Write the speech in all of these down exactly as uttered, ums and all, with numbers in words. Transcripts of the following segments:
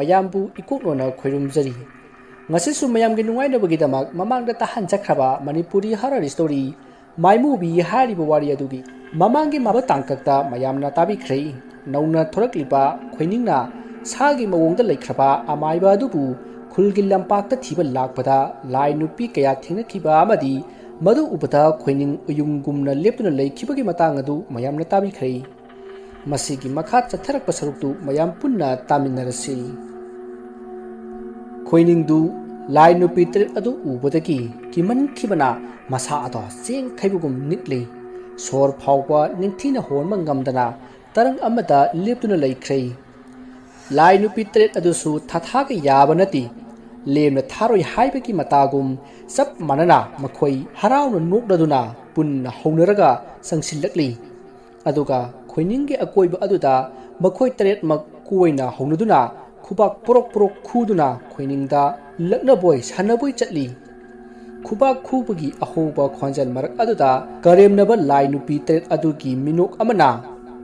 ꯃꯌꯥꯝꯕꯨ ꯏꯀꯣꯛꯅꯣꯅ ꯈꯣꯏꯔꯨꯝꯖꯔꯤ꯫ ꯉꯁꯤꯁꯨ ꯃꯌꯥꯝꯒꯤ ꯅꯨꯡꯉꯥꯏꯅꯕꯒꯤꯗꯃꯛ ꯃꯃꯥꯡꯗ ꯇꯥꯍꯟꯖꯈ꯭ꯔꯕ ꯃꯅꯤꯄꯨꯔꯤ horror story ꯃꯥꯏꯃꯨꯕꯤ ꯍꯥꯏꯔꯤꯕ ꯋꯥꯔꯤ ꯑꯗꯨꯒꯤ ꯃꯃꯥꯡꯒꯤ ꯃꯕ ꯇꯥꯡꯀꯛꯇ ꯃꯌꯥꯝꯅ ꯇꯥꯕꯤꯈ꯭ꯔꯦ꯫ ꯅꯧꯅ ꯊꯣꯔꯛꯂꯤꯕ ꯈꯣꯏꯅꯤꯡꯅ ꯁꯥꯒꯤ ꯃꯑꯣꯡꯗ ꯂꯩꯈ꯭ꯔꯕ ꯑꯃꯥꯏꯕ ꯑꯗꯨꯕꯨ ꯈꯨꯜꯒꯤ ꯂꯝꯄꯥꯛꯇ ꯊꯤꯕ ꯂꯥꯛꯄꯗ ꯂꯥꯏ ꯅꯨꯄꯤ ꯀꯌꯥ ꯊꯦꯡꯅꯈꯤꯕ ꯑꯃꯗꯤ ꯃꯗꯨ ꯎꯕꯗ ꯈꯣꯏꯅꯤꯡ ꯎꯌꯨꯡꯒꯨꯝꯅ ꯂꯦꯞꯇꯨꯅ ꯂꯩꯈꯤꯕꯒꯤ ꯃꯇꯥꯡ ꯑꯗꯨ ꯃꯌꯥꯝꯅ ꯇꯥꯕꯤꯈ꯭ꯔꯦ꯫ ꯃꯁꯤꯒꯤ ꯃꯈꯥ ꯆꯠꯊꯔꯛꯄ ꯁꯔꯨꯛꯇꯨ ꯃꯌꯥꯝ ꯄꯨꯟꯅ ꯇꯥꯃꯤꯟꯅꯔꯁꯤ꯫ ꯈꯣꯏꯅꯤꯡꯗꯨ ꯂꯥꯏ ꯅꯨꯄꯤ ꯇꯔꯦꯠ ꯑꯗꯨ ꯎꯕꯗꯒꯤ ꯀꯤꯃꯟꯈꯤꯕꯅ ꯃꯁꯥ ꯑꯗꯣ ꯆꯦꯡꯈꯩꯕꯒꯨꯝ ꯅꯤꯛꯂꯤ꯫ ꯁꯣꯔ ꯐꯥꯎꯕ ꯅꯤꯡꯊꯤꯅ ꯍꯣꯟꯕ ꯉꯝꯗꯅ ꯇꯔꯪ ꯑꯃꯗ ꯂꯦꯞꯇꯨꯅ ꯂꯩꯈ꯭ꯔꯦ꯫ ꯂꯥꯏ ꯅꯨꯄꯤ ꯇꯔꯦꯠ ꯑꯗꯨꯁꯨ ꯊꯥꯊꯥꯒ ꯌꯥꯕ ꯅꯠꯇꯦ꯫ ꯂꯦꯝꯅ ꯊꯥꯔꯣꯏ ꯍꯥꯏꯕꯒꯤ ꯃꯇꯥꯒꯨꯝ ꯆꯞ ꯃꯥꯟꯅꯅ ꯃꯈꯣꯏ ꯍꯔꯥꯎꯅ ꯅꯣꯛꯅꯗꯨꯅ ꯄꯨꯟꯅ ꯍꯧꯅꯔꯒ ꯆꯪꯁꯤꯜꯂꯛꯂꯤ꯫ ꯑꯗꯨꯒ ꯈꯣꯏꯅꯤꯡꯒꯤ ꯑꯀꯣꯏꯕ ꯑꯗꯨꯗ ꯃꯈꯣꯏ ꯇꯔꯦꯠꯃꯛ ꯀꯣꯏꯅ ꯍꯧꯅꯗꯨꯅ ꯈꯨꯕꯥꯛ ꯄꯣꯔꯣꯛ ꯄꯣꯔꯣꯛ ꯈꯨꯗꯨꯅ ꯈꯣꯏꯅꯤꯡꯗ ꯂꯛꯅꯕꯣꯏ ꯁꯥꯟꯅꯕꯣꯏ ꯆꯠꯂꯤ꯫ ꯈꯨꯕꯥꯛ ꯈꯨꯕꯒꯤ ꯑꯍꯧꯕ ꯈꯣꯟꯖꯦꯜ ꯃꯔꯛ ꯑꯗꯨꯗ ꯀꯔꯦꯝꯅꯕ ꯂꯥꯏ ꯅꯨꯄꯤ ꯇꯔꯦꯠ ꯑꯗꯨꯒꯤ ꯃꯤꯅꯣꯛ ꯑꯃꯅ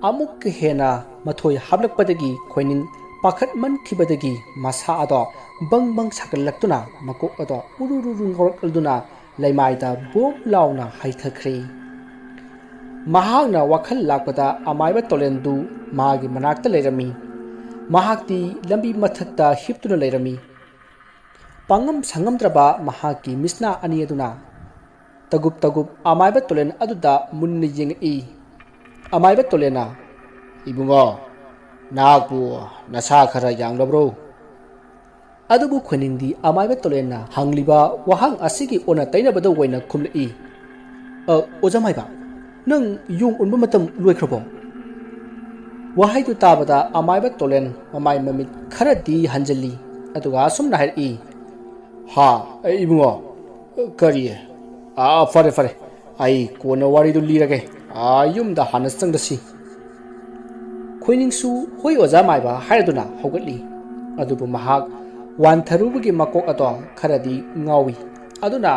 ꯑꯃꯨꯛꯀ ꯍꯦꯟꯅ ꯃꯊꯣꯏ ꯍꯥꯞꯂꯛꯄꯗꯒꯤ ꯈꯣꯏꯅꯤꯡ ꯄꯥꯈꯠꯃꯟꯈꯤꯕꯗꯒꯤ ꯃꯁꯥ ꯑꯗꯣ ꯕꯪ ꯕꯪ ꯁꯥꯒꯠꯂꯛꯇꯨꯅ ꯃꯀꯣꯛ ꯑꯗꯣ ꯎꯔꯨ ꯔꯨ ꯔꯨ ꯉꯧꯔꯛꯂꯗꯨꯅ ꯂꯩꯃꯥꯏꯗ ꯕꯣꯝ ꯂꯥꯎꯅ ꯍꯩꯊꯈ꯭ꯔꯦ꯫ ꯃꯍꯥꯛꯅ ꯋꯥꯈꯜ ꯂꯥꯛꯄꯗ ꯑꯃꯥꯏꯕ ꯇꯣꯂꯦꯟꯗꯨ ꯃꯥꯒꯤ ꯃꯅꯥꯛꯇ ꯂꯩꯔꯝꯃꯤ꯫ ꯃꯍꯥꯛꯇꯤ ꯂꯝꯕꯤ ꯃꯊꯛꯇ ꯍꯤꯞꯇꯨꯅ ꯂꯩꯔꯝꯃꯤ꯫ ꯄꯥꯡꯉꯝ ꯁꯥꯉꯝꯗ꯭ꯔꯕ ꯃꯍꯥꯛꯀꯤ ꯃꯤꯠꯁꯅꯥ ꯑꯅꯤ ꯑꯗꯨꯅ ꯇꯒꯨꯞ ꯇꯒꯨꯞ ꯑꯃꯥꯏꯕ ꯇꯣꯂꯦꯟ ꯑꯗꯨꯗ ꯃꯨꯟꯅ ꯌꯦꯡꯉꯛꯏ꯫ ꯑꯃꯥꯏꯕ ꯇꯣꯂꯦꯟꯅ, "ꯏꯕꯨꯡꯉꯣ, ꯅꯍꯥꯛꯄꯨ ꯅꯁꯥ ꯈꯔ ꯌꯥꯡꯂꯕ꯭ꯔꯣ?" ꯑꯗꯨꯕꯨ ꯈꯣꯏꯅꯤꯡꯗꯤ ꯑꯃꯥꯏꯕ ꯇꯣꯂꯦꯟꯅ ꯍꯪꯂꯤꯕ ꯋꯥꯍꯪ ꯑꯁꯤꯒꯤ ꯑꯣꯟꯅ ꯇꯩꯅꯕꯗ ꯑꯣꯏꯅ ꯈꯨꯝꯂꯛꯏ, "ꯑ, ꯑꯣꯖꯥ ꯃꯥꯏꯕ, ꯅꯪ ꯌꯣꯡ ꯎꯟꯕ ꯃꯇꯝ ꯂꯣꯏꯈ꯭ꯔꯕꯣ?" ꯋꯥꯍꯩꯗꯨ ꯇꯥꯕꯗ ꯑꯃꯥꯏꯕ ꯇꯣꯂꯦꯟ ꯃꯃꯥꯏ ꯃꯃꯤꯠ ꯈꯔꯗꯤ ꯍꯟꯖꯤꯜꯂꯤ, ꯑꯗꯨꯒ ꯑꯁꯨꯝꯅ ꯍꯥꯏꯔꯛꯏ, "ꯍꯥ, ꯏꯕꯨꯡꯉꯣ, ꯀꯔꯤ? ꯑꯥ, ꯐꯔꯦ, ꯐꯔꯦ, ꯑꯩ ꯀꯣꯟꯅ ꯋꯥꯔꯤꯗꯨ ꯂꯤꯔꯒꯦ꯫ ꯑꯥ, ꯌꯨꯝꯗ ꯍꯥꯟꯅ ꯆꯪꯗꯁꯤ꯫" ꯈꯣꯏꯅꯤꯡꯁꯨ "ꯍꯣꯏ ꯑꯣꯖꯥ ꯃꯥꯏꯕ" ꯍꯥꯏꯔꯗꯨꯅ ꯍꯧꯒꯠꯂꯤ꯫ ꯑꯗꯨꯕꯨ ꯃꯍꯥꯛ ꯋꯥꯟꯊꯔꯨꯕꯒꯤ ꯃꯀꯣꯛ ꯑꯗꯣ ꯈꯔꯗꯤ ꯉꯥꯎꯏ꯫ ꯑꯗꯨꯅ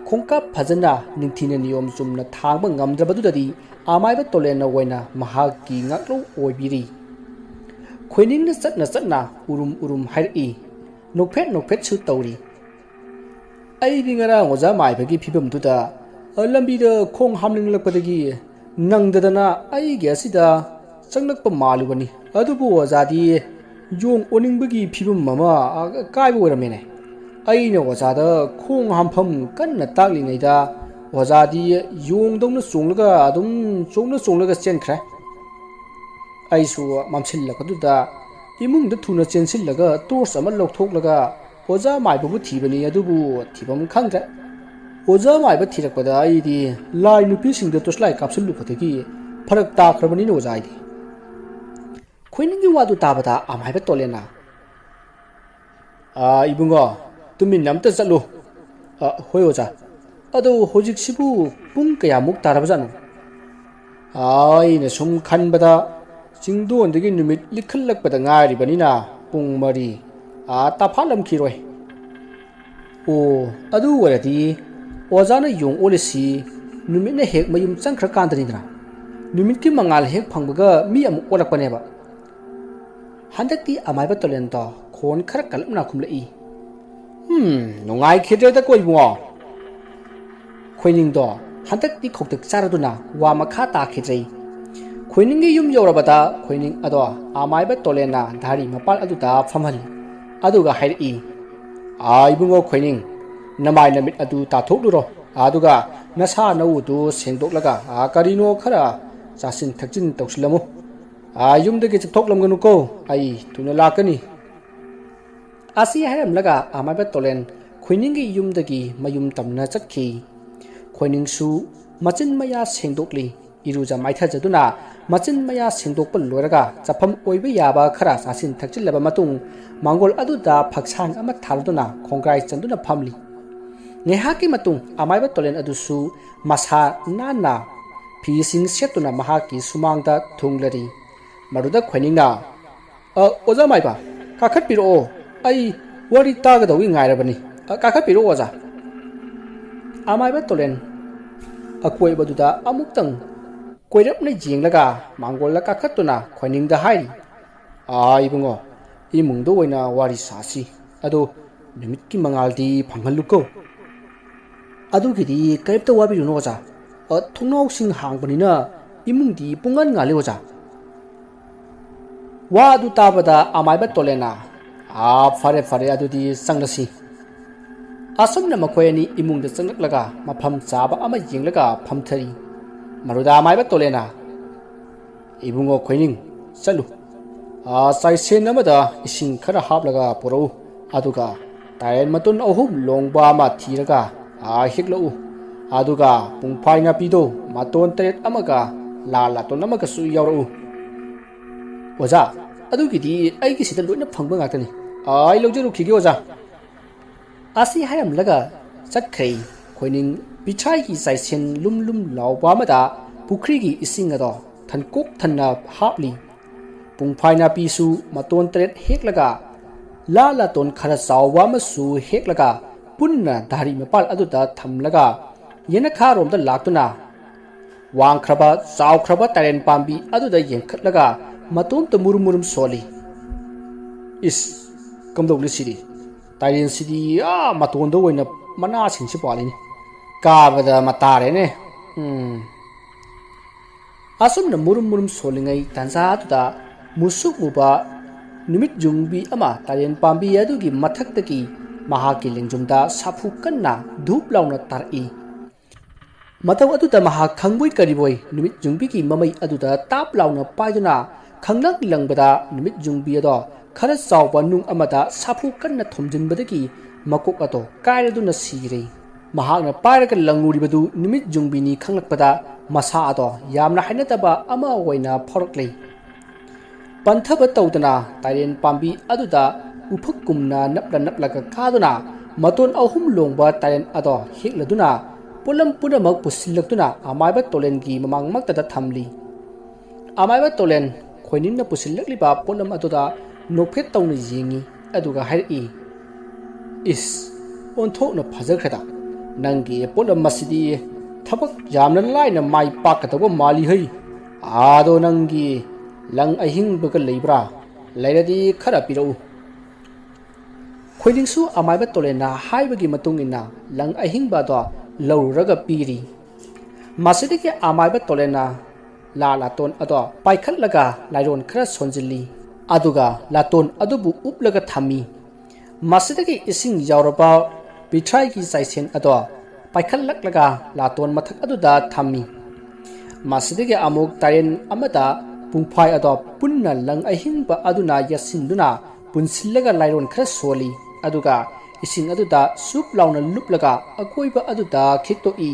ꯈꯣꯡꯀꯥꯞ ꯐꯖꯅ ꯅꯤꯡꯊꯤꯅ ꯅꯤꯌꯣꯝ ꯆꯨꯝꯅ ꯊꯥꯡꯕ ꯉꯝꯗ꯭ꯔꯕꯗꯨꯗꯗꯤ ꯑꯃꯥꯏꯕ ꯇꯣꯂꯦꯟꯅ ꯑꯣꯏꯅ ꯃꯍꯥꯛꯀꯤ ꯉꯥꯛꯂꯧ ꯑꯣꯏꯕꯤꯔꯤ꯫ ꯈꯣꯏꯅꯤꯡꯅ ꯆꯠꯅ ꯆꯠꯅ ꯎꯔꯨꯝ ꯎꯔꯨꯝ ꯍꯥꯏꯔꯛꯏ꯫ ꯅꯣꯛꯐꯦꯠ ꯅꯣꯛꯐꯦꯠꯁꯨ ꯇꯧꯔꯤ꯫ ꯑꯩꯗꯤ ꯉꯔꯥꯡ ꯑꯣꯖꯥ ꯃꯥꯏꯕꯒꯤ ꯐꯤꯕꯝꯗꯨꯗ, ꯑ, ꯂꯝꯕꯤꯗ ꯈꯣꯡ ꯍꯥꯝꯅꯤꯡꯂꯛꯄꯗꯒꯤ ꯅꯪꯗꯗꯅ ꯑꯩꯒꯤ ꯑꯁꯤꯗ ꯆꯪꯂꯛꯄ ꯃꯥꯜꯂꯨꯕꯅꯤ꯫ ꯑꯗꯨꯕꯨ ꯑꯣꯖꯥꯗꯤ ꯌꯣꯡ ꯑꯣꯅꯤꯡꯕꯒꯤ ꯐꯤꯕꯝ ꯑꯃ, ꯑ, ꯀꯥꯏꯕ ꯑꯣꯏꯔꯝꯃꯦꯅꯦ꯫ ꯑꯩꯅ ꯑꯣꯖꯥꯗ ꯈꯣꯡ ꯍꯥꯝꯐꯝ ꯀꯟꯅ ꯇꯥꯛꯂꯤꯉꯩꯗ ꯑꯣꯖꯥꯗꯤ ꯌꯣꯡꯗꯧꯅ ꯆꯣꯡꯂꯒ ꯑꯗꯨꯝ ꯆꯣꯡꯂ ꯆꯣꯡꯂꯒ ꯆꯦꯟꯈ꯭ꯔꯦ꯫ ꯑꯩꯁꯨ ꯃꯝꯁꯤꯜꯂꯛꯄꯗꯨꯗ ꯏꯃꯨꯡꯗ ꯊꯨꯅ ꯆꯦꯟꯁꯤꯜꯂꯒ ꯇꯣꯔꯆ ꯑꯃ ꯂꯧꯊꯣꯛꯂꯒ ꯑꯣꯖꯥ ꯃꯥꯏꯕꯕꯨ ꯊꯤꯕꯅꯤ, ꯑꯗꯨꯕꯨ ꯊꯤꯐꯝ ꯈꯪꯗ꯭ꯔꯦ꯫ ꯑꯣꯖꯥ ꯃꯥꯏꯕ ꯊꯤꯔꯛꯄꯗ ꯑꯩꯗꯤ ꯂꯥꯏ ꯅꯨꯄꯤꯁꯤꯡꯗ ꯇꯣꯔꯆ ꯂꯥꯏ ꯀꯥꯞꯁꯤꯜꯂꯨꯕꯗꯒꯤ ꯐꯔꯛ ꯇꯥꯈ꯭ꯔꯕꯅꯤꯅ ꯑꯣꯖꯥ ꯑꯩꯗꯤ꯫ ꯈꯣꯏꯅꯤꯡꯒꯤ ꯋꯥꯗꯨ ꯇꯥꯕꯗ ꯑꯃꯥꯏꯕ ꯇꯣꯂꯦꯟꯅ, "ꯑꯥ, ꯏꯕꯨꯡꯉꯣ, ꯇꯨꯃꯤꯟꯅ ꯑꯝꯇ ꯆꯠꯂꯨ꯫" "ꯑ, ꯍꯣꯏ ꯑꯣꯖꯥ꯫ ꯑꯗꯣ ꯍꯧꯖꯤꯛꯁꯤꯕꯨ ꯄꯨꯡ ꯀꯌꯥꯃꯨꯛ ꯇꯥꯔꯕꯖꯥꯠꯅꯣ?" "ꯑꯥ, ꯑꯩꯅ ꯁꯨꯝ ꯈꯟꯕꯗ ꯆꯤꯡꯗꯣꯟꯗꯒꯤ ꯅꯨꯃꯤꯠ ꯂꯤꯈꯠꯂꯛꯄꯗ ꯉꯥꯏꯔꯤꯕꯅꯤꯅ ꯄꯨꯡ ꯃꯔꯤ, ꯑꯥ, ꯇꯥꯐꯥꯠꯂꯝꯈꯤꯔꯣꯏ꯫" "ꯑꯣ, ꯑꯗꯨ ꯑꯣꯏꯔꯗꯤ ꯑꯣꯖꯥꯅ ꯌꯣꯡ ꯑꯣꯜꯂꯤꯁꯤ ꯅꯨꯃꯤꯠꯅ ꯍꯦꯛ ꯃꯌꯨꯝ ꯆꯪꯈ꯭ꯔꯀꯥꯟꯗꯅꯤꯗꯅ꯫ ꯅꯨꯃꯤꯠꯀꯤ ꯃꯉꯥꯜ ꯍꯦꯛ ꯐꯪꯕꯒ ꯃꯤ ꯑꯃꯨꯛ ꯑꯣꯜꯂꯛꯄꯅꯦꯕ꯫" ꯍꯟꯗꯛꯇꯤ ꯑꯃꯥꯏꯕ ꯇꯣꯂꯦꯟꯗꯣ ꯈꯣꯟ ꯈꯔ ꯀꯜꯂꯞꯅ ꯈꯨꯝꯂꯛꯏ꯫ "ꯍꯝ, ꯅꯨꯡꯉꯥꯏꯈꯤꯗ꯭ꯔꯦꯗꯀꯣ ꯏꯕꯨꯡꯉꯣ꯫" ꯈꯣꯏꯅꯤꯡꯗꯣ ꯍꯟꯗꯛꯇꯤ ꯈꯧꯇꯛ ꯆꯥꯔꯗꯨꯅ ꯋꯥ ꯃꯈꯥ ꯇꯥꯈꯤꯗ꯭ꯔꯦ꯫ ꯈꯣꯏꯅꯤꯡꯒꯤ ꯌꯨꯝ ꯌꯧꯔꯕꯗ ꯈꯣꯏꯅꯤꯡ ꯑꯗꯣ ꯑꯃꯥꯏꯕ ꯇꯣꯂꯦꯟꯅ ꯙꯥꯔꯤ ꯃꯄꯥꯜ ꯑꯗꯨꯗ ꯐꯝꯍꯜꯂꯤ꯫ ꯑꯗꯨꯒ ꯍꯥꯏꯔꯛꯏ, "ꯑꯥ, ꯏꯕꯨꯡꯉꯣ ꯈꯣꯏꯅꯤꯡ, ꯅꯃꯥꯏ ꯅꯃꯤꯠ ꯑꯗꯨ ꯇꯥꯊꯣꯛꯂꯨꯔꯣ, ꯑꯗꯨꯒ ꯅꯁꯥ ꯅꯎꯗꯨ ꯁꯦꯡꯗꯣꯛꯂꯒ, ꯑꯥ, ꯀꯔꯤꯅꯣ ꯈꯔ ꯆꯥꯁꯤꯟ ꯊꯛꯆꯤꯟ ꯇꯧꯁꯤꯜꯂꯝꯃꯨ꯫ ꯑꯥ, ꯌꯨꯝꯗꯒꯤ ꯆꯠꯊꯣꯛꯂꯝꯒꯅꯨꯀꯣ, ꯑꯩ ꯊꯨꯅ ꯂꯥꯛꯀꯅꯤ꯫" ꯑꯁꯤ ꯍꯥꯏꯔꯝꯂꯒ ꯑꯃꯥꯏꯕ ꯇꯣꯂꯦꯟ ꯈꯣꯏꯅꯤꯡꯒꯤ ꯌꯨꯝꯗꯒꯤ ꯃꯌꯨꯝ ꯇꯝꯅ ꯆꯠꯈꯤ꯫ ꯈꯣꯏꯅꯤꯡꯁꯨ ꯃꯆꯤꯟ ꯃꯌꯥ ꯁꯦꯡꯗꯣꯛꯂꯤ꯫ ꯏꯔꯨꯖ ꯃꯥꯏꯊꯖꯗꯨꯅ ꯃꯆꯤꯟ ꯃꯌꯥ ꯁꯦꯡꯗꯣꯛꯄ ꯂꯣꯏꯔꯒ ꯆꯠꯐꯝ ꯑꯣꯏꯕ ꯌꯥꯕ ꯈꯔ ꯆꯥꯁꯤꯟ ꯊꯛꯆꯤꯜꯂꯕ ꯃꯇꯨꯡ ꯃꯥꯡꯒꯣꯜ ꯑꯗꯨꯗ ꯐꯛꯁꯥꯡ ꯑꯃ ꯊꯥꯔꯗꯨꯅ ꯈꯣꯡꯒ꯭ꯔꯥꯏ ꯆꯟꯗꯨꯅ ꯐꯝꯂꯤ꯫ ꯉꯥꯏꯍꯥꯛꯀꯤ ꯃꯇꯨꯡ ꯑꯃꯥꯏꯕ ꯇꯣꯂꯦꯟ ꯑꯗꯨꯁꯨ ꯃꯁꯥ ꯅꯥꯟꯅ ꯐꯤꯁꯤꯡ ꯁꯦꯠꯇꯨꯅ ꯃꯍꯥꯛꯀꯤ ꯁꯨꯃꯥꯡꯗ ꯊꯨꯡꯂꯔꯤ꯫ ꯃꯗꯨꯗ ꯈꯣꯏꯅꯤꯡꯅ, "ꯑ, ꯑꯣꯖꯥ ꯃꯥꯏꯕ, ꯀꯥꯈꯠꯄꯤꯔꯛꯑꯣ, ꯑꯩ ꯋꯥꯔꯤ ꯇꯥꯒꯗꯧꯕꯒꯤ ꯉꯥꯏꯔꯕꯅꯤ꯫ ꯑ, ꯀꯥꯈꯠꯄꯤꯔꯛꯑꯣ ꯑꯣꯖꯥ꯫" ꯑꯃꯥꯏꯕ ꯇꯣꯂꯦꯟ ꯑꯀꯣꯏꯕꯗꯨꯗ ꯑꯃꯨꯛꯇꯪ ꯀꯣꯏꯔꯞꯅ ꯌꯦꯡꯂꯒ ꯃꯥꯡꯒꯣꯜꯗ ꯀꯥꯈꯠꯇꯨꯅ ꯈꯣꯏꯅꯤꯡꯗ ꯍꯥꯏꯔꯤ, "ꯑꯥ, ꯏꯕꯨꯡꯉꯣ, ꯏꯃꯨꯡꯗ ꯑꯣꯏꯅ ꯋꯥꯔꯤ ꯁꯥꯁꯤ꯫ ꯑꯗꯣ ꯅꯨꯃꯤꯠꯀꯤ ꯃꯉꯥꯜꯗꯤ ꯐꯪꯍꯜꯂꯨꯀꯣ꯫" "ꯑꯗꯨꯒꯤꯗꯤ ꯀꯔꯤꯝꯇ ꯋꯥꯕꯤꯔꯨꯅꯨ, ꯑꯣꯖꯥ꯫ ꯑ, ꯊꯣꯡꯅꯥꯎꯁꯤꯡ ꯍꯥꯡꯕꯅꯤꯅ ꯏꯃꯨꯡꯗꯤ ꯄꯨꯡꯉꯥꯟ ꯉꯥꯜꯂꯤ, ꯑꯣꯖꯥ꯫" ꯋꯥ ꯑꯗꯨ ꯇꯥꯕꯗ ꯑꯃꯥꯏꯕ ꯇꯣꯂꯦꯟꯅ, "ꯑꯥ, ꯐꯔꯦ, ꯐꯔꯦ, ꯑꯗꯨꯗꯤ ꯆꯪꯂꯁꯤ꯫" ꯑꯁꯨꯝꯅ ꯃꯈꯣꯏ ꯑꯅꯤ ꯏꯃꯨꯡꯗ ꯆꯪꯂꯛꯂꯒ ꯃꯐꯝ ꯆꯥꯕ ꯑꯃ ꯌꯦꯡꯂꯒ ꯐꯝꯊꯔꯤ꯫ ꯃꯗꯨꯗ ꯑꯃꯥꯏꯕ ꯇꯣꯂꯦꯟꯅ, "ꯏꯕꯨꯡꯉꯣ ꯈꯣꯏꯅꯤꯡ, ꯆꯠꯂꯨ꯫ ꯑꯥ, ꯆꯥꯏꯁꯦꯟ ꯑꯃꯗ ꯏꯁꯤꯡ ꯈꯔ ꯍꯥꯞꯂꯒ ꯄꯨꯔꯛꯎ꯫ ꯑꯗꯨꯒ ꯇꯥꯏꯔꯦꯟ ꯃꯇꯣꯟ ꯑꯍꯨꯝ ꯂꯣꯡꯕ ꯑꯃ ꯊꯤꯔꯒ, ꯑꯥ, ꯍꯦꯛꯂꯛꯎ꯫ ꯑꯗꯨꯒ ꯄꯨꯡꯐꯥꯏ ꯅꯥꯄꯤꯗꯣ ꯃꯇꯣꯟ ꯇꯔꯦꯠ ꯑꯃꯒ ꯂꯥ ꯂꯥꯇꯣꯟ ꯑꯃꯒꯁꯨ ꯌꯥꯎꯔꯛꯎ꯫" "ꯑꯣꯖꯥ, ꯑꯗꯨꯒꯤꯗꯤ ꯑꯩꯒꯤꯁꯤꯗ ꯂꯣꯏꯅ ꯐꯪꯕ ꯉꯥꯛꯇꯅꯤ꯫ ꯑꯥ, ꯑꯩ ꯂꯧꯖꯔꯨꯈꯤꯒꯦ, ꯑꯣꯖꯥ꯫" ꯑꯁꯤ ꯍꯥꯏꯔꯝꯂꯒ ꯆꯠꯈ꯭ꯔꯦ꯫ ꯈꯣꯏꯅꯤꯡ ꯄꯤꯊ꯭ꯔꯥꯏꯒꯤ ꯆꯥꯏꯁꯦꯟ ꯂꯨꯝ ꯂꯨꯝ ꯂꯥꯎꯕ ꯑꯃꯗ ꯄꯨꯈ꯭ꯔꯤꯒꯤ ꯏꯁꯤꯡ ꯑꯗꯣ ꯊꯟꯀꯣꯛ ꯊꯟꯅ ꯍꯥꯞꯂꯤ꯫ ꯄꯨꯡꯐꯥꯏ ꯅꯥꯄꯤꯁꯨ ꯃꯇꯣꯟ ꯇꯔꯦꯠ ꯍꯦꯛꯂꯒ, ꯂꯥ ꯂꯥꯇꯣꯟ ꯈꯔ ꯆꯥꯎꯕ ꯑꯃꯁꯨ ꯍꯦꯛꯂꯒ, ꯄꯨꯟꯅ ꯙꯥꯔꯤ ꯃꯄꯥꯜ ꯑꯗꯨꯗ ꯊꯝꯂꯒ, ꯌꯦꯅꯈꯥꯔꯣꯝꯗ ꯂꯥꯛꯇꯨꯅ, ꯋꯥꯡꯈ꯭ꯔꯕ, ꯆꯥꯎꯈ꯭ꯔꯕ ꯇꯥꯏꯔꯦꯟ ꯄꯥꯝꯕꯤ ꯑꯗꯨꯗ ꯌꯦꯡꯈꯠꯂꯒ ꯃꯇꯣꯝꯇ ꯃꯨꯔꯨꯝ ꯃꯨꯔꯨꯝ ꯁꯣꯜꯂꯤ꯫ "ꯏꯁ, ꯀꯝꯗꯧꯅꯤ ꯁꯤꯗꯤ? ꯇꯥꯏꯔꯦꯟꯁꯤꯗꯤ ꯑꯥ ꯃꯇꯣꯟꯗ ꯑꯣꯏꯅ ꯃꯅꯥꯁꯤꯡꯁꯤ ꯄꯥꯜꯂꯤꯅꯤ꯫ ꯀꯥꯕꯗ ꯃꯇꯥꯔꯦꯅꯦ꯫ ꯎꯝ꯫" ꯑꯁꯨꯝꯅ ꯃꯨꯔꯨꯝ ꯃꯨꯔꯨꯝ ꯁꯣꯜꯂꯤꯉꯩ ꯇꯥꯟꯖꯥꯗꯨꯗ ꯃꯨꯁꯨꯛ ꯃꯨꯕ ꯅꯨꯃꯤꯠ ꯌꯨꯡꯕꯤ ꯑꯃ ꯇꯥꯏꯔꯦꯟ ꯄꯥꯝꯕꯤ ꯑꯗꯨꯒꯤ ꯃꯊꯛꯇꯒꯤ ꯃꯍꯥꯛꯀꯤ ꯂꯦꯡꯖꯨꯝꯗ ꯁꯥꯐꯨ ꯀꯟꯅ ꯙꯨꯞ ꯂꯥꯎꯅ ꯇꯥꯔꯛꯏ꯫ ꯃꯇꯧ ꯑꯗꯨꯗ ꯃꯍꯥꯛ ꯈꯪꯕꯣꯏ ꯀꯔꯤꯕꯣꯏ ꯅꯨꯃꯤꯠ ꯌꯨꯡꯕꯤꯒꯤ ꯃꯃꯩ ꯑꯗꯨꯗ ꯇꯥꯞ ꯂꯥꯎꯅ ꯄꯥꯏꯗꯨꯅ ꯈꯪꯂꯪ ꯂꯪꯕꯗ ꯅꯨꯃꯤꯠ ꯌꯨꯡꯕꯤ ꯑꯗꯣ ꯈꯔ ꯆꯥꯎꯕ ꯅꯨꯡ ꯑꯃꯗ ꯁꯥꯐꯨ ꯀꯟꯅ ꯊꯣꯝꯖꯤꯟꯕꯗꯒꯤ ꯃꯀꯣꯛ ꯑꯗꯣ ꯀꯥꯏꯔꯗꯨꯅ ꯁꯤꯈ꯭ꯔꯦ꯫ ꯃꯍꯥꯛꯅ ꯄꯥꯏꯔꯒ ꯂꯪꯉꯨꯔꯤꯕꯗꯨ ꯅꯨꯃꯤꯠ ꯌꯨꯡꯕꯤꯅꯤ ꯈꯪꯂꯛꯄꯗ ꯃꯁꯥ ꯑꯗꯣ ꯌꯥꯝꯅ ꯍꯩꯅꯗꯕ ꯑꯃ ꯑꯣꯏꯅ ꯐꯥꯎꯔꯛꯂꯦ꯫ ꯄꯟꯊꯕ ꯇꯧꯗꯅ ꯇꯥꯏꯔꯦꯟ ꯄꯥꯝꯕꯤ ꯑꯗꯨꯗ ꯎꯐꯛꯀꯨꯝꯅ ꯅꯞꯂ ꯅꯞꯂꯒ ꯀꯥꯗꯨꯅ ꯃꯇꯣꯟ ꯑꯍꯨꯝ ꯂꯣꯡꯕ ꯇꯥꯏꯔꯦꯟ ꯑꯗꯣ ꯍꯦꯛꯂꯗꯨꯅ ꯄꯣꯠꯂꯝ ꯄꯨꯝꯅꯃꯛ ꯄꯨꯁꯤꯜꯂꯛꯇꯨꯅ ꯑꯃꯥꯏꯕ ꯇꯣꯂꯦꯟꯒꯤ ꯃꯃꯥꯡꯃꯛꯇꯗ ꯊꯝꯂꯤ꯫ ꯑꯃꯥꯏꯕ ꯇꯣꯂꯦꯟ ꯈꯣꯏꯅꯤꯡꯅ ꯄꯨꯁꯤꯜꯂꯛꯂꯤꯕ ꯄꯣꯠꯂꯝ ꯑꯗꯨꯗ ꯅꯣꯛꯐꯦꯠ ꯇꯧꯅ ꯌꯦꯡꯉꯤ, ꯑꯗꯨꯒ ꯍꯥꯏꯔꯛꯏ, "ꯏꯁ, ꯑꯣꯟꯊꯣꯛꯅ ꯐꯖꯈ꯭ꯔꯦꯗ꯫ ꯅꯪꯒꯤ ꯄꯣꯠꯂꯝ ꯑꯁꯤꯗꯤ ꯊꯕꯛ ꯌꯥꯝꯅ ꯂꯥꯏꯅ ꯃꯥꯏ ꯄꯥꯛꯀꯗꯧꯕ ꯃꯥꯜꯂꯤ ꯍꯩ꯫ ꯑꯥꯗꯣ ꯅꯪꯒꯤ ꯂꯪ ꯑꯍꯤꯡꯕꯒ ꯂꯩꯕ꯭ꯔꯥ?" ꯂꯩꯔꯗꯤ ꯈꯔ ꯄꯤꯔꯛꯎ꯫ ꯈꯣꯏꯅꯤꯡꯁꯨ ꯑꯃꯥꯏꯕ ꯇꯣꯂꯦꯟꯅ ꯍꯥꯏꯕꯒꯤ ꯃꯇꯨꯡ ꯏꯟꯅ ꯂꯪ ꯑꯍꯤꯡꯕ ꯑꯗꯣ ꯂꯧꯔꯨꯔꯒ ꯄꯤꯔꯤ꯫ ꯃꯁꯤꯗꯒꯤ ꯑꯃꯥꯏꯕ ꯇꯣꯂꯦꯟꯅ ꯂꯥ ꯂꯥꯇꯣꯟ ꯑꯗꯣ ꯄꯥꯏꯈꯠꯂꯒ ꯂꯥꯏꯔꯣꯟ ꯈꯔ ꯁꯣꯟꯖꯤꯜꯂꯤ, ꯑꯗꯨꯒ ꯂꯥꯇꯣꯟ ꯑꯗꯨꯕꯨ ꯎꯞꯂꯒ ꯊꯝꯃꯤ꯫ ꯃꯁꯤꯗꯒꯤ ꯏꯁꯤꯡ ꯌꯥꯎꯔꯕ ꯄꯤꯊ꯭ꯔꯥꯏꯒꯤ ꯆꯥꯏꯁꯦꯟ ꯑꯗꯣ ꯄꯥꯏꯈꯠꯂꯛꯂꯒ ꯂꯥꯇꯣꯟ ꯃꯊꯛ ꯑꯗꯨꯗ ꯊꯝꯃꯤ꯫ ꯃꯁꯤꯗꯒꯤ ꯑꯃꯨꯛ ꯇꯥꯏꯔꯦꯟ ꯑꯃꯗ ꯄꯨꯡꯐꯥꯏ ꯑꯗꯣ ꯄꯨꯟꯅ ꯂꯪ ꯑꯍꯤꯡꯕ ꯑꯗꯨꯅ ꯌꯦꯠꯁꯤꯟꯗꯨꯅ ꯄꯨꯟꯁꯤꯜꯂꯒ ꯂꯥꯏꯔꯣꯟ ꯈꯔ ꯁꯣꯜꯂꯤ, ꯑꯗꯨꯒ ꯏꯁꯤꯡ ꯑꯗꯨꯗ ꯁꯨꯞ ꯂꯥꯎꯅ ꯂꯨꯞꯂꯒ ꯑꯀꯣꯏꯕ ꯑꯗꯨꯗ ꯈꯤꯛꯇꯣꯛꯏ꯫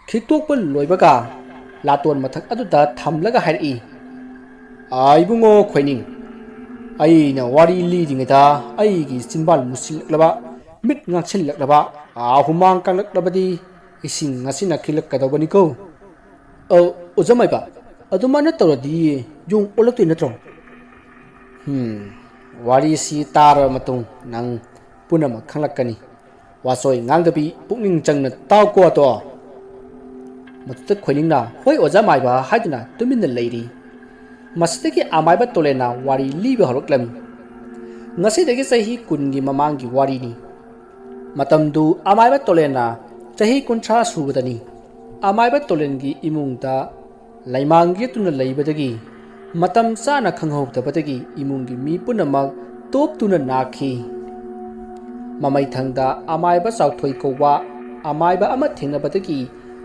ꯈꯤꯛꯇꯣꯛꯄ ꯂꯣꯏꯕꯒ ꯂꯥꯇꯣꯟ ꯃꯊꯛ ꯑꯗꯨꯗ ꯊꯝꯂꯒ ꯍꯥꯏꯔꯛꯏ, "ꯑꯥ, ꯏꯕꯨꯡꯉꯣ ꯈꯣꯏꯅꯤꯡ, ꯑꯩꯅ ꯋꯥꯔꯤ ꯂꯤꯔꯤꯉꯩꯗ ꯑꯩꯒꯤ ꯆꯤꯟꯕꯥꯜ ꯃꯨꯁꯤꯜꯂꯛꯂꯕ, ꯃꯤꯠ ꯉꯥꯡꯁꯤꯜꯂꯛꯂꯕ, ꯑꯥ, ꯍꯨꯃꯥꯡ ꯀꯥꯡꯂꯛꯂꯕꯗꯤ ꯏꯁꯤꯡ ꯑꯁꯤꯅ ꯈꯤꯛꯂꯛꯀꯗꯧꯕꯅꯤꯀꯣ꯫ ꯑꯧ, ꯑꯣꯖꯥ ꯃꯥꯏꯕ, ꯑꯗꯨꯃꯥꯏꯅ ꯇꯧꯔꯗꯤ ꯌꯣꯡ ꯑꯣꯜꯂꯛꯇꯣꯏ ꯅꯠꯇ꯭ꯔꯣ?" "ꯍꯝ, ꯋꯥꯔꯤꯁꯤ ꯇꯥꯔꯕ ꯃꯇꯨꯡ ꯅꯪ ꯄꯨꯝꯅꯃꯛ ꯈꯪꯂꯛꯀꯅꯤ꯫ ꯋꯥꯆꯣꯏ ꯉꯥꯡꯗꯕꯤ ꯄꯨꯛꯅꯤꯡ ꯆꯪꯅ ꯇꯥꯎꯀꯣ ꯑꯗꯣ꯫" ꯃꯗꯨꯗ ꯈꯣꯏꯅꯤꯡꯅ, "ꯍꯣꯏ ꯑꯣꯖꯥ ꯃꯥꯏꯕ" ꯍꯥꯏꯗꯨꯅ ꯇꯨꯃꯤꯟꯅ ꯂꯩꯔꯤ꯫ ꯃꯁꯤꯗꯒꯤ ꯑꯃꯥꯏꯕ ꯇꯣꯂꯦꯟꯅ ꯋꯥꯔꯤ ꯂꯤꯕ ꯍꯧꯔꯛꯂꯝꯃꯤ꯫ ꯉꯁꯤꯗꯒꯤ ꯆꯍꯤ ꯀꯨꯟꯒꯤ ꯃꯃꯥꯡꯒꯤ ꯋꯥꯔꯤꯅꯤ꯫ ꯃꯇꯝꯗꯨ ꯑꯃꯥꯏꯕ ꯇꯣꯂꯦꯟꯅ ꯆꯍꯤ ꯀꯨꯟꯊ꯭ꯔꯥ ꯁꯨꯕꯗꯅꯤ꯫ ꯑꯃꯥꯏꯕ ꯇꯣꯂꯦꯟꯒꯤ ꯏꯃꯨꯡꯗ ꯂꯩꯃꯥꯡ ꯌꯦꯠꯇꯨꯅ ꯂꯩꯕꯗꯒꯤ ꯃꯇꯝ ꯆꯥꯅ ꯈꯪꯍꯧꯗꯕꯗꯒꯤ ꯏꯃꯨꯡꯒꯤ ꯃꯤ ꯄꯨꯝꯅꯃꯛ ꯇꯣꯞꯇꯨꯅ ꯅꯥꯈꯤ꯫ ꯃꯃꯩꯊꯪꯗ ꯑꯃꯥꯏꯕ ꯆꯥꯎꯊꯣꯏ ꯀꯧꯕ ꯑꯃꯥꯏꯕ ꯑꯃ ꯊꯦꯡꯅꯕꯗꯒꯤ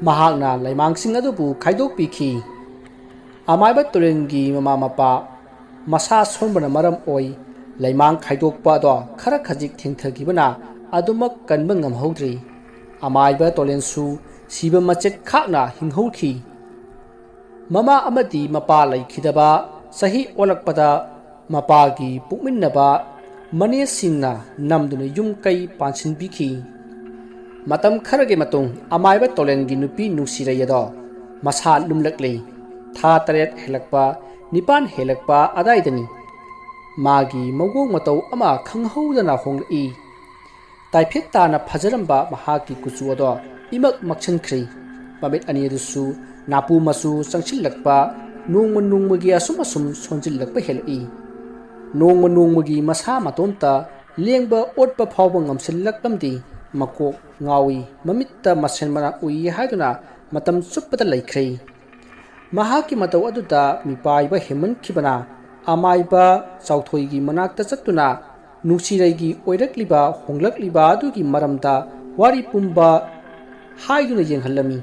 ꯃꯍꯥꯛꯅ ꯂꯩꯃꯥꯡꯁꯤꯡ ꯑꯗꯨꯕꯨ ꯈꯥꯏꯗꯣꯛꯄꯤꯈꯤ꯫ ꯑꯃꯥꯏꯕ ꯇꯨꯔꯦꯜꯒꯤ ꯃꯃꯥ ꯃꯄꯥ ꯃꯁꯥ ꯁꯣꯟꯕꯅ ꯃꯔꯝ ꯑꯣꯏ ꯂꯩꯃꯥꯡ ꯈꯥꯏꯗꯣꯛꯄ ꯑꯗꯣ ꯈꯔ ꯈꯖꯤꯛ ꯊꯦꯡꯊꯈꯤꯕꯅ ꯑꯗꯨꯃꯛ ꯀꯟꯕ ꯉꯝꯍꯧꯗ꯭ꯔꯤ꯫ ꯑꯃꯥꯏꯕ ꯇꯣꯂꯦꯟꯁꯨ ꯁꯤꯕ ꯃꯆꯦꯠ ꯈꯥꯛꯅ ꯍꯤꯡꯍꯧꯈꯤ꯫ ꯃꯃꯥ ꯑꯃꯗꯤ ꯃꯄꯥ ꯂꯩꯈꯤꯗꯕ ꯆꯍꯤ ꯑꯣꯜꯂꯛꯄꯗ ꯃꯄꯥꯒꯤ ꯄꯣꯛꯃꯤꯟꯅꯕ ꯃꯅꯦꯁꯤꯡꯅ ꯅꯝꯗꯨꯅ ꯌꯨꯝ ꯀꯩ ꯄꯥꯟꯁꯤꯟꯕꯤꯈꯤ꯫ ꯃꯇꯝ ꯈꯔꯒꯤ ꯃꯇꯨꯡ ꯑꯃꯥꯏꯕ ꯇꯣꯂꯦꯟꯒꯤ ꯅꯨꯄꯤ ꯅꯨꯡꯁꯤꯔꯩ ꯑꯗꯣ ꯃꯁꯥ ꯂꯨꯝꯂꯛꯂꯤ꯫ ꯊꯥ ꯇꯔꯦꯠ ꯍꯦꯜꯂꯛꯄ, ꯅꯤꯄꯥꯟ ꯍꯦꯜꯂꯛꯄ ꯑꯗꯥꯏꯗꯅꯤ꯫ ꯃꯥꯒꯤ ꯃꯑꯣꯡ ꯃꯇꯧ ꯑꯃ ꯈꯪꯍꯧꯗꯅ ꯍꯣꯡꯂꯛꯏ꯫ ꯇꯥꯏꯐꯦꯠ ꯇꯥꯅ ꯐꯖꯔꯝꯕ ꯃꯍꯥꯛꯀꯤ ꯀꯨꯆꯨ ꯑꯗꯣ ꯏꯃꯛ ꯃꯛꯁꯤꯟꯈ꯭ꯔꯦ꯫ ꯃꯃꯤꯠ ꯑꯅꯤ ꯑꯗꯨꯁꯨ ꯅꯥꯄꯨ ꯃꯆꯨ ꯆꯪꯁꯤꯜꯂꯛꯄ, ꯅꯣꯡꯃ ꯅꯣꯡꯃꯒꯤ ꯑꯁꯨꯝ ꯑꯁꯨꯝ ꯁꯣꯟꯖꯤꯜꯂꯛꯄ ꯍꯦꯜꯂꯛꯏ꯫ ꯅꯣꯡꯃ ꯅꯣꯡꯃꯒꯤ ꯃꯁꯥ ꯃꯇꯣꯝꯇ ꯂꯦꯡꯕ ꯑꯣꯠꯄ ꯐꯥꯎꯕ ꯉꯝꯁꯤꯜꯂꯛꯂꯝꯗꯦ꯫ ꯃꯀꯣꯛ ꯉꯥꯎꯏ, ꯃꯃꯤꯠꯇ ꯃꯁꯦꯟ ꯃꯅꯥ ꯎꯏ ꯍꯥꯏꯗꯨꯅ ꯃꯇꯝ ꯆꯨꯞꯄꯗ ꯂꯩꯈ꯭ꯔꯦ꯫ ꯃꯍꯥꯛꯀꯤ ꯃꯇꯧ ꯑꯗꯨꯗ ꯃꯤꯄꯥꯏꯕ ꯍꯦꯟꯃꯟꯈꯤꯕꯅ ꯑꯃꯥꯏꯕ ꯆꯥꯎꯊꯣꯏꯒꯤ ꯃꯅꯥꯛꯇ ꯆꯠꯇꯨꯅ ꯅꯨꯡꯁꯤꯔꯩꯒꯤ ꯑꯣꯏꯔꯛꯂꯤꯕ ꯍꯣꯡꯂꯛꯂꯤꯕ ꯑꯗꯨꯒꯤ ꯃꯔꯝꯗ ꯋꯥꯔꯤ ꯄꯨꯝꯕ ꯍꯥꯏꯗꯨꯅ ꯌꯦꯡꯍꯜꯂꯝꯃꯤ꯫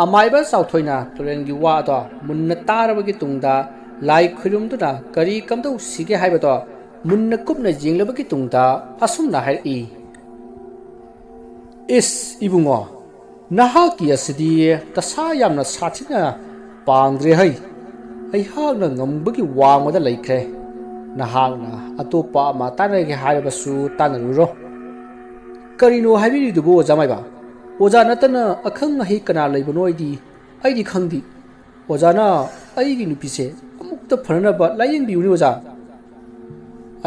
ꯑꯃꯥꯏꯕ ꯆꯥꯎꯊꯣꯏꯅ ꯇꯨꯔꯦꯜꯒꯤ ꯋꯥ ꯑꯗꯣ ꯃꯨꯟꯅ ꯇꯥꯔꯕꯒꯤ ꯇꯨꯡꯗ ꯂꯥꯏ ꯈꯨꯔꯨꯝꯗꯨꯅ ꯀꯔꯤ ꯀꯝꯗꯧꯁꯤꯒꯦ ꯍꯥꯏꯕꯗꯣ ꯃꯨꯟꯅ ꯀꯨꯞꯅ ꯌꯦꯡꯂꯕꯒꯤ ꯇꯨꯡꯗ ꯑꯁꯨꯝꯅ ꯍꯥꯏꯔꯛꯏ, "ꯏꯁ ꯏꯕꯨꯡꯉꯣ, ꯅꯍꯥꯛꯀꯤ ꯑꯁꯤꯗꯤ ꯗꯁꯥ ꯌꯥꯝꯅ ꯁꯥꯊꯤꯅ ꯄꯥꯡꯗ꯭ꯔꯦ ꯍꯩ꯫ ꯑꯩꯍꯥꯛꯅ ꯉꯝꯕꯒꯤ ꯋꯥꯡꯃꯗ ꯂꯩꯈ꯭ꯔꯦ꯫ ꯅꯍꯥꯛꯅ ꯑꯇꯣꯞꯄ ꯑꯃ ꯇꯥꯟꯅꯒꯦ ꯍꯥꯏꯔꯕꯁꯨ ꯇꯥꯟꯅꯔꯨꯔꯣ꯫" "ꯀꯔꯤꯅꯣ ꯍꯥꯏꯕꯤꯔꯤꯗꯨꯕꯨ ꯑꯣꯖꯥ ꯃꯥꯏꯕ? ꯑꯣꯖꯥ ꯅꯠꯇꯅ ꯑꯈꯪ ꯑꯍꯩ ꯀꯅꯥ ꯂꯩꯕꯅꯣ ꯑꯩꯗꯤ, ꯑꯩꯗꯤ ꯈꯪꯗꯦ꯫ ꯑꯣꯖꯥꯅ ꯑꯩꯒꯤ ꯅꯨꯄꯤꯁꯦ ꯑꯃꯨꯛꯇ ꯐꯅꯅꯕ ꯂꯥꯌꯦꯡꯕꯤꯌꯨꯅꯦ ꯑꯣꯖꯥ꯫"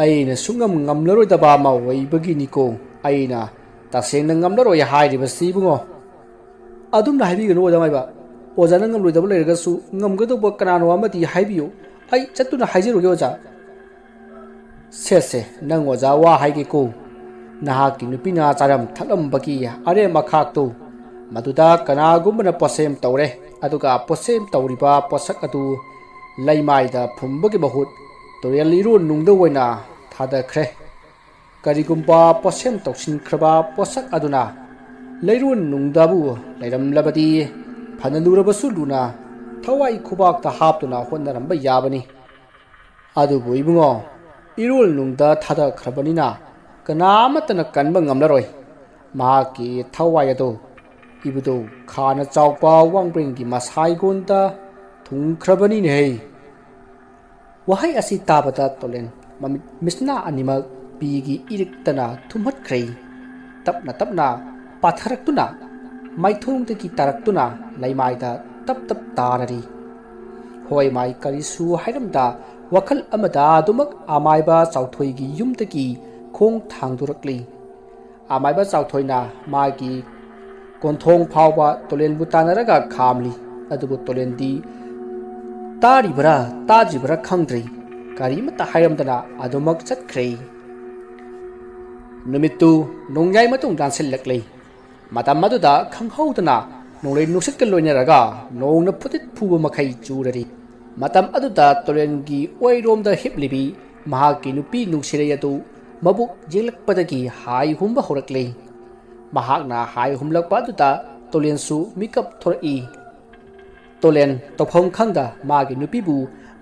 "ꯑꯩꯅ ꯁꯨꯡꯉꯝ ꯉꯝꯂꯔꯣꯏꯗꯕ ꯑꯃ ꯑꯣꯏꯕꯒꯤꯅꯤꯀꯣ ꯑꯩꯅ ꯇꯁꯦꯡꯅ ꯉꯝꯂꯔꯣꯏ ꯍꯥꯏꯔꯤꯕꯁꯤ ꯏꯕꯨꯡꯉꯣ꯫" "ꯑꯗꯨꯝꯅ ꯍꯥꯏꯕꯤꯒꯅꯨ ꯑꯣꯖꯥ ꯃꯥꯏꯕ꯫ ꯑꯣꯖꯥꯅ ꯉꯝꯂꯣꯏꯗꯕ ꯂꯩꯔꯒꯁꯨ ꯉꯝꯒꯗꯧꯕ ꯀꯅꯥꯅꯣ ꯑꯃꯗꯤ ꯍꯥꯏꯕꯤꯌꯨ꯫ ꯑꯩ ꯆꯠꯇꯨꯅ ꯍꯥꯏꯖꯔꯨꯒꯦ ꯑꯣꯖꯥ꯫" "ꯁꯦ ꯁꯦ, ꯅꯪ ꯑꯣꯖꯥ ꯋꯥ ꯍꯥꯏꯒꯦꯀꯣ꯫ ꯅꯍꯥꯛꯀꯤ ꯅꯨꯄꯤꯅ ꯆꯥꯔꯝ ꯊꯛꯂꯝꯕꯒꯤ ꯑꯔꯦꯝ ꯑꯈꯥꯛꯇꯨ ꯃꯗꯨꯗ ꯀꯅꯥꯒꯨꯝꯕꯅ ꯄꯣꯠꯁꯦꯝ ꯇꯧꯔꯦ, ꯑꯗꯨꯒ ꯄꯣꯠꯁꯦꯝ ꯇꯧꯔꯤꯕ ꯄꯣꯠꯁꯛ ꯑꯗꯨ ꯂꯩꯃꯥꯏꯗ ꯐꯨꯝꯕꯒꯤ ꯃꯍꯨꯠ ꯇꯨꯔꯦꯜ ꯏꯔꯣꯟ ꯅꯨꯡꯗ ꯑꯣꯏꯅ ꯊꯥꯗꯈ꯭ꯔꯦ꯫ ꯀꯔꯤꯒꯨꯝꯕ ꯄꯣꯠꯁꯦꯝ ꯇꯧꯁꯤꯟꯈ꯭ꯔꯕ ꯄꯣꯠꯁꯛ ꯑꯗꯨꯅ ꯂꯩꯔꯣꯟ ꯅꯨꯡꯗꯕꯨ ꯂꯩꯔꯝꯂꯕꯗꯤ, ꯐꯅ ꯂꯨꯔꯕꯁꯨ ꯂꯨꯅ ꯊꯋꯥꯏ ꯈꯨꯕꯥꯛꯇ ꯍꯥꯞꯇꯨꯅ ꯍꯣꯠꯅꯔꯝꯕ ꯌꯥꯕꯅꯤ꯫ ꯑꯗꯨꯕꯨ ꯏꯕꯨꯡꯉꯣ, ꯏꯔꯣꯜ ꯅꯨꯡꯗ ꯊꯥꯗꯈ꯭ꯔꯕꯅꯤꯅ ꯀꯅꯥ ꯑꯃꯠꯇꯅ ꯀꯟꯕ ꯉꯝꯂꯔꯣꯏ꯫ ꯃꯍꯥꯛꯀꯤ ꯊꯋꯥꯏ ꯑꯗꯨ ꯏꯕꯨꯙꯧ ꯈꯥꯅ ꯆꯥꯎꯕ ꯋꯥꯡꯕ꯭ꯔꯦꯟꯒꯤ ꯃꯁꯥꯏꯒꯣꯟꯗ ꯊꯨꯡꯈ꯭ꯔꯕꯅꯤꯅꯦꯍꯦ꯫" ꯋꯥꯍꯩ ꯑꯁꯤ ꯇꯥꯕꯗ ꯇꯣꯂꯦꯟ ꯃꯃꯤꯠ ꯃꯤꯠꯁꯅꯥ ꯑꯅꯤꯃꯛ ꯄꯤꯒꯤ ꯏꯔꯤꯛꯇꯅ ꯊꯨꯝꯍꯠꯈ꯭ꯔꯦ꯫ ꯇꯞꯅ ꯇꯞꯅ ꯄꯥꯊꯔꯛꯇꯨꯅ ꯃꯥꯏꯊꯣꯡꯗꯒꯤ ꯇꯥꯔꯛꯇꯨꯅ ꯂꯩꯃꯥꯏꯗ ꯇꯞ ꯇꯞ ꯇꯥꯔꯔꯤ꯫ ꯍꯣꯏ ꯃꯥꯏ ꯀꯔꯤꯁꯨ ꯍꯥꯏꯔꯝꯗ ꯋꯥꯈꯜ ꯑꯃꯗ ꯑꯗꯨꯃꯛ ꯑꯃꯥꯏꯕ ꯆꯥꯎꯊꯣꯏꯒꯤ ꯌꯨꯝꯗꯒꯤ ꯈꯣꯡ ꯊꯥꯡꯗꯣꯔꯛꯂꯤ꯫ ꯑꯃꯥꯏꯕ ꯆꯥꯎꯊꯣꯏꯅ ꯃꯥꯒꯤ ꯀꯣꯟꯊꯣꯡ ꯐꯥꯎꯕ ꯇꯣꯂꯦꯟꯕꯨ ꯇꯥꯟꯅꯔꯒ ꯈꯥꯝꯂꯤ꯫ ꯑꯗꯨꯕꯨ ꯇꯣꯂꯦꯟꯗꯤ ꯇꯥꯔꯤꯕꯔꯥ ꯇꯥꯗ꯭ꯔꯤꯕꯔꯥ ꯈꯪꯗ꯭ꯔꯦ꯫ ꯀꯔꯤꯃꯠꯇ ꯍꯥꯏꯔꯝꯗꯅ ꯑꯗꯨꯃꯛ ꯆꯠꯈ꯭ꯔꯦ꯫ ꯅꯨꯃꯤꯠꯇꯨ ꯅꯣꯡꯌꯥꯏ ꯃꯇꯨꯡ ꯂꯥꯟꯁꯤꯜꯂꯛꯂꯦ꯫ ꯃꯇꯝ ꯑꯗꯨꯗ ꯈꯪꯍꯧꯗꯅ ꯅꯣꯡꯂꯩ ꯅꯨꯡꯁꯤꯠꯀ ꯂꯣꯏꯅꯔꯒ ꯅꯣꯡꯅ ꯐꯨꯇꯤꯠ ꯐꯨꯕ ꯃꯈꯩ ꯆꯨꯔꯔꯤ꯫ ꯃꯇꯝ ꯑꯗꯨꯗ ꯇꯨꯔꯦꯜꯒꯤ ꯑꯣꯏꯔꯣꯝꯗ ꯍꯤꯞꯂꯤꯕꯤ ꯃꯍꯥꯛꯀꯤ ꯅꯨꯄꯤ ꯅꯨꯡꯁꯤꯔꯩ ꯑꯗꯨ ꯃꯕꯨꯛ ꯌꯦꯛꯂꯛꯄꯗꯒꯤ ꯍꯥꯏ ꯍꯨꯝꯕ ꯍꯧꯔꯛꯂꯦ꯫ ꯃꯍꯥꯛꯅ ꯍꯥꯏ ꯍꯨꯝꯂꯛꯄ ꯑꯗꯨꯗ ꯇꯨꯔꯦꯜꯁꯨ ꯃꯤꯀꯞ ꯊꯣꯔꯛꯏ꯫ ꯇꯣꯂꯦꯟ ꯇꯧꯐꯝ ꯈꯪꯗ ꯃꯥꯒꯤ ꯅꯨꯄꯤꯕꯨ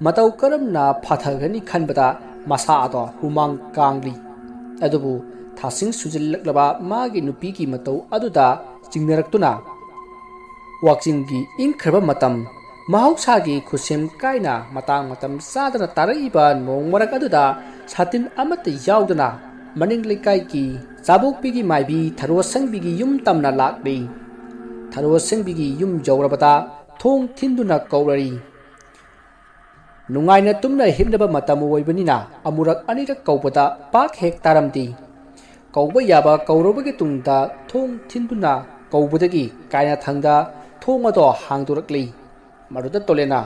ꯃꯇꯧ ꯀꯔꯝꯅ ꯐꯥꯊꯒꯅꯤ ꯈꯟꯕꯗ ꯃꯁꯥ ꯑꯗꯣ ꯍꯨꯃꯥꯡ ꯀꯥꯡꯂꯤ꯫ ꯑꯗꯨꯕꯨ ꯊꯥꯁꯤꯡ ꯁꯨꯖꯤꯜꯂꯛꯂꯕ ꯃꯥꯒꯤ ꯅꯨꯄꯤꯒꯤ ꯃꯇꯧ ꯑꯗꯨꯗ ꯆꯤꯡꯅꯔꯛꯇꯨꯅ ꯋꯥꯛꯆꯤꯡꯒꯤ ꯏꯪꯈ꯭ꯔꯕ ꯃꯇꯝ, ꯃꯍꯧꯁꯥꯒꯤ ꯈꯨꯠꯁꯦꯝ ꯀꯥꯏꯅ ꯃꯇꯥꯡ ꯃꯇꯝ ꯆꯥꯗꯅ ꯇꯥꯔꯛꯏꯕ ꯅꯣꯡ ꯃꯔꯛ ꯑꯗꯨꯗ ꯁꯥꯇꯤꯟ ꯑꯃꯠꯇ ꯌꯥꯎꯗꯅ ꯃꯅꯤꯡ ꯂꯩꯀꯥꯏꯒꯤ ꯆꯥꯕꯣꯛꯄꯤꯒꯤ ꯃꯥꯏꯕꯤ ꯊꯔꯣ ꯁꯪꯕꯤꯒꯤ ꯌꯨꯝ ꯇꯝꯅ ꯂꯥꯛꯂꯤ꯫ ꯊꯔꯣ ꯁꯪꯕꯤꯒꯤ ꯌꯨꯝ ꯌꯧꯔꯕꯗ ꯊꯣꯡ ꯊꯤꯟꯗꯨꯅ ꯀꯧꯔꯔꯤ꯫ ꯅꯨꯡꯉꯥꯏꯅ ꯇꯨꯝꯅ ꯍꯤꯞꯅꯕ ꯃꯇꯝ ꯑꯣꯏꯕꯅꯤꯅ ꯑꯃꯨꯔꯛ ꯑꯅꯤꯔꯛ ꯀꯧꯕꯗ ꯄꯥꯛ ꯍꯦꯛ ꯇꯥꯔꯝꯗꯦ꯫ ꯀꯧꯕ ꯌꯥꯕ ꯀꯧꯔꯕꯒꯤ ꯇꯨꯡꯗ ꯊꯣꯡ ꯊꯤꯟꯗꯨꯅ ꯀꯧꯕꯗꯒꯤ ꯀꯥꯏꯅꯊꯪꯗ ꯊꯣꯡ ꯑꯗꯣ ꯍꯥꯡꯗꯣꯔꯛꯂꯤ꯫ ꯃꯗꯨꯗ ꯇꯣꯂꯦꯅ,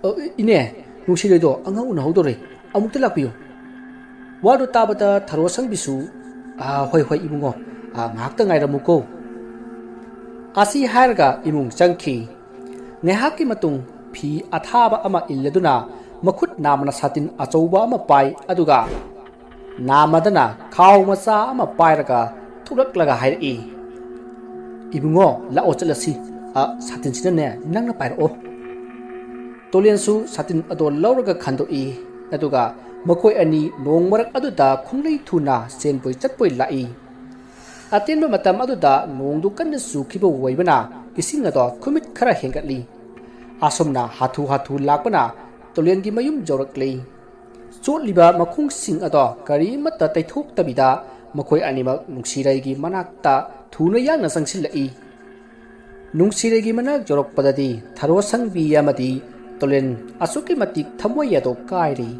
"ꯑ, ꯏꯅꯦ, ꯅꯨꯡꯁꯤꯔꯩꯗꯣ ꯑꯉꯥꯡ ꯎꯅꯍꯧꯗꯣꯔꯦ, ꯑꯃꯨꯛꯇ ꯂꯥꯛꯄꯤꯌꯨ꯫" ꯋꯥꯗꯨ ꯇꯥꯕꯗ ꯊꯔꯣ ꯁꯪꯕꯤꯁꯨ, "ꯑꯥ, ꯍꯣꯏ, ꯍꯣꯏ, ꯏꯕꯨꯡꯉꯣ, ꯑꯥ, ꯉꯥꯏꯍꯥꯛꯇ ꯉꯥꯏꯔꯝꯃꯨꯀꯣ꯫" ꯑꯁꯤ ꯍꯥꯏꯔꯒ ꯏꯃꯨꯡ ꯆꯪꯈꯤ꯫ ꯉꯥꯏꯍꯥꯛꯀꯤ ꯃꯇꯨꯡ ꯐꯤ ꯑꯊꯥꯕ ꯑꯃ ꯏꯜꯂꯗꯨꯅ ꯃꯈꯨꯠ ꯅꯥꯝꯃꯅ ꯁꯥꯇꯤꯟ ꯑꯆꯧꯕ ꯑꯃ ꯄꯥꯏ, ꯑꯗꯨꯒ ꯅꯥꯝꯃꯗꯅ ꯈꯥꯎ ꯃꯆꯥ ꯑꯃ ꯄꯥꯏꯔꯒ ꯊꯣꯛꯂꯛꯂꯒ ꯍꯥꯏꯔꯛꯏ, "ꯏꯕꯨꯡꯉꯣ, ꯂꯥꯛꯑꯣ ꯆꯠꯂꯁꯤ꯫ ꯑ, ꯁꯥꯇꯤꯟꯁꯤꯅꯅꯦ ꯅꯪꯅ ꯄꯥꯏꯔꯛꯑꯣ꯫" ꯇꯣꯂꯦꯟꯁꯨ ꯁꯥꯇꯤꯟ ꯑꯗꯣ ꯂꯧꯔꯒ ꯈꯟꯗꯣꯛꯏ꯫ ꯑꯗꯨꯒ ꯃꯈꯣꯏ ꯑꯅꯤ ꯅꯣꯡ ꯃꯔꯛ ꯑꯗꯨꯗ ꯈꯣꯡꯂꯩ ꯊꯨꯅ ꯆꯦꯟꯕꯣꯏ ꯆꯠꯄꯣꯏ ꯂꯥꯛꯏ꯫ ꯑꯇꯦꯟꯕ ꯃꯇꯝ ꯑꯗꯨꯗ ꯅꯣꯡꯗꯨ ꯀꯟꯅ ꯆꯨꯈꯤꯕ ꯑꯣꯏꯕꯅ ꯏꯁꯤꯡ ꯑꯗꯣ ꯈꯨꯃꯤꯠ ꯈꯔ ꯍꯦꯟꯒꯠꯂꯤ꯫ ꯑꯁꯨꯝꯅ ꯍꯥꯊꯨ ꯍꯥꯊꯨ ꯂꯥꯛꯄꯅ ꯇꯣꯂꯦꯟꯒꯤ ꯃꯌꯨꯝ ꯌꯧꯔꯛꯂꯤ꯫ ꯆꯣꯠꯂꯤꯕ ꯃꯈꯣꯡꯁꯤꯡ ꯑꯗꯣ ꯀꯔꯤꯃꯠꯇ ꯇꯩꯊꯣꯛꯇꯕꯤꯗ ꯃꯈꯣꯏ ꯑꯅꯤꯃꯛ ꯅꯨꯡꯁꯤꯔꯩꯒꯤ ꯃꯅꯥꯛꯇ ꯊꯨꯅ ꯌꯥꯡꯅ ꯆꯪꯁꯤꯜꯂꯛꯏ꯫ ꯅꯨꯡꯁꯤꯔꯩꯒꯤ ꯃꯅꯥꯛ ꯌꯧꯔꯛꯄꯗꯗꯤ ꯊꯔꯣ ꯁꯪꯕꯤ ꯑꯃꯗꯤ ꯇꯣꯂꯦꯟ ꯑꯁꯨꯛꯀꯤ ꯃꯇꯤꯛ ꯊꯃꯣꯏ ꯌꯥꯗꯣꯛ ꯀꯥꯏꯔꯤ꯫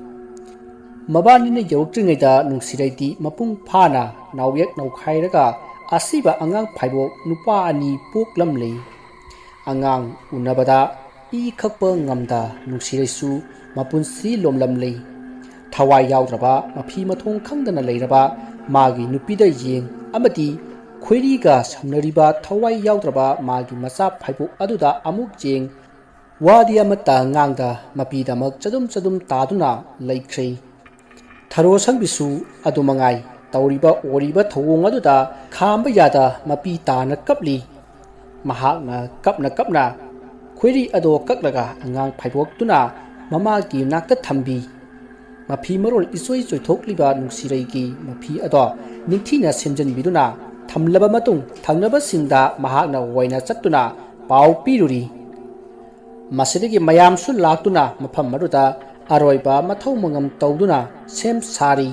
ꯃꯕꯥꯅꯤꯅ ꯌꯧꯔꯛꯇ꯭ꯔꯤꯉꯩꯗ ꯅꯨꯡꯁꯤꯔꯩꯗꯤ ꯃꯄꯨꯡ ꯐꯥꯅ ꯅꯥꯎꯌꯦꯛ ꯅꯧꯈꯥꯏꯔꯒ ꯑꯁꯤꯕ ꯑꯉꯥꯡ ꯐꯥꯏꯕꯣꯛ ꯅꯨꯄꯥ ꯑꯅꯤ ꯄꯣꯛꯂꯝꯂꯤ꯫ ꯑꯉꯥꯡ ꯎꯅꯕꯗ ꯏ ꯈꯛꯄ ꯉꯝꯗ ꯅꯨꯡꯁꯤꯔꯩꯁꯨ ꯃꯄꯨꯟꯁꯤ ꯂꯣꯝꯂꯝꯂꯤ꯫ ꯊꯋꯥꯏ ꯌꯥꯎꯗ꯭ꯔꯕ, ꯃꯐꯤ ꯃꯊꯣꯡ ꯈꯪꯗꯅ ꯂꯩꯔꯕ ꯃꯥꯒꯤ ꯅꯨꯄꯤꯗ ꯌꯦꯡ ꯑꯃꯗꯤ ꯈꯣꯏꯔꯤꯒ ꯁꯝꯅꯔꯤꯕ ꯊꯋꯥꯏ ꯌꯥꯎꯗ꯭ꯔꯕ ꯃꯥꯒꯤ ꯃꯆꯥ ꯐꯥꯏꯕꯣꯛ ꯑꯗꯨꯗ ꯑꯃꯨꯛ ꯌꯦꯡ, ꯋꯥꯗꯤ ꯑꯃꯠꯇ ꯉꯥꯡꯗ ꯃꯄꯤꯗꯃꯛ ꯆꯗꯨꯝ ꯆꯗꯨꯝ ꯇꯥꯗꯨꯅ ꯂꯩꯈ꯭ꯔꯦ꯫ ꯊꯔꯣ ꯁꯪꯕꯤꯁꯨ ꯑꯗꯨꯃꯉꯥꯏ, ꯇꯧꯔꯤꯕ ꯑꯣꯏꯔꯤꯕ ꯊꯧꯑꯣꯡ ꯑꯗꯨꯗ ꯈꯥꯝꯕ ꯌꯥꯗ ꯃꯄꯤ ꯇꯥꯅ ꯀꯞꯂꯤ꯫ ꯃꯍꯥꯛꯅ ꯀꯞꯅ ꯀꯞꯅ ꯈꯣꯏꯔꯤ ꯑꯗꯣ ꯀꯛꯂꯒ ꯑꯉꯥꯡ ꯐꯥꯏꯕꯣꯛꯇꯨꯅ ꯃꯃꯥꯒꯤ ꯅꯥꯛꯇ ꯊꯝꯕꯤ꯫ ꯃꯐꯤ ꯃꯔꯣꯜ ꯏꯆꯣꯏ ꯆꯣꯏꯊꯣꯛꯂꯤꯕ ꯅꯨꯡꯁꯤꯔꯩꯒꯤ ꯃꯐꯤ ꯑꯗꯣ ꯅꯤꯡꯊꯤꯅ ꯁꯦꯝꯖꯤꯟꯕꯤꯗꯨꯅ ꯊꯝꯂꯕ ꯃꯇꯨꯡ, ꯊꯪꯅꯕꯁꯤꯡꯗ ꯃꯍꯥꯛꯅ ꯑꯣꯏꯅ ꯆꯠꯇꯨꯅ ꯄꯥꯎ ꯄꯤꯔꯨꯔꯤ꯫ ꯃꯁꯤꯗꯒꯤ ꯃꯌꯥꯝꯁꯨ ꯂꯥꯛꯇꯨꯅ ꯃꯐꯝ ꯑꯗꯨꯗ ꯑꯔꯣꯏꯕ ꯃꯊꯧ ꯃꯉꯝ ꯇꯧꯗꯨꯅ ꯁꯦꯝ ꯁꯥꯔꯤ꯫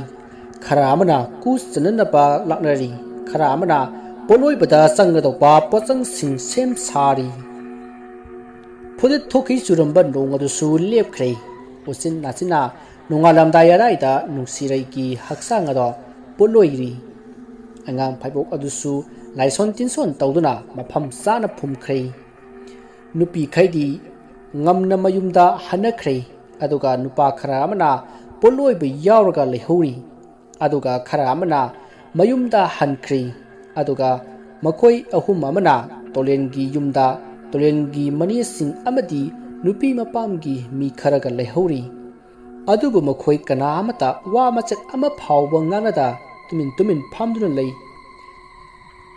ꯈꯔ ꯑꯃꯅ ꯀꯨ ꯆꯟꯅꯅꯕ ꯂꯥꯛꯅꯔꯤ, ꯈꯔ ꯑꯃꯅ ꯄꯣꯠꯂꯣꯏꯕꯗ ꯆꯪꯒꯗꯧꯕ ꯄꯣꯠꯆꯪꯁꯤꯡ ꯁꯦꯝ ꯁꯥꯔꯤ꯫ ꯐꯨꯗꯤꯠ ꯊꯣꯛꯈꯤ ꯆꯨꯔꯝꯕ ꯅꯣꯡ ꯑꯗꯨꯁꯨ ꯂꯦꯞꯈ꯭ꯔꯦ꯫ ꯎꯆꯤꯟ ꯅꯥꯆꯤꯟꯅ ꯅꯣꯡꯉꯥꯜꯂꯝꯗꯥꯏ ꯑꯗꯥꯏꯗ ꯅꯨꯡꯁꯤꯔꯩꯒꯤ ꯍꯛꯆꯥꯡ ꯑꯗꯣ ꯄꯣꯠꯂꯣꯏꯔꯤ꯫ ꯑꯉꯥꯡ ꯐꯥꯏꯕꯣꯛ ꯑꯗꯨꯁꯨ ꯂꯥꯏꯁꯣꯟ ꯇꯤꯟꯁꯣꯟ ꯇꯧꯗꯨꯅ ꯃꯐꯝ ꯆꯥꯅ ꯐꯨꯝꯈ꯭ꯔꯦ꯫ ꯅꯨꯄꯤꯈꯩꯗꯤ ꯉꯝꯅ ꯃꯌꯨꯝꯗ ꯍꯟꯅꯈ꯭ꯔꯦ꯫ ꯑꯗꯨꯒ ꯅꯨꯄꯥ ꯈꯔ ꯑꯃꯅ ꯄꯣꯠꯂꯣꯏꯕ ꯌꯥꯎꯔꯒ ꯂꯩꯍꯧꯔꯤ꯫ ꯑꯗꯨꯒ ꯈꯔ ꯑꯃꯅ ꯃꯌꯨꯝꯗ ꯍꯟꯈ꯭ꯔꯦ꯫ ꯑꯗꯨꯒ ꯃꯈꯣꯏ ꯑꯍꯨꯝ ꯑꯃꯅ ꯇꯣꯂꯦꯟꯒꯤ ꯌꯨꯝꯗ, ꯇꯣꯂꯦꯟꯒꯤ ꯃꯅꯦꯁꯤꯡ ꯑꯃꯗꯤ ꯅꯨꯄꯤ ꯃꯄꯥꯝꯒꯤ ꯃꯤ ꯈꯔꯒ ꯂꯩꯍꯧꯔꯤ꯫ ꯑꯗꯨꯕꯨ ꯃꯈꯣꯏ ꯀꯅꯥ ꯑꯃꯠꯇ ꯋꯥ ꯃꯆꯦꯠ ꯑꯃ ꯐꯥꯎꯕ ꯉꯥꯡꯅꯗ ꯇꯨꯃꯤꯟ ꯇꯨꯃꯤꯟ ꯐꯝꯗꯨꯅ ꯂꯩ꯫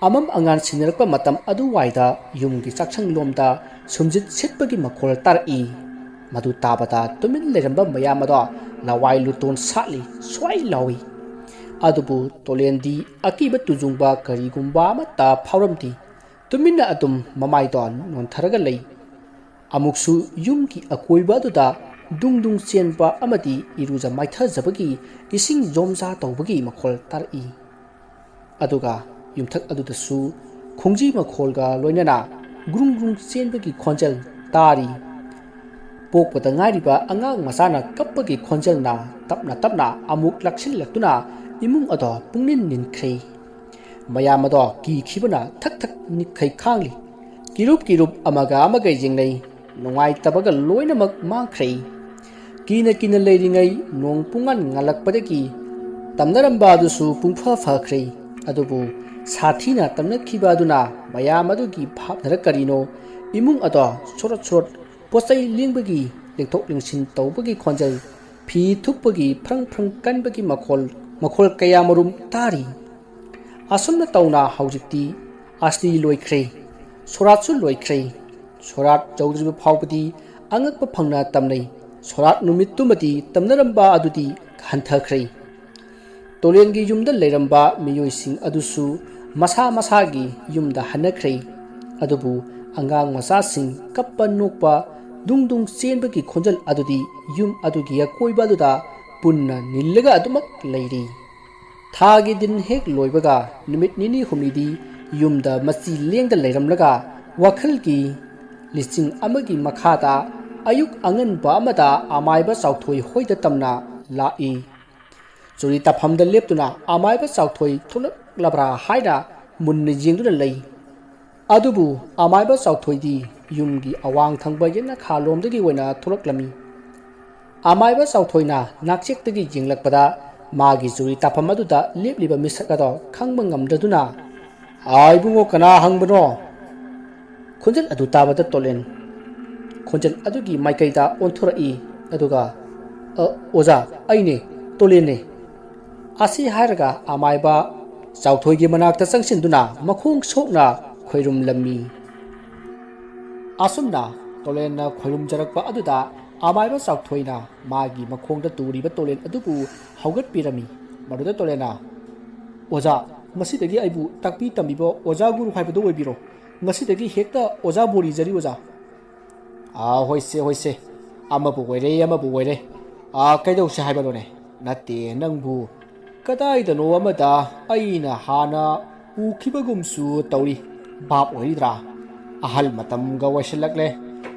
ꯑꯃꯝ ꯑꯉꯥꯟ ꯁꯤꯟꯅꯔꯛꯄ ꯃꯇꯝ ꯑꯗꯨꯋꯥꯏꯗ ꯌꯨꯝꯒꯤ ꯆꯥꯛꯁꯪꯂꯣꯝꯗ ꯁꯨꯝꯖꯤꯠ ꯁꯤꯠꯄꯒꯤ ꯃꯈꯣꯜ ꯇꯥꯔꯛꯏ꯫ ꯃꯗꯨ ꯇꯥꯕꯗ ꯇꯨꯃꯤꯟ ꯂꯩꯔꯝꯕ ꯃꯌꯥꯝ ꯑꯗꯣ ꯂꯋꯥꯏ ꯂꯨꯇꯣꯟ ꯁꯥꯠꯂꯤ, ꯁ꯭ꯋꯥꯏ ꯂꯥꯎꯏ꯫ ꯑꯗꯨꯕꯨ ꯇꯣꯂꯦꯟꯗꯤ ꯑꯀꯤꯕ ꯇꯨꯖꯨꯡꯕ ꯀꯔꯤꯒꯨꯝꯕ ꯑꯃꯠꯇ ꯐꯥꯎꯔꯝꯗꯦ꯫ ꯇꯨꯃꯤꯟꯅ ꯑꯗꯨꯝ ꯃꯃꯥꯏꯗꯣ ꯅꯣꯟꯊꯔꯒ ꯂꯩ꯫ ꯑꯃꯨꯛꯁꯨ ꯌꯨꯝꯒꯤ ꯑꯀꯣꯏꯕ ꯑꯗꯨꯗ ꯗꯨꯡ ꯗꯨꯡ ꯆꯦꯟꯕ ꯑꯃꯗꯤ ꯏꯔꯨꯖ ꯃꯥꯏꯊꯖꯕꯒꯤ, ꯏꯁꯤꯡ ꯖꯣꯝꯖꯥ ꯇꯧꯕꯒꯤ ꯃꯈꯣꯜ ꯇꯥꯔꯛꯏ꯫ ꯑꯗꯨꯒ ꯌꯨꯝꯊꯛ ꯑꯗꯨꯗꯁꯨ ꯈꯣꯡꯖꯤ ꯃꯈꯣꯜꯒ ꯂꯣꯏꯅꯅ ꯒ꯭ꯔꯨꯡ ꯒ꯭ꯔꯨꯡ ꯆꯦꯟꯕꯒꯤ ꯈꯣꯟꯖꯦꯜ ꯇꯥꯔꯤ꯫ ꯄꯣꯛꯄꯗ ꯉꯥꯏꯔꯤꯕ ꯑꯉꯥꯡ ꯃꯆꯥꯅ ꯀꯞꯄꯒꯤ ꯈꯣꯟꯖꯦꯜꯅ ꯇꯞꯅ ꯇꯞꯅ ꯑꯃꯨꯛ ꯂꯥꯛꯁꯤꯜꯂꯛꯇꯨꯅ ꯏꯃꯨꯡ ꯑꯗꯣ ꯄꯨꯡꯅꯤꯟ ꯅꯤꯟꯈ꯭ꯔꯦ꯫ ꯃꯌꯥꯝ ꯑꯗꯣ ꯀꯤꯈꯤꯕꯅ ꯊꯛ ꯊꯛ ꯅꯤꯛꯈꯩ ꯈꯥꯡꯂꯤ꯫ ꯀꯤꯔꯨꯞ ꯀꯤꯔꯨꯞ ꯑꯃꯒ ꯑꯃꯒ ꯌꯦꯡꯅꯩ꯫ ꯅꯨꯡꯉꯥꯏꯇꯕꯒ ꯂꯣꯏꯅꯃꯛ ꯃꯥꯡꯈ꯭ꯔꯦ꯫ ꯀꯤꯅ ꯀꯤꯅ ꯂꯩꯔꯤꯉꯩ ꯅꯣꯡ ꯄꯨꯡꯉꯥꯟ ꯉꯥꯜꯂꯛꯄꯗꯒꯤ ꯇꯝꯅꯔꯝꯕ ꯑꯗꯨꯁꯨ ꯄꯨꯡꯐ ꯐꯈ꯭ꯔꯦ꯫ ꯑꯗꯨꯕꯨ ꯁꯥꯊꯤꯅ ꯇꯝꯅꯈꯤꯕ ꯑꯗꯨꯅ ꯃꯌꯥꯝ ꯑꯗꯨꯒꯤ ꯚꯥꯞꯅꯔ ꯀꯔꯤꯅꯣ, ꯏꯃꯨꯡ ꯑꯗꯣ ꯁꯣꯔꯣꯠ ꯁꯣꯔꯣꯠ ꯄꯣꯠꯆꯩ ꯂꯦꯡꯕꯒꯤ, ꯂꯦꯡꯊꯣꯛ ꯂꯦꯡꯁꯤꯟ ꯇꯧꯕꯒꯤ ꯈꯣꯟꯖꯦꯜ, ꯐꯤ ꯊꯨꯞꯄꯒꯤ ꯐ꯭ꯔꯪ ꯐ꯭ꯔꯪ ꯀꯟꯕꯒꯤ ꯃꯈꯣꯜ, ꯃꯈꯣꯜ ꯀꯌꯥ ꯃꯔꯨꯝ ꯇꯥꯔꯤ꯫ ꯑꯁꯨꯝꯅ ꯇꯧꯅ ꯍꯧꯖꯤꯛꯇꯤ ꯑꯁꯇꯤ ꯂꯣꯏꯈ꯭ꯔꯦ, ꯁꯣꯔꯥꯠꯁꯨ ꯂꯣꯏꯈ꯭ꯔꯦ꯫ ꯁꯣꯔꯥꯠ ꯌꯧꯗ꯭ꯔꯤꯕ ꯐꯥꯎꯕꯗꯤ ꯑꯉꯛꯄ ꯐꯪꯅ ꯇꯝꯅꯩ꯫ ꯁꯣꯔꯥꯠ ꯅꯨꯃꯤꯠꯇꯨꯃꯗꯤ ꯇꯝꯅꯔꯝꯕ ꯑꯗꯨꯗꯤ ꯍꯟꯊꯈ꯭ꯔꯦ꯫ ꯇꯣꯂꯦꯟꯒꯤ ꯌꯨꯝꯗ ꯂꯩꯔꯝꯕ ꯃꯤꯑꯣꯏꯁꯤꯡ ꯑꯗꯨꯁꯨ ꯃꯁꯥ ꯃꯁꯥꯒꯤ ꯌꯨꯝꯗ ꯍꯟꯅꯈ꯭ꯔꯦ꯫ ꯑꯗꯨꯕꯨ ꯑꯉꯥꯡ ꯃꯆꯥꯁꯤꯡ ꯀꯞꯄ ꯅꯣꯛꯄ, ꯗꯨꯡ ꯗꯨꯡ ꯆꯦꯟꯕꯒꯤ ꯈꯣꯟꯖꯦꯜ ꯑꯗꯨꯗꯤ ꯌꯨꯝ ꯑꯗꯨꯒꯤ ꯑꯀꯣꯏꯕ ꯑꯗꯨꯗ ꯄꯨꯟꯅ ꯅꯤꯜꯂꯒ ꯑꯗꯨꯃꯛ ꯂꯩꯔꯤ꯫ ꯊꯥꯒꯤ ꯗꯤꯟ ꯍꯦꯛ ꯂꯣꯏꯕꯒ ꯅꯨꯃꯤꯠ ꯅꯤꯅꯤ ꯍꯨꯝꯅꯤꯗꯤ ꯌꯨꯝꯗ ꯃꯆꯤ ꯂꯦꯡꯗ ꯂꯩꯔꯝꯂꯒ, ꯋꯥꯈꯜꯒꯤ ꯂꯤꯁꯤꯡ ꯑꯃꯒꯤ ꯃꯈꯥꯗ ꯑꯌꯨꯛ ꯑꯉꯟꯕ ꯑꯃꯗ ꯑꯃꯥꯏꯕ ꯆꯥꯎꯊꯣꯏ ꯍꯣꯏꯗ ꯇꯝꯅ ꯂꯥꯛꯏ꯫ ꯆꯨꯔꯤ ꯇꯥꯐꯝꯗ ꯂꯦꯞꯇꯨꯅ ꯑꯃꯥꯏꯕ ꯆꯥꯎꯊꯣꯏ ꯊꯣꯛꯂꯛꯂꯕ꯭ꯔꯥ ꯍꯥꯏꯅ ꯃꯨꯟꯅ ꯌꯦꯡꯗꯨꯅ ꯂꯩ꯫ ꯑꯗꯨꯕꯨ ꯑꯃꯥꯏꯕ ꯆꯥꯎꯊꯣꯏꯗꯤ ꯌꯨꯝꯒꯤ ꯑꯋꯥꯡ ꯊꯪꯕ ꯌꯦꯅꯈꯥꯂꯣꯝꯗꯒꯤ ꯑꯣꯏꯅ ꯊꯣꯛꯂꯛꯂꯝꯃꯤ꯫ ꯑꯃꯥꯏꯕ ꯆꯥꯎꯊꯣꯏꯅ ꯅꯥꯛꯆꯦꯛꯇꯒꯤ ꯌꯦꯡꯂꯛꯄꯗ ꯃꯥꯒꯤ ꯆꯨꯔꯤ ꯇꯥꯐꯝ ꯑꯗꯨꯗ ꯂꯦꯞꯂꯤꯕ ꯃꯤꯁꯛ ꯑꯗꯣ ꯈꯪꯕ ꯉꯝꯗꯗꯨꯅ, "ꯑꯥ, ꯏꯕꯨꯡꯉꯣ, ꯀꯅꯥ ꯍꯪꯕꯅꯣ?" ꯈꯣꯟꯖꯦꯜ ꯑꯗꯨ ꯇꯥꯕꯗ ꯇꯣꯂꯦꯟ, ꯈꯣꯟꯖꯦꯜ ꯑꯗꯨꯒꯤ ꯃꯥꯏꯀꯩꯗ ꯑꯣꯟꯊꯣꯔꯛꯏ꯫ ꯑꯗꯨꯒ, "ꯑ, ꯑꯣꯖꯥ, ꯑꯩꯅꯦ, ꯇꯣꯂꯦꯟꯅꯦ," ꯑꯁꯤ ꯍꯥꯏꯔꯒ ꯑꯃꯥꯏꯕ ꯆꯥꯎꯊꯣꯏꯒꯤ ꯃꯅꯥꯛꯇ ꯆꯪꯁꯤꯟꯗꯨꯅ ꯃꯈꯣꯡ ꯁꯣꯛꯅ ꯈꯣꯏꯔꯨꯝꯂꯝꯃꯤ꯫ ꯑꯁꯨꯝꯅ ꯇꯣꯂꯦꯟꯅ ꯈꯣꯏꯔꯨꯝꯖꯔꯛꯄ ꯑꯗꯨꯗ ꯑꯃꯥꯏꯕ ꯆꯥꯎꯊꯣꯏꯅ ꯃꯥꯒꯤ ꯃꯈꯣꯡꯗ ꯇꯨꯔꯤꯕ ꯇꯣꯂꯦꯟ ꯑꯗꯨꯕꯨ ꯍꯧꯒꯠꯄꯤꯔꯝꯃꯤ꯫ ꯃꯗꯨꯗ ꯇꯣꯂꯦꯟꯅ, "ꯑꯣꯖꯥ, ꯉꯁꯤꯗꯒꯤ ꯑꯩꯕꯨ ꯇꯥꯛꯄꯤ ꯇꯝꯕꯤꯕ ꯑꯣꯖꯥ ꯒꯨꯔꯨ ꯍꯥꯏꯕꯗꯨ ꯑꯣꯏꯕꯤꯔꯣ꯫ ꯉꯁꯤꯗꯒꯤ ꯍꯦꯛꯇ ꯑꯣꯖꯥ ꯕꯣꯔꯤꯖꯔꯤ, ꯑꯣꯖꯥ꯫" "ꯑꯥ, ꯍꯣꯏꯁꯦ, ꯍꯣꯏꯁꯦ, ꯑꯃꯕꯨ ꯑꯣꯏꯔꯦ, ꯑꯃꯕꯨ ꯑꯣꯏꯔꯦ꯫ ꯑꯥ, ꯀꯩꯗꯧꯁꯦ ꯍꯥꯏꯕꯅꯣꯅꯦ? ꯅꯠꯇꯦ, ꯅꯪꯕꯨ ꯀꯗꯥꯏꯗꯅꯣ ꯑꯃꯗ ꯑꯩꯅ ꯍꯥꯟꯅ ꯎꯈꯤꯕꯒꯨꯝꯁꯨ ꯇꯧꯔꯤ꯫ ꯚꯥꯞ ꯑꯣꯏꯔꯤꯗ꯭ꯔꯥ? ꯑꯍꯜ ꯃꯇꯝꯒ ꯑꯣꯏꯁꯤꯜꯂꯛꯂꯦ꯫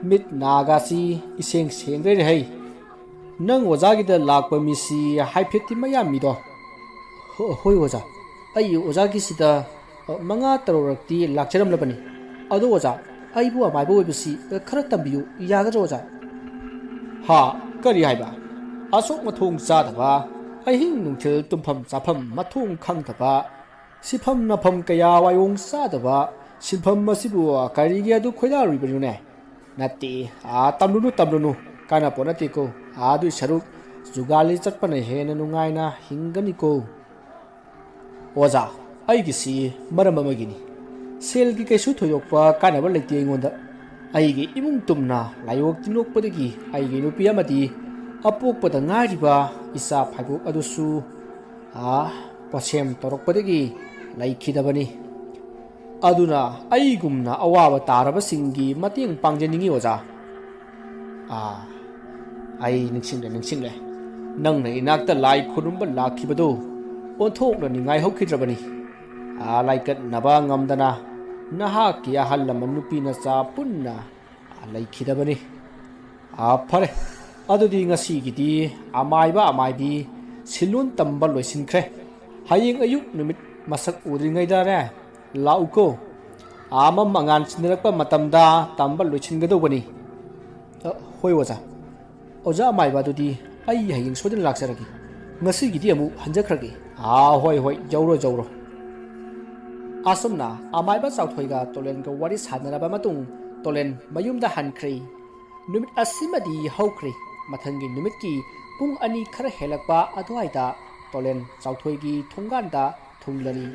ꯃꯤꯠ ꯅꯥꯒꯁꯤ ꯏꯁꯦꯡ ꯁꯦꯡꯗ꯭ꯔꯦꯅꯦ ꯍꯩ꯫ ꯅꯪ ꯑꯣꯖꯥꯒꯤꯗ ꯂꯥꯛꯄ ꯃꯤꯁꯤ ꯍꯥꯏꯐꯦꯠꯇꯤ ꯃꯌꯥꯝ ꯃꯤꯗꯣ?" "ꯍꯣ-, ꯍꯣꯏ ꯑꯣꯖꯥ, ꯑꯩ ꯑꯣꯖꯥꯒꯤꯁꯤꯗ, ꯑ, ꯃꯉꯥ ꯇꯔꯨꯛꯔꯛꯇꯤ ꯂꯥꯛꯆꯔꯝꯂꯕꯅꯤ꯫ ꯑꯗꯣ ꯑꯣꯖꯥ, ꯑꯩꯕꯨ ꯑꯃꯥꯏꯕ ꯑꯣꯏꯕꯁꯤ ꯈꯔ ꯇꯝꯕꯤꯌꯨ, ꯌꯥꯒꯗ꯭ꯔꯣ ꯑꯣꯖꯥ? ꯍꯥ? ꯀꯔꯤ ꯍꯥꯏꯕ? ꯑꯁꯣꯛ ꯃꯊꯣꯡ ꯆꯥꯗꯕ, ꯑꯍꯤꯡ ꯅꯨꯡꯊꯤꯜ ꯇꯨꯝꯐꯝ ꯆꯥꯐꯝ ꯃꯊꯣꯡ ꯈꯪꯗꯕ, ꯁꯤꯐꯝ ꯅꯐꯝ ꯀꯌꯥ ꯋꯥꯌꯣꯡ ꯆꯥꯗꯕ, ꯁꯤꯟꯐꯝ ꯑꯁꯤꯕꯨ ꯀꯔꯤꯒꯤ ꯑꯗꯨ ꯈꯣꯏꯗꯥꯔꯨꯔꯤꯕꯅꯣꯅꯦ? ꯅꯠꯇꯦ, ꯑꯥ, ꯇꯝꯂꯨꯅꯨ, ꯇꯝꯂꯨꯅꯨ, ꯀꯥꯟꯅꯄꯣꯠ ꯅꯠꯇꯦꯀꯣ꯫ ꯑꯥ, ꯑꯗꯨꯏ ꯁꯔꯨꯛ ꯖꯨꯒꯥꯂꯤ ꯆꯠꯄꯅ ꯍꯦꯟꯅ ꯅꯨꯡꯉꯥꯏꯅ ꯍꯤꯡꯒꯅꯤꯀꯣ꯫ ꯑꯣꯖꯥ, ꯑꯩꯒꯤꯁꯤ ꯃꯔꯝ ꯑꯃꯒꯤꯅꯤ꯫ ꯁꯦꯜꯒꯤ ꯀꯩꯁꯨ ꯊꯣꯏꯗꯣꯛꯄ ꯀꯥꯟꯅꯕ ꯂꯩꯇꯦ ꯑꯩꯉꯣꯟꯗ꯫ ꯑꯩꯒꯤ ꯏꯃꯨꯡ ꯇꯨꯝꯅ ꯂꯥꯏꯑꯣꯛ ꯇꯤꯟꯂꯣꯛꯄꯗꯒꯤ ꯑꯩꯒꯤ ꯅꯨꯄꯤ ꯑꯃꯗꯤ ꯑꯄꯣꯛꯄꯗ ꯉꯥꯏꯔꯤꯕ ꯏꯆꯥ ꯐꯥꯏꯕꯣꯛ ꯑꯗꯨꯁꯨ, ꯑꯥ, ꯄꯣꯠꯁꯦꯝ ꯇꯧꯔꯛꯄꯗꯒꯤ ꯂꯩꯈꯤꯗꯕꯅꯤ꯫ ꯑꯗꯨꯅ ꯑꯩꯒꯨꯝꯅ ꯑꯋꯥꯕ ꯇꯥꯔꯕꯁꯤꯡꯒꯤ ꯃꯇꯦꯡ ꯄꯥꯡꯖꯅꯤꯡꯏ, ꯑꯣꯖꯥ꯫ ꯑꯥ, ꯑꯩ ꯅꯤꯡꯁꯤꯡꯂꯦ, ꯅꯤꯡꯁꯤꯡꯂꯦ꯫ ꯅꯪꯅ ꯏꯅꯥꯛꯇ ꯂꯥꯏ ꯈꯨꯔꯨꯝꯕ ꯂꯥꯛꯈꯤꯕꯗꯨ ꯑꯣꯟꯊꯣꯛꯅ ꯅꯤꯡꯉꯥꯏ ꯍꯧꯈꯤꯗ꯭ꯔꯕꯅꯤ꯫ ꯑꯥ, ꯂꯥꯏꯀꯠꯅꯕ ꯉꯝꯗꯅ ꯅꯍꯥꯛꯀꯤ ꯑꯍꯜ ꯂꯃꯟ ꯅꯨꯄꯤ ꯅꯆꯥ ꯄꯨꯟꯅ ꯂꯩꯈꯤꯗꯕꯅꯤ꯫ ꯑꯥ, ꯐꯔꯦ, ꯑꯗꯨꯗꯤ ꯉꯁꯤꯒꯤꯗꯤ ꯑꯃꯥꯏꯕ ꯑꯃꯥꯏꯕꯤ ꯁꯤꯜꯂꯣꯟ ꯇꯝꯕ ꯂꯣꯏꯁꯤꯟꯈ꯭ꯔꯦ꯫ ꯍꯌꯦꯡ ꯑꯌꯨꯛ ꯅꯨꯃꯤꯠ ꯃꯁꯛ ꯎꯗ꯭ꯔꯤꯉꯩꯗꯅꯦ ꯂꯥꯛꯎꯀꯣ꯫ ꯑꯥ, ꯃꯝ ꯑꯉꯥꯟ ꯁꯤꯟꯅꯔꯛꯄ ꯃꯇꯝꯗ ꯇꯝꯕ ꯂꯣꯏꯁꯤꯟꯒꯗꯧꯕꯅꯤ꯫ ꯑ, ꯍꯣꯏ ꯑꯣꯖꯥ꯫ ꯑꯣꯖꯥ ꯑꯃꯥꯏꯕ ꯑꯗꯨꯗꯤ ꯑꯩ ꯍꯌꯦꯡ ꯁꯣꯏꯗꯅ ꯂꯥꯛꯆꯔꯒꯦ꯫ ꯉꯁꯤꯒꯤꯗꯤ ꯑꯃꯨꯛ ꯍꯟꯖꯈ꯭ꯔꯒꯦ꯫ ꯑꯥ, ꯍꯣꯏ, ꯍꯣꯏ, ꯌꯧꯔꯣ, ꯌꯧꯔꯣ꯫ ꯑꯁꯨꯝꯅ ꯑꯃꯥꯏꯕ ꯆꯥꯎꯊꯣꯏꯒ ꯇꯣꯂꯦꯟꯒ ꯋꯥꯔꯤ ꯁꯥꯟꯅꯔꯕ ꯃꯇꯨꯡ ꯇꯣꯂꯦꯟ ꯃꯌꯨꯝꯗ ꯍꯟꯈ꯭ꯔꯦ꯫ ꯅꯨꯃꯤꯠ ꯑꯁꯤꯃꯗꯤ ꯍꯧꯈ꯭ꯔꯦ꯫ ꯃꯊꯪꯒꯤ ꯅꯨꯃꯤꯠꯀꯤ ꯄꯨꯡ ꯑꯅꯤ ꯈꯔ ꯍꯦꯜꯂꯛꯄ ꯑꯗꯨꯋꯥꯏꯗ ꯇꯣꯂꯦꯟ ꯆꯥꯎꯊꯣꯏꯒꯤ ꯊꯣꯡꯒꯥꯟꯗ ꯊꯨꯡꯂꯔꯤ꯫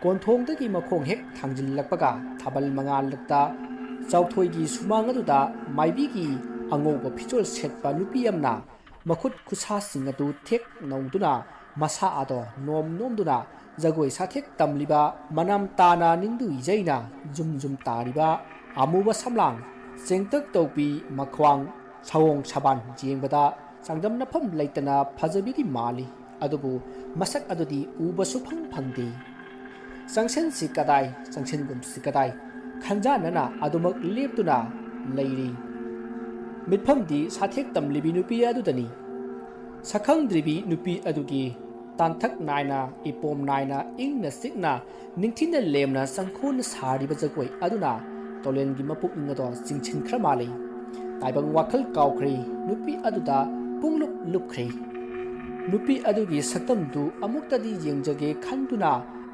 ꯀꯣꯟꯊꯣꯡꯗꯒꯤ ꯃꯈꯣꯡ ꯍꯦꯛ ꯊꯥꯡꯖꯤꯜꯂꯛꯄꯒ ꯊꯥꯕꯜ ꯃꯉꯥꯜꯂꯛꯇ ꯆꯥꯎꯊꯣꯏꯒꯤ ꯁꯨꯃꯥꯡ ꯑꯗꯨꯗ ꯃꯥꯏꯕꯤꯒꯤ ꯑꯉꯧꯕ ꯐꯤꯖꯣꯜ ꯁꯦꯠꯄ ꯅꯨꯄꯤ ꯑꯃꯅ ꯃꯈꯨꯠ ꯈꯨꯠꯁꯥꯁꯤꯡ ꯑꯗꯨ ꯊꯦꯛ ꯅꯧꯗꯨꯅ ꯃꯁꯥ ꯑꯗꯣ ꯅꯣꯝ ꯅꯣꯝꯗꯨꯅ ꯖꯒꯣꯏ ꯁꯥꯊꯦꯛ ꯇꯝꯂꯤꯕ, ꯃꯅꯝ ꯇꯥꯅ ꯅꯤꯡꯗꯨ ꯏꯖꯩꯅ ꯖꯨꯝ ꯖꯨꯝ ꯇꯥꯔꯤꯕ ꯑꯃꯨꯕ ꯁꯝꯂꯥꯡ, ꯆꯦꯡꯇꯛ ꯇꯧꯕꯤ ꯃꯈ꯭ꯋꯥꯡ, ꯁꯑꯣꯡ ꯁꯥꯕꯥꯟ ꯌꯦꯡꯕꯗ ꯆꯥꯡꯗꯝꯅꯐꯝ ꯂꯩꯇꯅ ꯐꯖꯕꯤꯗꯤ ꯃꯥꯜꯂꯤ꯫ ꯑꯗꯨꯕꯨ ꯃꯁꯛ ꯑꯗꯨꯗꯤ ꯎꯕ ꯁꯨꯐꯪ ꯐꯪꯗꯦ꯫ ꯆꯪꯁꯤꯟꯁꯤ ꯀꯗꯥꯏ, ꯆꯪꯁꯤꯟꯒꯨꯝꯁꯤ ꯀꯗꯥꯏ ꯈꯟꯖꯥꯟꯅꯅ ꯑꯗꯨꯃꯛ ꯂꯦꯞꯇꯨꯅ ꯂꯩꯔꯤ꯫ ꯃꯤꯠꯐꯝꯗꯤ ꯁꯥꯊꯦꯛ ꯇꯝꯂꯤꯕꯤ ꯅꯨꯄꯤ ꯑꯗꯨꯗꯅꯤ꯫ ꯁꯛꯈꯪꯗ꯭ꯔꯤꯕꯤ ꯅꯨꯄꯤ ꯑꯗꯨꯒꯤ ꯇꯥꯟꯊꯛ ꯅꯥꯏꯅ, ꯏꯄꯣꯝ ꯅꯥꯏꯅ, ꯏꯪꯅ ꯆꯤꯛꯅ, ꯅꯤꯡꯊꯤꯅ ꯂꯦꯝꯅ ꯆꯪꯈꯣꯟ ꯁꯥꯔꯤꯕ ꯖꯒꯣꯏ ꯑꯗꯨꯅ ꯇꯣꯂꯦꯟꯒꯤ ꯃꯄꯨꯛꯅꯤꯡ ꯑꯗꯣ ꯆꯤꯡꯁꯤꯟꯈ꯭ꯔ ꯃꯥꯜꯂꯤ꯫ ꯇꯥꯏꯕꯪ ꯋꯥꯈꯜ ꯀꯥꯎꯈ꯭ꯔꯦ꯫ ꯅꯨꯄꯤ ꯑꯗꯨꯗ ꯄꯨꯡꯂꯨꯞ ꯂꯨꯞꯈ꯭ꯔꯦ꯫ ꯅꯨꯄꯤ ꯑꯗꯨꯒꯤ ꯁꯛꯇꯝꯗꯨ ꯑꯃꯨꯛꯇꯗꯤ ꯌꯦꯡꯖꯒꯦ ꯈꯟꯗꯨꯅ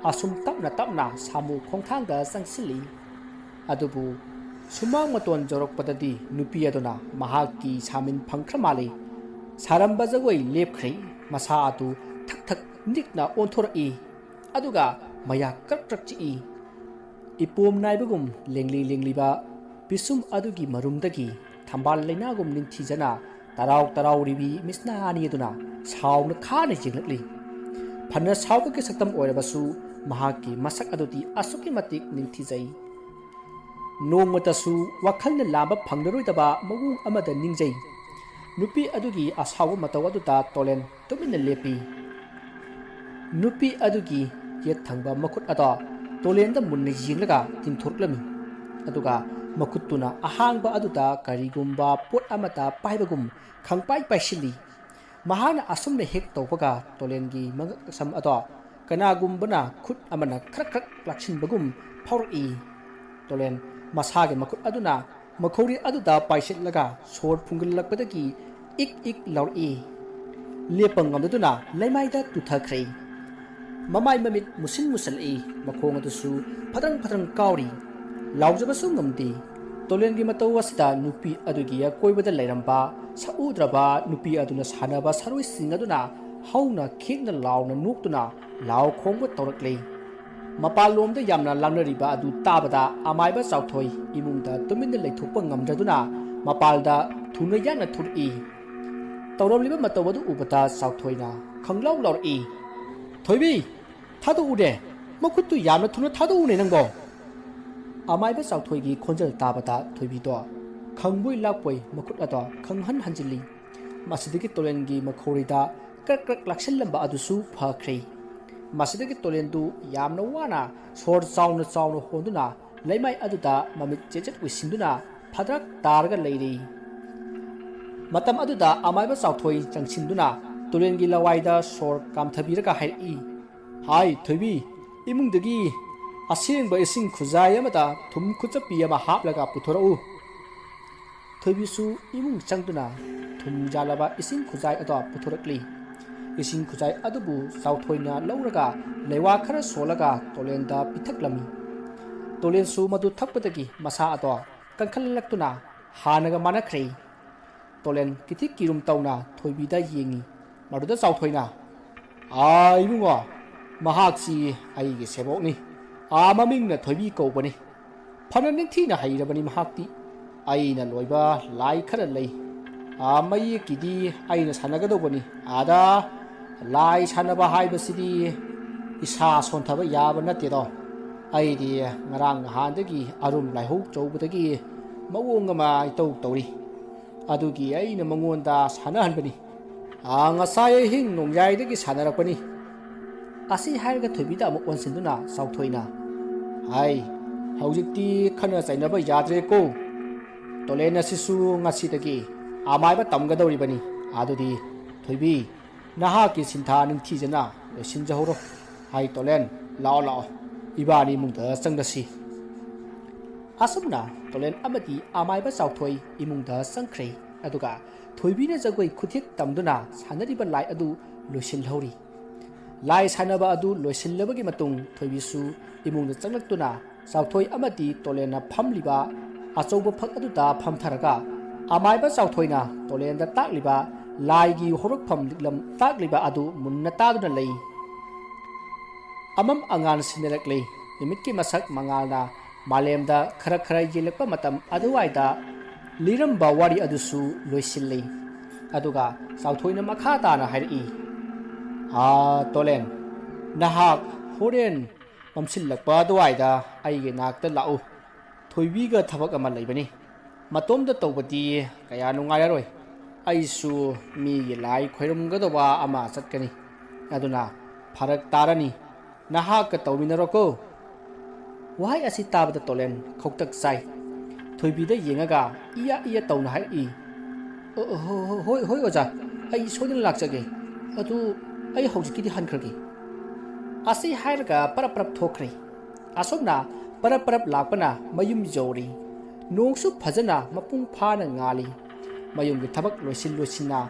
ꯑꯁꯨꯝ ꯇꯞꯅ ꯇꯞꯅ ꯁꯥꯃꯨ ꯈꯣꯡꯊꯥꯡꯗ ꯆꯪꯁꯤꯜꯂꯤ꯫ ꯑꯗꯨꯕꯨ ꯁꯨꯃꯥꯡ ꯃꯇꯣꯟ ꯌꯧꯔꯛꯄꯗꯗꯤ ꯅꯨꯄꯤ ꯑꯗꯨꯅ ꯃꯍꯥꯛꯀꯤ ꯁꯥꯃꯤꯟ ꯐꯪꯈ꯭ꯔ ꯃꯥꯜꯂꯤ꯫ ꯁꯥꯔꯝꯕ ꯖꯒꯣꯏ ꯂꯦꯞꯈ꯭ꯔꯦ꯫ ꯃꯁꯥ ꯑꯗꯨ ꯊꯛ ꯊꯛ ꯅꯤꯛꯅ ꯑꯣꯟꯊꯣꯔꯛꯏ꯫ ꯑꯗꯨꯒ ꯃꯌꯥ ꯀ꯭ꯔꯛ ꯀ꯭ꯔꯛ ꯆꯤꯛꯏ꯫ ꯏꯄꯣꯝ ꯅꯥꯏꯕꯒꯨꯝ ꯂꯦꯡꯂꯤ ꯂꯦꯡꯂꯤꯕ ꯄꯤꯁꯨꯝ ꯑꯗꯨꯒꯤ ꯃꯔꯨꯝꯗꯒꯤ ꯊꯝꯕꯥꯜ ꯂꯩꯅꯥꯒꯨꯝ ꯅꯤꯡꯊꯤꯖꯅ ꯇꯔꯥꯎ ꯇꯔꯥꯎꯔꯤꯕꯤ ꯃꯤꯁꯅꯥ ꯑꯅꯤ ꯑꯗꯨꯅ ꯁꯥꯎꯅ ꯈꯥꯅ ꯌꯦꯡꯂꯛꯂꯤ꯫ ꯐꯅ ꯁꯥꯎꯕꯒꯤ ꯁꯛꯇꯝ ꯑꯣꯏꯔꯕꯁꯨ ꯃꯍꯥꯛꯀꯤ ꯃꯁꯛ ꯑꯗꯨꯗꯤ ꯑꯁꯨꯛꯀꯤ ꯃꯇꯤꯛ ꯅꯤꯡꯊꯤꯖꯩ꯫ ꯅꯣꯡꯃꯇꯁꯨ ꯋꯥꯈꯜꯅ ꯂꯥꯝꯕ ꯐꯪꯂꯔꯣꯏꯗꯕ ꯃꯑꯣꯡ ꯑꯃꯗ ꯅꯤꯡꯖꯩ꯫ ꯅꯨꯄꯤ ꯑꯗꯨꯒꯤ ꯑꯁꯥꯎꯕ ꯃꯇꯧ ꯑꯗꯨꯗ ꯇꯣꯂꯦꯟ ꯇꯨꯃꯤꯟꯅ ꯂꯦꯞꯄꯤ꯫ ꯅꯨꯄꯤ ꯑꯗꯨꯒꯤ ꯌꯦꯠ ꯊꯪꯕ ꯃꯈꯨꯠ ꯑꯗꯣ ꯇꯣꯂꯦꯟꯗ ꯃꯨꯟꯅ ꯌꯦꯡꯂꯒ ꯇꯤꯡꯊꯣꯔꯛꯂꯝꯃꯤ꯫ ꯑꯗꯨꯒ ꯃꯈꯨꯠꯇꯨꯅ ꯑꯍꯥꯡꯕ ꯑꯗꯨꯗ ꯀꯔꯤꯒꯨꯝꯕ ꯄꯣꯠ ꯑꯃꯠꯇ ꯄꯥꯏꯕꯒꯨꯝ ꯈꯪꯄꯥꯏ ꯄꯥꯏꯁꯤꯜꯂꯤ꯫ ꯃꯍꯥꯛꯅ ꯑꯁꯨꯝꯅ ꯍꯦꯛ ꯇꯧꯕꯒ ꯇꯣꯂꯦꯟꯒꯤ ꯃꯉꯛꯁꯝ ꯑꯗꯣ ꯀꯅꯥꯒꯨꯝꯕꯅ ꯈꯨꯠ ꯑꯃꯅ ꯈ꯭ꯔꯛ ꯈ꯭ꯔꯛ ꯂꯥꯛꯁꯤꯟꯕꯒꯨꯝ ꯐꯥꯎꯔꯛꯏ꯫ ꯇꯣꯂꯦꯟ ꯃꯁꯥꯒꯤ ꯃꯈꯨꯠ ꯑꯗꯨꯅ ꯃꯈꯧꯔꯤ ꯑꯗꯨꯗ ꯄꯥꯏꯁꯤꯜꯂꯒ ꯁꯣꯔ ꯐꯨꯡꯒꯠꯂꯛꯄꯗꯒꯤ ꯏꯛ ꯏꯛ ꯂꯥꯎꯔꯛꯏ꯫ ꯂꯦꯞꯄ ꯉꯝꯗꯗꯨꯅ ꯂꯩꯃꯥꯏꯗ ꯇꯨꯊꯈ꯭ꯔꯦ꯫ ꯃꯃꯥꯏ ꯃꯃꯤꯠ ꯃꯨꯁꯤꯟ ꯃꯨꯁꯜꯂꯛꯏ꯫ ꯃꯈꯣꯡ ꯑꯗꯨꯁꯨ ꯐꯗ꯭ꯔꯪ ꯐꯗ꯭ꯔꯪ ꯀꯥꯎꯔꯤ꯫ ꯂꯥꯎꯖꯕꯁꯨ ꯉꯝꯗꯦ꯫ ꯇꯣꯂꯦꯟꯒꯤ ꯃꯇꯧ ꯑꯁꯤꯗ ꯅꯨꯄꯤ ꯑꯗꯨꯒꯤ ꯑꯀꯣꯏꯕꯗ ꯂꯩꯔꯝꯕ ꯁꯛꯎꯗ꯭ꯔꯕ ꯅꯨꯄꯤ ꯑꯗꯨꯅ ꯁꯥꯟꯅꯕ ꯁꯥꯔꯣꯏꯁꯤꯡ ꯑꯗꯨꯅ ꯍꯧꯅ ꯈꯤꯛꯅ ꯂꯥꯎꯅ ꯅꯣꯛꯇꯨꯅ ꯂꯥꯎ ꯈꯣꯡꯕ ꯇꯧꯔꯛꯂꯤ꯫ ꯃꯄꯥꯟꯂꯣꯝꯗ ꯌꯥꯝꯅ ꯂꯥꯡꯅꯔꯤꯕ ꯑꯗꯨ ꯇꯥꯕꯗ ꯑꯃꯥꯏꯕ ꯆꯥꯎꯊꯣꯏ ꯏꯃꯨꯡꯗ ꯇꯨꯃꯤꯟꯅ ꯂꯩꯊꯣꯛꯄ ꯉꯝꯗ꯭ꯔꯗꯨꯅ ꯃꯄꯥꯜꯗ ꯊꯨꯅ ꯌꯥꯡꯅ ꯊꯣꯛꯂꯛꯏ꯫ ꯇꯧꯔꯝꯂꯤꯕ ꯃꯇꯧ ꯑꯗꯨ ꯎꯕꯗ ꯆꯥꯎꯊꯣꯏꯅ ꯈꯪꯂꯥꯎ ꯂꯥꯎꯔꯛꯏ, "ꯊꯣꯏꯕꯤ, ꯊꯥꯗꯣꯛꯎꯅꯦ! ꯃꯈꯨꯠꯇꯨ ꯌꯥꯝꯅ ꯊꯨꯅ ꯊꯥꯗꯣꯛꯎꯅꯦ ꯅꯪꯕꯣ!" ꯑꯃꯥꯏꯕ ꯆꯥꯎꯊꯣꯏꯒꯤ ꯈꯣꯟꯖꯦꯜ ꯇꯥꯕꯗ ꯊꯣꯏꯕꯤꯗꯣ ꯈꯪꯕꯣꯏ ꯂꯥꯛꯄꯣꯏ ꯃꯈꯨꯠ ꯑꯗꯣ ꯈꯪꯍꯟ ꯍꯟꯖꯤꯜꯂꯤ꯫ ꯃꯁꯤꯗꯒꯤ ꯇꯣꯂꯦꯟꯒꯤ ꯃꯈꯧꯔꯤꯗ ꯀ꯭ꯔꯛ ꯀ꯭ꯔꯛ ꯂꯥꯛꯁꯤꯜꯂꯝꯕ ꯑꯗꯨꯁꯨ ꯐꯈ꯭ꯔꯦ꯫ ꯃꯁꯤꯗꯒꯤ ꯇꯣꯂꯦꯟꯗꯨ ꯌꯥꯝꯅ ꯋꯥꯅ ꯁꯣꯔ ꯆꯥꯎꯅ ꯆꯥꯎꯅ ꯍꯣꯟꯗꯨꯅ ꯂꯩꯃꯥꯏ ꯑꯗꯨꯗ ꯃꯃꯤꯠ ꯆꯦꯠꯆꯦꯠ ꯎꯏꯁꯤꯟꯗꯨꯅ ꯐꯗ꯭ꯔꯛ ꯇꯥꯔꯒ ꯂꯩꯔꯤ꯫ ꯃꯇꯝ ꯑꯗꯨꯗ ꯑꯃꯥꯏꯕ ꯆꯥꯎꯊꯣꯏ ꯆꯪꯁꯤꯟꯗꯨꯅ ꯇꯨꯔꯦꯜꯒꯤ ꯂꯋꯥꯏꯗ ꯁꯣꯔ ꯀꯥꯝꯊꯕꯤꯔꯒ ꯍꯥꯏꯔꯛꯏ, "ꯍꯥꯏ ꯊꯣꯏꯕꯤ, ꯏꯃꯨꯡꯗꯒꯤ ꯑꯁꯦꯡꯕ ꯏꯁꯤꯡ ꯈꯨꯖꯥꯏ ꯑꯃꯗ ꯊꯨꯝ ꯈꯨꯆꯞꯄꯤ ꯑꯃ ꯍꯥꯞꯂꯒ ꯄꯨꯊꯣꯔꯛꯎ꯫ ꯊꯣꯏꯕꯤꯁꯨ ꯏꯃꯨꯡ ꯆꯪꯗꯨꯅ ꯊꯨꯝ ꯌꯥꯜꯂꯕ ꯏꯁꯤꯡ ꯈꯨꯖꯥꯏ ꯑꯗꯣ ꯄꯨꯊꯣꯔꯛꯂꯤ꯫ ꯏꯁꯤꯡ ꯈꯨꯖꯥꯏ ꯑꯗꯨꯕꯨ ꯆꯥꯎꯊꯣꯏꯅ ꯂꯧꯔꯒ ꯂꯩꯋꯥ ꯈꯔ ꯁꯣꯜꯂꯒ ꯇꯣꯂꯦꯟꯗ ꯄꯤꯊꯛꯂꯝꯃꯤ꯫ ꯇꯣꯂꯦꯟꯁꯨ ꯃꯗꯨ ꯊꯛꯄꯗꯒꯤ ꯃꯁꯥ ꯑꯗꯣ ꯀꯟꯈꯠꯂꯛꯇꯨꯅ ꯍꯥꯟꯅꯒ ꯃꯥꯟꯅꯈ꯭ꯔꯦ꯫ ꯇꯣꯂꯦꯟ ꯀꯤꯊꯤꯛ ꯀꯤꯔꯨꯝ ꯇꯧꯅ ꯊꯣꯏꯕꯤꯗ ꯌꯦꯡꯉꯤ꯫ ꯃꯗꯨꯗ ꯆꯥꯎꯊꯣꯏꯅ, "ꯑꯥ, ꯏꯕꯨꯡꯉꯣ, ꯃꯍꯥꯛꯁꯤ ꯑꯩꯒꯤ ꯁꯦꯕꯣꯛꯅꯤ꯫ ꯑꯥ, ꯃꯃꯤꯡꯅ ꯊꯣꯏꯕꯤ ꯀꯧꯕꯅꯤ꯫ ꯐꯅ ꯅꯤꯡꯊꯤꯅ ꯍꯩꯔꯕꯅꯤ ꯃꯍꯥꯛꯇꯤ꯫ ꯑꯩꯅ ꯂꯣꯏꯕ ꯂꯥꯏ ꯈꯔ ꯂꯩ꯫ ꯑꯥ, ꯃꯌꯦꯛꯀꯤꯗꯤ ꯑꯩꯅ ꯁꯥꯟꯅꯒꯗꯧꯕꯅꯤ꯫ ꯑꯥꯗ ꯂꯥꯏ ꯁꯥꯟꯅꯕ ꯍꯥꯏꯕꯁꯤꯗꯤ ꯏꯁꯥ ꯁꯣꯟꯊꯕ ꯌꯥꯕ ꯅꯠꯇꯦꯗꯣ꯫ ꯑꯩꯗꯤ ꯉꯔꯥꯡ ꯅꯍꯥꯟꯗꯒꯤ ꯑꯔꯨꯝ ꯂꯥꯏꯍꯧ ꯆꯧꯕꯗꯒꯤ ꯃꯑꯣꯡ ꯑꯃ ꯏꯇꯧ ꯇꯧꯔꯤ꯫ ꯑꯗꯨꯒꯤ ꯑꯩꯅ ꯃꯉꯣꯟꯗ ꯁꯥꯟꯅꯍꯟꯕꯅꯤ꯫ ꯑꯥ, ꯉꯁꯥꯏ ꯑꯍꯤꯡ ꯅꯣꯡꯌꯥꯏꯗꯒꯤ ꯁꯥꯟꯅꯔꯛꯄꯅꯤ꯫" ꯑꯁꯤ ꯍꯥꯏꯔꯒ ꯊꯣꯏꯕꯤꯗ ꯑꯃꯨꯛ ꯑꯣꯟꯁꯤꯟꯗꯨꯅ ꯆꯥꯎꯊꯣꯏꯅ, "ꯍꯥꯏ, ꯍꯧꯖꯤꯛꯇꯤ ꯈꯠꯅ ꯆꯩꯅꯕ ꯌꯥꯗ꯭ꯔꯦꯀꯣ꯫ ꯇꯣꯂꯦꯟ ꯑꯁꯤꯁꯨ ꯉꯁꯤꯗꯒꯤ ꯑꯃꯥꯏꯕ ꯇꯝꯒꯗꯧꯔꯤꯕꯅꯤ꯫ ꯑꯗꯨꯗꯤ ꯊꯣꯏꯕꯤ, ꯅꯍꯥꯛꯀꯤ ꯁꯤꯟꯊꯥ ꯅꯤꯡꯊꯤꯖꯅ ꯂꯣꯏꯁꯤꯟꯖꯍꯧꯔꯣ꯫ ꯍꯥꯏ ꯇꯣꯂꯦꯟ, ꯂꯥꯛꯑꯣ, ꯂꯥꯛꯑꯣ, ꯏꯕꯥꯅꯤ ꯏꯃꯨꯡꯗ ꯆꯪꯂꯁꯤ꯫" ꯑꯁꯨꯝꯅ ꯇꯣꯂꯦꯟ ꯑꯃꯗꯤ ꯑꯃꯥꯏꯕ ꯆꯥꯎꯊꯣꯏ ꯏꯃꯨꯡꯗ ꯆꯪꯈ꯭ꯔꯦ꯫ ꯑꯗꯨꯒ ꯊꯣꯏꯕꯤꯅ ꯖꯒꯣꯏ ꯈꯨꯊꯦꯛ ꯇꯝꯗꯨꯅ ꯁꯥꯟꯅꯔꯤꯕ ꯂꯥꯏ ꯑꯗꯨ ꯂꯣꯏꯁꯤꯜꯍꯧꯔꯤ꯫ ꯂꯥꯏ ꯁꯥꯟꯅꯕ ꯑꯗꯨ ꯂꯣꯏꯁꯤꯜꯂꯕꯒꯤ ꯃꯇꯨꯡ ꯊꯣꯏꯕꯤꯁꯨ ꯏꯃꯨꯡꯗ ꯆꯪꯂꯛꯇꯨꯅ ꯆꯥꯎꯊꯣꯏ ꯑꯃꯗꯤ ꯇꯣꯂꯦꯟꯅ ꯐꯝꯂꯤꯕ ꯑꯆꯧꯕ ꯐꯛ ꯑꯗꯨꯗ ꯐꯝꯊꯔꯒ ꯑꯃꯥꯏꯕ ꯆꯥꯎꯊꯣꯏꯅ ꯇꯣꯂꯦꯟꯗ ꯇꯥꯛꯂꯤꯕ ꯂꯥꯏꯒꯤ ꯍꯧꯔꯛꯐꯝ ꯂꯤꯛꯂꯝ ꯇꯥꯛꯂꯤꯕ ꯑꯗꯨ ꯃꯨꯟꯅ ꯇꯥꯗꯨꯅ ꯂꯩ꯫ ꯑꯃꯝ ꯑꯉꯥꯟ ꯁꯤꯟꯅꯔꯛꯂꯤ꯫ ꯅꯨꯃꯤꯠꯀꯤ ꯃꯁꯛ ꯃꯉꯥꯜꯅ ꯃꯥꯂꯦꯝꯗ ꯈꯔ ꯈꯔ ꯌꯦꯜꯂꯛꯄ ꯃꯇꯝ ꯑꯗꯨꯋꯥꯏꯗ ꯂꯤꯔꯝꯕ ꯋꯥꯔꯤ ꯑꯗꯨꯁꯨ ꯂꯣꯏꯁꯤꯜꯂꯤ꯫ ꯑꯗꯨꯒ ꯆꯥꯎꯊꯣꯏꯅ ꯃꯈꯥ ꯇꯥꯅ ꯍꯥꯏꯔꯛꯏ, "ꯑꯥ, ꯇꯣꯂꯦꯟ, ꯅꯍꯥꯛ ꯍꯣꯔꯦꯟ ꯃꯝꯁꯤꯜꯂꯛꯄ ꯑꯗꯨꯋꯥꯏꯗ ꯑꯩꯒꯤ ꯅꯥꯛꯇ ꯂꯥꯛꯎ꯫ ꯊꯣꯏꯕꯤꯒ ꯊꯕꯛ ꯑꯃ ꯂꯩꯕꯅꯤ꯫ ꯃꯇꯣꯝꯇ ꯇꯧꯕꯗꯤ ꯀꯌꯥ ꯅꯨꯡꯉꯥꯏꯔꯔꯣꯏ꯫ ꯑꯩꯁꯨ ꯃꯤꯒꯤ ꯂꯥꯏ ꯈꯣꯏꯔꯝꯒꯗꯧꯕ ꯑꯃ ꯆꯠꯀꯅꯤ꯫ ꯑꯗꯨꯅ ꯐꯔꯛ ꯇꯥꯔꯅꯤ꯫ ꯅꯍꯥꯛꯀ ꯇꯧꯃꯤꯟꯅꯔꯣꯀꯣ꯫" ꯋꯥꯍꯩ ꯑꯁꯤ ꯇꯥꯕꯗ ꯇꯣꯂꯦꯟ ꯈꯧꯇꯛ ꯆꯥꯏ꯫ ꯊꯣꯏꯕꯤꯗ ꯌꯦꯡꯉꯒ ꯏꯌꯥ ꯏꯌꯥ ꯇꯧꯅ ꯍꯥꯏꯔꯛꯏ, "ꯑꯣ, ꯍꯣ-, ꯍꯣ-, ꯍꯣꯏ, ꯍꯣꯏ ꯑꯣꯖꯥ, ꯑꯩ ꯁꯣꯏꯗꯅ ꯂꯥꯛꯆꯒꯦ꯫ ꯑꯗꯨ ꯑꯩ ꯍꯧꯖꯤꯛꯀꯤꯗꯤ ꯍꯟꯈ꯭ꯔꯒꯦ꯫" ꯑꯁꯤ ꯍꯥꯏꯔꯒ ꯄꯔꯞ ꯄꯔꯞ ꯊꯣꯛꯈ꯭ꯔꯦ꯫ ꯑꯁꯨꯝꯅ ꯄꯔꯞ ꯄꯔꯞ ꯂꯥꯛꯄꯅ ꯃꯌꯨꯝ ꯌꯧꯔꯤ꯫ ꯅꯣꯡꯁꯨ ꯐꯖꯅ ꯃꯄꯨꯡ ꯐꯥꯅ ꯉꯥꯜꯂꯤ꯫ ꯃꯌꯨꯝꯒꯤ ꯊꯕꯛ ꯂꯣꯏꯁꯤꯟ ꯂꯣꯏꯁꯤꯟꯅ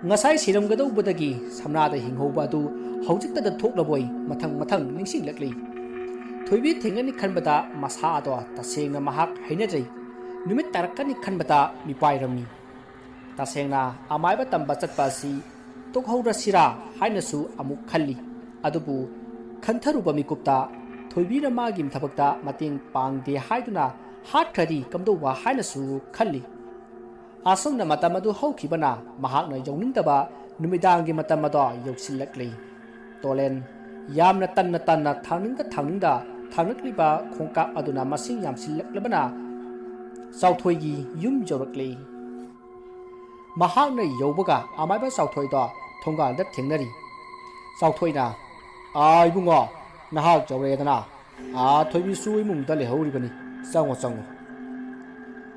ꯉꯁꯥꯏ ꯁꯤꯔꯝꯒꯗꯧꯕꯗꯒꯤ ꯁꯝꯅꯥꯗ ꯍꯤꯡꯍꯧꯕ ꯑꯗꯨ ꯍꯧꯖꯤꯛꯇꯗ ꯊꯣꯛꯂꯕꯣꯏ ꯃꯊꯪ ꯃꯊꯪ ꯅꯤꯡꯁꯤꯡꯂꯛꯂꯤ꯫ ꯊꯣꯏꯕꯤ ꯊꯦꯡꯅꯅꯤ ꯈꯟꯕꯗ ꯃꯁꯥ ꯑꯗꯣ ꯇꯁꯦꯡꯅ ꯃꯍꯥꯛ ꯍꯩꯅꯗ꯭ꯔꯦ꯫ ꯅꯨꯃꯤꯠ ꯇꯥꯔꯛꯀꯅꯤ ꯈꯟꯕꯗ ꯃꯤꯄꯥꯏꯔꯝꯃꯤ꯫ ꯇꯁꯦꯡꯅ ꯑꯃꯥꯏꯕ ꯇꯝꯕ ꯆꯠꯄ ꯑꯁꯤ ꯇꯣꯛꯍꯧꯔꯁꯤꯔꯥ ꯍꯥꯏꯅꯁꯨ ꯑꯃꯨꯛ ꯈꯜꯂꯤ꯫ ꯑꯗꯨꯕꯨ ꯈꯟꯊꯔꯨꯕ ꯃꯤꯀꯨꯞꯇ ꯊꯣꯏꯕꯤꯅ ꯃꯥꯒꯤ ꯊꯕꯛꯇ ꯃꯇꯦꯡ ꯄꯥꯡꯗꯦ ꯍꯥꯏꯗꯨꯅ ꯍꯥꯠꯈ꯭ꯔꯗꯤ ꯀꯝꯗꯧꯕ ꯍꯥꯏꯅꯁꯨ ꯈꯜꯂꯤ꯫ ꯑꯁꯨꯝꯅ ꯃꯇꯝ ꯑꯗꯨ ꯍꯧꯈꯤꯕꯅ ꯃꯍꯥꯛꯅ ꯌꯧꯅꯤꯡꯗꯕ ꯅꯨꯃꯤꯗꯥꯡꯒꯤ ꯃꯇꯝ ꯑꯗꯣ ꯌꯧꯁꯤꯜꯂꯛꯂꯤ꯫ ꯇꯣꯂꯦꯟ ꯌꯥꯝꯅ ꯇꯟꯅ ꯇꯟꯅ ꯊꯥꯡꯅꯤꯡꯗ ꯊꯥꯡꯅꯤꯡꯗ ꯊꯥꯡꯂꯛꯂꯤꯕ ꯈꯣꯡꯀꯥꯞ ꯑꯗꯨꯅ ꯃꯁꯤꯡ ꯌꯥꯝꯁꯤꯜꯂꯛꯂꯕꯅ ꯆꯥꯎꯊꯣꯏꯒꯤ ꯌꯨꯝ ꯌꯧꯔꯛꯂꯤ꯫ ꯃꯍꯥꯛꯅ ꯌꯧꯕꯒ ꯑꯃꯥꯏꯕ ꯆꯥꯎꯊꯣꯏꯗꯣ ꯊꯣꯡꯒꯥꯜꯗ ꯊꯦꯡꯅꯔꯤ꯫ ꯆꯥꯎꯊꯣꯏꯅ, "ꯑꯥ, ꯏꯕꯨꯡꯉꯣ, ꯅꯍꯥꯛ ꯌꯧꯔꯛꯑꯦꯗꯅ꯫ ꯑꯥ, ꯊꯣꯏꯕꯤꯁꯨ ꯏꯃꯨꯡꯗ ꯂꯩꯍꯧꯔꯤꯕꯅꯤ꯫ ꯆꯪꯉꯣ, ꯆꯪꯉꯣ꯫"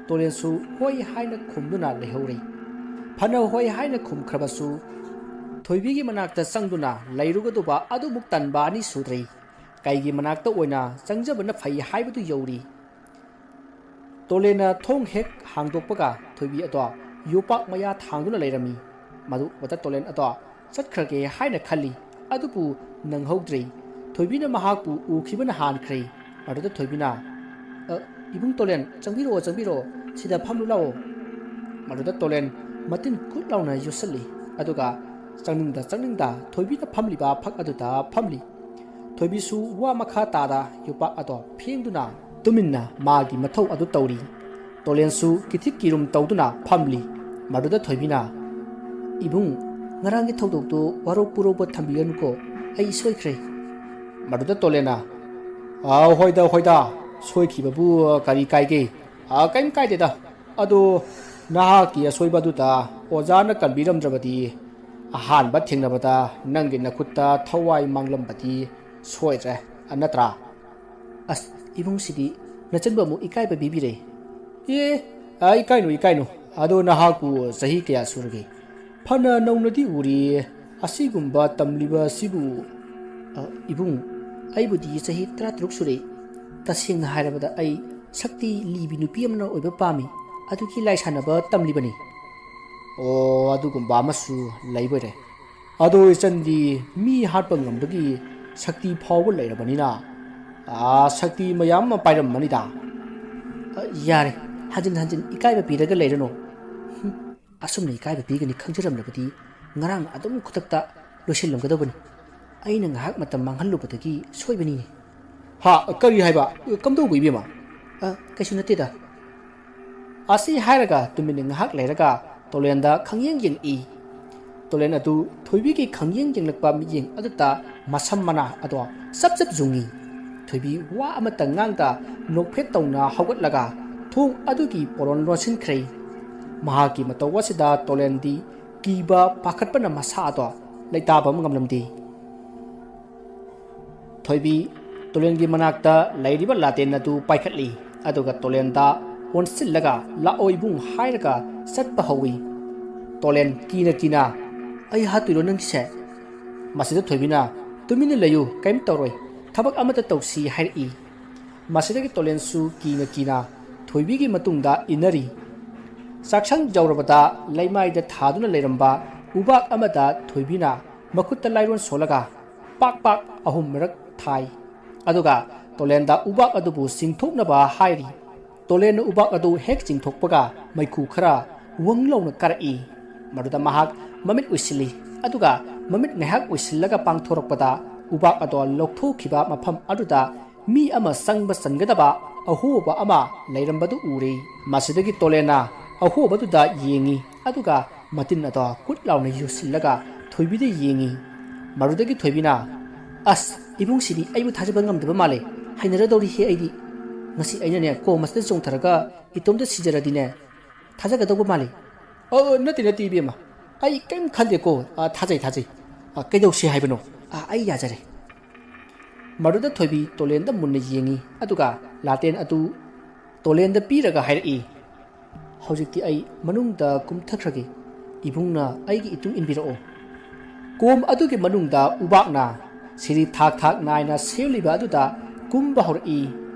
ꯇꯣꯂꯦꯟꯁꯨ ꯍꯣꯏ ꯍꯥꯏꯅ ꯈꯨꯝꯗꯨꯅ ꯂꯩꯍꯧꯔꯤ꯫ ꯐꯅ ꯍꯣꯏ ꯍꯥꯏꯅ ꯈꯨꯝꯈ꯭ꯔꯕꯁꯨ ꯊꯣꯏꯕꯤꯒꯤ ꯃꯅꯥꯛꯇ ꯆꯪꯗꯨꯅ ꯂꯩꯔꯨꯒꯗꯧꯕ ꯑꯗꯨꯃꯨꯛ ꯇꯟꯕ ꯑꯅꯤ ꯁꯨꯗ꯭ꯔꯤ꯫ ꯀꯩꯒꯤ ꯃꯅꯥꯛꯇ ꯑꯣꯏꯅ ꯆꯪꯖꯕꯅ ꯐꯩ ꯍꯥꯏꯕꯗꯨ ꯌꯧꯔꯤ꯫ ꯇꯣꯂꯦꯟꯅ ꯊꯣꯡ ꯍꯦꯛ ꯍꯥꯡꯗꯣꯛꯄꯒ ꯊꯣꯏꯕꯤ ꯑꯗꯣ ꯌꯣꯄꯥꯛ ꯃꯌꯥ ꯊꯥꯡꯗꯨꯅ ꯂꯩꯔꯝꯃꯤ꯫ ꯃꯗꯨ ꯎꯕꯗ ꯇꯣꯂꯦꯟ ꯑꯗꯣ ꯆꯠꯈ꯭ꯔꯒꯦ ꯍꯥꯏꯅ ꯈꯜꯂꯤ, ꯑꯗꯨꯕꯨ ꯅꯪꯍꯧꯗ꯭ꯔꯦ꯫ ꯊꯣꯏꯕꯤꯅ ꯃꯍꯥꯛꯄꯨ ꯎꯈꯤꯕꯅ ꯍꯥꯟꯈ꯭ꯔꯦ꯫ ꯃꯗꯨꯗ ꯊꯣꯏꯕꯤꯅ, "ꯑ, ꯏꯕꯨꯡ ꯇꯣꯂꯦꯟ, ꯆꯪꯕꯤꯔꯛꯑꯣ, ꯆꯪꯕꯤꯔꯛꯑꯣ, ꯁꯤꯗ ꯐꯝꯂꯨ ꯂꯥꯛꯑꯣ꯫" ꯃꯗꯨꯗ ꯇꯣꯂꯦꯟ ꯃꯇꯤꯟ ꯀꯨꯠ ꯂꯥꯎꯅ ꯌꯣꯠꯁꯤꯜꯂꯤ, ꯑꯗꯨꯒ ꯆꯪꯅꯤꯡꯗ ꯆꯪꯅꯤꯡꯗ ꯊꯣꯏꯕꯤꯅ ꯐꯝꯂꯤꯕ ꯐꯛ ꯑꯗꯨꯗ ꯐꯝꯂꯤ꯫ ꯊꯣꯏꯕꯤꯁꯨ ꯋꯥ ꯃꯈꯥ ꯇꯥꯗ ꯌꯣꯄꯥꯛ ꯑꯗꯣ ꯐꯦꯡꯗꯨꯅ ꯇꯨꯃꯤꯟꯅ ꯃꯥꯒꯤ ꯃꯊꯧ ꯑꯗꯨ ꯇꯧꯔꯤ꯫ ꯇꯣꯂꯦꯟꯁꯨ ꯀꯤꯊꯤꯛ ꯀꯤꯔꯨꯝ ꯇꯧꯗꯨꯅ ꯐꯝꯂꯤ꯫ ꯃꯗꯨꯗ ꯊꯣꯏꯕꯤꯅ, "ꯏꯕꯨꯡ, ꯉꯔꯥꯡꯒꯤ ꯊꯧꯗꯣꯛꯇꯨ ꯋꯥꯔꯧ ꯄꯨꯔꯧꯕ ꯊꯝꯕꯤꯒꯅꯨꯀꯣ, ꯑꯩ ꯁꯣꯏꯈ꯭ꯔꯦ꯫" ꯃꯗꯨꯗ ꯇꯣꯂꯦꯟꯅ, "ꯑꯥ, ꯍꯣꯏꯗ, ꯍꯣꯏꯗ, ꯁꯣꯏꯈꯤꯕꯕꯨ ꯀꯔꯤ ꯀꯥꯏꯒꯦ? ꯑꯥ, ꯀꯔꯤꯝ ꯀꯥꯏꯗꯦꯗ꯫ ꯑꯗꯣ ꯅꯍꯥꯛꯀꯤ ꯑꯁꯣꯏꯕꯗꯨꯗ ꯑꯣꯖꯥꯅ ꯀꯟꯕꯤꯔꯝꯗ꯭ꯔꯕꯗꯤ ꯑꯍꯥꯟꯕ ꯊꯦꯡꯅꯕꯗ ꯅꯪꯒꯤ ꯅꯈꯨꯠꯇ ꯊꯋꯥꯏ ꯃꯥꯡꯂꯝꯕꯗꯤ ꯁꯣꯏꯗ꯭ꯔꯦ, ꯅꯠꯇ꯭ꯔꯥ?" ꯑꯁ, ꯏꯕꯨꯡꯁꯤꯗꯤ ꯅꯆꯟꯕꯨ ꯑꯃꯨꯛ ꯏꯀꯥꯏꯕ ꯄꯤꯕꯤꯔꯦ꯫ ꯑꯦ, ꯑ, ꯏꯀꯥꯏꯅꯨ, ꯏꯀꯥꯏꯅꯨ꯫ ꯑꯗꯣ ꯅꯍꯥꯛꯄꯨ ꯆꯍꯤ ꯀꯌꯥ ꯁꯨꯔꯒꯦ? ꯐꯅ ꯅꯧꯅꯗꯤ ꯎꯔꯤ꯫ ꯑꯁꯤꯒꯨꯝꯕ ꯇꯝꯂꯤꯕ ꯑꯁꯤꯕꯨ, ꯑ, ꯏꯕꯨꯡ, ꯑꯩꯕꯨꯗꯤ ꯆꯍꯤ ꯇꯔꯥꯇꯔꯨꯛ ꯁꯨꯔꯦ꯫ ꯇꯁꯦꯡꯅ ꯍꯥꯏꯔꯕꯗ ꯑꯩ ꯁꯛꯇꯤ ꯂꯤꯕꯤ ꯅꯨꯄꯤ ꯑꯃꯅ ꯑꯣꯏꯕ ꯄꯥꯝꯃꯤ꯫ ꯑꯗꯨꯒꯤ ꯂꯥꯏ ꯁꯥꯟꯅꯕ ꯇꯝꯂꯤꯕꯅꯤ꯫ ꯑꯣ, ꯑꯗꯨꯒꯨꯝꯕ ꯑꯃꯁꯨ ꯂꯩꯕꯣꯏꯔꯦ꯫ ꯑꯗꯣ ꯏꯆꯟꯗꯤ ꯃꯤ ꯍꯥꯠꯄ ꯉꯝꯕꯒꯤ ꯁꯛꯇꯤ ꯐꯥꯎꯕ ꯂꯩꯔꯕꯅꯤꯅ, ꯑꯥ, ꯁꯛꯇꯤ ꯃꯌꯥꯝ ꯑꯃ ꯄꯥꯏꯔꯝꯃꯅꯤꯗ꯫ ꯑ, ꯌꯥꯔꯦ, ꯍꯟꯖꯤꯟ ꯍꯟꯖꯤꯟ ꯏꯀꯥꯏꯕ ꯄꯤꯔꯒ ꯂꯩꯔꯅꯨ꯫ ꯍꯨꯝ, ꯑꯁꯨꯝꯅ ꯏꯀꯥꯏꯕ ꯄꯤꯒꯅꯤ ꯈꯪꯖꯔꯝꯂꯕꯗꯤ ꯉꯔꯥꯡ ꯑꯗꯨꯝ ꯈꯨꯗꯛꯇ ꯂꯣꯏꯁꯤꯜꯂꯝꯒꯗꯕꯅꯤ꯫ ꯑꯩꯅ ꯉꯥꯏꯍꯥꯛ ꯃꯇꯝ ꯃꯥꯡꯍꯜꯂꯨꯕꯗꯒꯤ ꯁꯣꯏꯕꯅꯤꯅꯦ꯫ ꯍꯥ, ꯀꯔꯤ ꯍꯥꯏꯕ? ꯀꯝꯗꯧꯕ, ꯏꯕꯦꯝꯃ? ꯑ, ꯀꯩꯁꯨ ꯅꯠꯇꯦꯗ꯫ ꯑꯁꯤ ꯍꯥꯏꯔꯒ ꯇꯨꯃꯤꯟꯅ ꯉꯥꯏꯍꯥꯛ ꯂꯩꯔꯒ ꯇꯣꯂꯦꯟꯗ ꯈꯪꯌꯦꯡ ꯌꯦꯡꯉꯛꯏ꯫ ꯇꯣꯂꯦꯟ ꯑꯗꯨ ꯊꯣꯏꯕꯤꯒꯤ ꯈꯪꯌꯦꯡ ꯌꯦꯡꯂꯛꯄ ꯃꯤꯠꯌꯦꯡ ꯑꯗꯨꯗ ꯃꯁꯝ ꯃꯅꯥ ꯑꯗꯣ ꯆꯞ ꯆꯞ ꯌꯨꯡꯉꯤ꯫ ꯊꯣꯏꯕꯤ ꯋꯥ ꯑꯃꯠꯇ ꯉꯥꯡꯗ ꯅꯣꯛꯐꯦꯠ ꯇꯧꯅ ꯍꯧꯒꯠꯂꯒ ꯊꯣꯡ ꯑꯗꯨꯒꯤ ꯄꯣꯔꯣꯟ ꯂꯣꯟꯁꯤꯟꯈ꯭ꯔꯦ꯫ ꯃꯍꯥꯛꯀꯤ ꯃꯇꯧ ꯑꯁꯤꯗ ꯇꯣꯂꯦꯟꯗꯤ ꯀꯤꯕ ꯄꯥꯈꯠꯄꯅ ꯃꯁꯥ ꯑꯗꯣ ꯂꯩꯇꯥꯕ ꯉꯝꯂꯝꯗꯦ꯫ ꯊꯣꯏꯕꯤ ꯇꯣꯂꯦꯟꯒꯤ ꯃꯅꯥꯛꯇ ꯂꯩꯔꯤꯕ ꯂꯥꯇꯦꯟ ꯑꯗꯨ ꯄꯥꯏꯈꯠꯂꯤ, ꯑꯗꯨꯒ ꯇꯣꯂꯦꯟꯗ ꯑꯣꯟꯁꯤꯜꯂꯒ "ꯂꯥꯛꯑꯣ ꯏꯕꯨꯡ" ꯍꯥꯏꯔꯒ ꯆꯠꯄ ꯍꯧꯏ꯫ ꯇꯣꯂꯦꯟ ꯀꯤꯅ ꯀꯤꯅ, "ꯑꯩ ꯍꯥꯠꯇꯣꯏꯔꯣ ꯅꯪꯒꯤꯁꯦ?" ꯃꯁꯤꯗ ꯊꯣꯏꯕꯤꯅ, "ꯇꯨꯃꯤꯟꯅ ꯂꯩꯌꯨ, ꯀꯔꯤꯝ ꯇꯧꯔꯣꯏ, ꯊꯕꯛ ꯑꯃꯠꯇ ꯇꯧꯁꯤ" ꯍꯥꯏꯔꯛꯏ꯫ ꯃꯁꯤꯗꯒꯤ ꯇꯣꯂꯦꯟꯁꯨ ꯀꯤꯅ ꯀꯤꯅ ꯊꯣꯏꯕꯤꯒꯤ ꯃꯇꯨꯡꯗ ꯏꯟꯅꯔꯤ꯫ ꯆꯥꯛꯁꯪ ꯌꯧꯔꯕꯗ ꯂꯩꯃꯥꯏꯗ ꯊꯥꯗꯨꯅ ꯂꯩꯔꯝꯕ ꯎꯕꯥꯛ ꯑꯃꯗ ꯊꯣꯏꯕꯤꯅ ꯃꯈꯨꯠꯇ ꯂꯥꯏꯔꯣꯟ ꯁꯣꯜꯂꯒ ꯄꯥꯛ ꯄꯥꯛ ꯑꯍꯨꯝꯔꯛ ꯊꯥꯏ꯫ ꯑꯗꯨꯒ ꯇꯣꯂꯦꯟꯗ ꯎꯕꯥꯛ ꯑꯗꯨꯕꯨ ꯆꯤꯡꯊꯣꯛꯅꯕ ꯍꯥꯏꯔꯤ꯫ ꯇꯣꯂꯦꯟꯅ ꯎꯕꯥꯛ ꯑꯗꯨ ꯍꯦꯛ ꯆꯤꯡꯊꯣꯛꯄꯒ ꯃꯩꯈꯨ ꯈꯔ ꯋꯪ ꯂꯥꯎꯅ ꯀꯥꯔꯛꯏ꯫ ꯃꯗꯨꯗ ꯃꯍꯥꯛ ꯃꯃꯤꯠ ꯎꯏꯁꯤꯜꯂꯤ, ꯑꯗꯨꯒ ꯃꯃꯤꯠ ꯉꯥꯏꯍꯥꯛ ꯎꯏꯁꯤꯜꯂꯒ ꯄꯥꯡꯊꯣꯔꯛꯄꯗ ꯎꯕꯥꯛ ꯑꯗꯣ ꯂꯧꯊꯣꯛꯈꯤꯕ ꯃꯐꯝ ꯑꯗꯨꯗ ꯃꯤ ꯑꯃ ꯆꯪꯕ ꯆꯟꯒꯗꯕ ꯑꯍꯣꯕ ꯑꯃ ꯂꯩꯔꯝꯕꯗꯨ ꯎꯔꯦ꯫ ꯃꯁꯤꯗꯒꯤ ꯇꯣꯂꯦꯟꯅ ꯑꯍꯣꯕꯗꯨꯗ ꯌꯦꯡꯉꯤ, ꯑꯗꯨꯒ ꯃꯇꯤꯟ ꯑꯗꯣ ꯀꯨꯠ ꯂꯥꯎꯅ ꯌꯨꯁꯤꯜꯂꯒ ꯊꯣꯏꯕꯤꯗ ꯌꯦꯡꯉꯤ꯫ ꯃꯗꯨꯗꯒꯤ ꯊꯣꯏꯕꯤꯅ, "ꯑꯁ, ꯏꯕꯨꯡꯁꯤꯗꯤ ꯑꯩꯕꯨ ꯊꯥꯖꯕ ꯉꯝꯗꯕ ꯃꯥꯜꯂꯦ꯫ ꯍꯩꯅꯔꯗꯧꯔꯤꯍꯦ ꯑꯩꯗꯤ꯫ ꯉꯁꯤ ꯑꯩꯅꯅꯦ ꯀꯣꯝ ꯑꯁꯤꯗ ꯆꯣꯡꯊꯔꯒ ꯏꯇꯣꯝꯇ ꯁꯤꯖꯔꯗꯤꯅꯦ, ꯊꯥꯖꯒꯗꯧꯕ ꯃꯥꯜꯂꯤ꯫" "ꯑꯣ, ꯅꯠꯇꯦ, ꯅꯠꯇꯦ, ꯏꯕꯦꯝꯃ꯫ ꯑꯩ ꯀꯔꯤꯝ ꯈꯟꯗꯦꯀꯣ꯫ ꯑ, ꯊꯥꯖꯩ, ꯊꯥꯖꯩ꯫ ꯑ, ꯀꯩꯗꯧꯁꯤ ꯍꯥꯏꯕꯅꯣ? ꯑ, ꯑꯩ ꯌꯥꯖꯔꯦ꯫" ꯃꯗꯨꯗ ꯊꯣꯏꯕꯤ ꯇꯣꯂꯦꯟꯗ ꯃꯨꯟꯅ ꯌꯦꯡꯉꯤ, ꯑꯗꯨꯒ ꯂꯥꯇꯦꯟ ꯑꯗꯨ ꯇꯣꯂꯦꯟꯗ ꯄꯤꯔꯒ ꯍꯥꯏꯔꯛꯏ, "ꯍꯧꯖꯤꯛꯇꯤ ꯑꯩ ꯃꯅꯨꯡꯗ ꯀꯨꯝꯊꯈ꯭ꯔꯒꯦ꯫ ꯏꯕꯨꯡꯅ ꯑꯩꯒꯤ ꯏꯇꯨꯡ ꯏꯟꯕꯤꯔꯛꯑꯣ꯫" ꯀꯣꯝ ꯑꯗꯨꯒꯤ ꯃꯅꯨꯡꯗ ꯎꯕꯥꯛꯅ ꯁꯤꯔꯤ ꯊꯥꯛ ꯊꯥꯛ ꯅꯥꯏꯅ ꯁꯦꯝꯂꯤꯕ ꯑꯗꯨꯗ ꯀꯨꯝꯕ ꯍꯧꯔꯛꯏ꯫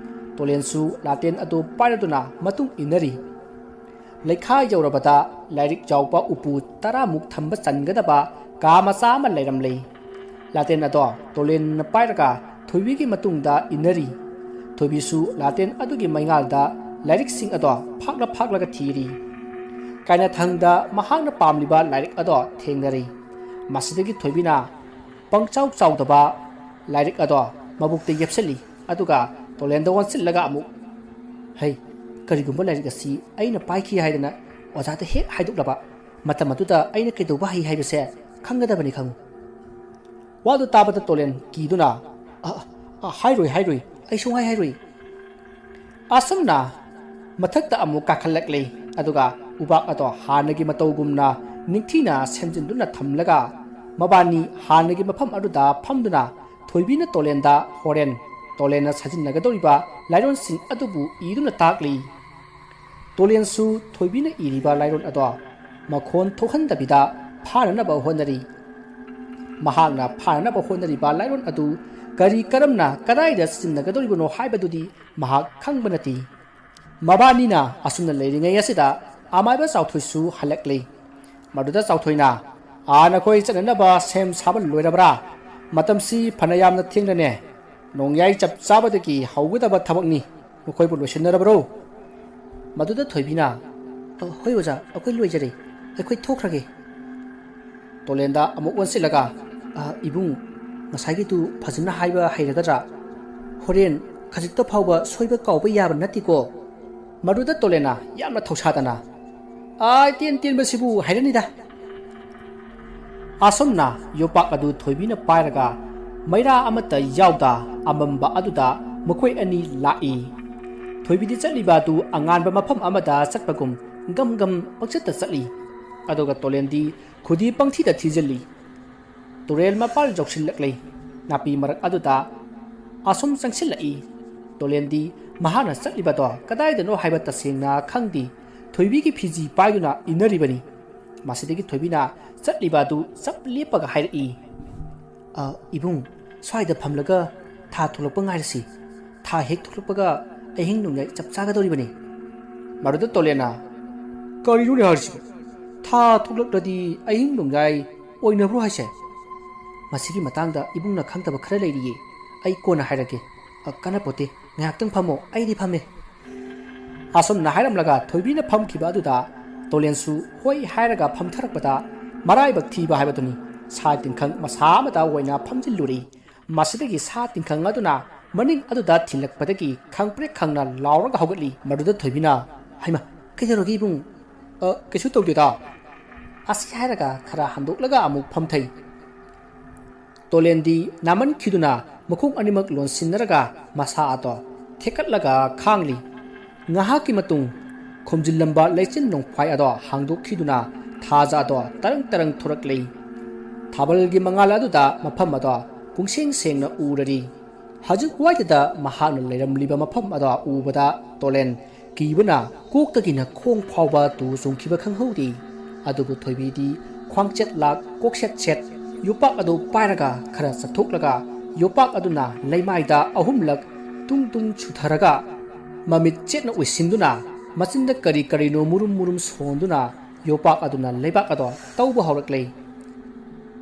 ꯇꯣꯂꯦꯟꯁꯨ ꯂꯥꯇꯦꯟ ꯑꯗꯨ ꯄꯥꯏꯔꯗꯨꯅ ꯃꯇꯨꯡ ꯏꯟꯅꯔꯤ꯫ ꯂꯩꯈꯥ ꯌꯧꯔꯕꯗ ꯂꯥꯏꯔꯤꯛ ꯌꯥꯎꯕ ꯎꯄꯨ ꯇꯔꯥꯃꯨꯛ ꯊꯝꯕ ꯆꯟꯒꯗꯕ ꯀꯥ ꯃꯆꯥ ꯑꯃ ꯂꯩꯔꯝꯂꯦ꯫ ꯂꯥꯇꯦꯟ ꯑꯗꯣ ꯇꯣꯂꯦꯟꯅ ꯄꯥꯏꯔꯒ ꯊꯣꯏꯕꯤꯒꯤ ꯃꯇꯨꯡꯗ ꯏꯟꯅꯔꯤ꯫ ꯊꯣꯏꯕꯤꯁꯨ ꯂꯥꯇꯦꯟ ꯑꯗꯨꯒꯤ ꯃꯩꯉꯥꯜꯗ ꯂꯥꯏꯔꯤꯛꯁꯤꯡ ꯑꯗꯣ ꯐꯥꯛꯂ ꯐꯥꯛꯂꯒ ꯊꯤꯔꯤ꯫ ꯀꯥꯏꯅꯊꯪꯗ ꯃꯍꯥꯛꯅ ꯄꯥꯝꯂꯤꯕ ꯂꯥꯏꯔꯤꯛ ꯑꯗꯣ ꯊꯦꯡꯅꯔꯤ꯫ ꯃꯁꯤꯗꯒꯤ ꯊꯣꯏꯕꯤꯅ ꯄꯪꯆꯥꯎ ꯆꯥꯎꯗꯕ ꯂꯥꯏꯔꯤꯛ ꯑꯗꯣ ꯃꯕꯨꯛꯇ ꯌꯦꯞꯁꯤꯜꯂꯤ꯫ ꯑꯗꯨꯒ ꯇꯣꯂꯦꯟꯗ ꯑꯣꯟꯁꯤꯜꯂꯒ ꯑꯃꯨꯛ, "ꯍꯩ, ꯀꯔꯤꯒꯨꯝꯕ ꯂꯥꯏꯔꯤꯛ ꯑꯁꯤ ꯑꯩꯅ ꯄꯥꯏꯈꯤ ꯍꯥꯏꯗꯅ ꯑꯣꯖꯥꯗ ꯍꯦꯛ ꯍꯥꯏꯗꯣꯛꯂꯕ, ꯃꯇꯝ ꯑꯗꯨꯗ ꯑꯩꯅ ꯀꯩꯗꯧꯕ ꯍꯩ ꯍꯥꯏꯕꯁꯦ ꯈꯪꯒꯗꯕꯅꯤ ꯈꯪꯉꯨ꯫" ꯋꯥꯗꯨ ꯇꯥꯕꯗ ꯇꯣꯂꯦꯟ ꯀꯤꯗꯨꯅ, "ꯑ, ꯑ, ꯍꯥꯏꯔꯣꯏ, ꯍꯥꯏꯔꯣꯏ, ꯑꯩ ꯁꯨꯡꯍꯥꯏ ꯍꯥꯏꯔꯣꯏ꯫" ꯑꯁꯨꯝꯅ ꯃꯊꯛꯇ ꯑꯃꯨꯛ ꯀꯥꯈꯠꯂꯛꯂꯦ꯫ ꯑꯗꯨꯒ ꯎꯕꯥꯛ ꯑꯗꯣ ꯍꯥꯟꯅꯒꯤ ꯃꯇꯧꯒꯨꯝꯅ ꯅꯤꯡꯊꯤꯅ ꯁꯦꯝꯖꯤꯟꯗꯨꯅ ꯊꯝꯂꯒ ꯃꯕꯥꯅꯤ ꯍꯥꯟꯅꯒꯤ ꯃꯐꯝ ꯑꯗꯨꯗ ꯐꯝꯗꯨꯅ ꯊꯣꯏꯕꯤꯅ ꯇꯣꯂꯦꯟꯗ ꯍꯣꯔꯦꯟ ꯇꯣꯂꯦꯟꯅ ꯁꯥꯖꯤꯟꯅꯒꯗꯧꯔꯤꯕ ꯂꯥꯏꯔꯣꯟꯁꯤꯡ ꯑꯗꯨꯕꯨ ꯏꯗꯨꯅ ꯇꯥꯛꯂꯤ꯫ ꯇꯣꯂꯦꯟꯁꯨ ꯊꯣꯏꯕꯤꯅ ꯏꯔꯤꯕ ꯂꯥꯏꯔꯣꯟ ꯑꯗꯣ ꯃꯈꯣꯟ ꯊꯣꯛꯍꯟꯗꯕꯤꯗ ꯐꯥꯅꯅꯕ ꯍꯣꯠꯅꯔꯤ꯫ ꯃꯍꯥꯛꯅ ꯐꯥꯅꯅꯕ ꯍꯣꯠꯅꯔꯤꯕ ꯂꯥꯏꯔꯣꯟ ꯑꯗꯨ ꯀꯔꯤ, ꯀꯔꯝꯅ, ꯀꯗꯥꯏꯗ ꯁꯤꯖꯤꯟꯅꯒꯗꯧꯔꯤꯕꯅꯣ ꯍꯥꯏꯕꯗꯨꯗꯤ ꯃꯍꯥꯛ ꯈꯪꯕ ꯅꯠꯇꯦ꯫ ꯃꯕꯥꯅꯤꯅ ꯑꯁꯨꯝꯅ ꯂꯩꯔꯤꯉꯩ ꯑꯁꯤꯗ ꯑꯃꯥꯏꯕ ꯆꯥꯎꯊꯣꯏꯁꯨ ꯍꯜꯂꯛꯂꯦ꯫ ꯃꯗꯨꯗ ꯆꯥꯎꯊꯣꯏꯅ, "ꯑꯥ, ꯅꯈꯣꯏ ꯆꯠꯅꯅꯕ ꯁꯦꯝ ꯁꯥꯕ ꯂꯣꯏꯔꯕ꯭ꯔꯥ? ꯃꯇꯝꯁꯤ ꯐꯅ ꯌꯥꯝꯅ ꯊꯦꯡꯂꯅꯦ꯫ ꯅꯣꯡꯌꯥꯏ ꯆꯞ ꯆꯥꯕꯗꯒꯤ ꯍꯧꯒꯗꯕ ꯊꯕꯛꯅꯤ꯫ ꯅꯈꯣꯏꯕꯨ ꯂꯣꯏꯁꯤꯟꯅꯔꯕ꯭ꯔꯣ?" ꯃꯗꯨꯗ ꯊꯣꯏꯕꯤꯅ, "ꯑ, ꯍꯣꯏ ꯑꯣꯖꯥ, ꯑꯩꯈꯣꯏ ꯂꯣꯏꯖꯔꯦ꯫ ꯑꯩꯈꯣꯏ ꯊꯣꯛꯈ꯭ꯔꯒꯦ꯫" ꯇꯣꯂꯦꯟꯗ ꯑꯃꯨꯛ ꯑꯣꯟꯁꯤꯜꯂꯒ, "ꯑ, ꯏꯕꯨꯡ, ꯉꯁꯥꯏꯒꯤꯗꯨ ꯐꯖꯅ ꯍꯥꯏꯕ ꯍꯩꯔꯒꯗ꯭ꯔꯥ? ꯍꯣꯔꯦꯟ ꯈꯖꯤꯛꯇ ꯐꯥꯎꯕ ꯁꯣꯏꯕ ꯀꯥꯎꯕ ꯌꯥꯕ ꯅꯠꯇꯦꯀꯣ?" ꯃꯗꯨꯗ ꯇꯣꯂꯦꯟꯅ ꯌꯥꯝꯅ ꯊꯧꯁꯥꯗꯅ, "ꯑ, ꯏꯇꯦꯟ ꯇꯦꯟꯕꯁꯤꯕꯨ ꯍꯩꯔꯅꯤꯗ꯫" ꯑꯁꯨꯝꯅ ꯌꯣꯄꯥꯛ ꯑꯗꯨ ꯊꯣꯏꯕꯤꯅ ꯄꯥꯏꯔꯒ ꯃꯩꯔꯥ ꯑꯃꯠꯇ ꯌꯥꯎꯗ ꯑꯃꯝꯕ ꯑꯗꯨꯗ ꯃꯈꯣꯏ ꯑꯅꯤ ꯂꯥꯛꯏ꯫ ꯊꯣꯏꯕꯤꯗꯤ ꯆꯠꯂꯤꯕ ꯑꯗꯨ ꯑꯉꯥꯟꯕ ꯃꯐꯝ ꯑꯃꯗ ꯆꯠꯄꯒꯨꯝ ꯒꯝ ꯒꯝ ꯄꯪꯆꯠꯇ ꯆꯠꯂꯤ꯫ ꯑꯗꯨꯒ ꯇꯣꯂꯦꯟꯗꯤ ꯈꯨꯗꯤ ꯄꯪꯊꯤꯗ ꯊꯤꯖꯤꯜꯂꯤ꯫ ꯇꯨꯔꯦꯜ ꯃꯄꯥꯜ ꯌꯧꯁꯤꯜꯂꯛꯂꯦ꯫ ꯅꯥꯄꯤ ꯃꯔꯛ ꯑꯗꯨꯗ ꯑꯁꯨꯝ ꯆꯪꯁꯤꯜꯂꯛꯏ꯫ ꯇꯣꯂꯦꯟꯗꯤ ꯃꯍꯥꯛꯅ ꯆꯠꯂꯤꯕꯗꯣ ꯀꯗꯥꯏꯗꯅꯣ ꯍꯥꯏꯕ ꯇꯁꯦꯡꯅ ꯈꯪꯗꯦ꯫ ꯊꯣꯏꯕꯤꯒꯤ ꯐꯤꯖꯤ ꯄꯥꯏꯗꯨꯅ ꯏꯟꯅꯔꯤꯕꯅꯤ꯫ ꯃꯁꯤꯗꯒꯤ ꯊꯣꯏꯕꯤꯅ ꯆꯠꯂꯤꯕ ꯑꯗꯨ ꯆꯞ ꯂꯦꯞꯄꯒ ꯍꯥꯏꯔꯛꯏ, "ꯑ, ꯏꯕꯨꯡ, ꯁ꯭ꯋꯥꯏꯗ ꯐꯝꯂꯒ ꯊꯥ ꯊꯣꯛꯂꯛꯄ ꯉꯥꯏꯔꯁꯤ꯫ ꯊꯥ ꯍꯦꯛ ꯊꯣꯛꯂꯛꯄꯒ ꯑꯍꯤꯡ ꯅꯣꯡꯌꯥꯏ ꯆꯞ ꯆꯥꯒꯗꯧꯔꯤꯕꯅꯤ꯫ ꯃꯗꯨꯗ ꯇꯣꯂꯦꯟꯅ, "ꯀꯔꯤꯅꯣꯅꯦ ꯍꯥꯏꯔꯤꯁꯤꯕꯨ? ꯊꯥ ꯊꯣꯛꯂꯛꯂꯗꯤ ꯑꯍꯤꯡ ꯅꯣꯡꯌꯥꯏ ꯑꯣꯏꯅꯕ꯭ꯔꯣ ꯍꯥꯏꯁꯦ?" "ꯃꯁꯤꯒꯤ ꯃꯇꯥꯡꯗ ꯏꯕꯨꯡꯅ ꯈꯪꯗꯕ ꯈꯔ ꯂꯩꯔꯤꯌꯦ꯫ ꯑꯩ ꯀꯣꯟꯅ ꯍꯥꯏꯔꯒꯦ꯫ ꯑ, ꯀꯥꯟꯅꯄꯣꯠꯇꯦ꯫ ꯉꯥꯏꯍꯥꯛꯇꯪ ꯐꯝꯃꯣ꯫ ꯑꯩꯗꯤ ꯐꯝꯃꯦ꯫" ꯑꯁꯨꯝꯅ ꯍꯥꯏꯔꯝꯂꯒ ꯊꯣꯏꯕꯤꯅ ꯐꯝꯈꯤꯕ ꯑꯗꯨꯗ ꯇꯣꯂꯦꯟꯁꯨ ꯍꯣꯏ ꯍꯥꯏꯔꯒ ꯐꯝꯊꯔꯛꯄꯗ, ꯃꯔꯥꯏꯕꯛ ꯊꯤꯕ ꯍꯥꯏꯕꯗꯨꯅꯤ, ꯁꯥ ꯇꯤꯡꯈꯪ ꯃꯁꯥ ꯑꯃꯗ ꯑꯣꯏꯅ ꯐꯝꯖꯤꯜꯂꯨꯔꯦ꯫ ꯃꯁꯤꯗꯒꯤ ꯁꯥ ꯇꯤꯡꯈꯪ ꯑꯗꯨꯅ ꯃꯅꯤꯡ ꯑꯗꯨꯗ ꯊꯤꯜꯂꯛꯄꯗꯒꯤ ꯈꯪꯄ꯭ꯔꯦꯛ ꯈꯪꯅ ꯂꯥꯎꯔꯒ ꯍꯧꯒꯠꯂꯤ꯫ ꯃꯗꯨꯗ ꯊꯣꯏꯕꯤꯅ, "ꯍꯩꯃꯥ, ꯀꯩꯗꯧꯔꯒꯦ ꯏꯕꯨꯡ?" "ꯑ, ꯀꯩꯁꯨ ꯇꯧꯗꯦꯗ꯫" ꯑꯁꯤ ꯍꯥꯏꯔꯒ ꯈꯔ ꯍꯟꯗꯣꯛꯂꯒ ꯑꯃꯨꯛ ꯐꯝꯊꯩ꯫ ꯇꯣꯂꯦꯟꯗꯤ ꯅꯥꯃꯟꯈꯤꯗꯨꯅ ꯃꯈꯣꯡ ꯑꯅꯤꯃꯛ ꯂꯣꯟꯁꯤꯟꯅꯔꯒ ꯃꯁꯥ ꯑꯗꯣ ꯊꯦꯛꯀꯠꯂꯒ ꯈꯥꯡꯂꯤ꯫ ꯉꯥꯏꯍꯥꯛꯀꯤ ꯃꯇꯨꯡ ꯈꯨꯝꯖꯤꯜꯂꯝꯕ ꯂꯩꯆꯤꯟ ꯅꯣꯡꯐꯥꯏ ꯑꯗꯣ ꯍꯥꯡꯗꯣꯛꯈꯤꯗꯨꯅ ꯊꯥꯖ ꯑꯗꯣ ꯇꯔꯪ ꯇꯔꯪ ꯊꯣꯔꯛꯂꯤ꯫ ꯊꯥꯕꯜꯒꯤ ꯃꯉꯥꯜ ꯑꯗꯨꯗ ꯃꯐꯝ ꯑꯗꯣ ꯄꯨꯡꯁꯦꯡ ꯁꯦꯡꯅ ꯎꯔꯔꯤ꯫ ꯍꯧꯖꯤꯛ ꯋꯥꯏꯗꯨꯗ ꯃꯍꯥꯛꯅ ꯂꯩꯔꯝꯂꯤꯕ ꯃꯐꯝ ꯑꯗꯣ ꯎꯕꯗ ꯇꯣꯂꯦꯟ ꯀꯤꯕꯅ ꯀꯣꯛꯇꯒꯤꯅ ꯈꯣꯡ ꯐꯥꯎꯕ ꯇꯨ ꯆꯨꯡꯈꯤꯕ ꯈꯪꯍꯧꯗꯦ꯫ ꯑꯗꯨꯕꯨ ꯊꯣꯏꯕꯤꯗꯤ ꯈ꯭ꯋꯥꯡꯆꯦꯠ ꯂꯥꯛ ꯀꯣꯛꯁꯦꯠ ꯁꯦꯠ ꯌꯣꯄꯥꯛ ꯑꯗꯨ ꯄꯥꯏꯔꯒ ꯈꯔ ꯆꯠꯊꯣꯛꯂꯒ ꯌꯣꯄꯥꯛ ꯑꯗꯨꯅ ꯂꯩꯃꯥꯏꯗ ꯑꯍꯨꯝꯂꯛ ꯇꯨꯡ ꯇꯨꯡ ꯁꯨꯊꯔꯒ ꯃꯃꯤꯠ ꯆꯦꯠꯅ ꯎꯏꯁꯤꯟꯗꯨꯅ ꯃꯆꯤꯟꯗ ꯀꯔꯤ ꯀꯔꯤꯅꯣ ꯃꯨꯔꯨꯝ ꯃꯨꯔꯨꯝ ꯁꯣꯟꯗꯨꯅ ꯌꯣꯄꯥꯛ ꯑꯗꯨꯅ ꯂꯩꯕꯥꯛ ꯑꯗꯣ ꯇꯧꯕ ꯍꯧꯔꯛꯂꯦ꯫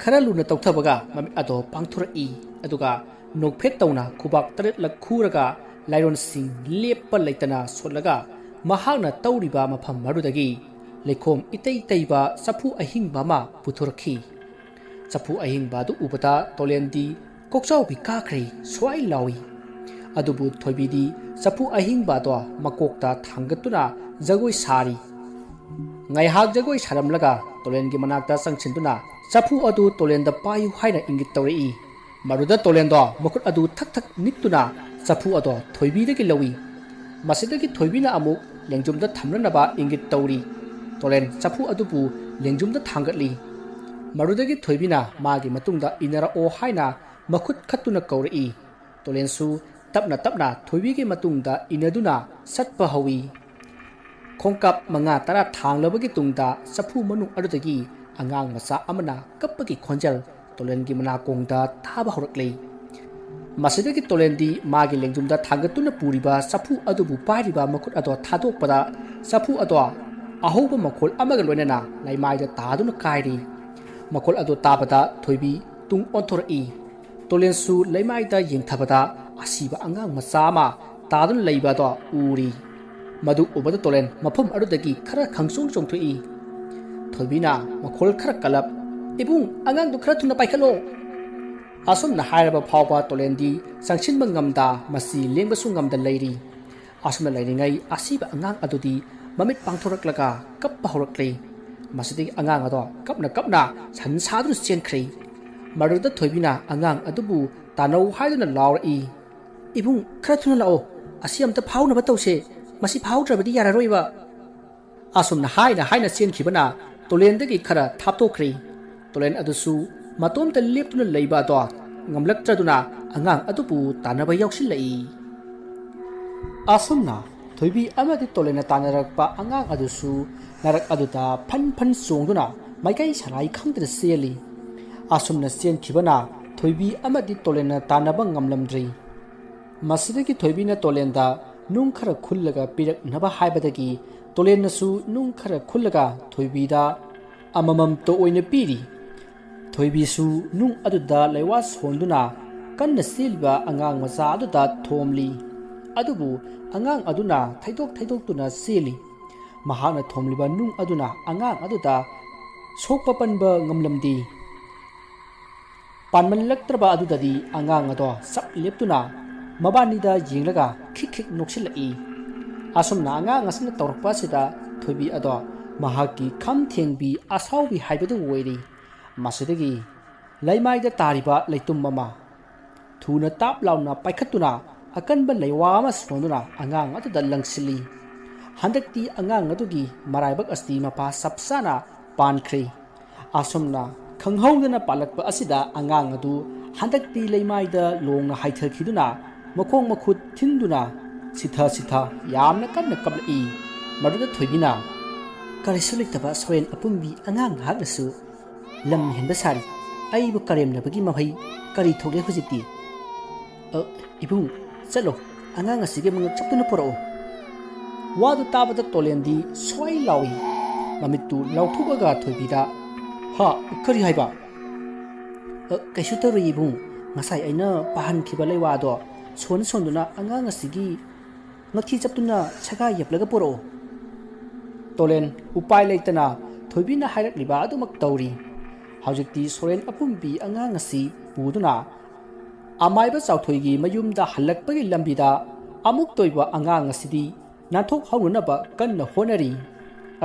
ꯈꯔ ꯂꯨꯅ ꯇꯧꯊꯕꯒ ꯃꯃꯤꯠ ꯑꯗꯣ ꯄꯥꯡꯊꯣꯔꯛꯏ꯫ ꯑꯗꯨꯒ ꯅꯣꯛꯐꯦꯠ ꯇꯧꯅ ꯈꯨꯕꯥꯛ ꯇꯔꯦꯠꯂꯛ ꯈꯨꯔꯒ ꯂꯥꯏꯔꯣꯟꯁꯤꯡ ꯂꯦꯞꯄ ꯂꯩꯇꯅ ꯁꯣꯠꯂꯒ ꯃꯍꯥꯛꯅ ꯇꯧꯔꯤꯕ ꯃꯐꯝ ꯑꯗꯨꯗꯒꯤ ꯂꯩꯈꯣꯝ ꯏꯇꯩ ꯇꯩꯕ ꯆꯐꯨ ꯑꯍꯤꯡꯕ ꯑꯃ ꯄꯨꯊꯣꯔꯛꯈꯤ꯫ ꯆꯐꯨ ꯑꯍꯤꯡꯕ ꯑꯗꯨ ꯎꯕꯗ ꯇꯣꯂꯦꯟꯗꯤ ꯀꯣꯛꯆꯥꯎꯕꯤ ꯀꯥꯈ꯭ꯔꯦ ꯁ꯭ꯋꯥꯏ ꯂꯥꯎꯏ꯫ ꯑꯗꯨꯕꯨ ꯊꯣꯏꯕꯤꯗꯤ ꯆꯐꯨ ꯑꯍꯤꯡꯕ ꯑꯗꯣ ꯃꯀꯣꯛꯇ ꯊꯥꯡꯒꯠꯇꯨꯅ ꯖꯒꯣꯏ ꯁꯥꯔꯤ꯫ ꯉꯥꯏꯍꯥꯛ ꯖꯒꯣꯏ ꯁꯥꯔꯝꯂꯒ ꯇꯣꯂꯦꯟꯒꯤ ꯃꯅꯥꯛꯇ ꯆꯪꯁꯤꯟꯗꯨꯅ ꯆꯐꯨ ꯑꯗꯨ ꯇꯣꯂꯦꯟꯗ ꯄꯥꯏꯌꯨ ꯍꯥꯏꯅ ꯏꯪꯒꯤꯠ ꯇꯧꯔꯛꯏ꯫ ꯃꯗꯨꯗ ꯇꯣꯂꯦꯟꯗꯣ ꯃꯈꯨꯠ ꯑꯗꯨ ꯊꯛ ꯊꯛ ꯅꯤꯛꯇꯨꯅ ꯆꯐꯨ ꯑꯗꯣ ꯊꯣꯏꯕꯤꯗꯒꯤ ꯂꯧꯏ꯫ ꯃꯁꯤꯗꯒꯤ ꯊꯣꯏꯕꯤꯅ ꯑꯃꯨꯛ ꯂꯦꯡꯖꯨꯝꯗ ꯊꯝꯅꯅꯕ ꯏꯪꯒꯤꯠ ꯇꯧꯔꯤ꯫ ꯇꯣꯂꯦꯟ ꯆꯐꯨ ꯑꯗꯨꯕꯨ ꯂꯦꯡꯖꯨꯝꯗ ꯊꯥꯡꯒꯠꯂꯤ꯫ ꯃꯗꯨꯗꯒꯤ ꯊꯣꯏꯕꯤꯅ ꯃꯥꯒꯤ ꯃꯇꯨꯡꯗ ꯏꯟꯅꯔꯛꯑꯣ ꯍꯥꯏꯅ ꯃꯈꯨꯠ ꯈꯠꯇꯨꯅ ꯀꯧꯔꯛꯏ꯫ ꯇꯣꯂꯦꯟꯁꯨ ꯇꯞꯅ ꯇꯞꯅ ꯊꯣꯏꯕꯤꯒꯤ ꯃꯇꯨꯡꯗ ꯏꯟꯅꯗꯨꯅ ꯆꯠꯄ ꯍꯧꯏ꯫ ꯈꯣꯡꯀꯥꯞ ꯃꯉꯥ ꯇꯔꯥ ꯊꯥꯡꯂꯕꯒꯤ ꯇꯨꯡꯗ ꯆꯐꯨ ꯃꯅꯨꯡ ꯑꯗꯨꯗꯒꯤ ꯑꯉꯥꯡ ꯃꯆꯥ ꯑꯃꯅ ꯀꯞꯄꯒꯤ ꯈꯣꯟꯖꯦꯜ ꯇꯣꯂꯦꯟꯒꯤ ꯃꯅꯥꯀꯣꯡꯗ ꯇꯥꯕ ꯍꯧꯔꯛꯂꯦ꯫ ꯃꯁꯤꯗꯒꯤ ꯇꯣꯂꯦꯟꯗꯤ ꯃꯥꯒꯤ ꯂꯦꯡꯖꯨꯝꯗ ꯊꯥꯡꯒꯠꯇꯨꯅ ꯄꯨꯔꯤꯕ ꯆꯐꯨ ꯑꯗꯨꯕꯨ ꯄꯥꯏꯔꯤꯕ ꯃꯈꯨꯠ ꯑꯗꯣ ꯊꯥꯗꯣꯛꯄꯗ, ꯆꯐꯨ ꯑꯗꯣ ꯑꯍꯧꯕ ꯃꯈꯣꯜ ꯑꯃꯒ ꯂꯣꯏꯅꯅ ꯂꯩꯃꯥꯏꯗ ꯇꯥꯗꯨꯅ ꯀꯥꯏꯔꯤ꯫ ꯃꯈꯣꯜ ꯑꯗꯨ ꯇꯥꯕꯗ ꯊꯣꯏꯕꯤ ꯇꯨꯡ ꯑꯣꯟꯊꯣꯔꯛꯏ꯫ ꯇꯣꯂꯦꯟꯁꯨ ꯂꯩꯃꯥꯏꯗ ꯌꯦꯡꯊꯕꯗ ꯑꯁꯤꯕ ꯑꯉꯥꯡ ꯃꯆꯥ ꯑꯃ ꯇꯥꯗꯨꯅ ꯂꯩꯕ ꯑꯗꯣ ꯎꯔꯤ꯫ ꯃꯗꯨ ꯎꯕꯗ ꯇꯣꯂꯦꯟ ꯃꯐꯝ ꯑꯗꯨꯗꯒꯤ ꯈꯔ ꯈꯪꯆꯣꯡ ꯆꯣꯡꯊꯣꯛꯏ꯫ ꯊꯣꯏꯕꯤꯅ ꯃꯈꯣꯜ ꯈꯔ ꯀꯜꯂꯞ, "ꯏꯕꯨꯡ, ꯑꯉꯥꯡꯗꯨ ꯈꯔ ꯊꯨꯅ ꯄꯥꯏꯈꯠꯂꯣ!" ꯑꯁꯨꯝꯅ ꯍꯥꯏꯔꯕ ꯐꯥꯎꯕ ꯇꯣꯂꯦꯟꯗꯤ ꯆꯪꯁꯤꯟꯕ ꯉꯝꯗ, ꯃꯁꯤ ꯂꯦꯡꯕꯁꯨ ꯉꯝꯗ ꯂꯩꯔꯤ꯫ ꯑꯁꯨꯝꯅ ꯂꯩꯔꯤꯉꯩ ꯑꯁꯤꯕ ꯑꯉꯥꯡ ꯑꯗꯨꯗꯤ ꯃꯃꯤꯠ ꯄꯥꯡꯊꯣꯔꯛꯂꯒ ꯀꯞꯄ ꯍꯧꯔꯛꯂꯤ꯫ ꯃꯁꯤꯗꯒꯤ ꯑꯉꯥꯡ ꯑꯗꯣ ꯀꯞꯅ ꯀꯞꯅ ꯁꯟ ꯁꯥꯗꯨꯅ ꯆꯦꯟꯈ꯭ꯔꯦ꯫ ꯃꯗꯨꯗ ꯊꯣꯏꯕꯤꯅ ꯑꯉꯥꯡ ꯑꯗꯨꯕꯨ ꯇꯥꯟꯅꯧ ꯍꯥꯏꯗꯨꯅ ꯂꯥꯎꯔꯛꯏ, "ꯏꯕꯨꯡ, ꯈꯔ ꯊꯨꯅ ꯂꯥꯛꯑꯣ꯫ ꯑꯁꯤ ꯑꯝꯇ ꯐꯥꯎꯅꯕ ꯇꯧꯁꯦ꯫ ꯃꯁꯤ ꯐꯥꯎꯗ꯭ꯔꯕꯗꯤ ꯌꯥꯔꯔꯣꯏꯕ꯫" ꯑꯁꯨꯝꯅ ꯍꯥꯏꯅ ꯍꯥꯏꯅ ꯆꯦꯟꯈꯤꯕꯅ ꯇꯨꯔꯦꯟꯗꯒꯤ ꯈꯔ ꯊꯥꯞꯇꯣꯛꯈ꯭ꯔꯦ꯫ ꯇꯨꯔꯦꯟ ꯑꯗꯨꯁꯨ ꯃꯇꯣꯝꯇ ꯂꯦꯞꯇꯨꯅ ꯂꯩꯕ ꯑꯗꯣ ꯉꯝꯂꯛꯇ꯭ꯔꯗꯨꯅ ꯑꯉꯥꯡ ꯑꯗꯨꯕꯨ ꯇꯥꯟꯅꯕ ꯌꯥꯎꯁꯤꯜꯂꯛꯏ꯫ ꯑꯁꯨꯝꯅ ꯊꯣꯏꯕꯤ ꯑꯃꯗꯤ ꯇꯣꯂꯦꯟꯅ ꯇꯥꯟꯅꯔꯛꯄ ꯑꯉꯥꯡ ꯑꯗꯨꯁꯨ ꯅꯔꯛ ꯑꯗꯨꯗ ꯐꯟ ꯐꯟ ꯆꯣꯡꯗꯨꯅ ꯃꯥꯏꯀꯩ ꯁꯔꯥꯏ ꯈꯪꯗꯅ ꯆꯦꯜꯂꯤ꯫ ꯑꯁꯨꯝꯅ ꯆꯦꯟꯈꯤꯕꯅ ꯊꯣꯏꯕꯤ ꯑꯃꯗꯤ ꯇꯣꯂꯦꯟꯅ ꯇꯥꯟꯅꯕ ꯉꯝꯂꯝꯗ꯭ꯔꯤ꯫ ꯃꯁꯤꯗꯒꯤ ꯊꯣꯏꯕꯤꯅ ꯇꯣꯂꯦꯟꯗ ꯅꯨꯡ ꯈꯔ ꯈꯨꯜꯂꯒ ꯄꯤꯔꯛꯅꯕ ꯍꯥꯏꯕꯗꯒꯤ ꯇꯣꯂꯦꯟꯅꯁꯨ ꯅꯨꯡ ꯈꯔ ꯈꯨꯜꯂꯒ ꯊꯣꯏꯕꯤꯗ ꯑꯃꯃꯝꯇ ꯑꯣꯏꯅ ꯄꯤꯔꯤ꯫ ꯊꯣꯏꯕꯤꯁꯨ ꯅꯨꯡ ꯑꯗꯨꯗ ꯂꯩꯋꯥ ꯁꯣꯟꯗꯨꯅ ꯀꯟꯅ ꯆꯦꯜꯂꯤꯕ ꯑꯉꯥꯡ ꯃꯆꯥ ꯑꯗꯨꯗ ꯊꯣꯝꯂꯤ꯫ ꯑꯗꯨꯕꯨ ꯑꯉꯥꯡ ꯑꯗꯨꯅ ꯊꯩꯗꯣꯛ ꯊꯩꯗꯣꯛꯇꯨꯅ ꯆꯦꯜꯂꯤ꯫ ꯃꯍꯥꯛꯅ ꯊꯣꯝꯂꯤꯕ ꯅꯨꯡ ꯑꯗꯨꯅ ꯑꯉꯥꯡ ꯑꯗꯨꯗ ꯁꯣꯛꯄ ꯄꯟꯕ ꯉꯝꯂꯝꯗꯦ꯫ ꯄꯥꯟꯃꯜꯂꯛꯇ꯭ꯔꯕ ꯑꯗꯨꯗꯗꯤ ꯑꯉꯥꯡ ꯑꯗꯣ ꯆꯞ ꯂꯦꯞꯇꯨꯅ ꯃꯕꯥꯅꯤꯗ ꯌꯦꯡꯂꯒ ꯈꯤꯛ ꯈꯤꯛ ꯅꯣꯛꯁꯤꯜꯂꯛꯏ꯫ ꯑꯁꯨꯝꯅ ꯑꯉꯥꯡ ꯑꯁꯤꯅ ꯇꯧꯔꯛꯄ ꯑꯁꯤꯗ ꯊꯣꯏꯕꯤ ꯑꯗꯣ ꯃꯍꯥꯛꯀꯤ ꯈꯝ ꯊꯦꯡꯕꯤ ꯑꯁꯥꯎꯕꯤ ꯍꯥꯏꯕꯗꯨ ꯑꯣꯏꯔꯤ꯫ ꯃꯁꯤꯗꯒꯤ ꯂꯩꯃꯥꯏꯗ ꯇꯥꯔꯤꯕ ꯂꯩꯇꯨꯝ ꯑꯃ ꯊꯨꯅ ꯇꯥꯞ ꯂꯥꯎꯅ ꯄꯥꯏꯈꯠꯇꯨꯅ ꯑꯀꯟꯕ ꯂꯩꯋꯥ ꯑꯃ ꯁꯣꯟꯗꯨꯅ ꯑꯉꯥꯡ ꯑꯗꯨꯗ ꯂꯪꯁꯤꯜꯂꯤ꯫ ꯍꯟꯗꯛꯇꯤ ꯑꯉꯥꯡ ꯑꯗꯨꯒꯤ ꯃꯔꯥꯏꯕꯛ ꯑꯁꯤꯗꯤ ꯃꯄꯥ ꯆꯞ ꯆꯥꯅ ꯄꯥꯟꯈ꯭ꯔꯦ꯫ ꯑꯁꯨꯝꯅ ꯈꯪꯍꯧꯗꯅ ꯄꯥꯜꯂꯛꯄ ꯑꯁꯤꯗ ꯑꯉꯥꯡ ꯑꯗꯨ ꯍꯟꯗꯛꯇꯤ ꯂꯩꯃꯥꯏꯗ ꯂꯣꯡꯅ ꯍꯥꯏꯊꯈꯤꯗꯨꯅ ꯃꯈꯣꯡ ꯃꯈꯨꯠ ꯊꯤꯟꯗꯨꯅ ꯁꯤꯊ ꯁꯤꯊ ꯌꯥꯝꯅ ꯀꯟꯅ ꯀꯞꯂꯛꯏ꯫ ꯃꯗꯨꯗ ꯊꯣꯏꯕꯤꯅ, "ꯀꯔꯤꯁꯨ ꯂꯩꯇꯕ ꯁꯣꯔꯦꯟ ꯑꯄꯨꯝꯕꯤ ꯑꯉꯥꯡ ꯉꯥꯏꯍꯥꯛꯅꯁꯨ ꯂꯝ ꯍꯦꯟꯕ ꯁꯥꯔꯤ꯫ ꯑꯩꯕꯨ ꯀꯔꯦꯝꯅꯕꯒꯤ ꯃꯍꯩ ꯀꯔꯤ ꯊꯣꯛꯂꯦ ꯍꯧꯖꯤꯛꯇꯤ?" "ꯑ, ꯏꯕꯨꯡ, ꯆꯠꯂꯣ, ꯑꯉꯥꯡ ꯑꯁꯤꯒꯤ ꯃꯉꯛ ꯆꯞꯇꯨꯅ ꯄꯨꯔꯛꯎ꯫" ꯋꯥꯗꯨ ꯇꯥꯕꯗ ꯇꯣꯂꯦꯟꯗꯤ ꯁ꯭ꯋꯥꯏ ꯂꯥꯎꯏ꯫ ꯃꯃꯤꯠꯇꯨ ꯂꯥꯎꯊꯣꯛꯑꯒ ꯊꯣꯏꯕꯤꯗ, "ꯍꯥ, ꯀꯔꯤ ꯍꯥꯏꯕ?" "ꯑ, ꯀꯩꯁꯨ ꯇꯧꯔꯣꯏ ꯏꯕꯨꯡ, ꯉꯁꯥꯏ ꯑꯩꯅ ꯄꯥꯍꯟꯈꯤꯕ ꯂꯩꯋꯥꯗꯣ ꯁꯣꯟ ꯁꯣꯟꯗꯨꯅ ꯑꯉꯥꯡ ꯑꯁꯤꯒꯤ ꯉꯛꯊꯤ ꯆꯞꯇꯨꯅ ꯁꯦꯒꯥ ꯌꯦꯞꯂꯒ ꯄꯨꯔꯛꯑꯣ꯫" ꯇꯣꯂꯦꯟ ꯎꯄꯥꯏ ꯂꯩꯇꯅ ꯊꯣꯏꯕꯤꯅ ꯍꯥꯏꯔꯛꯂꯤꯕ ꯑꯗꯨꯃꯛ ꯇꯧꯔꯤ꯫ ꯍꯧꯖꯤꯛꯇꯤ ꯁꯣꯔꯦꯟ ꯑꯄꯨꯝꯕꯤ ꯑꯉꯥꯡ ꯑꯁꯤ ꯄꯨꯗꯨꯅ ꯑꯃꯥꯏꯕ ꯆꯥꯎꯊꯣꯏꯒꯤ ꯃꯌꯨꯝꯗ ꯍꯜꯂꯛꯄꯒꯤ ꯂꯝꯕꯤꯗ ꯑꯃꯨꯛꯇ ꯑꯣꯏꯕ ꯑꯉꯥꯡ ꯑꯁꯤꯗꯤ ꯅꯥꯟꯊꯣꯛ ꯍꯧꯅꯅꯕ ꯀꯟꯅ ꯍꯣꯠꯅꯔꯤ꯫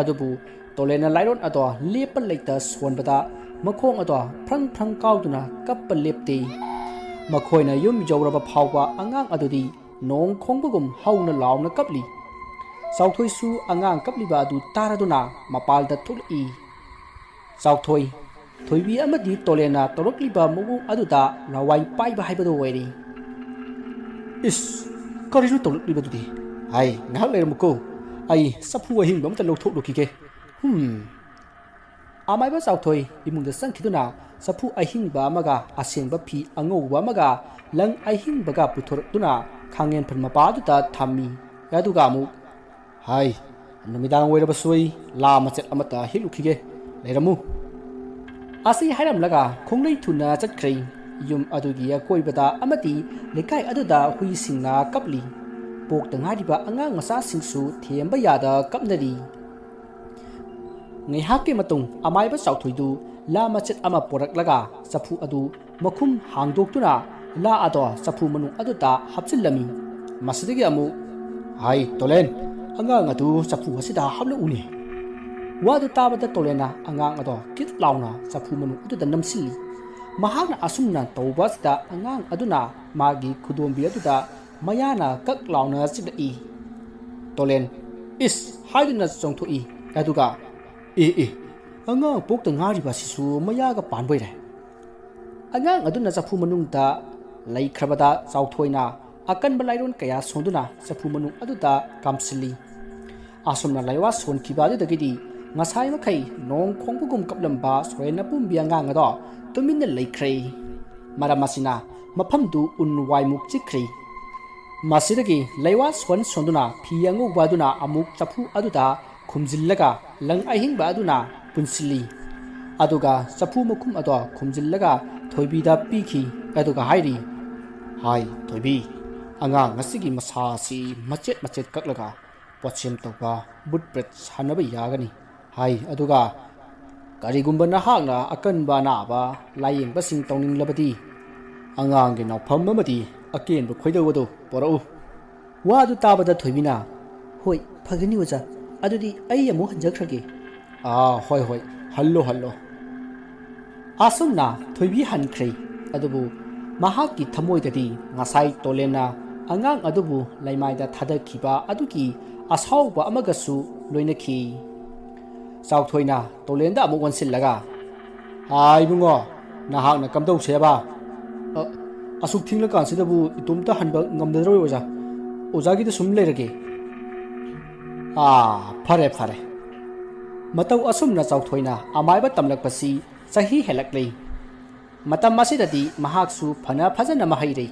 ꯑꯗꯨꯕꯨ ꯇꯣꯂꯦꯟꯅ ꯂꯥꯏꯔꯣꯟ ꯑꯗꯣ ꯂꯦꯞꯄ ꯂꯩꯇ ꯁꯣꯟꯕꯗ ꯃꯈꯣꯡ ꯑꯗꯣ ꯐ꯭ꯔꯪ ꯐ꯭ꯔꯪ ꯀꯥꯎꯗꯨꯅ ꯀꯞꯄ ꯂꯦꯞꯇꯦ꯫ ꯃꯈꯣꯏꯅ ꯌꯨꯝ ꯌꯧꯔꯕ ꯐꯥꯎꯕ ꯑꯉꯥꯡ ꯑꯗꯨꯗꯤ ꯅꯣꯡ ꯈꯣꯡꯕꯒꯨꯝ ꯍꯧꯅ ꯂꯥꯎꯅ ꯀꯞꯂꯤ꯫ ꯆꯥꯎꯊꯣꯏꯁꯨ ꯑꯉꯥꯡ ꯀꯞꯂꯤꯕ ꯑꯗꯨ ꯇꯥꯔꯗꯨꯅ ꯃꯄꯥꯜꯗ ꯊꯣꯛꯂꯛꯏ꯫ ꯆꯥꯎꯊꯣꯏ, ꯊꯣꯏꯕꯤ ꯑꯃꯗꯤ ꯇꯣꯂꯦꯟꯅ ꯇꯧꯔꯛꯂꯤꯕ ꯃꯑꯣꯡ ꯑꯗꯨꯗ ꯂꯋꯥꯏ ꯄꯥꯏꯕ ꯍꯥꯏꯕꯗꯨ ꯑꯣꯏꯔꯦ꯫ "ꯏꯁ, ꯀꯔꯤꯅꯣ ꯇꯧꯔꯛꯂꯤꯕꯗꯨꯗꯤ? ꯍꯥꯏ, ꯉꯥꯏꯍꯥꯛ ꯂꯩꯔꯝꯃꯨꯀꯣ, ꯑꯩ ꯆꯐꯨ ꯑꯍꯤꯡꯕ ꯑꯃꯇ ꯂꯧꯊꯣꯛꯂꯨꯈꯤꯒꯦ꯫ ꯍꯨꯝ꯫" ꯑꯃꯥꯏꯕ ꯆꯥꯎꯊꯣꯏ ꯏꯃꯨꯡꯗ ꯆꯪꯈꯤꯗꯨꯅ ꯆꯐꯨ ꯑꯍꯤꯡꯕ ꯑꯃꯒ ꯑꯁꯦꯡꯕ ꯐꯤ ꯑꯉꯧꯕ ꯑꯃꯒ ꯂꯪ ꯑꯍꯤꯡꯕꯒ ꯄꯨꯊꯣꯔꯛꯇꯨꯅ ꯈꯥꯡꯉꯦꯟꯐꯝ ꯃꯄꯥꯗꯨꯗ ꯊꯝꯃꯤ꯫ ꯑꯗꯨꯒ ꯑꯃꯨꯛ, "ꯍꯥꯏ, ꯅꯨꯃꯤꯗꯥꯡ ꯑꯣꯏꯔꯕꯁꯨ ꯑꯩ ꯂꯥ ꯃꯆꯦꯠ ꯑꯃꯠꯇ ꯍꯦꯛꯂꯨꯈꯤꯒꯦ, ꯂꯩꯔꯝꯃꯨ꯫" ꯑꯁꯤ ꯍꯥꯏꯔꯝꯂꯒ ꯈꯣꯡꯂꯩ ꯊꯨꯅ ꯆꯠꯈ꯭ꯔꯦ꯫ ꯌꯨꯝ ꯑꯗꯨꯒꯤ ꯑꯀꯣꯏꯕꯗ ꯑꯃꯗꯤ ꯂꯩꯀꯥꯏ ꯑꯗꯨꯗ ꯍꯨꯏꯁꯤꯡꯅ ꯀꯞꯂꯤ꯫ ꯄꯣꯛꯇ ꯉꯥꯏꯔꯤꯕ ꯑꯉꯥꯡ ꯃꯆꯥꯁꯤꯡꯁꯨ ꯊꯦꯝꯕ ꯌꯥꯗ ꯀꯞꯅꯔꯤ꯫ ꯉꯥꯏꯍꯥꯛꯀꯤ ꯃꯇꯨꯡ ꯑꯃꯥꯏꯕ ꯆꯥꯎꯊꯣꯏꯗꯨ ꯂꯥ ꯃꯆꯦꯠ ꯑꯃ ꯄꯣꯔꯛꯂꯒ ꯆꯐꯨ ꯑꯗꯨ ꯃꯈꯨꯝ ꯍꯥꯡꯗꯣꯛꯇꯨꯅ ꯂꯥ ꯑꯗꯣ ꯆꯐꯨ ꯃꯅꯨꯡ ꯑꯗꯨꯗ ꯍꯥꯞꯆꯤꯜꯂꯝꯃꯤ꯫ ꯃꯁꯤꯗꯒꯤ ꯑꯃꯨꯛ, "ꯍꯥꯏ ꯇꯣꯂꯦꯟ, ꯑꯉꯥꯡ ꯑꯗꯨ ꯆꯐꯨ ꯑꯁꯤꯗ ꯍꯥꯞꯂꯛꯎꯅꯦ꯫" ꯋꯥꯗꯨ ꯇꯥꯕꯗ ꯇꯣꯂꯦꯟꯅ ꯑꯉꯥꯡ ꯑꯗꯣ ꯀꯤꯠ ꯂꯥꯎꯅ ꯆꯐꯨ ꯃꯅꯨꯡ ꯑꯗꯨꯗ ꯅꯝꯁꯤꯜꯂꯤ꯫ ꯃꯍꯥꯛꯅ ꯑꯁꯨꯝꯅ ꯇꯧꯕ ꯑꯁꯤꯗ ꯑꯉꯥꯡ ꯑꯗꯨꯅ ꯃꯥꯒꯤ ꯈꯨꯗꯣꯝꯕꯤ ꯑꯗꯨꯗ ꯃꯌꯥꯅ ꯀꯛ ꯂꯥꯎꯅ ꯆꯤꯛꯂꯛꯏ꯫ ꯇꯣꯂꯦꯟ, "ꯏꯁ!" ꯍꯥꯏꯗꯨꯅ ꯆꯣꯡꯊꯣꯛꯏ꯫ ꯑꯗꯨꯒ, "ꯑꯦ, ꯑꯦ, ꯑꯉꯥꯡ ꯄꯣꯛꯇ ꯉꯥꯏꯔꯤꯕ ꯑꯁꯤꯁꯨ ꯃꯌꯥꯒ ꯄꯥꯟꯕꯣꯏꯔꯦ꯫" ꯑꯉꯥꯡ ꯑꯗꯨꯅ ꯆꯐꯨ ꯃꯅꯨꯡꯗ ꯂꯩꯈ꯭ꯔꯕꯗ ꯆꯥꯎꯊꯣꯏꯅ ꯑꯀꯟꯕ ꯂꯥꯏꯔꯣꯟ ꯀꯌꯥ ꯁꯣꯟꯗꯨꯅ ꯆꯐꯨ ꯃꯅꯨꯡ ꯑꯗꯨꯗ ꯀꯥꯝꯁꯤꯜꯂꯤ꯫ ꯑꯁꯨꯝꯅ ꯂꯥꯏꯋꯥ ꯁꯣꯟꯈꯤꯕ ꯑꯗꯨꯗꯒꯤꯗꯤ ꯉꯁꯥꯏ ꯃꯈꯩ ꯅꯣꯡ ꯈꯣꯡꯕꯒꯨꯝ ꯀꯞꯂꯝꯕ ꯁꯣꯔꯦꯟ ꯑꯄꯨꯝꯕꯤ ꯑꯉꯥꯡ ꯑꯗꯣ ꯇꯨꯃꯤꯟꯅ ꯂꯩꯈ꯭ꯔꯦ꯫ ꯃꯔꯝ ꯑꯁꯤꯅ ꯃꯐꯝꯗꯨ ꯎꯟ ꯋꯥꯏꯃꯨꯛ ꯆꯤꯛꯈ꯭ꯔꯦ꯫ ꯃꯁꯤꯗꯒꯤ ꯂꯩꯋꯥ ꯁꯣꯟ ꯁꯣꯟꯗꯨꯅ ꯐꯤ ꯑꯉꯧꯕ ꯑꯗꯨꯅ ꯑꯃꯨꯛ ꯆꯐꯨ ꯑꯗꯨꯗ ꯈꯨꯝꯖꯤꯜꯂꯒ ꯂꯪ ꯑꯍꯤꯡꯕ ꯑꯗꯨꯅ ꯄꯨꯟꯁꯤꯜꯂꯤ꯫ ꯑꯗꯨꯒ ꯆꯐꯨ ꯃꯈꯨꯝ ꯑꯗꯣ ꯈꯨꯝꯖꯤꯜꯂꯒ ꯊꯣꯏꯕꯤꯗ ꯄꯤꯈꯤ꯫ ꯑꯗꯨꯒ ꯍꯥꯏꯔꯤ, "ꯍꯥꯏ ꯊꯣꯏꯕꯤ, ꯑꯉꯥꯡ ꯑꯁꯤꯒꯤ ꯃꯁꯥ ꯑꯁꯤ ꯃꯆꯦꯠ ꯃꯆꯦꯠ ꯀꯛꯂꯒ ꯄꯣꯠꯁꯦꯝ ꯇꯧꯕ, ꯕꯨꯠ ꯕ꯭ꯔꯦꯠ ꯁꯥꯟꯅꯕ ꯌꯥꯒꯅꯤ" ꯍꯥꯏ꯫ ꯑꯗꯨꯒ, "ꯀꯔꯤꯒꯨꯝꯕ ꯅꯍꯥꯛꯅ ꯑꯀꯟꯕ ꯑꯅꯥꯕ ꯂꯥꯌꯦꯡꯕꯁꯤꯡ ꯇꯧꯅꯤꯡꯂꯕꯗꯤ, ꯑꯉꯥꯡꯒꯤ ꯅꯥꯎꯐꯝ ꯑꯃꯗꯤ ꯑꯀꯦꯟꯕ ꯈꯣꯏꯗꯧ ꯑꯗꯨ ꯄꯣꯔꯛꯎ"꯫ ꯋꯥ ꯑꯗꯨ ꯇꯥꯕꯗ ꯊꯣꯏꯕꯤꯅ, "ꯍꯣꯏ, ꯐꯒꯅꯤ ꯑꯣꯖꯥ, ꯑꯗꯨꯗꯤ ꯑꯩ ꯑꯃꯨꯛ ꯍꯟꯖꯈ꯭ꯔꯒꯦ"꯫ "ꯑꯥ, ꯍꯣꯏ, ꯍꯣꯏ, ꯍꯜꯂꯣ, ꯍꯜꯂꯣ"꯫ ꯑꯁꯨꯝꯅ ꯊꯣꯏꯕꯤ ꯍꯟꯈ꯭ꯔꯦ꯫ ꯑꯗꯨꯕꯨ ꯃꯍꯥꯛꯀꯤ ꯊꯃꯣꯏꯗꯗꯤ ꯉꯁꯥꯏ ꯇꯣꯂꯦꯟꯅ ꯑꯉꯥꯡ ꯑꯗꯨꯕꯨ ꯂꯩꯃꯥꯏꯗ ꯊꯥꯗꯈꯤꯕ ꯑꯗꯨꯒꯤ ꯑꯁꯥꯎꯕ ꯑꯃꯒꯁꯨ ꯂꯣꯏꯅꯈꯤ꯫ ꯆꯥꯎꯊꯣꯏꯅ ꯇꯣꯂꯦꯟꯗ ꯑꯃꯨꯛ ꯑꯣꯟꯁꯤꯜꯂꯒ, "ꯍꯥ ꯏꯕꯨꯡꯉꯣ, ꯅꯍꯥꯛꯅ ꯀꯝꯗꯧꯁꯦꯕ? ꯑ, ꯑꯁꯨꯛ ꯊꯦꯡꯂꯀꯥꯟꯁꯤꯗꯕꯨ ꯏꯇꯣꯝꯇ ꯍꯟꯕ ꯉꯝꯅꯔꯣꯏ ꯑꯣꯖꯥ꯫ ꯑꯣꯖꯥꯒꯤꯗ ꯁꯨꯝ ꯂꯩꯔꯒꯦ"꯫ "ꯑꯥ, ꯐꯔꯦ, ꯐꯔꯦ"꯫ ꯃꯇꯧ ꯑꯁꯨꯝꯅ ꯆꯥꯎꯊꯣꯏꯅ ꯑꯃꯥꯏꯕ ꯇꯝꯂꯛꯄꯁꯤ ꯆꯍꯤ ꯍꯦꯜꯂꯛꯂꯦ꯫ ꯃꯇꯝ ꯑꯁꯤꯗꯗꯤ ꯃꯍꯥꯛꯁꯨ ꯐꯅ ꯐꯖꯅ ꯃꯍꯩꯔꯦ꯫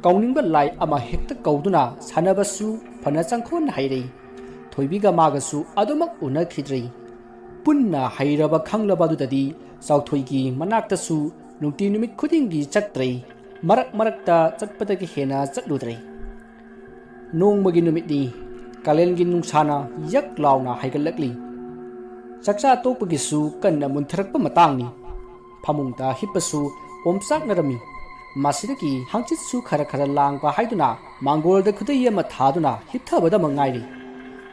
ꯀꯧꯅꯤꯡꯕ ꯂꯥꯏ ꯑꯃ ꯍꯦꯛꯇ ꯀꯧꯗꯨꯅ ꯁꯥꯟꯅꯕꯁꯨ ꯐꯅ ꯆꯪꯈꯣꯟ ꯍꯩꯔꯦ꯫ ꯊꯣꯏꯕꯤꯒ ꯃꯥꯒꯁꯨ ꯑꯗꯨꯃꯛ ꯎꯅꯈꯤꯗ꯭ꯔꯦ꯫ ꯄꯨꯟꯅ ꯍꯩꯔꯕ ꯈꯪꯂꯕ ꯑꯗꯨꯗꯗꯤ ꯆꯥꯎꯊꯣꯏꯒꯤ ꯃꯅꯥꯛꯇꯁꯨ ꯅꯨꯡꯇꯤ ꯅꯨꯃꯤꯠ ꯈꯨꯗꯤꯡꯒꯤ ꯆꯠꯇ꯭ꯔꯦ꯫ ꯃꯔꯛ ꯃꯔꯛꯇ ꯆꯠꯄꯗꯒꯤ ꯍꯦꯟꯅ ꯆꯠꯂꯨꯗ꯭ꯔꯦ꯫ ꯅꯣꯡꯃꯒꯤ ꯅꯨꯃꯤꯠꯅꯤ꯫ ꯀꯥꯂꯦꯟꯒꯤ ꯅꯨꯡꯁꯥꯅ ꯌꯛ ꯂꯥꯎꯅ ꯍꯥꯏꯒꯠꯂꯛꯂꯤ꯫ ꯆꯥꯛꯆꯥ ꯇꯣꯛꯄꯒꯤꯁꯨ ꯀꯟꯅ ꯃꯨꯟꯊꯔꯛꯄ ꯃꯇꯥꯡꯅꯤ꯫ ꯐꯃꯨꯡꯗ ꯍꯤꯞꯄꯁꯨ ꯑꯣꯝꯆꯥꯛꯅꯔꯝꯃꯤ꯫ ꯃꯁꯤꯗꯒꯤ ꯍꯪꯆꯤꯠꯁꯨ ꯈꯔ ꯈꯔ ꯂꯥꯡꯕ ꯍꯥꯏꯗꯨꯅ ꯃꯥꯡꯒꯣꯜꯗ ꯈꯨꯗꯩ ꯑꯃ ꯊꯥꯗꯨꯅ ꯍꯤꯞꯊꯕꯗ ꯑꯃ ꯉꯥꯏꯔꯤ꯫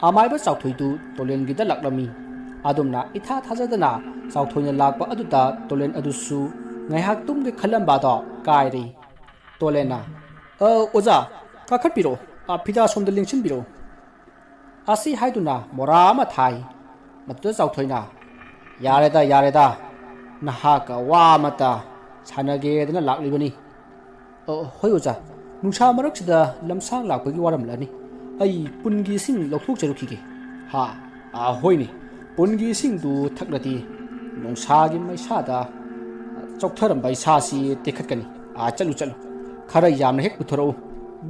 ꯑꯃꯥꯏꯕ ꯆꯥꯎꯊꯣꯏꯗꯨ ꯇꯣꯂꯦꯟꯒꯤꯗ ꯂꯥꯛꯂꯝꯃꯤ꯫ ꯑꯗꯨꯝꯅ ꯏꯊꯥ ꯊꯥꯖꯗꯅ ꯆꯥꯎꯊꯣꯏꯅ ꯂꯥꯛꯄ ꯑꯗꯨꯗ ꯇꯣꯂꯦꯟ ꯑꯗꯨꯁꯨ ꯉꯥꯏꯍꯥꯛ ꯇꯨꯝꯒꯦ ꯈꯜꯂꯝꯕ ꯑꯗꯣ ꯀꯥꯏꯔꯦ꯫ ꯇꯣꯂꯦꯟꯅ, "ꯑ, ꯑꯣꯖꯥ, ꯀꯥꯈꯠꯄꯤꯔꯛꯑꯣ꯫ ꯑ, ꯐꯤꯗꯥ ꯁꯣꯝꯗ ꯂꯦꯡꯁꯤꯟꯕꯤꯔꯛꯑꯣ"꯫ ꯑꯁꯤ ꯍꯥꯏꯗꯨꯅ ꯃꯣꯔꯥ ꯑꯃ ꯊꯥꯏ꯫ ꯃꯗꯨꯗ ꯆꯥꯎꯊꯣꯏꯅ, "ꯌꯥꯔꯦꯗ, ꯌꯥꯔꯦꯗ, ꯅꯍꯥꯛꯀ ꯋꯥ ꯑꯃꯇ ꯁꯥꯟꯅꯒꯦꯗꯅ ꯂꯥꯛꯂꯤꯕꯅꯤ"꯫ "ꯑ, ꯍꯣꯏ ꯑꯣꯖꯥ, ꯅꯨꯡꯁꯥ ꯃꯔꯛꯁꯤꯗ ꯂꯝꯁꯥꯡ ꯂꯥꯛꯄꯒꯤ ꯋꯥꯔꯝꯂꯅꯤ꯫ ꯑꯩ ꯄꯨꯟꯒꯤ ꯏꯁꯤꯡ ꯂꯧꯊꯣꯛꯆꯔꯨꯈꯤꯒꯦ"꯫ "ꯍꯥ? ꯑ, ꯍꯣꯏꯅꯦ, ꯄꯨꯟꯒꯤ ꯏꯁꯤꯡꯗꯨ ꯊꯛꯂꯗꯤ ꯅꯨꯡꯁꯥꯒꯤ ꯃꯩꯁꯥꯗ ꯆꯣꯛꯊꯔꯝꯕ ꯏꯁꯥꯁꯤ ꯇꯦꯛꯈꯠꯀꯅꯤ"꯫ "ꯑꯥ, ꯆꯠꯂꯨ, ꯆꯠꯂꯨ꯫ ꯈꯔ ꯌꯥꯝꯅ ꯍꯦꯛ ꯄꯨꯊꯣꯔꯛꯎ꯫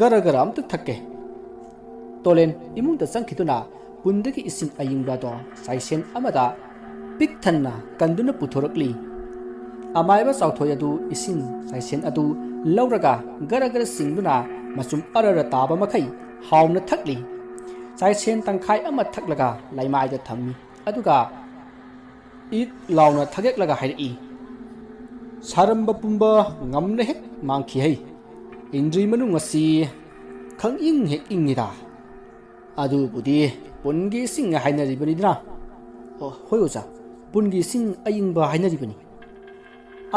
ꯒꯔ ꯒꯔ ꯑꯝꯇ ꯊꯛꯀꯦ꯫" ꯇꯣꯂꯦꯟ ꯏꯃꯨꯡꯗ ꯆꯪꯈꯤꯗꯨꯅ ꯄꯨꯟꯗꯒꯤ ꯏꯁꯤꯡ ꯑꯏꯪꯕ ꯑꯗꯣ ꯆꯥꯏꯁꯦꯟ ꯑꯃꯗ ꯄꯤꯛ ꯊꯟꯅ ꯀꯟꯗꯨꯅ ꯄꯨꯊꯣꯔꯛꯂꯤ꯫ ꯑꯃꯥꯏꯕ ꯆꯥꯎꯊꯣꯏ ꯑꯗꯨ ꯏꯁꯤꯡ ꯆꯥꯏꯁꯦꯟ ꯑꯗꯨ ꯂꯧꯔꯒ ꯒꯔ ꯒꯔ ꯆꯤꯡꯗꯨꯅ ꯃꯆꯨꯝ ꯑꯔꯔ ꯇꯥꯕ ꯃꯈꯩ ꯍꯥꯎꯅ ꯊꯛꯂꯤ꯫ ꯆꯥꯏꯁꯦꯟ ꯇꯪꯈꯥꯏ ꯑꯃ ꯊꯛꯂꯒ ꯂꯩꯃꯥꯏꯗ ꯊꯝꯃꯤ꯫ ꯑꯗꯨꯒ ꯏꯛ ꯂꯥꯎꯅ ꯊꯛꯂꯒ ꯍꯥꯏꯔꯛꯏ, "ꯁꯥꯔꯝꯕ ꯄꯨꯝꯕ ꯉꯝꯅ ꯍꯦꯛ ꯃꯥꯡꯈꯤ ꯍꯩ꯫ ꯏꯟꯗ꯭ꯔꯤ ꯃꯅꯨꯡ ꯑꯁꯤ ꯈꯪꯏꯪ ꯍꯦꯛ ꯏꯪꯉꯤꯗ꯫ ꯑꯗꯨꯕꯨꯗꯤ ꯄꯨꯟꯒꯤ ꯏꯁꯤꯡ ꯍꯥꯏꯅꯔꯤꯕꯅꯤꯗꯅ꯫" "ꯑꯣ, ꯍꯣꯏ ꯑꯣꯖꯥ, ꯄꯨꯟꯒꯤ ꯏꯁꯤꯡ ꯑꯏꯪꯕ ꯍꯥꯏꯅꯔꯤꯕꯅꯤ꯫"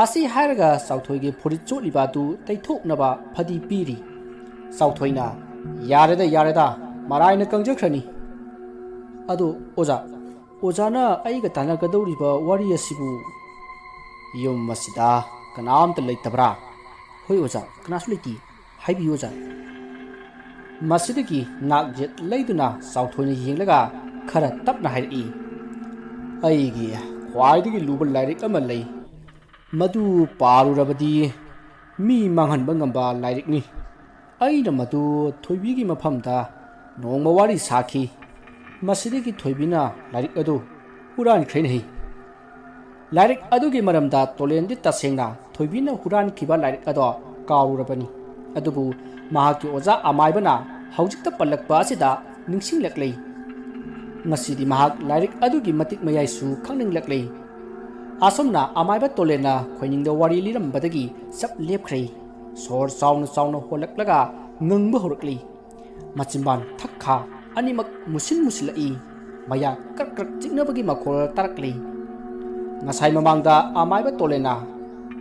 ꯑꯁꯤ ꯍꯥꯏꯔꯒ ꯆꯥꯎꯊꯣꯏꯒꯤ ꯐꯨꯔꯤꯠ ꯆꯣꯠꯂꯤꯕ ꯑꯗꯨ ꯇꯩꯊꯣꯛꯅꯕ ꯐꯗꯤ ꯄꯤꯔꯤ꯫ ꯆꯥꯎꯊꯣꯏꯅ, "ꯌꯥꯔꯦꯗ, ꯌꯥꯔꯦꯗ, ꯃꯔꯥꯏꯅ ꯀꯪꯖꯈ꯭ꯔꯅꯤ꯫" "ꯑꯗꯣ ꯑꯣꯖꯥ, ꯑꯣꯖꯥꯅ ꯑꯩꯒ ꯇꯥꯟꯅꯒꯗꯧꯔꯤꯕ ꯋꯥꯔꯤ ꯑꯁꯤꯕꯨ ꯌꯨꯝ ꯑꯁꯤꯗ ꯀꯅꯥꯝꯇ ꯂꯩꯇꯕ꯭ꯔꯥ?" "ꯍꯣꯏ ꯑꯣꯖꯥ, ꯀꯅꯥꯁꯨ ꯂꯩꯇꯦ꯫ ꯍꯥꯏꯕꯤꯌꯨ ꯑꯣꯖꯥ꯫" ꯃꯁꯤꯗꯒꯤ ꯅꯥꯛ ꯌꯦꯠ ꯂꯩꯗꯨꯅ ꯆꯥꯎꯊꯣꯏꯅ ꯌꯦꯡꯂꯒ ꯈꯔ ꯇꯞꯅ ꯍꯥꯏꯔꯛꯏ, "ꯑꯩꯒꯤ ꯈ꯭ꯋꯥꯏꯗꯒꯤ ꯂꯨꯕ ꯂꯥꯏꯔꯤꯛ ꯑꯃ ꯂꯩ꯫ ꯃꯗꯨ ꯄꯥꯔꯨꯔꯕꯗꯤ ꯃꯤ ꯃꯥꯡꯍꯟꯕ ꯉꯝꯕ ꯂꯥꯏꯔꯤꯛꯅꯤ꯫ ꯑꯩꯅ ꯃꯗꯨ ꯊꯣꯏꯕꯤꯒꯤ ꯃꯐꯝꯗ ꯅꯣꯡꯃ ꯋꯥꯔꯤ ꯁꯥꯈꯤ꯫ ꯃꯁꯤꯗꯒꯤ ꯊꯣꯏꯕꯤꯅ ꯂꯥꯏꯔꯤꯛ ꯑꯗꯨ ꯍꯨꯔꯥꯟꯈ꯭ꯔꯦꯅꯦꯍꯦ꯫" ꯂꯥꯏꯔꯤꯛ ꯑꯗꯨꯒꯤ ꯃꯔꯝꯗ ꯇꯣꯂꯦꯟꯗꯤ ꯇꯁꯦꯡꯅ ꯊꯣꯏꯕꯤꯅ ꯍꯨꯔꯥꯟꯈꯤꯕ ꯂꯥꯏꯔꯤꯛ ꯑꯗꯣ ꯀꯥꯎꯔꯨꯔꯕꯅꯤ꯫ ꯑꯗꯨꯕꯨ ꯃꯍꯥꯛꯀꯤ ꯑꯣꯖꯥ ꯑꯃꯥꯏꯕꯅ ꯍꯧꯖꯤꯛꯇ ꯄꯜꯂꯛꯄ ꯑꯁꯤꯗ ꯅꯤꯡꯁꯤꯡꯂꯛꯂꯦ꯫ ꯉꯁꯤꯗꯤ ꯃꯍꯥꯛ ꯂꯥꯏꯔꯤꯛ ꯑꯗꯨꯒꯤ ꯃꯇꯤꯛ ꯃꯌꯥꯏꯁꯨ ꯈꯪꯅꯤꯡꯂꯛꯂꯦ꯫ ꯑꯁꯨꯝꯅ ꯑꯃꯥꯏꯕ ꯇꯣꯂꯦꯟꯅ ꯈꯣꯏꯅꯤꯡꯗ ꯋꯥꯔꯤ ꯂꯤꯔꯝꯕꯗꯒꯤ ꯆꯞ ꯂꯦꯞꯈ꯭ꯔꯦ꯫ ꯁꯣꯔ ꯆꯥꯎꯅ ꯆꯥꯎꯅ ꯍꯣꯜꯂꯛꯂꯒ ꯉꯪꯕ ꯍꯧꯔꯛꯂꯤ꯫ ꯃꯆꯤꯟꯕꯥꯟ ꯊꯛꯈꯥ ꯑꯅꯤꯃꯛ ꯃꯨꯁꯤꯟ ꯃꯨꯁꯤꯜꯂꯛꯏ꯫ ꯃꯌꯥ ꯀ꯭ꯔꯛ ꯀ꯭ꯔꯛ ꯆꯤꯛꯅꯕꯒꯤ ꯃꯈꯣꯜ ꯇꯥꯔꯛꯂꯤ꯫ ꯉꯁꯥꯏ ꯃꯃꯥꯡꯗ ꯑꯃꯥꯏꯕ ꯇꯣꯂꯦꯟꯅ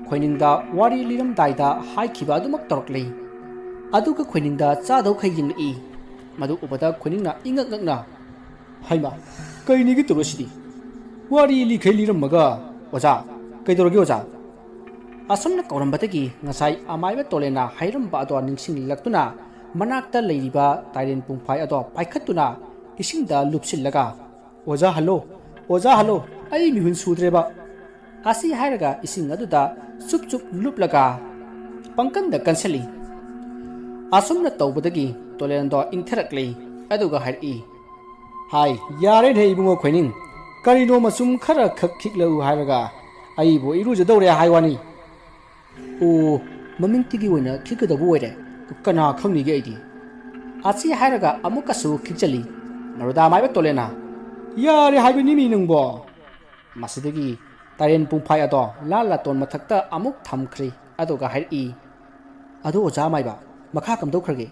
ꯈꯣꯏꯅꯤꯡꯗ ꯋꯥꯔꯤ ꯂꯤꯔꯝꯗꯥꯏꯗ ꯍꯥꯏꯈꯤꯕ ꯑꯗꯨꯃꯛ ꯇꯧꯔꯛꯂꯤ꯫ ꯑꯗꯨꯒ ꯈꯣꯏꯅꯤꯡꯗ ꯆꯥꯗꯧꯈꯩ ꯌꯦꯡꯂꯛꯏ꯫ ꯃꯗꯨ ꯎꯕꯗ ꯈꯣꯏꯅꯤꯡꯅ ꯏꯉꯛ ꯉꯛꯅ, "ꯍꯩꯃꯥ, ꯀꯩꯅꯤꯒꯤ ꯇꯧꯔꯁꯤꯗꯤ? ꯋꯥꯔꯤ ꯂꯤꯈꯩ ꯂꯤꯔꯝꯃꯒ, ꯑꯣꯖꯥ, ꯀꯩꯗꯧꯔꯒꯦ ꯑꯣꯖꯥ?" ꯑꯁꯨꯝꯅ ꯀꯧꯔꯝꯕꯗꯒꯤ ꯉꯁꯥꯏ ꯑꯃꯥꯏꯕ ꯇꯣꯂꯦꯟꯅ ꯍꯥꯏꯔꯝꯕ ꯑꯗꯣ ꯅꯤꯡꯁꯤꯡꯂꯛꯇꯨꯅ ꯃꯅꯥꯛꯇ ꯂꯩꯔꯤꯕ ꯇꯥꯏꯔꯦꯟ ꯄꯨꯡꯐꯥꯏ ꯑꯗꯣ ꯄꯥꯏꯈꯠꯇꯨꯅ ꯏꯁꯤꯡꯗ ꯂꯨꯞꯁꯤꯜꯂꯒ, "ꯑꯣꯖꯥ ꯍꯜꯂꯣ, ꯑꯣꯖꯥ ꯍꯜꯂꯣ, ꯑꯩ ꯃꯤꯍꯨꯟ ꯁꯨꯗ꯭ꯔꯦꯕ꯫" ꯑꯁꯤ ꯍꯥꯏꯔꯒ ꯏꯁꯤꯡ ꯑꯗꯨꯗ ꯆꯨꯞ ꯆꯨꯞ ꯂꯨꯞꯂꯒ, ꯄꯪꯀꯟꯗ ꯀꯟꯁꯤꯜꯂꯤ꯫ ꯑꯁꯨꯝꯅ ꯇꯧꯕꯗꯒꯤ ꯇꯣꯂꯦꯟꯗꯣ ꯏꯪꯊꯔꯛꯂꯦ꯫ ꯑꯗꯨꯒ ꯍꯥꯏꯔꯛꯏ, "ꯍꯥꯏ, ꯌꯥꯔꯦꯅꯦ ꯏꯕꯨꯡꯉꯣ ꯈꯣꯏꯅꯤꯡ, ꯀꯔꯤꯅꯣ ꯃꯆꯨꯝ ꯈꯔ ꯈꯛ ꯈꯤꯛꯂꯛꯎ ꯍꯥꯏꯔꯒ ꯑꯩꯕꯨ ꯏꯔꯨꯖꯗꯧꯔꯦ ꯍꯥꯏ ꯋꯥꯅꯤ꯫ ꯑꯣ, ꯃꯃꯤꯡꯇꯒꯤ ꯑꯣꯏꯅ ꯈꯤꯛꯀꯗꯕ ꯑꯣꯏꯔꯦ, ꯀꯅꯥ ꯈꯪꯅꯤꯒꯦ ꯑꯩꯗꯤ?" ꯑꯁꯤ ꯍꯥꯏꯔꯒ ꯑꯃꯨꯛꯀꯁꯨ ꯈꯤꯛꯆꯜꯂꯤ꯫ ꯅꯔꯣꯗꯥ ꯃꯥꯏꯕ ꯇꯣꯂꯦꯟꯅ, "ꯌꯥꯔꯦ ꯍꯥꯏꯕꯅꯤꯃꯤ ꯅꯪꯕꯣ!" ꯃꯁꯤꯗꯒꯤ ꯇꯔꯦꯟ ꯄꯨꯡꯐꯥꯏ ꯑꯗꯣ ꯂꯥꯜ ꯂꯥꯇꯣꯟ ꯃꯊꯛꯇ ꯑꯃꯨꯛ ꯊꯝꯈ꯭ꯔꯦ꯫ ꯑꯗꯨꯒ ꯍꯥꯏꯔꯛꯏ, "ꯑꯗꯣ ꯑꯣꯖꯥ ꯑꯃꯥꯏꯕ, ꯃꯈꯥ ꯀꯝꯗꯧꯈ꯭ꯔꯒꯦ?"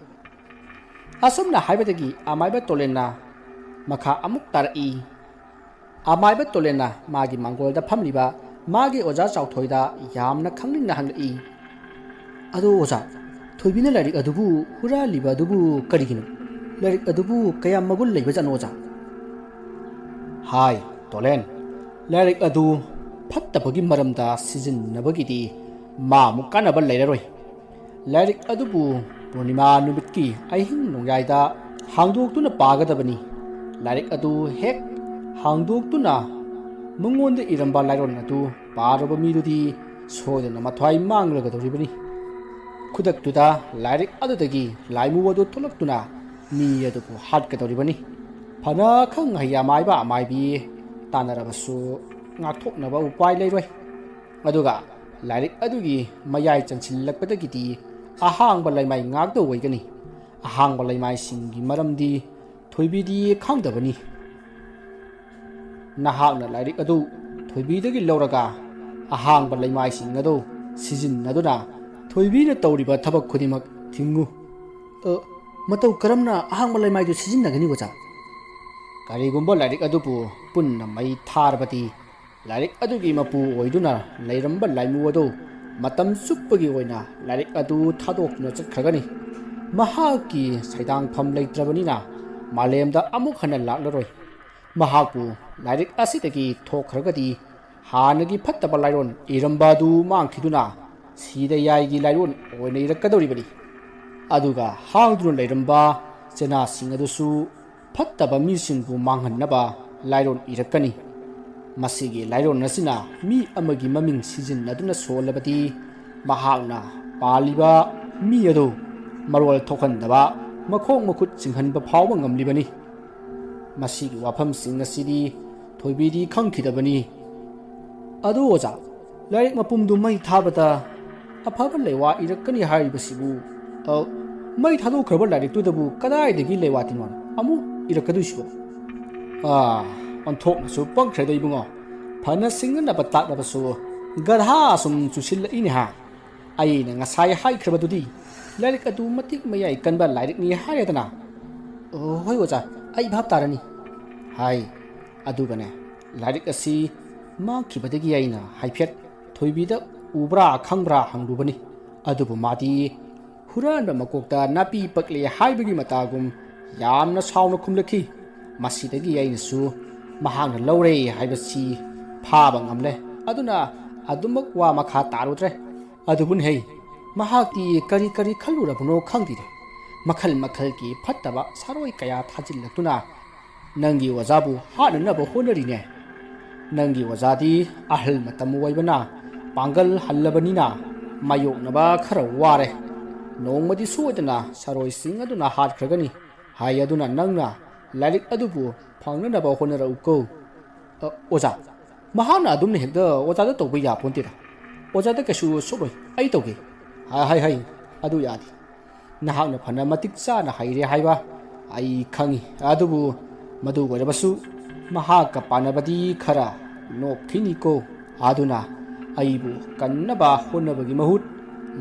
ꯑꯁꯨꯝꯅ ꯍꯥꯏꯕꯗꯒꯤ ꯑꯃꯥꯏꯕ ꯇꯣꯂꯦꯟꯅ ꯃꯈꯥ ꯑꯃꯨꯛ ꯇꯥꯔꯛꯏ꯫ ꯑꯃꯥꯏꯕ ꯇꯣꯂꯦꯟꯅ ꯃꯥꯒꯤ ꯃꯥꯡꯒꯣꯜꯗ ꯐꯝꯂꯤꯕ ꯃꯥꯒꯤ ꯑꯣꯖꯥ ꯆꯥꯎꯊꯣꯏꯗ ꯌꯥꯝꯅ ꯈꯪꯅꯤꯡꯅ ꯍꯪꯂꯛꯏ, "ꯑꯗꯣ ꯑꯣꯖꯥ, ꯊꯣꯏꯕꯤꯅ ꯂꯥꯏꯔꯤꯛ ꯑꯗꯨꯕꯨ ꯍꯨꯔꯥꯜꯂꯤꯕ ꯑꯗꯨꯕꯨ ꯀꯔꯤꯒꯤꯅꯣ? ꯂꯥꯏꯔꯤꯛ ꯑꯗꯨꯕꯨ ꯀꯌꯥꯝ ꯃꯒꯨꯟ ꯂꯩꯕꯖꯥꯠꯅꯣ ꯑꯣꯖꯥ?" ꯍꯥꯏ, ꯇꯣꯂꯦꯟ, ꯂꯥꯏꯔꯤꯛ ꯑꯗꯨ ꯐꯠꯇꯕꯒꯤ ꯃꯔꯝꯗ ꯁꯤꯖꯤꯟꯅꯕꯒꯤꯗꯤ ꯃꯥ ꯑꯃꯨꯛ ꯀꯥꯟꯅꯕ ꯂꯩꯔꯔꯣꯏ꯫ ꯂꯥꯏꯔꯤꯛ ꯑꯗꯨꯕꯨ ꯄꯨꯔꯅꯤꯃꯥ ꯅꯨꯃꯤꯠꯀꯤ ꯑꯍꯤꯡ ꯅꯣꯡꯌꯥꯏꯗ ꯍꯥꯡꯗꯣꯛꯇꯨꯅ ꯄꯥꯒꯗꯕꯅꯤ꯫ ꯂꯥꯏꯔꯤꯛ ꯑꯗꯨ ꯍꯦꯛ ꯍꯥꯡꯗꯣꯛꯇꯨꯅ ꯃꯉꯣꯟꯗ ꯏꯔꯝꯕ ꯂꯥꯏꯔꯣꯟ ꯑꯗꯨ ꯄꯥꯔꯕ ꯃꯤꯗꯨꯗꯤ ꯁꯣꯏꯗꯅ ꯃꯊ꯭ꯋꯥꯏ ꯃꯥꯡꯂꯒꯗꯧꯔꯤꯕꯅꯤ꯫ ꯈꯨꯗꯛꯇꯨꯗ ꯂꯥꯏꯔꯤꯛ ꯑꯗꯨꯗꯒꯤ ꯂꯥꯏꯃꯨ ꯑꯗꯨ ꯊꯣꯛꯂꯛꯇꯨꯅ ꯃꯤ ꯑꯗꯨꯕꯨ ꯍꯥꯠꯀꯗꯧꯔꯤꯕꯅꯤ꯫ ꯐꯅ ꯈꯪ ꯍꯩ ꯑꯃꯥꯏꯕ ꯑꯃꯥꯏꯕꯤ ꯇꯥꯟꯅꯔꯕꯁꯨ ꯉꯥꯛꯊꯣꯛꯅꯕ ꯎꯄꯥꯏ ꯂꯩꯔꯣꯏ꯫ ꯑꯗꯨꯒ ꯂꯥꯏꯔꯤꯛ ꯑꯗꯨꯒꯤ ꯃꯌꯥꯏ ꯆꯟꯁꯤꯜꯂꯛꯄꯗꯒꯤꯗꯤ ꯑꯍꯥꯡꯕ ꯂꯩꯃꯥꯏ ꯉꯥꯛꯇ ꯑꯣꯏꯒꯅꯤ꯫ ꯑꯍꯥꯡꯕ ꯂꯩꯃꯥꯏꯁꯤꯡꯒꯤ ꯃꯔꯝꯗꯤ ꯊꯣꯏꯕꯤꯗꯤ ꯈꯪꯗꯕꯅꯤ꯫ ꯅꯍꯥꯛꯅ ꯂꯥꯏꯔꯤꯛ ꯑꯗꯨ ꯊꯣꯏꯕꯤꯗꯒꯤ ꯂꯧꯔꯒ ꯑꯍꯥꯡꯕ ꯂꯩꯃꯥꯏꯁꯤꯡ ꯑꯗꯨ ꯁꯤꯖꯤꯟꯅꯗꯨꯅ ꯊꯣꯏꯕꯤꯅ ꯇꯧꯔꯤꯕ ꯊꯕꯛ ꯈꯨꯗꯤꯡꯃꯛ ꯊꯤꯡꯉꯨ꯫ "ꯑ, ꯃꯇꯧ ꯀꯔꯝꯅ ꯑꯍꯥꯡꯕ ꯂꯩꯃꯥꯏꯗꯨ ꯁꯤꯖꯤꯟꯅꯒꯅꯤ ꯑꯣꯖꯥ?" "ꯀꯔꯤꯒꯨꯝꯕ ꯂꯥꯏꯔꯤꯛ ꯑꯗꯨꯕꯨ ꯄꯨꯟꯅ ꯃꯩ ꯊꯥꯔꯕꯗꯤ ꯂꯥꯏꯔꯤꯛ ꯑꯗꯨꯒꯤ ꯃꯄꯨ ꯑꯣꯏꯗꯨꯅ ꯂꯩꯔꯝꯕ ꯂꯥꯏꯃꯨ ꯑꯗꯨ ꯃꯇꯝ ꯆꯨꯞꯄꯒꯤ ꯑꯣꯏꯅ ꯂꯥꯏꯔꯤꯛ ꯑꯗꯨ ꯊꯥꯗꯣꯛꯇꯨꯅ ꯆꯠꯈ꯭ꯔꯒꯅꯤ꯫ ꯃꯍꯥꯛꯀꯤ ꯁꯩꯗꯥꯡꯐꯝ ꯂꯩꯇ꯭ꯔꯕꯅꯤꯅ ꯃꯥꯂꯦꯝꯗ ꯑꯃꯨꯛ ꯍꯟꯅ ꯂꯥꯛꯂꯔꯣꯏ꯫ ꯃꯍꯥꯛꯄꯨ ꯂꯥꯏꯔꯤꯛ ꯑꯁꯤꯗꯒꯤ ꯊꯣꯛꯈ꯭ꯔꯒꯗꯤ ꯍꯥꯟꯅꯒꯤ ꯐꯠꯇꯕ ꯂꯥꯏꯔꯣꯟ ꯏꯔꯝꯕ ꯑꯗꯨ ꯃꯥꯡꯈꯤꯗꯨꯅ ꯁꯤꯗ ꯌꯥꯏꯒꯤ ꯂꯥꯏꯔꯣꯟ ꯑꯣꯏꯅ ꯏꯔꯛꯀꯗꯧꯔꯤꯕꯅꯤ꯫ ꯑꯗꯨꯒ ꯍꯥꯡꯗꯨꯅ ꯂꯩꯔꯝꯕ ꯆꯦꯅꯥꯁꯤꯡ ꯑꯗꯨꯁꯨ ꯐꯠꯇꯕ ꯃꯤꯁꯤꯡꯕꯨ ꯃꯥꯡꯍꯟꯅꯕ ꯂꯥꯏꯔꯣꯟ ꯏꯔꯛꯀꯅꯤ꯫ ꯃꯁꯤꯒꯤ ꯂꯥꯏꯔꯣꯟ ꯑꯁꯤꯅ ꯃꯤ ꯑꯃꯒꯤ ꯃꯃꯤꯡ ꯁꯤꯖꯤꯟꯅꯗꯨꯅ ꯁꯣꯜꯂꯕꯗꯤ ꯃꯍꯥꯛꯅ ꯄꯥꯜꯂꯤꯕ ꯃꯤ ꯑꯗꯨ ꯃꯔꯣꯜ ꯊꯣꯛꯍꯟꯗꯕ, ꯃꯈꯣꯡ ꯃꯈꯨꯠ ꯆꯤꯡꯍꯟꯕ ꯐꯥꯎꯕ ꯉꯝꯂꯤꯕꯅꯤ꯫ ꯃꯁꯤꯒꯤ ꯋꯥꯐꯝꯁꯤꯡ ꯑꯁꯤꯗꯤ ꯊꯣꯏꯕꯤꯗꯤ ꯈꯪꯈꯤꯗꯕꯅꯤ꯫ ꯑꯗꯨ ꯑꯣꯖꯥ, ꯂꯥꯏꯔꯤꯛ ꯃꯄꯨꯝꯗꯨ ꯃꯩ ꯊꯥꯕꯗ ꯑꯐꯕ ꯂꯩꯋꯥ ꯏꯔꯛꯀꯅꯤ ꯍꯥꯏꯔꯤꯕꯁꯤꯕꯨ, ꯑ, ꯃꯩ ꯊꯥꯗꯣꯛꯈ꯭ꯔꯕ ꯂꯥꯏꯔꯤꯛꯇꯨꯗꯕꯨ ꯀꯗꯥꯏꯗꯒꯤ ꯂꯩꯋꯥ ꯇꯤꯟꯋꯥꯅꯣ ꯑꯃꯨꯛ ꯏꯔꯛꯀꯗꯣꯏꯁꯤꯕꯣ? ꯑꯥ, ꯑꯣꯟꯊꯣꯛꯅꯁꯨ ꯄꯪꯈ꯭ꯔꯦꯗ ꯏꯕꯨꯡꯉꯣ꯫ ꯐꯅ ꯁꯤꯡꯅꯅꯕ ꯇꯥꯛꯂꯕꯁꯨ ꯒꯙꯥ ꯁꯨꯝ ꯆꯨꯁꯤꯜꯂꯛꯏꯅꯦ ꯍꯥ꯫ ꯑꯩꯅ ꯉꯁꯥꯏ ꯍꯥꯏꯈ꯭ꯔꯕꯗꯨꯗꯤ ꯂꯥꯏꯔꯤꯛ ꯑꯗꯨ ꯃꯇꯤꯛ ꯃꯌꯥꯏ ꯀꯟꯕ ꯂꯥꯏꯔꯤꯛꯅꯤ ꯍꯥꯏꯔꯦꯗꯅ꯫ "ꯑꯣ, ꯍꯣꯏ ꯑꯣꯖꯥ, ꯑꯩ ꯚꯥꯞ ꯇꯥꯔꯅꯤ" ꯍꯥꯏ꯫ ꯑꯗꯨꯒꯅꯦ, ꯂꯥꯏꯔꯤꯛ ꯑꯁꯤ ꯃꯥꯡꯈꯤꯕꯗꯒꯤ ꯑꯩꯅ ꯍꯥꯏꯐꯦꯠ ꯊꯣꯏꯕꯤꯗ ꯎꯕ꯭ꯔꯥ ꯈꯪꯕ꯭ꯔꯥ ꯍꯪꯂꯨꯕꯅꯤ꯫ ꯑꯗꯨꯕꯨ ꯃꯥꯗꯤ ꯍꯨꯔꯥꯟꯕ ꯃꯀꯣꯛꯇ ꯅꯥꯄꯤ ꯄꯛꯂꯦ ꯍꯥꯏꯕꯒꯤ ꯃꯇꯥꯒꯨꯝ ꯌꯥꯝꯅ ꯁꯥꯎꯅ ꯈꯨꯝꯂꯛꯈꯤ꯫ ꯃꯁꯤꯗꯒꯤ ꯑꯩꯅꯁꯨ ꯃꯍꯥꯛꯅ ꯂꯧꯔꯦ ꯍꯥꯏꯕꯁꯤ ꯐꯥꯕ ꯉꯝꯂꯦ꯫ ꯑꯗꯨꯅ ꯑꯗꯨꯃꯛ ꯋꯥ ꯃꯈꯥ ꯇꯥꯔꯨꯗ꯭ꯔꯦ꯫ ꯑꯗꯨꯕꯨꯅꯦ ꯍꯩ, ꯃꯍꯥꯛꯇꯤ ꯀꯔꯤ ꯀꯔꯤ ꯈꯜꯂꯨꯔꯕꯅꯣ ꯈꯪꯗꯦꯅꯦ꯫ ꯃꯈꯜ ꯃꯈꯜꯒꯤ ꯐꯠꯇꯕ ꯁꯥꯔꯣꯏ ꯀꯌꯥ ꯊꯥꯖꯤꯜꯂꯛꯇꯨꯅ ꯅꯪꯒꯤ ꯑꯣꯖꯥꯕꯨ ꯍꯥꯠꯅꯅꯕ ꯍꯣꯠꯅꯔꯤꯅꯦ꯫ ꯅꯪꯒꯤ ꯑꯣꯖꯥꯗꯤ ꯑꯍꯜ ꯃꯇꯝ ꯑꯣꯏꯕꯅ ꯄꯥꯡꯒꯜ ꯍꯜꯂꯕꯅꯤꯅ ꯃꯥꯌꯣꯛꯅꯕ ꯈꯔ ꯋꯥꯔꯦ꯫ ꯅꯣꯡꯃꯗꯤ ꯁꯣꯏꯗꯅ ꯁꯥꯔꯣꯏꯁꯤꯡ ꯑꯗꯨꯅ ꯍꯥꯠꯈ꯭ꯔꯒꯅꯤ ꯍꯥꯏ꯫ ꯑꯗꯨꯅ ꯅꯪꯅ ꯂꯥꯏꯔꯤꯛ ꯑꯗꯨꯕꯨ ꯐꯪꯅꯅꯕ ꯍꯣꯠꯅꯔꯛꯎꯀꯣ꯫ "ꯑ, ꯑꯣꯖꯥ, ꯃꯍꯥꯛꯅ ꯑꯗꯨꯝꯅ ꯍꯦꯛꯇ ꯑꯣꯖꯥꯗ ꯇꯧꯕ ꯌꯥꯄꯣꯟꯇꯦꯗ꯫ ꯑꯣꯖꯥꯗ ꯀꯩꯁꯨ ꯁꯣꯛꯂꯣꯏ, ꯑꯩ ꯇꯧꯒꯦ"꯫ "ꯑ, ꯍꯩ, ꯍꯩ, ꯑꯗꯨ ꯌꯥꯗꯦ꯫ ꯅꯍꯥꯛꯅ ꯐꯅ ꯃꯇꯤꯛ ꯆꯥꯅ ꯍꯩꯔꯦ ꯍꯥꯏꯕ ꯑꯩ ꯈꯪꯏ, ꯑꯗꯨꯕꯨ ꯃꯗꯨ ꯑꯣꯏꯔꯕꯁꯨ ꯃꯍꯥꯛꯀ ꯄꯥꯟꯅꯕꯗꯤ ꯈꯔ ꯅꯣꯞꯈꯤꯅꯤꯀꯣ꯫ ꯑꯗꯨꯅ ꯑꯩꯕꯨ ꯀꯟꯅꯕ ꯍꯣꯠꯅꯕꯒꯤ ꯃꯍꯨꯠ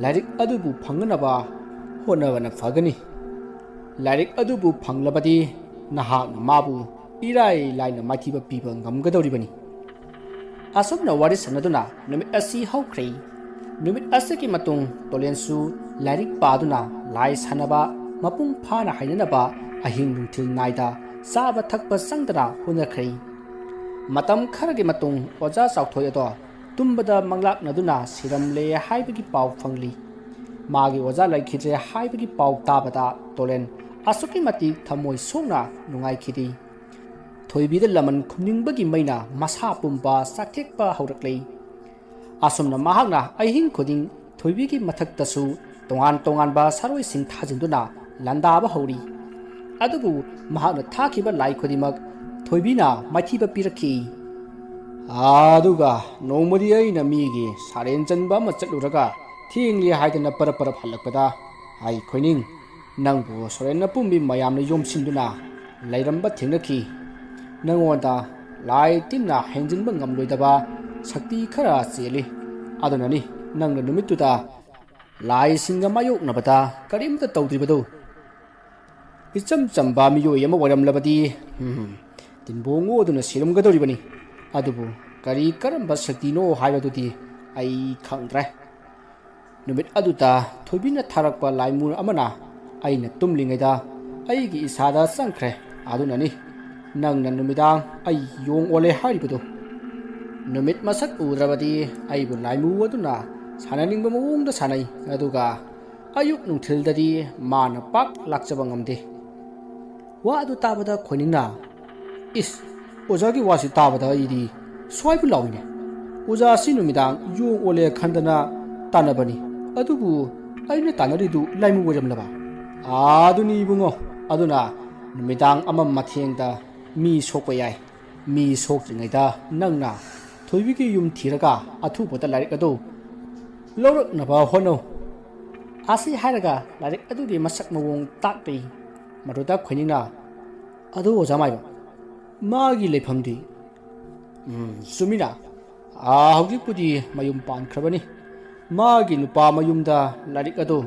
ꯂꯥꯏꯔꯤꯛ ꯑꯗꯨꯕꯨ ꯐꯪꯅꯅꯕ ꯍꯣꯠꯅꯕꯅ ꯐꯒꯅꯤ꯫ ꯂꯥꯏꯔꯤꯛ ꯑꯗꯨꯕꯨ ꯐꯪꯂꯕꯗꯤ ꯅꯍꯥꯛꯅ ꯃꯥꯕꯨ ꯏꯔꯥꯏ ꯂꯥꯏꯅ ꯃꯥꯏꯊꯤꯕ ꯄꯤꯕ ꯉꯝꯒꯗꯧꯔꯤꯕꯅꯤ"꯫ ꯑꯁꯨꯝꯅ ꯋꯥꯔꯤ ꯁꯥꯟꯅꯗꯨꯅ ꯅꯨꯃꯤꯠ ꯑꯁꯤ ꯍꯧꯈ꯭ꯔꯦ꯫ ꯅꯨꯃꯤꯠ ꯑꯁꯤꯒꯤ ꯃꯇꯨꯡ ꯇꯣꯂꯦꯟꯁꯨ ꯂꯥꯏꯔꯤꯛ ꯄꯥꯗꯨꯅ ꯂꯥꯏ ꯁꯥꯟꯅꯕ ꯃꯄꯨꯡ ꯐꯥꯅ ꯍꯩꯅꯅꯕ ꯑꯍꯤꯡ ꯅꯨꯡꯊꯤꯜ ꯅꯥꯏꯗ ꯆꯥꯕ ꯊꯛꯄ ꯆꯪꯗꯅ ꯍꯣꯠꯅꯈ꯭ꯔꯦ꯫ ꯃꯇꯝ ꯈꯔꯒꯤ ꯃꯇꯨꯡ ꯑꯣꯖꯥ ꯆꯥꯎꯊꯣꯏ ꯑꯗꯣ ꯇꯨꯝꯕꯗ ꯃꯪꯂꯥꯛꯅꯗꯨꯅ ꯁꯤꯔꯝꯂꯦ ꯍꯥꯏꯕꯒꯤ ꯄꯥꯎ ꯐꯪꯂꯤ꯫ ꯃꯥꯒꯤ ꯑꯣꯖꯥ ꯂꯩꯈꯤꯗ꯭ꯔꯦ ꯍꯥꯏꯕꯒꯤ ꯄꯥꯎ ꯇꯥꯕꯗ ꯇꯣꯂꯦꯟ ꯑꯁꯨꯛꯀꯤ ꯃꯇꯤꯛ ꯊꯃꯣꯏ ꯁꯣꯛꯅ ꯅꯨꯡꯉꯥꯏꯈꯤꯗꯦ꯫ ꯊꯣꯏꯕꯤꯗ ꯂꯃꯟ ꯈꯨꯝꯅꯤꯡꯕꯒꯤ ꯃꯩꯅ ꯃꯁꯥ ꯄꯨꯝꯕ ꯆꯥꯛꯊꯦꯛꯄ ꯍꯧꯔꯛꯂꯦ꯫ ꯑꯁꯨꯝꯅ ꯃꯍꯥꯛꯅ ꯑꯍꯤꯡ ꯈꯨꯗꯤꯡ ꯊꯣꯏꯕꯤꯒꯤ ꯃꯊꯛꯇꯁꯨ ꯇꯣꯉꯥꯟ ꯇꯣꯉꯥꯟꯕ ꯁꯥꯔꯣꯏꯁꯤꯡ ꯊꯥꯖꯤꯟꯗꯨꯅ ꯂꯥꯟꯗꯥꯕ ꯍꯧꯔꯤ꯫ ꯑꯗꯨꯕꯨ ꯃꯍꯥꯛꯅ ꯊꯥꯈꯤꯕ ꯂꯥꯏ ꯈꯨꯗꯤꯡꯃꯛ ꯊꯣꯏꯕꯤꯅ ꯃꯥꯏꯊꯤꯕ ꯄꯤꯔꯛꯈꯤ꯫ ꯑꯗꯨꯒ ꯅꯣꯡꯃꯗꯤ ꯑꯩꯅ ꯃꯤꯒꯤ ꯁꯥꯔꯦꯟ ꯆꯟꯕ ꯑꯃ ꯆꯠꯂꯨꯔꯒ ꯊꯦꯡꯂꯦ ꯍꯥꯏꯗꯅ ꯄꯔꯞ ꯄꯔꯞ ꯍꯜꯂꯛꯄꯗ, ꯑꯩ ꯈꯣꯏꯅꯤꯡ, ꯅꯪꯕꯨ ꯁꯣꯔꯦꯟ ꯑꯄꯨꯝꯕꯤ ꯃꯌꯥꯝꯅ ꯌꯣꯝꯁꯤꯟꯗꯨꯅ ꯂꯩꯔꯝꯕ ꯊꯦꯡꯅꯈꯤ꯫ ꯅꯪꯉꯣꯟꯗ ꯂꯥꯏ ꯇꯤꯟꯅ ꯍꯦꯟꯖꯤꯟꯕ ꯉꯝꯂꯣꯏꯗꯕ ꯁꯛꯇꯤ ꯈꯔ ꯆꯦꯜꯂꯤ꯫ ꯑꯗꯨꯅꯅꯤ ꯅꯪꯅ ꯅꯨꯃꯤꯠꯇꯨꯗ ꯂꯥꯏꯁꯤꯡꯒ ꯃꯥꯌꯣꯛꯅꯕꯗ ꯀꯔꯤꯝꯇ ꯇꯧꯗ꯭ꯔꯤꯕꯗꯨ꯫ ꯏꯆꯝ ꯆꯝꯕ ꯃꯤꯑꯣꯏ ꯑꯃ ꯑꯣꯏꯔꯝꯂꯕꯗꯤ, ꯎꯝ, ꯇꯤꯟꯕꯣꯡ ꯑꯣꯗꯨꯅ ꯁꯤꯔꯝꯒꯗꯧꯔꯤꯕꯅꯤ꯫ ꯑꯗꯨꯕꯨ ꯀꯔꯤ ꯀꯔꯝꯕ ꯁꯛꯇꯤꯅꯣ ꯍꯥꯏꯕꯗꯨꯗꯤ ꯑꯩ ꯈꯪꯗ꯭ꯔꯦ꯫ ꯅꯨꯃꯤꯠ ꯑꯗꯨꯗ ꯊꯣꯏꯕꯤꯅ ꯊꯥꯔꯛꯄ ꯂꯥꯏꯃꯨ ꯑꯃꯅ ꯑꯩꯅ ꯇꯨꯝꯂꯤꯉꯩꯗ ꯑꯩꯒꯤ ꯏꯁꯥꯗ ꯆꯪꯈ꯭ꯔꯦ꯫ ꯑꯗꯨꯅꯅꯤ ꯅꯪꯅ ꯅꯨꯃꯤꯗꯥꯡ ꯑꯩ ꯌꯣꯡ ꯑꯣꯜꯂꯦ ꯍꯥꯏꯔꯤꯕꯗꯨ꯫ ꯅꯨꯃꯤꯠ ꯃꯁꯛ ꯎꯗ꯭ꯔꯕꯗꯤ ꯑꯩꯕꯨ ꯂꯥꯏꯃꯨ ꯑꯗꯨꯅ ꯁꯥꯟꯅꯅꯤꯡꯕ ꯃꯑꯣꯡꯗ ꯁꯥꯟꯅꯩ, ꯑꯗꯨꯒ ꯑꯌꯨꯛ ꯅꯨꯡꯊꯤꯜꯗꯗꯤ ꯃꯥꯅ ꯄꯥꯛ ꯂꯥꯛꯆꯕ ꯉꯝꯗꯦ꯫ ꯋꯥ ꯑꯗꯨ ꯇꯥꯕꯗ ꯈꯣꯏꯅꯤꯡꯅ, "ꯏꯁ, ꯑꯣꯖꯥꯒꯤ ꯋꯥꯁꯤ ꯇꯥꯕꯗ ꯑꯩꯗꯤ ꯁ꯭ꯋꯥꯏꯕꯨ ꯂꯥꯎꯏꯅꯦ꯫ ꯑꯣꯖꯥꯁꯤ ꯅꯨꯃꯤꯗꯥꯡ ꯌꯣꯡ ꯑꯣꯜꯂꯦ ꯈꯟꯗꯅ ꯇꯥꯟꯅꯕꯅꯤ, ꯑꯗꯨꯕꯨ ꯑꯩꯅ ꯇꯥꯟꯅꯔꯤꯗꯨ ꯂꯥꯏꯃꯨ ꯑꯣꯏꯔꯝꯂꯕ?" "ꯑꯗꯨꯅꯤ ꯏꯕꯨꯡꯉꯣ, ꯑꯗꯨꯅ ꯅꯨꯃꯤꯗꯥꯡ ꯑꯃ ꯃꯊꯦꯡꯗ ꯃꯤ ꯁꯣꯛꯄ ꯌꯥꯏ꯫ ꯃꯤ ꯁꯣꯛꯇ꯭ꯔꯤꯉꯩꯗ ꯅꯪꯅ ꯊꯣꯏꯕꯤꯒꯤ ꯌꯨꯝ ꯊꯤꯔꯒ ꯑꯊꯨꯕꯗ ꯂꯥꯏꯔꯤꯛ ꯑꯗꯨ ꯂꯧꯔꯛꯅꯕ ꯍꯣꯠꯅꯧ꯫" ꯑꯁꯤ ꯍꯥꯏꯔꯒ ꯂꯥꯏꯔꯤꯛ ꯑꯗꯨꯒꯤ ꯃꯁꯛ ꯃꯑꯣꯡ ꯇꯥꯛꯂꯤ꯫ ꯃꯗꯨꯗ ꯈꯣꯏꯅꯤꯡꯅ, "ꯑꯗꯨ ꯑꯣꯖꯥ ꯃꯥꯏꯕ, ꯃꯥꯒꯤ ꯂꯩꯐꯝꯗꯤ?" "ꯎꯝ, ꯆꯨꯝꯃꯤꯅ, ꯑꯥ, ꯍꯧꯖꯤꯛꯄꯨꯗꯤ ꯃꯌꯨꯝ ꯄꯥꯟꯈ꯭ꯔꯕꯅꯤ꯫ ꯃꯥꯒꯤ ꯅꯨꯄꯥ ꯃꯌꯨꯝꯗ ꯂꯥꯏꯔꯤꯛ ꯑꯗꯨ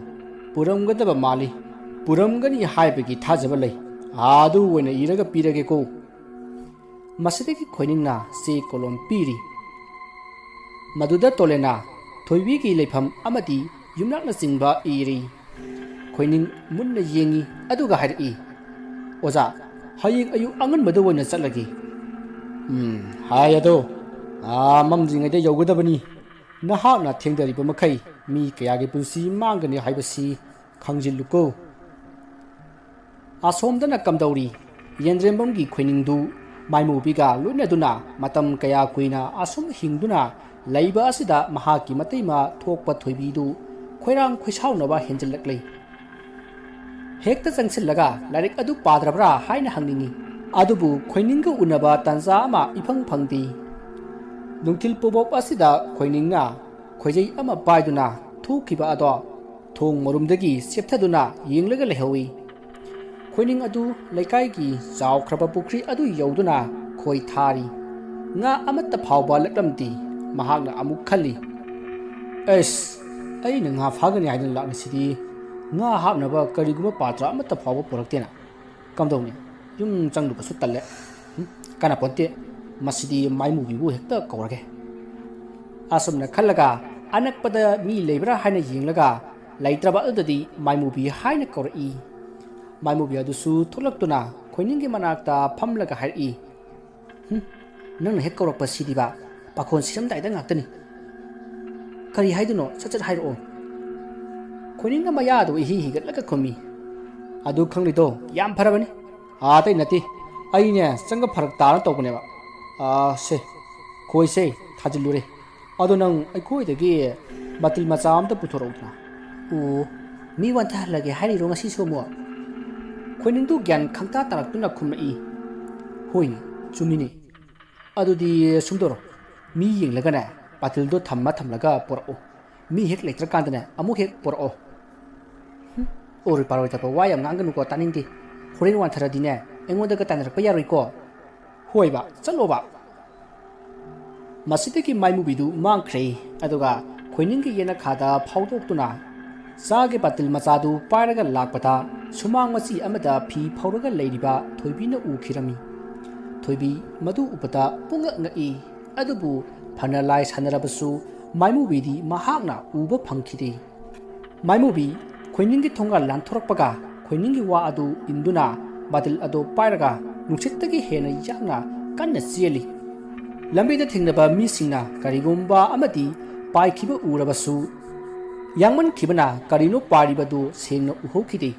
ꯄꯨꯔꯝꯒꯗꯕ ꯃꯥꯜꯂꯤ꯫ ꯄꯨꯔꯝꯒꯅꯤ ꯍꯥꯏꯕꯒꯤ ꯊꯥꯖꯕ ꯂꯩ꯫ ꯑꯥ, ꯑꯗꯨ ꯑꯣꯏꯅ ꯏꯔꯒ ꯄꯤꯔꯒꯦꯀꯣ꯫" ꯃꯁꯤꯗꯒꯤ ꯈꯣꯏꯅꯤꯡꯅ ꯆꯦ ꯀꯣꯂꯣꯝ ꯄꯤꯔꯤ꯫ ꯃꯗꯨꯗ ꯇꯣꯂꯦꯅ ꯊꯣꯏꯕꯤꯒꯤ ꯂꯩꯐꯝ ꯑꯃꯗꯤ ꯌꯨꯝꯅꯥꯛꯅꯆꯤꯡꯕ ꯏꯔꯤ꯫ ꯈꯣꯏꯅꯤꯡ ꯃꯨꯟꯅ ꯌꯦꯡꯉꯤ, ꯑꯗꯨꯒ ꯍꯥꯏꯔꯛꯏ, "ꯑꯣꯖꯥ, ꯍꯌꯦꯡ ꯑꯌꯨꯛ ꯑꯉꯟꯕꯗ ꯑꯣꯏꯅ ꯆꯠꯂꯒꯦ꯫" "ꯎꯝ, ꯍꯥꯏ ꯑꯗꯣ, ꯑꯥ, ꯃꯝꯗ꯭ꯔꯤꯉꯩꯗ ꯌꯧꯒꯗꯕꯅꯤ꯫ ꯅꯍꯥꯛꯅ ꯊꯦꯡꯊꯔꯤꯕ ꯃꯈꯩ ꯃꯤ ꯀꯌꯥꯒꯤ ꯄꯨꯟꯁꯤ ꯃꯥꯡꯒꯅꯤ ꯍꯥꯏꯕꯁꯤ ꯈꯪꯖꯤꯜꯂꯨꯀꯣ꯫" ꯑꯁꯣꯝꯗꯅ ꯀꯝꯗꯧꯔꯤ? ꯌꯦꯟꯗ꯭ꯔꯦꯝꯕꯝꯒꯤ ꯈꯣꯏꯅꯤꯡꯗꯨ ꯃꯥꯏꯃꯨꯕꯤꯒ ꯂꯣꯏꯅꯗꯨꯅ ꯃꯇꯝ ꯀꯌꯥ ꯀꯨꯏꯅ ꯑꯁꯨꯝ ꯍꯤꯡꯗꯨꯅ ꯂꯩꯕ ꯑꯁꯤꯗ ꯃꯍꯥꯛꯀꯤ ꯃꯇꯩꯃ ꯊꯣꯛꯄ ꯊꯣꯏꯕꯤꯗꯨ ꯈꯣꯏꯔꯥꯡ ꯈꯣꯏꯁꯥꯎꯅꯕ ꯍꯦꯟꯖꯜꯂꯛꯂꯦ꯫ ꯍꯦꯛꯇ ꯆꯪꯁꯤꯜꯂꯒ ꯂꯥꯏꯔꯤꯛ ꯑꯗꯨ ꯄꯥꯗ꯭ꯔꯕ꯭ꯔꯥ ꯍꯥꯏꯅ ꯍꯪꯅꯤꯡꯏ꯫ ꯑꯗꯨꯕꯨ ꯈꯣꯏꯅꯤꯡꯒ ꯎꯅꯕ ꯇꯥꯟꯖꯥ ꯑꯃ ꯏꯐꯪ ꯐꯪꯗꯦ꯫ ꯅꯨꯡꯊꯤꯜ ꯄꯨꯕꯣꯞ ꯑꯁꯤꯗ ꯈꯣꯏꯅꯤꯡꯅ ꯈꯣꯏꯖꯩ ꯑꯃ ꯄꯥꯏꯗꯨꯅ ꯊꯣꯛꯈꯤꯕ ꯑꯗꯣ ꯊꯣꯡ ꯃꯔꯨꯝꯗꯒꯤ ꯆꯦꯞꯊꯗꯨꯅ ꯌꯦꯡꯂꯒ ꯂꯩꯍꯧꯏ꯫ ꯈꯣꯏꯅꯤꯡ ꯑꯗꯨ ꯂꯩꯀꯥꯏꯒꯤ ꯆꯥꯎꯈ꯭ꯔꯕ ꯄꯨꯈ꯭ꯔꯤ ꯑꯗꯨ ꯌꯧꯗꯨꯅ ꯈꯣꯏ ꯊꯥꯔꯤ꯫ ꯉꯥ ꯑꯃꯠꯇ ꯐꯥꯎꯕ ꯂꯛꯂꯝꯗꯦ꯫ ꯃꯍꯥꯛꯅ ꯑꯃꯨꯛ ꯈꯜꯂꯤ, "ꯑꯦꯁ, ꯑꯩꯅ ꯉꯥ ꯐꯥꯒꯅꯤ ꯍꯥꯏꯗꯨꯅ ꯂꯥꯛꯂꯤꯁꯤꯗꯤ ꯉꯥ ꯍꯥꯞꯅꯕ ꯀꯔꯤꯒꯨꯝꯕ ꯄꯥꯇ꯭ꯔ ꯑꯃꯠꯇ ꯐꯥꯎꯕ ꯄꯨꯔꯛꯇꯦꯅ꯫ ꯀꯝꯗꯧꯅꯤ? ꯌꯨꯝ ꯆꯪꯂꯨꯕꯁꯨ ꯇꯜꯂꯦ꯫ ꯍꯨꯝ, ꯀꯥꯟꯅꯄꯣꯟꯇꯦ꯫ ꯃꯁꯤꯗꯤ ꯃꯥꯏꯃꯨꯕꯤꯕꯨ ꯍꯦꯛꯇ ꯀꯧꯔꯒꯦ꯫" ꯑꯁꯨꯝꯅ ꯈꯜꯂꯒ ꯑꯅꯛꯄꯗ ꯃꯤ ꯂꯩꯕ꯭ꯔꯥ ꯍꯥꯏꯅ ꯌꯦꯡꯂꯒ ꯂꯩꯇ꯭ꯔꯕ ꯑꯗꯨꯗꯗꯤ ꯃꯥꯏꯃꯨꯕꯤ ꯍꯥꯏꯅ ꯀꯧꯔꯛꯏ꯫ ꯃꯥꯏꯃꯨꯕꯤ ꯑꯗꯨꯁꯨ ꯊꯣꯛꯂꯛꯇꯨꯅ ꯈꯣꯏꯅꯤꯡꯒꯤ ꯃꯅꯥꯛꯇ ꯐꯝꯂꯒ ꯍꯥꯏꯔꯛꯏ, "ꯍꯨꯝ, ꯅꯪꯅ ꯍꯦꯛ ꯀꯧꯔꯛꯄꯁꯤꯗꯤꯕ ꯄꯥꯈꯣꯟ ꯁꯤꯔꯝꯗꯥꯏꯗ ꯉꯥꯛꯇꯅꯤ꯫ ꯀꯔꯤ ꯍꯥꯏꯗꯣꯏꯅꯣ? ꯁꯠ ꯁꯠ ꯍꯥꯏꯔꯛꯑꯣ꯫" ꯈꯣꯏꯅꯤꯡꯅ ꯃꯌꯥꯗꯨ ꯏꯍꯤ ꯍꯤꯒꯠꯂꯒ ꯈꯨꯝꯃꯤ, "ꯑꯗꯨ ꯈꯪꯂꯤꯗꯣ ꯌꯥꯝ ꯐꯔꯕꯅꯤ꯫ ꯑꯥ, ꯑꯇꯩ ꯅꯠꯇꯦ, ꯑꯩꯅꯦ ꯆꯪꯕ ꯐꯔꯛ ꯇꯥꯔ ꯇꯧꯕꯅꯦꯕ꯫ ꯑꯥ, ꯁꯦ, ꯈꯣꯏꯁꯦ ꯊꯥꯖꯤꯜꯂꯨꯔꯦ꯫ ꯑꯗꯣ ꯅꯪ ꯑꯩꯈꯣꯏꯗꯒꯤ ꯕꯥꯇꯤꯜ ꯃꯆꯥ ꯑꯝꯇ ꯄꯨꯊꯣꯔꯛꯎꯗꯅ꯫" "ꯑꯣ, ꯃꯤ ꯋꯥꯟꯊꯍꯜꯂꯒꯦ ꯍꯥꯏꯔꯤꯔꯣ ꯉꯁꯤꯁꯨ ꯑꯃꯨꯛ?" ꯈꯣꯏꯅꯤꯡꯗꯨ ꯒ꯭ꯌꯥꯟ ꯈꯪꯇꯥ ꯇꯥꯔꯛꯇꯨꯅ ꯈꯨꯝꯂꯛꯏ, "ꯍꯣꯏꯅꯦ, ꯆꯨꯝꯃꯤꯅꯦ꯫ ꯑꯗꯨꯗꯤ ꯁꯨꯝ ꯇꯧꯔꯣ, ꯃꯤ ꯌꯦꯡꯂꯒꯅꯦ ꯕꯥꯇꯤꯜꯗꯣ ꯊꯝꯃ ꯊꯝꯂꯒ ꯄꯨꯔꯛꯑꯣ꯫ ꯃꯤ ꯍꯦꯛ ꯂꯩꯇ꯭ꯔꯀꯥꯟꯗꯅꯦ ꯑꯃꯨꯛ ꯍꯦꯛ ꯄꯨꯔꯛꯑꯣ꯫" "ꯍꯨꯝ, ꯑꯣꯏꯔꯣꯏ ꯄꯥꯔꯣꯏꯗꯕ ꯋꯥ ꯌꯥꯝ ꯉꯥꯡꯒꯅꯨꯀꯣ, ꯇꯥꯅꯤꯡꯗꯦ꯫ ꯍꯣꯔꯦꯟ ꯋꯥꯟꯊꯔꯗꯤꯅꯦ ꯑꯩꯉꯣꯟꯗꯒ ꯇꯥꯏꯅꯔꯛꯄ ꯌꯥꯔꯣꯏꯀꯣ꯫" "ꯍꯣꯏꯕ, ꯆꯠꯂꯣꯕ꯫" ꯃꯁꯤꯗꯒꯤ ꯃꯥꯏꯃꯨꯕꯤꯗꯨ ꯃꯥꯡꯈ꯭ꯔꯦ꯫ ꯑꯗꯨꯒ ꯈꯣꯏꯅꯤꯡꯒꯤ ꯌꯦꯅꯈꯥꯗ ꯐꯥꯎꯗꯣꯛꯇꯨꯅ ꯆꯥꯒꯤ ꯕꯥꯇꯤꯜ ꯃꯆꯥꯗꯨ ꯄꯥꯏꯔꯒ ꯂꯥꯛꯄꯗ ꯁꯨꯃꯥꯡ ꯃꯆꯤ ꯑꯃꯗ ꯐꯤ ꯐꯧꯔꯒ ꯂꯩꯔꯤꯕ ꯊꯣꯏꯕꯤꯅ ꯎꯈꯤꯔꯝꯃꯤ꯫ ꯊꯣꯏꯕꯤ ꯃꯗꯨ ꯎꯕꯗ ꯄꯨꯡꯉꯛ ꯉꯛꯏ꯫ ꯑꯗꯨꯕꯨ ꯐꯅ ꯂꯥꯏ ꯁꯥꯟꯅꯔꯕꯁꯨ ꯃꯥꯏꯃꯨꯕꯤꯗꯤ ꯃꯍꯥꯛꯅ ꯎꯕ ꯐꯪꯈꯤꯗꯦ꯫ ꯃꯥꯏꯃꯨꯕꯤ ꯈꯣꯏꯅꯤꯡꯒꯤ ꯊꯣꯡꯒꯥꯜ ꯂꯥꯟꯊꯣꯔꯛꯄꯒ ꯈꯣꯏꯅꯤꯡꯒꯤ ꯋꯥ ꯑꯗꯨ ꯏꯟꯗꯨꯅ ꯕꯥꯇꯤꯜ ꯑꯗꯨ ꯄꯥꯏꯔꯒ ꯅꯨꯡꯁꯤꯠꯇꯒꯤ ꯍꯦꯟꯅ ꯌꯥꯡꯅ ꯀꯟꯅ ꯆꯦꯜꯂꯤ꯫ ꯂꯝꯕꯤꯗ ꯊꯦꯡꯅꯕ ꯃꯤꯁꯤꯡꯅ ꯀꯔꯤꯒꯨꯝꯕ ꯑꯃꯗꯤ ꯄꯥꯏꯈꯤꯕ ꯎꯔꯕꯁꯨ, ꯌꯥꯡꯃꯟꯈꯤꯕꯅ ꯀꯔꯤꯅꯣ ꯄꯥꯏꯔꯤꯕꯗꯨ ꯁꯦꯡꯅ ꯎꯍꯧꯈꯤꯗꯦ꯫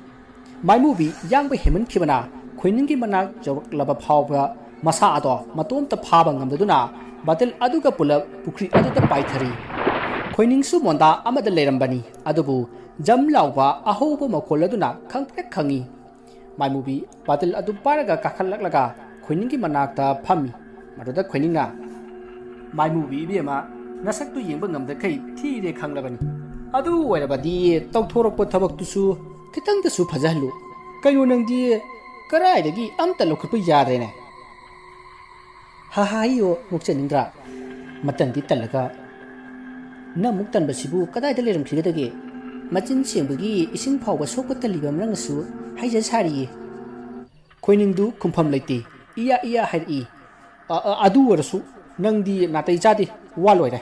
ꯃꯥꯏꯃꯨꯕꯤ ꯌꯥꯡꯕ ꯍꯦꯟꯃꯟꯈꯤꯕꯅ ꯈꯣꯏꯅꯤꯡꯒꯤ ꯃꯅꯥꯛ ꯌꯧꯔꯛꯂꯕ ꯐꯥꯎꯕ ꯃꯁꯥ ꯑꯗꯣ ꯃꯇꯣꯝꯇ ꯐꯥꯕ ꯉꯝꯗꯗꯨꯅ ꯕꯥꯇꯤꯜ ꯑꯗꯨꯒ ꯄꯨꯂꯞ ꯄꯨꯈ꯭ꯔꯤ ꯑꯗꯨꯗ ꯄꯥꯏꯊꯔꯤ꯫ ꯈꯣꯏꯅꯤꯡꯁꯨ ꯃꯣꯟꯗꯥ ꯑꯃꯗ ꯂꯩꯔꯝꯕꯅꯤ, ꯑꯗꯨꯕꯨ ꯖꯝ ꯂꯥꯎꯕ ꯑꯍꯧꯕ ꯃꯈꯣꯜ ꯑꯗꯨꯅ ꯈꯪꯄ꯭ꯔꯦꯛ ꯈꯪꯉꯤ꯫ ꯃꯥꯏꯃꯨꯕꯤ ꯕꯥꯇꯤꯜ ꯑꯗꯨ ꯄꯥꯏꯔꯒ ꯀꯥꯈꯠꯂꯛꯂꯒ ꯈꯣꯏꯅꯤꯡꯒꯤ ꯃꯅꯥꯛꯇ ꯐꯝꯃꯤ꯫ ꯃꯗꯨꯗ ꯈꯣꯏꯅꯤꯡꯅ, "ꯃꯥꯏꯃꯨꯕꯤ ꯏꯕꯦꯝꯃ, ꯅꯁꯛꯇꯨ ꯌꯦꯡꯕ ꯉꯝꯗꯈꯩ ꯊꯤꯔꯦ ꯈꯪꯂꯕꯅꯤ꯫ ꯑꯗꯨ ꯑꯣꯏꯔꯕꯗꯤ ꯇꯧꯊꯣꯔꯛꯄ ꯊꯕꯛꯇꯨꯁꯨ ꯈꯤꯇꯪꯗꯁꯨ ꯐꯖꯍꯜꯂꯨ꯫ ꯀꯩꯅꯣ ꯅꯪꯗꯤ ꯀꯔꯥꯏꯗꯒꯤ ꯑꯝꯇ ꯂꯧꯈꯠꯄ ꯌꯥꯗ꯭ꯔꯦꯅꯦ?" "ꯍꯥ ꯍꯥ ꯍꯥꯏꯌꯣ, ꯅꯣꯛꯆꯅꯤꯡꯗ꯭ꯔꯥ? ꯃꯇꯟꯗꯤ ꯇꯜꯂꯒ ꯅꯪꯃꯨꯛ ꯇꯟꯕꯁꯤꯕꯨ ꯀꯗꯥꯏꯗ ꯂꯩꯔꯝꯈꯤꯒꯗꯒꯦ? ꯃꯆꯤꯟ ꯁꯦꯡꯕꯒꯤ ꯏꯁꯤꯡ ꯐꯥꯎꯕ ꯁꯣꯛꯄ ꯇꯜꯂꯤꯕ ꯅꯪꯅꯁꯨ ꯍꯥꯏꯖ ꯁꯥꯔꯤꯌꯦ꯫ ꯈꯣꯏꯅꯤꯡꯗꯨ ꯈꯨꯝꯐꯝ ꯂꯩꯇꯦ, ꯏꯌꯥ ꯏꯌꯥ ꯍꯥꯏꯔꯛꯏ꯫ "ꯑ, ꯑ, ꯑꯗꯨ ꯑꯣꯏꯔꯁꯨ ꯅꯪꯗꯤ ꯅꯥꯇꯩ ꯆꯥꯗꯦ, ꯋꯥ ꯂꯣꯏꯔꯦ"꯫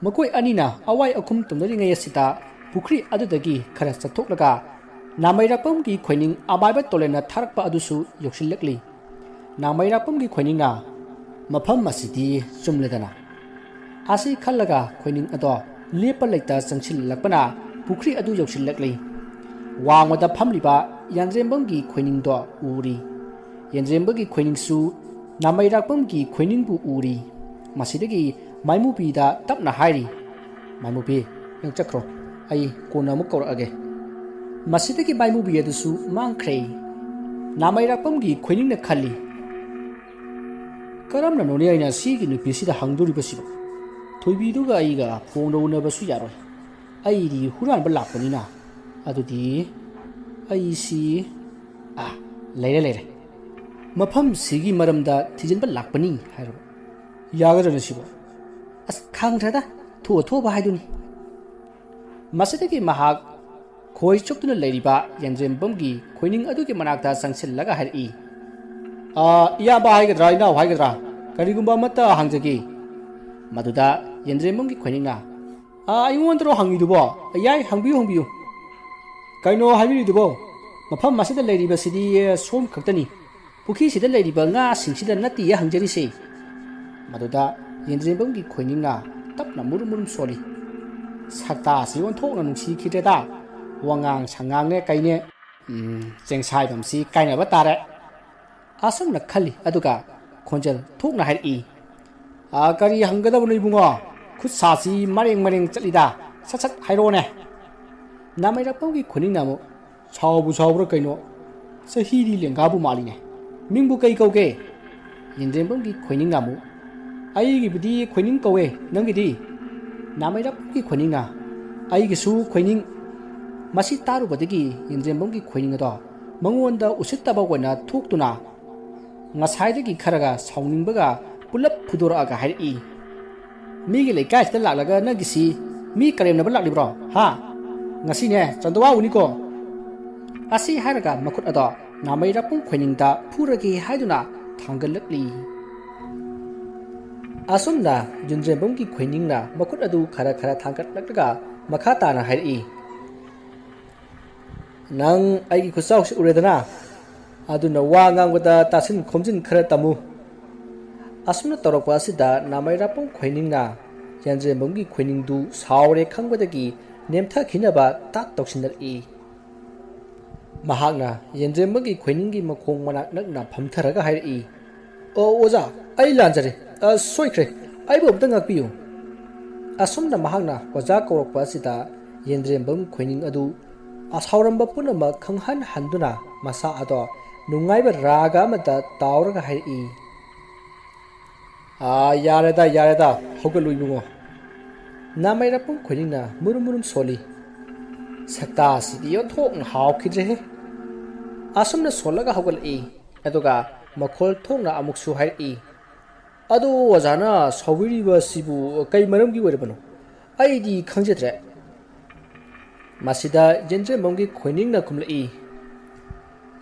ꯃꯈꯣꯏ ꯑꯅꯤꯅ ꯑꯋꯥꯏ ꯑꯈꯨꯝ ꯇꯧꯅꯔꯤꯉꯩ ꯑꯁꯤꯗ ꯄꯨꯈ꯭ꯔꯤ ꯑꯗꯨꯗꯒꯤ ꯈꯔ ꯆꯠꯊꯣꯛꯂꯒ ꯅꯥꯃꯩꯔꯥꯛꯄꯝꯒꯤ ꯈꯣꯏꯅꯤꯡ ꯑꯃꯥꯏꯕ ꯇꯣꯂꯦꯟꯅ ꯊꯥꯔꯛꯄ ꯑꯗꯨꯁꯨ ꯌꯧꯁꯤꯜꯂꯛꯂꯤ꯫ ꯅꯥꯃꯩꯔꯥꯛꯄꯝꯒꯤ ꯈꯣꯏꯅꯤꯡꯅ, "ꯃꯐꯝ ꯑꯁꯤꯗꯤ ꯆꯨꯝꯂꯦꯗꯅ" ꯑꯁꯤ ꯈꯜꯂꯒ ꯈꯣꯏꯅꯤꯡ ꯑꯗꯣ ꯂꯦꯞꯄ ꯂꯩꯇ ꯆꯪꯁꯤꯜꯂꯛꯄꯅ ꯄꯨꯈ꯭ꯔꯤ ꯑꯗꯨ ꯌꯧꯁꯤꯜꯂꯛꯂꯤ꯫ ꯋꯥꯡꯃꯗ ꯐꯝꯂꯤꯕ ꯌꯥꯟꯗ꯭ꯔꯦꯝꯕꯝꯒꯤ ꯈꯣꯏꯅꯤꯡꯗꯣ ꯎꯔꯤ꯫ ꯌꯥꯟꯗ꯭ꯔꯦꯝꯕꯒꯤ ꯈꯣꯏꯅꯤꯡꯁꯨ ꯅꯥꯃꯩꯔꯥꯛꯄꯝꯒꯤ ꯈꯣꯏꯅꯤꯡꯕꯨ ꯎꯔꯤ꯫ ꯃꯁꯤꯗꯒꯤ ꯃꯥꯏꯃꯨꯕꯤꯗ ꯇꯞꯅ ꯍꯥꯏꯔꯤ, "ꯃꯥꯏꯃꯨꯕꯤ, ꯅꯪ ꯆꯠꯈ꯭ꯔꯣ, ꯑꯩ ꯀꯣꯟꯅ ꯑꯃꯨꯛ ꯀꯧꯔꯛꯑꯒꯦ"꯫ ꯃꯁꯤꯗꯒꯤ ꯃꯥꯏꯃꯨꯕꯤ ꯑꯗꯨꯁꯨ ꯃꯥꯡꯈ꯭ꯔꯦ꯫ ꯅꯥꯃꯩꯔꯥꯛꯄꯝꯒꯤ ꯈꯣꯏꯅꯤꯡꯅ ꯈꯜꯂꯤ, "ꯀꯔꯝꯅꯅꯣꯅꯦ ꯑꯩꯅ ꯁꯤꯒꯤ ꯅꯨꯄꯤꯁꯤꯗ ꯍꯪꯗꯣꯔꯤꯕꯁꯤꯕꯨ? ꯊꯣꯏꯕꯤꯗꯨꯒ ꯑꯩꯒ ꯐꯣꯟꯗ ꯎꯅꯕꯁꯨ ꯌꯥꯔꯣꯏ꯫ ꯑꯩꯗꯤ ꯍꯨꯔꯥꯟꯕ ꯂꯥꯛꯄꯅꯤꯅ꯫ ꯑꯗꯨꯗꯤ ꯑꯩꯁꯤ, ꯑꯥ, ꯂꯩꯔꯦ, ꯂꯩꯔꯦ꯫ ꯃꯐꯝꯁꯤꯒꯤ ꯃꯔꯝꯗ ꯊꯤꯖꯤꯟꯕ ꯂꯥꯛꯄꯅꯤ" ꯍꯥꯏꯔꯕ꯫ ꯌꯥꯒꯗ꯭ꯔꯅꯦ ꯁꯤꯕꯣ? ꯑꯁ, ꯈꯪꯗ꯭ꯔꯦꯗ, ꯊꯣꯛꯑ ꯊꯣꯛꯑꯕ ꯍꯥꯏꯗꯨꯅꯤ꯫ ꯃꯁꯤꯗꯒꯤ ꯃꯍꯥꯛ ꯈꯣꯏ ꯆꯨꯞꯇꯨꯅ ꯂꯩꯔꯤꯕ ꯌꯦꯟꯗ꯭ꯔꯦꯝꯕꯝꯒꯤ ꯈꯣꯏꯅꯤꯡ ꯑꯗꯨꯒꯤ ꯃꯅꯥꯛꯇ ꯆꯪꯁꯤꯜꯂꯒ ꯍꯥꯏꯔꯛꯏ, "ꯑ, ꯏꯌꯥꯝꯕ ꯍꯥꯏꯒꯗ꯭ꯔꯥ, ꯏꯅꯥꯎ ꯍꯥꯏꯒꯗ꯭ꯔꯥ, ꯀꯔꯤꯒꯨꯝꯕ ꯑꯃꯠꯇ ꯍꯪꯖꯒꯦ"꯫ ꯃꯗꯨꯗ ꯌꯦꯟꯗ꯭ꯔꯦꯝꯕꯝꯒꯤ ꯈꯣꯏꯅꯤꯡꯅ, "ꯑ, ꯑꯩꯉꯣꯟꯗꯔꯣ ꯍꯪꯉꯤꯗꯨꯕꯣ? ꯌꯥꯏ, ꯍꯪꯕꯤꯌꯨ, ꯍꯪꯕꯤꯌꯨ꯫ ꯀꯩꯅꯣ ꯍꯥꯏꯕꯤꯔꯤꯗꯨꯕꯣ? ꯃꯐꯝ ꯑꯁꯤꯗ ꯂꯩꯔꯤꯕꯁꯤꯗꯤ ꯁꯣꯝ ꯈꯛꯇꯅꯤ꯫ ꯄꯨꯈ꯭ꯔꯤꯁꯤꯗ ꯂꯩꯔꯤꯕ ꯉꯥꯁꯤꯡꯁꯤꯗ ꯅꯠꯇꯦ ꯍꯪꯖꯔꯤꯁꯦ"꯫ ꯃꯗꯨꯗ ꯌꯦꯟꯗ꯭ꯔꯦꯝꯕꯝꯒꯤ ꯈꯣꯏꯅꯤꯡꯅ ꯇꯞꯅ ꯃꯨꯔꯨꯝ ꯃꯨꯔꯨꯝ ꯁꯣꯜꯂꯤ꯫ ꯁꯛꯇꯥꯁꯤ ꯑꯣꯟꯊꯣꯛꯅ ꯅꯨꯡꯁꯤꯈꯤꯗ꯭ꯔꯦꯗ꯫ ꯋꯥꯉꯥꯡ ꯁꯉꯥꯡꯅꯦ ꯀꯩꯅꯦ, ꯎꯝ, ꯆꯦꯡꯁꯥꯏꯕꯝꯁꯤ ꯀꯥꯏꯅꯕ ꯇꯥꯔꯦ꯫ ꯑꯁꯨꯝꯅ ꯈꯜꯂꯤ, ꯑꯗꯨꯒ ꯈꯣꯟꯖꯦꯜ ꯊꯣꯛꯅ ꯍꯥꯏꯔꯛꯏ, "ꯑꯥ, ꯀꯔꯤ ꯍꯪꯒꯗꯕꯅꯣ ꯏꯕꯨꯡꯉꯣ? ꯈꯨꯠ ꯁꯥꯁꯤ ꯃꯔꯦꯡ ꯃꯔꯦꯡ ꯆꯠꯂꯤꯗ꯫ ꯁꯠ ꯁꯠ ꯍꯥꯏꯔꯛꯑꯣꯅꯦ꯫" ꯅꯥꯃꯩꯔꯥꯛꯄꯝꯒꯤ ꯈꯣꯏꯅꯤꯡꯅ ꯑꯃꯨꯛ, "ꯁꯥꯎꯕꯨ ꯁꯥꯎꯕ꯭ꯔꯥ ꯀꯩꯅꯣ? ꯆꯍꯤꯗꯤ ꯂꯦꯡꯒꯥꯕꯨ ꯃꯥꯜꯂꯤꯅꯦ꯫ ꯃꯤꯡꯕꯨ ꯀꯩ ꯀꯧꯒꯦ?" ꯌꯦꯟꯗ꯭ꯔꯦꯝꯕꯝꯒꯤ ꯈꯣꯏꯅꯤꯡꯅ ꯑꯃꯨꯛ, "ꯑꯩꯒꯤꯕꯨꯗꯤ ꯈꯣꯏꯅꯤꯡ ꯀꯧꯋꯦ, ꯅꯪꯒꯤꯗꯤ?" ꯅꯥꯃꯩꯔꯥꯛꯄꯝꯒꯤ ꯈꯣꯏꯅꯤꯡꯅ, "ꯑꯩꯒꯤꯁꯨ ꯈꯣꯏꯅꯤꯡ꯫" ꯃꯁꯤ ꯇꯥꯔꯨꯕꯗꯒꯤ ꯌꯦꯟꯗ꯭ꯔꯦꯝꯕꯝꯒꯤ ꯈꯣꯏꯅꯤꯡ ꯑꯗꯣ ꯃꯉꯣꯟꯗ ꯎꯁꯤꯠꯇꯕ ꯑꯣꯏꯅ ꯊꯣꯛꯇꯨꯅ, ꯉꯁꯥꯏꯗꯒꯤ ꯈꯔꯒ ꯁꯥꯎꯅꯤꯡꯕꯒ ꯄꯨꯂꯞ ꯐꯨꯗꯣꯔꯛꯑꯒ ꯍꯥꯏꯔꯛꯏ, "ꯃꯤꯒꯤ ꯂꯩꯀꯥꯏꯁꯤꯗ ꯂꯥꯛꯂꯒ ꯅꯪꯒꯤꯁꯤ ꯃꯤ ꯀꯔꯦꯝꯅꯕ ꯂꯥꯛꯂꯤꯕ꯭ꯔꯣ, ꯍꯥ? ꯉꯁꯤꯅꯦ ꯆꯟꯗꯋꯥ ꯎꯅꯤꯀꯣ꯫" ꯑꯁꯤ ꯍꯥꯏꯔꯒ ꯃꯈꯨꯠ ꯑꯗꯣ ꯅꯥꯃꯩꯔꯥꯛꯄꯝ ꯈꯣꯏꯅꯤꯡꯗ ꯐꯨꯔꯒꯦ ꯍꯥꯏꯗꯨꯅ ꯊꯥꯡꯒꯠꯂꯛꯂꯤ꯫ ꯑꯁꯨꯝꯅ ꯌꯦꯟꯗ꯭ꯔꯦꯝꯕꯝꯒꯤ ꯈꯣꯏꯅꯤꯡꯅ ꯃꯈꯨꯠ ꯑꯗꯨ ꯈꯔ ꯈꯔ ꯊꯥꯡꯒꯠꯂꯛꯂꯒ ꯃꯈꯥ ꯇꯥꯅ ꯍꯥꯏꯔꯛꯏ, "ꯅꯪ ꯑꯩꯒꯤ ꯈꯨꯠꯆꯥꯎꯁꯤ ꯎꯔꯦꯗꯅ, ꯑꯗꯨꯅ ꯋꯥ ꯉꯥꯡꯕꯗ ꯇꯥꯁꯤꯟ ꯈꯣꯝꯖꯤꯟ ꯈꯔ ꯇꯝꯃꯨ꯫" ꯑꯁꯨꯝꯅ ꯇꯧꯔꯛꯄ ꯑꯁꯤꯗ ꯅꯥꯃꯩꯔꯥꯛꯄꯝ ꯈꯣꯏꯅꯤꯡꯅ ꯌꯦꯟꯗ꯭ꯔꯦꯝꯕꯝꯒꯤ ꯈꯣꯏꯅꯤꯡꯗꯨ ꯁꯥꯎꯔꯦ ꯈꯪꯕꯗꯒꯤ ꯅꯦꯝꯊꯈꯤꯅꯕ ꯇꯥꯛ ꯇꯧꯁꯤꯟꯅꯔꯛꯏ꯫ ꯃꯍꯥꯛꯅ ꯌꯦꯟꯗ꯭ꯔꯦꯝꯕꯝꯒꯤ ꯈꯣꯏꯅꯤꯡꯒꯤ ꯃꯈꯣꯡ ꯃꯅꯥꯛ ꯅꯛꯅ ꯐꯝꯊꯔꯒ ꯍꯥꯏꯔꯛꯏ, "ꯑꯣ, ꯑꯣꯖꯥ, ꯑꯩ ꯂꯥꯟꯖꯔꯦ꯫ ꯑ, ꯁꯣꯏꯈ꯭ꯔꯦ꯫ ꯑꯩꯕꯨ ꯑꯝꯇ ꯉꯥꯛꯄꯤꯌꯨ꯫" ꯑꯁꯨꯝꯅ ꯃꯍꯥꯛꯅ ꯑꯣꯖꯥ ꯀꯧꯔꯛꯄ ꯑꯁꯤꯗ ꯌꯦꯟꯗ꯭ꯔꯦꯝꯕꯝ ꯈꯣꯏꯅꯤꯡ ꯑꯗꯨ ꯑꯁꯥꯎꯔꯝꯕ ꯄꯨꯝꯅꯃꯛ ꯈꯪꯍꯟ ꯍꯟꯗꯨꯅ ꯃꯁꯥ ꯑꯗꯣ ꯅꯨꯡꯉꯥꯏꯕ ꯔꯥꯒ ꯑꯃꯗ ꯇꯥꯎꯔꯒ ꯍꯥꯏꯔꯛꯏ, "ꯑꯥ, ꯌꯥꯔꯦꯗ, ꯌꯥꯔꯦꯗ, ꯍꯧꯒꯠꯂꯨ ꯏꯕꯨꯡꯉꯣ꯫" ꯅꯥꯃꯩꯔꯥꯛꯄꯝ ꯈꯣꯏꯅꯤꯡꯅ ꯃꯨꯔꯨꯝ ꯃꯨꯔꯨꯝ ꯁꯣꯜꯂꯤ꯫ "ꯁꯛꯇꯥꯁꯤꯗꯤ ꯑꯣꯟꯊꯣꯛꯅ ꯍꯥꯎꯈꯤꯗ꯭ꯔꯦꯍꯦ꯫" ꯑꯁꯨꯝꯅ ꯁꯣꯜꯂꯒ ꯍꯧꯒꯠꯂꯛꯏ꯫ ꯑꯗꯨꯒ ꯃꯈꯣꯜ ꯊꯣꯛꯅ ꯑꯃꯨꯛꯁꯨ ꯍꯥꯏꯔꯛꯏ, "ꯑꯗꯣ ꯑꯣꯖꯥꯅ ꯁꯥꯎꯕꯤꯔꯤꯕ ꯑꯁꯤꯕꯨ ꯀꯩ ꯃꯔꯝꯒꯤ ꯑꯣꯏꯔꯕꯅꯣ? ꯑꯩꯗꯤ ꯈꯪꯖꯗ꯭ꯔꯦ꯫" ꯃꯁꯤꯗ ꯌꯦꯟꯗ꯭ꯔꯦꯝꯕꯝꯒꯤ ꯈꯣꯏꯅꯤꯡꯅ ꯈꯨꯝꯂꯛꯏ,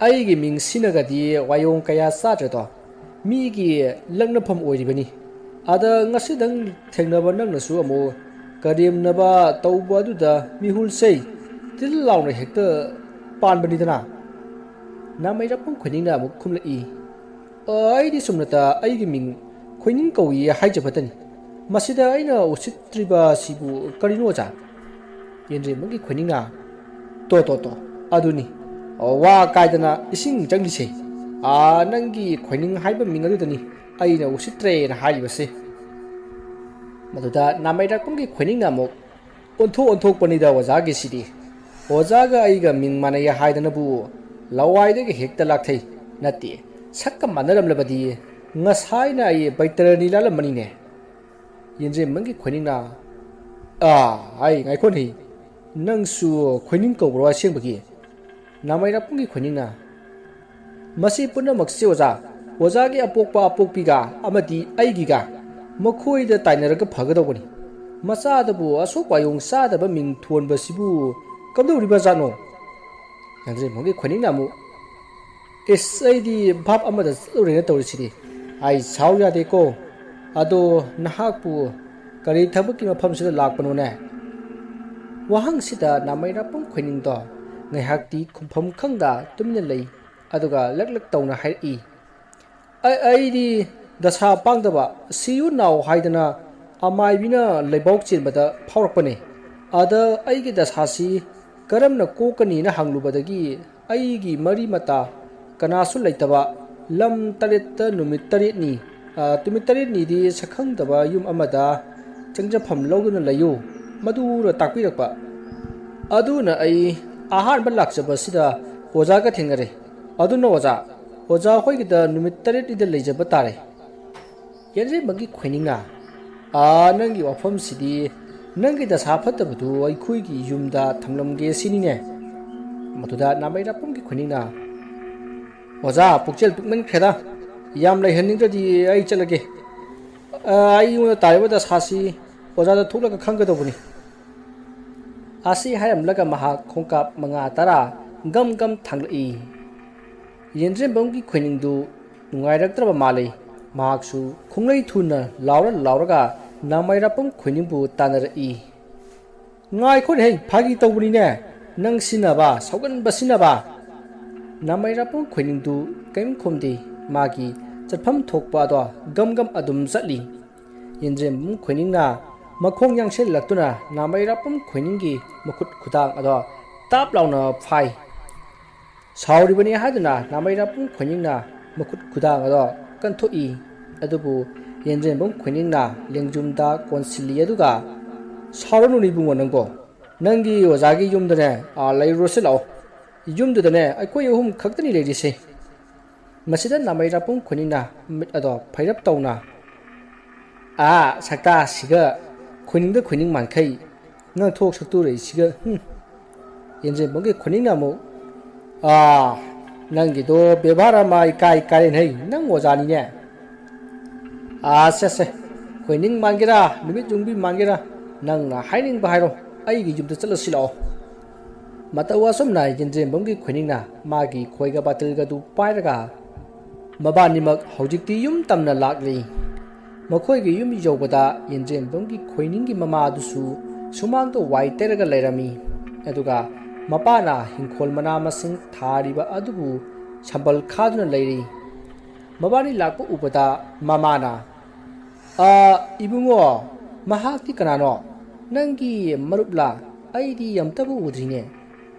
"ꯑꯩꯒꯤ ꯃꯤꯡ ꯁꯤꯅꯒꯗꯤ ꯋꯥꯌꯣꯡ ꯀꯌꯥ ꯆꯥꯗ꯭ꯔꯦꯗꯣ꯫ ꯃꯤꯒꯤ ꯂꯛꯅꯐꯝ ꯑꯣꯏꯔꯤꯕꯅꯤ꯫ ꯑꯗ ꯉꯁꯤꯗꯪ ꯊꯦꯡꯅꯕ ꯅꯪꯅꯁꯨ ꯑꯃꯨꯛ ꯀꯔꯦꯝꯅꯕ ꯇꯧꯕ ꯑꯗꯨꯗ ꯃꯤꯍꯨꯜꯁꯦ ꯇꯤꯜ ꯂꯥꯎꯅ ꯍꯦꯛꯇ ꯄꯥꯟꯕꯅꯤꯗꯅ꯫" ꯅꯥꯃꯩꯔꯥꯛꯄꯝ ꯈꯣꯏꯅꯤꯡꯅ ꯑꯃꯨꯛ ꯈꯨꯝꯂꯛꯏ, "ꯑ, ꯑꯩꯗꯤ ꯁꯨꯝꯅꯇ ꯑꯩꯒꯤ ꯃꯤꯡ ꯈꯣꯏꯅꯤꯡ ꯀꯧꯏ ꯍꯥꯏꯖꯕꯇꯅꯤ꯫ ꯃꯁꯤꯗ ꯑꯩꯅ ꯎꯁꯤꯠꯇ꯭ꯔꯤꯕ ꯑꯁꯤꯕꯨ ꯀꯔꯤꯅꯣ ꯑꯣꯖꯥ?" ꯌꯦꯟꯗ꯭ꯔꯦꯝꯕꯝꯒꯤ ꯈꯣꯏꯅꯤꯡꯅ, "ꯇꯣ, ꯇꯣ, ꯇꯣ, ꯑꯗꯨꯅꯤ꯫ ꯑ, ꯋꯥ ꯀꯥꯏꯗꯅ ꯏꯁꯤꯡ ꯆꯪꯂꯤꯁꯦ꯫ ꯑꯥ, ꯅꯪꯒꯤ ꯈꯣꯏꯅꯤꯡ ꯍꯥꯏꯕ ꯃꯤꯡ ꯑꯗꯨꯗꯅꯤ ꯑꯩꯅ ꯎꯁꯤꯠꯇ꯭ꯔꯦꯅ ꯍꯥꯏꯔꯤꯕꯁꯦ꯫ ꯃꯗꯨꯗ ꯅꯥꯃꯩꯔꯥꯛꯄꯝꯒꯤ ꯈꯣꯏꯅꯤꯡꯅ ꯑꯃꯨꯛ, "ꯑꯣꯟꯊꯣꯛ ꯑꯣꯟꯊꯣꯛꯄꯅꯤꯗ ꯑꯣꯖꯥꯒꯤꯁꯤꯗꯤ꯫ ꯑꯣꯖꯥꯒ ꯑꯩꯒ ꯃꯤꯡ ꯃꯥꯟꯅꯩ ꯍꯥꯏꯗꯅꯕꯨ ꯂꯋꯥꯏꯗꯒꯤ ꯍꯦꯛꯇ ꯂꯥꯛꯊꯩ꯫ ꯅꯠꯇꯦ, ꯁꯛꯀ ꯃꯥꯟꯅꯔꯝꯂꯕꯗꯤ ꯉꯁꯥꯏꯅ ꯑꯩ ꯕꯩꯇꯔꯅꯤ ꯂꯥꯜꯂꯝꯃꯅꯤꯅꯦ"꯫ ꯌꯦꯟꯗ꯭ꯔꯦꯝꯕꯝꯒꯤ ꯈꯣꯏꯅꯤꯡꯅ, "ꯑꯥ, ꯑꯩ ꯉꯥꯏꯈꯣꯅꯦ, ꯅꯪꯁꯨ ꯈꯣꯏꯅꯤꯡ ꯀꯧꯕ꯭ꯔꯣ ꯑꯁꯦꯡꯕꯒꯤ?" ꯅꯥꯃꯩꯔꯥꯛꯄꯝꯒꯤ ꯈꯣꯏꯅꯤꯡꯅ, "ꯃꯁꯤ ꯄꯨꯝꯅꯃꯛꯁꯤ ꯑꯣꯖꯥ, ꯑꯣꯖꯥꯒꯤ ꯑꯄꯣꯛꯄ ꯑꯄꯣꯛꯄꯤꯒ ꯑꯃꯗꯤ ꯑꯩꯒꯤꯒ ꯃꯈꯣꯏꯗ ꯇꯥꯏꯅꯔꯒ ꯐꯒꯗꯧꯕꯅꯤ꯫ ꯃꯆꯥꯗꯕꯨ ꯑꯁꯣꯛ ꯑꯌꯣꯡ ꯆꯥꯗꯕ ꯃꯤꯡ ꯊꯣꯟꯕꯁꯤꯕꯨ ꯀꯝꯗꯧꯔꯤꯕꯖꯥꯠꯅꯣ?" ꯌꯦꯟꯗ꯭ꯔꯦꯝꯕꯝꯒꯤ ꯈꯣꯏꯅꯤꯡꯅ ꯑꯃꯨꯛ, "ꯏꯁ, ꯑꯩꯗꯤ ꯚꯥꯞ ꯑꯃꯗ ꯆꯠꯂꯨꯔꯦꯅ ꯇꯧꯔꯤꯁꯤꯗꯤ꯫ ꯑꯩ ꯁꯥꯎ ꯌꯥꯗꯦꯀꯣ꯫ ꯑꯗꯣ ꯅꯍꯥꯛꯄꯨ ꯀꯔꯤ ꯊꯕꯛꯀꯤ ꯃꯐꯝꯁꯤꯗ ꯂꯥꯛꯄꯅꯣꯅꯦ?" ꯋꯥꯍꯪꯁꯤꯗ ꯅꯥꯃꯩꯔꯥꯛꯄꯝ ꯈꯣꯏꯅꯤꯡꯗꯣ ꯉꯥꯏꯍꯥꯛꯇꯤ ꯈꯨꯝꯐꯝ ꯈꯪꯗ ꯇꯨꯃꯤꯟꯅ ꯂꯩ꯫ ꯑꯗꯨꯒ ꯂꯛ ꯂꯛ ꯇꯧꯅ ꯍꯥꯏꯔꯛꯏ, "ꯑꯩ, ꯑꯩꯗꯤ ꯗꯁꯥ ꯄꯥꯡꯗꯕ, ꯁꯤꯌꯨ ꯅꯥꯎ ꯍꯥꯏꯗꯅ ꯑꯃꯥꯏꯕꯤꯅ ꯂꯩꯕꯥꯎ ꯆꯦꯟꯕꯗ ꯐꯥꯎꯔꯛꯄꯅꯦ꯫ ꯑꯗ ꯑꯩꯒꯤ ꯗꯁꯥꯁꯤ ꯀꯔꯝꯅ ꯀꯣꯛꯀꯅꯤꯅ ꯍꯪꯂꯨꯕꯗꯒꯤ ꯑꯩꯒꯤ ꯃꯔꯤ ꯃꯇꯥ ꯀꯅꯥꯁꯨ ꯂꯩꯇꯕ, ꯂꯝ ꯇꯔꯦꯠꯇ ꯅꯨꯃꯤꯠ ꯇꯔꯦꯠꯅꯤ, ꯑ, ꯅꯨꯃꯤꯠ ꯇꯔꯦꯠꯅꯤꯗꯤ ꯁꯛꯈꯪꯗꯕ ꯌꯨꯝ ꯑꯃꯗ ꯆꯪꯖꯐꯝ ꯂꯧꯗꯨꯅ ꯂꯩꯌꯨ, ꯃꯗꯨꯅ ꯇꯥꯛꯄꯤꯔꯛꯄ꯫ ꯑꯗꯨꯅ ꯑꯩ ꯑꯍꯥꯟꯕ ꯂꯥꯛꯆꯕꯁꯤꯗ ꯑꯣꯖꯥꯒ ꯊꯦꯡꯅꯔꯦ꯫ ꯑꯗꯨꯅ ꯑꯣꯖꯥ, ꯑꯣꯖꯥ ꯍꯣꯏꯒꯤꯗ ꯅꯨꯃꯤꯠ ꯇꯔꯦꯠꯅꯤꯗ ꯂꯩꯖꯕ ꯇꯥꯔꯦ"꯫ ꯌꯦꯟꯗ꯭ꯔꯦꯝꯕꯝꯒꯤ ꯈꯣꯏꯅꯤꯡꯅ, "ꯑꯥ, ꯅꯪꯒꯤ ꯋꯥꯐꯝꯁꯤꯗꯤ ꯅꯪꯒꯤ ꯗꯁꯥ ꯐꯠꯇꯕꯗꯨ ꯑꯩꯈꯣꯏꯒꯤ ꯌꯨꯝꯗ ꯊꯝꯂꯝꯒꯦ ꯁꯤꯅꯤꯅꯦ"꯫ ꯃꯗꯨꯗ ꯅꯥꯃꯩꯔꯥꯛꯄꯝꯒꯤ ꯈꯣꯏꯅꯤꯡꯅ, "ꯑꯣꯖꯥ, ꯄꯨꯛꯆꯦꯜ ꯄꯤꯛꯃꯟꯈ꯭ꯔꯦꯗ꯫ ꯌꯥꯝ ꯂꯩꯍꯟꯅꯤꯡꯗ꯭ꯔꯗꯤ ꯑꯩ ꯆꯠꯂꯒꯦ꯫ ꯑꯥ, ꯑꯩꯉꯣꯟꯗ ꯇꯥꯔꯤꯕ ꯗꯁꯥꯁꯤ ꯑꯣꯖꯥꯗ ꯊꯣꯛꯂꯒ ꯈꯪꯒꯗꯧꯕꯅꯤ"꯫ ꯑꯁꯤ ꯍꯥꯏꯔꯝꯂꯒ ꯃꯍꯥꯛ ꯈꯣꯡꯀꯥꯞ ꯃꯉꯥ ꯇꯔꯥ ꯒꯝ ꯒꯝ ꯊꯥꯡꯂꯛꯏ꯫ ꯌꯦꯟꯗ꯭ꯔꯦꯝꯕꯝꯒꯤ ꯈꯣꯏꯅꯤꯡꯗꯨ ꯅꯨꯡꯉꯥꯏꯔꯛꯇ꯭ꯔꯕ ꯃꯥꯜꯂꯤ꯫ ꯃꯍꯥꯛꯁꯨ ꯈꯣꯡꯂꯩ ꯊꯨꯅ ꯂꯥꯎꯔ ꯂꯥꯎꯔꯒ ꯅꯥꯃꯩꯔꯥꯛꯄꯝ ꯈꯣꯏꯅꯤꯡꯕꯨ ꯇꯥꯟꯅꯔꯛꯏ꯫ "ꯉꯥꯏꯈꯣꯅꯦꯍꯦ, ꯐꯥꯒꯤ ꯇꯧꯕꯅꯤꯅꯦ꯫ ꯅꯪ ꯁꯤꯟꯅꯕ, ꯁꯥꯎꯒꯟꯕ ꯁꯤꯟꯅꯕ!" ꯅꯥꯃꯩꯔꯥꯛꯄꯝ ꯈꯣꯏꯅꯤꯡꯗꯨ ꯀꯔꯤꯝ ꯈꯨꯝꯗꯦ꯫ ꯃꯥꯒꯤ ꯆꯠꯐꯝ ꯊꯣꯛꯄ ꯑꯗꯣ ꯒꯝ ꯒꯝ ꯑꯗꯨꯝ ꯆꯠꯂꯤ꯫ ꯌꯦꯟꯗ꯭ꯔꯦꯝꯕꯝ ꯈꯣꯏꯅꯤꯡꯅ ꯃꯈꯣꯡ ꯌꯥꯡꯁꯤꯜꯂꯛꯇꯨꯅ ꯅꯥꯃꯩꯔꯥꯛꯄꯝ ꯈꯣꯏꯅꯤꯡꯒꯤ ꯃꯈꯨꯠ ꯈꯨꯗꯥꯡ ꯑꯗꯣ ꯇꯥꯞ ꯂꯥꯎꯅ ꯐꯥꯏ꯫ ꯁꯥꯎꯔꯤꯕꯅꯤ ꯍꯥꯏꯗꯨꯅ ꯅꯥꯃꯩꯔꯥꯛꯄꯝ ꯈꯣꯏꯅꯤꯡꯅ ꯃꯈꯨꯠ ꯈꯨꯗꯥꯡ ꯑꯗꯣ ꯀꯟꯊꯣꯛꯏ꯫ ꯑꯗꯨꯕꯨ ꯌꯦꯟꯗ꯭ꯔꯦꯝꯕꯝ ꯈꯣꯏꯅꯤꯡꯅ ꯂꯦꯡꯖꯨꯝꯗ ꯀꯣꯟꯁꯤꯜꯂꯤ ꯑꯗꯨꯒ, "ꯁꯥꯎꯔꯅꯨꯅꯦ ꯏꯕꯨꯡꯉꯣ ꯅꯪꯕꯣ꯫ ꯅꯪꯒꯤ ꯑꯣꯖꯥꯒꯤ ꯌꯨꯝꯗꯅꯦ, ꯑꯥ, ꯂꯩꯔꯨꯔꯁꯤ ꯂꯥꯛꯑꯣ꯫ ꯌꯨꯝꯗꯨꯗꯅꯦ ꯑꯩꯈꯣꯏ ꯑꯍꯨꯝ ꯈꯛꯇꯅꯤ ꯂꯩꯔꯤꯁꯦ"꯫ ꯃꯁꯤꯗ ꯅꯥꯃꯩꯔꯥꯛꯄꯝ ꯈꯣꯏꯅꯤꯡꯅ ꯃꯃꯤꯠ ꯑꯗꯣ ꯐꯩꯔꯞ ꯇꯧꯅ, "ꯑꯥ, ꯁꯛꯇꯥꯁꯤꯒ ꯈꯣꯏꯅꯤꯡꯗ ꯈꯣꯏꯅꯤꯡ ꯃꯥꯟꯈꯩ ꯉꯥꯡꯊꯣꯛ ꯁꯛꯇꯣꯔꯛꯏꯁꯤꯒ, ꯍꯨꯝ"꯫ ꯌꯦꯟꯗ꯭ꯔꯦꯝꯕꯝꯒꯤ ꯈꯣꯏꯅꯤꯡꯅ ꯑꯃꯨꯛ, "ꯑꯥ, ꯅꯪꯒꯤꯗꯣ ꯕꯦꯕꯥꯔ ꯑꯃ ꯏꯀꯥꯏ ꯀꯥꯏꯔꯦꯟ ꯍꯩ, ꯅꯪ ꯑꯣꯖꯥꯅꯤꯅꯦ꯫ ꯑꯥ, ꯁꯦ, ꯁꯦ, ꯈꯣꯏꯅꯤꯡ ꯃꯥꯟꯒꯦꯔꯥ, ꯅꯨꯃꯤꯠ ꯌꯨꯡꯕꯤ ꯃꯥꯟꯒꯦꯔꯥ, ꯅꯪꯅ ꯍꯥꯏꯅꯤꯡꯕ ꯍꯥꯏꯔꯣ, ꯑꯩꯒꯤ ꯌꯨꯝꯗ ꯆꯠꯂꯁꯤ ꯂꯥꯛꯑꯣ"꯫ ꯃꯇꯧ ꯑꯁꯨꯝꯅ ꯌꯦꯟꯗ꯭ꯔꯦꯝꯕꯝꯒꯤ ꯈꯣꯏꯅꯤꯡꯅ ꯃꯥꯒꯤ ꯈꯣꯏꯒ ꯕꯥꯇꯤꯜꯒꯗꯨ ꯄꯥꯏꯔꯒ ꯃꯕꯥꯅꯤꯃꯛ ꯍꯧꯖꯤꯛꯇꯤ ꯌꯨꯝ ꯇꯝꯅ ꯂꯥꯛꯂꯤ꯫ ꯃꯈꯣꯏꯒꯤ ꯌꯨꯝ ꯌꯧꯕꯗ ꯌꯦꯟꯗ꯭ꯔꯦꯝꯕꯝꯒꯤ ꯈꯣꯏꯅꯤꯡꯒꯤ ꯃꯃꯥ ꯑꯗꯨꯁꯨ ꯁꯨꯃꯥꯡꯗ ꯋꯥꯏ ꯇꯩꯔꯒ ꯂꯩꯔꯝꯃꯤ꯫ ꯑꯗꯨꯒ ꯃꯄꯥꯅ ꯍꯤꯡꯈꯣꯜ ꯃꯅꯥ ꯃꯁꯤꯡ ꯊꯥꯔꯤꯕ ꯑꯗꯨꯕꯨ ꯁꯝꯕꯜ ꯈꯥꯗꯨꯅ ꯂꯩꯔꯤ꯫ ꯃꯕꯥꯅꯤ ꯂꯥꯛꯄ ꯎꯕꯗ ꯃꯃꯥꯅ, "ꯑ, ꯏꯕꯨꯡꯉꯣ, ꯃꯍꯥꯛꯇꯤ ꯀꯅꯥꯅꯣ? ꯅꯪꯒꯤ ꯃꯔꯨꯞꯂꯥ? ꯑꯩꯗꯤ ꯑꯝꯇꯕꯨ ꯎꯗ꯭ꯔꯤꯅꯦ"꯫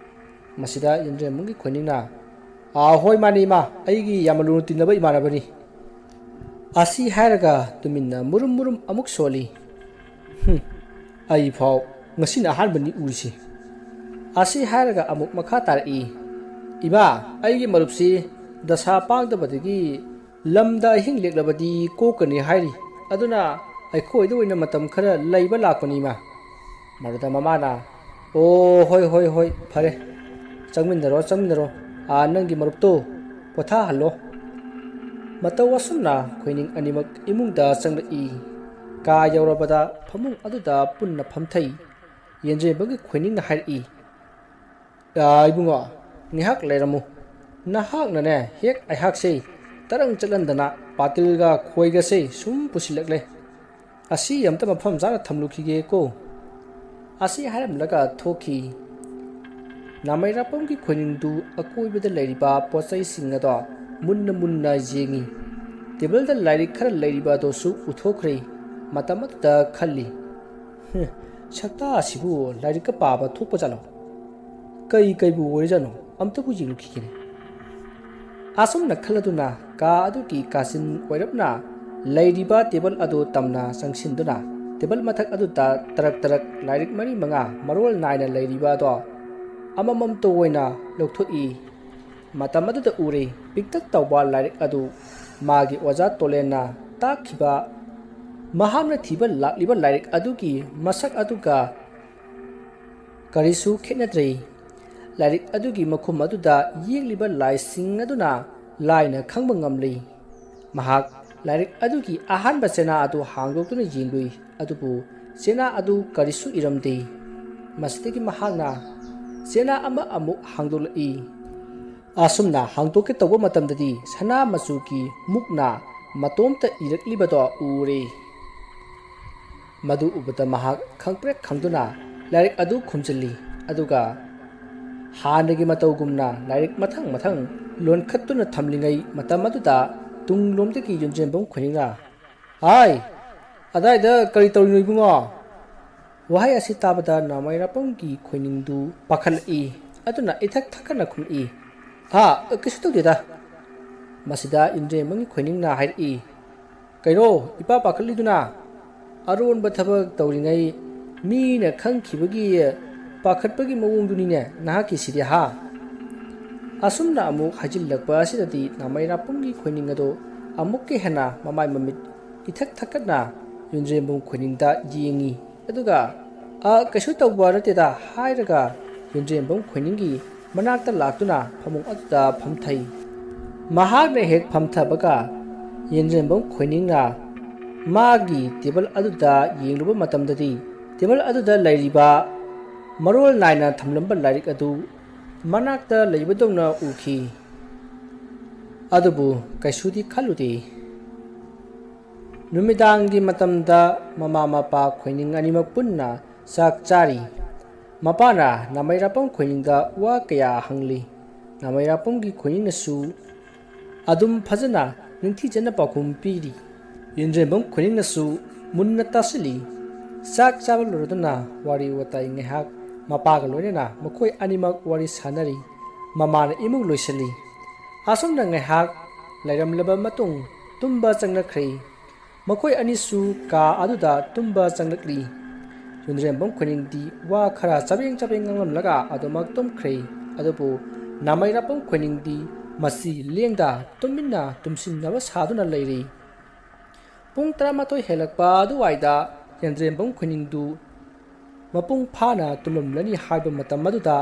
ꯃꯁꯤꯗ ꯌꯦꯟꯗ꯭ꯔꯦꯝꯕꯝꯒꯤ ꯈꯣꯏꯅꯤꯡꯅ, "ꯑꯥ, ꯍꯣꯏ, ꯃꯥꯅꯤ ꯏꯃꯥ, ꯑꯩꯒꯤ ꯌꯥꯝꯅ ꯂꯨꯅ ꯇꯤꯟꯅꯕ ꯏꯃꯥꯟꯅꯕꯅꯤ"꯫ ꯑꯁꯤ ꯍꯥꯏꯔꯒ ꯇꯨꯃꯤꯟꯅ ꯃꯨꯔꯨꯝ ꯃꯨꯔꯨꯝ ꯑꯃꯨꯛ ꯁꯣꯜꯂꯤ꯫ "ꯍꯨꯝ, ꯑꯩꯐꯥꯎ ꯉꯁꯤꯅ ꯑꯍꯥꯟꯕꯅꯤ ꯎꯔꯤꯁꯤ"꯫ ꯑꯁꯤ ꯍꯥꯏꯔꯒ ꯑꯃꯨꯛ ꯃꯈꯥ ꯇꯥꯔꯛꯏ, "ꯏꯃꯥ, ꯑꯩꯒꯤ ꯃꯔꯨꯞꯁꯤ ꯗꯁꯥ ꯄꯥꯡꯗꯕꯗꯒꯤ ꯂꯝꯗ ꯑꯍꯤꯡ ꯂꯦꯛꯂꯕꯗꯤ ꯀꯣꯛꯀꯅꯤ ꯍꯥꯏꯔꯤ꯫ ꯑꯗꯨꯅ ꯑꯩꯈꯣꯏꯗ ꯑꯣꯏꯅ ꯃꯇꯝ ꯈꯔ ꯂꯩꯕ ꯂꯥꯛꯄꯅꯤ, ꯏꯃꯥ"꯫ ꯃꯗꯨꯗ ꯃꯃꯥꯅ, "ꯑꯣ, ꯍꯣꯏ, ꯍꯣꯏ, ꯍꯣꯏ, ꯐꯔꯦ꯫ ꯆꯪꯃꯤꯟꯅꯔꯣ, ꯆꯪꯃꯤꯟꯅꯔꯣ꯫ ꯑꯥ, ꯅꯪꯒꯤ ꯃꯔꯨꯞꯇꯣ ꯄꯣꯊꯥꯍꯜꯂꯣ"꯫ ꯃꯇꯧ ꯑꯁꯨꯝꯅ ꯈꯣꯏꯅꯤꯡ ꯑꯅꯤꯃꯛ ꯏꯃꯨꯡꯗ ꯆꯪꯂꯛꯏ꯫ ꯀꯥ ꯌꯧꯔꯕꯗ ꯐꯃꯨꯡ ꯑꯗꯨꯗ ꯄꯨꯟꯅ ꯐꯝꯊꯩ꯫ ꯌꯦꯟꯗ꯭ꯔꯦꯝꯕꯒꯤ ꯈꯣꯏꯅꯤꯡꯅ ꯍꯥꯏꯔꯛꯏ, "ꯑꯥ, ꯏꯕꯨꯡꯉꯣ, ꯉꯥꯏꯍꯥꯛ ꯂꯩꯔꯝꯃꯨ꯫ ꯅꯍꯥꯛꯅꯅꯦ ꯍꯦꯛ ꯑꯩꯍꯥꯛꯁꯦ ꯇꯔꯪ ꯆꯠꯍꯟꯗꯅ ꯄꯥꯇꯤꯜꯒ ꯈꯣꯏꯒꯁꯦ ꯁꯨꯝ ꯄꯨꯁꯤꯜꯂꯛꯂꯦ꯫ ꯑꯁꯤ ꯑꯝꯇ ꯃꯐꯝ ꯆꯥꯅ ꯊꯝꯂꯨꯈꯤꯒꯦꯀꯣ"꯫ ꯑꯁꯤ ꯍꯥꯏꯔꯝꯂꯒ ꯊꯣꯛꯈꯤ꯫ ꯅꯥꯃꯩꯔꯥꯛꯄꯝꯒꯤ ꯈꯣꯏꯅꯤꯡꯗꯨ ꯑꯀꯣꯏꯕꯗ ꯂꯩꯔꯤꯕ ꯄꯣꯠꯆꯩꯁꯤꯡ ꯑꯗꯣ ꯃꯨꯟꯅ ꯃꯨꯟꯅ ꯌꯦꯡꯉꯤ꯫ ꯇꯦꯕꯜꯗ ꯂꯥꯏꯔꯤꯛ ꯈꯔ ꯂꯩꯔꯤꯕ ꯑꯗꯨꯁꯨ ꯎꯊꯣꯛꯈ꯭ꯔꯦ꯫ ꯃꯇꯝ ꯑꯗꯨꯗ ꯈꯜꯂꯤ, "ꯍꯨꯝ, ꯁꯛꯇꯥ ꯑꯁꯤꯕꯨ ꯂꯥꯏꯔꯤꯛꯀ ꯄꯥꯕ ꯊꯣꯛꯄ ꯖꯥꯠꯂꯣ? ꯀꯩ ꯀꯩꯕꯨ ꯑꯣꯏꯔꯖꯥꯠꯅꯣ? ꯑꯝꯇꯕꯨ ꯌꯦꯡꯂꯨꯈꯤꯒꯦꯅꯦ"꯫ ꯑꯁꯨꯝꯅ ꯈꯜꯂꯗꯨꯅ ꯀꯥ ꯑꯗꯨꯒꯤ ꯀꯥꯆꯤꯟ ꯑꯣꯏꯔꯞꯅ ꯂꯩꯔꯤꯕ ꯇꯦꯕꯜ ꯑꯗꯨ ꯇꯝꯅ ꯆꯪꯁꯤꯟꯗꯨꯅ ꯇꯦꯕꯜ ꯃꯊꯛ ꯑꯗꯨꯗ ꯇꯔꯛ ꯇꯔꯛ ꯂꯥꯏꯔꯤꯛ ꯃꯔꯤ ꯃꯉꯥ ꯃꯔꯣꯜ ꯅꯥꯏꯅ ꯂꯩꯔꯤꯕ ꯑꯗꯣ ꯑꯃꯃꯝꯇ ꯑꯣꯏꯅ ꯂꯧꯊꯣꯛꯏ꯫ ꯃꯇꯝ ꯑꯗꯨꯗ ꯎꯔꯦ, ꯄꯤꯛꯇꯛ ꯇꯧꯕ ꯂꯥꯏꯔꯤꯛ ꯑꯗꯨ ꯃꯥꯒꯤ ꯑꯣꯖꯥ ꯇꯣꯂꯦꯟꯅ ꯇꯥꯛꯈꯤꯕ, ꯃꯍꯥꯛꯅ ꯊꯤꯕ ꯂꯥꯛꯂꯤꯕ ꯂꯥꯏꯔꯤꯛ ꯑꯗꯨꯒꯤ ꯃꯁꯛ ꯑꯗꯨꯒ ꯀꯔꯤꯁꯨ ꯈꯦꯠꯅꯗ꯭ꯔꯦ꯫ ꯂꯥꯏꯔꯤꯛ ꯑꯗꯨꯒꯤ ꯃꯈꯨꯝ ꯑꯗꯨꯗ ꯌꯦꯛꯂꯤꯕ ꯂꯥꯏꯁꯤꯡ ꯑꯗꯨꯅ ꯂꯥꯏꯅ ꯈꯪꯕ ꯉꯝꯂꯤ꯫ ꯃꯍꯥꯛ ꯂꯥꯏꯔꯤꯛ ꯑꯗꯨꯒꯤ ꯑꯍꯥꯟꯕ ꯆꯦꯅꯥ ꯑꯗꯨ ꯍꯥꯡꯗꯣꯛꯇꯨꯅ ꯌꯦꯡꯂꯨꯏ, ꯑꯗꯨꯕꯨ ꯆꯦꯅꯥ ꯑꯗꯨ ꯀꯔꯤꯁꯨ ꯏꯔꯝꯗꯦ꯫ ꯃꯁꯤꯗꯒꯤ ꯃꯍꯥꯛꯅ ꯆꯦꯅꯥ ꯑꯃ ꯑꯃꯨꯛ ꯍꯥꯡꯗꯣꯛꯂꯛꯏ꯫ ꯑꯁꯨꯝꯅ ꯍꯥꯡꯗꯣꯛꯀꯦ ꯇꯧꯕ ꯃꯇꯝꯗꯗꯤ ꯁꯅꯥ ꯃꯆꯨꯒꯤ ꯃꯨꯛꯅ ꯃꯇꯣꯝꯇ ꯏꯔꯛꯂꯤꯕꯗꯣ ꯎꯔꯦ꯫ ꯃꯗꯨ ꯎꯕꯗ ꯃꯍꯥꯛ ꯈꯪꯄ꯭ꯔꯦꯛ ꯈꯪꯗꯨꯅ ꯂꯥꯏꯔꯤꯛ ꯑꯗꯨ ꯈꯨꯝꯖꯤꯜꯂꯤ, ꯑꯗꯨꯒ ꯍꯥꯟꯅꯒꯤ ꯃꯇꯧꯒꯨꯝꯅ ꯂꯥꯏꯔꯤꯛ ꯃꯊꯪ ꯃꯊꯪ ꯂꯣꯟꯈꯠꯇꯨꯅ ꯊꯝꯂꯤꯉꯩ ꯃꯇꯝ ꯑꯗꯨꯗ ꯇꯨꯡꯂꯣꯝꯗꯒꯤ ꯌꯨꯝꯖꯦꯟꯕꯝ ꯈꯣꯏꯅꯤꯡꯅ, "ꯍꯥꯏ, ꯑꯗꯥꯏꯗ ꯀꯔꯤ ꯇꯧꯔꯤꯅꯣ ꯏꯕꯨꯡꯉꯣ?" ꯋꯥꯍꯩ ꯑꯁꯤ ꯇꯥꯕꯗ ꯅꯥꯃꯩꯔꯥꯄꯝꯒꯤ ꯈꯣꯏꯅꯤꯡꯗꯨ ꯄꯥꯈꯠꯂꯛꯏ꯫ ꯑꯗꯨꯅ ꯏꯊꯛ ꯊꯛꯀꯠꯅ ꯈꯨꯝꯂꯛꯏ, "ꯍꯥ, ꯀꯩꯁꯨ ꯇꯧꯗꯦꯗ"꯫ ꯃꯁꯤꯗ ꯌꯨꯝꯖꯦꯟꯕꯝꯒꯤ ꯈꯣꯏꯅꯤꯡꯅ ꯍꯥꯏꯔꯛꯏ, "ꯀꯩꯅꯣ ꯏꯄꯥ ꯄꯥꯈꯠꯂꯤꯗꯨꯅ? ꯑꯔꯣꯟꯕ ꯊꯕꯛ ꯇꯧꯔꯤꯉꯩ ꯃꯤꯅ ꯈꯪꯈꯤꯕꯒꯤ ꯄꯥꯈꯠꯄꯒꯤ ꯃꯑꯣꯡꯗꯨꯅꯤꯅꯦ ꯅꯍꯥꯛꯀꯤꯁꯤꯗꯤ ꯍꯥ?" ꯑꯁꯨꯝꯅ ꯑꯃꯨꯛ ꯍꯥꯏꯖꯤꯜꯂꯛꯄ ꯑꯁꯤꯗꯗꯤ ꯅꯥꯃꯩꯔꯥꯄꯝꯒꯤ ꯈꯣꯏꯅꯤꯡ ꯑꯗꯣ ꯑꯃꯨꯛꯀ ꯍꯦꯟꯅ ꯃꯃꯥꯏ ꯃꯃꯤꯠ ꯏꯊꯛ ꯊꯛꯀꯠꯅ ꯌꯨꯝꯖꯦꯟꯕꯝ ꯈꯣꯏꯅꯤꯡꯗ ꯌꯦꯡꯉꯤ꯫ ꯑꯗꯨꯒ, "ꯑ, ꯀꯩꯁꯨ ꯇꯧꯕ ꯅꯠꯇꯦꯗ" ꯍꯥꯏꯔꯒ ꯌꯨꯝꯖꯦꯟꯕꯝ ꯈꯣꯏꯅꯤꯡꯒꯤ ꯃꯅꯥꯛꯇ ꯂꯥꯛꯇꯨꯅ ꯐꯃꯨꯡ ꯑꯗꯨꯗ ꯐꯝꯊꯩ꯫ ꯃꯍꯥꯛꯅ ꯍꯦꯛ ꯐꯝꯊꯕꯒ ꯌꯨꯝꯖꯦꯟꯕꯝ ꯈꯣꯏꯅꯤꯡꯅ ꯃꯥꯒꯤ ꯇꯦꯕꯜ ꯑꯗꯨꯗ ꯌꯦꯡꯂꯨꯕ ꯃꯇꯝꯗꯗꯤ ꯇꯦꯕꯜ ꯑꯗꯨꯗ ꯂꯩꯔꯤꯕ ꯃꯔꯣꯜ ꯅꯥꯏꯅ ꯊꯝꯂꯝꯕ ꯂꯥꯏꯔꯤꯛ ꯑꯗꯨ ꯃꯅꯥꯛꯇ ꯂꯩꯕꯗꯧꯅ ꯎꯈꯤ꯫ ꯑꯗꯨꯕꯨ ꯀꯩꯁꯨꯗꯤ ꯈꯜꯂꯨꯗꯦ꯫ ꯅꯨꯃꯤꯗꯥꯡꯒꯤ ꯃꯇꯝꯗ ꯃꯃꯥ ꯃꯄꯥ ꯈꯣꯏꯅꯤꯡ ꯑꯅꯤꯃꯛ ꯄꯨꯟꯅ ꯆꯥꯛ ꯆꯥꯔꯤ꯫ ꯃꯄꯥꯅ ꯅꯥꯃꯩꯔꯥꯄꯝ ꯈꯣꯏꯅꯤꯡꯗ ꯋꯥ ꯀꯌꯥ ꯍꯪꯂꯤ꯫ ꯅꯥꯃꯩꯔꯥꯄꯝꯒꯤ ꯈꯣꯏꯅꯤꯡꯅꯁꯨ ꯑꯗꯨꯝ ꯐꯖꯅ ꯅꯤꯡꯊꯤꯖꯅ ꯄꯥꯎꯈꯨꯝ ꯄꯤꯔꯤ꯫ ꯌꯨꯝꯖꯦꯟꯕꯝ ꯈꯣꯏꯅꯤꯡꯅꯁꯨ ꯃꯨꯟꯅ ꯇꯥꯁꯤꯜꯂꯤ꯫ ꯆꯥꯛ ꯆꯥꯕ ꯂꯣꯏꯔꯗꯨꯅ ꯋꯥꯔꯤ ꯋꯥꯇꯥꯏ ꯉꯥꯏꯍꯥꯛ ꯃꯄꯥꯒ ꯂꯣꯏꯅꯅ ꯃꯈꯣꯏ ꯑꯅꯤꯃꯛ ꯋꯥꯔꯤ ꯁꯥꯟꯅꯔꯤ꯫ ꯃꯃꯥꯅ ꯏꯃꯨꯡ ꯂꯣꯏꯁꯤꯜꯂꯤ꯫ ꯑꯁꯨꯝꯅ ꯉꯥꯏꯍꯥꯛ ꯂꯩꯔꯝꯂꯕ ꯃꯇꯨꯡ ꯇꯨꯝꯕ ꯆꯪꯅꯈ꯭ꯔꯦ꯫ ꯃꯈꯣꯏ ꯑꯅꯤꯁꯨ ꯀꯥ ꯑꯗꯨꯗ ꯇꯨꯝꯕ ꯆꯪꯂꯛꯂꯤ꯫ ꯌꯨꯝꯗ꯭ꯔꯦꯝꯕꯝ ꯈꯣꯏꯅꯤꯡꯗꯤ ꯋꯥ ꯈꯔ ꯆꯕꯦꯡ ꯆꯕꯦꯡ ꯉꯥꯡꯂꯝꯂꯒ ꯑꯗꯨꯃꯛ ꯇꯨꯝꯈ꯭ꯔꯦ꯫ ꯑꯗꯨꯕꯨ ꯅꯥꯃꯩꯔꯥꯛꯄꯝ ꯈꯣꯏꯅꯤꯡꯗꯤ ꯃꯁꯤ ꯂꯦꯡꯗ ꯇꯨꯃꯤꯟꯅ ꯇꯨꯝꯁꯤꯟꯅꯕ ꯁꯥꯗꯨꯅ ꯂꯩꯔꯤ꯫ ꯄꯨꯡ ꯇꯔꯥꯃꯥꯊꯣꯏ ꯍꯦꯜꯂꯛꯄ ꯑꯗꯨꯋꯥꯏꯗ ꯌꯦꯟꯗ꯭ꯔꯦꯝꯕꯝ ꯈꯣꯏꯅꯤꯡꯗꯨ ꯃꯄꯨꯡ ꯐꯥꯅ ꯇꯨꯝꯂꯝꯂꯅꯤ ꯍꯥꯏꯕ ꯃꯇꯝ ꯑꯗꯨꯗ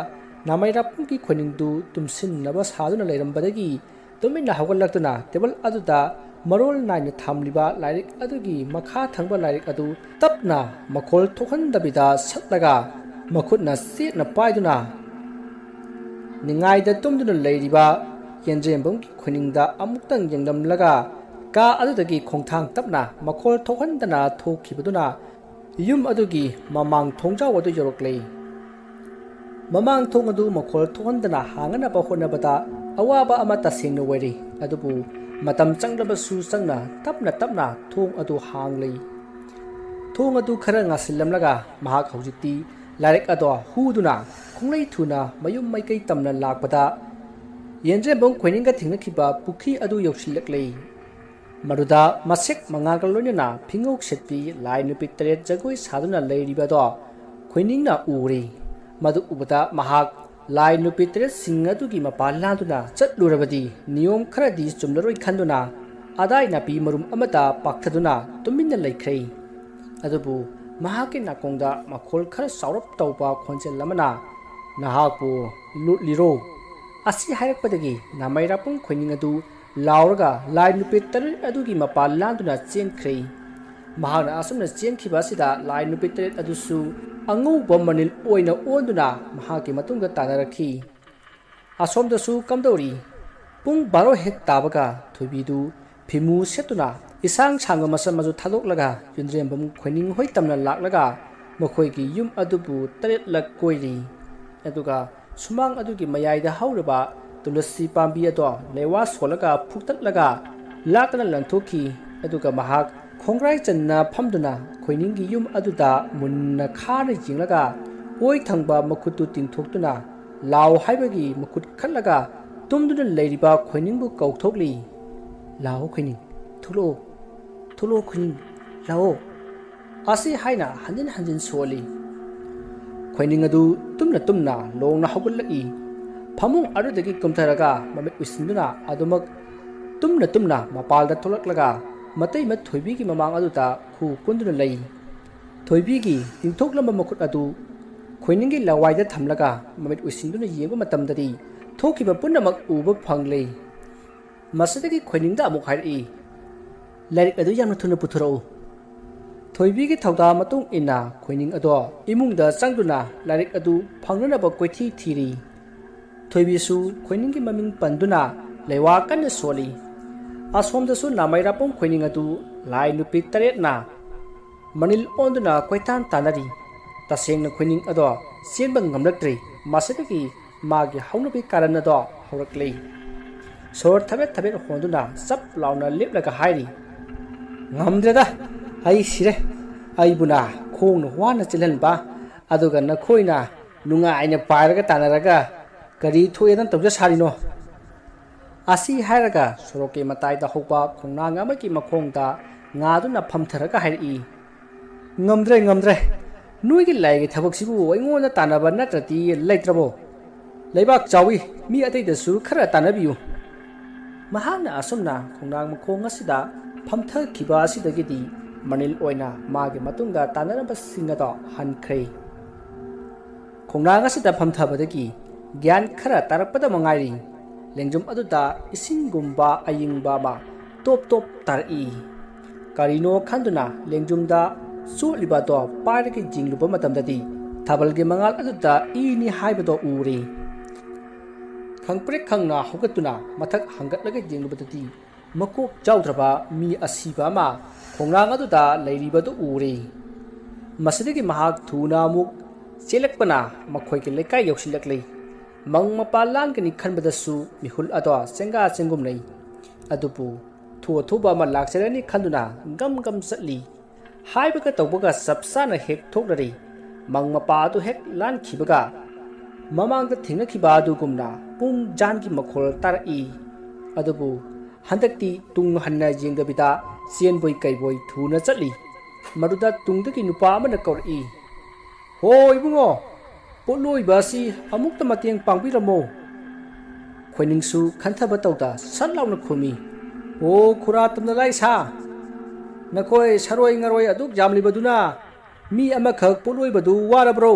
ꯅꯥꯃꯩꯔꯥꯛꯄꯝꯒꯤ ꯈꯣꯏꯅꯤꯡꯗꯨ ꯇꯨꯝꯁꯤꯟꯅꯕ ꯁꯥꯗꯨꯅ ꯂꯩꯔꯝꯕꯗꯒꯤ ꯇꯨꯃꯤꯟꯅ ꯍꯧꯒꯠꯂꯛꯇꯨꯅ ꯇꯦꯕꯜ ꯑꯗꯨꯗ ꯃꯔꯣꯜ ꯅꯥꯏꯅ ꯊꯝꯂꯤꯕ ꯂꯥꯏꯔꯤꯛ ꯑꯗꯨꯒꯤ ꯃꯈꯥ ꯊꯪꯕ ꯂꯥꯏꯔꯤꯛ ꯑꯗꯨ ꯇꯞꯅ ꯃꯈꯣꯜ ꯊꯣꯛꯍꯟꯗꯕꯤꯗ ꯁꯠꯂꯒ ꯃꯈꯨꯠꯅ ꯆꯦꯠꯅ ꯄꯥꯏꯗꯨꯅ ꯅꯤꯡꯉꯥꯏꯗ ꯇꯨꯝꯗꯨꯅ ꯂꯩꯔꯤꯕ ꯌꯦꯟꯗ꯭ꯔꯦꯝꯕꯝꯒꯤ ꯈꯨꯅꯤꯡꯗ ꯑꯃꯨꯛꯇꯪ ꯌꯦꯡꯂꯝꯂꯒ ꯀꯥ ꯑꯗꯨꯗꯒꯤ ꯈꯣꯡꯊꯥꯡ ꯇꯞꯅ ꯃꯈꯣꯜ ꯊꯣꯛꯍꯟꯗꯅ ꯊꯣꯛꯈꯤꯕꯗꯨꯅ ꯌꯨꯝ ꯑꯗꯨꯒꯤ ꯃꯃꯥꯡ ꯊꯣꯡꯖꯥꯎ ꯑꯗꯨ ꯌꯧꯔꯛꯂꯦ꯫ ꯃꯃꯥꯡ ꯊꯣꯡ ꯑꯗꯨ ꯃꯈꯣꯜ ꯊꯣꯛꯍꯟꯗꯅ ꯍꯥꯡꯅꯅꯕ ꯍꯣꯠꯅꯕꯗ ꯑꯋꯥꯕ ꯑꯃ ꯇꯁꯦꯡꯅ ꯑꯣꯏꯔꯤ꯫ ꯑꯗꯨꯕꯨ ꯃꯇꯝ ꯆꯪꯂꯕꯁꯨ ꯆꯪꯅ ꯇꯞꯅ ꯇꯞꯅ ꯊꯣꯡ ꯑꯗꯨ ꯍꯥꯡꯂꯤ꯫ ꯊꯣꯡ ꯑꯗꯨ ꯈꯔ ꯉꯥꯁꯤꯜꯂꯝꯂꯒ ꯃꯍꯥꯛ ꯍꯧꯖꯤꯛꯇꯤ ꯂꯥꯏꯔꯤꯛ ꯑꯗꯣ ꯍꯨꯗꯨꯅ ꯈꯣꯡꯂꯩ ꯊꯨꯅ ꯃꯌꯨꯝ ꯃꯥꯏꯀꯩ ꯇꯝꯅ ꯂꯥꯛꯄꯗ ꯌꯦꯟꯗ꯭ꯔꯦꯝꯕꯝ ꯈꯣꯏꯅꯤꯡꯒ ꯊꯦꯡꯅꯈꯤꯕ ꯄꯨꯈ꯭ꯔꯤ ꯑꯗꯨ ꯌꯧꯁꯤꯜꯂꯛꯂꯦ꯫ ꯃꯗꯨꯗ ꯃꯁꯦꯛ ꯃꯉꯥꯒ ꯂꯣꯏꯅꯅ ꯐꯤꯉꯧ ꯁꯦꯠꯄꯤ ꯂꯥꯏ ꯅꯨꯄꯤ ꯇꯔꯦꯠ ꯖꯒꯣꯏ ꯁꯥꯗꯨꯅ ꯂꯩꯔꯤꯕꯗꯣ ꯈꯣꯏꯅꯤꯡꯅ ꯎꯔꯦ꯫ ꯃꯗꯨ ꯎꯕꯗ ꯃꯍꯥꯛ ꯂꯥꯏ ꯅꯨꯄꯤ ꯇꯔꯦꯠꯁꯤꯡ ꯑꯗꯨꯒꯤ ꯃꯄꯥ ꯂꯥꯟꯗꯨꯅ ꯆꯠꯂꯨꯔꯕꯗꯤ ꯅꯤꯌꯣꯝ ꯈꯔꯗꯤ ꯆꯨꯝꯂꯔꯣꯏ ꯈꯟꯗꯨꯅ ꯑꯗꯥꯏ ꯅꯥꯄꯤ ꯃꯔꯨꯝ ꯑꯃꯗ ꯄꯥꯛꯊꯗꯨꯅ ꯇꯨꯃꯤꯟꯅ ꯂꯩꯈ꯭ꯔꯦ꯫ ꯑꯗꯨꯕꯨ ꯃꯍꯥꯛꯀꯤ ꯅꯥꯀꯣꯡꯗ ꯃꯈꯣꯜ ꯈꯔ ꯆꯥꯎꯔꯞ ꯇꯧꯕ ꯈꯣꯟꯖꯦꯜ ꯑꯃꯅ, "ꯅꯍꯥꯛꯄꯨ ꯂꯨꯠꯂꯤꯔꯣ?" ꯑꯁꯤ ꯍꯥꯏꯔꯛꯄꯗꯒꯤ ꯅꯥꯃꯩꯔꯥꯛꯄꯝ ꯈꯣꯏꯅꯤꯡ ꯑꯗꯨ ꯂꯥꯎꯔꯒ ꯂꯥꯏ ꯅꯨꯄꯤ ꯇꯔꯦꯠ ꯑꯗꯨꯒꯤ ꯃꯄꯥ ꯂꯥꯟꯗꯨꯅ ꯆꯦꯟꯈ꯭ꯔꯦ꯫ ꯃꯍꯥꯛꯅ ꯑꯁꯨꯝꯅ ꯆꯦꯟꯈꯤꯕ ꯑꯁꯤꯗ ꯂꯥꯏ ꯅꯨꯄꯤ ꯇꯔꯦꯠ ꯑꯗꯨꯁꯨ ꯑꯉꯧꯕ ꯃꯅꯤꯜ ꯑꯣꯏꯅ ꯑꯣꯟꯗꯨꯅ ꯃꯍꯥꯛꯀꯤ ꯃꯇꯨꯡꯗ ꯇꯥꯟꯅꯔꯛꯈꯤ꯫ ꯑꯁꯣꯝꯗꯁꯨ ꯀꯝꯗꯧꯔꯤ? ꯄꯨꯡ ꯕꯥꯔꯣ ꯍꯦꯛ ꯇꯥꯕꯒ ꯊꯣꯏꯕꯤꯗꯨ ꯐꯤꯃꯨ ꯁꯦꯠꯇꯨꯅ ꯏꯁꯥꯡ ꯁꯥꯡꯕ ꯃꯁꯝ ꯑꯗꯨ ꯊꯥꯗꯣꯛꯂꯒ ꯌꯨꯝꯗ꯭ꯔꯦꯝꯕꯝ ꯈꯣꯏꯅꯤꯡ ꯍꯣꯏ ꯇꯝꯅ ꯂꯥꯛꯂꯒ ꯃꯈꯣꯏꯒꯤ ꯌꯨꯝ ꯑꯗꯨꯕꯨ ꯇꯔꯦꯠꯂꯛ ꯀꯣꯏꯔꯤ꯫ ꯑꯗꯨꯒ ꯁꯨꯃꯥꯡ ꯑꯗꯨꯒꯤ ꯃꯌꯥꯏꯗ ꯍꯧꯔꯤꯕ ꯇꯨꯂꯁꯤ ꯄꯥꯝꯕꯤ ꯑꯗꯣ ꯂꯩꯋꯥ ꯁꯣꯜꯂꯒ ꯐꯨꯛꯇꯠꯂꯒ ꯂꯥꯛꯇꯅ ꯂꯪꯊꯣꯛꯈꯤ꯫ ꯑꯗꯨꯒ ꯃꯍꯥꯛ ꯈꯣꯡꯒ꯭ꯔꯥꯏ ꯆꯟꯅ ꯐꯝꯗꯨꯅ ꯈꯣꯏꯅꯤꯡꯒꯤ ꯌꯨꯝ ꯑꯗꯨꯗ ꯃꯨꯟꯅ ꯈꯥꯅ ꯌꯦꯡꯂꯒ ꯑꯣꯏ ꯊꯪꯕ ꯃꯈꯨꯠꯇꯨ ꯇꯤꯡꯊꯣꯛꯇꯨꯅ ꯂꯥꯎ ꯍꯥꯏꯕꯒꯤ ꯃꯈꯨꯠ ꯈꯠꯂꯒ ꯇꯨꯝꯗꯨꯅ ꯂꯩꯔꯤꯕ ꯈꯣꯏꯅꯤꯡꯕꯨ ꯀꯧꯊꯣꯛꯂꯤ꯫ "ꯂꯥꯎ ꯈꯣꯏꯅꯤꯡ, ꯊꯣꯛꯂꯛꯑꯣ꯫ "ꯊꯣꯛꯂꯛꯑꯣ ꯈꯣꯏꯅꯤꯡ, ꯂꯥꯛꯑꯣ" ꯑꯁꯤ ꯍꯥꯏꯅ ꯍꯟꯖꯤꯟ ꯍꯟꯖꯤꯟ ꯁꯣꯜꯂꯤ꯫ ꯈꯣꯏꯅꯤꯡ ꯑꯗꯨ ꯇꯨꯝꯅ ꯇꯨꯝꯅ ꯂꯣꯡꯅ ꯍꯧꯒꯠꯂꯛꯏ꯫ ꯐꯃꯨꯡ ꯑꯗꯨꯗꯒꯤ ꯀꯨꯝꯊꯔꯒ ꯃꯃꯤꯠ ꯎꯏꯁꯤꯟꯗꯨꯅ ꯑꯗꯨꯃꯛ ꯇꯨꯝꯅ ꯇꯨꯝꯅ ꯃꯄꯥꯜꯗ ꯊꯣꯛꯂꯛꯂꯒ ꯃꯇꯩꯃ ꯊꯣꯏꯕꯤꯒꯤ ꯃꯃꯥꯡ ꯑꯗꯨꯗ ꯈꯨ ꯀꯨꯟꯗꯨꯅ ꯂꯩ꯫ ꯊꯣꯏꯕꯤꯒꯤ ꯇꯤꯡꯊꯣꯛꯂꯝꯕ ꯃꯈꯨꯠ ꯑꯗꯨ ꯈꯣꯏꯅꯤꯡꯒꯤ ꯂꯋꯥꯏꯗ ꯊꯝꯂꯒ ꯃꯃꯤꯠ ꯎꯏꯁꯤꯟꯗꯨꯅ ꯌꯦꯡꯕ ꯃꯇꯝꯗꯗꯤ ꯊꯣꯛꯈꯤꯕ ꯄꯨꯝꯅꯃꯛ ꯎꯕ ꯐꯪꯂꯦ꯫ ꯃꯁꯤꯗꯒꯤ ꯈꯣꯏꯅꯤꯡꯗ ꯑꯃꯨꯛ ꯍꯥꯏꯔꯛꯏ, "ꯂꯥꯏꯔꯤꯛ ꯑꯗꯨ ꯌꯥꯝꯅ ꯊꯨꯅ ꯄꯨꯊꯣꯔꯛꯎ"꯫ ꯊꯣꯏꯕꯤꯒꯤ ꯊꯧꯗꯥꯡ ꯃꯇꯨꯡ ꯏꯟꯅ ꯈꯣꯏꯅꯤꯡ ꯑꯗꯣ ꯏꯃꯨꯡꯗ ꯆꯪꯗꯨꯅ ꯂꯥꯏꯔꯤꯛ ꯑꯗꯨ ꯐꯪꯅꯅꯕ ꯀꯣꯏꯊꯤ ꯊꯤꯔꯤ꯫ ꯊꯣꯏꯕꯤꯁꯨ ꯈꯣꯏꯅꯤꯡꯒꯤ ꯃꯃꯤꯡ ꯄꯟꯗꯨꯅ ꯂꯩꯋꯥ ꯀꯟꯅ ꯁꯣꯜꯂꯤ꯫ ꯑꯁꯣꯝꯗꯁꯨ ꯅꯥꯃꯩꯔꯥꯄꯣꯡ ꯈꯣꯏꯅꯤꯡ ꯑꯗꯨ ꯂꯥꯏ ꯅꯨꯄꯤ ꯇꯔꯦꯠꯅ ꯃꯅꯤꯜ ꯑꯣꯟꯗꯨꯅ ꯀꯣꯏꯇꯥꯟ ꯇꯥꯟꯅꯔꯤ꯫ ꯇꯁꯦꯡꯅ ꯈꯣꯏꯅꯤꯡ ꯑꯗꯣ ꯆꯦꯟꯕ ꯉꯝꯂꯛꯇ꯭ꯔꯤ꯫ ꯃꯁꯤꯗꯒꯤ ꯃꯥꯒꯤ ꯍꯧꯅꯕꯤ ꯀꯥꯔꯟ ꯑꯗꯣ ꯍꯧꯔꯛꯂꯤ꯫ ꯁꯣꯔ ꯊꯕꯦꯠ ꯊꯕꯦꯠ ꯍꯣꯟꯗꯨꯅ ꯆꯞ ꯂꯥꯎꯅ ꯂꯦꯞꯂꯒ ꯍꯥꯏꯔꯤ, "ꯉꯝꯗ꯭ꯔꯦꯗ, ꯑꯩ ꯁꯤꯔꯦ꯫ ꯑꯩꯕꯨꯅ ꯈꯣꯡꯅ ꯋꯥꯅ ꯆꯦꯜꯍꯟꯕ, ꯑꯗꯨꯒ ꯅꯈꯣꯏꯅ ꯅꯨꯡꯉꯥꯏꯅ ꯄꯥꯏꯔꯒ ꯇꯥꯟꯅꯔꯒ ꯀꯔꯤ ꯊꯣꯛꯑꯦꯅ ꯇꯧꯖ ꯁꯥꯔꯤꯅꯣ?" ꯑꯁꯤ ꯍꯥꯏꯔꯒ ꯁꯣꯔꯣꯛꯀꯤ ꯃꯇꯥꯏꯗ ꯍꯧꯕ ꯈꯣꯡꯅꯥꯡ ꯑꯃꯒꯤ ꯃꯈꯣꯡꯗ ꯉꯥꯗꯨꯅ ꯐꯝꯊꯔꯒ ꯍꯥꯏꯔꯛꯏ, "ꯉꯝꯗ꯭ꯔꯦ, ꯉꯝꯗ꯭ꯔꯦ꯫ ꯅꯣꯏꯒꯤ ꯂꯥꯏꯒꯤ ꯊꯕꯛꯁꯤꯕꯨ ꯑꯩꯉꯣꯟꯗ ꯇꯥꯟꯅꯕ ꯅꯠꯇ꯭ꯔꯗꯤ ꯂꯩꯇ꯭ꯔꯕꯣ? ꯂꯩꯕꯥꯛ ꯆꯥꯎꯏ, ꯃꯤ ꯑꯇꯩꯗꯁꯨ ꯈꯔ ꯇꯥꯟꯅꯕꯤꯌꯨ"꯫ ꯃꯍꯥꯛꯅ ꯑꯁꯨꯝꯅ ꯈꯣꯡꯅꯥꯡ ꯃꯈꯣꯡ ꯑꯁꯤꯗ ꯐꯝꯊꯈꯤꯕ ꯑꯁꯤꯗꯒꯤꯗꯤ ꯃꯅꯤꯜ ꯑꯣꯏꯅ ꯃꯥꯒꯤ ꯃꯇꯨꯡꯗ ꯇꯥꯟꯅꯔꯝꯕꯁꯤꯡ ꯑꯗꯣ ꯍꯟꯈ꯭ꯔꯦ꯫ ꯈꯣꯡꯅꯥꯡ ꯑꯁꯤꯗ ꯐꯝꯊꯕꯗꯒꯤ ꯒ꯭ꯌꯥꯟ ꯈꯔ ꯇꯥꯔꯛꯄꯗ ꯃꯉꯥꯏꯔꯤ꯫ ꯂꯦꯡꯖꯨꯝ ꯑꯗꯨꯗ ꯏꯁꯤꯡꯒꯨꯝꯕ ꯑꯏꯪꯕ ꯑꯃ ꯇꯣꯞ ꯇꯣꯞ ꯇꯥꯔꯛꯏ꯫ ꯀꯔꯤꯅꯣ ꯈꯟꯗꯨꯅ ꯂꯦꯡꯖꯨꯝꯗ ꯆꯣꯠꯂꯤꯕ ꯑꯗꯣ ꯄꯥꯏꯔꯒ ꯌꯦꯡꯂꯨꯕ ꯃꯇꯝꯗꯗꯤ ꯊꯥꯕꯜꯒꯤ ꯃꯉꯥꯜ ꯑꯗꯨꯗ ꯏꯅꯤ ꯍꯥꯏꯕꯗꯣ ꯎꯔꯦ꯫ ꯈꯪꯄ꯭ꯔꯦꯛ ꯈꯪꯅ ꯍꯧꯒꯠꯇꯨꯅ ꯃꯊꯛ ꯍꯪꯒꯠꯂꯒ ꯌꯦꯡꯂꯨꯕꯗꯗꯤ ꯃꯀꯣꯛ ꯌꯥꯎꯗ꯭ꯔꯕ ꯃꯤ ꯑꯁꯤꯕ ꯑꯃ ꯈꯣꯡꯅꯥꯡ ꯑꯗꯨꯗ ꯂꯩꯔꯤꯕꯗꯨ ꯎꯔꯦ꯫ ꯃꯁꯤꯗꯒꯤ ꯃꯍꯥꯛ ꯊꯨꯅ ꯑꯃꯨꯛ ꯆꯦꯜꯂꯛꯄꯅ ꯃꯈꯣꯏꯒꯤ ꯂꯩꯀꯥꯏ ꯌꯧꯁꯤꯜꯂꯛꯂꯦ꯫ ꯃꯪ ꯃꯄꯥ ꯂꯥꯟꯒꯅꯤ ꯈꯟꯕꯗꯁꯨ ꯃꯤꯍꯨꯜ ꯑꯗꯣ ꯆꯦꯡꯒꯥ ꯆꯦꯡꯒꯨꯝꯅꯩ꯫ ꯑꯗꯨꯕꯨ ꯊꯨ ꯑꯊꯨꯕ ꯑꯃ ꯂꯥꯛꯆꯔꯅꯤ ꯈꯟꯗꯨꯅ ꯒꯝ ꯒꯝ ꯆꯠꯂꯤ꯫ ꯍꯥꯏꯕꯒ ꯇꯧꯕꯒ ꯆꯞ ꯆꯥꯅ ꯍꯦꯛ ꯊꯣꯛꯅꯔꯤ꯫ ꯃꯪ ꯃꯄꯥ ꯑꯗꯨ ꯍꯦꯛ ꯂꯥꯟꯈꯤꯕꯒ ꯃꯃꯥꯡꯗ ꯊꯦꯡꯅꯈꯤꯕ ꯑꯗꯨꯒꯨꯝꯅ ꯄꯨꯡ ꯖꯥꯟꯒꯤ ꯃꯈꯣꯜ ꯇꯥꯔꯛꯏ꯫ ꯑꯗꯨꯕꯨ ꯍꯟꯗꯛꯇꯤ ꯇꯨꯡ ꯍꯟꯅ ꯌꯦꯡꯗꯕꯤꯗ ꯆꯦꯟꯕꯣꯏ ꯀꯩꯕꯣꯏ ꯊꯨꯅ ꯆꯠꯂꯤ꯫ ꯃꯗꯨꯗ ꯇꯨꯡꯗꯒꯤ ꯅꯨꯄꯥ ꯑꯃꯅ ꯀꯧꯔꯛꯏ, "ꯍꯣ ꯏꯕꯨꯡꯉꯣ, ꯄꯣꯠꯂꯣꯏꯕ ꯑꯁꯤ ꯑꯃꯨꯛꯇ ꯃꯇꯦꯡ ꯄꯥꯡꯕꯤꯔꯝꯃꯣ"꯫ ꯈꯣꯏꯅꯤꯡꯁꯨ ꯈꯟꯊꯕ ꯇꯧꯗ ꯁꯠ ꯂꯥꯎꯅ ꯈꯨꯝꯃꯤ, "ꯑꯣ ꯈꯨꯔꯥ ꯇꯝꯅ ꯂꯥꯏ ꯁꯥ, ꯅꯈꯣꯏ ꯁꯔꯣꯏ ꯉꯔꯣꯏ ꯑꯗꯨꯛ ꯌꯥꯝꯂꯤꯕꯗꯨꯅ ꯃꯤ ꯑꯃꯈꯛ ꯄꯣꯠꯂꯣꯏꯕꯗꯨ ꯋꯥꯔꯕ꯭ꯔꯣ?"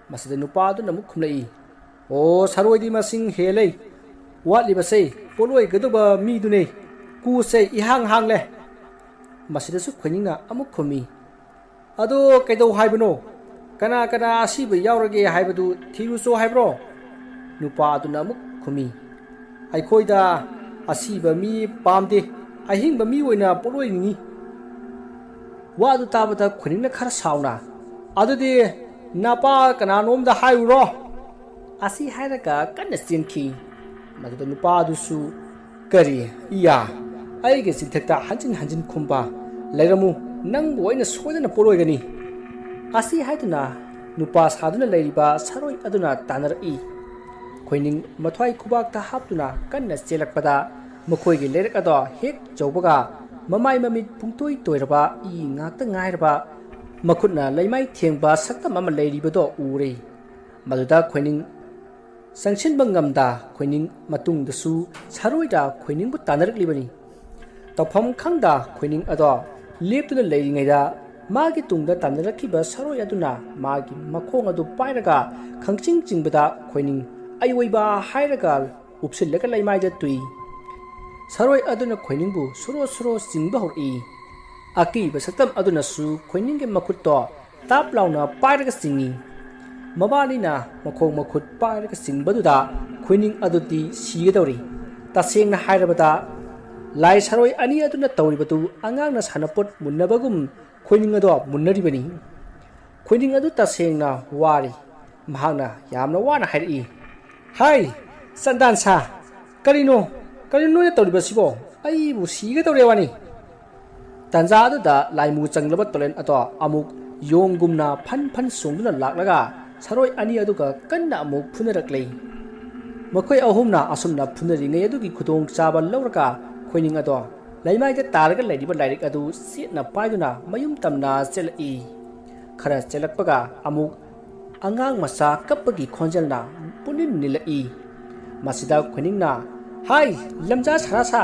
ꯃꯁꯤꯗ ꯅꯨꯄꯥ ꯑꯗꯨꯅ ꯑꯃꯨꯛ ꯈꯨꯝꯂꯛꯏ, "ꯑꯣ ꯁꯔꯣꯏꯗꯤ ꯃꯁꯤꯡ ꯍꯦꯜꯂꯦ, ꯋꯥꯠꯂꯤꯕꯁꯦ ꯄꯣꯠꯂꯣꯏꯒꯗꯧꯕ ꯃꯤꯗꯨꯅꯦ, ꯀꯨꯁꯦ ꯏꯍꯥꯡ ꯍꯥꯡꯂꯦ"꯫ ꯃꯁꯤꯗꯁꯨ ꯈꯣꯏꯅꯤꯡꯅ ꯑꯃꯨꯛ ꯈꯨꯝꯃꯤ, "ꯑꯗꯣ ꯀꯩꯗꯧ ꯍꯥꯏꯕꯅꯣ? ꯀꯅꯥ ꯀꯅꯥ ꯑꯁꯤꯕ ꯌꯥꯎꯔꯒꯦ ꯍꯥꯏꯕꯗꯨ ꯊꯤꯔꯨꯆꯣ ꯍꯥꯏꯕ꯭ꯔꯣ?" ꯅꯨꯄꯥ ꯑꯗꯨꯅ ꯑꯃꯨꯛ ꯈꯨꯝꯃꯤ, "ꯑꯩꯈꯣꯏꯗ ꯑꯁꯤꯕ ꯃꯤ ꯄꯥꯝꯗꯦ, ꯑꯍꯤꯡꯕ ꯃꯤ ꯑꯣꯏꯅ ꯄꯣꯠꯂꯣꯏꯅꯤꯡꯏ"꯫ ꯋꯥꯗꯨ ꯇꯥꯕꯗ ꯈꯣꯏꯅꯤꯡꯅ ꯈꯔ ꯁꯥꯎꯅ, "ꯑꯗꯨꯗꯤ ꯅꯄꯥ ꯀꯅꯥꯅꯣꯝꯗ ꯍꯥꯏꯔꯨꯔꯣ" ꯑꯁꯤ ꯍꯥꯏꯔꯒ ꯀꯟꯅ ꯆꯦꯟꯈꯤ꯫ ꯃꯗꯨꯗ ꯅꯨꯄꯥ ꯑꯗꯨꯁꯨ, "ꯀꯔꯤ? ꯏꯌꯥ, ꯑꯩꯒꯤ ꯆꯤꯟꯊꯛꯇ ꯍꯟꯖꯤꯟ ꯍꯟꯖꯤꯟ ꯈꯨꯝꯕ ꯂꯩꯔꯝꯃꯨ, ꯅꯪꯕꯨ ꯑꯩꯅ ꯁꯣꯏꯗꯅ ꯄꯣꯠꯂꯣꯏꯒꯅꯤ" ꯑꯁꯤ ꯍꯥꯏꯗꯨꯅ ꯅꯨꯄꯥ ꯁꯥꯗꯨꯅ ꯂꯩꯔꯤꯕ ꯁꯥꯔꯣꯏ ꯑꯗꯨꯅ ꯇꯥꯟꯅꯔꯛꯏ꯫ ꯈꯣꯏꯅꯤꯡ ꯃꯊ꯭ꯋꯥꯏ ꯈꯨꯕꯥꯛꯇ ꯍꯥꯞꯇꯨꯅ ꯀꯟꯅ ꯆꯦꯜꯂꯛꯄꯗ ꯃꯈꯣꯏꯒꯤ ꯂꯩꯔꯛ ꯑꯗꯣ ꯍꯦꯛ ꯌꯧꯕꯒ ꯃꯃꯥꯏ ꯃꯃꯤꯠ ꯄꯨꯡꯇꯣꯏ ꯇꯣꯏꯔꯕ, ꯏ ꯉꯥꯛꯇ ꯉꯥꯏꯔꯕ, ꯃꯈꯨꯠꯅ ꯂꯩꯃꯥꯏ ꯊꯦꯡꯕ ꯁꯛꯇꯝ ꯑꯃ ꯂꯩꯔꯤꯕꯗꯣ ꯎꯔꯦ꯫ ꯃꯗꯨꯗ ꯈꯣꯏꯅꯤꯡ ꯆꯪꯁꯤꯟꯕ ꯉꯝꯗ ꯈꯣꯏꯅꯤꯡ ꯃꯇꯨꯡꯗꯁꯨ ꯁꯥꯔꯣꯏꯗ ꯈꯣꯏꯅꯤꯡꯕꯨ ꯇꯥꯟꯅꯔꯛꯂꯤꯕꯅꯤ꯫ ꯇꯧꯐꯝ ꯈꯪꯗ ꯈꯣꯏꯅꯤꯡ ꯑꯗꯣ ꯂꯦꯞꯇꯨꯅ ꯂꯩꯔꯤꯉꯩꯗ ꯃꯥꯒꯤ ꯇꯨꯡꯗ ꯇꯥꯟꯅꯔꯛꯈꯤꯕ ꯁꯥꯔꯣꯏ ꯑꯗꯨꯅ ꯃꯥꯒꯤ ꯃꯈꯣꯡ ꯑꯗꯨ ꯄꯥꯏꯔꯒ ꯈꯪꯆꯤꯡ ꯆꯤꯡꯕꯗ ꯈꯣꯏꯅꯤꯡ "ꯑꯌꯣꯏꯕ" ꯍꯥꯏꯔꯒ ꯎꯞꯁꯤꯜꯂꯒ ꯂꯩꯃꯥꯏꯗ ꯇꯨꯏ꯫ ꯁꯥꯔꯣꯏ ꯑꯗꯨꯅ ꯈꯣꯏꯅꯤꯡꯕꯨ ꯁꯣꯔꯣ ꯁꯣꯔꯣ ꯆꯤꯡꯕ ꯍꯧꯔꯛꯏ꯫ ꯑꯀꯤꯕ ꯁꯛꯇꯝ ꯑꯗꯨꯅꯁꯨ ꯈꯣꯏꯅꯤꯡꯒꯤ ꯃꯈꯨꯠꯇꯣ ꯇꯥꯞ ꯂꯥꯎꯅ ꯄꯥꯏꯔꯒ ꯆꯤꯡꯏ꯫ ꯃꯕꯥꯅꯤꯅ ꯃꯈꯣꯡ ꯃꯈꯨꯠ ꯄꯥꯏꯔꯒ ꯆꯤꯡꯕꯗꯨꯗ ꯈꯣꯏꯅꯤꯡ ꯑꯗꯨꯗꯤ ꯁꯤꯒꯗꯧꯔꯤ꯫ ꯇꯁꯦꯡꯅ ꯍꯥꯏꯔꯕꯗ, ꯂꯥꯏ ꯁꯥꯔꯣꯏ ꯑꯅꯤ ꯑꯗꯨꯅ ꯇꯧꯔꯤꯕꯗꯨ ꯑꯉꯥꯡꯅ ꯁꯥꯟꯅꯄꯣꯠ ꯃꯨꯟꯅꯕꯒꯨꯝ ꯈꯣꯏꯅꯤꯡ ꯑꯗꯣ ꯃꯨꯟꯅꯔꯤꯕꯅꯤ꯫ ꯈꯣꯏꯅꯤꯡ ꯑꯗꯨ ꯇꯁꯦꯡꯅ ꯋꯥꯔꯤ꯫ ꯃꯍꯥꯛꯅ ꯌꯥꯝꯅ ꯋꯥꯅ ꯍꯥꯏꯔꯛꯏ, "ꯍꯥꯏ, ꯆꯟꯗꯥꯟ ꯁꯥ, ꯀꯔꯤꯅꯣ, ꯀꯔꯤꯅꯣ ꯅꯣꯏꯅ ꯇꯧꯔꯤꯕꯁꯤꯕꯣ? ꯑꯩꯕꯨ ꯁꯤꯒꯗꯧꯔꯦ ꯋꯥꯅꯤ!" ꯇꯥꯟꯖꯥ ꯑꯗꯨꯗ ꯂꯥꯏꯃꯨ ꯆꯪꯂꯕ ꯇꯣꯂꯦꯟ ꯑꯗꯣ ꯑꯃꯨꯛ ꯌꯣꯡꯒꯨꯝꯅ ꯐꯟ ꯐꯟ ꯆꯣꯡꯗꯨꯅ ꯂꯥꯛꯂꯒ ꯁꯥꯔꯣꯏ ꯑꯅꯤ ꯑꯗꯨꯒ ꯀꯟꯅ ꯑꯃꯨꯛ ꯐꯨꯅꯔꯛꯂꯦ꯫ ꯃꯈꯣꯏ ꯑꯍꯨꯝꯅ ꯑꯁꯨꯝꯅ ꯐꯨꯅꯔꯤꯉꯩ ꯑꯗꯨꯒꯤ ꯈꯨꯗꯣꯡꯆꯥꯕ ꯂꯧꯔꯒ ꯈꯣꯏꯅꯤꯡ ꯑꯗꯣ ꯂꯩꯃꯥꯏꯗ ꯇꯥꯔꯒ ꯂꯩꯔꯤꯕ ꯂꯥꯏꯔꯤꯛ ꯑꯗꯨ ꯆꯦꯠꯅ ꯄꯥꯏꯗꯨꯅ ꯃꯌꯨꯝ ꯇꯝꯅ ꯆꯦꯜꯂꯛꯏ꯫ ꯈꯔ ꯆꯦꯜꯂꯛꯄꯒ ꯑꯃꯨꯛ ꯑꯉꯥꯡ ꯃꯆꯥ ꯀꯞꯄꯒꯤ ꯈꯣꯟꯖꯦꯜꯅ ꯄꯨꯅꯤꯟ ꯅꯤꯜꯂꯛꯏ꯫ ꯃꯁꯤꯗ ꯈꯣꯏꯅꯤꯡꯅ, "ꯍꯥꯏ, ꯂꯝꯖꯥ ꯁꯔꯥꯁꯥ,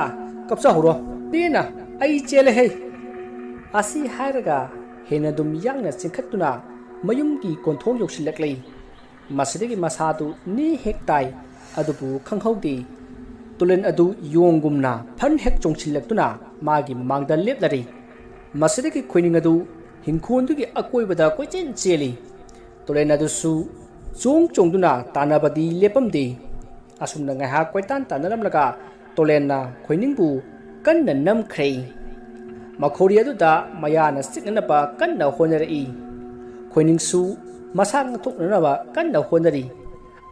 ꯀꯞꯆꯍꯧꯔꯣ, ꯄꯦꯟꯅ ꯑꯩ ꯆꯦꯜꯂꯦꯍꯦ!" ꯑꯁꯤ ꯍꯥꯏꯔꯒ ꯍꯦꯟꯅ ꯑꯗꯨꯝ ꯌꯥꯡꯅ ꯆꯤꯡꯈꯠꯇꯨꯅ ꯃꯌꯨꯝꯒꯤ ꯀꯣꯟꯊꯣꯡ ꯌꯧꯁꯤꯜꯂꯛꯂꯦ꯫ ꯃꯁꯤꯗꯒꯤ ꯃꯁꯥꯗꯨ ꯅꯦ ꯍꯦꯛ ꯇꯥꯏ, ꯑꯗꯨꯕꯨ ꯈꯪꯍꯧꯗꯦ꯫ ꯇꯨꯂꯦꯟ ꯑꯗꯨ ꯌꯣꯡꯒꯨꯝꯅ ꯐꯟ ꯍꯦꯛ ꯆꯣꯡꯁꯤꯜꯂꯛꯇꯨꯅ ꯃꯥꯒꯤ ꯃꯥꯡꯗ ꯂꯦꯞꯂꯔꯦ꯫ ꯃꯁꯤꯗꯒꯤ ꯈꯣꯏꯅꯤꯡ ꯑꯗꯨ ꯍꯤꯡꯈꯣꯜꯗꯨꯒꯤ ꯑꯀꯣꯏꯕꯗ ꯀꯣꯏꯆꯦꯟ ꯆꯦꯜꯂꯤ꯫ ꯇꯨꯂꯦꯟ ꯑꯗꯨꯁꯨ ꯆꯣꯡ ꯆꯣꯡꯗꯨꯅ ꯇꯥꯟꯅꯕꯗꯤ ꯂꯦꯞꯄꯝꯗꯦ꯫ ꯑꯁꯨꯝꯅ ꯉꯥꯏꯍꯥꯛ ꯀꯣꯏꯇꯥꯟ ꯇꯥꯟꯅꯔꯝꯂꯒ ꯇꯣꯂꯦꯟꯅ ꯈꯣꯏꯅꯤꯡꯕꯨ ꯀꯟꯅ ꯅꯝꯈ꯭ꯔꯦ꯫ ꯃꯈꯧꯔꯤ ꯑꯗꯨꯗ ꯃꯌꯥꯅ ꯆꯤꯛꯅꯅꯕ ꯀꯟꯅ ꯍꯣꯠꯅꯔꯛꯏ꯫ ꯈꯣꯏꯅꯤꯡꯁꯨ ꯃꯁꯥ ꯉꯥꯛꯊꯣꯛꯅꯅꯕ ꯀꯟꯅ ꯍꯣꯠꯅꯔꯤ꯫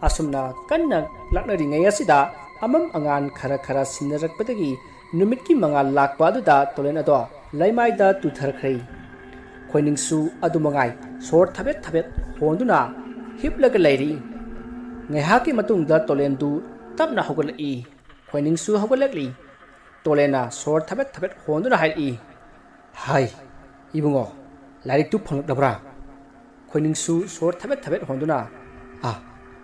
ꯑꯁꯨꯝꯅ ꯀꯟꯅ ꯂꯥꯛꯅꯔꯤꯉꯩ ꯑꯁꯤꯗ ꯑꯃꯝ ꯑꯉꯥꯟ ꯈꯔ ꯈꯔ ꯁꯤꯟꯅꯔꯛꯄꯗꯒꯤ ꯅꯨꯃꯤꯠꯀꯤ ꯃꯉꯥꯜ ꯂꯥꯛꯄ ꯑꯗꯨꯗ ꯇꯣꯂꯦꯟ ꯑꯗꯣ ꯂꯩꯃꯥꯏꯗ ꯇꯨꯊꯔꯛꯈ꯭ꯔꯦ꯫ ꯈꯣꯏꯅꯤꯡꯁꯨ ꯑꯗꯨꯃꯉꯥꯏ ꯁꯣꯔ ꯊꯕꯦꯠ ꯊꯕꯦꯠ ꯍꯣꯟꯗꯨꯅ ꯍꯤꯞꯂꯒ ꯂꯩꯔꯤ꯫ ꯉꯥꯏꯍꯥꯛꯀꯤ ꯃꯇꯨꯡꯗ ꯇꯣꯂꯦꯟꯗꯨ ꯇꯞꯅ ꯍꯧꯒꯠꯂꯛꯏ꯫ ꯈꯣꯏꯅꯤꯡꯁꯨ ꯍꯧꯒꯠꯂꯛꯂꯤ꯫ ꯇꯣꯂꯦꯟꯅ ꯁꯣꯔ ꯊꯕꯦꯠ ꯊꯕꯦꯠ ꯍꯣꯟꯗꯨꯅ ꯍꯥꯏꯔꯛꯏ, "ꯍꯥꯏ, ꯏꯕꯨꯡꯉꯣ, ꯂꯥꯏꯔꯤꯛꯇꯨ ꯐꯪꯂꯛꯂꯕ꯭ꯔꯥ?" ꯈꯣꯏꯅꯤꯡꯁꯨ ꯁꯣꯔ ꯊꯕꯦꯠ ꯊꯕꯦꯠ ꯍꯣꯟꯗꯨꯅ, "ꯑꯥ,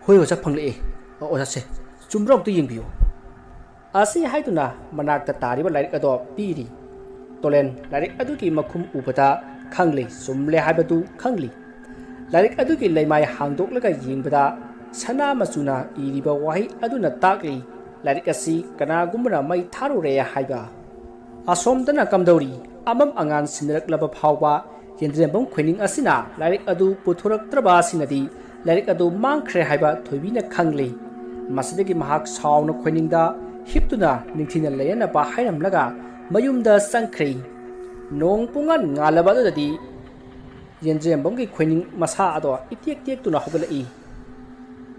ꯍꯣꯏ ꯑꯣꯖꯥ, ꯐꯪꯂꯛꯑꯦ꯫ ꯑꯣ, ꯑꯣꯖꯥꯁꯦ, ꯆꯨꯝꯕ꯭ꯔꯥ ꯑꯝꯇ ꯌꯦꯡꯕꯤꯌꯨ?" ꯑꯁꯤ ꯍꯥꯏꯗꯨꯅ ꯃꯅꯥꯛꯇ ꯇꯥꯔꯤꯕ ꯂꯥꯏꯔꯤꯛ ꯑꯗꯣ ꯄꯤꯔꯤ꯫ ꯇꯣꯂꯦꯟ ꯂꯥꯏꯔꯤꯛ ꯑꯗꯨꯒꯤ ꯃꯈꯨꯝ ꯎꯕꯗ ꯈꯪꯂꯦ, ꯆꯨꯝꯂꯦ ꯍꯥꯏꯕꯗꯨ ꯈꯪꯂꯤ꯫ ꯂꯥꯏꯔꯤꯛ ꯑꯗꯨꯒꯤ ꯂꯩꯃꯥꯏ ꯍꯥꯡꯗꯣꯛꯂꯒ ꯌꯦꯡꯕꯗ ꯁꯅꯥ ꯃꯆꯨꯅ ꯏꯔꯤꯕ ꯋꯥꯍꯩ ꯑꯗꯨꯅ ꯇꯥꯛꯂꯤ, ꯂꯥꯏꯔꯤꯛ ꯑꯁꯤ ꯀꯅꯥꯒꯨꯝꯕꯅ ꯃꯩ ꯊꯥꯔꯨꯔꯦ ꯍꯥꯏꯕ꯫ ꯑꯁꯣꯝꯗꯅ ꯀꯝꯗꯧꯔꯤ? ꯑꯃꯝ ꯑꯉꯥꯟ ꯁꯤꯟꯅꯔꯛꯂꯕ ꯐꯥꯎꯕ ꯌꯦꯟꯗ꯭ꯔꯦꯝꯕꯝ ꯈꯣꯏꯅꯤꯡ ꯑꯁꯤꯅ ꯂꯥꯏꯔꯤꯛ ꯑꯗꯨ ꯄꯨꯊꯣꯔꯛꯇ꯭ꯔꯕ ꯑꯁꯤꯅꯗꯤ ꯂꯥꯏꯔꯤꯛ ꯑꯗꯨ ꯃꯥꯡꯈ꯭ꯔꯦ ꯍꯥꯏꯕ ꯊꯣꯏꯕꯤꯅ ꯈꯪꯂꯦ꯫ ꯃꯁꯤꯗꯒꯤ ꯃꯍꯥꯛ ꯁꯥꯎꯅ ꯈꯣꯏꯅꯤꯡꯗ ꯍꯤꯞꯇꯨꯅ ꯅꯤꯡꯊꯤꯅ ꯂꯩꯔꯅꯕ ꯍꯥꯏꯔꯝꯂꯒ ꯃꯌꯨꯝꯗ ꯆꯪꯈ꯭ꯔꯦ꯫ ꯅꯣꯡ ꯄꯨꯡꯉꯥꯟ ꯉꯥꯜꯂꯕ ꯑꯗꯨꯗꯗꯤ ꯌꯦꯟꯗ꯭ꯔꯦꯝꯕꯝꯒꯤ ꯈꯣꯏꯅꯤꯡ ꯃꯁꯥ ꯑꯗꯣ ꯏꯇꯦꯛ ꯇꯦꯛꯇꯨꯅ ꯍꯧꯒꯠꯂꯛꯏ꯫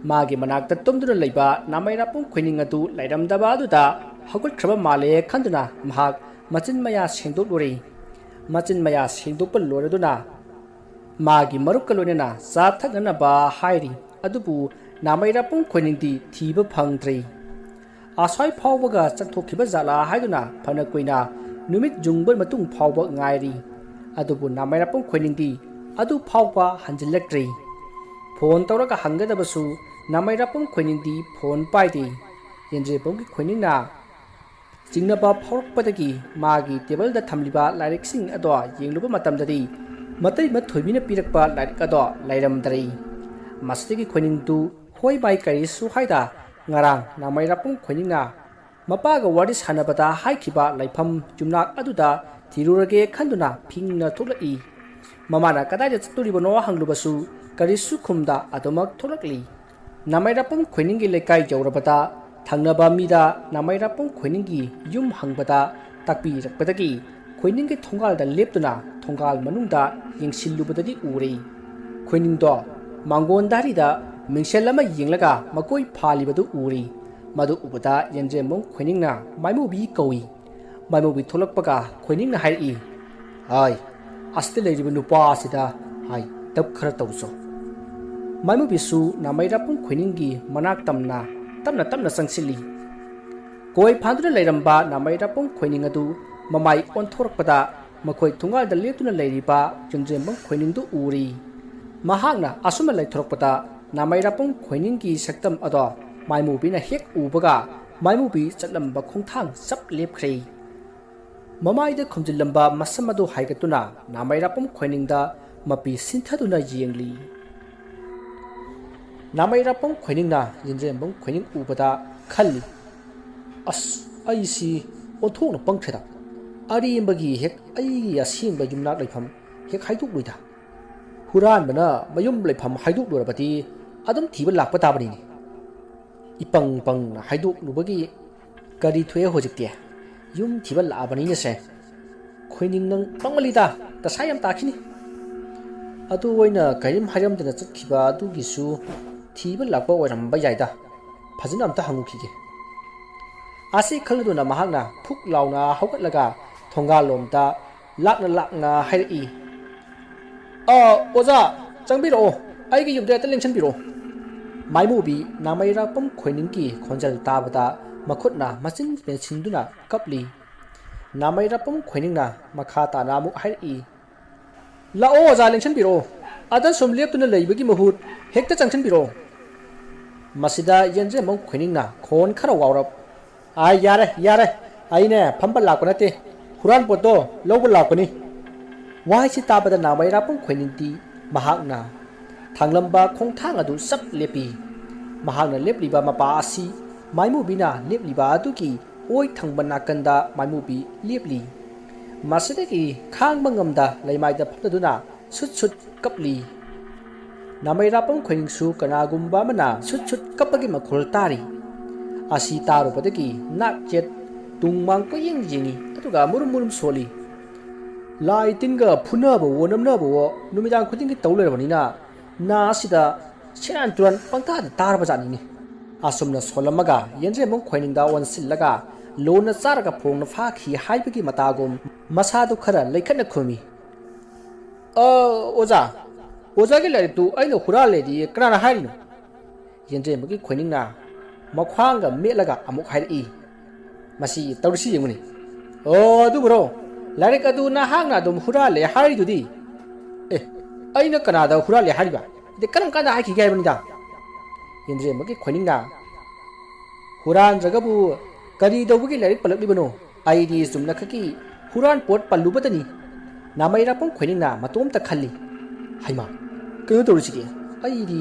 ꯃꯥꯒꯤ ꯃꯅꯥꯛꯇ ꯇꯨꯝꯗꯨꯅ ꯂꯩꯕ ꯅꯥꯃꯩꯔꯥꯄꯨꯡ ꯈꯣꯏꯅꯤꯡ ꯑꯗꯨ ꯂꯩꯔꯝꯗꯕ ꯑꯗꯨꯗ ꯍꯧꯒꯠꯈ꯭ꯔꯕ ꯃꯥꯜꯂꯦ ꯈꯟꯗꯨꯅ ꯃꯍꯥꯛ ꯃꯆꯤꯟ ꯃꯌꯥ ꯁꯦꯡꯗꯣꯛꯂꯨꯔꯦ꯫ ꯃꯆꯤꯟ ꯃꯌꯥ ꯁꯦꯡꯗꯣꯛꯄ ꯂꯣꯏꯔꯗꯨꯅ ꯃꯥꯒꯤ ꯃꯔꯨꯞꯀ ꯂꯣꯏꯅꯅ ꯆꯥ ꯊꯛꯅꯅꯕ ꯍꯥꯏꯔꯤ꯫ ꯑꯗꯨꯕꯨ ꯅꯥꯃꯩꯔꯥꯄꯨꯡ ꯈꯣꯏꯅꯤꯡꯗꯤ ꯊꯤꯕ ꯐꯪꯗ꯭ꯔꯦ꯫ ꯑꯁ꯭ꯋꯥꯏ ꯐꯥꯎꯕꯒ ꯆꯠꯊꯣꯛꯈꯤꯕ ꯖꯥꯠꯂꯥ ꯍꯥꯏꯗꯨꯅ ꯐꯅ ꯀꯨꯏꯅ ꯅꯨꯃꯤꯠ ꯌꯨꯡꯕ ꯃꯇꯨꯡ ꯐꯥꯎꯕ ꯉꯥꯏꯔꯤ꯫ ꯑꯗꯨꯕꯨ ꯅꯥꯃꯩꯔꯥꯄꯝ ꯈꯣꯏꯅꯤꯡꯗꯤ ꯑꯗꯨ ꯐꯥꯎꯕ ꯍꯟꯖꯤꯜꯂꯛꯇ꯭ꯔꯤ꯫ ꯐꯣꯟ ꯇꯧꯔꯒ ꯍꯪꯒꯗꯕꯁꯨ ꯅꯥꯃꯩꯔꯥꯄꯝ ꯈꯣꯏꯅꯤꯡꯗꯤ ꯐꯣꯟ ꯄꯥꯏꯗꯦ꯫ ꯌꯦꯟꯗ꯭ꯔꯦꯝꯕꯝꯒꯤ ꯈꯣꯏꯅꯤꯡꯅ ꯆꯤꯡꯅꯕ ꯐꯥꯎꯔꯛꯄꯗꯒꯤ ꯃꯥꯒꯤ ꯇꯦꯕꯜꯗ ꯊꯝꯂꯤꯕ ꯂꯥꯏꯔꯤꯛꯁꯤꯡ ꯑꯗꯣ ꯌꯦꯡꯂꯨꯕ ꯃꯇꯝꯗꯗꯤ ꯃꯇꯩꯃ ꯊꯣꯏꯕꯤꯅ ꯄꯤꯔꯛꯄ ꯂꯥꯏꯔꯤꯛ ꯑꯗꯣ ꯂꯩꯔꯝꯗ꯭ꯔꯦ꯫ ꯃꯁꯤꯗꯒꯤ ꯈꯣꯏꯅꯤꯡꯗꯨ ꯍꯣꯏ ꯃꯥꯏ ꯀꯔꯤꯁꯨ ꯍꯥꯏꯗ ꯉꯔꯥꯡ ꯅꯥꯃꯩꯔꯥꯄꯝ ꯈꯣꯏꯅꯤꯡꯅ ꯃꯄꯥꯒ ꯋꯥꯔꯤ ꯁꯥꯟꯅꯕꯗ ꯍꯥꯏꯈꯤꯕ ꯂꯩꯐꯝ ꯌꯨꯝꯅꯥꯛ ꯑꯗꯨꯗ ꯊꯤꯔꯨꯔꯒꯦ ꯈꯟꯗꯨꯅ ꯐꯤꯡꯅ ꯊꯣꯛꯂꯛꯏ꯫ ꯃꯃꯥꯅ ꯀꯗꯥꯏꯗ ꯆꯠꯇꯣꯔꯤꯕꯅꯣ ꯍꯪꯂꯨꯕꯁꯨ ꯀꯔꯤꯁꯨ ꯈꯨꯝꯗ ꯑꯗꯨꯃꯛ ꯊꯣꯛꯂꯛꯂꯤ꯫ ꯅꯥꯃꯩꯔꯥꯄꯝ ꯈꯣꯏꯅꯤꯡꯒꯤ ꯂꯩꯀꯥꯏ ꯌꯧꯔꯕꯗ ꯊꯪꯅꯕ ꯃꯤꯗ ꯅꯥꯃꯩꯔꯥꯄꯝ ꯈꯣꯏꯅꯤꯡꯒꯤ ꯌꯨꯝ ꯍꯪꯕꯗ ꯇꯥꯛꯄꯤꯔꯛꯄꯗꯒꯤ ꯈꯣꯏꯅꯤꯡꯒꯤ ꯊꯣꯡꯒꯥꯜꯗ ꯂꯦꯞꯇꯨꯅ ꯊꯣꯡꯒꯥꯜ ꯃꯅꯨꯡꯗ ꯌꯦꯡꯁꯤꯜꯂꯨꯕꯗꯗꯤ ꯎꯔꯦ꯫ ꯈꯣꯏꯅꯤꯡꯗꯣ ꯃꯥꯡꯒꯣꯟ ꯗꯥꯔꯤꯗ ꯃꯤꯡꯁꯦꯜ ꯑꯃ ꯌꯦꯡꯂꯒ ꯃꯀꯣꯏ ꯐꯥꯜꯂꯤꯕꯗꯨ ꯎꯔꯦ꯫ ꯃꯗꯨ ꯎꯕꯗ ꯌꯦꯟꯗ꯭ꯔꯦꯝꯕꯝ ꯈꯣꯏꯅꯤꯡꯅ ꯃꯥꯏꯃꯨꯕꯤ ꯀꯧꯏ꯫ ꯃꯥꯏꯃꯨꯕꯤ ꯊꯣꯛꯂꯛꯄꯒ ꯈꯣꯏꯅꯤꯡꯅ ꯍꯥꯏꯔꯛꯏ, "ꯍꯥꯏ, ꯑꯁꯤꯗ ꯂꯩꯔꯤꯕ ꯅꯨꯄꯥ ꯑꯁꯤꯗ ꯍꯥꯏ ꯇꯞ ꯈꯔ ꯇꯧꯁꯣ꯫" ꯃꯥꯏꯃꯨꯕꯤꯁꯨ ꯅꯥꯃꯩꯔꯥꯄꯝ ꯈꯣꯏꯅꯤꯡꯒꯤ ꯃꯅꯥꯛ ꯇꯝꯅ ꯇꯞꯅ ꯇꯞꯅ ꯆꯪꯁꯤꯜꯂꯤ꯫ ꯀꯣꯏ ꯐꯥꯟꯗꯨꯅ ꯂꯩꯔꯝꯕ ꯅꯥꯃꯩꯔꯥꯄꯝ ꯈꯣꯏꯅꯤꯡ ꯑꯗꯨ ꯃꯃꯥꯏ ꯑꯣꯟꯊꯣꯔꯛꯄꯗ ꯃꯈꯣꯏ ꯊꯣꯡꯒꯥꯜꯗ ꯂꯦꯞꯇꯨꯅ ꯂꯩꯔꯤꯕ ꯌꯦꯟꯗ꯭ꯔꯦꯝꯕꯝ ꯈꯣꯏꯅꯤꯡꯗꯨ ꯎꯔꯤ꯫ ꯃꯍꯥꯛꯅ ꯑꯁꯨꯝꯅ ꯂꯩꯊꯣꯔꯛꯄꯗ ꯅꯥꯃꯩꯔꯥꯄꯝ ꯈꯣꯏꯅꯤꯡꯒꯤ ꯁꯛꯇꯝ ꯑꯗꯣ ꯃꯥꯏꯃꯨꯕꯤꯅ ꯍꯦꯛ ꯎꯕꯒ ꯃꯥꯏꯃꯨꯕꯤ ꯆꯠꯂꯝꯕ ꯈꯣꯡꯊꯥꯡ ꯆꯞ ꯂꯦꯞꯈ꯭ꯔꯦ꯫ ꯃꯃꯥꯏꯗ ꯈꯨꯝꯖꯤꯜꯂꯝꯕ ꯃꯁꯝ ꯑꯗꯨ ꯍꯥꯏꯒꯠꯇꯨꯅ ꯅꯥꯃꯩꯔꯥꯄꯝ ꯈꯣꯏꯅꯤꯡꯗ ꯃꯄꯤ ꯁꯤꯟꯊꯗꯨꯅ ꯌꯦꯡꯂꯤ꯫ ꯅꯥꯃꯩꯔꯥꯄꯝ ꯈꯣꯏꯅꯤꯡꯅ ꯌꯦꯟꯗ꯭ꯔꯦꯝꯕꯝ ꯈꯣꯏꯅꯤꯡ ꯎꯕꯗ ꯈꯜꯂꯤ, "ꯑꯁ, ꯑꯩꯁꯤ ꯑꯣꯟꯊꯣꯛꯅ ꯄꯪꯈ꯭ꯔꯦꯗ꯫ ꯑꯔꯦꯝꯕꯒꯤ ꯍꯦꯛ ꯑꯩꯒꯤ ꯑꯁꯦꯡꯕ ꯌꯨꯝꯅꯥꯛ ꯂꯩꯐꯝ ꯍꯦꯛ ꯍꯥꯏꯗꯣꯛꯂꯣꯏꯗ꯫ ꯍꯨꯔꯥꯟꯕꯅ ꯃꯌꯨꯝ ꯂꯩꯐꯝ ꯍꯥꯏꯗꯣꯛꯂꯨꯔꯕꯗꯤ ꯑꯗꯨꯝ ꯊꯤꯕ ꯂꯥꯛꯄ ꯇꯥꯕꯅꯤꯅꯦ꯫ ꯏꯄꯪ ꯄꯪꯅ ꯍꯥꯏꯗꯣꯛꯂꯨꯕꯒꯤ ꯀꯔꯤ ꯊꯣꯛꯑꯦ ꯍꯧꯖꯤꯛꯇꯤ? ꯌꯨꯝ ꯊꯤꯕ ꯂꯥꯛꯑꯕꯅꯤꯅꯦꯁꯦ꯫ ꯈꯣꯏꯅꯤꯡ, ꯅꯪ ꯄꯪꯃꯜꯂꯤꯗ, ꯗꯁꯥ ꯌꯥꯝ ꯇꯥꯈꯤꯅꯤ꯫ ꯑꯗꯨ ꯑꯣꯏꯅ ꯀꯔꯤꯝ ꯍꯥꯏꯔꯝꯗꯅ ꯆꯠꯈꯤꯕ ꯑꯗꯨꯒꯤꯁꯨ ꯊꯤꯕ ꯂꯥꯛꯄ ꯑꯣꯏꯔꯝꯕ ꯌꯥꯏꯗ꯫ ꯐꯖꯅ ꯑꯝꯇ ꯍꯪꯉꯨꯈꯤꯒꯦ꯫" ꯑꯁꯤ ꯈꯜꯂꯗꯨꯅ ꯃꯍꯥꯛꯅ ꯐꯨꯛ ꯂꯥꯎꯅ ꯍꯧꯒꯠꯂꯒ ꯊꯣꯡꯒꯥꯜꯂꯣꯝꯗ ꯂꯥꯛꯅ ꯂꯥꯛꯅ ꯍꯥꯏꯔꯛꯏ, "ꯑ, ꯑꯣꯖꯥ, ꯆꯪꯕꯤꯔꯛꯑꯣ, ꯑꯩꯒꯤ ꯌꯨꯝꯗ ꯍꯦꯛꯇ ꯂꯦꯡꯁꯤꯟꯕꯤꯔꯛꯑꯣ꯫" ꯃꯥꯏꯃꯨꯕꯤ ꯅꯥꯃꯩꯔꯥꯄꯝ ꯈꯣꯏꯅꯤꯡꯒꯤ ꯈꯣꯟꯖꯦꯜ ꯇꯥꯕꯗ ꯃꯈꯨꯠꯅ ꯃꯆꯤꯟ ꯃꯦꯟꯁꯤꯟꯗꯨꯅ ꯀꯞꯂꯤ꯫ ꯅꯥꯃꯩꯔꯥꯛꯄꯝ ꯈꯣꯏꯅꯤꯡꯅ ꯃꯈꯥ ꯇꯥꯅ ꯑꯃꯨꯛ ꯍꯥꯏꯔꯛꯏ, "ꯂꯥꯛꯑꯣ ꯑꯣꯖꯥ, ꯂꯦꯡꯁꯤꯟꯕꯤꯔꯛꯑꯣ꯫ ꯑꯗ ꯁꯨꯝ ꯂꯦꯞꯇꯨꯅ ꯂꯩꯕꯒꯤ ꯃꯍꯨꯠ ꯍꯦꯛꯇ ꯆꯪꯁꯤꯟꯕꯤꯔꯛꯑꯣ"꯫ ꯃꯁꯤꯗ ꯌꯦꯟꯖꯦꯝꯕꯝ ꯈꯣꯏꯅꯤꯡꯅ ꯈꯣꯟ ꯈꯔ ꯋꯥꯎꯔꯞ, "ꯑꯥꯏ, ꯌꯥꯔꯦ, ꯌꯥꯔꯦ, ꯑꯩꯅꯦ ꯐꯝꯕ ꯂꯥꯛꯄ ꯅꯠꯇꯦ, ꯍꯨꯔꯥꯟ ꯄꯣꯠꯇꯣ ꯂꯧꯕ ꯂꯥꯛꯄꯅꯤ"꯫ ꯋꯥꯍꯩꯁꯤ ꯇꯥꯕꯗ ꯅꯥꯃꯩꯔꯥꯛꯄꯝ ꯈꯣꯏꯅꯤꯡꯗꯤ ꯃꯍꯥꯛꯅ ꯊꯥꯡꯂꯝꯕ ꯈꯣꯡꯊꯥꯡ ꯑꯗꯨ ꯆꯞ ꯂꯦꯞꯄꯤ꯫ ꯃꯍꯥꯛꯅ ꯂꯦꯞꯂꯤꯕ ꯃꯄꯥ ꯑꯁꯤ ꯃꯥꯏꯃꯨꯕꯤꯅ ꯂꯦꯞꯂꯤꯕ ꯑꯗꯨꯒꯤ ꯑꯣꯏ ꯊꯪꯕ ꯅꯥꯀꯟꯗ ꯃꯥꯏꯃꯨꯕꯤ ꯂꯦꯞꯂꯤ꯫ ꯃꯁꯤꯗꯒꯤ ꯈꯥꯡꯕ ꯉꯝꯗ ꯂꯩꯃꯥꯏꯗ ꯐꯝꯊꯗꯨꯅ ꯁꯨꯠ ꯁꯨꯠ ꯀꯞꯂꯤ꯫ ꯅꯥꯃꯩꯔꯥꯛꯄꯝ ꯈꯣꯏꯅꯤꯡꯁꯨ ꯀꯅꯥꯒꯨꯝꯕ ꯑꯃꯅ ꯁꯨꯠ ꯁꯨꯠ ꯀꯞꯄꯒꯤ ꯃꯈꯣꯜ ꯇꯥꯔꯤ꯫ ꯑꯁꯤ ꯇꯥꯔꯨꯕꯗꯒꯤ ꯅꯥꯛ ꯌꯦꯠ ꯇꯨꯡ ꯃꯥꯡ ꯀꯣꯏꯌꯦꯡ ꯌꯦꯡꯉꯤ, ꯑꯗꯨꯒ ꯃꯨꯔꯨꯝ ꯃꯨꯔꯨꯝ ꯁꯣꯜꯂꯤ꯫ ꯂꯥꯏ ꯇꯤꯟꯒ ꯐꯨꯅꯕꯋꯣ ꯅꯝꯅꯕꯋꯣ ꯅꯨꯃꯤꯗꯥꯡ ꯈꯨꯗꯤꯡꯒꯤ ꯇꯧ ꯂꯩꯔꯕꯅꯤꯅ ꯅꯥ ꯑꯁꯤꯗ ꯁꯦꯔꯥꯟ ꯇꯨꯔꯥꯟ ꯄꯪꯇꯥꯗ ꯇꯥꯔꯕ ꯖꯥꯠꯅꯤꯅꯦ꯫ ꯑꯁꯨꯝꯅ ꯁꯣꯜꯂꯝꯃꯒ ꯌꯦꯟꯖꯦꯝꯕꯝ ꯈꯣꯏꯅꯤꯡꯗ ꯑꯣꯟꯁꯤꯜꯂꯒ ꯂꯣꯟꯅ ꯆꯥꯔꯒ ꯐꯣꯡꯅ ꯐꯥꯈꯤ ꯍꯥꯏꯕꯒꯤ ꯃꯇꯥꯒꯨꯝ ꯃꯁꯥꯗꯨ ꯈꯔ ꯂꯩꯈꯠꯅ ꯈꯨꯝꯃꯤ꯫ "ꯑ, ꯑꯣꯖꯥ, ꯑꯣꯖꯥꯒꯤ ꯂꯥꯏꯔꯤꯛꯇꯨ ꯑꯩꯅ ꯍꯨꯔꯥꯜꯂꯦꯗꯤ ꯀꯅꯥꯅ ꯍꯥꯏꯔꯤꯅꯣ?" ꯌꯦꯟꯖꯦꯝꯕꯒꯤ ꯈꯣꯏꯅꯤꯡꯅ ꯃꯈ꯭ꯋꯥꯡꯒ ꯃꯦꯠꯂꯒ ꯑꯃꯨꯛ ꯍꯥꯏꯔꯛꯏ꯫ "ꯃꯁꯤ ꯇꯧꯔꯤꯁꯤ ꯌꯦꯡꯉꯨꯅꯦ꯫ ꯑꯣ, ꯑꯗꯨꯕꯨꯔꯣ? ꯂꯥꯏꯔꯤꯛ ꯑꯗꯨ ꯅꯍꯥꯛꯅ ꯑꯗꯨꯝ ꯍꯨꯔꯥꯜꯂꯦ ꯍꯥꯏꯔꯤꯗꯨꯗꯤ?" "ꯑꯦ, ꯑꯩꯅ ꯀꯅꯥꯗ ꯍꯨꯔꯥꯜꯂꯦ ꯍꯥꯏꯔꯤꯕ? ꯑꯗꯤ ꯀꯔꯝ ꯀꯥꯟꯗ ꯍꯥꯏꯈꯤꯒꯦ ꯍꯥꯏꯕꯅꯤꯗ?" ꯌꯦꯟꯖꯦꯝꯕꯒꯤ ꯈꯣꯏꯅꯤꯡꯅ, "ꯍꯨꯔꯥꯟꯗ꯭ꯔꯒꯕꯨ ꯀꯔꯤ ꯇꯧꯕꯒꯤ ꯂꯥꯏꯔꯤꯛ ꯄꯜꯂꯛꯂꯤꯕꯅꯣ? ꯑꯩꯗꯤ ꯆꯨꯝꯅꯈꯛꯀꯤ ꯍꯨꯔꯥꯟ ꯄꯣꯠ ꯄꯜꯂꯨꯕꯗꯅꯤ"꯫ ꯅꯥꯃꯩꯔꯥꯛꯄꯝ ꯈꯣꯏꯅꯤꯡꯅ ꯃꯇꯣꯝꯇ ꯈꯜꯂꯤ, "ꯍꯩꯃꯥ, ꯀꯩꯅꯣ ꯇꯧꯔꯤꯁꯤꯒꯦ? ꯑꯩꯗꯤ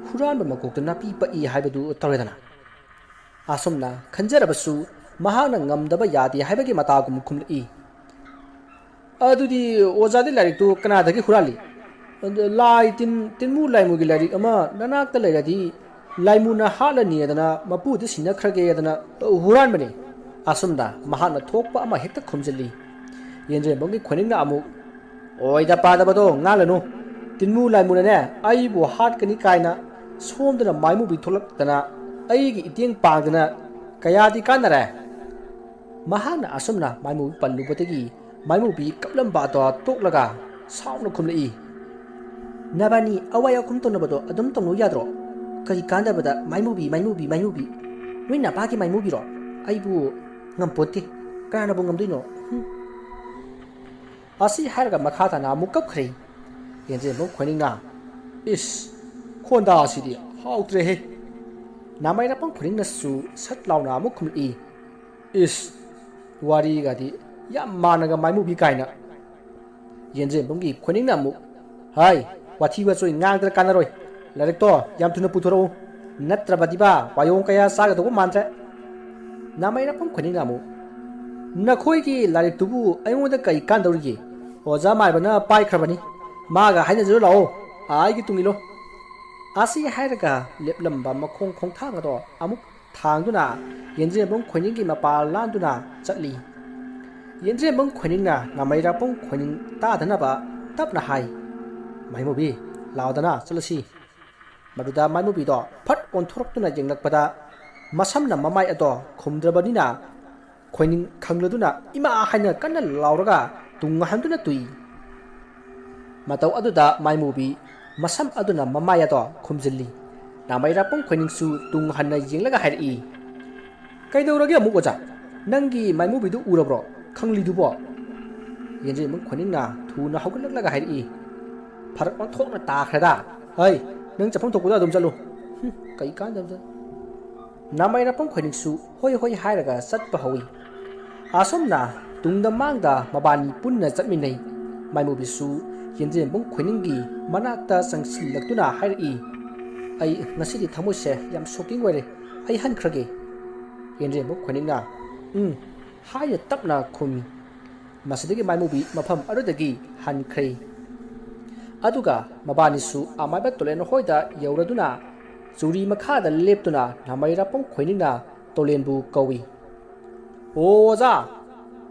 ꯍꯨꯔꯥꯟꯕ ꯃꯀꯣꯛꯇ ꯅꯥꯄꯤ ꯄꯛꯏ ꯍꯥꯏꯕꯗꯨ ꯇꯧꯔꯦꯗꯅ"꯫ ꯑꯁꯨꯝꯅ ꯈꯟꯖꯔꯕꯁꯨ ꯃꯍꯥꯛꯅ ꯉꯝꯗꯕ ꯌꯥꯗꯦ ꯍꯥꯏꯕꯒꯤ ꯃꯇꯥꯒꯨꯝ ꯈꯨꯝꯂꯛꯏ꯫ "ꯑꯗꯨꯗꯤ ꯑꯣꯖꯥꯗꯤ ꯂꯥꯏꯔꯤꯛꯇꯨ ꯀꯅꯥꯗꯒꯤ ꯍꯨꯔꯥꯜꯂꯤ? ꯑꯗꯨ ꯂꯥꯏ ꯇꯤꯟ, ꯇꯤꯟꯃꯨ ꯂꯥꯏꯃꯨꯒꯤ ꯂꯥꯏꯔꯤꯛ ꯑꯃ ꯅꯅꯥꯛꯇ ꯂꯩꯔꯗꯤ ꯂꯥꯏꯃꯨꯅ ꯍꯥꯠꯂꯅꯤꯗꯅ ꯃꯄꯨꯗꯤ ꯁꯤꯟꯅꯈ꯭ꯔꯒꯦꯗꯅ ꯍꯨꯔꯥꯟꯕꯅꯤ"꯫ ꯑꯁꯨꯝꯅ ꯃꯍꯥꯛꯅ ꯊꯣꯛꯄ ꯑꯃ ꯍꯦꯛꯇ ꯈꯨꯝꯖꯤꯜꯂꯤ꯫ ꯌꯦꯟꯖꯦꯝꯕꯝꯒꯤ ꯈꯣꯏꯅꯤꯡꯅ ꯑꯃꯨꯛ, "ꯑꯣꯏꯗ ꯄꯥꯗꯕꯗꯣ ꯉꯥꯡꯂꯅꯨ꯫ ꯇꯤꯟꯃꯨ ꯂꯥꯏꯃꯨꯅꯅꯦ ꯑꯩꯕꯨ ꯍꯥꯠꯀꯅꯤ ꯀꯥꯏꯅ ꯁꯣꯝꯗꯅ ꯃꯥꯏꯃꯨꯕꯤ ꯊꯣꯛꯂꯛꯇꯅ ꯑꯩꯒꯤ ꯏꯇꯦꯡ ꯄꯥꯡꯗꯅ ꯀꯌꯥꯗꯤ ꯀꯥꯟꯅꯔꯦ"꯫ ꯃꯍꯥꯛꯅ ꯑꯁꯨꯝꯅ ꯃꯥꯏꯃꯨꯕꯤ ꯄꯜꯂꯨꯕꯗꯒꯤ ꯃꯥꯏꯃꯨꯕꯤ ꯀꯞꯂꯝꯕ ꯑꯗꯣ ꯇꯣꯛꯂꯒ ꯁꯥꯎꯅ ꯈꯨꯝꯂꯛꯏ, "ꯅꯕꯥꯅꯤ ꯑꯋꯥꯏ ꯑꯈꯨꯝ ꯇꯧꯅꯕꯗꯣ ꯑꯗꯨꯝ ꯇꯧꯅꯧ ꯌꯥꯗ꯭ꯔꯣ? ꯀꯔꯤ ꯀꯥꯟꯗꯕꯗ ꯃꯥꯏꯃꯨꯕꯤ, ꯃꯥꯏꯃꯨꯕꯤ, ꯃꯥꯏꯃꯨꯕꯤ?" "ꯅꯣꯏ ꯅꯄꯥꯒꯤ ꯃꯥꯏꯃꯨꯕꯤꯔꯣ? ꯑꯩꯕꯨ ꯉꯝꯄꯣꯠꯇꯦ꯫ ꯀꯅꯥꯅꯕꯨ ꯉꯝꯗꯣꯏꯅꯣ? ꯍꯨꯝ!" ꯑꯁꯤ ꯍꯥꯏꯔꯒ ꯃꯈꯥ ꯇꯥꯅ ꯑꯃꯨꯛ ꯀꯞꯈ꯭ꯔꯦ꯫ ꯌꯦꯟꯖꯦꯝꯕꯝ ꯈꯣꯏꯅꯤꯡꯅ, "ꯏꯁ, ꯈꯣꯟꯗꯥꯁꯤꯗꯤ ꯍꯥꯎꯇ꯭ꯔꯦꯍꯦ!" ꯅꯥꯃꯩꯔꯥꯄꯝ ꯈꯣꯏꯅꯤꯡꯅꯁꯨ ꯁꯠ ꯂꯥꯎꯅ ꯑꯃꯨꯛ ꯈꯨꯝꯂꯛꯏ, "ꯏꯁ, ꯋꯥꯔꯤꯒꯗꯤ ꯌꯥꯝ ꯃꯥꯟꯅꯒ ꯃꯥꯏꯃꯨꯕꯤ ꯀꯥꯏꯅ!" ꯌꯦꯟꯖꯦꯝꯕꯝꯒꯤ ꯈꯣꯏꯅꯤꯡꯅ ꯑꯃꯨꯛ, "ꯍꯥꯏ, ꯋꯥꯊꯤ ꯋꯥꯆꯣꯏ ꯉꯥꯡꯗꯅ ꯀꯥꯟꯅꯔꯣꯏ꯫ ꯂꯥꯏꯔꯤꯛꯇꯣ ꯌꯥꯝ ꯊꯨꯅ ꯄꯨꯊꯣꯔꯛꯎ꯫ ꯅꯠꯇ꯭ꯔꯕꯗꯤꯕ ꯋꯥꯌꯣꯡ ꯀꯌꯥ ꯆꯥꯒꯗꯧꯕ ꯃꯥꯟꯗ꯭ꯔꯦ꯫" ꯅꯥꯃꯩꯔꯥꯄꯝ ꯈꯣꯏꯅꯤꯡꯅ ꯑꯃꯨꯛ, "ꯅꯈꯣꯏꯒꯤ ꯂꯥꯏꯔꯤꯛꯇꯨꯕꯨ ꯑꯩꯉꯣꯟꯗ ꯀꯩ ꯀꯥꯟꯗꯧꯔꯤꯒꯦ? ꯑꯣꯖꯥ ꯃꯥꯏꯕꯅ ꯄꯥꯏꯈ꯭ꯔꯕꯅꯤ꯫ ꯃꯥꯒ ꯍꯥꯏꯅꯖꯔꯨ ꯂꯥꯛꯑꯣ, ꯑꯩꯒꯤ ꯇꯨꯡ ꯏꯜꯂꯣ꯫" ꯑꯁꯤ ꯍꯥꯏꯔꯒ ꯂꯦꯞꯂꯝꯕ ꯃꯈꯣꯡ ꯈꯣꯡꯊꯥꯡ ꯑꯗꯣ ꯑꯃꯨꯛ ꯊꯥꯡꯗꯨꯅ ꯌꯦꯟꯖꯦꯝꯕꯝ ꯈꯣꯏꯅꯤꯡꯒꯤ ꯃꯄꯥ ꯂꯥꯟꯗꯨꯅ ꯆꯠꯂꯤ꯫ ꯌꯦꯟꯖꯦꯝꯕꯝ ꯈꯣꯏꯅꯤꯡꯅ ꯅꯥꯃꯩꯔꯥꯄꯝ ꯈꯣꯏꯅꯤꯡ ꯇꯥꯗꯅꯕ ꯇꯞꯅ ꯍꯥꯏ, "ꯃꯥꯏꯃꯨꯕꯤ, ꯂꯥꯎꯗꯅ ꯆꯠꯂꯁꯤ꯫" ꯃꯗꯨꯗ ꯃꯥꯏꯃꯨꯕꯤꯗꯣ ꯐꯠ ꯑꯣꯟꯊꯣꯔꯛꯇꯨꯅ ꯌꯦꯡꯂꯛꯄꯗ ꯃꯁꯝꯅ ꯃꯃꯥꯏ ꯑꯗꯣ ꯈꯨꯝꯗ꯭ꯔꯕꯅꯤꯅ ꯈꯣꯏꯅꯤꯡ ꯈꯪꯂꯗꯨꯅ ꯏꯃꯥ ꯍꯥꯏꯅ ꯀꯟꯅ ꯂꯥꯎꯔꯒ ꯇꯨꯡ ꯍꯟꯗꯨꯅ ꯇꯨꯏ꯫ ꯃꯇꯧ ꯑꯗꯨꯗ ꯃꯥꯏꯃꯨꯕꯤ ꯃꯁꯝ ꯑꯗꯨꯅ ꯃꯃꯥꯏ ꯑꯗꯣ ꯈꯨꯝꯖꯤꯜꯂꯤ꯫ ꯅꯥꯃꯩꯔꯥꯄꯝ ꯈꯣꯏꯅꯤꯡꯁꯨ ꯇꯨꯡ ꯍꯟꯅ ꯌꯦꯡꯂꯒ ꯍꯥꯏꯔꯛꯏ, "ꯀꯩꯗꯧꯔꯒꯦ ꯑꯃꯨꯛ ꯑꯣꯖꯥ? ꯅꯪꯒꯤ ꯃꯥꯏꯃꯨꯕꯤꯗꯨ ꯎꯔꯕ꯭ꯔꯣ? ꯈꯪꯂꯤꯗꯨꯕꯣ?" ꯌꯦꯟꯖꯦꯝꯕꯝ ꯈꯣꯏꯅꯤꯡꯅ ꯊꯨꯅ ꯍꯧꯒꯠꯂꯛꯂꯒ ꯍꯥꯏꯔꯛꯏ, "ꯐꯔꯛ ꯑꯣꯟꯊꯣꯛꯅ ꯇꯥꯈ꯭ꯔꯦꯗ꯫ ꯍꯩ, ꯅꯪ ꯆꯠꯐꯝ ꯊꯣꯛꯄꯗ ꯑꯗꯨꯝ ꯆꯠꯂꯨ꯫ ꯍꯨꯝ, ꯀꯩ ꯀꯥꯟꯗꯕꯗ꯫" ꯅꯥꯃꯩꯔꯥꯄꯝ ꯈꯣꯏꯅꯤꯡꯁꯨ ꯍꯣꯏ ꯍꯣꯏ ꯍꯥꯏꯔꯒ ꯆꯠꯄ ꯍꯧꯏ꯫ ꯑꯁꯨꯝꯅ ꯇꯨꯡꯗ ꯃꯥꯡꯗ ꯃꯕꯥꯅꯤ ꯄꯨꯟꯅ ꯆꯠꯃꯤꯟꯅꯩ꯫ ꯃꯥꯏꯃꯨꯕꯤꯁꯨ ꯌꯦꯟꯖꯦꯝꯕꯝ ꯈꯣꯏꯅꯤꯡꯒꯤ ꯃꯅꯥꯛꯇ ꯆꯪꯁꯤꯜꯂꯛꯇꯨꯅ ꯍꯥꯏꯔꯛꯏ, "ꯑꯩ ꯉꯁꯤꯗꯤ ꯊꯃꯣꯏꯁꯦ ꯌꯥꯝ ꯁꯣꯛꯀꯤꯡ ꯑꯣꯏꯔꯦ꯫ ꯑꯩ ꯍꯟꯈ꯭ꯔꯒꯦ꯫" ꯌꯦꯟꯖꯦꯝꯕꯝ ꯈꯣꯏꯅꯤꯡꯅ, "ꯎꯝ" ꯍꯥꯏꯅ ꯇꯞꯅ ꯈꯨꯝꯃꯤ꯫ ꯃꯁꯤꯗꯒꯤ ꯃꯥꯏꯃꯨꯕꯤ ꯃꯐꯝ ꯑꯗꯨꯗꯒꯤ ꯍꯟꯈ꯭ꯔꯦ꯫ ꯑꯗꯨꯒ ꯃꯕꯥꯅꯤꯁꯨ ꯑꯃꯥꯏꯕ ꯇꯣꯂꯦꯟ ꯍꯣꯏꯗ ꯌꯧꯔꯗꯨꯅ ꯆꯨꯔꯤ ꯃꯈꯥꯗ ꯂꯦꯞꯇꯨꯅ ꯅꯥꯃꯩꯔꯥꯄꯝ ꯈꯣꯏꯅꯤꯡꯅ ꯇꯣꯂꯦꯟꯕꯨ ꯀꯧꯏ꯫ "ꯑꯣ ꯑꯣꯖꯥ!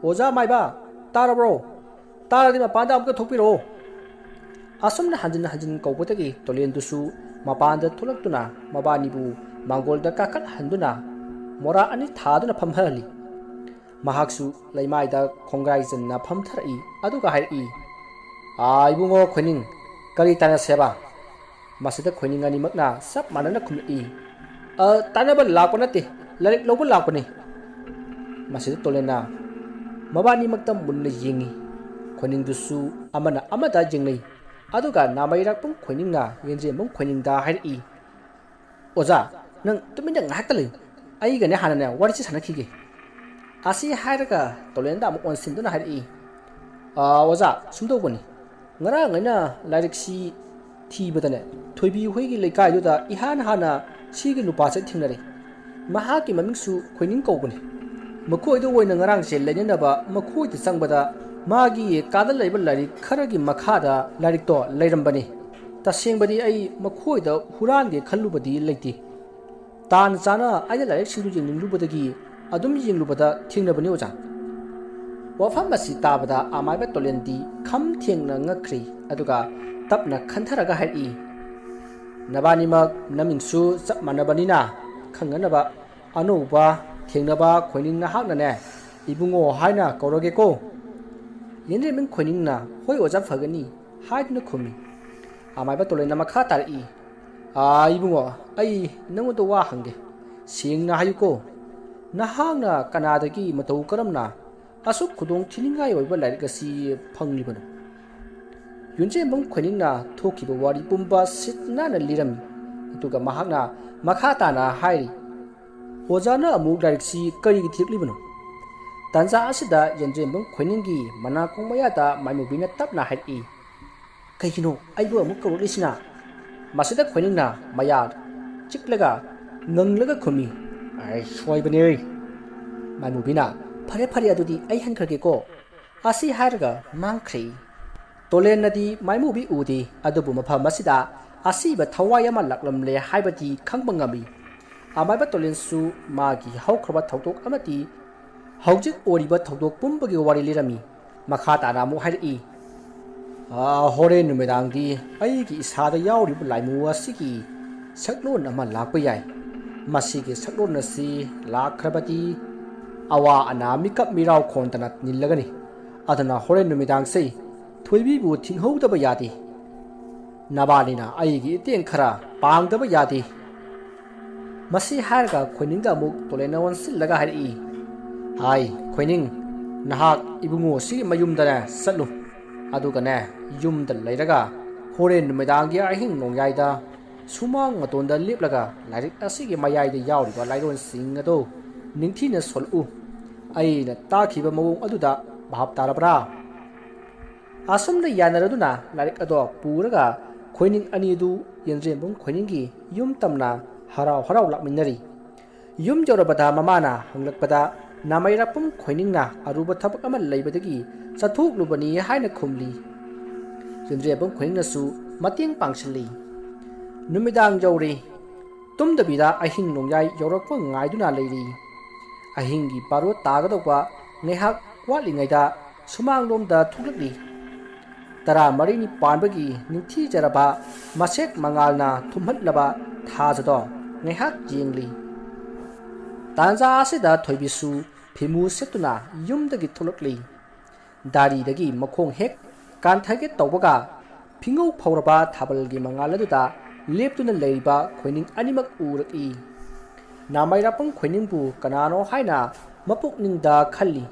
ꯑꯣꯖꯥ ꯃꯥꯏꯕ! ꯇꯥꯔꯕ꯭ꯔꯣ? ꯇꯥꯔꯗꯤ ꯃꯄꯥꯟꯗ ꯑꯃꯨꯛꯇ ꯊꯣꯛꯄꯤꯔꯛꯑꯣ꯫" ꯑꯁꯨꯝꯅ ꯍꯟꯖꯤꯟ ꯍꯟꯖꯤꯟ ꯀꯧꯕꯗꯒꯤ ꯇꯣꯂꯦꯟꯗꯨꯁꯨ ꯃꯄꯥꯟꯗ ꯊꯣꯛꯂꯛꯇꯨꯅ ꯃꯕꯥꯅꯤꯕꯨ ꯃꯥꯡꯒꯣꯜꯗ ꯀꯥꯈꯠꯍꯟꯗꯨꯅ ꯃꯣꯔꯥ ꯑꯅꯤ ꯊꯥꯗꯨꯅ ꯐꯝꯍꯜꯂꯤ꯫ ꯃꯍꯥꯛꯁꯨ ꯂꯩꯃꯥꯏꯗ ꯈꯣꯡꯒ꯭ꯔꯥꯏ ꯆꯟꯅ ꯐꯝꯊꯔꯛꯏ꯫ ꯑꯗꯨꯒ ꯍꯥꯏꯔꯛꯏ, "ꯑꯥ, ꯏꯕꯨꯡꯉꯣ ꯈꯣꯏꯅꯤꯡ, ꯀꯔꯤ ꯇꯥꯟꯅꯁꯦꯕ?" ꯃꯁꯤꯗ ꯈꯣꯏꯅꯤꯡ ꯑꯅꯤꯃꯛꯅ ꯆꯞ ꯃꯥꯟꯅꯅ ꯈꯨꯝꯂꯛꯏ, "ꯑ, ꯇꯥꯟꯅꯕ ꯂꯥꯛꯄ ꯅꯠꯇꯦ, ꯂꯥꯏꯔꯤꯛ ꯂꯧꯕ ꯂꯥꯛꯄꯅꯤ꯫ ꯃꯁꯤꯗ ꯇꯣꯂꯦꯟꯅ ꯃꯕꯥꯅꯤꯃꯛꯇ ꯃꯨꯟꯅ ꯌꯦꯡꯉꯤ꯫ ꯈꯣꯏꯅꯤꯡꯗꯨꯁꯨ ꯑꯃꯅ ꯑꯃꯗ ꯌꯦꯡꯅꯩ꯫ ꯑꯗꯨꯒ ꯅꯥꯃꯩꯔꯥꯛꯄꯝ ꯈꯣꯏꯅꯤꯡꯅ ꯌꯦꯟꯖꯦꯝꯕꯝ ꯈꯣꯏꯅꯤꯡꯗ ꯍꯥꯏꯔꯛꯏ, "ꯑꯣꯖꯥ, ꯅꯪ ꯇꯨꯃꯤꯟꯅ ꯉꯥꯏꯍꯥꯛꯇ ꯂꯩꯌꯨ꯫ ꯑꯩꯒꯅꯦ ꯍꯥꯟꯅꯅꯦ ꯋꯥꯔꯤꯁꯤ ꯁꯥꯟꯅꯈꯤꯒꯦ"꯫ ꯑꯁꯤ ꯍꯥꯏꯔꯒ ꯇꯣꯂꯦꯟꯗ ꯑꯃꯨꯛ ꯑꯣꯟꯁꯤꯟꯗꯨꯅ ꯍꯥꯏꯔꯛꯏ, "ꯑꯥ, ꯑꯣꯖꯥ, ꯁꯨꯝ ꯇꯧꯕꯅꯤ꯫ ꯉꯔꯥꯡ ꯑꯩꯅ ꯂꯥꯏꯔꯤꯛꯁꯤ ꯊꯤꯕꯗꯅꯦ, ꯊꯣꯏꯕꯤ ꯍꯣꯏꯒꯤ ꯂꯩꯀꯥꯏꯗꯨꯗ ꯏꯍꯥꯟ ꯍꯥꯟꯅ ꯁꯤꯒꯤ ꯅꯨꯄꯥꯁꯦ ꯊꯦꯡꯅꯔꯦ꯫ ꯃꯍꯥꯛꯀꯤ ꯃꯃꯤꯡꯁꯨ ꯈꯣꯏꯅꯤꯡ ꯀꯧꯕꯅꯤ꯫ ꯃꯈꯣꯏꯗ ꯑꯣꯏꯅ ꯉꯔꯥꯡꯁꯦ ꯂꯩꯅꯅꯕ ꯃꯈꯣꯏꯗ ꯆꯪꯕꯗ ꯃꯥꯒꯤ ꯀꯥꯗ ꯂꯩꯕ ꯂꯥꯏꯔꯤꯛ ꯈꯔꯒꯤ ꯃꯈꯥꯗ ꯂꯥꯏꯔꯤꯛꯇꯣ ꯂꯩꯔꯝꯕꯅꯤ꯫ ꯇꯁꯦꯡꯕꯗꯤ ꯑꯩ ꯃꯈꯣꯏꯗ ꯍꯨꯔꯥꯟꯒꯦ ꯈꯜꯂꯨꯕꯗꯤ ꯂꯩꯇꯦ꯫ ꯇꯥꯟ ꯆꯥꯅ ꯑꯩꯅ ꯂꯥꯏꯔꯤꯛꯁꯤꯡꯗꯨ ꯌꯦꯡꯅꯤꯡꯂꯨꯕꯗꯒꯤ ꯑꯗꯨꯝ ꯌꯦꯡꯂꯨꯕꯗ ꯊꯦꯡꯅꯕꯅꯤ, ꯑꯣꯖꯥ"꯫ ꯋꯥꯐꯝ ꯑꯁꯤ ꯇꯥꯕꯗ ꯑꯃꯥꯏꯕ ꯇꯣꯂꯦꯟꯗꯤ ꯈꯝ ꯊꯦꯡꯅ ꯉꯛꯈ꯭ꯔꯤ, ꯑꯗꯨꯒ ꯇꯞꯅ ꯈꯟꯊꯔꯒ ꯍꯥꯏꯔꯛꯏ, "ꯅꯕꯥꯅꯤꯃꯛ ꯅꯃꯤꯡꯁꯨ ꯆꯞ ꯃꯥꯟꯅꯕꯅꯤꯅ, ꯈꯪꯅꯅꯕ ꯑꯅꯧꯕ ꯊꯦꯡꯅꯕ ꯈꯣꯏꯅꯤꯡ ꯅꯍꯥꯛꯅꯅꯦ ꯏꯕꯨꯡꯉꯣ ꯍꯥꯏꯅ ꯀꯧꯔꯒꯦꯀꯣ"꯫ ꯌꯦꯟꯗ꯭ꯔꯦꯝꯕꯝ ꯈꯣꯏꯅꯤꯡꯅ "ꯍꯣꯏ ꯑꯣꯖꯥ, ꯐꯒꯅꯤ" ꯍꯥꯏꯗꯨꯅ ꯈꯨꯝꯃꯤ꯫ ꯑꯃꯥꯏꯕ ꯇꯣꯂꯦꯟꯅ ꯃꯈꯥ ꯇꯥꯔꯛꯏ, "ꯑꯥ, ꯏꯕꯨꯡꯉꯣ, ꯑꯩ ꯅꯪꯉꯣꯟꯗ ꯋꯥ ꯍꯪꯒꯦ꯫ ꯁꯦꯡꯅ ꯍꯥꯏꯌꯨꯀꯣ꯫ ꯅꯍꯥꯛꯅ ꯀꯅꯥꯗꯒꯤ ꯃꯇꯧ ꯀꯔꯝꯅ ꯑꯁꯨꯛ ꯈꯨꯗꯣꯡ ꯊꯤꯅꯤꯡꯉꯥꯏ ꯑꯣꯏꯕ ꯂꯥꯏꯔꯤꯛ ꯑꯁꯤ ꯐꯪꯂꯤꯕꯅꯣ?" ꯌꯨꯝꯖꯦꯝꯕꯝ ꯈꯣꯏꯅꯤꯡꯅ ꯊꯣꯛꯈꯤꯕ ꯋꯥꯔꯤ ꯄꯨꯝꯕ ꯁꯤꯠ ꯅꯥꯟꯅ ꯂꯤꯔꯝꯃꯤ꯫ ꯑꯗꯨꯒ ꯃꯍꯥꯛꯅ ꯃꯈꯥ ꯇꯥꯅ ꯍꯥꯏꯔꯤ, "ꯑꯣꯖꯥꯅ ꯑꯃꯨꯛ ꯂꯥꯏꯔꯤꯛꯁꯤ ꯀꯔꯤꯒꯤ ꯊꯤꯔꯛꯂꯤꯕꯅꯣ?" ꯇꯥꯟꯖꯥ ꯑꯁꯤꯗ ꯌꯦꯟꯖꯦꯝꯕꯝ ꯈꯣꯏꯅꯤꯡꯒꯤ ꯃꯅꯥꯀꯣꯡ ꯃꯌꯥꯗ ꯃꯥꯏꯃꯨꯕꯤꯅ ꯇꯞꯅ ꯍꯥꯏꯔꯛꯏ, "ꯀꯩꯒꯤꯅꯣ ꯑꯩꯕꯨ ꯑꯃꯨꯛ ꯀꯧꯔꯛꯂꯤꯁꯤꯅ?" ꯃꯁꯤꯗ ꯈꯣꯏꯅꯤꯡꯅ ꯃꯌꯥ ꯆꯤꯛꯂꯒ ꯉꯪꯂꯒ ꯈꯨꯝꯃꯤ, "ꯑꯩ ꯁꯣꯏꯕꯅꯦ"꯫ ꯃꯥꯏꯃꯨꯕꯤꯅ, "ꯐꯔꯦ, ꯐꯔꯦ, ꯑꯗꯨꯗꯤ ꯑꯩ ꯍꯟꯈ꯭ꯔꯒꯦꯀꯣ"꯫ ꯑꯁꯤ ꯍꯥꯏꯔꯒ ꯃꯥꯡꯈ꯭ꯔꯦ꯫ ꯇꯣꯂꯦꯟꯅꯗꯤ ꯃꯥꯏꯃꯨꯕꯤ ꯎꯗꯦ, ꯑꯗꯨꯕꯨ ꯃꯐꯝ ꯑꯁꯤꯗ ꯑꯁꯤꯕ ꯊꯋꯥꯏ ꯑꯃ ꯂꯥꯛꯂꯝꯂꯦ ꯍꯥꯏꯕꯗꯤ ꯈꯪꯕ ꯉꯝꯃꯤ꯫ ꯑꯃꯥꯏꯕ ꯇꯣꯂꯦꯟꯁꯨ ꯃꯥꯒꯤ ꯍꯧꯈ꯭ꯔꯕ ꯊꯧꯗꯣꯛ ꯑꯃꯗꯤ ꯍꯧꯖꯤꯛ ꯑꯣꯏꯔꯤꯕ ꯊꯧꯗꯣꯛ ꯄꯨꯝꯕꯒꯤ ꯋꯥꯔꯤ ꯂꯤꯔꯝꯃꯤ꯫ ꯃꯈꯥ ꯇꯥꯅ ꯑꯃꯨꯛ ꯍꯥꯏꯔꯛꯏ, "ꯑꯥ, ꯍꯣꯔꯦꯟ ꯅꯨꯃꯤꯗꯥꯡꯗꯤ ꯑꯩꯒꯤ ꯏꯁꯥꯗ ꯌꯥꯎꯔꯤꯕ ꯂꯥꯏꯃꯨ ꯑꯁꯤꯒꯤ ꯁꯛꯂꯣꯟ ꯑꯃ ꯂꯥꯛꯄ ꯌꯥꯏ꯫ ꯃꯁꯤꯒꯤ ꯁꯛꯂꯣꯟ ꯑꯁꯤ ꯂꯥꯛꯈ꯭ꯔꯕꯗꯤ ꯑꯋꯥ ꯑꯅꯥ ꯃꯤꯀꯞ ꯃꯤꯔꯥꯎ ꯈꯣꯟꯗꯅ ꯅꯤꯜꯂꯒꯅꯤ꯫ ꯑꯗꯨꯅ ꯍꯣꯔꯦꯟ ꯅꯨꯃꯤꯗꯥꯡꯁꯦ ꯊꯣꯏꯕꯤꯕꯨ ꯊꯤꯡꯍꯧꯗꯕ ꯌꯥꯗꯦ꯫ ꯅꯕꯥꯅꯤꯅ ꯑꯩꯒꯤ ꯏꯇꯦꯡ ꯈꯔ ꯄꯥꯡꯗꯕ ꯌꯥꯗꯦ"꯫ ꯃꯁꯤ ꯍꯥꯏꯔꯒ ꯈꯣꯏꯅꯤꯡꯗ ꯑꯃꯨꯛ ꯇꯣꯂꯦꯟꯅ ꯑꯣꯟꯁꯤꯜꯂꯒ ꯍꯥꯏꯔꯛꯏ, "ꯍꯥꯏ ꯈꯣꯏꯅꯤꯡ, ꯅꯍꯥꯛ ꯏꯕꯨꯡꯉꯣꯁꯤꯒꯤ ꯃꯌꯨꯝꯗꯅꯦ ꯆꯠꯂꯨ꯫ ꯑꯗꯨꯒꯅꯦ, ꯌꯨꯝꯗ ꯂꯩꯔꯒ ꯍꯣꯔꯦꯟ ꯅꯨꯃꯤꯗꯥꯡꯒꯤ ꯑꯍꯤꯡ ꯅꯣꯡꯌꯥꯏꯗ ꯁꯨꯃꯥꯡ ꯃꯇꯣꯟꯗ ꯂꯦꯞꯂꯒ ꯂꯥꯏꯔꯤꯛ ꯑꯁꯤꯒꯤ ꯃꯌꯥꯏꯗ ꯌꯥꯎꯔꯤꯕ ꯂꯥꯏꯔꯣꯟꯁꯤꯡ ꯑꯗꯨ ꯅꯤꯡꯊꯤꯅ ꯁꯣꯜꯂꯛꯎ꯫ ꯑꯩꯅ ꯇꯥꯛꯈꯤꯕ ꯃꯑꯣꯡ ꯑꯗꯨꯗ ꯚꯥꯞ ꯇꯥꯔꯕ꯭ꯔꯥ?" ꯑꯁꯨꯝꯅ ꯌꯥꯅꯔꯗꯨꯅ ꯂꯥꯏꯔꯤꯛ ꯑꯗꯣ ꯄꯨꯔꯒ ꯈꯣꯏꯅꯤꯡ ꯑꯅꯤꯗꯨ ꯌꯦꯟꯗ꯭ꯔꯦꯝꯕꯝ ꯈꯣꯏꯅꯤꯡꯒꯤ ꯌꯨꯝ ꯇꯝꯅ ꯍꯔꯥꯎ ꯍꯔꯥꯎ ꯂꯥꯛꯃꯤꯟꯅꯔꯤ꯫ ꯌꯨꯝ ꯌꯧꯔꯕꯗ ꯃꯃꯥꯅ ꯍꯪꯂꯛꯄꯗ, ꯅꯥꯃꯩꯔꯥꯛꯄꯝ ꯈꯣꯏꯅꯤꯡꯅ ꯑꯔꯨꯕ ꯊꯕꯛ ꯑꯃ ꯂꯩꯕꯗꯒꯤ ꯆꯠꯊꯣꯛꯂꯨꯕꯅꯤ ꯍꯥꯏꯅ ꯈꯨꯝꯂꯤ꯫ ꯌꯦꯟꯗ꯭ꯔꯦꯝꯕꯝ ꯈꯣꯏꯅꯤꯡꯅꯁꯨ ꯃꯇꯦꯡ ꯄꯥꯡꯁꯤꯜꯂꯤ꯫ ꯅꯨꯃꯤꯗꯥꯡ ꯌꯧꯔꯦ꯫ ꯇꯨꯝꯗꯕꯤꯗ ꯑꯍꯤꯡ ꯅꯣꯡꯌꯥꯏ ꯌꯧꯔꯛꯄ ꯉꯥꯏꯗꯨꯅ ꯂꯩꯔꯤ꯫ ꯑꯍꯤꯡꯒꯤ ꯕꯥꯔꯣ ꯇꯥꯒꯗꯧꯕ ꯉꯥꯏꯍꯥꯛ ꯋꯥꯠꯂꯤꯉꯩꯗ ꯁꯨꯃꯥꯡꯂꯣꯝꯗ ꯊꯣꯛꯂꯛꯂꯤ꯫ ꯇꯔꯥꯃꯔꯤꯅꯤ ꯄꯥꯟꯕꯒꯤ ꯅꯤꯡꯊꯤꯖꯔꯕ ꯃꯁꯦꯛ ꯃꯉꯥꯜꯅ ꯊꯨꯝꯍꯠꯂꯕ ꯊꯥꯖꯗꯣ ꯉꯥꯏꯍꯥꯛ ꯌꯦꯡꯂꯤ꯫ ꯇꯥꯟꯖꯥ ꯑꯁꯤꯗ ꯊꯣꯏꯕꯤꯁꯨ ꯐꯤꯃꯨ ꯁꯦꯠꯇꯨꯅ ꯌꯨꯝꯗꯒꯤ ꯊꯣꯛꯂꯛꯂꯤ꯫ ꯗꯥꯔꯤꯗꯒꯤ ꯃꯈꯣꯡ ꯍꯦꯛ ꯀꯥꯟꯊꯒꯦ ꯇꯧꯕꯒ, ꯐꯤꯉꯧ ꯐꯧꯔꯕ ꯊꯥꯕꯜꯒꯤ ꯃꯉꯥꯜ ꯑꯗꯨꯗ ꯂꯦꯞꯇꯨꯅ ꯂꯩꯔꯤꯕ ꯈꯣꯏꯅꯤꯡ ꯑꯅꯤꯃꯛ ꯎꯔꯛꯏ꯫ ꯅꯥꯃꯩꯔꯥꯛꯄꯝ ꯈꯣꯏꯅꯤꯡꯕꯨ ꯀꯅꯥꯅꯣ ꯍꯥꯏꯅ ꯃꯄꯨꯛꯅꯤꯡꯗ ꯈꯜꯂꯤ꯫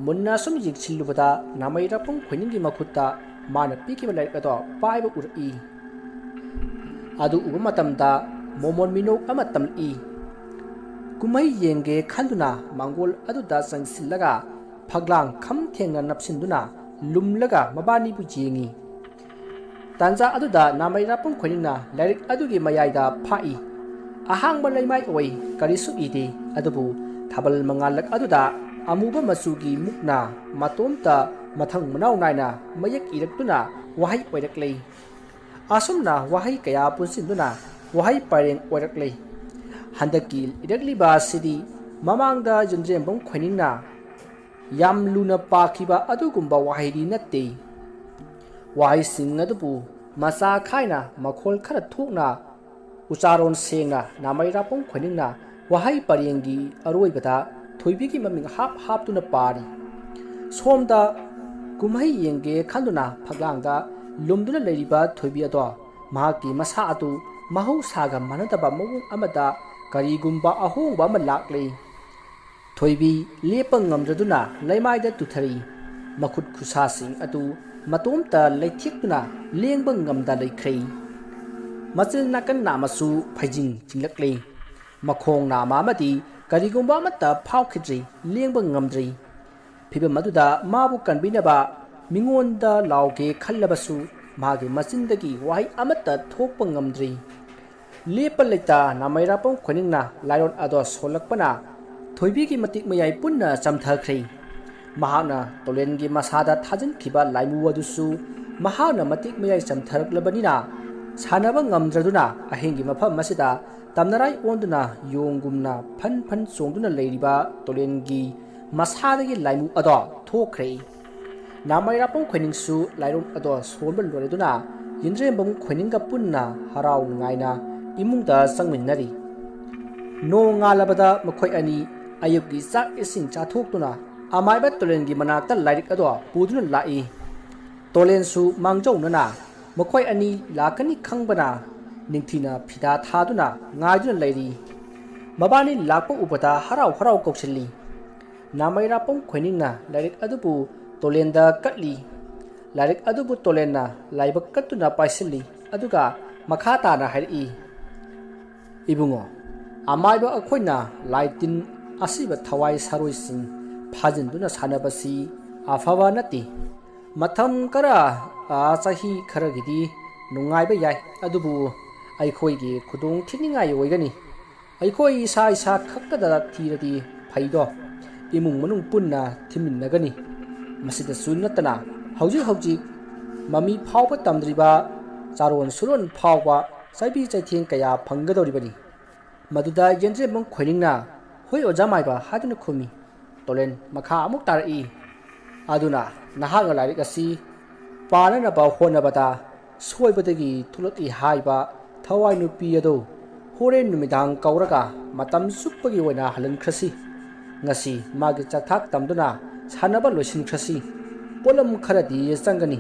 ꯃꯨꯟꯅ ꯁꯨꯝ ꯌꯦꯡꯁꯤꯜꯂꯨꯕꯗ ꯅꯥꯃꯩꯔꯥꯛꯄꯝ ꯈꯣꯏꯅꯤꯡꯒꯤ ꯃꯈꯨꯠꯇ ꯃꯥꯅ ꯄꯤꯈꯤꯕ ꯂꯥꯏꯔꯤꯛ ꯑꯗꯣ ꯄꯥꯏꯕ ꯎꯔꯛꯏ꯫ ꯑꯗꯨ ꯎꯕ ꯃꯇꯝꯗ ꯃꯣꯃꯣꯟ ꯃꯤꯅꯣꯛ ꯑꯃ ꯇꯝꯂꯛꯏ꯫ ꯀꯨꯝꯍꯩ ꯌꯦꯡꯒꯦ ꯈꯟꯗꯨꯅ ꯃꯥꯡꯒꯣꯜ ꯑꯗꯨꯗ ꯆꯪꯁꯤꯜꯂꯒ ꯐꯛꯂꯥꯡ ꯈꯝ ꯊꯦꯡꯅ ꯅꯞꯁꯤꯟꯗꯨꯅ ꯂꯨꯝꯂꯒ ꯃꯕꯥꯅꯤꯕꯨ ꯌꯦꯡꯏ꯫ ꯇꯥꯟꯖꯥ ꯑꯗꯨꯗ ꯅꯥꯃꯩꯔꯥꯛꯄꯝ ꯈꯣꯏꯅꯤꯡꯅ ꯂꯥꯏꯔꯤꯛ ꯑꯗꯨꯒꯤ ꯃꯌꯥꯏꯗ ꯐꯥꯛꯏ꯫ ꯑꯍꯥꯡꯕ ꯂꯩꯃꯥꯏ ꯑꯣꯏ, ꯀꯔꯤꯁꯨ ꯏꯗꯦ, ꯑꯗꯨꯕꯨ ꯊꯥꯕꯜ ꯃꯉꯥꯜꯂꯛ ꯑꯗꯨꯗ ꯑꯃꯨꯕ ꯃꯆꯨꯒꯤ ꯃꯨꯛꯅ ꯃꯇꯣꯝꯇ ꯃꯊꯪ ꯃꯅꯥꯎ ꯅꯥꯏꯅ ꯃꯌꯦꯛ ꯏꯔꯛꯇꯨꯅ ꯋꯥꯍꯩ ꯑꯣꯏꯔꯛꯂꯦ꯫ ꯑꯁꯨꯝꯅ ꯋꯥꯍꯩ ꯀꯌꯥ ꯄꯨꯟꯁꯤꯟꯗꯨꯅ ꯋꯥꯍꯩ ꯄꯔꯦꯡ ꯑꯣꯏꯔꯛꯂꯦ꯫ ꯍꯟꯗꯛꯀꯤ ꯏꯔꯛꯂꯤꯕ ꯑꯁꯤꯗꯤ ꯃꯃꯥꯡꯗ ꯌꯨꯝꯖꯦꯝꯕꯝ ꯈꯣꯏꯅꯤꯡꯅ ꯌꯥꯝ ꯂꯨꯅ ꯄꯥꯈꯤꯕ ꯑꯗꯨꯒꯨꯝꯕ ꯋꯥꯍꯩꯗꯤ ꯅꯠꯇꯦ꯫ ꯋꯥꯍꯩꯁꯤꯡ ꯑꯗꯨꯕꯨ ꯃꯆꯥ ꯈꯥꯏꯅ ꯃꯈꯣꯜ ꯈꯔ ꯊꯣꯛꯅ ꯎꯆꯥꯔꯣꯟ ꯁꯦꯡꯅ ꯅꯥꯃꯩꯔꯥꯛꯄꯝ ꯈꯣꯏꯅꯤꯡꯅ ꯋꯥꯍꯩ ꯄꯔꯦꯡꯒꯤ ꯑꯔꯣꯏꯕꯗ ꯊꯣꯏꯕꯤꯒꯤ ꯃꯃꯤꯡ ꯍꯥꯞ ꯍꯥꯞꯇꯨꯅ ꯄꯥꯔꯤ꯫ ꯁꯣꯝꯗ ꯀꯨꯝꯍꯩ ꯌꯦꯡꯒꯦ ꯈꯟꯗꯨꯅ ꯐꯛꯂꯥꯡꯗ ꯂꯨꯝꯗꯨꯅ ꯂꯩꯔꯤꯕ ꯊꯣꯏꯕꯤ ꯑꯗꯣ ꯃꯍꯥꯛꯀꯤ ꯃꯁꯥ ꯑꯗꯨ ꯃꯍꯧꯁꯥꯒ ꯃꯥꯟꯅꯗꯕ ꯃꯑꯣꯡ ꯑꯃꯗ ꯀꯔꯤꯒꯨꯝꯕ ꯑꯍꯣꯡꯕ ꯑꯃ ꯂꯥꯛꯂꯦ꯫ ꯊꯣꯏꯕꯤ ꯂꯦꯞꯄ ꯉꯝꯗ꯭ꯔꯗꯨꯅ ꯂꯩꯃꯥꯏꯗ ꯇꯨꯊꯔꯛꯏ꯫ ꯃꯈꯨꯠ ꯈꯨꯠꯁꯥꯁꯤꯡ ꯑꯗꯨ ꯃꯇꯣꯝꯇ ꯂꯩꯊꯦꯛꯇꯨꯅ ꯂꯦꯡꯕ ꯉꯝꯗ ꯂꯩꯈ꯭ꯔꯦ꯫ ꯃꯆꯤꯟ ꯅꯥꯀꯟ ꯅꯥꯝꯃꯁꯨ ꯐꯩꯖꯤꯡ ꯆꯤꯡꯂꯛꯂꯦ꯫ ꯃꯈꯣꯡ ꯅꯥꯝꯃ ꯑꯃꯗꯤ ꯀꯔꯤꯒꯨꯝꯕ ꯑꯃꯠꯇ ꯐꯥꯎꯈꯤꯗ꯭ꯔꯤ, ꯂꯦꯡꯕ ꯉꯝꯗ꯭ꯔꯤ꯫ ꯐꯤꯚꯝ ꯑꯗꯨꯗ ꯃꯥꯕꯨ ꯀꯟꯕꯤꯅꯕ ꯃꯤꯉꯣꯟꯗ ꯂꯥꯎꯒꯦ ꯈꯜꯂꯕꯁꯨ ꯃꯥꯒꯤ ꯃꯆꯤꯟꯗꯒꯤ ꯋꯥꯍꯩ ꯑꯃꯠꯇ ꯊꯣꯛꯄ ꯉꯝꯗ꯭ꯔꯤ꯫ ꯂꯦꯞꯄ ꯂꯩꯇ ꯅꯥꯃꯩꯔꯥꯄꯝ ꯈꯣꯏꯅꯤꯡꯅ ꯂꯥꯏꯔꯣꯟ ꯑꯗꯣ ꯁꯣꯜꯂꯛꯄꯅ ꯊꯣꯏꯕꯤꯒꯤ ꯃꯇꯤꯛ ꯃꯌꯥꯏ ꯄꯨꯟꯅ ꯆꯝꯊꯈ꯭ꯔꯦ꯫ ꯃꯍꯥꯛꯅ ꯇꯣꯂꯦꯟꯒꯤ ꯃꯁꯥꯗ ꯊꯥꯖꯤꯟꯈꯤꯕ ꯂꯥꯏꯃꯨ ꯑꯗꯨꯁꯨ ꯃꯍꯥꯛꯅ ꯃꯇꯤꯛ ꯃꯌꯥꯏ ꯆꯝꯊꯔꯛꯂꯕꯅꯤꯅ ꯁꯥꯟꯅꯕ ꯉꯝꯗ꯭ꯔꯗꯨꯅ ꯑꯍꯤꯡꯒꯤ ꯃꯐꯝ ꯑꯁꯤꯗ ꯇꯝꯅꯔꯥꯏ ꯑꯣꯟꯗꯨꯅ ꯌꯣꯡꯒꯨꯝꯅ ꯐꯟ ꯐꯟ ꯆꯣꯡꯗꯨꯅ ꯂꯩꯔꯤꯕ ꯇꯣꯂꯦꯟꯒꯤ ꯃꯁꯥꯗꯒꯤ ꯂꯥꯏꯃꯨ ꯑꯗꯣ ꯊꯣꯛꯈ꯭ꯔꯦ꯫ ꯅꯥꯃꯩꯔꯥꯄꯝ ꯈꯣꯏꯅꯤꯡꯁꯨ ꯂꯥꯏꯔꯣꯟ ꯑꯗꯣ ꯁꯣꯟꯕ ꯂꯣꯏꯔꯗꯨꯅ ꯌꯦꯟꯗ꯭ꯔꯦꯝꯕꯝ ꯈꯣꯏꯅꯤꯡꯒ ꯄꯨꯟꯅ ꯍꯔꯥꯎ ꯅꯨꯡꯉꯥꯏꯅ ꯏꯃꯨꯡꯗ ꯆꯪꯃꯤꯟꯅꯔꯤ꯫ ꯅꯣꯡ ꯉꯥꯜꯂꯕꯗ ꯃꯈꯣꯏ ꯑꯅꯤ ꯑꯌꯨꯛꯀꯤ ꯆꯥꯛ ꯏꯁꯤꯡ ꯆꯥꯊꯣꯛꯇꯨꯅ ꯑꯃꯥꯏꯕ ꯇꯣꯂꯦꯟꯒꯤ ꯃꯅꯥꯛꯇ ꯂꯥꯏꯔꯤꯛ ꯑꯗꯣ ꯄꯨꯗꯨꯅ ꯂꯥꯛꯏ꯫ ꯇꯣꯂꯦꯟꯁꯨ ꯃꯥꯡꯖꯧꯅꯅ ꯃꯈꯣꯏ ꯑꯅꯤ ꯂꯥꯛꯀꯅꯤ ꯈꯪꯕꯅ ꯅꯤꯡꯊꯤꯅ ꯐꯤꯗꯥ ꯊꯥꯗꯨꯅ ꯉꯥꯏꯗꯨꯅ ꯂꯩꯔꯤ꯫ ꯃꯕꯥꯅꯤ ꯂꯥꯛꯄ ꯎꯕꯗ ꯍꯔꯥꯎ ꯍꯔꯥꯎ ꯀꯧꯁꯤꯜꯂꯤ꯫ ꯅꯥꯃꯩꯔꯥꯄꯝ ꯈꯣꯏꯅꯤꯡꯅ ꯂꯥꯏꯔꯤꯛ ꯑꯗꯨꯕꯨ ꯇꯣꯂꯦꯟꯗ ꯀꯠꯂꯤ꯫ ꯂꯥꯏꯔꯤꯛ ꯑꯗꯨꯕꯨ ꯇꯣꯂꯦꯟꯅ ꯂꯥꯏꯕꯛ ꯀꯠꯇꯨꯅ ꯄꯥꯏꯁꯤꯜꯂꯤ, ꯑꯗꯨꯒ ꯃꯈꯥ ꯇꯥꯅ ꯍꯥꯏꯔꯛꯏ, "ꯏꯕꯨꯡꯉꯣ, ꯑꯃꯥꯏꯕ ꯑꯩꯈꯣꯏꯅ ꯂꯥꯏ ꯇꯤꯟ ꯑꯁꯤꯕ ꯊꯋꯥꯏ ꯁꯥꯔꯣꯏꯁꯤꯡ ꯐꯥꯖꯤꯟꯗꯨꯅ ꯁꯥꯟꯅꯕꯁꯤ ꯑꯐꯕ ꯅꯠꯇꯦ꯫ ꯃꯇꯝ ꯈꯔ, ꯑ, ꯆꯍꯤ ꯈꯔꯒꯤꯗꯤ ꯅꯨꯡꯉꯥꯏꯕ ꯌꯥꯏ, ꯑꯗꯨꯕꯨ ꯑꯩꯈꯣꯏꯒꯤ ꯈꯨꯗꯣꯡ ꯊꯤꯅꯤꯡꯉꯥꯏ ꯑꯣꯏꯒꯅꯤ꯫ ꯑꯩꯈꯣꯏ ꯏꯁꯥ ꯏꯁꯥ ꯈꯛꯇꯗ ꯊꯤꯔꯗꯤ ꯐꯩꯗꯣ, ꯏꯃꯨꯡ ꯃꯅꯨꯡ ꯄꯨꯟꯅ ꯊꯤꯃꯤꯟꯅꯒꯅꯤ꯫ ꯃꯁꯤꯗꯁꯨ ꯅꯠꯇꯅ ꯍꯧꯖꯤꯛ ꯍꯧꯖꯤꯛ ꯃꯃꯤ ꯐꯥꯎꯕ ꯇꯝꯗ꯭ꯔꯤꯕ ꯆꯥꯔꯣꯟ ꯁꯨꯔꯣꯟ ꯐꯥꯎꯕ ꯆꯩꯕꯤ ꯆꯩꯊꯦꯡ ꯀꯌꯥ ꯐꯪꯒꯗꯧꯔꯤꯕꯅꯤ꯫" ꯃꯗꯨꯗ ꯌꯦꯟꯗ꯭ꯔꯦꯝꯕꯝ ꯈꯣꯏꯅꯤꯡꯅ, "ꯍꯣꯏ ꯑꯣꯖꯥ ꯃꯥꯏꯕ" ꯍꯥꯏꯗꯨꯅ ꯈꯨꯝꯃꯤ꯫ ꯇꯣꯂꯦꯟ ꯃꯈꯥ ꯑꯃꯨꯛ ꯇꯥꯔꯛꯏ, "ꯑꯗꯨꯅ ꯅꯍꯥꯛꯅ ꯂꯥꯏꯔꯤꯛ ꯑꯁꯤ ꯄꯥꯅꯅꯕ ꯍꯣꯠꯅꯕꯗ ꯁꯣꯏꯕꯗꯒꯤ ꯊꯣꯛꯂꯛꯏ ꯍꯥꯏꯕ ꯊꯋꯥꯏ ꯅꯨꯄꯤ ꯑꯗꯨ ꯍꯣꯔꯦꯟ ꯅꯨꯃꯤꯗꯥꯡ ꯀꯧꯔꯒ ꯃꯇꯝ ꯆꯨꯞꯄꯒꯤ ꯑꯣꯏꯅ ꯍꯜꯍꯟꯈ꯭ꯔꯁꯤ꯫ ꯉꯁꯤ ꯃꯥꯒꯤ ꯆꯥꯛꯊꯥꯛ ꯇꯝꯗꯨꯅ ꯁꯥꯟꯅꯕ ꯂꯣꯏꯁꯤꯟꯈ꯭ꯔꯁꯤ꯫ ꯄꯣꯠꯂꯝ ꯈꯔꯗꯤ ꯆꯪꯒꯅꯤ꯫"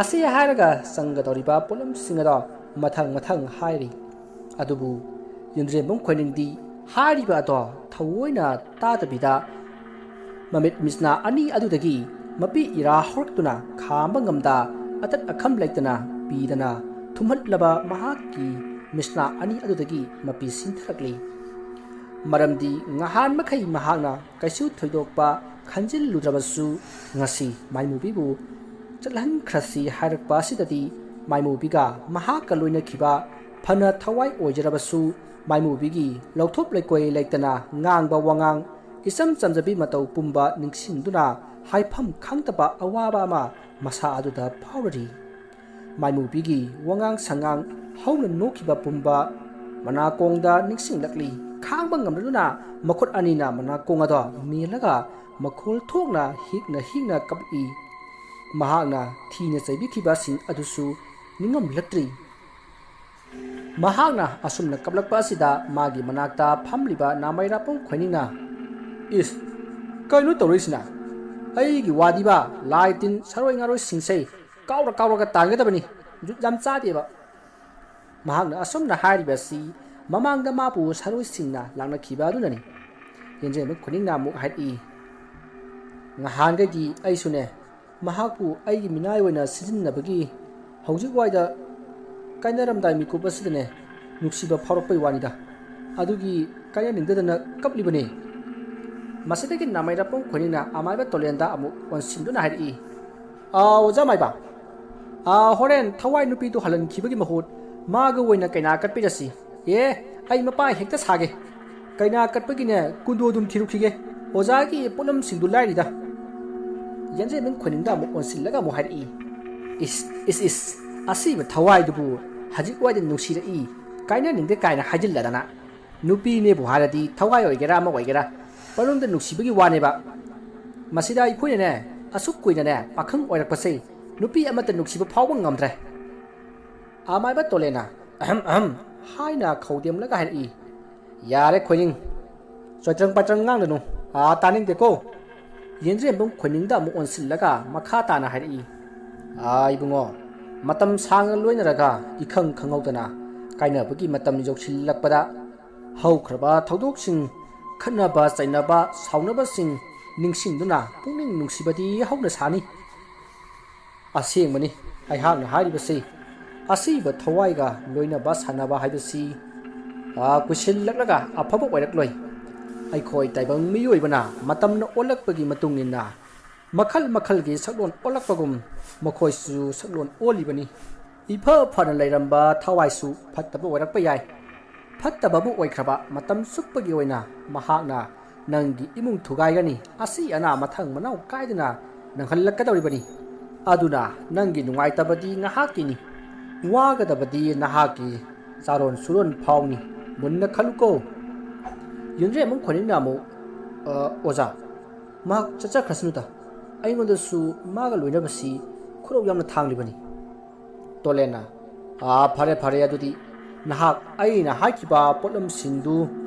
ꯑꯁꯤ ꯍꯥꯏꯔꯒ ꯆꯪꯒꯗꯧꯔꯤꯕ ꯄꯣꯠꯂꯝꯁꯤꯡ ꯑꯗꯣ ꯃꯊꯪ ꯃꯊꯪ ꯍꯥꯏꯔꯤ꯫ ꯑꯗꯨꯕꯨ ꯌꯦꯟꯗ꯭ꯔꯦꯝꯕꯝ ꯈꯣꯏꯅꯤꯡꯗꯤ ꯍꯥꯏꯔꯤꯕ ꯑꯗꯣ ꯊꯑꯣꯏꯅ ꯇꯥꯗꯕꯤꯗ ꯃꯃꯤꯠ ꯃꯤꯁꯅꯥ ꯑꯅꯤ ꯑꯗꯨꯗꯒꯤ ꯃꯄꯤ ꯏꯔꯥ ꯍꯧꯔꯛꯇꯨꯅ ꯈꯥꯝꯕ ꯉꯝꯗ ꯑꯇꯠ ꯑꯈꯝ ꯂꯩꯇꯅ ꯄꯤꯗꯅ ꯊꯨꯝꯍꯠꯂꯕ ꯃꯍꯥꯛꯀꯤ ꯃꯤꯁꯅꯥ ꯑꯅꯤ ꯑꯗꯨꯗꯒꯤ ꯃꯄꯤ ꯁꯤꯟꯊꯔꯛꯂꯤ꯫ ꯃꯔꯝꯗꯤ ꯉꯍꯥꯟ ꯃꯈꯩ ꯃꯍꯥꯛꯅ ꯀꯩꯁꯨ ꯊꯣꯏꯗꯣꯛꯄ ꯈꯟꯖꯤꯜꯂꯨꯗ꯭ꯔꯕꯁꯨ ꯉꯁꯤ ꯃꯥꯏꯃꯨꯕꯤꯕꯨ ꯆꯠꯍꯟꯈ꯭ꯔꯁꯤ ꯍꯥꯏꯔꯛꯄ ꯑꯁꯤꯗꯗꯤ ꯃꯥꯏꯃꯨꯕꯤꯒ ꯃꯍꯥꯛꯀ ꯂꯣꯏꯅꯈꯤꯕ ꯐꯅ ꯊꯋꯥꯏ ꯑꯣꯏꯖꯔꯕꯁꯨ ꯃꯥꯏꯃꯨꯕꯤꯒꯤ ꯂꯧꯊꯣꯛ ꯂꯩꯀꯣꯏ ꯂꯩꯇꯅ ꯉꯥꯡꯕ ꯋꯥꯉꯥꯡ ꯏꯆꯝ ꯆꯝꯖꯕꯤ ꯃꯇꯧ ꯄꯨꯝꯕ ꯅꯤꯡꯁꯤꯡꯗꯨꯅ ꯍꯥꯏꯐꯝ ꯈꯪꯗꯕ ꯑꯋꯥꯕ ꯑꯃ ꯃꯁꯥ ꯑꯗꯨꯗ ꯐꯥꯎꯔꯔꯤ꯫ ꯃꯥꯏꯃꯨꯕꯤꯒꯤ ꯋꯥꯉꯥꯡ ꯁꯉꯥꯡ ꯍꯧꯅ ꯅꯣꯛꯈꯤꯕ ꯄꯨꯝꯕ ꯃꯅꯥꯀꯣꯡꯗ ꯅꯤꯡꯁꯤꯡꯂꯛꯂꯤ꯫ ꯈꯥꯡꯕ ꯉꯝꯂꯗꯨꯅ ꯃꯈꯨꯠ ꯑꯅꯤꯅ ꯃꯅꯥꯀꯣꯡ ꯑꯗꯣ ꯃꯦꯜꯂꯒ ꯃꯈꯣꯜ ꯊꯣꯛꯅ ꯍꯤꯛꯅ ꯍꯤꯛꯅ ꯀꯞꯂꯛꯏ꯫ ꯃꯍꯥꯛꯅ ꯊꯤꯅ ꯆꯩꯕꯤꯈꯤꯕꯁꯤꯡ ꯑꯗꯨꯁꯨ ꯅꯤꯡꯉꯝꯂꯛꯇ꯭ꯔꯤ꯫ ꯃꯍꯥꯛꯅ ꯑꯁꯨꯝꯅ ꯀꯞꯂꯛꯄ ꯑꯁꯤꯗ ꯃꯥꯒꯤ ꯃꯅꯥꯛꯇ ꯐꯝꯂꯤꯕ ꯅꯥꯃꯩꯔꯥꯄꯝ ꯈꯣꯏꯅꯤꯡꯅ, "ꯏꯁ, ꯀꯩꯅꯣ ꯇꯧꯔꯛꯏꯁꯤꯅ? ꯑꯩꯒꯤ ꯋꯥꯗꯤꯕ ꯂꯥꯏ ꯇꯤꯟ ꯁꯔꯣꯏ ꯉꯥꯔꯣꯏꯁꯤꯡꯁꯦ ꯀꯥꯎꯔ ꯀꯥꯎꯔꯒ ꯇꯥꯟꯒꯗꯕꯅꯤ꯫ ꯖꯨꯠ ꯌꯥꯝ ꯆꯥꯗꯦꯕ꯫" ꯃꯍꯥꯛꯅ ꯑꯁꯨꯝꯅ ꯍꯥꯏꯔꯤꯕ ꯑꯁꯤ ꯃꯃꯥꯡꯗ ꯃꯥꯕꯨ ꯁꯔꯣꯏꯁꯤꯡꯅ ꯂꯥꯛꯅꯈꯤꯕ ꯑꯗꯨꯅꯅꯤ꯫ ꯌꯦꯟꯖꯦꯟꯕ ꯈꯨꯅꯤꯡꯅ ꯑꯃꯨꯛ ꯍꯥꯏꯔꯛꯏ, "ꯉꯍꯥꯟꯈꯩꯗꯤ ꯑꯩꯁꯨꯅꯦ, ꯃꯍꯥꯛꯄꯨ ꯑꯩꯒꯤ ꯃꯤꯅꯥꯏ ꯑꯣꯏꯅ ꯁꯤꯖꯤꯟꯅꯕꯒꯤ ꯍꯧꯖꯤꯛ ꯋꯥꯏꯗ ꯀꯥꯏꯅꯔꯝꯗꯥꯏ ꯃꯤꯀꯨꯞ ꯑꯁꯤꯗꯅꯦ ꯅꯨꯡꯁꯤꯕ ꯐꯥꯎꯔꯛꯄꯩ ꯋꯥꯅꯤꯗ꯫ ꯑꯗꯨꯒꯤ ꯀꯥꯏꯅꯅꯤꯡꯗꯗꯅ ꯀꯞꯂꯤꯕꯅꯤ꯫" ꯃꯁꯤꯗꯒꯤ ꯅꯥꯃꯩꯔꯥꯄꯝ ꯈꯣꯏꯅꯤꯡꯅ ꯑꯃꯥꯏꯕ ꯇꯣꯂꯦꯟꯗ ꯑꯃꯨꯛ ꯑꯣꯟꯁꯤꯟꯗꯨꯅ ꯍꯥꯏꯔꯛꯏ, "ꯑꯥ, ꯑꯣꯖꯥ ꯃꯥꯏꯕ, ꯑꯥ, ꯍꯣꯔꯦꯟ ꯊꯋꯥꯏ ꯅꯨꯄꯤꯗꯨ ꯍꯜꯍꯟꯈꯤꯕꯒꯤ ꯃꯍꯨꯠ ꯃꯥꯒ ꯑꯣꯏꯅ ꯀꯩꯅꯥ ꯀꯠꯄꯤꯔꯁꯤ꯫ ꯑꯦ, ꯑꯩ ꯃꯄꯥ ꯍꯦꯛꯇ ꯁꯥꯒꯦ꯫ ꯀꯩꯅꯥ ꯀꯠꯄꯒꯤꯅꯦ ꯀꯨꯟꯗꯣ ꯑꯗꯨꯝ ꯊꯤꯔꯨꯈꯤꯒꯦ꯫ ꯑꯣꯖꯥꯒꯤ ꯄꯣꯠꯂꯝꯁꯤꯡꯗꯨ ꯂꯥꯏꯔꯤꯗ꯫" ꯌꯦꯟꯖꯦꯟꯕꯝ ꯈꯣꯏꯅꯤꯡꯗ ꯑꯃꯨꯛ ꯑꯣꯟꯁꯤꯜꯂꯒ ꯑꯃꯨꯛ ꯍꯥꯏꯔꯛꯏ, "ꯏꯁ, ꯏꯁ, ꯏꯁ, ꯑꯁꯤꯕ ꯊꯋꯥꯏꯗꯨꯕꯨ ꯍꯧꯖꯤꯛ ꯋꯥꯏꯗ ꯅꯨꯡꯁꯤꯔꯛꯏ, ꯀꯥꯏꯅꯅꯤꯡꯗꯦ ꯀꯥꯏꯅ ꯍꯥꯏꯖꯤꯜꯂꯗꯅ꯫ ꯅꯨꯄꯤꯅꯦꯕꯨ ꯍꯥꯏꯔꯗꯤ ꯊꯋꯥꯏ ꯑꯣꯏꯒꯦꯔꯥ ꯑꯃ ꯑꯣꯏꯒꯦꯔꯥ, ꯄꯣꯠꯂꯝꯗ ꯅꯨꯡꯁꯤꯕꯒꯤ ꯋꯥꯅꯦꯕ꯫ ꯃꯁꯤꯗ ꯑꯩꯈꯣꯏꯅꯅꯦ, ꯑꯁꯨꯛ ꯀꯨꯏꯅꯅꯦ ꯄꯥꯈꯪ ꯑꯣꯏꯔꯛꯄꯁꯦ ꯅꯨꯄꯤ ꯑꯃꯠꯇ ꯅꯨꯡꯁꯤꯕ ꯐꯥꯎꯕ ꯉꯝꯗ꯭ꯔꯦ꯫" ꯑꯃꯥꯏꯕ ꯇꯣꯂꯦꯅ "ꯑꯍꯝ ꯑꯍꯝ" ꯍꯥꯏꯅ ꯈꯧꯗꯦꯝꯂꯒ ꯍꯥꯏꯔꯛꯏ, "ꯌꯥꯔꯦ ꯈꯣꯏꯅꯤꯡ, ꯆꯣꯏꯇ꯭ꯔꯪ ꯄꯥꯏꯇ꯭ꯔꯪ ꯉꯥꯡꯗꯅꯨ, ꯑꯥ, ꯇꯥꯅꯤꯡꯗꯦꯀꯣ꯫" ꯌꯦꯟꯖꯦꯟꯕꯝ ꯈꯣꯏꯅꯤꯡꯗ ꯑꯃꯨꯛ ꯑꯣꯟꯁꯤꯜꯂꯒ ꯃꯈꯥ ꯇꯥꯅ ꯍꯥꯏꯔꯛꯏ, "ꯑꯥ, ꯏꯕꯨꯡꯉꯣ, ꯃꯇꯝ ꯁꯥꯡꯅ ꯂꯣꯏꯅꯔꯒ ꯏꯈꯪ ꯈꯪꯍꯧꯗꯅ ꯀꯥꯏꯅꯕꯒꯤ ꯃꯇꯝ ꯌꯧꯁꯤꯜꯂꯛꯄꯗ ꯍꯧꯈ꯭ꯔꯕ ꯊꯧꯗꯣꯛꯁꯤꯡ, ꯈꯠꯅꯕ ꯆꯩꯅꯕ, ꯁꯥꯎꯅꯕꯁꯤꯡ ꯅꯤꯡꯁꯤꯡꯗꯨꯅ ꯄꯨꯛꯅꯤꯡ ꯅꯨꯡꯁꯤꯕꯗꯤ ꯍꯧꯅ ꯁꯥꯅꯤ꯫ ꯑꯁꯦꯡꯕꯅꯤ, ꯑꯩꯍꯥꯛꯅ ꯍꯥꯏꯔꯤꯕꯁꯤ ꯑꯁꯤꯕ ꯊꯋꯥꯏꯒ ꯂꯣꯏꯅꯕ ꯁꯥꯟꯅꯕ ꯍꯥꯏꯕꯁꯤ, ꯑ, ꯀꯨꯏꯁꯤꯜꯂꯛꯂꯒ ꯑꯐꯕ ꯑꯣꯏꯔꯛꯂꯣꯏ꯫ ꯑꯩꯈꯣꯏ ꯇꯥꯏꯕꯪ ꯃꯤꯑꯣꯏꯕꯅ ꯃꯇꯝꯅ ꯑꯣꯜꯂꯛꯄꯒꯤ ꯃꯇꯨꯡ ꯏꯟꯅ ꯃꯈꯜ ꯃꯈꯜꯒꯤ ꯁꯛꯂꯣꯟ ꯑꯣꯜꯂꯛꯄꯒꯨꯝ ꯃꯈꯣꯏꯁꯨ ꯁꯛꯂꯣꯟ ꯑꯣꯜꯂꯤꯕꯅꯤ꯫ ꯏꯐ ꯐꯅ ꯂꯩꯔꯝꯕ ꯊꯋꯥꯏꯁꯨ ꯐꯠꯇꯕ ꯑꯣꯏꯔꯛꯄ ꯌꯥꯏ꯫ ꯐꯠꯇꯕꯕꯨ ꯑꯣꯏꯈ꯭ꯔꯕ ꯃꯇꯝ ꯆꯨꯞꯄꯒꯤ ꯑꯣꯏꯅ ꯃꯍꯥꯛꯅ ꯅꯪꯒꯤ ꯏꯃꯨꯡ ꯊꯨꯒꯥꯏꯒꯅꯤ꯫ ꯑꯁꯤ ꯑꯅꯥ ꯃꯊꯪ ꯃꯅꯥꯎ ꯀꯥꯏꯗꯅ ꯅꯪꯍꯜꯂꯛꯀꯗꯧꯔꯤꯕꯅꯤ꯫ ꯑꯗꯨꯅ ꯅꯪꯒꯤ ꯅꯨꯡꯉꯥꯏꯇꯕꯗꯤ ꯉꯥꯏꯍꯥꯛꯀꯤꯅꯤ, ꯋꯥꯒꯗꯕꯗꯤ ꯅꯍꯥꯛꯀꯤ ꯆꯥꯔꯣꯟ ꯁꯨꯔꯣꯟ ꯐꯥꯎꯅꯤ꯫ ꯃꯨꯟꯅ ꯈꯜꯂꯨꯀꯣ꯫ ꯌꯨꯝꯖꯩꯕꯨꯡ ꯈꯣꯏꯅꯤꯡꯅ ꯑꯃꯨꯛ, "ꯑ, ꯑꯣꯖꯥ, ꯃꯍꯥꯛ ꯆꯠꯆꯈ꯭ꯔꯁꯅꯨꯗ, ꯑꯩꯉꯣꯟꯗꯁꯨ ꯃꯥꯒ ꯂꯣꯏꯅꯕꯁꯤ ꯈꯨꯔꯧ ꯌꯥꯝꯅ ꯊꯥꯡꯂꯤꯕꯅꯤ"꯫ ꯇꯣꯂꯦꯟꯅ, "ꯑꯥ, ꯐꯔꯦ, ꯐꯔꯦ, ꯑꯗꯨꯗꯤ ꯅꯍꯥꯛ ꯑꯩꯅ ꯍꯥꯏꯈꯤꯕ ꯄꯣꯠꯂꯝꯁꯤꯡꯗꯨ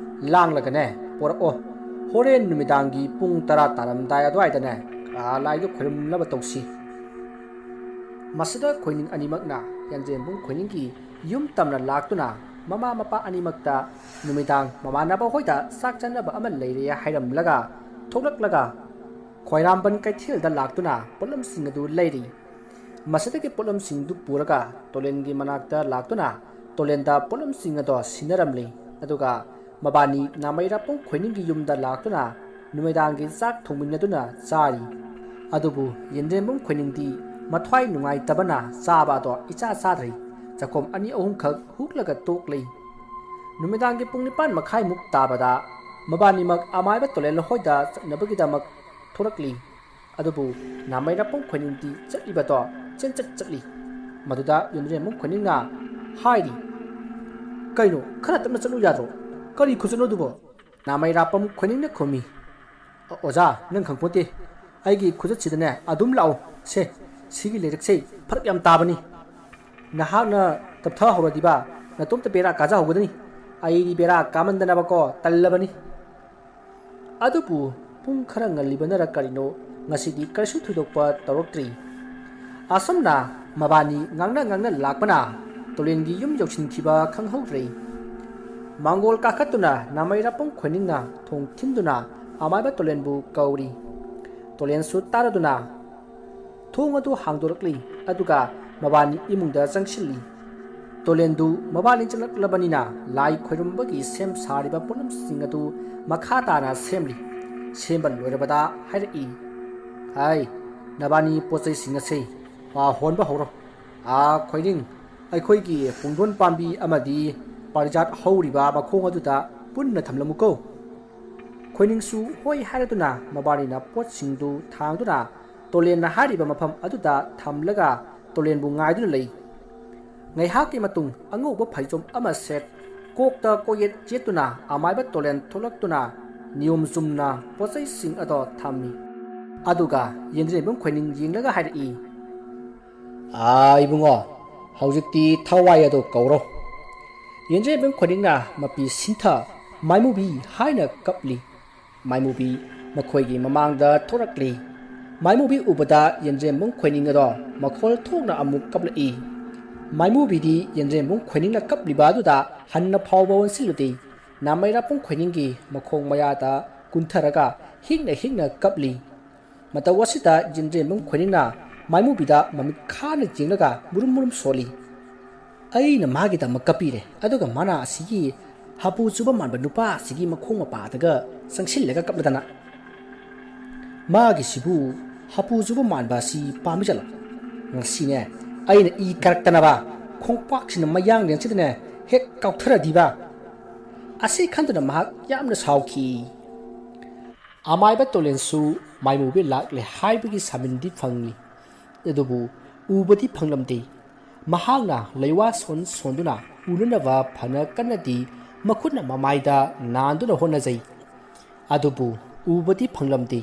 ꯂꯥꯡꯂꯒꯅꯦ ꯄꯣꯔꯛꯑꯣ꯫ ꯍꯣꯔꯦꯟ ꯅꯨꯃꯤꯗꯥꯡꯒꯤ ꯄꯨꯡ ꯇꯔꯥ ꯇꯥꯔꯝꯗꯥꯏ ꯑꯗꯨꯋꯥꯏꯗꯅꯦ, ꯑꯥ, ꯂꯥꯏꯗꯣ ꯈꯣꯏꯔꯝꯅꯕ ꯇꯧꯁꯤ"꯫ ꯃꯁꯤꯗ ꯈꯣꯏꯅꯤꯡ ꯑꯅꯤꯃꯛꯅ ꯌꯥꯟꯖꯦꯟꯕꯨꯡ ꯈꯣꯏꯅꯤꯡꯒꯤ ꯌꯨꯝ ꯇꯝꯅ ꯂꯥꯛꯇꯨꯅ ꯃꯃꯥ ꯃꯄꯥ ꯑꯅꯤꯃꯛꯇ ꯅꯨꯃꯤꯗꯥꯡ ꯃꯃꯥꯟꯅꯕ ꯍꯣꯏꯗ ꯆꯥꯛ ꯆꯥꯅꯕ ꯑꯃ ꯂꯩꯔꯦ ꯍꯥꯏꯔꯝꯂꯒ ꯊꯣꯛꯂꯛꯂꯒ ꯈ꯭ꯋꯥꯏꯔꯥꯝꯕꯟ ꯀꯩꯊꯦꯜꯗ ꯂꯥꯛꯇꯨꯅ ꯄꯣꯠꯂꯝꯁꯤꯡ ꯑꯗꯨ ꯂꯩꯔꯤ꯫ ꯃꯁꯤꯗꯒꯤ ꯄꯣꯠꯂꯝꯁꯤꯡꯗꯨ ꯄꯨꯔꯒ ꯇꯣꯂꯦꯟꯒꯤ ꯃꯅꯥꯛꯇ ꯂꯥꯛꯇꯨꯅ ꯇꯣꯂꯦꯟꯗ ꯄꯣꯠꯂꯝꯁꯤꯡ ꯑꯗꯣ ꯁꯤꯟꯅꯔꯝꯂꯤ꯫ ꯑꯗꯨꯒ ꯃꯕꯥꯅꯤ ꯅꯥꯃꯩꯔꯥꯄꯝ ꯈꯣꯏꯅꯤꯡꯒꯤ ꯌꯨꯝꯗ ꯂꯥꯛꯇꯨꯅ ꯅꯨꯃꯤꯗꯥꯡꯒꯤ ꯆꯥꯛ ꯊꯣꯡꯃꯤꯟꯅꯗꯨꯅ ꯆꯥꯔꯤ꯫ ꯑꯗꯨꯕꯨ ꯌꯦꯟꯗ꯭ꯔꯦꯝꯕꯝ ꯈꯣꯏꯅꯤꯡꯗꯤ ꯃꯊ꯭ꯋꯥꯏ ꯅꯨꯡꯉꯥꯏꯇꯕꯅ ꯆꯥꯕ ꯑꯗꯣ ꯏꯆꯥ ꯆꯥꯗ꯭ꯔꯤ꯫ ꯆꯥꯛꯈꯣꯝ ꯑꯅꯤ ꯑꯍꯨꯝꯈꯛ ꯍꯨꯛꯂꯒ ꯇꯣꯛꯂꯤ꯫ ꯅꯨꯃꯤꯗꯥꯡꯒꯤ ꯄꯨꯡ ꯅꯤꯄꯥꯟ ꯃꯈꯥꯏꯃꯨꯛ ꯇꯥꯕꯗ ꯃꯕꯥꯅꯤꯃꯛ ꯑꯃꯥꯏꯕ ꯇꯣꯂꯦꯟ ꯍꯣꯏꯗ ꯆꯠꯅꯕꯒꯤꯗꯃꯛ ꯊꯣꯔꯛꯂꯤ꯫ ꯑꯗꯨꯕꯨ ꯅꯥꯃꯩꯔꯥꯄꯝ ꯈꯣꯏꯅꯤꯡꯗꯤ ꯆꯠꯂꯤꯕꯗꯣ ꯆꯦꯟꯆꯠ ꯆꯠꯂꯤ꯫ ꯃꯗꯨꯗ ꯌꯨꯝꯖꯦꯟꯕꯝ ꯈꯣꯏꯅꯤꯡꯅ ꯍꯥꯏꯔꯤ, "ꯀꯩꯅꯣ, ꯈꯔ ꯇꯞꯅ ꯆꯠꯂꯨ ꯌꯥꯗ꯭ꯔꯣ? ꯀꯔꯤ ꯈꯨꯆꯠꯅꯣ ꯑꯗꯨꯕꯣ?" ꯅꯥꯃꯩꯔꯥꯄꯝ ꯈꯣꯏꯅꯤꯡꯅ ꯈꯨꯝꯃꯤ, "ꯑꯣꯖꯥ, ꯅꯪ ꯈꯪꯄꯣꯟꯇꯦ꯫ ꯑꯩꯒꯤ ꯈꯨꯆꯠꯁꯤꯗꯅꯦ ꯑꯗꯨꯝ ꯂꯥꯛꯑꯣ꯫ ꯁꯦ, ꯁꯤꯒꯤ ꯂꯩꯔꯛꯁꯦ ꯐꯔꯛ ꯌꯥꯝ ꯇꯥꯕꯅꯤ꯫ ꯅꯍꯥꯛꯅ ꯇꯞꯊꯍꯧꯔꯗꯤꯕ ꯅꯇꯣꯝꯇ ꯕꯦꯔꯥ ꯀꯥꯖꯍꯧꯒꯗꯅꯤ꯫ ꯑꯩꯗꯤ ꯕꯦꯔꯥ ꯀꯥꯃꯟꯗꯅꯕꯀꯣ ꯇꯜꯂꯕꯅꯤ"꯫ ꯑꯗꯨꯕꯨ ꯄꯨꯡ ꯈꯔ ꯉꯜꯂꯤꯕꯅꯔ ꯀꯔꯤꯅꯣ, ꯉꯁꯤꯗꯤ ꯀꯔꯤꯁꯨ ꯊꯣꯏꯗꯣꯛꯄ ꯇꯧꯔꯛꯇ꯭ꯔꯤ꯫ ꯑꯁꯨꯝꯅ ꯃꯕꯥꯅꯤ ꯉꯥꯡꯅ ꯉꯥꯡꯅ ꯂꯥꯛꯄꯅ ꯇꯣꯂꯦꯟꯒꯤ ꯌꯨꯝ ꯌꯧꯁꯤꯟꯈꯤꯕ ꯈꯪꯍꯧꯗ꯭ꯔꯦ꯫ ꯃꯥꯡꯒꯣꯜ ꯀꯥꯈꯠꯇꯨꯅ ꯅꯥꯃꯩꯔꯥꯄꯝ ꯈꯣꯏꯅꯤꯡꯅ ꯊꯣꯡ ꯊꯤꯟꯗꯨꯅ ꯑꯃꯥꯏꯕ ꯇꯣꯂꯦꯟꯕꯨ ꯀꯧꯔꯤ꯫ ꯇꯣꯂꯦꯟꯁꯨ ꯇꯥꯔꯗꯨꯅ ꯊꯣꯡ ꯑꯗꯨ ꯍꯥꯡꯗꯣꯔꯛꯂꯤ꯫ ꯑꯗꯨꯒ ꯃꯕꯥꯅꯤ ꯏꯃꯨꯡꯗ ꯆꯪꯁꯤꯜꯂꯤ꯫ ꯇꯣꯂꯦꯟꯗꯨ ꯃꯕꯥꯅꯤ ꯆꯪꯂꯛꯂꯕꯅꯤꯅ ꯂꯥꯏ ꯈꯣꯏꯔꯨꯝꯕꯒꯤ ꯁꯦꯝ ꯁꯥꯔꯤꯕ ꯄꯣꯠꯂꯝꯁꯤꯡ ꯑꯗꯨ ꯃꯈꯥ ꯇꯥꯅ ꯁꯦꯝꯂꯤ꯫ ꯁꯦꯝꯕ ꯂꯣꯏꯔꯕꯗ ꯍꯥꯏꯔꯛꯏ, "ꯍꯥꯏ, ꯅꯕꯥꯅꯤ ꯄꯣꯠ ꯆꯩꯁꯤꯡ ꯑꯁꯦ ꯄꯥ ꯍꯣꯟꯕ ꯍꯧꯔꯣ꯫ ꯑꯥ ꯈꯣꯏꯅꯤꯡ, ꯑꯩꯈꯣꯏꯒꯤ ꯄꯨꯡꯗꯣꯟ ꯄꯥꯝꯕꯤ ꯑꯃꯗꯤ ꯄꯥꯔꯤꯖꯥꯠ ꯍꯧꯔꯤꯕ ꯃꯈꯣꯡ ꯑꯗꯨꯗ ꯄꯨꯟꯅ ꯊꯝꯂꯝꯃꯨꯀꯣ꯫" ꯈꯣꯏꯅꯤꯡꯁꯨ ꯍꯣꯏ ꯍꯥꯏꯔꯗꯨꯅ ꯃꯕꯥꯅꯤꯅ ꯄꯣꯠꯁꯤꯡꯗꯨ ꯊꯥꯡꯗꯨꯅ ꯇꯣꯂꯦꯟꯅ ꯍꯥꯏꯔꯤꯕ ꯃꯐꯝ ꯑꯗꯨꯗ ꯊꯝꯂꯒ ꯇꯣꯂꯦꯟꯕꯨ ꯉꯥꯏꯗꯨꯅ ꯂꯩ꯫ ꯉꯥꯏꯍꯥꯛꯀꯤ ꯃꯇꯨꯡ ꯑꯉꯧꯕ ꯐꯩꯖꯣꯝ ꯑꯃ ꯁꯦꯠ, ꯀꯣꯛꯇ ꯀꯣꯌꯦꯠ ꯆꯦꯠꯇꯨꯅ ꯑꯃꯥꯏꯕ ꯇꯣꯂꯦꯟ ꯊꯣꯛꯂꯛꯇꯨꯅ ꯅꯤꯌꯣꯝ ꯆꯨꯝꯅ ꯄꯣꯠꯆꯩꯁꯤꯡ ꯑꯗꯣ ꯊꯝꯃꯤ꯫ ꯑꯗꯨꯒ ꯌꯦꯟꯗ꯭ꯔꯦꯝꯕꯝ ꯈꯣꯏꯅꯤꯡ ꯌꯦꯡꯂꯒ ꯍꯥꯏꯔꯛꯏ, "ꯑꯥ, ꯏꯕꯨꯡꯉꯣ, ꯍꯧꯖꯤꯛꯇꯤ ꯊꯋꯥꯏ ꯑꯗꯣ ꯀꯧꯔꯣ꯫" ꯌꯦꯟꯗ꯭ꯔꯦꯝꯕꯝ ꯈꯣꯏꯅꯤꯡꯅ ꯃꯄꯤ ꯁꯤꯟꯊ, "ꯃꯥꯏꯃꯨꯕꯤ" ꯍꯥꯏꯅ ꯀꯞꯂꯤ꯫ ꯃꯥꯏꯃꯨꯕꯤ ꯃꯈꯣꯏꯒꯤ ꯃꯃꯥꯡꯗ ꯊꯣꯔꯛꯂꯤ꯫ ꯃꯥꯏꯃꯨꯕꯤ ꯎꯕꯗ ꯌꯦꯟꯗ꯭ꯔꯦꯝꯕꯝ ꯈꯣꯏꯅꯤꯡ ꯑꯗꯣ ꯃꯈꯣꯜ ꯊꯣꯛꯅ ꯑꯃꯨꯛ ꯀꯞꯂꯛꯏ꯫ ꯃꯥꯏꯃꯨꯕꯤꯗꯤ ꯌꯦꯟꯗ꯭ꯔꯦꯝꯕꯝ ꯈꯣꯏꯅꯤꯡꯅ ꯀꯞꯂꯤꯕ ꯑꯗꯨꯗ ꯍꯟꯅ ꯐꯥꯎꯕ ꯑꯣꯟꯁꯤꯜꯂꯨꯗꯦ꯫ ꯅꯥꯃꯩꯔꯥꯄꯝ ꯈꯣꯏꯅꯤꯡꯒꯤ ꯃꯈꯣꯡ ꯃꯌꯥꯗ ꯀꯨꯟꯊꯔꯒ ꯍꯤꯛꯅ ꯍꯤꯛꯅ ꯀꯞꯂꯤ꯫ ꯃꯇꯧ ꯑꯁꯤꯗ ꯌꯦꯟꯗ꯭ꯔꯦꯝꯕꯝ ꯈꯣꯏꯅꯤꯡꯅ ꯃꯥꯏꯃꯨꯕꯤꯗ ꯃꯃꯤꯠ ꯈꯥꯅ ꯌꯦꯡꯂꯒ ꯃꯨꯔꯨꯝ ꯃꯨꯔꯨꯝ ꯁꯣꯜꯂꯤ꯫ "ꯑꯩꯅ ꯃꯥꯒꯤꯗꯃꯛ ꯀꯞꯄꯤꯔꯦ, ꯑꯗꯨꯒ ꯃꯥꯅ ꯑꯁꯤꯒꯤ ꯍꯥꯄꯨ ꯆꯨꯕ ꯃꯥꯟꯕ ꯅꯨꯄꯥ ꯑꯁꯤꯒꯤ ꯃꯈꯣꯡ ꯃꯄꯥꯗꯒ ꯆꯪꯁꯤꯜꯂꯒ ꯀꯞꯂꯗꯅ꯫ ꯃꯥꯒꯤꯁꯤꯕꯨ ꯍꯥꯄꯨ ꯆꯨꯕ ꯃꯥꯟꯕ ꯑꯁꯤ ꯄꯥꯝꯃꯤ ꯆꯠꯂꯣ꯫ ꯉꯁꯤꯅꯦ, ꯑꯩꯅ ꯏ ꯀꯥꯔꯛꯇꯅꯕ ꯈꯣꯡꯄꯥꯛꯁꯤꯅ ꯃꯌꯥꯡ ꯂꯦꯟꯁꯤꯗꯅꯦ ꯍꯦꯛ ꯀꯥꯎꯊꯔꯗꯤꯕ꯫" ꯑꯁꯤ ꯈꯟꯗꯨꯅ ꯃꯍꯥꯛ ꯌꯥꯝꯅ ꯁꯥꯎꯈꯤ꯫ ꯑꯃꯥꯏꯕ ꯇꯣꯂꯦꯟꯁꯨ ꯃꯥꯏꯃꯨꯕꯤ ꯂꯥꯛꯂꯦ ꯍꯥꯏꯕꯒꯤ ꯁꯥꯃꯤꯟꯗꯤ ꯐꯪꯂꯤ, ꯑꯗꯨꯕꯨ ꯎꯕꯗꯤ ꯐꯪꯂꯝꯗꯦ꯫ ꯃꯍꯥꯛꯅ ꯂꯩꯋꯥ ꯁꯣꯟ ꯁꯣꯟꯗꯨꯅ ꯎꯅꯅꯕ ꯐꯅ ꯀꯟꯅꯗꯤ ꯃꯈꯨꯠꯅ ꯃꯃꯥꯏꯗ ꯅꯥꯟꯗꯨꯅ ꯍꯣꯠꯅꯖꯩ, ꯑꯗꯨꯕꯨ ꯎꯕꯗꯤ ꯐꯪꯂꯝꯗꯦ꯫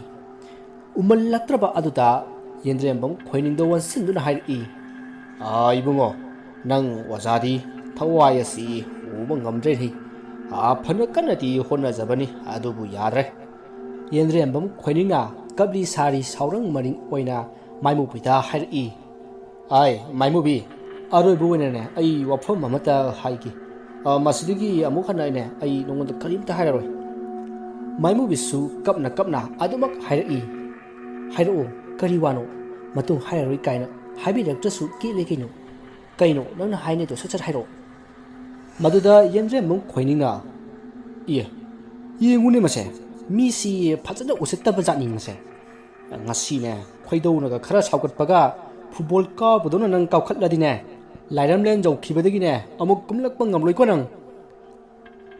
ꯎꯃꯜꯂꯛꯇ꯭ꯔꯕ ꯑꯗꯨꯗ ꯌꯦꯟꯗ꯭ꯔꯦꯝꯕꯝ ꯈꯣꯏꯅꯤꯡꯗ ꯑꯣꯟꯁꯤꯟꯗꯨꯅ ꯍꯥꯏꯔꯛꯏ, "ꯑꯥ, ꯏꯕꯨꯡꯉꯣ, ꯅꯪ ꯑꯣꯖꯥꯗꯤ ꯊꯋꯥꯏ ꯑꯁꯤ ꯎꯕ ꯉꯝꯗ꯭ꯔꯦꯅꯦ꯫ ꯑꯥ, ꯐꯅ ꯀꯟꯅꯗꯤ ꯍꯣꯠꯅꯖꯕꯅꯤ, ꯑꯗꯨꯕꯨ ꯌꯥꯗ꯭ꯔꯦ꯫" ꯌꯦꯟꯗ꯭ꯔꯦꯝꯕꯝ ꯈꯣꯏꯅꯤꯡꯅ ꯀꯞꯂꯤ ꯁꯥꯔꯤ ꯁꯥꯎꯔꯪ ꯃꯔꯤꯡ ꯑꯣꯏꯅ ꯃꯥꯏꯃꯨꯕꯤꯗ ꯍꯥꯏꯔꯛꯏ, "ꯑꯥꯏ, ꯃꯥꯏꯃꯨꯕꯤ, ꯑꯔꯣꯏꯕ ꯑꯣꯏꯅꯅꯦ ꯑꯩ ꯋꯥꯐꯝ ꯑꯃꯇ ꯍꯥꯏꯒꯦ꯫ "ꯑ, ꯃꯁꯤꯗꯒꯤ ꯑꯃꯨꯛ ꯍꯟꯅ ꯑꯩꯅꯦ, ꯑꯩ ꯅꯉꯣꯟꯗ ꯀꯔꯤꯝꯇ ꯍꯥꯏꯔꯔꯣꯏ"꯫ ꯃꯥꯏꯃꯨꯕꯤꯁꯨ ꯀꯞꯅ ꯀꯞꯅ ꯑꯗꯨꯃꯛ ꯍꯥꯏꯔꯛꯏ꯫ "ꯍꯥꯏꯔꯛꯑꯣ, ꯀꯔꯤ ꯋꯥꯅꯣ? ꯃꯇꯨꯡ ꯍꯥꯏꯔꯔꯣꯏ ꯀꯥꯏꯅ ꯍꯥꯏꯕꯤꯔꯛꯇ꯭ꯔꯁꯨ ꯀꯦꯠꯂꯦ ꯀꯩꯅꯣ꯫ ꯀꯩꯅꯣ ꯅꯪꯅ ꯍꯥꯏꯅꯤꯡꯉꯤꯗꯣ? ꯁꯠ ꯁꯠ ꯍꯥꯏꯔꯛꯑꯣ"꯫ ꯃꯗꯨꯗ ꯌꯦꯟꯗ꯭ꯔꯦꯝꯕꯨꯡ ꯈꯣꯏꯅꯤꯡꯅ, "ꯑꯦ, ꯌꯦꯡꯉꯨꯅꯦ ꯃꯁꯦ, ꯃꯤꯁꯤ ꯐꯖꯅ ꯎꯁꯤꯠꯇꯕ ꯖꯥꯠꯅꯤ ꯃꯁꯦ꯫ ꯉꯁꯤꯅꯦ, ꯈꯣꯏꯗꯧꯅꯒ ꯈꯔ ꯁꯥꯎꯒꯠꯄꯒ ꯐꯨꯠꯕꯣꯜ ꯀꯥꯎꯕꯗꯧꯅ ꯅꯪ ꯀꯥꯎꯈꯠꯂꯗꯤꯅꯦ, ꯂꯥꯏꯔꯝꯂꯦꯟ ꯌꯧꯈꯤꯕꯗꯒꯤꯅꯦ ꯑꯃꯨꯛ ꯀꯨꯝꯂꯛꯄ ꯉꯝꯂꯣꯏꯀꯣ ꯅꯪ"꯫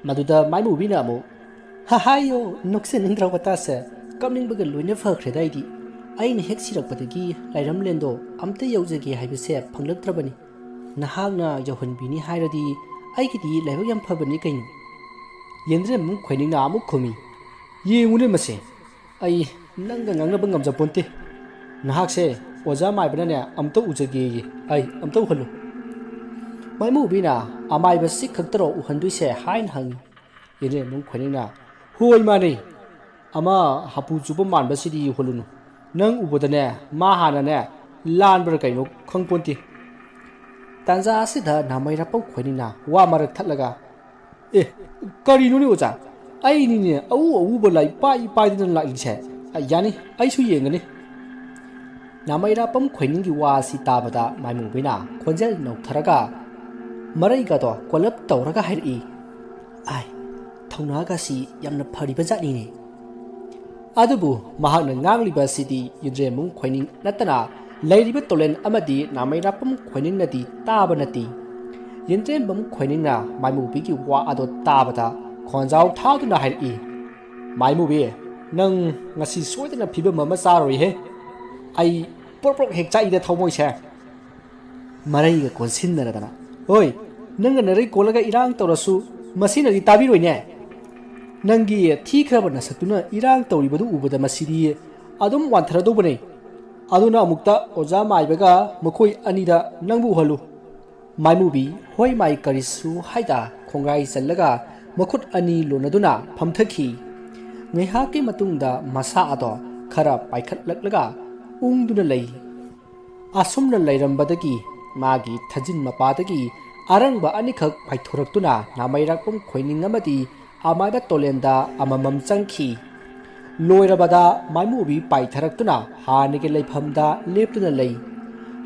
ꯃꯗꯨꯗ ꯃꯥꯏꯃꯨꯕꯤꯅ ꯑꯃꯨꯛ, "ꯍꯥꯍꯥꯏꯌꯣ, ꯅꯣꯛꯆꯅꯤꯡꯗ꯭ꯔꯣ ꯋꯥꯇꯥꯁꯦ? ꯀꯞꯅꯤꯡꯕꯒ ꯂꯣꯏꯅ ꯐꯈ꯭ꯔꯦꯗ ꯑꯩꯗꯤ꯫ ꯑꯩꯅ ꯍꯦꯛ ꯁꯤꯔꯛꯄꯗꯒꯤ ꯂꯥꯏꯔꯝꯂꯦꯟꯗꯣ ꯑꯝꯇ ꯌꯧꯖꯒꯦ ꯍꯥꯏꯕꯁꯦ ꯐꯪꯂꯛꯇ꯭ꯔꯕꯅꯤ꯫ ꯅꯍꯥꯛꯅ ꯌꯧꯍꯟꯕꯤꯅꯤ ꯍꯥꯏꯔꯗꯤ ꯑꯩꯒꯤꯗꯤ ꯂꯥꯏꯕꯛ ꯌꯥꯝ ꯐꯕꯅꯤ ꯀꯩꯅꯣ"꯫ ꯌꯦꯟꯗ꯭ꯔꯦꯝꯕꯨꯡ ꯈꯣꯏꯅꯤꯡꯅ ꯑꯃꯨꯛ ꯈꯨꯝꯃꯤ, "ꯌꯦꯡꯉꯨꯅꯦ ꯃꯁꯦ, ꯑꯩ ꯅꯪꯒ ꯉꯥꯡꯅꯕ ꯉꯝꯖꯄꯣꯟꯇꯦ꯫ ꯅꯍꯥꯛꯁꯦ ꯑꯣꯖꯥ ꯃꯥꯏꯕꯅꯅꯦ ꯑꯝꯇ ꯎꯖꯒꯦꯌꯦ꯫ ꯑꯩ ꯑꯝꯇ ꯎꯍꯜꯂꯨ"꯫ ꯃꯥꯏꯃꯨꯕꯤꯅ ꯑꯃꯥꯏꯕ ꯁꯤ ꯈꯛꯇꯔꯣ ꯎꯍꯟꯗꯣꯏꯁꯦ ꯍꯥꯏꯅ ꯍꯪꯉꯤ꯫ ꯌꯦꯟꯗ꯭ꯔꯦꯝꯕꯨꯡ ꯈꯣꯏꯅꯤꯡꯅ, "ꯍꯣꯏ ꯃꯥꯅꯦ, ꯑꯃ ꯍꯥꯄꯨ ꯆꯨꯕ ꯃꯥꯟꯕꯁꯤꯗꯤ ꯎꯍꯜꯂꯨꯅꯨ꯫ ꯅꯪ ꯎꯕꯗꯅꯦ ꯃꯥ ꯍꯥꯟꯅꯅꯦ ꯂꯥꯟꯕ꯭ꯔꯥ ꯀꯩꯅꯣ ꯈꯪꯄꯣꯟꯇꯦ"꯫ ꯇꯥꯟꯖꯥ ꯑꯁꯤꯗ ꯅꯥꯃꯩꯔꯥꯄꯝ ꯈꯣꯏꯅꯤꯡꯅ ꯋꯥ ꯃꯔꯛ ꯊꯠꯂꯒ, "ꯑꯦ, ꯀꯔꯤꯅꯣꯅꯦ ꯑꯣꯖꯥ? ꯑꯩꯅꯤꯅꯦ ꯑꯎ ꯑꯎꯕ ꯂꯥꯏ ꯄꯥꯏ ꯄꯥꯏꯗꯅ ꯂꯥꯛꯂꯤꯁꯦ꯫ ꯑ, ꯌꯥꯅꯤ, ꯑꯩꯁꯨ ꯌꯦꯡꯒꯅꯤ"꯫ ꯅꯥꯃꯩꯔꯥꯄꯝ ꯈꯣꯏꯅꯤꯡꯒꯤ ꯋꯥ ꯑꯁꯤ ꯇꯥꯕꯗ ꯃꯥꯏꯃꯨꯕꯤꯅ ꯈꯣꯟꯖꯦꯜ ꯅꯧꯊꯔꯒ ꯃꯔꯩꯒꯗꯣ ꯀꯣꯜꯂꯞ ꯇꯧꯔꯒ ꯍꯥꯏꯔꯛꯏ, "ꯑꯥꯏ, ꯊꯧꯅꯥꯒꯁꯤ ꯌꯥꯝꯅ ꯐꯔꯤꯕ ꯖꯥꯠꯅꯤꯅꯦ"꯫ ꯑꯗꯨꯕꯨ ꯃꯍꯥꯛꯅ ꯉꯥꯡꯂꯤꯕ ꯑꯁꯤꯗꯤ ꯌꯦꯟꯗ꯭ꯔꯦꯝꯕꯨꯡ ꯈꯣꯏꯅꯤꯡ ꯅꯠꯇꯅ ꯂꯩꯔꯤꯕ ꯇꯣꯂꯦꯟ ꯑꯃꯗꯤ ꯅꯥꯃꯩꯔꯥꯄꯝ ꯈꯣꯏꯅꯤꯡꯅꯗꯤ ꯇꯥꯕ ꯅꯠꯇꯦ꯫ ꯌꯦꯟꯗ꯭ꯔꯦꯝꯕꯨꯡ ꯈꯣꯏꯅꯤꯡꯅ ꯃꯥꯏꯃꯨꯕꯤꯒꯤ ꯋꯥ ꯑꯗꯣ ꯇꯥꯕꯗ ꯈꯣꯟꯖꯥꯎ ꯊꯥꯗꯨꯅ ꯍꯥꯏꯔꯛꯏ, "ꯃꯥꯏꯃꯨꯕꯤ, ꯅꯪ ꯉꯁꯤ ꯁꯣꯏꯗꯅ ꯐꯤꯕꯝ ꯑꯃ ꯆꯥꯔꯣꯏꯍꯦ꯫ ꯑꯩ ꯄ꯭ꯔꯣꯛ ꯄ꯭ꯔꯣꯛ ꯍꯦꯛ ꯆꯥꯛꯏꯗ ꯊꯃꯣꯏꯁꯦ"꯫ ꯃꯔꯩꯒ ꯀꯣꯟꯁꯤꯟꯅꯔꯗꯅ, "ꯍꯣꯏ, ꯅꯪꯒ ꯅꯔꯩ ꯀꯣꯜꯂꯒ ꯏꯔꯥꯡ ꯇꯧꯔꯁꯨ ꯃꯁꯤꯅꯗꯤ ꯇꯥꯕꯤꯔꯣꯏꯅꯦ꯫ ꯅꯪꯒꯤ ꯊꯤꯈ꯭ꯔꯕ ꯅꯁꯛꯇꯨꯅ ꯏꯔꯥꯡ ꯇꯧꯔꯤꯕꯗꯨ ꯎꯕꯗ ꯃꯁꯤꯗꯤ ꯑꯗꯨꯝ ꯋꯥꯟꯊꯔꯗꯧꯕꯅꯦ꯫ ꯑꯗꯨꯅ ꯑꯃꯨꯛꯇ ꯑꯣꯖꯥ ꯃꯥꯏꯕꯒ ꯃꯈꯣꯏ ꯑꯅꯤꯗ ꯅꯪꯕꯨ ꯎꯍꯜꯂꯨ"꯫ ꯃꯥꯏꯃꯨꯕꯤ ꯍꯣꯏ ꯃꯥꯏ ꯀꯔꯤꯁꯨ ꯍꯥꯏꯗ ꯈꯣꯡꯒ꯭ꯔꯥꯏ ꯆꯜꯂꯒ ꯃꯈꯨꯠ ꯑꯅꯤ ꯂꯣꯟꯅꯗꯨꯅ ꯐꯝꯊꯈꯤ꯫ ꯉꯥꯏꯍꯥꯛꯀꯤ ꯃꯇꯨꯡꯗ ꯃꯁꯥ ꯑꯗꯣ ꯈꯔ ꯄꯥꯏꯈꯠꯂꯛꯂꯒ ꯎꯪꯗꯨꯅ ꯂꯩ꯫ ꯑꯁꯨꯝꯅ ꯂꯩꯔꯝꯕꯗꯒꯤ ꯃꯥꯒꯤ ꯊꯥꯖꯤꯟ ꯃꯄꯥꯗꯒꯤ ꯑꯔꯪꯕ ꯑꯅꯤꯈꯛ ꯄꯥꯏꯊꯣꯔꯛꯇꯨꯅ ꯅꯥꯃꯩꯔꯥꯛꯄꯝ ꯈꯣꯏꯅꯤꯡ ꯑꯃꯗꯤ ꯑꯃꯥꯏꯕ ꯇꯣꯂꯦꯟꯗ ꯑꯃꯃꯝ ꯆꯪꯈꯤ꯫ ꯂꯣꯏꯔꯕꯗ ꯃꯥꯏꯃꯨꯕꯤ ꯄꯥꯏꯊꯔꯛꯇꯨꯅ ꯍꯥꯟꯅꯒꯤ ꯂꯩꯐꯝꯗ ꯂꯦꯞꯇꯨꯅ ꯂꯩ꯫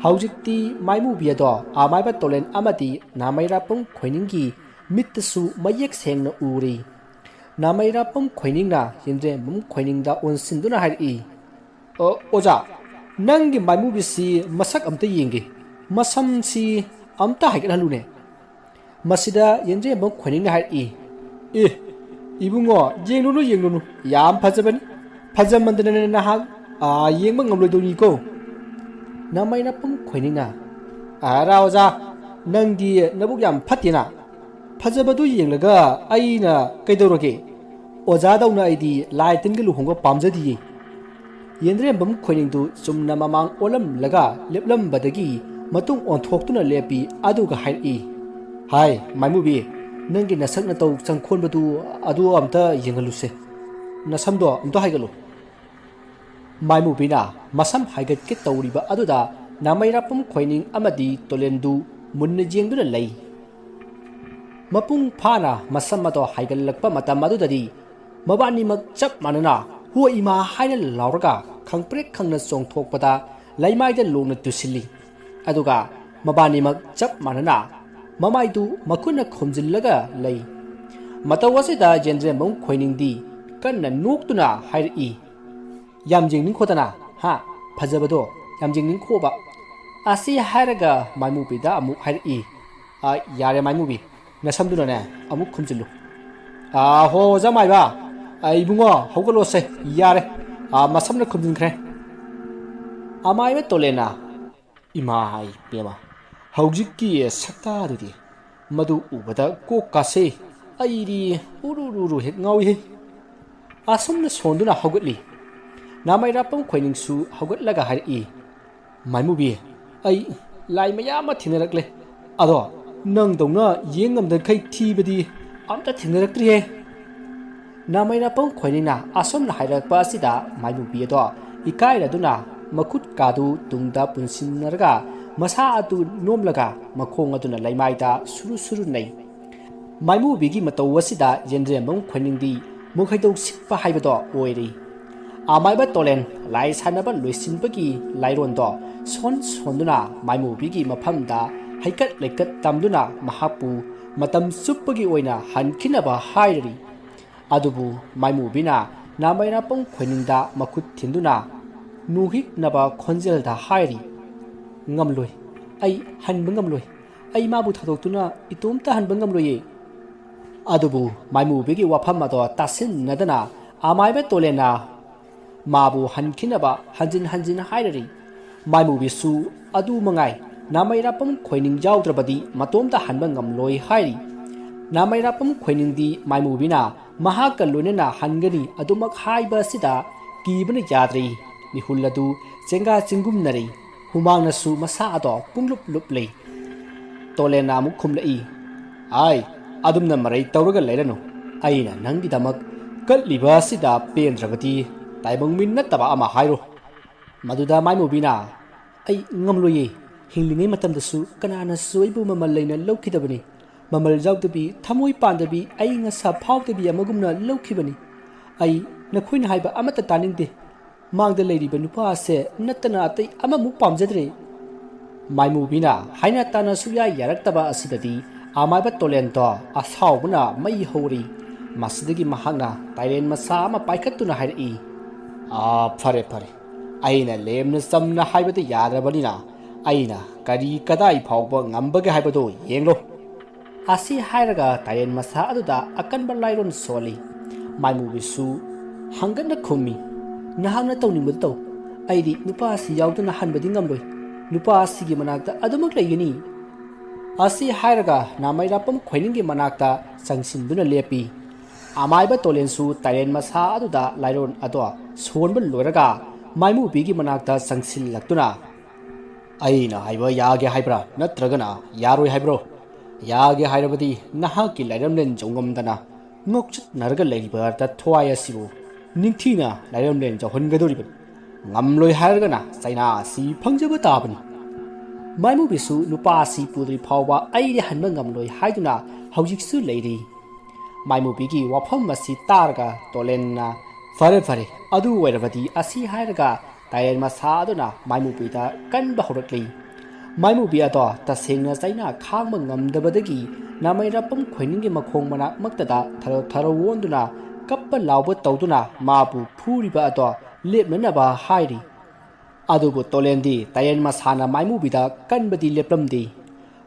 ꯍꯧꯖꯤꯛꯇꯤ ꯃꯥꯏꯃꯨꯕꯤ ꯑꯗꯣ ꯑꯃꯥꯏꯕ ꯇꯣꯂꯦꯟ ꯑꯃꯗꯤ ꯅꯥꯃꯩꯔꯥꯛꯄꯝ ꯈꯣꯏꯅꯤꯡꯒꯤ ꯃꯤꯠꯇꯁꯨ ꯃꯌꯦꯛ ꯁꯦꯡꯅ ꯎꯔꯤ꯫ ꯅꯥꯃꯩꯔꯥꯄꯝ ꯈꯣꯏꯅꯤꯡꯅ ꯌꯦꯟꯗ꯭ꯔꯦꯝꯕꯝ ꯈꯣꯏꯅꯤꯡꯗ ꯑꯣꯟꯁꯤꯟꯗꯨꯅ ꯍꯥꯏꯔꯛꯏ, "ꯑꯣ, ꯑꯣꯖꯥ, ꯅꯪꯒꯤ ꯃꯥꯏꯃꯨꯕꯤꯁꯤ ꯃꯁꯛ ꯑꯝꯇ ꯌꯦꯡꯒꯦ꯫ ꯃꯁꯝꯁꯤ ꯑꯝꯇ ꯍꯥꯏꯒꯠꯍꯜꯂꯨꯅꯦ꯫" ꯃꯁꯤꯗ ꯌꯦꯟꯗ꯭ꯔꯦꯝꯕꯝ ꯈꯣꯏꯅꯤꯡꯅ ꯍꯥꯏꯔꯛꯏ, "ꯑꯦ, ꯏꯕꯨꯡꯉꯣ, ꯌꯦꯡꯂꯨꯅꯨ, ꯌꯦꯡꯂꯨꯅꯨ, ꯌꯥꯝ ꯐꯖꯕꯅꯤ꯫ ꯐꯖꯃꯟꯗꯅꯅꯦ ꯅꯍꯥꯛ, ꯑꯥ, ꯌꯦꯡꯕ ꯉꯝꯂꯣꯏꯗꯧꯅꯤꯀꯣ꯫" ꯅꯥꯃꯩꯔꯥꯄꯝ ꯈꯣꯏꯅꯤꯡꯅ, "ꯑꯔꯥ ꯑꯣꯖꯥ, ꯅꯪꯗꯤ ꯅꯕꯨꯛ ꯌꯥꯝ ꯐꯠꯇꯦꯅ꯫ ꯐꯖꯕꯗꯨ ꯌꯦꯡꯂꯒ ꯑꯩꯅ ꯀꯩꯗꯧꯔꯒꯦ? ꯑꯣꯖꯥꯗꯧꯅ ꯑꯩꯗꯤ ꯂꯥꯏ ꯇꯤꯟꯒ ꯂꯨꯍꯣꯡꯕ ꯄꯥꯝꯖꯗꯤꯌꯦ꯫" ꯌꯦꯟꯗ꯭ꯔꯦꯝꯕꯝ ꯈꯣꯏꯅꯤꯡꯗꯨ ꯆꯨꯝꯅ ꯃꯃꯥꯡ ꯑꯣꯜꯂꯝꯂꯒ ꯂꯦꯞꯂꯝꯕꯗꯒꯤ ꯃꯇꯨꯡ ꯑꯣꯟꯊꯣꯛꯇꯨꯅ ꯂꯦꯞꯄꯤ, ꯑꯗꯨꯒ ꯍꯥꯏꯔꯛꯏ, "ꯍꯥꯏ, ꯃꯥꯏꯃꯨꯕꯤ, ꯅꯪꯒꯤ ꯅꯁꯛ ꯅꯇꯧ ꯆꯪꯈꯣꯟꯕꯗꯨ ꯑꯗꯨ ꯑꯝꯇ ꯌꯦꯡꯍꯜꯂꯨꯁꯦ꯫ ꯅꯁꯝꯗꯣ ꯑꯝꯇ ꯍꯥꯏꯒꯠꯂꯨ꯫" ꯃꯥꯏꯃꯨꯕꯤꯅ ꯃꯁꯝ ꯍꯥꯏꯒꯠꯀꯦ ꯇꯧꯔꯤꯕ ꯑꯗꯨꯗ ꯅꯥꯃꯩꯔꯥꯄꯝ ꯈꯣꯏꯅꯤꯡ ꯑꯃꯗꯤ ꯇꯣꯂꯦꯟꯗꯨ ꯃꯨꯟꯅ ꯌꯦꯡꯗꯨꯅ ꯂꯩ꯫ ꯃꯄꯨꯡ ꯐꯥꯅ ꯃꯁꯝ ꯑꯗꯣ ꯍꯥꯏꯒꯠꯂꯛꯄ ꯃꯇꯝ ꯑꯗꯨꯗꯗꯤ ꯃꯕꯥꯅꯤꯃꯛ ꯆꯞ ꯃꯥꯟꯅꯅ "ꯍꯣ ꯏꯃꯥ" ꯍꯥꯏꯅ ꯂꯥꯎꯔꯒ ꯈꯪꯄ꯭ꯔꯦꯛ ꯈꯪꯅ ꯆꯣꯡꯊꯣꯛꯄꯗ ꯂꯩꯃꯥꯏꯗ ꯂꯣꯡꯅ ꯇꯨꯁꯤꯜꯂꯤ꯫ ꯑꯗꯨꯒ ꯃꯕꯥꯅꯤꯃꯛ ꯆꯞ ꯃꯥꯟꯅꯅ ꯃꯃꯥꯏꯗꯨ ꯃꯈꯨꯠꯅ ꯈꯨꯝꯖꯤꯜꯂꯒ ꯂꯩ꯫ ꯃꯇꯧ ꯑꯁꯤꯗ ꯌꯦꯟꯗ꯭ꯔꯦꯝꯕꯝ ꯈꯣꯏꯅꯤꯡꯗꯤ ꯀꯟꯅ ꯅꯣꯛꯇꯨꯅ ꯍꯥꯏꯔꯛꯏ, "ꯌꯥꯝ ꯌꯦꯡꯅꯤꯡꯈꯣꯗꯅ, ꯍꯥ? ꯐꯖꯕꯗꯣ ꯌꯥꯝ ꯌꯦꯡꯅꯤꯡꯈꯣꯕ꯫" ꯑꯁꯤ ꯍꯥꯏꯔꯒ ꯃꯥꯏꯃꯨꯕꯤꯗ ꯑꯃꯨꯛ ꯍꯥꯏꯔꯛꯏ, "ꯑ, ꯌꯥꯔꯦ ꯃꯥꯏꯃꯨꯕꯤ, ꯅꯁꯝꯗꯨꯅꯅꯦ ꯑꯃꯨꯛ ꯈꯨꯝꯖꯤꯜꯂꯨ꯫" "ꯑ, ꯍꯣ, ꯑꯣꯖꯥ ꯃꯥꯏꯕ, ꯑ, ꯏꯕꯨꯡꯉꯣ, ꯍꯧꯒꯠꯂꯣꯁꯦ, ꯌꯥꯔꯦ꯫ ꯑ, ꯃꯁꯝꯅ ꯈꯨꯝꯖꯤꯟꯈ꯭ꯔꯦ꯫" ꯑꯃꯥꯏꯕ ꯇꯣꯂꯦꯟꯅ, "ꯏꯃꯥ ꯏꯕꯦꯝꯃ, ꯍꯧꯖꯤꯛꯀꯤ ꯁꯛꯇꯥꯗꯨꯗꯤ, ꯃꯗꯨ ꯎꯕꯗ ꯀꯣꯛ ꯀꯥꯁꯦ ꯑꯩꯗꯤ ꯎꯔꯨ ꯔꯨ ꯔꯨ ꯍꯦꯛ ꯉꯥꯎꯏꯍꯦ꯫" ꯑꯁꯨꯝꯅ ꯁꯣꯟꯗꯨꯅ ꯍꯧꯒꯠꯂꯤ꯫ ꯅꯥꯃꯩꯔꯥꯄꯝ ꯈꯣꯏꯅꯤꯡꯁꯨ ꯍꯧꯒꯠꯂꯒ ꯍꯥꯏꯔꯛꯏ, "ꯃꯥꯏꯃꯨꯕꯤ, ꯑꯩ ꯂꯥꯏ ꯃꯌꯥꯝ ꯑꯃ ꯊꯦꯡꯅꯔꯛꯂꯦ꯫ ꯑꯗꯣ ꯅꯪꯗꯧꯅ ꯌꯦꯡ ꯉꯝꯗꯈꯩ ꯊꯤꯕꯗꯤ ꯑꯝꯇ ꯊꯦꯡꯅꯔꯛꯇ꯭ꯔꯤꯍꯦ꯫" ꯅꯥꯃꯩꯔꯥꯄꯝ ꯈꯣꯏꯅꯤꯡꯅ ꯑꯁꯨꯝꯅ ꯍꯥꯏꯔꯛꯄ ꯑꯁꯤꯗ ꯃꯥꯏꯃꯨꯕꯤ ꯑꯗꯣ ꯏꯀꯥꯏꯔꯗꯨꯅ ꯃꯈꯨꯠ ꯀꯥꯗꯨ ꯇꯨꯡꯗ ꯄꯨꯟꯁꯤꯟꯅꯔꯒ ꯃꯁꯥ ꯑꯗꯨ ꯅꯣꯝꯂꯒ ꯃꯈꯣꯡ ꯑꯗꯨꯅ ꯂꯩꯃꯥꯏꯗ ꯁꯨꯔꯨ ꯁꯨꯔꯨ ꯅꯩ꯫ ꯃꯥꯏꯃꯨꯕꯤꯒꯤ ꯃꯇꯧ ꯑꯁꯤꯗ ꯌꯦꯟꯗ꯭ꯔꯦꯝꯕꯝ ꯈꯣꯏꯅꯤꯡꯗꯤ ꯃꯨꯛꯈꯩꯗꯧ ꯁꯤꯛꯄ ꯍꯥꯏꯕꯗꯣ ꯑꯣꯏꯔꯤ꯫ ꯑꯃꯥꯏꯕ ꯇꯣꯂꯦꯟ ꯂꯥꯏ ꯁꯥꯟꯅꯕ ꯂꯣꯏꯁꯤꯟꯕꯒꯤ ꯂꯥꯏꯔꯣꯟꯗꯣ ꯁꯣꯟ ꯁꯣꯟꯗꯨꯅ ꯃꯥꯏꯃꯨꯕꯤꯒꯤ ꯃꯐꯝꯗ ꯍꯩꯀꯠ ꯂꯩꯀꯠ ꯇꯝꯗꯨꯅ ꯃꯍꯥꯛꯄꯨ ꯃꯇꯝ ꯆꯨꯞꯄꯒꯤ ꯑꯣꯏꯅ ꯍꯟꯈꯤꯅꯕ ꯍꯥꯏꯔꯔꯤ꯫ ꯑꯗꯨꯕꯨ ꯃꯥꯏꯃꯨꯕꯤꯅ ꯅꯥꯃꯩꯔꯥꯄꯝ ꯈꯣꯏꯅꯤꯡꯗ ꯃꯈꯨꯠ ꯊꯤꯟꯗꯨꯅ ꯅꯨꯡꯍꯤꯛꯅꯕ ꯈꯣꯟꯖꯦꯜꯗ ꯍꯥꯏꯔꯤ, "ꯉꯝꯂꯣꯏ, ꯑꯩ ꯍꯟꯕ ꯉꯝꯂꯣꯏ꯫ ꯑꯩ ꯃꯥꯕꯨ ꯊꯥꯗꯣꯛꯇꯨꯅ ꯏꯇꯣꯝꯇ ꯍꯟꯕ ꯉꯝꯂꯣꯏꯌꯦ꯫" ꯑꯗꯨꯕꯨ ꯃꯥꯏꯃꯨꯕꯤꯒꯤ ꯋꯥꯐꯝ ꯑꯗꯣ ꯇꯥꯁꯤꯟꯅꯗꯅ ꯑꯃꯥꯏꯕ ꯇꯣꯂꯦꯟꯅ ꯃꯥꯕꯨ ꯍꯟꯈꯤꯅꯕ ꯍꯟꯖꯤꯟ ꯍꯟꯖꯤꯟ ꯍꯥꯏꯔꯔꯤ꯫ ꯃꯥꯏꯃꯨꯕꯤꯁꯨ ꯑꯗꯨ ꯃꯉꯥꯏ, ꯅꯥꯃꯩꯔꯥꯄꯝ ꯈꯣꯏꯅꯤꯡ ꯌꯥꯎꯗ꯭ꯔꯕꯗꯤ ꯃꯇꯣꯝꯇ ꯍꯟꯕ ꯉꯝꯂꯣꯏ ꯍꯥꯏꯔꯤ꯫ ꯅꯥꯃꯩꯔꯥꯄꯝ ꯈꯣꯏꯅꯤꯡꯗꯤ ꯃꯥꯏꯃꯨꯕꯤꯅ ꯃꯍꯥꯛꯀ ꯂꯣꯏꯅꯅ ꯍꯟꯒꯅꯤ ꯑꯗꯨꯃꯛ ꯍꯥꯏꯕ ꯑꯁꯤꯗ ꯀꯤꯕꯅ ꯌꯥꯗ꯭ꯔꯦ꯫ ꯃꯤꯍꯨꯜ ꯑꯗꯨ ꯆꯦꯡꯒꯥ ꯆꯤꯡꯒꯨꯝꯅꯔꯦ꯫ ꯍꯨꯃꯥꯡꯅꯁꯨ ꯃꯁꯥ ꯑꯗꯣ ꯄꯨꯡꯂꯨꯞ ꯂꯨꯞꯂꯦ꯫ ꯇꯣꯂꯦꯟꯅ ꯑꯃꯨꯛ ꯈꯨꯝꯂꯛꯏ, "ꯑꯥꯏ, ꯑꯗꯨꯝꯅ ꯃꯔꯩ ꯇꯧꯔꯒ ꯂꯩꯔꯅꯨ꯫ ꯑꯩꯅ ꯅꯪꯒꯤꯗꯃꯛ ꯀꯠꯂꯤꯕ ꯑꯁꯤꯗ ꯄꯦꯟꯗ꯭ꯔꯕꯗꯤ ꯇꯥꯏꯕꯪ ꯃꯤ ꯅꯠꯇꯕ ꯑꯃ ꯍꯥꯏꯔꯣ꯫" ꯃꯗꯨꯗ ꯃꯥꯏꯃꯨꯕꯤꯅ, "ꯑꯩ ꯉꯝꯂꯣꯏꯌꯦ꯫ ꯍꯤꯡꯂꯤꯉꯩ ꯃꯇꯝꯗꯁꯨ ꯀꯅꯥꯅꯁꯨ ꯑꯩꯕꯨ ꯃꯃꯜ ꯂꯩꯅ ꯂꯧꯈꯤꯗꯕꯅꯤ꯫ ꯃꯃꯜ ꯌꯥꯎꯗꯕꯤ, ꯊꯃꯣꯏ ꯄꯥꯟꯗꯕꯤ, ꯑꯏꯪ ꯑꯁꯥ ꯐꯥꯎꯗꯕꯤ ꯑꯃꯒꯨꯝꯅ ꯂꯧꯈꯤꯕꯅꯤ꯫ ꯑꯩ ꯅꯈꯣꯏꯅ ꯍꯥꯏꯕ ꯑꯃꯠꯇ ꯇꯥꯅꯤꯡꯗꯦ꯫ ꯃꯥꯡꯗ ꯂꯩꯔꯤꯕ ꯅꯨꯄꯥ ꯑꯁꯦ ꯅꯠꯇꯅ ꯑꯇꯩ ꯑꯃꯃꯨꯛ ꯄꯥꯝꯖꯗ꯭ꯔꯦ꯫" ꯃꯥꯏꯃꯨꯕꯤꯅ ꯍꯥꯏꯅ ꯇꯥꯅ ꯁꯨꯛꯌꯥ ꯌꯥꯔꯛꯇꯕ ꯑꯁꯤꯗꯗꯤ ꯑꯃꯥꯏꯕ ꯇꯣꯂꯦꯟꯗꯣ ꯑꯁꯥꯎꯕꯅ ꯃꯩ ꯍꯧꯔꯤ꯫ ꯃꯁꯤꯗꯒꯤ ꯃꯍꯥꯛꯅ ꯇꯥꯏꯔꯦꯟ ꯃꯆꯥ ꯑꯃ ꯄꯥꯏꯈꯠꯇꯨꯅ ꯍꯥꯏꯔꯛꯏ, "ꯑꯥ, ꯐꯔꯦ, ꯐꯔꯦ꯫ ꯑꯩꯅ ꯂꯦꯝꯅ ꯆꯝꯅ ꯍꯥꯏꯕꯗ ꯌꯥꯗ꯭ꯔꯕꯅꯤꯅ ꯑꯩꯅ ꯀꯔꯤ ꯀꯗꯥꯏ ꯐꯥꯎꯕ ꯉꯝꯕꯒꯦ ꯍꯥꯏꯕꯗꯨ ꯌꯦꯡꯂꯣ꯫" ꯑꯁꯤ ꯍꯥꯏꯔꯒ ꯇꯥꯏꯔꯦꯟ ꯃꯁꯥ ꯑꯗꯨꯗ ꯑꯀꯟꯕ ꯂꯥꯏꯔꯣꯟ ꯁꯣꯜꯂꯤ꯫ ꯃꯥꯏꯃꯨꯕꯤꯁꯨ ꯍꯪꯒꯠꯅ ꯈꯨꯝꯃꯤ, "ꯅꯍꯥꯛꯅ ꯇꯧꯅꯤꯡꯕꯗꯨ ꯇꯧ꯫ ꯑꯩꯗꯤ ꯅꯨꯄꯥ ꯑꯁꯤ ꯌꯥꯎꯗꯅ ꯍꯟꯕꯗꯤ ꯉꯝꯂꯣꯏ꯫ ꯅꯨꯄꯥ ꯑꯁꯤꯒꯤ ꯃꯅꯥꯛꯇ ꯑꯗꯨꯃꯛ ꯂꯩꯒꯅꯤ꯫" ꯑꯁꯤ ꯍꯥꯏꯔꯒ ꯅꯥꯃꯩꯔꯥꯄꯝ ꯈꯣꯏꯅꯤꯡꯒꯤ ꯃꯅꯥꯛꯇ ꯆꯪꯁꯤꯟꯗꯨꯅ ꯂꯦꯞꯄꯤ꯫ ꯑꯃꯥꯏꯕ ꯇꯣꯂꯦꯟꯁꯨ ꯇꯥꯏꯔꯦꯟ ꯃꯁꯥ ꯑꯗꯨꯗ ꯂꯥꯏꯔꯣꯟ ꯑꯗꯣ ꯁꯣꯟꯕ ꯂꯣꯏꯔꯒ ꯃꯥꯏꯃꯨꯕꯤꯒꯤ ꯃꯅꯥꯛꯇ ꯆꯪꯁꯤꯜꯂꯛꯇꯨꯅ, "ꯑꯩꯅ ꯍꯥꯏꯕ ꯌꯥꯒꯦ ꯍꯥꯏꯕ꯭ꯔꯥ ꯅꯠꯇ꯭ꯔꯒꯅ ꯌꯥꯔꯣꯏ ꯍꯥꯏꯕ꯭ꯔꯣ? ꯌꯥꯒꯦ ꯍꯥꯏꯔꯕꯗꯤ ꯅꯍꯥꯛꯀꯤ ꯂꯥꯏꯔꯝꯂꯦꯟ ꯌꯧꯉꯝꯗꯅ ꯉꯧꯆꯠꯅꯔꯒ ꯂꯩꯔꯤꯕ ꯊꯋꯥꯏ ꯑꯁꯤꯕꯨ ꯅꯤꯡꯊꯤꯅ ꯂꯥꯏꯔꯝꯂꯦꯟ ꯌꯧꯍꯟꯒꯗꯧꯔꯤꯕꯅꯤ꯫ ꯉꯝꯂꯣꯏ ꯍꯥꯏꯔꯒꯅ ꯆꯩꯅꯥ ꯑꯁꯤ ꯐꯪꯖꯕ ꯇꯥꯕꯅꯤ꯫" ꯃꯥꯏꯃꯨꯕꯤꯁꯨ ꯅꯨꯄꯥ ꯑꯁꯤ ꯄꯨꯗ꯭ꯔꯤ ꯐꯥꯎꯕ ꯑꯩꯗꯤ ꯍꯟꯕ ꯉꯝꯂꯣꯏ ꯍꯥꯏꯗꯨꯅ ꯍꯧꯖꯤꯛꯁꯨ ꯂꯩꯔꯤ꯫ ꯃꯥꯏꯃꯨꯕꯤꯒꯤ ꯋꯥꯐꯝ ꯑꯁꯤ ꯇꯥꯔꯒ ꯇꯣꯂꯦꯟꯅ, "ꯐꯔꯦ ꯐꯔꯦ, ꯑꯗꯨ ꯑꯣꯏꯔꯕꯗꯤ" ꯑꯁꯤ ꯍꯥꯏꯔꯒ ꯇꯥꯏꯔꯦꯟ ꯃꯁꯥ ꯑꯗꯨꯅ ꯃꯥꯏꯃꯨꯕꯤꯗ ꯀꯟꯕ ꯍꯧꯔꯛꯂꯤ꯫ ꯃꯥꯏꯃꯨꯕꯤ ꯑꯗꯣ ꯇꯁꯦꯡꯅ ꯆꯩꯅꯥ ꯈꯥꯡꯕ ꯉꯝꯗꯕꯗꯒꯤ ꯅꯥꯃꯩꯔꯥꯄꯝ ꯈꯣꯏꯅꯤꯡꯒꯤ ꯃꯈꯣꯡ ꯃꯅꯥꯛꯃꯛꯇꯗ ꯊꯔꯣ ꯊꯔꯣ ꯑꯣꯟꯗꯨꯅ ꯀꯞꯄ ꯂꯥꯎꯕ ꯇꯧꯗꯨꯅ ꯃꯥꯕꯨ ꯐꯨꯔꯤꯕ ꯑꯗꯣ ꯂꯦꯞꯅꯅꯕ ꯍꯥꯏꯔꯤ꯫ ꯑꯗꯨꯕꯨ ꯇꯣꯂꯦꯟꯗꯤ ꯇꯥꯏꯔꯦꯟ ꯃꯁꯥꯅ ꯃꯥꯏꯃꯨꯕꯤꯗ ꯀꯟꯕꯗꯤ ꯂꯦꯞꯂꯝꯗꯦ꯫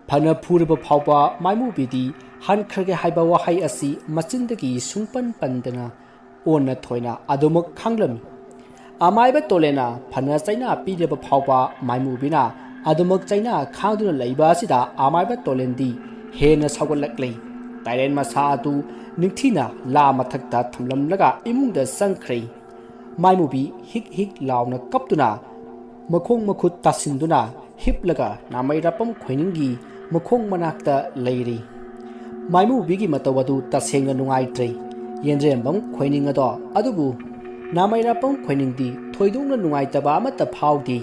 ꯐꯅ ꯐꯨꯔꯕ ꯐꯥꯎꯕ ꯃꯥꯏꯃꯨꯕꯤꯗꯤ ꯍꯟꯈ꯭ꯔꯒꯦ ꯍꯥꯏꯕ ꯋꯥꯍꯩ ꯑꯁꯤ ꯃꯆꯤꯟꯗꯒꯤ ꯁꯨꯡꯄꯟ ꯄꯟꯗꯅ ꯑꯣꯟꯅ ꯊꯣꯏꯅ ꯑꯗꯨꯃꯛ ꯈꯥꯡꯂꯝꯃꯤ꯫ ꯑꯃꯥꯏꯕ ꯇꯣꯂꯦꯟꯅ ꯐꯅ ꯆꯩꯅꯥ ꯄꯤꯔꯕ ꯐꯥꯎꯕ ꯃꯥꯏꯃꯨꯕꯤꯅ ꯑꯗꯨꯃꯛ ꯆꯩꯅꯥ ꯈꯥꯡꯗꯨꯅ ꯂꯩꯕ ꯑꯁꯤꯗ ꯑꯃꯥꯏꯕ ꯇꯣꯂꯦꯟꯗꯤ ꯍꯦꯟꯅ ꯁꯥꯎꯒꯠꯂꯛꯂꯦ꯫ ꯇꯥꯏꯔꯦꯟ ꯃꯁꯥ ꯑꯗꯨ ꯅꯤꯡꯊꯤꯅ ꯂꯥ ꯃꯊꯛꯇ ꯊꯝꯂꯝꯂꯒ ꯏꯃꯨꯡꯗ ꯆꯪꯈ꯭ꯔꯦ꯫ ꯃꯥꯏꯃꯨꯕꯤ ꯍꯤꯛ ꯍꯤꯛ ꯂꯥꯎꯅ ꯀꯞꯇꯨꯅ ꯃꯈꯣꯡ ꯃꯈꯨꯠ ꯇꯥꯁꯤꯟꯗꯨꯅ ꯍꯤꯞꯂꯒ ꯅꯥꯃꯩꯔꯥꯄꯝ ꯈꯣꯏꯅꯤꯡꯒꯤ ꯃꯈꯣꯡ ꯃꯅꯥꯛꯇ ꯂꯩꯔꯤ꯫ ꯃꯥꯏꯃꯨꯕꯤꯒꯤ ꯃꯇꯧ ꯑꯗꯨ ꯇꯁꯦꯡꯅ ꯅꯨꯡꯉꯥꯏꯇ꯭ꯔꯦ꯫ ꯌꯦꯟꯗ꯭ꯔꯦꯝꯕꯝ ꯈꯣꯏꯅꯤꯡ ꯑꯗꯣ ꯑꯗꯨꯕꯨ ꯅꯥꯃꯩꯔꯥꯄꯝ ꯈꯣꯏꯅꯤꯡꯗꯤ ꯊꯣꯏꯗꯣꯛꯅ ꯅꯨꯡꯉꯥꯏꯇꯕ ꯑꯃꯠꯇ ꯐꯥꯎꯗꯦ꯫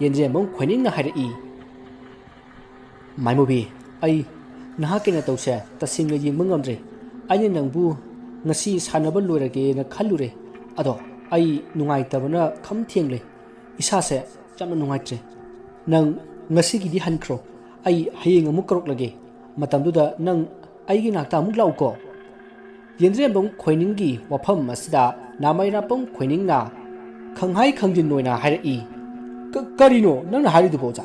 ꯌꯦꯟꯗ꯭ꯔꯦꯝꯕꯝ ꯈꯣꯏꯅꯤꯡꯅ ꯍꯥꯏꯔꯛꯏ, "ꯃꯥꯏꯃꯨꯕꯤ, ꯑꯩ ꯅꯍꯥꯛꯀꯤ ꯅꯇꯧꯁꯦ ꯇꯁꯦꯡꯅ ꯌꯦꯡꯕ ꯉꯝꯗ꯭ꯔꯦ꯫ ꯑꯩꯅ ꯅꯪꯕꯨ ꯉꯁꯤ ꯁꯥꯟꯅꯕ ꯂꯣꯏꯔꯒꯦꯅ ꯈꯜꯂꯨꯔꯦ꯫ ꯑꯗꯣ ꯑꯩ ꯅꯨꯡꯉꯥꯏꯇꯕꯅ ꯈꯝ ꯊꯦꯡꯂꯦ꯫ ꯏꯁꯥꯁꯦ ꯌꯥꯝꯅ ꯅꯨꯡꯉꯥꯏꯇ꯭ꯔꯦ꯫ ꯅꯪ ꯉꯁꯤꯒꯤꯗꯤ ꯍꯟꯈ꯭ꯔꯣ꯫ ꯑꯩ ꯍꯌꯦꯡ ꯑꯃꯨꯛ ꯀꯧꯔꯛꯂꯒꯦ꯫ ꯃꯇꯝꯗꯨꯗ ꯅꯪ ꯑꯩꯒꯤ ꯅꯥꯛꯇ ꯑꯃꯨꯛ ꯂꯥꯛꯎꯀꯣ꯫" ꯌꯦꯟꯗ꯭ꯔꯦꯝꯕꯝ ꯈꯣꯏꯅꯤꯡꯒꯤ ꯋꯥꯐꯝ ꯑꯁꯤꯗ ꯅꯥꯃꯩꯔꯥꯄꯝ ꯈꯣꯏꯅꯤꯡꯅ ꯈꯪꯍꯥꯏ ꯈꯪꯖꯤꯟ ꯑꯣꯏꯅ ꯍꯥꯏꯔꯛꯏ, "ꯀ-, ꯀꯔꯤꯅꯣ ꯅꯪꯅ ꯍꯥꯏꯔꯤꯗꯨꯕꯣ, ꯑꯣꯖꯥ?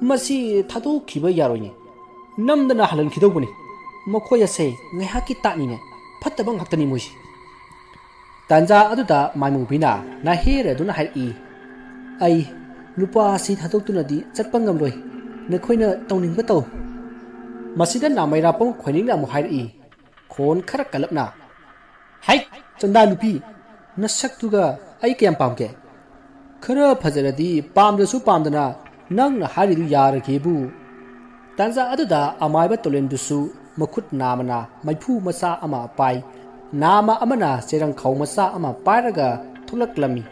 ꯃꯁꯤ ꯊꯥꯗꯣꯛꯈꯤꯕ ꯌꯥꯔꯣꯏꯅꯦ꯫ ꯅꯝꯗꯅ ꯍꯜꯍꯟꯈꯤꯗꯧꯕꯅꯤ꯫ ꯃꯈꯣꯏ ꯑꯁꯦ ꯉꯥꯏꯍꯥꯛꯀꯤ ꯇꯥꯛꯅꯤꯅꯦ꯫ ꯐꯠꯇꯕ ꯉꯥꯛꯇꯅꯤ ꯃꯣꯏꯁꯤ꯫" ꯇꯥꯟꯖꯥ ꯑꯗꯨꯗ ꯃꯥꯏꯃꯨꯕꯤꯅ ꯅꯥꯍꯦꯔꯗꯨꯅ ꯍꯥꯏꯔꯛꯏ, "ꯑꯩ ꯅꯨꯄꯥ ꯑꯁꯤ ꯊꯥꯗꯣꯛꯇꯨꯅꯗꯤ ꯆꯠꯄ ꯉꯝꯂꯣꯏ꯫ ꯅꯈꯣꯏꯅ ꯇꯧꯅꯤꯡꯕ ꯇꯧ꯫" ꯃꯁꯤꯗ ꯅꯥꯃꯩꯔꯥꯄꯝ ꯈꯣꯏꯅꯤꯡꯅ ꯑꯃꯨꯛ ꯍꯥꯏꯔꯛꯏ, ꯈꯣꯟ ꯈꯔ ꯀꯜꯂꯞꯅ, "ꯍꯩꯠ, ꯆꯟꯗꯥ ꯅꯨꯄꯤ, ꯅꯁꯛꯇꯨꯒ ꯑꯩ ꯀꯌꯥꯝ ꯄꯥꯝꯒꯦ? ꯈꯔ ꯐꯖꯔꯗꯤ ꯄꯥꯝꯗ꯭ꯔꯁꯨ ꯄꯥꯝꯗꯅ ꯅꯪꯅ ꯍꯥꯏꯔꯤꯗꯨ ꯌꯥꯔꯒꯦꯕꯨ꯫" ꯇꯥꯟꯖꯥ ꯑꯗꯨꯗ ꯑꯃꯥꯏꯕ ꯇꯣꯂꯦꯟꯗꯨꯁꯨ ꯃꯈꯨꯠ ꯅꯥꯝꯃꯅ ꯃꯩꯐꯨ ꯃꯆꯥ ꯑꯃ ꯄꯥꯏ, ꯅꯥꯝꯃ ꯑꯃꯅ ꯆꯦꯔꯪꯈꯥꯎ ꯃꯆꯥ ꯑꯃ ꯄꯥꯏꯔꯒ ꯊꯣꯛꯂꯛꯂꯝꯃꯤ꯫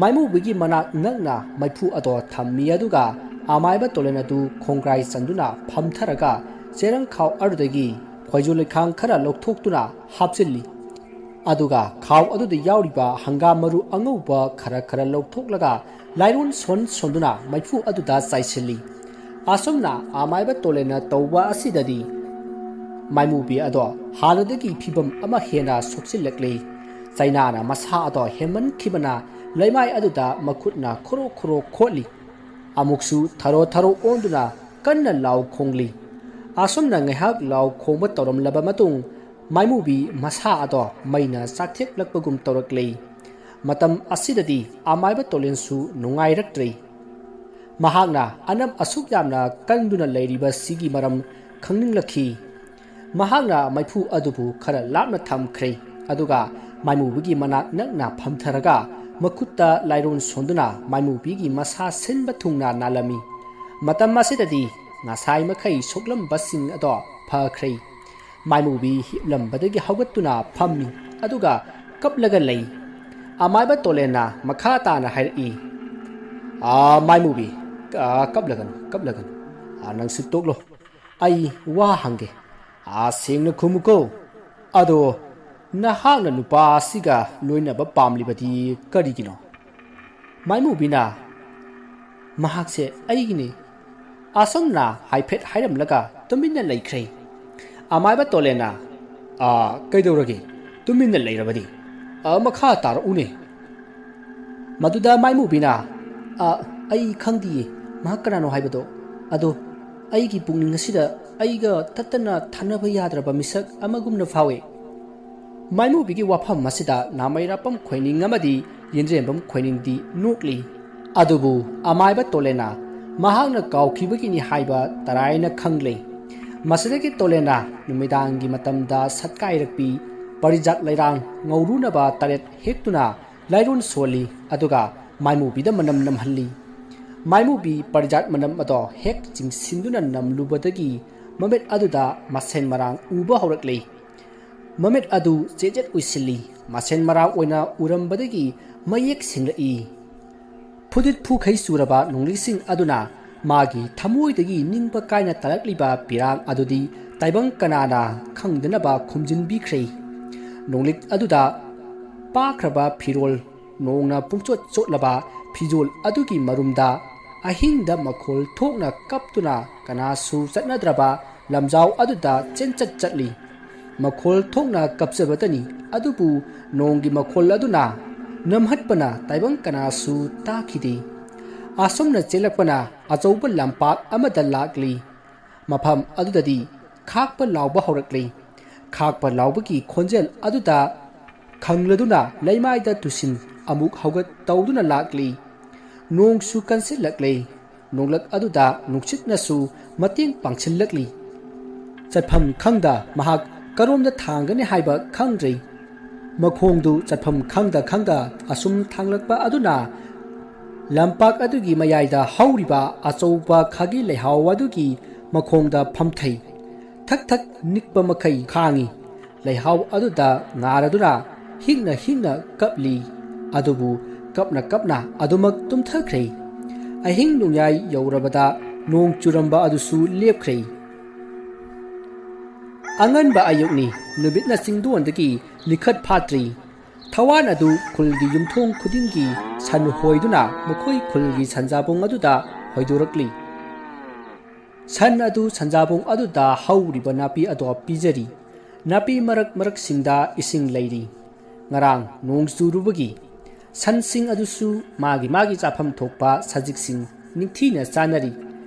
ꯃꯥꯏꯃꯨꯕꯤꯒꯤ ꯃꯅꯥꯛ ꯅꯛꯅ ꯃꯩꯐꯨ ꯑꯗꯣ ꯊꯝꯃꯤ, ꯑꯗꯨꯒ ꯑꯃꯥꯏꯕ ꯇꯣꯂꯦꯟ ꯑꯗꯨ ꯈꯣꯡꯒ꯭ꯔꯥꯏ ꯆꯟꯗꯨꯅ ꯐꯝꯊꯔꯒ ꯆꯦꯔꯪ ꯈꯥꯎ ꯑꯗꯨꯗꯒꯤ ꯈꯣꯏꯖꯨ ꯂꯩꯈꯥꯡ ꯈꯔ ꯂꯧꯊꯣꯛꯇꯨꯅ ꯍꯥꯞꯆꯤꯜꯂꯤ꯫ ꯑꯗꯨꯒ ꯈꯥꯎ ꯑꯗꯨꯗ ꯌꯥꯎꯔꯤꯕ ꯍꯪꯒꯥꯝ ꯃꯔꯨ ꯑꯉꯧꯕ ꯈꯔ ꯈꯔ ꯂꯧꯊꯣꯛꯂꯒ ꯂꯥꯏꯔꯣꯟ ꯁꯣꯟ ꯁꯣꯟꯗꯨꯅ ꯃꯩꯐꯨ ꯑꯗꯨꯗ ꯆꯥꯏꯁꯤꯜꯂꯤ꯫ ꯑꯁꯨꯝꯅ ꯑꯃꯥꯏꯕ ꯇꯣꯂꯦꯟꯅ ꯇꯧꯕ ꯑꯁꯤꯗꯗꯤ ꯃꯥꯏꯃꯨꯕꯤ ꯑꯗꯣ ꯍꯥꯟꯅꯗꯒꯤ ꯐꯤꯕꯝ ꯑꯃ ꯍꯦꯟꯅ ꯁꯣꯛꯆꯤꯜꯂꯛꯂꯤ꯫ ꯆꯩꯅꯥꯅ ꯃꯁꯥ ꯑꯗꯣ ꯍꯦꯟꯃꯟꯈꯤꯕꯅ ꯂꯩꯃꯥꯏ ꯑꯗꯨꯗ ꯃꯈꯨꯠꯅ ꯈꯣꯔꯣ ꯈꯣꯔꯣ ꯈꯣꯠꯂꯤ꯫ ꯑꯃꯨꯛꯁꯨ ꯊꯔꯣ ꯊꯔꯣ ꯑꯣꯟꯗꯨꯅ ꯀꯟꯅ ꯂꯥꯎ ꯈꯣꯡꯂꯤ꯫ ꯑꯁꯨꯝꯅ ꯉꯥꯏꯍꯥꯛ ꯂꯥꯎ ꯈꯣꯡꯕ ꯇꯧꯔꯝꯂꯕ ꯃꯇꯨꯡ ꯃꯥꯏꯃꯨꯕꯤ ꯃꯁꯥ ꯑꯗꯣ ꯃꯩꯅ ꯆꯥꯛꯊꯦꯛꯂꯛꯄꯒꯨꯝ ꯇꯧꯔꯛꯂꯤ꯫ ꯃꯇꯝ ꯑꯁꯤꯗꯗꯤ ꯑꯃꯥꯏꯕ ꯇꯣꯂꯦꯟꯁꯨ ꯅꯨꯡꯉꯥꯏꯔꯛꯇ꯭ꯔꯦ꯫ ꯃꯍꯥꯛꯅ ꯑꯅꯝ ꯑꯁꯨꯛ ꯌꯥꯝꯅ ꯀꯟꯗꯨꯅ ꯂꯩꯔꯤꯕꯁꯤꯒꯤ ꯃꯔꯝ ꯈꯪꯅꯤꯡꯂꯛꯈꯤ꯫ ꯃꯍꯥꯛꯅ ꯃꯩꯐꯨ ꯑꯗꯨꯕꯨ ꯈꯔ ꯂꯥꯞꯅ ꯊꯝꯈ꯭ꯔꯦ, ꯑꯗꯨꯒ ꯃꯥꯏꯃꯨꯕꯤꯒꯤ ꯃꯅꯥꯛ ꯅꯛꯅ ꯐꯝꯊꯔꯒ ꯃꯈꯨꯠꯇ ꯂꯥꯏꯔꯣꯟ ꯁꯣꯟꯗꯨꯅ ꯃꯥꯏꯃꯨꯕꯤꯒꯤ ꯃꯁꯥ ꯁꯤꯟꯕ ꯊꯨꯡꯅ ꯅꯥꯜꯂꯝꯃꯤ꯫ ꯃꯇꯝ ꯑꯁꯤꯗꯗꯤ ꯉꯁꯥꯏ ꯃꯈꯩ ꯁꯣꯛꯂꯝꯕꯁꯤꯡ ꯑꯗꯣ ꯐꯈ꯭ꯔꯦ꯫ ꯃꯥꯏꯃꯨꯕꯤ ꯍꯤꯞꯂꯝꯕꯗꯒꯤ ꯍꯧꯒꯠꯇꯨꯅ ꯐꯝꯃꯤ, ꯑꯗꯨꯒ ꯀꯞꯂꯒ ꯂꯩ꯫ ꯑꯃꯥꯏꯕ ꯇꯣꯂꯦꯟꯅ ꯃꯈꯥ ꯇꯥꯅ ꯍꯥꯏꯔꯛꯏ, "ꯑꯥ, ꯃꯥꯏꯃꯨꯕꯤ, ꯑꯥ, ꯀꯞꯂꯒꯅꯨ, ꯀꯞꯂꯒꯅꯨ꯫ ꯑꯥ, ꯅꯪꯁꯨ ꯇꯣꯛꯂꯣ꯫ ꯑꯩ ꯋꯥ ꯍꯪꯒꯦ꯫ ꯑꯥ, ꯁꯦꯡꯅ ꯈꯨꯝꯃꯨꯀꯣ꯫ ꯑꯗꯣ ꯅꯍꯥꯛꯅ ꯅꯨꯄꯥ ꯑꯁꯤꯒ ꯂꯣꯏꯅꯕ ꯄꯥꯝꯂꯤꯕꯗꯤ ꯀꯔꯤꯒꯤꯅꯣ?" ꯃꯥꯏꯃꯨꯕꯤꯅ, "ꯃꯍꯥꯛꯁꯦ ꯑꯩꯒꯤꯅꯤ," ꯑꯁꯨꯝꯅ ꯍꯥꯏꯐꯦꯠ ꯍꯥꯏꯔꯝꯂꯒ ꯇꯨꯃꯤꯟꯅ ꯂꯩꯈ꯭ꯔꯦ꯫ ꯑꯃꯥꯏꯕ ꯇꯣꯂꯦꯟꯅ, "ꯑꯥ, ꯀꯩꯗꯧꯔꯒꯦ? ꯇꯨꯃꯤꯟꯅ ꯂꯩꯔꯕꯗꯤ? ꯑꯥ, ꯃꯈꯥ ꯇꯥꯔꯛꯎꯅꯦ꯫" ꯃꯗꯨꯗ ꯃꯥꯏꯃꯨꯕꯤꯅ, "ꯑꯥ, ꯑꯩ ꯈꯪꯗꯤꯌꯦ ꯃꯍꯥꯛ ꯀꯅꯥꯅꯣ ꯍꯥꯏꯕꯗꯣ꯫ ꯑꯗꯣ ꯑꯩꯒꯤ ꯄꯨꯛꯅꯤꯡ ꯑꯁꯤꯗ ꯑꯩꯒ ꯇꯠꯇꯅ ꯊꯥꯅꯕ ꯌꯥꯗ꯭ꯔꯕ ꯃꯤꯁꯛ ꯑꯃꯒꯨꯝꯅ ꯐꯥꯎꯏ꯫" ꯃꯥꯏꯃꯨꯕꯤꯒꯤ ꯋꯥꯐꯝ ꯑꯁꯤꯗ ꯅꯥꯃꯩꯔꯥꯄꯝ ꯈꯣꯏꯅꯤꯡ ꯑꯃꯗꯤ ꯌꯦꯟꯗ꯭ꯔꯦꯝꯕꯝ ꯈꯣꯏꯅꯤꯡꯗꯤ ꯅꯣꯛꯂꯤ꯫ ꯑꯗꯨꯕꯨ ꯑꯃꯥꯏꯕ ꯇꯣꯂꯦꯟꯅ ꯃꯍꯥꯛꯅ ꯀꯥꯎꯈꯤꯕꯒꯤꯅꯤ ꯍꯥꯏꯕ ꯇꯔꯥꯏꯅ ꯈꯪꯂꯦ꯫ ꯃꯁꯤꯗꯒꯤ ꯇꯣꯂꯦꯟꯅ ꯅꯨꯃꯤꯗꯥꯡꯒꯤ ꯃꯇꯝꯗ ꯁꯠꯀꯥꯏꯔꯛꯄꯤ ꯄꯔꯤꯖꯥꯠ ꯂꯩꯔꯥꯡ ꯉꯧꯔꯨꯅꯕ ꯇꯔꯦꯠ ꯍꯦꯛꯇꯨꯅ ꯂꯥꯏꯔꯣꯟ ꯁꯣꯜꯂꯤ, ꯑꯗꯨꯒ ꯃꯥꯏꯃꯨꯕꯤꯗ ꯃꯅꯝ ꯅꯝꯍꯜꯂꯤ꯫ ꯃꯥꯏꯃꯨꯕꯤ ꯄꯔꯤꯖꯥꯠ ꯃꯅꯝ ꯑꯗꯣ ꯍꯦꯛ ꯆꯤꯡꯁꯤꯟꯗꯨꯅ ꯅꯝꯂꯨꯕꯗꯒꯤ ꯃꯃꯤꯠ ꯑꯗꯨꯗ ꯃꯁꯦꯟ ꯃꯔꯥꯡ ꯎꯕ ꯍꯧꯔꯛꯂꯤ꯫ ꯃꯃꯤꯠ ꯑꯗꯨ ꯆꯦꯖꯦꯠ ꯎꯏꯁꯤꯜꯂꯤ꯫ ꯃꯁꯦꯟ ꯃꯔꯥꯡ ꯑꯣꯏꯅ ꯎꯔꯝꯕꯗꯒꯤ ꯃꯌꯦꯛ ꯁꯦꯡꯂꯛꯏ꯫ ꯐꯨꯗꯤꯠ ꯐꯨꯈꯩ ꯆꯨꯔꯕ ꯅꯣꯡꯂꯩꯁꯤꯡ ꯑꯗꯨꯅ ꯃꯥꯒꯤ ꯊꯃꯣꯏꯗꯒꯤ ꯅꯤꯡꯕ ꯀꯥꯏꯅ ꯇꯥꯔꯛꯂꯤꯕ ꯄꯤꯔꯥꯡ ꯑꯗꯨꯗꯤ ꯇꯥꯏꯕꯪ ꯀꯅꯥꯅ ꯈꯪꯗꯅꯕ ꯈꯨꯝꯖꯤꯟꯕꯤꯈ꯭ꯔꯦ꯫ ꯅꯣꯡꯂꯤꯛ ꯑꯗꯨꯗ ꯄꯥꯈ꯭ꯔꯕ ꯐꯤꯔꯣꯜ, ꯅꯣꯡꯅ ꯄꯨꯡꯆꯣꯠ ꯆꯣꯠꯂꯕ ꯐꯤꯖꯣꯜ ꯑꯗꯨꯒꯤ ꯃꯔꯨꯝꯗ ꯑꯍꯤꯡꯗ ꯃꯈꯣꯜ ꯊꯣꯛꯅ ꯀꯞꯇꯨꯅ ꯀꯅꯥꯁꯨ ꯆꯠꯅꯗ꯭ꯔꯕ ꯂꯝꯖꯥꯎ ꯑꯗꯨꯗ ꯆꯦꯟꯆꯠ ꯆꯠꯂꯤ꯫ ꯃꯈꯣꯜ ꯊꯣꯛꯅ ꯀꯞꯆꯕꯇꯅꯤ, ꯑꯗꯨꯕꯨ ꯅꯣꯡꯒꯤ ꯃꯈꯣꯜ ꯑꯗꯨꯅ ꯅꯝꯍꯠꯄꯅ ꯇꯥꯏꯕꯪ ꯀꯅꯥꯁꯨ ꯇꯥꯈꯤꯗꯦ꯫ ꯑꯁꯨꯝꯅ ꯆꯦꯜꯂꯛꯄꯅ ꯑꯆꯧꯕ ꯂꯝꯄꯥꯛ ꯑꯃꯗ ꯂꯥꯛꯂꯤ꯫ ꯃꯐꯝ ꯑꯗꯨꯗꯗꯤ ꯈꯥꯛꯄ ꯂꯥꯎꯕ ꯍꯧꯔꯛꯂꯤ꯫ ꯈꯥꯛꯄ ꯂꯥꯎꯕꯒꯤ ꯈꯣꯟꯖꯦꯜ ꯑꯗꯨꯗ ꯈꯪꯂꯗꯨꯅ ꯂꯩꯃꯥꯏꯗ ꯇꯨꯁꯤꯟ ꯑꯃꯨꯛ ꯍꯧꯒꯠ ꯇꯧꯗꯨꯅ ꯂꯥꯛꯂꯤ꯫ ꯅꯣꯡꯁꯨ ꯀꯟꯁꯤꯜꯂꯛꯂꯦ꯫ ꯅꯣꯡꯂꯛ ꯑꯗꯨꯗ ꯅꯨꯡꯁꯤꯠꯅꯁꯨ ꯃꯇꯦꯡ ꯄꯥꯡꯁꯤꯜꯂꯛꯂꯤ꯫ ꯆꯠꯐꯝ ꯈꯪꯗ ꯃꯍꯥꯛ ꯀꯔꯣꯝꯗ ꯊꯥꯡꯒꯅꯤ ꯍꯥꯏꯕ ꯈꯪꯗ꯭ꯔꯦ꯫ ꯃꯈꯣꯡꯗꯨ ꯆꯠꯐꯝ ꯈꯪꯗ ꯈꯪꯗ ꯑꯁꯨꯝ ꯊꯥꯡꯂꯛꯄ ꯑꯗꯨꯅ ꯂꯝꯄꯥꯛ ꯑꯗꯨꯒꯤ ꯃꯌꯥꯏꯗ ꯍꯧꯔꯤꯕ ꯑꯆꯧꯕ ꯈꯥꯒꯤ ꯂꯩꯍꯥꯎ ꯑꯗꯨꯒꯤ ꯃꯈꯣꯡꯗ ꯐꯝꯊꯩ꯫ ꯊꯛ ꯊꯛ ꯅꯤꯛꯄ ꯃꯈꯩ ꯈꯥꯡꯏ꯫ ꯂꯩꯍꯥꯎ ꯑꯗꯨꯗ ꯉꯥꯔꯗꯨꯅ ꯍꯤꯛꯅ ꯍꯤꯛꯅ ꯀꯞꯂꯤ꯫ ꯑꯗꯨꯕꯨ ꯀꯞꯅ ꯀꯞꯅ ꯑꯗꯨꯃꯛ ꯇꯨꯝꯊꯈ꯭ꯔꯦ꯫ ꯑꯍꯤꯡ ꯅꯣꯡꯌꯥꯏ ꯌꯧꯔꯕꯗ ꯅꯣꯡ ꯆꯨꯔꯝꯕ ꯑꯗꯨꯁꯨ ꯂꯦꯞꯈ꯭ꯔꯦ꯫ ꯑꯉꯟꯕ ꯑꯌꯨꯛꯅꯤ꯫ ꯅꯨꯃꯤꯠꯅ ꯆꯤꯡꯗꯣꯟꯗꯒꯤ ꯂꯤꯈꯠ ꯐꯥꯠꯇ꯭ꯔꯤ꯫ ꯊꯋꯥꯟ ꯑꯗꯨ ꯈꯨꯜꯒꯤ ꯌꯨꯝꯊꯣꯡ ꯈꯨꯗꯤꯡꯒꯤ ꯁꯟ ꯍꯣꯏꯗꯨꯅ ꯃꯈꯣꯏ ꯈꯨꯜꯒꯤ ꯁꯟꯖꯥꯕꯨꯡ ꯑꯗꯨꯗ ꯍꯣꯏꯗꯣꯔꯛꯂꯤ꯫ ꯁꯟ ꯑꯗꯨ ꯁꯟꯖꯥꯕꯨꯡ ꯑꯗꯨꯗ ꯍꯧꯔꯤꯕ ꯅꯥꯄꯤ ꯑꯗꯣ ꯄꯤꯖꯔꯤ꯫ ꯅꯥꯄꯤ ꯃꯔꯛ ꯃꯔꯛꯁꯤꯡꯗ ꯏꯁꯤꯡ ꯂꯩꯔꯤ꯫ ꯉꯔꯥꯡ ꯅꯣꯡ ꯆꯨꯔꯨꯕꯒꯤ ꯁꯟꯁꯤꯡ ꯑꯗꯨꯁꯨ ꯃꯥꯒꯤ ꯃꯥꯒꯤ ꯆꯥꯐꯝ ꯊꯣꯛꯄ ꯁꯖꯤꯛꯁꯤꯡ ꯅꯤꯡꯊꯤꯅ ꯆꯥꯅꯔꯤ꯫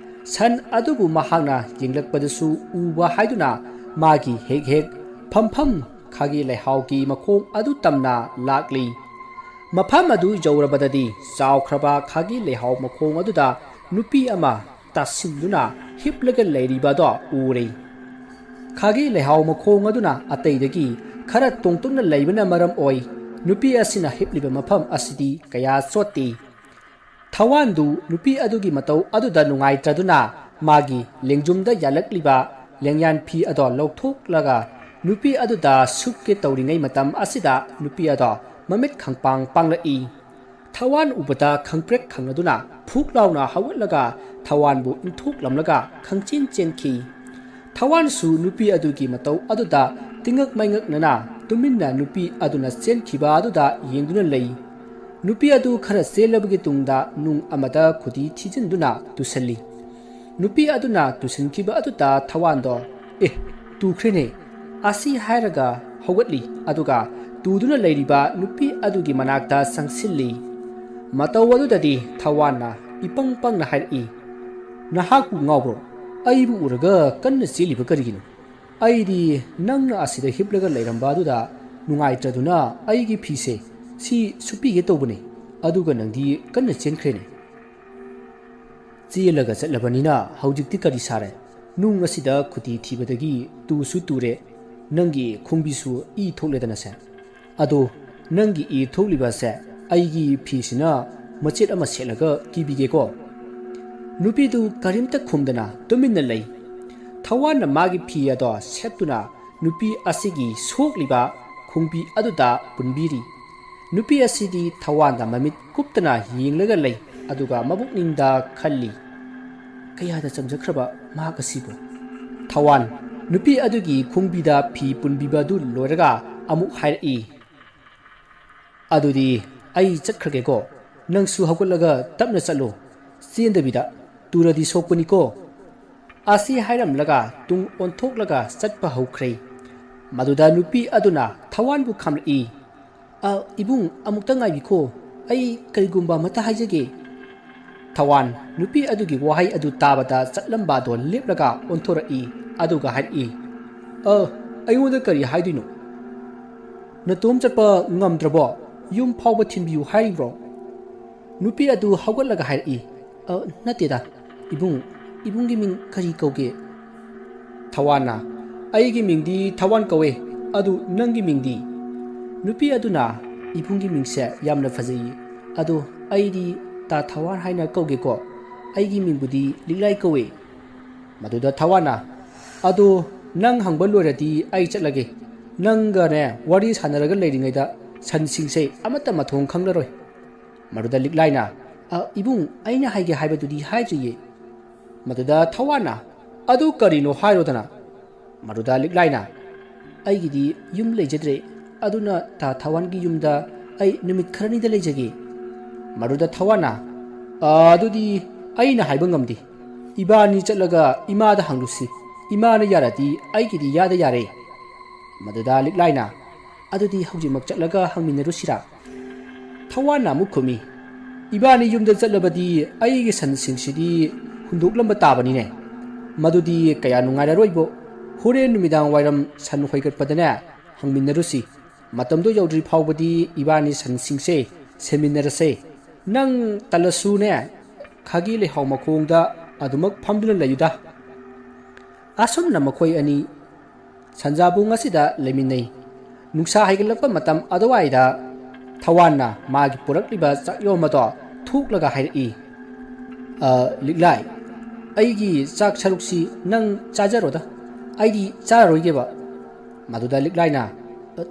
ꯁꯟ ꯑꯗꯨꯕꯨ ꯃꯍꯥꯛꯅ ꯌꯦꯡꯂꯛꯄꯗꯁꯨ ꯎꯕ ꯍꯥꯏꯗꯨꯅ ꯃꯥꯒꯤ ꯍꯦꯛ ꯍꯦꯛ ꯐꯝꯐꯝ ꯈꯥꯒꯤ ꯂꯩꯍꯥꯎꯒꯤ ꯃꯈꯣꯡ ꯑꯗꯨ ꯇꯝꯅ ꯂꯥꯛꯂꯤ꯫ ꯃꯐꯝ ꯑꯗꯨ ꯌꯧꯔꯕꯗꯗꯤ ꯆꯥꯎꯈ꯭ꯔꯕ ꯈꯥꯒꯤ ꯂꯩꯍꯥꯎ ꯃꯈꯣꯡ ꯑꯗꯨꯗ ꯅꯨꯄꯤ ꯑꯃ ꯇꯥꯁꯤꯟꯗꯨꯅ ꯍꯤꯞꯂꯒ ꯂꯩꯔꯤꯕ ꯑꯗꯣ ꯎꯔꯦ꯫ ꯈꯥꯒꯤ ꯂꯩꯍꯥꯎ ꯃꯈꯣꯡ ꯑꯗꯨꯅ ꯑꯇꯩꯗꯒꯤ ꯈꯔ ꯇꯣꯡꯇꯨꯅ ꯂꯩꯕꯅ ꯃꯔꯝ ꯑꯣꯏ ꯅꯨꯄꯤ ꯑꯁꯤꯅ ꯍꯤꯞꯂꯤꯕ ꯃꯐꯝ ꯑꯁꯤꯗꯤ ꯀꯌꯥ ꯆꯣꯠꯇꯦ꯫ ꯊꯋꯥꯟꯗꯨ ꯅꯨꯄꯤ ꯑꯗꯨꯒꯤ ꯃꯇꯧ ꯑꯗꯨꯗ ꯅꯨꯡꯉꯥꯏꯇ꯭ꯔꯗꯨꯅ ꯃꯥꯒꯤ ꯂꯦꯡꯖꯨꯝꯗ ꯌꯥꯜꯂꯛꯂꯤꯕ ꯂꯦꯡꯌꯥꯟ ꯐꯤ ꯑꯗꯣ ꯂꯧꯊꯣꯛꯂꯒ ꯅꯨꯄꯤ ꯑꯗꯨꯗ ꯁꯨꯞꯀꯦ ꯇꯧꯔꯤꯉꯩ ꯃꯇꯝ ꯑꯁꯤꯗ ꯅꯨꯄꯤ ꯑꯗꯣ ꯃꯃꯤꯠ ꯈꯪꯄꯥꯡ ꯄꯥꯡꯂꯛꯏ꯫ ꯊꯋꯥꯟ ꯎꯕꯗ ꯈꯪꯄ꯭ꯔꯦꯛ ꯈꯪꯅꯗꯨꯅ ꯐꯨꯛ ꯂꯥꯎꯅ ꯍꯧꯒꯠꯂꯒ ꯊꯋꯥꯟꯕꯨ ꯏꯟꯊꯣꯛꯂꯝꯂꯒ ꯈꯪꯆꯦꯟ ꯆꯦꯟꯈꯤ꯫ ꯊꯋꯥꯟꯁꯨ ꯅꯨꯄꯤ ꯑꯗꯨꯒꯤ ꯃꯇꯧ ꯑꯗꯨꯗ ꯇꯤꯡꯉꯛ ꯃꯩꯉꯛꯅꯅ ꯇꯨꯃꯤꯟꯅ ꯅꯨꯄꯤ ꯑꯗꯨꯅ ꯆꯦꯟꯈꯤꯕ ꯑꯗꯨꯗ ꯌꯦꯡꯗꯨꯅ ꯂꯩ꯫ ꯅꯨꯄꯤ ꯑꯗꯨ ꯈꯔ ꯆꯦꯜꯂꯕꯒꯤ ꯇꯨꯡꯗ ꯅꯨꯡ ꯑꯃꯗ ꯈꯨꯗꯤ ꯊꯤꯖꯤꯟꯗꯨꯅ ꯇꯨꯁꯜꯂꯤ꯫ ꯅꯨꯄꯤ ꯑꯗꯨꯅ ꯇꯨꯁꯤꯟꯈꯤꯕ ꯑꯗꯨꯗ ꯊꯋꯥꯟꯗꯣ, "ꯑꯦ, ꯇꯨꯈ꯭ꯔꯦꯅꯦ!" ꯑꯁꯤ ꯍꯥꯏꯔꯒ ꯍꯧꯒꯠꯂꯤ, ꯑꯗꯨꯒ ꯇꯨꯗꯨꯅ ꯂꯩꯔꯤꯕ ꯅꯨꯄꯤ ꯑꯗꯨꯒꯤ ꯃꯅꯥꯛꯇ ꯆꯪꯁꯤꯜꯂꯤ꯫ ꯃꯇꯧ ꯑꯗꯨꯗꯗꯤ ꯊꯋꯥꯟꯅ ꯏꯄꯪ ꯄꯪꯅ ꯍꯥꯏꯔꯛꯏ, "ꯅꯍꯥꯛꯄꯨ ꯉꯥꯎꯕ꯭ꯔꯣ? ꯑꯩꯕꯨ ꯎꯔꯒ ꯀꯟꯅ ꯆꯦꯜꯂꯤꯕ ꯀꯔꯤꯒꯤꯅꯣ? ꯑꯩꯗꯤ ꯅꯪꯅ ꯑꯁꯤꯗ ꯍꯤꯞꯂꯒ ꯂꯩꯔꯝꯕ ꯑꯗꯨꯗ ꯅꯨꯡꯉꯥꯏꯇ꯭ꯔꯗꯨꯅ ꯑꯩꯒꯤ ꯐꯤꯁꯦ ꯁꯤ ꯁꯨꯞꯄꯤꯒꯦ ꯇꯧꯕꯅꯦ, ꯑꯗꯨꯒ ꯅꯪꯗꯤ ꯀꯟꯅ ꯆꯦꯟꯈ꯭ꯔꯦꯅꯦ꯫ ꯆꯦꯜꯂꯒ ꯆꯠꯂꯕꯅꯤꯅ ꯍꯧꯖꯤꯛꯇꯤ ꯀꯔꯤ ꯁꯥꯔꯦ? ꯅꯨꯡ ꯑꯁꯤꯗ ꯈꯨꯗꯤ ꯊꯤꯕꯗꯒꯤ ꯇꯨꯁꯨ ꯇꯨꯔꯦ, ꯅꯪꯒꯤ ꯈꯣꯡꯕꯤꯁꯨ ꯏ ꯊꯣꯛꯂꯦꯗꯅꯁꯦ꯫ ꯑꯗꯣ ꯅꯪꯒꯤ ꯏ ꯊꯣꯛꯂꯤꯕ ꯑꯁꯦ ꯑꯩꯒꯤ ꯐꯤꯁꯤꯅ ꯃꯆꯦꯠ ꯑꯃ ꯁꯦꯠꯂꯒ ꯀꯤꯕꯤꯒꯦꯀꯣ?" ꯅꯨꯄꯤꯗꯨ ꯀꯔꯤꯝꯇ ꯈꯨꯝꯗꯅ ꯇꯨꯃꯤꯟꯅ ꯂꯩ꯫ ꯊꯋꯥꯟꯅ ꯃꯥꯒꯤ ꯐꯤ ꯑꯗꯣ ꯁꯦꯠꯇꯨꯅ ꯅꯨꯄꯤ ꯑꯁꯤꯒꯤ ꯁꯣꯛꯂꯤꯕ ꯈꯣꯡꯕꯤ ꯑꯗꯨꯗ ꯄꯨꯟꯕꯤꯔꯤ꯫ ꯅꯨꯄꯤ ꯑꯁꯤꯗꯤ ꯊꯋꯥꯟꯗ ꯃꯃꯤꯠ ꯀꯨꯞꯇꯅ ꯌꯦꯡꯂꯒ ꯂꯩ, ꯑꯗꯨꯒ ꯃꯕꯨꯛꯅꯤꯡꯗ ꯈꯜꯂꯤ, "ꯀꯌꯥꯗ ꯆꯝꯖꯈ꯭ꯔꯕ ꯃꯍꯥꯛ ꯑꯁꯤꯕꯨ!" ꯊꯋꯥꯟ ꯅꯨꯄꯤ ꯑꯗꯨꯒꯤ ꯈꯣꯡꯕꯤꯗ ꯐꯤ ꯄꯨꯟꯕꯤꯕ ꯑꯗꯨ ꯂꯣꯏꯔꯒ ꯑꯃꯨꯛ ꯍꯥꯏꯔꯛꯏ, "ꯑꯗꯨꯗꯤ ꯑꯩ ꯆꯠꯈ꯭ꯔꯒꯦꯀꯣ꯫ ꯅꯪꯁꯨ ꯍꯧꯒꯠꯂꯒ ꯇꯞꯅ ꯆꯠꯂꯨ꯫ ꯆꯦꯟꯗꯕꯤꯗ, ꯇꯨꯔꯗꯤ ꯁꯣꯛꯄꯅꯤꯀꯣ꯫" ꯑꯁꯤ ꯍꯥꯏꯔꯝꯂꯒ ꯇꯨꯡ ꯑꯣꯟꯊꯣꯛꯂꯒ ꯆꯠꯄ ꯍꯧꯈ꯭ꯔꯦ꯫ ꯃꯗꯨꯗ ꯅꯨꯄꯤ ꯑꯗꯨꯅ ꯊꯋꯥꯟꯕꯨ ꯈꯥꯝꯂꯛꯏ, "ꯑ, ꯏꯕꯨꯡ, ꯑꯃꯨꯛꯇ ꯉꯥꯏꯕꯤꯈꯣ, ꯑꯩ ꯀꯔꯤꯒꯨꯝꯕ ꯑꯃꯠꯇ ꯍꯥꯏꯖꯒꯦ꯫" ꯊꯋꯥꯟ ꯅꯨꯄꯤ ꯑꯗꯨꯒꯤ ꯋꯥꯍꯩ ꯑꯗꯨ ꯇꯥꯕꯗ ꯆꯠꯂꯝꯕ ꯑꯗꯣ ꯂꯦꯞꯂꯒ ꯑꯣꯟꯊꯣꯔꯛꯏ, ꯑꯗꯨꯒ ꯍꯥꯏꯔꯛꯏ, "ꯑ, ꯑꯩꯉꯣꯟꯗ ꯀꯔꯤ ꯍꯥꯏꯗꯣꯏꯅꯣ? ꯅꯇꯣꯝ ꯆꯠꯄ ꯉꯝꯗ꯭ꯔꯕꯣ? ꯌꯨꯝ ꯐꯥꯎꯕ ꯊꯤꯟꯕꯤꯌꯨ ꯍꯥꯏꯔꯤꯕ꯭ꯔꯣ?" ꯅꯨꯄꯤ ꯑꯗꯨ ꯍꯧꯒꯠꯂꯒ ꯍꯥꯏꯔꯛꯏ, "ꯑ, ꯅꯠꯇꯦꯗ, ꯏꯕꯨꯡ, ꯏꯕꯨꯡꯒꯤ ꯃꯤꯡ ꯀꯔꯤ ꯀꯧꯒꯦ?" ꯊꯋꯥꯟꯅ, "ꯑꯩꯒꯤ ꯃꯤꯡꯗꯤ ꯊꯋꯥꯟ ꯀꯧꯋꯦ, ꯑꯗꯨ ꯅꯪꯒꯤ ꯃꯤꯡꯗꯤ?" ꯅꯨꯄꯤ ꯑꯗꯨꯅ, "ꯏꯕꯨꯡꯒꯤ ꯃꯤꯡꯁꯦ ꯌꯥꯝꯅ ꯐꯖꯩꯌꯦ, ꯑꯗꯣ ꯑꯩꯗꯤ ꯇꯥ ꯊꯋꯥꯟ ꯍꯥꯏꯅ ꯀꯧꯒꯦꯀꯣ꯫ ꯑꯩꯒꯤ ꯃꯤꯡꯕꯨꯗꯤ ꯂꯤꯛꯂꯥꯏ ꯀꯧꯋꯦ꯫" ꯃꯗꯨꯗ ꯊꯋꯥꯟꯅ, "ꯑꯗꯣ ꯅꯪ ꯍꯪꯕ ꯂꯣꯏꯔꯗꯤ ꯑꯩ ꯆꯠꯂꯒꯦ꯫ ꯅꯪꯒꯅꯦ ꯋꯥꯔꯤ ꯁꯥꯟꯅꯔꯒ ꯂꯩꯔꯤꯉꯩꯗ ꯁꯟꯁꯤꯡꯁꯦ ꯑꯃꯠꯇ ꯃꯊꯣꯡ ꯈꯪꯂꯔꯣꯏ꯫" ꯃꯗꯨꯗ ꯂꯤꯛꯂꯥꯏꯅ, "ꯑ, ꯏꯕꯨꯡ, ꯑꯩꯅ ꯍꯥꯏꯒꯦ ꯍꯥꯏꯕꯗꯨꯗꯤ ꯍꯥꯏꯗ꯭ꯔꯤꯌꯦ꯫ ꯃꯗꯨꯗ ꯊꯋꯥꯟꯅ, "ꯑꯗꯨ ꯀꯔꯤꯅꯣ ꯍꯥꯏꯔꯣꯗꯅ?" ꯃꯗꯨꯗ ꯂꯤꯛꯂꯥꯏꯅ, "ꯑꯩꯒꯤꯗꯤ ꯌꯨꯝ ꯂꯩꯖꯗ꯭ꯔꯦ, ꯑꯗꯨꯅ ꯇꯥ ꯊꯋꯥꯟꯒꯤ ꯌꯨꯝꯗ ꯑꯩ ꯅꯨꯃꯤꯠ ꯈꯔꯅꯤꯗ ꯂꯩꯖꯒꯦ꯫" ꯃꯗꯨꯗ ꯊꯋꯥꯟꯅ, "ꯑꯗꯨꯗꯤ ꯑꯩꯅ ꯍꯥꯏꯕ ꯉꯝꯗꯦ꯫ ꯏꯕꯥꯅꯤ ꯆꯠꯂꯒ ꯏꯃꯥꯗ ꯍꯪꯂꯨꯁꯤ꯫ ꯏꯃꯥꯅ ꯌꯥꯔꯗꯤ ꯑꯩꯒꯤꯗꯤ ꯌꯥꯗ ꯌꯥꯔꯦ꯫" ꯃꯗꯨꯗ ꯂꯤꯛꯂꯥꯏꯅ, "ꯑꯗꯨꯗꯤ ꯍꯧꯖꯤꯛꯃꯛ ꯆꯠꯂꯒ ꯍꯪꯃꯤꯟꯅꯔꯨꯁꯤꯔꯥ?" ꯊꯋꯥꯟꯅ ꯑꯃꯨꯛ ꯈꯨꯝꯃꯤ, "ꯏꯕꯥꯅꯤ ꯌꯨꯝꯗ ꯆꯠꯂꯕꯗꯤ ꯑꯩꯒꯤ ꯁꯟꯁꯤꯡꯁꯤꯗꯤ ꯍꯨꯟꯗꯣꯛꯂꯝꯕ ꯇꯥꯕꯅꯤꯅꯦ꯫ ꯃꯗꯨꯗꯤ ꯀꯌꯥ ꯅꯨꯡꯉꯥꯏꯔꯔꯣꯏꯕꯣ꯫ ꯍꯣꯔꯦꯟ ꯅꯨꯃꯤꯗꯥꯡ ꯋꯥꯏꯔꯝ ꯁꯟ ꯍꯣꯏꯒꯠꯄꯗꯅꯦ ꯍꯪꯃꯤꯟꯅꯔꯨꯁꯤ꯫ ꯃꯇꯝꯗꯣ ꯌꯧꯗ꯭ꯔꯤ ꯐꯥꯎꯕꯗꯤ ꯏꯕꯥꯅꯤ ꯁꯟꯁꯤꯡꯁꯦ ꯁꯦꯝꯃꯤꯟꯅꯔꯁꯦ꯫ ꯅꯪ ꯇꯜꯂꯁꯨꯅꯦ, ꯈꯥꯒꯤ ꯂꯩꯍꯥꯎ ꯃꯈꯣꯡꯗ ꯑꯗꯨꯃꯛ ꯐꯝꯗꯨꯅ ꯂꯩꯌꯨꯗ꯫" ꯑꯁꯨꯝꯅ ꯃꯈꯣꯏ ꯑꯅꯤ ꯁꯟꯖꯥꯕꯨꯡ ꯑꯁꯤꯗ ꯂꯩꯃꯤꯟꯅꯩ꯫ ꯅꯨꯡꯁꯥ ꯍꯥꯏꯒꯠꯂꯛꯄ ꯃꯇꯝ ꯑꯗꯨꯋꯥꯏꯗ ꯊꯋꯥꯟꯅ ꯃꯥꯒꯤ ꯄꯨꯔꯛꯂꯤꯕ ꯆꯥꯛꯌꯣꯝ ꯑꯗꯣ ꯊꯣꯛꯂꯒ ꯍꯥꯏꯔꯛꯏ, "ꯑ, ꯂꯤꯛꯂꯥꯏ, ꯑꯩꯒꯤ ꯆꯥꯛ ꯁꯔꯨꯛꯁꯤ ꯅꯪ ꯆꯥꯖꯔꯣꯗ, ꯑꯩꯗꯤ ꯆꯥꯔꯔꯣꯏꯒꯦꯕ꯫" ꯃꯗꯨꯗ ꯂꯤꯛꯂꯥꯏꯅ,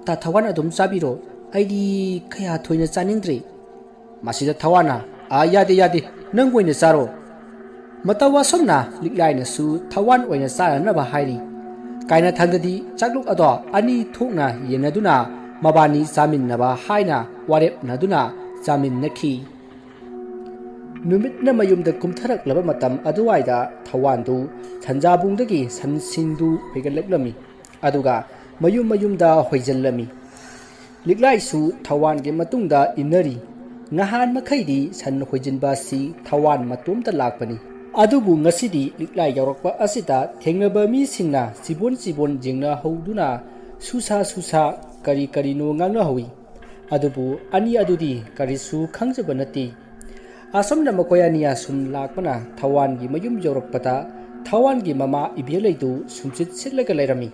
"ꯇꯥ ꯊꯋꯥꯟ ꯑꯗꯨꯝ ꯆꯥꯕꯤꯔꯣ, ꯑꯩꯗꯤ ꯀꯌꯥ ꯊꯣꯏꯅ ꯆꯥꯅꯤꯡꯗ꯭ꯔꯦ꯫" ꯃꯁꯤꯗ ꯊꯋꯥꯟꯅ, "ꯑꯥ, ꯌꯥꯗꯦ, ꯌꯥꯗꯦ, ꯅꯪ ꯑꯣꯏꯅ ꯆꯥꯔꯣ꯫" ꯃꯇꯧ ꯑꯁꯨꯝꯅ ꯂꯤꯛꯂꯥꯏꯅꯁꯨ ꯊꯋꯥꯟ ꯑꯣꯏꯅ ꯆꯥꯅꯅꯕ ꯍꯥꯏꯔꯤ꯫ ꯀꯥꯏꯅꯊꯪꯗꯗꯤ ꯆꯥꯛꯂꯨꯛ ꯑꯗꯣ ꯑꯅꯤ ꯊꯣꯛꯅ ꯌꯦꯟꯅꯗꯨꯅ ꯃꯕꯥꯅꯤ ꯆꯥꯃꯤꯟꯅꯕ ꯍꯥꯏꯅ ꯋꯥꯔꯦꯞꯅꯗꯨꯅ ꯆꯥꯃꯤꯟꯅꯈꯤ꯫ ꯅꯨꯃꯤꯠꯅ ꯃꯌꯨꯝꯗ ꯀꯨꯝꯊꯔꯛꯂꯕ ꯃꯇꯝ ꯑꯗꯨꯋꯥꯏꯗ ꯊꯋꯥꯟꯗꯨ ꯁꯟꯖꯥꯕꯨꯡꯗꯒꯤ ꯁꯟꯁꯤꯡꯗꯨ ꯍꯣꯏꯒꯠꯂꯛꯂꯝꯃꯤ꯫ ꯑꯗꯨꯒ ꯃꯌꯨꯝ ꯃꯌꯨꯝꯗ ꯍꯣꯏꯖꯜꯂꯝꯃꯤ꯫ ꯂꯤꯛꯂꯥꯏꯁꯨ ꯊꯋꯥꯟꯒꯤ ꯃꯇꯨꯡꯗ ꯏꯟꯅꯔꯤ꯫ ꯉꯍꯥꯟ ꯃꯈꯩꯗꯤ ꯁꯟ ꯍꯣꯏꯖꯤꯟꯕ ꯑꯁꯤ ꯊꯋꯥꯟ ꯃꯇꯣꯝꯇ ꯂꯥꯛꯄꯅꯤ꯫ ꯑꯗꯨꯕꯨ ꯉꯁꯤꯗꯤ ꯂꯤꯛꯂꯥꯏ ꯌꯧꯔꯛꯄ ꯑꯁꯤꯗ ꯊꯦꯡꯅꯕ ꯃꯤꯁꯤꯡꯅ ꯆꯤꯕꯣꯟ ꯆꯤꯕꯣꯟ ꯌꯦꯡꯅꯍꯧꯗꯨꯅ ꯁꯨꯁꯥ ꯁꯨꯁꯥ ꯀꯔꯤ ꯀꯔꯤꯅꯣ ꯉꯥꯡꯅꯍꯧꯏ꯫ ꯑꯗꯨꯕꯨ ꯑꯅꯤ ꯑꯗꯨꯗꯤ ꯀꯔꯤꯁꯨ ꯈꯪꯖꯕ ꯅꯠꯇꯦ꯫ ꯑꯁꯨꯝꯅ ꯃꯈꯣꯏ ꯑꯅꯤ ꯑꯁꯨꯝ ꯂꯥꯛꯄꯅ ꯊꯋꯥꯟꯒꯤ ꯃꯌꯨꯝ ꯌꯧꯔꯛꯄꯗ ꯊꯋꯥꯟꯒꯤ ꯃꯃꯥ ꯏꯕꯦꯂꯩꯗꯨ ꯁꯨꯝꯆꯤꯠ ꯁꯤꯠꯂꯒ ꯂꯩꯔꯝꯃꯤ꯫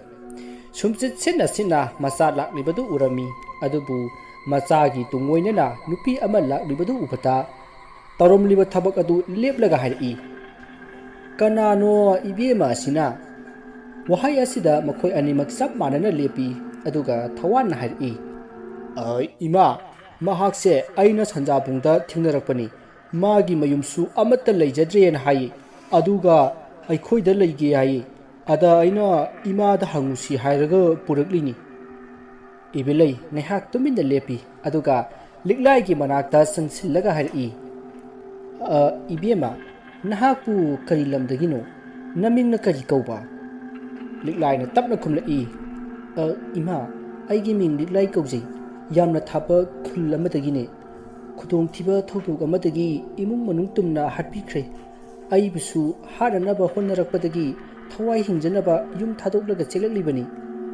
ꯁꯨꯝꯆꯤꯠ ꯁꯤꯠꯅ ꯁꯤꯠꯅ ꯃꯆꯥ ꯂꯥꯛꯂꯤꯕꯗꯨ ꯎꯔꯝꯃꯤ꯫ ꯑꯗꯨꯕꯨ ꯃꯆꯥꯒꯤ ꯇꯨꯡꯑꯣꯏꯅꯅ ꯅꯨꯄꯤ ꯑꯃ ꯂꯥꯛꯂꯤꯕꯗꯨ ꯎꯕꯗ ꯇꯧꯔꯝꯂꯤꯕ ꯊꯕꯛ ꯑꯗꯨ ꯂꯦꯞꯂꯒ ꯍꯥꯏꯔꯛꯏ, "ꯀꯅꯥꯅꯣ ꯏꯕꯦꯝꯃ ꯑꯁꯤꯅ?" ꯋꯥꯍꯩ ꯑꯁꯤꯗ ꯃꯈꯣꯏ ꯑꯅꯤꯃꯛ ꯆꯞ ꯃꯥꯟꯅꯅ ꯂꯦꯞꯄꯤ꯫ ꯑꯗꯨꯒ ꯊꯋꯥꯟꯅ ꯍꯥꯏꯔꯛꯏ, "ꯑ, ꯏꯃꯥ, ꯃꯍꯥꯛꯁꯦ ꯑꯩꯅ ꯁꯟꯖꯥꯕꯨꯡꯗ ꯊꯦꯡꯅꯔꯛꯄꯅꯤ꯫ ꯃꯥꯒꯤ ꯃꯌꯨꯝꯁꯨ ꯑꯃꯠꯇ ꯂꯩꯖꯗ꯭ꯔꯦꯅ ꯍꯥꯏꯌꯦ꯫ ꯑꯗꯨꯒ ꯑꯩꯈꯣꯏꯗ ꯂꯩꯒꯦ ꯍꯥꯏꯌꯦ꯫ ꯑꯗ ꯑꯩꯅ ꯏꯃꯥꯗ ꯍꯪꯉꯨꯁꯤ ꯍꯥꯏꯔꯒ ꯄꯨꯔꯛꯂꯤꯅꯤ꯫ ꯏꯕꯦꯂꯩ ꯉꯥꯏꯍꯥꯛ ꯇꯨꯃꯤꯟꯅ ꯂꯦꯞꯄꯤ, ꯑꯗꯨꯒ ꯂꯤꯛꯂꯥꯏꯒꯤ ꯃꯅꯥꯛꯇ ꯆꯪꯁꯤꯜꯂꯒ ꯍꯥꯏꯔꯛꯏ, "ꯑ, ꯏꯕꯦꯝꯃ, ꯅꯍꯥꯛꯄꯨ ꯀꯔꯤ ꯂꯝꯗꯒꯤꯅꯣ? ꯅꯃꯤꯡꯅ ꯀꯔꯤ ꯀꯧꯕ?" ꯂꯤꯛꯂꯥꯏꯅ ꯇꯞꯅ ꯈꯨꯝꯂꯛꯏ, "ꯑ, ꯏꯃꯥ, ꯑꯩꯒꯤ ꯃꯤꯡ ꯂꯤꯛꯂꯥꯏ ꯀꯧꯖꯩ꯫ ꯌꯥꯝꯅ ꯊꯥꯞꯄ ꯈꯨꯜ ꯑꯃꯗꯒꯤꯅꯦ꯫ ꯈꯨꯗꯣꯡꯊꯤꯕ ꯊꯧꯗꯣꯛ ꯑꯃꯗꯒꯤ ꯏꯃꯨꯡ ꯃꯅꯨꯡ ꯇꯨꯝꯅ ꯍꯥꯠꯄꯤꯈ꯭ꯔꯦ꯫ ꯑꯩꯕꯨꯁꯨ ꯍꯥꯠꯅꯅꯕ ꯍꯣꯠꯅꯔꯛꯄꯗꯒꯤ ꯊꯋꯥꯏ ꯍꯤꯡꯖꯅꯕ ꯌꯨꯝ ꯊꯥꯗꯣꯛꯂꯒ ꯆꯦꯜꯂꯛꯂꯤꯕꯅꯤ꯫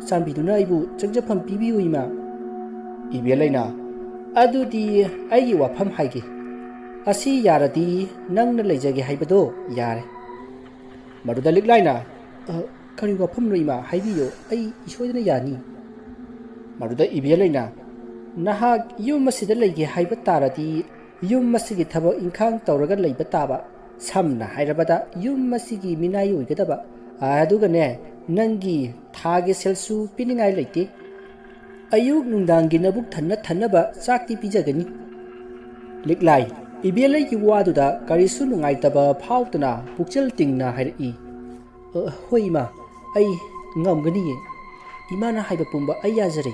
ꯆꯥꯟꯕꯤꯗꯨꯅ ꯑꯩꯕꯨ ꯆꯪꯖꯐꯝ ꯄꯤꯕꯤꯌꯨ, ꯏꯃꯥ꯫" ꯏꯕꯦꯜ ꯑꯩꯅ, "ꯑꯗꯨꯗꯤ ꯑꯩꯒꯤ ꯋꯥꯐꯝ ꯍꯥꯏꯒꯦ꯫ ꯑꯁꯤ ꯌꯥꯔꯗꯤ ꯅꯪꯅ ꯂꯩꯖꯒꯦ ꯍꯥꯏꯕꯗꯣ ꯌꯥꯔꯦ꯫" ꯃꯗꯨꯗ ꯂꯤꯛꯂꯥꯏꯅ, "ꯑ, ꯀꯔꯤ ꯋꯥꯐꯝꯅꯣ, ꯏꯃꯥ? ꯍꯥꯏꯕꯤꯌꯨ, ꯑꯩ ꯏꯁꯣꯏꯗꯅ ꯌꯥꯅꯤ꯫" ꯃꯗꯨꯗ ꯏꯕꯦꯜ ꯑꯩꯅ, "ꯅꯍꯥꯛ ꯌꯨꯝ ꯑꯁꯤꯗ ꯂꯩꯒꯦ ꯍꯥꯏꯕ ꯇꯥꯔꯗꯤ, ꯌꯨꯝ ꯑꯁꯤꯒꯤ ꯊꯕꯛ ꯏꯪꯈꯥꯡ ꯇꯧꯔꯒ ꯂꯩꯕ ꯇꯥꯕ꯫ ꯁꯝꯅ ꯍꯥꯏꯔꯕꯗ, ꯌꯨꯝ ꯑꯁꯤꯒꯤ ꯃꯤꯅꯥꯏ ꯑꯣꯏꯒꯗꯕ꯫ ꯑꯗꯨꯒꯅꯦ, ꯅꯪꯒꯤ ꯊꯥꯒꯤ ꯁꯦꯜꯁꯨ ꯄꯤꯅꯤꯡꯉꯥꯏ ꯂꯩꯇꯦ꯫ ꯑꯌꯨꯛ ꯅꯨꯡꯗꯥꯡꯒꯤ ꯅꯕꯨꯛ ꯊꯟꯅ ꯊꯟꯅꯕ ꯆꯥꯛꯇꯤ ꯄꯤꯖꯒꯅꯤ꯫" ꯂꯤꯛꯂꯥꯏ, ꯏꯕꯦꯜ ꯑꯩꯒꯤ ꯋꯥꯗꯨꯗ ꯀꯔꯤꯁꯨ ꯅꯨꯡꯉꯥꯏꯇꯕ ꯐꯥꯎꯗꯅ ꯄꯨꯛꯆꯦꯜ ꯇꯤꯡꯅ ꯍꯥꯏꯔꯛꯏ, "ꯑ, ꯍꯣꯏ ꯏꯃꯥ, ꯑꯩ ꯉꯝꯒꯅꯤꯌꯦ꯫ ꯏꯃꯥꯅ ꯍꯥꯏꯕ ꯄꯨꯝꯕ ꯑꯩ ꯌꯥꯖꯔꯦ꯫"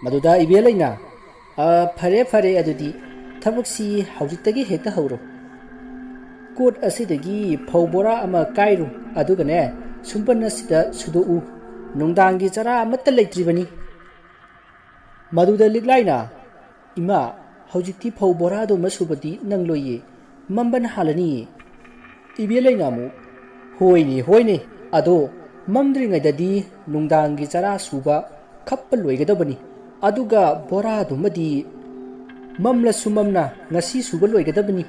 ꯃꯗꯨꯗ ꯏꯕꯦꯜ ꯑꯩꯅ, "ꯑ, ꯐꯔꯦ, ꯐꯔꯦ, ꯑꯗꯨꯗꯤ ꯊꯕꯛꯁꯤ ꯍꯧꯖꯤꯛꯇꯒꯤ ꯍꯦꯛꯇ ꯍꯧꯔꯣ꯫ ꯀꯣꯠ ꯑꯁꯤꯗꯒꯤ ꯐꯧ ꯕꯣꯔꯥ ꯑꯃ ꯀꯥꯏꯔꯨ, ꯑꯗꯨꯒꯅꯦ, ꯁꯨꯝꯕꯟ ꯑꯁꯤꯗ ꯁꯨꯗꯣꯛꯎ꯫ ꯅꯨꯡꯗꯥꯡꯒꯤ ꯆꯔꯥ ꯑꯃꯠꯇ ꯂꯩꯇ꯭ꯔꯤꯕꯅꯤ꯫" ꯃꯗꯨꯗ ꯂꯤꯛꯂꯥꯏꯅ, "ꯏꯃꯥ, ꯍꯧꯖꯤꯛꯇꯤ ꯐꯧ ꯕꯣꯔꯥꯗꯨꯃ ꯁꯨꯕꯗꯤ ꯅꯪꯂꯣꯏꯌꯦ, ꯃꯝꯕꯅ ꯍꯥꯜꯂꯅꯤꯌꯦ꯫" ꯏꯕꯦꯜ ꯑꯩꯅ ꯑꯃꯨꯛ, "ꯍꯣꯏꯅꯦ, ꯍꯣꯏꯅꯦ, ꯑꯗꯣ ꯃꯝꯗ꯭ꯔꯤꯉꯩꯗꯗꯤ ꯅꯨꯡꯗꯥꯡꯒꯤ ꯆꯔꯥ ꯁꯨꯕ ꯈꯞꯄ ꯂꯣꯏꯒꯗꯕꯅꯤ, ꯑꯗꯨꯒ ꯕꯣꯔꯥꯗꯨꯃꯗꯤ ꯃꯝꯂꯁꯨ ꯃꯝꯅ ꯉꯁꯤ ꯁꯨꯕ ꯂꯣꯏꯒꯗꯕꯅꯤ꯫"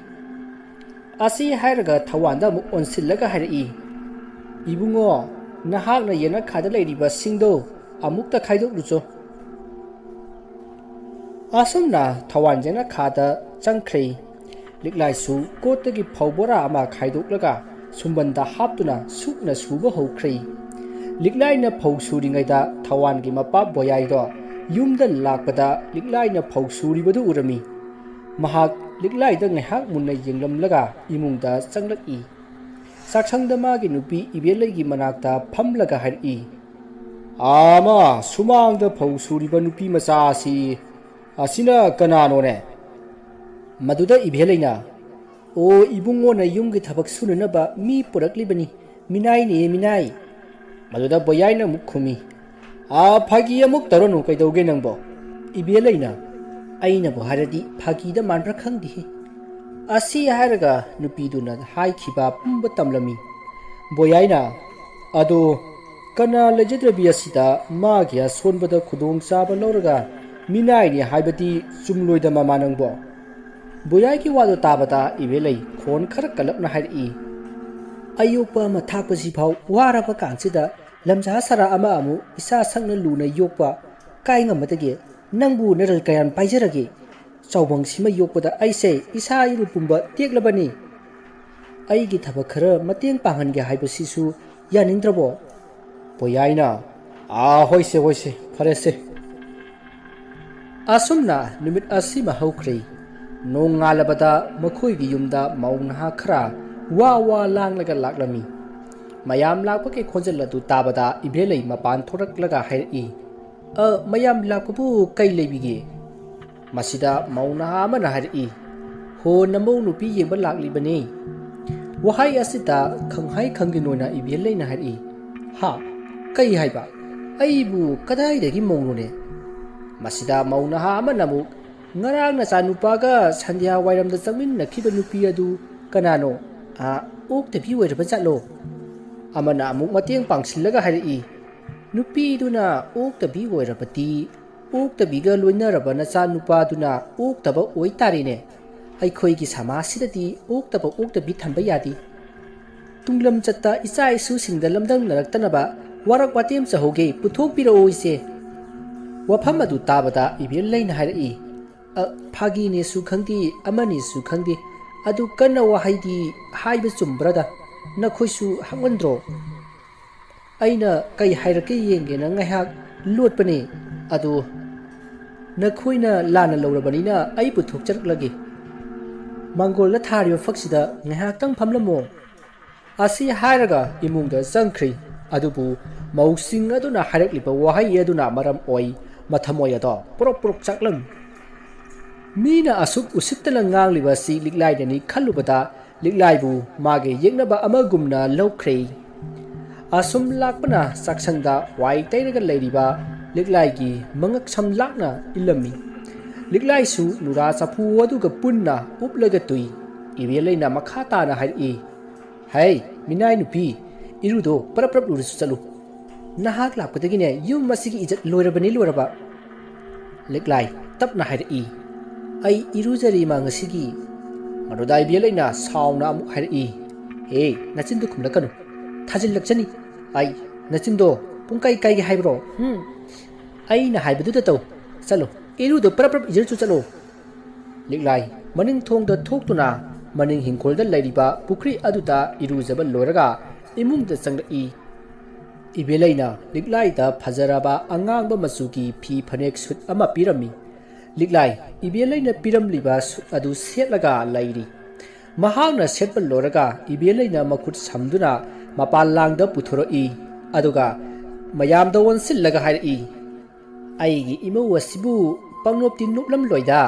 ꯑꯁꯤ ꯍꯥꯏꯔꯒ ꯊꯋꯥꯟꯗ ꯑꯃꯨꯛ ꯑꯣꯟꯁꯤꯜꯂꯒ ꯍꯥꯏꯔꯛꯏ, "ꯏꯕꯨꯡꯉꯣ, ꯅꯍꯥꯛꯅ ꯌꯦꯅꯈꯥꯗ ꯂꯩꯔꯤꯕ ꯁꯤꯡꯗꯣ ꯑꯃꯨꯛꯇ ꯈꯥꯏꯗꯣꯛꯂꯨꯆꯣ꯫" ꯑꯁꯨꯝꯅ ꯊꯋꯥꯟ ꯌꯦꯅꯈꯥꯗ ꯆꯪꯈ꯭ꯔꯦ꯫ ꯂꯤꯛꯂꯥꯏꯁꯨ ꯀꯣꯠꯇꯒꯤ ꯐꯧ ꯕꯣꯔꯥ ꯑꯃ ꯈꯥꯏꯗꯣꯛꯂꯒ ꯁꯨꯝꯕꯟꯗ ꯍꯥꯞꯇꯨꯅ ꯁꯨꯛꯅ ꯁꯨꯕ ꯍꯧꯈ꯭ꯔꯦ꯫ ꯂꯤꯛꯂꯥꯏꯅ ꯐꯧ ꯁꯨꯔꯤꯉꯩꯗ ꯊꯋꯥꯟꯒꯤ ꯃꯄꯥ ꯕꯣꯌꯥꯏꯗꯣ ꯌꯨꯝꯗ ꯂꯥꯛꯄꯗ ꯂꯤꯛꯂꯥꯏꯅ ꯐꯧ ꯁꯨꯔꯤꯕꯗꯨ ꯎꯔꯝꯃꯤ꯫ ꯃꯍꯥꯛ ꯂꯤꯛꯂꯥꯏꯗ ꯉꯥꯏꯍꯥꯛ ꯃꯨꯟꯅ ꯌꯦꯡꯂꯝꯂꯒ ꯏꯃꯨꯡꯗ ꯆꯪꯂꯛꯏ꯫ ꯆꯥꯛꯁꯪꯗ ꯃꯥꯒꯤ ꯅꯨꯄꯤ ꯏꯕꯦꯜꯂꯩꯒꯤ ꯃꯅꯥꯛꯇ ꯐꯝꯂꯒ ꯍꯥꯏꯔꯛꯏ, "ꯑꯃ ꯁꯨꯃꯥꯡꯗ ꯐꯧ ꯁꯨꯔꯤꯕ ꯅꯨꯄꯤ ꯃꯆꯥ ꯑꯁꯤ, ꯑꯁꯤꯅ ꯀꯅꯥꯅꯣꯅꯦ?" ꯃꯗꯨꯗ ꯏꯕꯦꯜꯂꯩꯅ, "ꯑꯣ ꯏꯕꯨꯡꯉꯣꯅ ꯌꯨꯝꯒꯤ ꯊꯕꯛ ꯁꯨꯅꯅꯕ ꯃꯤ ꯄꯨꯔꯛꯂꯤꯕꯅꯤ, ꯃꯤꯅꯥꯏꯅꯦ ꯃꯤꯅꯥꯏ꯫" ꯃꯗꯨꯗ ꯕꯣꯌꯥꯏꯅ ꯑꯃꯨꯛ ꯈꯨꯝꯃꯤ, "ꯑꯥ, ꯐꯥꯒꯤ ꯑꯃꯨꯛ ꯇꯧꯔꯅꯨ, ꯀꯩꯗꯧꯒꯦ ꯅꯪꯕꯣ?" ꯏꯕꯦꯜꯂꯩꯅ, "ꯑꯩꯅꯕꯨ ꯍꯥꯏꯔꯗꯤ ꯐꯥꯒꯤꯗ ꯃꯥꯟꯕ꯭ꯔꯥ ꯈꯪꯗꯦ꯫" ꯑꯁꯤ ꯍꯥꯏꯔꯒ ꯅꯨꯄꯤꯗꯨꯅ ꯍꯥꯏꯈꯤꯕ ꯄꯨꯝꯕ ꯇꯝꯂꯝꯃꯤ꯫ ꯕꯣꯌꯥꯏꯅ, "ꯑꯗꯨ ꯀꯅꯥ ꯂꯩꯖꯗ꯭ꯔꯕꯤ ꯑꯁꯤꯗ ꯃꯥꯒꯤ ꯑꯁꯣꯟꯕꯗ ꯈꯨꯗꯣꯡꯆꯥꯕ ꯂꯧꯔꯒ ꯃꯤꯅꯥꯏꯅꯤ ꯍꯥꯏꯕꯗꯤ ꯆꯨꯝꯂꯣꯏꯗ ꯃꯃꯥ ꯅꯪꯕꯣ?" ꯕꯣꯌꯥꯏꯒꯤ ꯋꯥꯗꯨ ꯇꯥꯕꯗ ꯏꯕꯦꯜꯂꯩ ꯈꯣꯟ ꯈꯔ ꯀꯜꯂꯞꯅ ꯍꯥꯏꯔꯛꯏ, "ꯑꯌꯣꯛꯄ ꯑꯃ ꯊꯥꯛꯄꯁꯤꯐꯥꯎ ꯋꯥꯔꯕ ꯀꯥꯟꯁꯤꯗ ꯂꯝꯖꯥ ꯁꯔꯥ ꯑꯃ ꯑꯃꯨꯛ ꯏꯆꯥ ꯁꯛꯅ ꯂꯨꯅ ꯌꯣꯛꯄ ꯀꯥꯏ ꯉꯝꯃꯗꯒꯦ? ꯅꯪꯕꯨ ꯅꯔꯜ ꯀꯌꯥꯝ ꯄꯥꯏꯖꯔꯒꯦ? ꯆꯥꯎꯕꯪꯁꯤꯃ ꯌꯣꯛꯄꯗ ꯑꯩꯁꯦ ꯏꯁꯥ ꯏꯔꯨ ꯄꯨꯝꯕ ꯇꯦꯛꯂꯕꯅꯤ꯫ ꯑꯩꯒꯤ ꯊꯕꯛ ꯈꯔ ꯃꯇꯦꯡ ꯄꯥꯡꯍꯟꯒꯦ ꯍꯥꯏꯕꯁꯤꯁꯨ ꯌꯥꯅꯤꯡꯗ꯭ꯔꯕꯣ?" ꯕꯣꯌꯥꯏꯅ, "ꯑꯥ, ꯍꯣꯏꯁꯦ, ꯍꯣꯏꯁꯦ, ꯐꯔꯦꯁꯦ꯫" ꯑꯁꯨꯝꯅ ꯅꯨꯃꯤꯠ ꯑꯁꯤꯃ ꯍꯧꯈ꯭ꯔꯦ꯫ ꯅꯣꯡꯉꯥꯜꯂꯕꯗ ꯃꯈꯣꯏꯒꯤ ꯌꯨꯝꯗ ꯃꯧ ꯅꯍꯥ ꯈꯔ ꯋꯥ ꯋꯥ ꯂꯥꯡꯂꯒ ꯂꯥꯛꯂꯝꯃꯤ꯫ ꯃꯌꯥꯝ ꯂꯥꯛꯄꯒꯤ ꯈꯣꯟꯖꯦꯜ ꯑꯗꯨ ꯇꯥꯕꯗ ꯏꯕꯦꯜꯂꯩ ꯃꯄꯥꯟ ꯊꯣꯔꯛꯂꯒ ꯍꯥꯏꯔꯛꯏ, "ꯑ, ꯃꯌꯥꯝ ꯂꯥꯛꯄꯕꯨ ꯀꯩ ꯂꯩꯕꯤꯒꯦ?" ꯃꯁꯤꯗ ꯃꯧ ꯅꯍꯥ ꯑꯃꯅ ꯍꯥꯏꯔꯛꯏ, "ꯍꯣ, ꯅꯃꯧ ꯅꯨꯄꯤ ꯌꯦꯡꯕ ꯂꯥꯛꯂꯤꯕꯅꯤ꯫" ꯋꯥꯍꯩ ꯑꯁꯤꯗ ꯈꯪꯍꯥꯏ ꯈꯪꯗꯤꯟ ꯑꯣꯏꯅ ꯏꯕꯦꯜꯂꯩꯅ ꯍꯥꯏꯔꯛꯏ, "ꯍꯥ? ꯀꯩ ꯍꯥꯏꯕ? ꯑꯩꯕꯨ ꯀꯗꯥꯏꯗꯒꯤ ꯃꯧꯅꯣꯅꯦ?" ꯃꯁꯤꯗ ꯃꯧ ꯅꯍꯥ ꯑꯃꯅ ꯑꯃꯨꯛ, "ꯉꯔꯥꯡ ꯅꯆꯥꯅꯨꯄꯥꯒ ꯁꯟꯙ꯭ꯌꯥ ꯋꯥꯏꯔꯝꯗ ꯆꯪꯃꯤꯟꯅꯈꯤꯕ ꯅꯨꯄꯤ ꯑꯗꯨ ꯀꯅꯥꯅꯣ? ꯑꯥ, ꯑꯣꯛꯇꯕꯤ ꯑꯣꯏꯔꯕ ꯖꯥꯠꯂꯣ?" ꯑꯃꯅ ꯑꯃꯨꯛ ꯃꯇꯦꯡ ꯄꯥꯡꯁꯤꯜꯂꯒ ꯍꯥꯏꯔꯛꯏ, "ꯅꯨꯄꯤꯗꯨꯅ ꯑꯣꯛꯇꯕꯤ ꯑꯣꯏꯔꯕꯗꯤ ꯑꯣꯛꯇꯕꯤꯒ ꯂꯣꯏꯅꯔꯕ ꯅꯆꯥꯅꯨꯄꯥꯗꯨꯅ ꯑꯣꯛꯇꯕ ꯑꯣꯏꯇꯥꯔꯦꯅꯦ꯫ ꯑꯩꯈꯣꯏꯒꯤ ꯁꯃꯥꯖꯁꯤꯗꯗꯤ ꯑꯣꯛꯇꯕ ꯑꯣꯛꯇꯕꯤ ꯊꯝꯕ ꯌꯥꯗꯦ꯫ ꯇꯨꯡꯂꯝꯆꯠꯇ ꯏꯆꯥ ꯏꯁꯨꯁꯤꯡꯗ ꯂꯝꯗꯪꯅꯔꯛꯇꯅꯕ ꯋꯥꯔꯛ ꯋꯥꯇꯦꯝ ꯆꯍꯧꯒꯦ, ꯄꯨꯊꯣꯛꯄꯤꯔꯛꯑꯣ ꯏꯆꯦ꯫" ꯋꯥꯐꯝ ꯑꯗꯨ ꯇꯥꯕꯗ ꯏꯕꯦꯜꯂꯩꯅ ꯍꯥꯏꯔꯛꯏ, "ꯑ, ꯐꯥꯒꯤꯅꯦꯁꯨ ꯈꯪꯗꯦ, ꯑꯃꯅꯦꯁꯨ ꯈꯪꯗꯦ꯫ ꯑꯗꯨ ꯀꯟꯅ ꯋꯥꯍꯩꯗꯤ ꯍꯥꯏꯕ ꯆꯨꯝꯕ꯭ꯔꯥꯗ? ꯅꯈꯣꯏꯁꯨ ꯍꯥꯞꯃꯟꯗ꯭ꯔꯣ?" ꯑꯩꯅ ꯀꯩ ꯍꯥꯏꯔꯛꯀꯦ ꯌꯦꯡꯒꯦꯅ ꯉꯥꯏꯍꯥꯛ ꯂꯣꯠꯄꯅꯦ꯫ ꯑꯗꯨ ꯅꯈꯣꯏꯅ ꯂꯥꯟꯅ ꯂꯧꯔꯕꯅꯤꯅ ꯑꯩ ꯄꯨꯊꯣꯛꯆꯔꯛꯂꯒꯦ꯫ ꯃꯥꯡꯒꯣꯜꯗ ꯊꯥꯔꯤꯕ ꯐꯛꯁꯤꯗ ꯉꯥꯏꯍꯥꯛꯇꯪ ꯐꯝꯂꯝꯃꯣ꯫ ꯑꯁꯤ ꯍꯥꯏꯔꯒ ꯏꯃꯨꯡꯗ ꯆꯪꯈ꯭ꯔꯤ꯫ ꯑꯗꯨꯕꯨ ꯃꯧꯁꯤꯡ ꯑꯗꯨꯅ ꯍꯥꯏꯔꯛꯂꯤꯕ ꯋꯥꯍꯩ ꯑꯗꯨꯅ ꯃꯔꯝ ꯑꯣꯏ ꯃꯊꯃꯣꯏ ꯑꯗꯣ ꯄ꯭ꯔꯣꯛ ꯄ꯭ꯔꯣꯛ ꯆꯥꯛꯂꯝꯃꯤ꯫ ꯃꯤꯅ ꯑꯁꯨꯛ ꯎꯁꯤꯠꯇꯅ ꯉꯥꯡꯂꯤꯕ ꯑꯁꯤ ꯂꯤꯛꯂꯥꯏꯅꯅꯤ ꯈꯜꯂꯨꯕꯗ ꯂꯤꯛꯂꯥꯏꯕꯨ ꯃꯥꯒꯤ ꯌꯦꯛꯅꯕ ꯑꯃꯒꯨꯝꯅ ꯂꯧꯈ꯭ꯔꯦ꯫ ꯑꯁꯨꯝ ꯂꯥꯛꯄꯅ ꯆꯥꯛꯁꯪꯗ ꯋꯥꯏ ꯇꯩꯔꯒ ꯂꯩꯔꯤꯕ ꯂꯤꯛꯂꯥꯏꯒꯤ ꯃꯉꯛ ꯁꯝ ꯂꯥꯛꯅ ꯏꯜꯂꯝꯃꯤ꯫ ꯂꯤꯛꯂꯥꯏꯁꯨ ꯅꯨꯔꯥ ꯆꯐꯨ ꯑꯗꯨꯒ ꯄꯨꯟꯅ ꯎꯞꯂꯒ ꯇꯨꯏ꯫ ꯏꯕꯦꯂꯩꯅ ꯃꯈꯥ ꯇꯥꯅ ꯍꯥꯏꯔꯛꯏ, "ꯍꯩ, ꯃꯤꯅꯥꯏ ꯅꯨꯄꯤ, ꯏꯔꯨꯗꯣ ꯄꯔꯞ ꯄꯔꯞ ꯂꯨꯔꯁꯨ ꯆꯠꯂꯨ꯫ ꯅꯍꯥꯛ ꯂꯥꯛꯄꯗꯒꯤꯅꯦ ꯌꯨꯝ ꯑꯁꯤꯒꯤ ꯏꯖꯠ ꯂꯣꯏꯔꯕꯅꯤ ꯂꯣꯏꯔꯕ꯫" ꯂꯤꯛꯂꯥꯏ ꯇꯞꯅ ꯍꯥꯏꯔꯛꯏ, "ꯑꯩ ꯏꯔꯨꯖꯔꯤ ꯃꯥ ꯉꯁꯤꯒꯤ꯫" ꯃꯗꯨꯗ ꯏꯕꯦꯂꯩꯅ ꯁꯥꯎꯅ ꯑꯃꯨꯛ ꯍꯥꯏꯔꯛꯏ, "ꯍꯦ, ꯅꯆꯤꯟꯗꯨ ꯈꯨꯝꯂꯛꯀꯅꯨ, ꯊꯥꯖꯤꯜꯂꯛꯆꯅꯤ꯫ ꯑꯩ ꯅꯆꯤꯟꯗꯣ ꯄꯨꯡꯀꯥꯏ ꯀꯥꯏꯒꯦ ꯍꯥꯏꯕ꯭ꯔꯣ? ꯍꯨꯝ? ꯑꯩꯅ ꯍꯥꯏꯕꯗꯨꯗ ꯇꯧ꯫ ꯆꯠꯂꯣ, ꯏꯔꯨꯗꯣ ꯄꯔꯞ ꯄꯔꯞ ꯏꯖꯔꯁꯨ ꯆꯠꯂꯣ꯫" ꯂꯤꯛꯂꯥꯏ ꯃꯅꯤꯡ ꯊꯣꯡꯗ ꯊꯣꯛꯇꯨꯅ ꯃꯅꯤꯡ ꯍꯤꯡꯈꯣꯜꯗ ꯂꯩꯔꯤꯕ ꯄꯨꯈ꯭ꯔꯤ ꯑꯗꯨꯗ ꯏꯔꯨꯖꯕ ꯂꯣꯏꯔꯒ ꯏꯃꯨꯡꯗ ꯆꯪꯂꯛꯏ꯫ ꯏꯕꯦꯂꯩꯅ ꯂꯤꯛꯂꯥꯏꯗ ꯐꯖꯔꯕ ꯑꯉꯥꯡꯕ ꯃꯆꯨꯒꯤ ꯐꯤ ꯐꯅꯦꯛ ꯁꯨꯠ ꯑꯃ ꯄꯤꯔꯝꯃꯤ꯫ ꯂꯤꯛꯂꯥꯏ ꯏꯕꯦꯂꯩꯅ ꯄꯤꯔꯝꯂꯤꯕ ꯁꯨꯠ ꯑꯗꯨ ꯁꯦꯠꯂꯒ ꯂꯩꯔꯤ꯫ ꯃꯍꯥꯛꯅ ꯁꯦꯠꯄ ꯂꯣꯏꯔꯒ ꯏꯕꯦꯂꯩꯅ ꯃꯈꯨꯠ ꯁꯝꯗꯨꯅ ꯃꯄꯥꯟ ꯂꯥꯡꯗ ꯄꯨꯊꯣꯔꯛꯏ꯫ ꯑꯗꯨꯒ ꯃꯌꯥꯝꯗ ꯑꯣꯟꯁꯤꯜꯂꯒ ꯍꯥꯏꯔꯛꯏ, "ꯑꯩꯒꯤ ꯏꯃꯧ ꯑꯁꯤꯕꯨ ꯄꯪꯅꯣꯞꯇꯤ ꯅꯣꯞꯂꯝꯂꯣꯏꯗ?"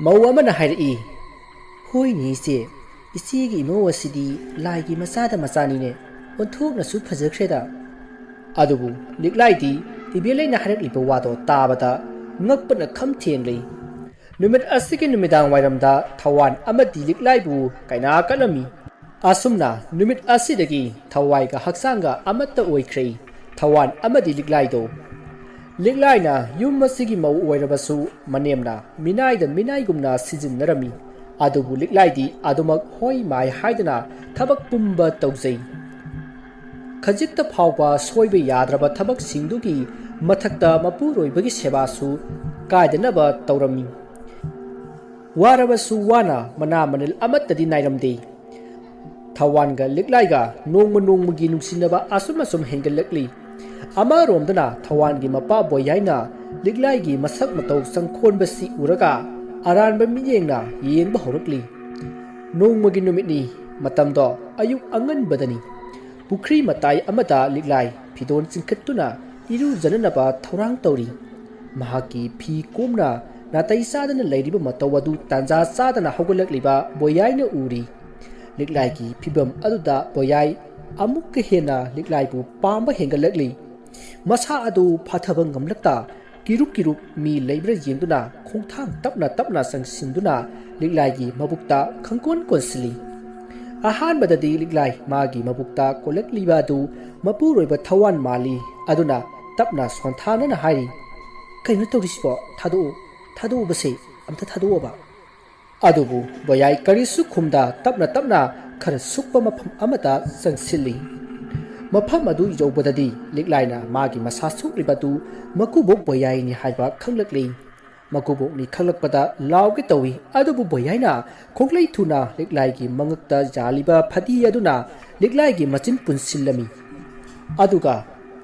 ꯃꯧ ꯑꯃꯅ ꯍꯥꯏꯔꯛꯏ, "ꯍꯣꯏꯅꯦ ꯏꯆꯦ, ꯏꯆꯦꯒꯤ ꯏꯃꯧ ꯑꯁꯤꯗꯤ ꯂꯥꯏꯒꯤ ꯃꯆꯥꯗ ꯃꯆꯥꯅꯤꯅꯦ, ꯑꯣꯟꯊꯣꯛꯅꯁꯨ ꯐꯖꯈ꯭ꯔꯦꯗ꯫" ꯑꯗꯨꯕꯨ ꯂꯤꯛꯂꯥꯏꯗꯤ ꯏꯕꯦꯂꯩꯅ ꯍꯥꯏꯔꯛꯂꯤꯕ ꯋꯥꯗꯣ ꯇꯥꯕꯗ ꯉꯛꯄꯅ ꯈꯝ ꯊꯦꯡꯂꯦ꯫ ꯅꯨꯃꯤꯠ ꯑꯁꯤꯒꯤ ꯅꯨꯃꯤꯗꯥꯡ ꯋꯥꯏꯔꯝꯗ ꯊꯋꯥꯟ ꯑꯃꯗꯤ ꯂꯤꯛꯂꯥꯏꯕꯨ ꯀꯩꯅꯥ ꯀꯠꯂꯝꯃꯤ꯫ ꯑꯁꯨꯝꯅ ꯅꯨꯃꯤꯠ ꯑꯁꯤꯗꯒꯤ ꯊꯋꯥꯏꯒ ꯍꯛꯆꯥꯡꯒ ꯑꯃꯠꯇ ꯑꯣꯏꯈ꯭ꯔꯦ ꯊꯋꯥꯟ ꯑꯃꯗꯤ ꯂꯤꯛꯂꯥꯏꯗꯣ꯫ ꯂꯤꯛꯂꯥꯏꯅ ꯌꯨꯝ ꯑꯁꯤꯒꯤ ꯃꯧ ꯑꯣꯏꯔꯕꯁꯨ ꯃꯅꯦꯝꯅ ꯃꯤꯅꯥꯏꯗ ꯃꯤꯅꯥꯏꯒꯨꯝꯅ ꯁꯤꯖꯤꯟꯅꯔꯝꯃꯤ꯫ ꯑꯗꯨꯕꯨ ꯂꯤꯛꯂꯥꯏꯗꯤ ꯑꯗꯨꯃꯛ ꯍꯣꯏ ꯃꯥꯏ ꯍꯥꯏꯗꯅ ꯊꯕꯛ ꯄꯨꯝꯕ ꯇꯧꯖꯩ꯫ ꯈꯖꯤꯛꯇ ꯐꯥꯎꯕ ꯁꯣꯏꯕ ꯌꯥꯗ꯭ꯔꯕ ꯊꯕꯛꯁꯤꯡꯗꯨꯒꯤ ꯃꯊꯛꯇ ꯃꯄꯨꯔꯣꯏꯕꯒꯤ ꯁꯦꯕꯥꯁꯨ ꯀꯥꯏꯗꯅꯕ ꯇꯧꯔꯝꯃꯤ꯫ ꯋꯥꯔꯕꯁꯨ ꯋꯥꯅ ꯃꯅꯥ ꯃꯅꯤꯜ ꯑꯃꯠꯇꯗꯤ ꯅꯥꯏꯔꯝꯗꯦ꯫ ꯊꯋꯥꯟꯒ ꯂꯤꯛꯂꯥꯏꯒ ꯅꯣꯡꯃ ꯅꯣꯡꯃꯒꯤ ꯅꯨꯡꯁꯤꯅꯕ ꯑꯁꯨꯝ ꯑꯁꯨꯝ ꯍꯦꯟꯒꯠꯂꯛꯂꯤ꯫ ꯑꯃꯔꯣꯝꯗꯅ ꯊꯋꯥꯟꯒꯤ ꯃꯄꯥ ꯕꯣꯌꯥꯏꯅ ꯂꯤꯛꯂꯥꯏꯒꯤ ꯃꯁꯛ ꯃꯇꯧ ꯆꯪꯈꯣꯟꯕꯁꯤ ꯎꯔꯒ ꯑꯔꯥꯟꯕ ꯃꯤꯠꯌꯦꯡꯅ ꯌꯦꯡꯕ ꯍꯧꯔꯛꯂꯤ꯫ ꯅꯣꯡꯃꯒꯤ ꯅꯨꯃꯤꯠꯅꯤ꯫ ꯃꯇꯝꯗꯣ ꯑꯌꯨꯛ ꯑꯉꯟꯕꯗꯅꯤ꯫ ꯄꯨꯈ꯭ꯔꯤ ꯃꯇꯥꯏ ꯑꯃꯗ ꯂꯤꯛꯂꯥꯏ ꯐꯤꯗꯣꯟ ꯆꯤꯡꯈꯠꯇꯨꯅ ꯏꯔꯨꯖꯅꯅꯕ ꯊꯧꯔꯥꯡ ꯇꯧꯔꯤ꯫ ꯃꯍꯥꯛꯀꯤ ꯐꯤ ꯀꯣꯝꯅ ꯅꯥꯇꯩ ꯆꯥꯗꯅ ꯂꯩꯔꯤꯕ ꯃꯇꯧ ꯑꯗꯨ ꯇꯥꯟꯖꯥ ꯆꯥꯗꯅ ꯍꯧꯒꯠꯂꯛꯂꯤꯕ ꯕꯣꯌꯥꯏꯅ ꯎꯔꯤ꯫ ꯂꯤꯛꯂꯥꯏꯒꯤ ꯐꯤꯚꯝ ꯑꯗꯨꯗ ꯕꯣꯌꯥꯏ ꯑꯃꯨꯛꯀ ꯍꯦꯟꯅ ꯂꯤꯛꯂꯥꯏꯕꯨ ꯄꯥꯝꯕ ꯍꯦꯟꯒꯠꯂꯛꯂꯤ꯫ ꯃꯁꯥ ꯑꯗꯨ ꯐꯥꯊꯕ ꯉꯝꯂꯛꯇ ꯀꯤꯔꯨꯛ ꯀꯤꯔꯨꯛ ꯃꯤ ꯂꯩꯕ꯭ꯔꯥ ꯌꯦꯡꯗꯨꯅ ꯈꯣꯡꯊꯥꯡ ꯇꯞꯅ ꯇꯞꯅ ꯆꯪꯁꯤꯟꯗꯨꯅ ꯂꯤꯛꯂꯥꯏꯒꯤ ꯃꯕꯨꯛꯇ ꯈꯪꯀꯣꯟ ꯀꯣꯟꯁꯤꯜꯂꯤ꯫ ꯑꯍꯥꯟꯕꯗꯗꯤ ꯂꯤꯛꯂꯥꯏ ꯃꯥꯒꯤ ꯃꯕꯨꯛꯇ ꯀꯣꯜꯂꯛꯂꯤꯕ ꯑꯗꯨ ꯃꯄꯨꯔꯣꯏꯕ ꯊꯋꯥꯟ ꯃꯥꯜꯂꯤ꯫ ꯑꯗꯨꯅ ꯇꯞꯅ ꯁꯣꯟꯊꯥꯅꯅ ꯍꯥꯏꯔꯤ, "ꯀꯩꯅꯣ ꯇꯧꯔꯤꯁꯤꯕꯣ? ꯊꯥꯗꯣꯛꯎ, ꯊꯥꯗꯣꯛꯎꯕꯁꯦ, ꯑꯝꯇ ꯊꯥꯗꯣꯛꯑꯣꯕ꯫" ꯑꯗꯨꯕꯨ ꯕꯣꯌꯥꯏ ꯀꯔꯤꯁꯨ ꯈꯨꯝꯗ ꯇꯞꯅ ꯇꯞꯅ ꯈꯔ ꯁꯨꯛꯄ ꯃꯐꯝ ꯑꯃꯗ ꯆꯪꯁꯤꯜꯂꯤ꯫ ꯃꯐꯝ ꯑꯗꯨ ꯌꯧꯕꯗꯗꯤ ꯂꯤꯛꯂꯥꯏꯅ ꯃꯥꯒꯤ ꯃꯁꯥ ꯁꯣꯛꯂꯤꯕ ꯑꯗꯨ ꯃꯀꯨꯕꯣꯛ ꯕꯣꯌꯥꯏꯅꯤ ꯍꯥꯏꯕ ꯈꯪꯂꯛꯂꯤ꯫ ꯃꯀꯨꯕꯣꯛꯅꯤ ꯈꯪꯂꯛꯄꯗ ꯂꯥꯎꯒꯦ ꯇꯧꯏ, ꯑꯗꯨꯕꯨ ꯕꯣꯌꯥꯏꯅ ꯈꯣꯡꯂꯩ ꯊꯨꯅ ꯂꯤꯛꯂꯥꯏꯒꯤ ꯃꯉꯛꯇ ꯌꯥꯜꯂꯤꯕ ꯐꯗꯤ ꯑꯗꯨꯅ ꯂꯤꯛꯂꯥꯏꯒꯤ ꯃꯆꯤꯟ ꯄꯨꯟꯁꯤꯜꯂꯝꯃꯤ꯫ ꯑꯗꯨꯒ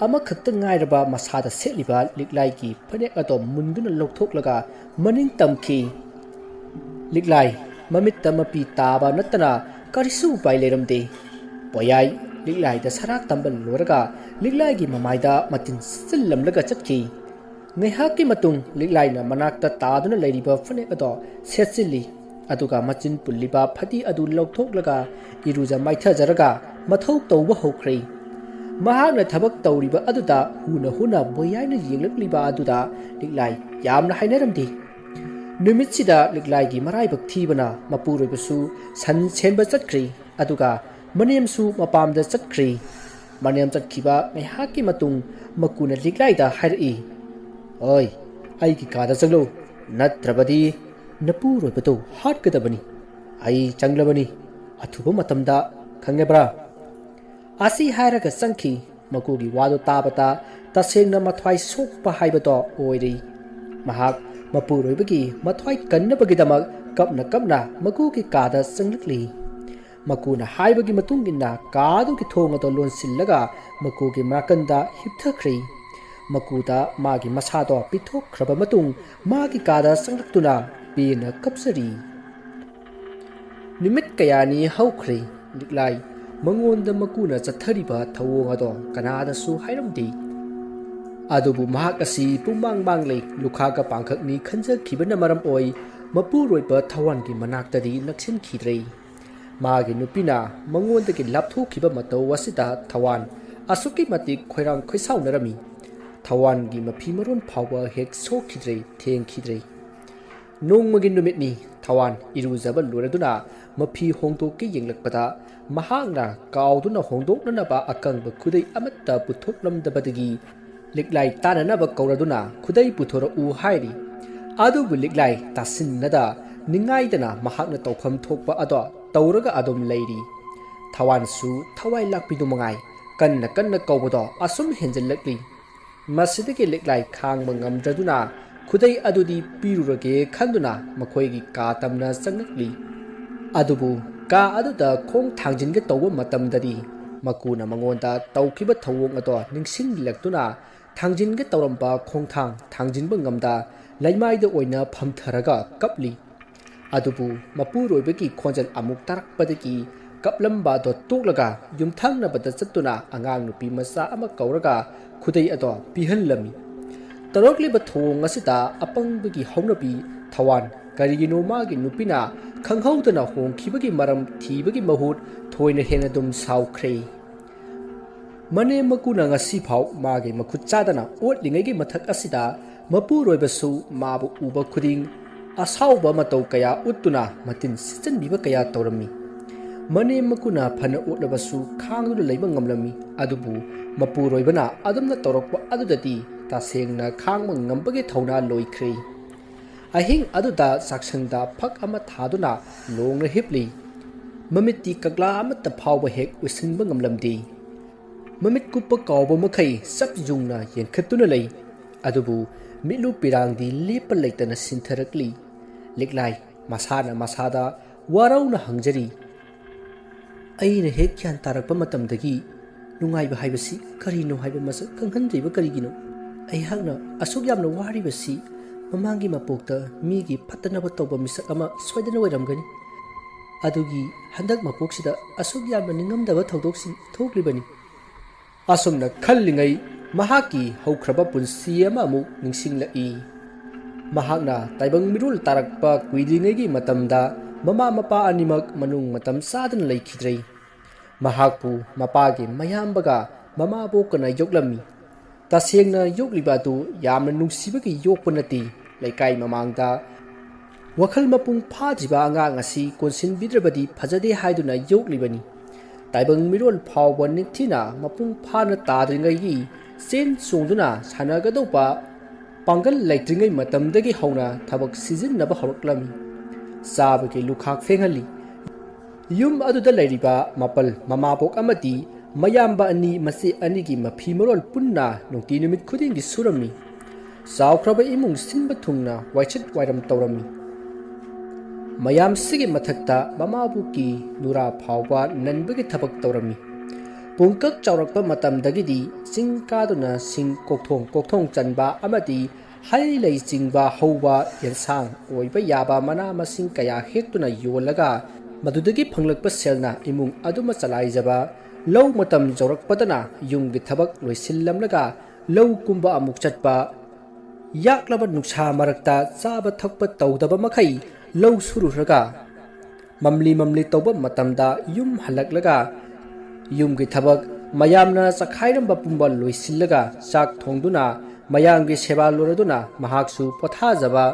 ꯑꯃꯈꯛꯇ ꯉꯥꯏꯔꯕ ꯃꯁꯥꯗ ꯁꯦꯠꯂꯤꯕ ꯂꯤꯛꯂꯥꯏꯒꯤ ꯐꯅꯦꯛ ꯑꯗꯣ ꯃꯨꯟꯗꯨꯅ ꯂꯧꯊꯣꯛꯂꯒ ꯃꯅꯤꯡ ꯇꯝꯈꯤ꯫ ꯂꯤꯛꯂꯥꯏ ꯃꯃꯤꯠꯇ ꯃꯄꯤ ꯇꯥꯕ ꯅꯠꯇꯅ ꯀꯔꯤꯁꯨ ꯎꯄꯥꯏ ꯂꯩꯔꯝꯗꯦ꯫ ꯕꯣꯌꯥꯏ ꯂꯤꯛꯂꯥꯏꯗ ꯁꯔꯥꯛ ꯇꯝꯕ ꯂꯣꯏꯔꯒ ꯂꯤꯛꯂꯥꯏꯒꯤ ꯃꯃꯥꯏꯗ ꯃꯇꯤꯟ ꯁꯤꯠꯆꯤꯜꯂꯝꯂꯒ ꯆꯠꯈꯤ꯫ ꯉꯥꯏꯍꯥꯛꯀꯤ ꯃꯇꯨꯡ ꯂꯤꯛꯂꯥꯏꯅ ꯃꯅꯥꯛꯇ ꯇꯥꯗꯨꯅ ꯂꯩꯔꯤꯕ ꯐꯅꯦꯛ ꯑꯗꯣ ꯁꯦꯠꯆꯤꯜꯂꯤ꯫ ꯑꯗꯨꯒ ꯃꯆꯤꯟ ꯄꯨꯜꯂꯤꯕ ꯐꯗꯤ ꯑꯗꯨ ꯂꯧꯊꯣꯛꯂꯒ ꯏꯔꯨꯖ ꯃꯥꯏꯊꯖꯔꯒ ꯃꯊꯧ ꯇꯧꯕ ꯍꯧꯈ꯭ꯔꯦ꯫ ꯃꯍꯥꯛꯅ ꯊꯕꯛ ꯇꯧꯔꯤꯕ ꯑꯗꯨꯗ ꯍꯨꯅ ꯍꯨꯅ ꯕꯣꯌꯥꯏꯅ ꯌꯦꯡꯂꯛꯂꯤꯕ ꯑꯗꯨꯗ ꯂꯤꯛꯂꯥꯏ ꯌꯥꯝꯅ ꯍꯥꯏꯅꯔꯝꯗꯦ꯫ ꯅꯨꯃꯤꯠꯁꯤꯗ ꯂꯤꯛꯂꯥꯏꯒꯤ ꯃꯔꯥꯏꯕꯛ ꯊꯤꯕꯅ ꯃꯄꯨꯔꯣꯏꯕꯁꯨ ꯁꯟ ꯁꯦꯟꯕ ꯆꯠꯈ꯭ꯔꯦ꯫ ꯑꯗꯨꯒ ꯃꯅꯦꯝꯁꯨ ꯃꯄꯥꯝꯗ ꯆꯠꯈ꯭ꯔꯦ꯫ ꯃꯅꯦꯝ ꯆꯠꯈꯤꯕ ꯉꯥꯏꯍꯥꯛꯀꯤ ꯃꯇꯨꯡ ꯃꯀꯨꯅ ꯂꯤꯛꯂꯥꯏꯗ ꯍꯥꯏꯔꯛꯏ, "ꯑꯣꯏ, ꯑꯩꯒꯤ ꯀꯥꯗ ꯆꯪꯂꯨ, ꯅꯠꯇ꯭ꯔꯕꯗꯤ ꯅꯄꯨꯔꯣꯏꯕꯗꯨ ꯍꯥꯠꯀꯗꯕꯅꯤ꯫ ꯑꯩ ꯆꯪꯂꯕꯅꯤ, ꯑꯊꯨꯕ ꯃꯇꯝꯗ, ꯈꯪꯂꯕ꯭ꯔꯥ?" ꯑꯁꯤ ꯍꯥꯏꯔꯒ ꯆꯪꯈꯤ꯫ ꯃꯀꯨꯒꯤ ꯋꯥꯗꯨ ꯇꯥꯕꯗ ꯇꯁꯦꯡꯅ ꯃꯊ꯭ꯋꯥꯏ ꯁꯣꯛꯄ ꯍꯥꯏꯕꯗꯣ ꯑꯣꯏꯔꯦ꯫ ꯃꯍꯥꯛ ꯃꯄꯨꯔꯣꯏꯕꯒꯤ ꯃꯊ꯭ꯋꯥꯏ ꯀꯟꯅꯕꯒꯤꯗꯃꯛ ꯀꯞꯅ ꯀꯞꯅ ꯃꯀꯨꯒꯤ ꯀꯥꯗ ꯆꯪꯂꯛꯂꯤ꯫ ꯃꯀꯨꯅ ꯍꯥꯏꯕꯒꯤ ꯃꯇꯨꯡ ꯏꯟꯅ ꯀꯥꯗꯨꯒꯤ ꯊꯣꯡ ꯑꯗꯨ ꯂꯣꯟꯁꯤꯜꯂꯒ ꯃꯀꯨꯒꯤ ꯅꯥꯀꯟꯗ ꯍꯤꯞꯊꯈ꯭ꯔꯦ꯫ ꯃꯀꯨꯗ ꯃꯥꯒꯤ ꯃꯁꯥꯗꯣ ꯄꯤꯊꯣꯛꯈ꯭ꯔꯕ ꯃꯇꯨꯡ ꯃꯥꯒꯤ ꯀꯥꯗ ꯆꯪꯂꯛꯇꯨꯅ ꯄꯦꯟꯅ ꯀꯞꯆꯔꯤ꯫ ꯅꯨꯃꯤꯠ ꯀꯌꯥꯅꯤ ꯍꯧꯈ꯭ꯔꯦ꯫ ꯂꯤꯛꯂꯥꯏ ꯃꯉꯣꯟꯗ ꯃꯀꯨꯅ ꯆꯠꯊꯔꯤꯕ ꯊꯧꯑꯣꯡ ꯑꯗꯣ ꯀꯅꯥꯗꯁꯨ ꯍꯥꯏꯔꯝꯗꯦ꯫ ꯑꯗꯨꯕꯨ ꯃꯍꯥꯛ ꯑꯁꯤ ꯄꯨꯡꯃꯥꯡ ꯃꯥꯡꯂꯦ꯫ ꯂꯨꯈꯥꯒ ꯄꯥꯡꯈꯛꯅꯤ ꯈꯟꯖꯈꯤꯕꯅ ꯃꯔꯝ ꯑꯣꯏ ꯃꯄꯨꯔꯣꯏꯕ ꯊꯋꯥꯟꯒꯤ ꯃꯅꯥꯛꯇꯗꯤ ꯅꯛꯁꯤꯟꯈꯤꯗ꯭ꯔꯦ꯫ ꯃꯥꯒꯤ ꯅꯨꯄꯤꯅ ꯃꯉꯣꯟꯗꯒꯤ ꯂꯥꯞꯊꯣꯛꯈꯤꯕ ꯃꯇꯧ ꯑꯁꯤꯗ ꯊꯋꯥꯟ ꯑꯁꯨꯛꯀꯤ ꯃꯇꯤꯛ ꯈꯣꯏꯔꯥꯡ ꯈꯣꯏꯁꯥꯎꯅꯔꯝꯃꯤ꯫ ꯊꯋꯥꯟꯒꯤ ꯃꯐꯤ ꯃꯔꯣꯟ ꯐꯥꯎꯕ ꯍꯦꯛ ꯁꯣꯛꯈꯤꯗ꯭ꯔꯦ, ꯊꯦꯡꯈꯤꯗ꯭ꯔꯦ꯫ ꯅꯣꯡꯃꯒꯤ ꯅꯨꯃꯤꯠꯅꯤ꯫ ꯊꯋꯥꯟ ꯏꯔꯨꯖꯕ ꯂꯣꯏꯔꯗꯨꯅ ꯃꯐꯤ ꯍꯣꯡꯗꯣꯛꯀꯦ ꯌꯦꯡꯂꯛꯄꯗ, ꯃꯍꯥꯛꯅ ꯀꯥꯎꯗꯨꯅ ꯍꯣꯡꯗꯣꯛꯅꯅꯕ ꯑꯀꯪꯕ ꯈꯨꯗꯩ ꯑꯃꯠꯇ ꯄꯨꯊꯣꯛꯂꯝꯗꯕꯗꯒꯤ ꯂꯤꯛꯂꯥꯏ ꯇꯥꯟꯅꯅꯕ ꯀꯧꯔꯗꯨꯅ ꯈꯨꯗꯩ ꯄꯨꯊꯣꯔꯛꯎ ꯍꯥꯏꯔꯤ꯫ ꯑꯗꯨꯕꯨ ꯂꯤꯛꯂꯥꯏ ꯇꯥꯁꯤꯟꯅꯗ ꯅꯤꯡꯉꯥꯏꯗꯅ ꯃꯍꯥꯛꯅ ꯇꯧꯐꯝ ꯊꯣꯛꯄ ꯑꯗꯣ ꯇꯧꯔꯒ ꯑꯗꯨꯝ ꯂꯩꯔꯤ꯫ ꯊꯋꯥꯟꯁꯨ ꯊꯋꯥꯏ ꯂꯥꯛꯄꯤꯗꯨ ꯃꯉꯥꯏ ꯀꯟꯅ ꯀꯟꯅ ꯀꯧꯕꯗꯣ ꯑꯁꯨꯝ ꯍꯦꯟꯖꯜꯂꯛꯂꯤ꯫ ꯃꯁꯤꯗꯒꯤ ꯂꯤꯛꯂꯥꯏ ꯈꯥꯡꯕ ꯉꯝꯗ꯭ꯔꯗꯨꯅ ꯈꯨꯗꯩ ꯑꯗꯨꯗꯤ ꯄꯤꯔꯨꯔꯒꯦ ꯈꯟꯗꯨꯅ ꯃꯈꯣꯏꯒꯤ ꯀꯥ ꯇꯝꯅ ꯆꯪꯂꯛꯂꯤ꯫ ꯑꯗꯨꯕꯨ ꯀꯥ ꯑꯗꯨꯗ ꯈꯣꯡ ꯊꯥꯡꯖꯤꯟꯒꯦ ꯇꯧꯕ ꯃꯇꯝꯗꯗꯤ ꯃꯀꯨꯅ ꯃꯉꯣꯟꯗ ꯇꯧꯈꯤꯕ ꯊꯧꯑꯣꯡ ꯑꯗꯣ ꯅꯤꯡꯁꯤꯡꯂꯛꯇꯨꯅ ꯊꯥꯡꯖꯤꯟꯒꯦ ꯇꯧꯔꯝꯕ ꯈꯣꯡꯊꯥꯡ ꯊꯥꯡꯖꯤꯟꯕ ꯉꯝꯗ ꯂꯩꯃꯥꯏꯗ ꯑꯣꯏꯅ ꯐꯝꯊꯔꯒ ꯀꯞꯂꯤ꯫ ꯑꯗꯨꯕꯨ ꯃꯄꯨꯔꯣꯏꯕꯒꯤ ꯈꯣꯟꯖꯦꯜ ꯑꯃꯨꯛ ꯇꯥꯔꯛꯄꯗꯒꯤ ꯀꯞꯂꯝꯕ ꯑꯗꯣ ꯇꯣꯛꯂꯒ ꯌꯨꯝꯊꯪꯅꯕꯗ ꯆꯠꯇꯨꯅ ꯑꯉꯥꯡ ꯅꯨꯄꯤ ꯃꯆꯥ ꯑꯃ ꯀꯧꯔꯒ ꯈꯨꯗꯩ ꯑꯗꯣ ꯄꯤꯍꯜꯂꯝꯃꯤ꯫ ꯇꯧꯔꯛꯂꯤꯕ ꯊꯧꯑꯣꯡ ꯑꯁꯤꯗ ꯑꯄꯪꯕꯒꯤ ꯍꯧꯅꯕꯤ ꯊꯋꯥꯟ ꯀꯔꯤꯒꯤꯅꯣ ꯃꯥꯒꯤ ꯅꯨꯄꯤꯅ ꯈꯪꯍꯧꯗꯅ ꯍꯣꯡꯈꯤꯕꯒꯤ ꯃꯔꯝ ꯊꯤꯕꯒꯤ ꯃꯍꯨꯠ ꯊꯣꯏꯅ ꯍꯦꯟꯅ ꯑꯗꯨꯝ ꯁꯥꯎꯈ꯭ꯔꯦ꯫ ꯃꯅꯦꯝ ꯃꯀꯨꯅ ꯉꯁꯤ ꯐꯥꯎ ꯃꯥꯒꯤ ꯃꯈꯨꯠ ꯆꯥꯗꯅ ꯑꯣꯠꯂꯤꯉꯩꯒꯤ ꯃꯊꯛ ꯑꯁꯤꯗ ꯃꯄꯨꯔꯣꯏꯕꯁꯨ ꯃꯥꯕꯨ ꯎꯕ ꯈꯨꯗꯤꯡ ꯑꯁꯥꯎꯕ ꯃꯇꯧ ꯀꯌꯥ ꯎꯠꯇꯨꯅ ꯃꯇꯤꯟ ꯁꯤꯠꯆꯟꯕꯤꯕ ꯀꯌꯥ ꯇꯧꯔꯝꯃꯤ꯫ ꯃꯅꯦꯝ ꯃꯀꯨꯅ ꯐꯅ ꯑꯣꯠꯂꯕꯁꯨ ꯈꯥꯡꯗꯨꯅ ꯂꯩꯕ ꯉꯝꯂꯝꯃꯤ, ꯑꯗꯨꯕꯨ ꯃꯄꯨꯔꯣꯏꯕꯅ ꯑꯗꯨꯝꯅ ꯇꯧꯔꯛꯄ ꯑꯗꯨꯗꯗꯤ ꯇꯁꯦꯡꯅ ꯈꯥꯡꯕ ꯉꯝꯕꯒꯤ ꯊꯧꯅꯥ ꯂꯣꯏꯈ꯭ꯔꯦ꯫ ꯑꯍꯤꯡ ꯑꯗꯨꯗ ꯆꯥꯛꯁꯪꯗ ꯐꯛ ꯑꯃ ꯊꯥꯗꯨꯅ ꯂꯣꯡꯅ ꯍꯤꯞꯂꯤ꯫ ꯃꯃꯤꯠꯇꯤ ꯀꯛꯂꯥ ꯑꯃꯠꯇ ꯐꯥꯎꯕ ꯍꯦꯛ ꯎꯏꯁꯤꯟꯕ ꯉꯝꯂꯝꯗꯦ꯫ ꯃꯃꯤꯠ ꯀꯨꯞꯄ ꯀꯥꯎꯕ ꯃꯈꯩ ꯆꯞ ꯌꯨꯡꯅ ꯌꯦꯡꯈꯠꯇꯨꯅ ꯂꯩ꯫ ꯑꯗꯨꯕꯨ ꯃꯤꯠꯂꯨ ꯄꯤꯔꯥꯡꯗꯤ ꯂꯦꯞꯄ ꯂꯩꯇꯅ ꯁꯤꯟꯊꯔꯛꯂꯤ꯫ ꯂꯤꯛꯂꯥꯏ ꯃꯁꯥꯅ ꯃꯁꯥꯗ ꯋꯥꯔꯧꯅ ꯍꯪꯖꯔꯤ, "ꯑꯩꯅ ꯍꯦꯛ ꯒ꯭ꯌꯥꯟ ꯇꯥꯔꯛꯄ ꯃꯇꯝꯗꯒꯤ ꯅꯨꯡꯉꯥꯏꯕ ꯍꯥꯏꯕꯁꯤ ꯀꯔꯤꯅꯣ ꯍꯥꯏꯕ ꯃꯁꯛ ꯈꯪꯍꯟꯗ꯭ꯔꯤꯕ ꯀꯔꯤꯒꯤꯅꯣ? ꯑꯩꯍꯥꯛꯅ ꯑꯁꯨꯛ ꯌꯥꯝꯅ ꯋꯥꯔꯤꯕꯁꯤ ꯃꯃꯥꯡꯒꯤ ꯃꯄꯣꯛꯇ ꯃꯤꯒꯤ ꯐꯠꯇꯅꯕ ꯇꯧꯕ ꯃꯤꯁꯛ ꯑꯃ ꯁꯣꯏꯗꯅ ꯑꯣꯏꯔꯝꯒꯅꯤ꯫ ꯑꯗꯨꯒꯤ ꯍꯟꯗꯛ ꯃꯄꯣꯛꯁꯤꯗ ꯑꯁꯨꯛ ꯌꯥꯝꯅ ꯅꯤꯡꯉꯝꯗꯕ ꯊꯧꯗꯣꯛꯁꯤꯡ ꯊꯣꯛꯂꯤꯕꯅꯤ꯫ ꯑꯁꯨꯝꯅ ꯈꯜꯂꯤꯉꯩ ꯃꯍꯥꯛꯀꯤ ꯍꯧꯈ꯭ꯔꯕ ꯄꯨꯟꯁꯤ ꯑꯃ ꯑꯃꯨꯛ ꯅꯤꯡꯁꯤꯡꯂꯛꯏ꯫ ꯃꯍꯥꯛꯅ ꯇꯥꯏꯕꯪ ꯃꯤꯔꯣꯜ ꯇꯥꯔꯛꯄ ꯀꯨꯏꯗ꯭ꯔꯤꯉꯩꯒꯤ ꯃꯇꯝꯗ ꯃꯃꯥ ꯃꯄꯥ ꯑꯅꯤꯃꯛ ꯃꯅꯨꯡ ꯃꯇꯝ ꯆꯥꯗꯅ ꯂꯩꯈꯤꯗ꯭ꯔꯦ꯫ ꯃꯍꯥꯛꯄꯨ ꯃꯄꯥꯒꯤ ꯃꯌꯥꯝꯕꯒ ꯃꯃꯥꯕꯣꯛꯀꯅ ꯌꯣꯛꯂꯝꯃꯤ꯫ ꯇꯁꯦꯡꯅ ꯌꯣꯛꯂꯤꯕ ꯑꯗꯨ ꯌꯥꯝꯅ ꯅꯨꯡꯁꯤꯕꯒꯤ ꯌꯣꯛꯄ ꯅꯠꯇꯦ꯫ ꯂꯩꯀꯥꯏ ꯃꯃꯥꯡꯗ ꯋꯥꯈꯜ ꯃꯄꯨꯡ ꯐꯥꯗ꯭ꯔꯤꯕ ꯑꯉꯥꯡ ꯑꯁꯤ ꯀꯣꯟꯁꯤꯟꯕꯤꯗ꯭ꯔꯕꯗꯤ ꯐꯖꯗꯦ ꯍꯥꯏꯗꯨꯅ ꯌꯣꯛꯂꯤꯕꯅꯤ꯫ ꯇꯥꯏꯕꯪ ꯃꯤꯔꯣꯜ ꯐꯥꯎꯕ ꯅꯤꯡꯊꯤꯅ ꯃꯄꯨꯡ ꯐꯥꯅ ꯇꯥꯗ꯭ꯔꯤꯉꯩꯒꯤ ꯆꯦꯟ ꯆꯣꯡꯗꯨꯅ ꯁꯥꯟꯅꯒꯗꯧꯕ ꯄꯥꯡꯒꯜ ꯂꯩꯇ꯭ꯔꯤꯉꯩ ꯃꯇꯝꯗꯒꯤ ꯍꯧꯅ ꯊꯕꯛ ꯁꯤꯖꯤꯟꯅꯕ ꯍꯧꯔꯛꯂꯝꯃꯤ꯫ ꯆꯥꯕꯒꯤ ꯂꯨꯈꯥꯛ ꯐꯦꯡꯍꯜꯂꯤ꯫ ꯌꯨꯝ ꯑꯗꯨꯗ ꯂꯩꯔꯤꯕ ꯃꯄꯜ ꯃꯃꯥꯕꯣꯛ ꯑꯃꯗꯤ ꯃꯌꯥꯝꯕ ꯑꯅꯤ ꯃꯆꯦ ꯑꯅꯤꯒꯤ ꯃꯐꯤ ꯃꯔꯣꯜ ꯄꯨꯟꯅ ꯅꯨꯡꯇꯤ ꯅꯨꯃꯤꯠ ꯈꯨꯗꯤꯡꯒꯤ ꯁꯨꯔꯝꯃꯤ꯫ ꯆꯥꯎꯈ꯭ꯔꯕ ꯏꯃꯨꯡ ꯁꯤꯟꯕ ꯊꯨꯡꯅ ꯋꯥꯏꯁꯤꯠ ꯋꯥꯏꯔꯝ ꯇꯧꯔꯝꯃꯤ꯫ ꯃꯌꯥꯝꯁꯤꯒꯤ ꯃꯊꯛꯇ ꯃꯃꯥꯕꯨꯀꯤ ꯅꯨꯔꯥ ꯐꯥꯎꯕ ꯅꯟꯕꯒꯤ ꯊꯕꯛ ꯇꯧꯔꯝꯃꯤ꯫ ꯄꯨꯡꯀꯛ ꯆꯥꯎꯔꯛꯄ ꯃꯇꯝꯗꯒꯤꯗꯤ ꯆꯤꯡ ꯀꯥꯗꯨꯅ ꯁꯤꯡ ꯀꯣꯛꯊꯣꯡ ꯀꯣꯛꯊꯣꯡ ꯆꯟꯕ ꯑꯃꯗꯤ ꯍꯩ ꯂꯩ ꯆꯤꯡꯕ ꯍꯧꯕ ꯌꯦꯟꯁꯥꯡ ꯑꯣꯏꯕ ꯌꯥꯕ ꯃꯅꯥ ꯃꯁꯤꯡ ꯀꯌꯥ ꯍꯦꯛꯇꯨꯅ ꯌꯣꯜꯂꯒ ꯃꯗꯨꯗꯒꯤ ꯐꯪꯂꯛꯄ ꯁꯦꯜꯅ ꯏꯃꯨꯡ ꯑꯗꯨꯃ ꯆꯂꯥꯏꯖꯕ, ꯂꯧ ꯃꯇꯝ ꯌꯧꯔꯛꯄꯗꯅ ꯌꯨꯝꯒꯤ ꯊꯕꯛ ꯂꯣꯏꯁꯤꯜꯂꯝꯂꯒ ꯂꯧ ꯀꯨꯝꯕ ꯑꯃꯨꯛ ꯆꯠꯄ, ꯌꯥꯛꯂꯕ ꯅꯨꯡꯁꯥ ꯃꯔꯛꯇ ꯆꯥꯕ ꯊꯛꯄ ꯇꯧꯗꯕ ꯃꯈꯩ ꯂꯧ ꯁꯨꯔꯨꯔꯒ ꯃꯝꯂꯤ ꯃꯝꯂꯤ ꯇꯧꯕ ꯃꯇꯝꯗ ꯌꯨꯝ ꯍꯜꯂꯛꯂꯒ ꯌꯨꯝꯒꯤ ꯊꯕꯛ ꯃꯌꯥꯝꯅ ꯆꯈꯥꯏꯔꯝꯕ ꯄꯨꯝꯕ ꯂꯣꯏꯁꯤꯜꯂꯒ ꯆꯥꯛ ꯊꯣꯡꯗꯨꯅ ꯃꯌꯥꯝꯒꯤ ꯁꯦꯕꯥ ꯂꯣꯏꯔꯗꯨꯅ ꯃꯍꯥꯛꯁꯨ ꯄꯣꯊꯥꯖꯕ꯫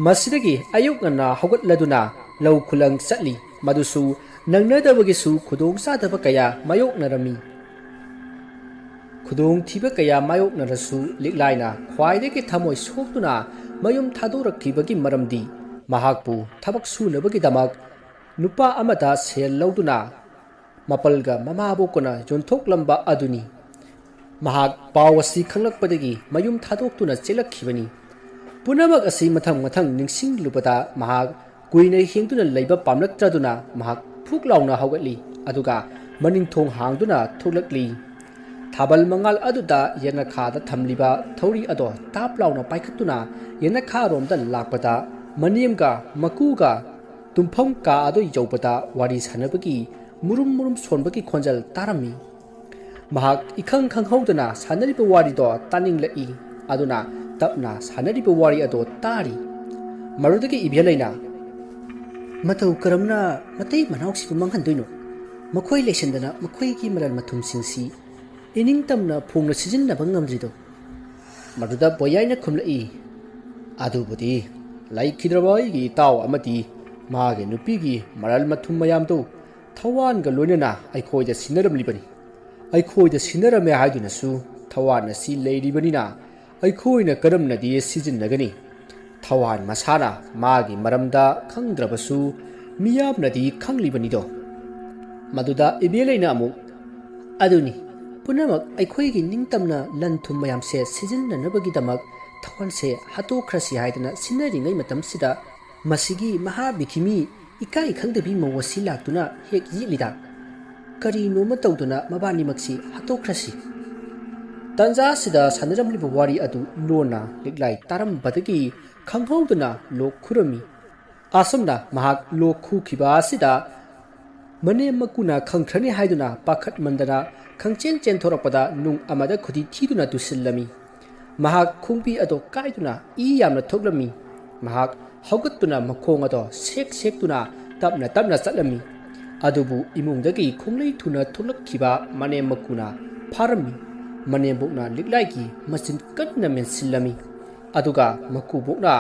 ꯃꯁꯤꯗꯒꯤ ꯑꯌꯨꯛ ꯉꯟꯅ ꯍꯧꯒꯠꯂꯗꯨꯅ ꯂꯧ ꯈꯨꯂꯪ ꯆꯠꯂꯤ꯫ ꯃꯗꯨꯁꯨ ꯅꯪꯅꯗꯕꯒꯤꯁꯨ ꯈꯨꯗꯣꯡꯆꯥꯗꯕ ꯀꯌꯥ ꯃꯥꯌꯣꯛꯅꯔꯝꯃꯤ꯫ ꯈꯨꯗꯣꯡꯊꯤꯕ ꯀꯌꯥ ꯃꯥꯌꯣꯛꯅꯔꯁꯨ ꯂꯤꯛꯂꯥꯏꯅ ꯈ꯭ꯋꯥꯏꯗꯒꯤ ꯊꯃꯣꯏ ꯁꯣꯛꯇꯨꯅ ꯃꯌꯨꯝ ꯊꯥꯗꯣꯔꯛꯈꯤꯕꯒꯤ ꯃꯔꯝꯗꯤ ꯃꯍꯥꯛꯄꯨ ꯊꯕꯛ ꯁꯨꯅꯕꯒꯤꯗꯃꯛ ꯅꯨꯄꯥ ꯑꯃꯗ ꯁꯦꯜ ꯂꯧꯗꯨꯅ ꯃꯄꯜꯒ ꯃꯃꯥꯕꯣꯛꯀꯅ ꯌꯣꯟꯊꯣꯛꯂꯝꯕ ꯑꯗꯨꯅꯤ꯫ ꯃꯍꯥꯛ ꯄꯥꯎ ꯑꯁꯤ ꯈꯪꯂꯛꯄꯗꯒꯤ ꯃꯌꯨꯝ ꯊꯥꯗꯣꯛꯇꯨꯅ ꯆꯦꯜꯂꯛꯈꯤꯕꯅꯤ꯫ ꯄꯨꯝꯅꯃꯛ ꯑꯁꯤ ꯃꯊꯪ ꯃꯊꯪ ꯅꯤꯡꯁꯤꯡꯂꯨꯕꯗ ꯃꯍꯥꯛ ꯀꯨꯏꯅ ꯍꯤꯡꯗꯨꯅ ꯂꯩꯕ ꯄꯥꯝꯂꯛꯇ꯭ꯔꯗꯨꯅ ꯃꯍꯥꯛ ꯐꯨꯛ ꯂꯥꯎꯅ ꯍꯧꯒꯠꯂꯤ, ꯑꯗꯨꯒ ꯃꯅꯤꯡ ꯊꯣꯡ ꯍꯥꯡꯗꯨꯅ ꯊꯣꯛꯂꯛꯂꯤ꯫ ꯊꯥꯕꯜ ꯃꯉꯥꯜ ꯑꯗꯨꯗ ꯌꯦꯅꯈꯥꯗ ꯊꯝꯂꯤꯕ ꯊꯧꯔꯤ ꯑꯗꯣ ꯇꯥꯞ ꯂꯥꯎꯅ ꯄꯥꯏꯈꯠꯇꯨꯅ ꯌꯦꯅꯈꯥꯔꯣꯝꯗ ꯂꯥꯛꯄꯗ, ꯃꯅꯦꯝꯒ ꯃꯀꯨꯒ ꯇꯨꯝꯐꯝ ꯀꯥ ꯑꯗꯨ ꯌꯧꯕꯗ ꯋꯥꯔꯤ ꯁꯥꯟꯅꯕꯒꯤ ꯃꯨꯔꯨꯝ ꯃꯨꯔꯨꯝ ꯁꯣꯟꯕꯒꯤ ꯈꯣꯟꯖꯦꯜ ꯇꯥꯔꯝꯃꯤ꯫ ꯃꯍꯥꯛ ꯏꯈꯪ ꯈꯪꯍꯧꯗꯅ ꯁꯥꯟꯅꯔꯤꯕ ꯋꯥꯔꯤꯗꯣ ꯇꯥꯅꯤꯡꯂꯛꯏ꯫ ꯑꯗꯨꯅ ꯇꯞꯅ ꯁꯥꯟꯅꯔꯤꯕ ꯋꯥꯔꯤ ꯑꯗꯣ ꯇꯥꯔꯤ꯫ ꯃꯗꯨꯗꯒꯤ ꯏꯕꯦꯜ ꯑꯩꯅ, "ꯃꯇꯧ ꯀꯔꯝꯅ ꯃꯇꯩ ꯃꯅꯥꯎꯁꯤꯕꯨ ꯃꯥꯡꯍꯟꯗꯣꯏꯅꯣ? ꯃꯈꯣꯏ ꯂꯩꯁꯟꯗꯅ ꯃꯈꯣꯏꯒꯤ ꯃꯔꯜ ꯃꯊꯨꯝꯁꯤꯡꯁꯤ ꯏꯅꯤꯡꯇꯝꯅ ꯐꯣꯡꯅ ꯁꯤꯖꯤꯟꯅꯕ ꯉꯝꯗ꯭ꯔꯤꯗꯣ?" ꯃꯗꯨꯗ ꯕꯣꯌꯥꯏꯅ ꯈꯨꯝꯂꯛꯏ, "ꯑꯗꯨꯕꯨꯗꯤ ꯂꯩꯈꯤꯗ꯭ꯔꯕ ꯑꯩꯒꯤ ꯏꯇꯥꯎ ꯑꯃꯗꯤ ꯃꯥꯒꯤ ꯅꯨꯄꯤꯒꯤ ꯃꯔꯜ ꯃꯊꯨꯝ ꯃꯌꯥꯝꯗꯨ ꯊꯋꯥꯟꯒ ꯂꯣꯏꯅꯅ ꯑꯩꯈꯣꯏꯗ ꯁꯤꯟꯅꯔꯝꯂꯤꯕꯅꯤ꯫ ꯑꯩꯈꯣꯏꯗ ꯁꯤꯟꯅꯔꯝꯃꯦ ꯍꯥꯏꯗꯨꯅꯁꯨ ꯊꯋꯥꯟ ꯑꯁꯤ ꯂꯩꯔꯤꯕꯅꯤꯅ ꯑꯩꯈꯣꯏꯅ ꯀꯔꯝꯅꯗꯤ ꯁꯤꯖꯤꯟꯅꯒꯅꯤ? ꯊꯋꯥꯟ ꯃꯁꯥꯅ ꯃꯥꯒꯤ ꯃꯔꯝꯗ ꯈꯪꯗ꯭ꯔꯕꯁꯨ ꯃꯤꯌꯥꯝꯅꯗꯤ ꯈꯪꯂꯤꯕꯅꯤꯗꯣ꯫" ꯃꯗꯨꯗ ꯏꯕꯦꯜ ꯑꯩꯅ ꯑꯃꯨꯛ, "ꯑꯗꯨꯅꯤ, ꯄꯨꯝꯅꯃꯛ ꯑꯩꯈꯣꯏꯒꯤ ꯅꯤꯡꯇꯝꯅ ꯂꯟ ꯊꯨꯝ ꯃꯌꯥꯝꯁꯦ ꯁꯤꯖꯤꯟꯅꯅꯕꯒꯤꯗꯃꯛ ꯊꯋꯥꯟꯁꯦ ꯍꯥꯠꯇꯣꯛꯈ꯭ꯔꯁꯤ ꯍꯥꯏꯗꯅ ꯁꯤꯟꯅꯔꯤꯉꯩ ꯃꯇꯝꯁꯤꯗ ꯃꯁꯤꯒꯤ ꯃꯍꯥ ꯕꯤꯈꯤꯃꯤ ꯏꯀꯥꯏ ꯈꯪꯗꯕꯤ ꯃꯧ ꯑꯁꯤ ꯂꯥꯛꯇꯨꯅ ꯍꯦꯛ ꯌꯦꯠꯂꯤꯗ꯫ ꯀꯔꯤꯅꯣꯃ ꯇꯧꯗꯨꯅ ꯃꯕꯥꯅꯤꯃꯛꯁꯤ ꯍꯥꯠꯇꯣꯛꯈ꯭ꯔꯁꯤ꯫" ꯇꯟꯖꯥ ꯑꯁꯤꯗ ꯁꯥꯟꯅꯔꯝꯂꯤꯕ ꯋꯥꯔꯤ ꯑꯗꯨ ꯂꯣꯟꯅ ꯂꯤꯛꯂꯥꯏ ꯇꯥꯔꯝꯕꯗꯒꯤ ꯈꯪꯍꯧꯗꯅ ꯂꯣꯛ ꯈꯨꯔꯝꯃꯤ꯫ ꯑꯁꯨꯝꯅ ꯃꯍꯥꯛ ꯂꯣꯛ ꯈꯨꯈꯤꯕ ꯑꯁꯤꯗ ꯃꯅꯦꯝ ꯃꯀꯨꯅ ꯈꯪꯈ꯭ꯔꯅꯤ ꯍꯥꯏꯗꯨꯅ ꯄꯥꯈꯠꯃꯟꯗꯅ ꯈꯪꯆꯦꯟ ꯆꯦꯟꯊꯣꯔꯛꯄꯗ ꯅꯨꯡ ꯑꯃꯗ ꯈꯨꯗꯤ ꯊꯤꯗꯨꯅ ꯇꯨꯁꯤꯜꯂꯝꯃꯤ꯫ ꯃꯍꯥꯛ ꯈꯣꯡꯕꯤ ꯑꯗꯣ ꯀꯥꯏꯗꯨꯅ ꯏ ꯌꯥꯝꯅ ꯊꯣꯛꯂꯝꯃꯤ꯫ ꯃꯍꯥꯛ ꯍꯧꯒꯠꯇꯨꯅ ꯃꯈꯣꯡ ꯑꯗꯣ ꯁꯦꯛ ꯁꯦꯛꯇꯨꯅ ꯇꯞꯅ ꯇꯞꯅ ꯆꯠꯂꯝꯃꯤ꯫ ꯑꯗꯨꯕꯨ ꯏꯃꯨꯡꯗꯒꯤ ꯈꯣꯡꯂꯩ ꯊꯨꯅ ꯊꯣꯛꯂꯛꯈꯤꯕ ꯃꯅꯦꯝ ꯃꯀꯨꯅ ꯐꯥꯔꯝꯃꯤ꯫ ꯃꯅꯦꯝꯕꯣꯛꯅ ꯂꯤꯛꯂꯥꯏꯒꯤ ꯃꯆꯤꯟ ꯀꯟꯅ ꯃꯦꯟꯁꯤꯜꯂꯝꯃꯤ꯫ ꯑꯗꯨꯒ ꯃꯀꯨꯕꯣꯛꯅ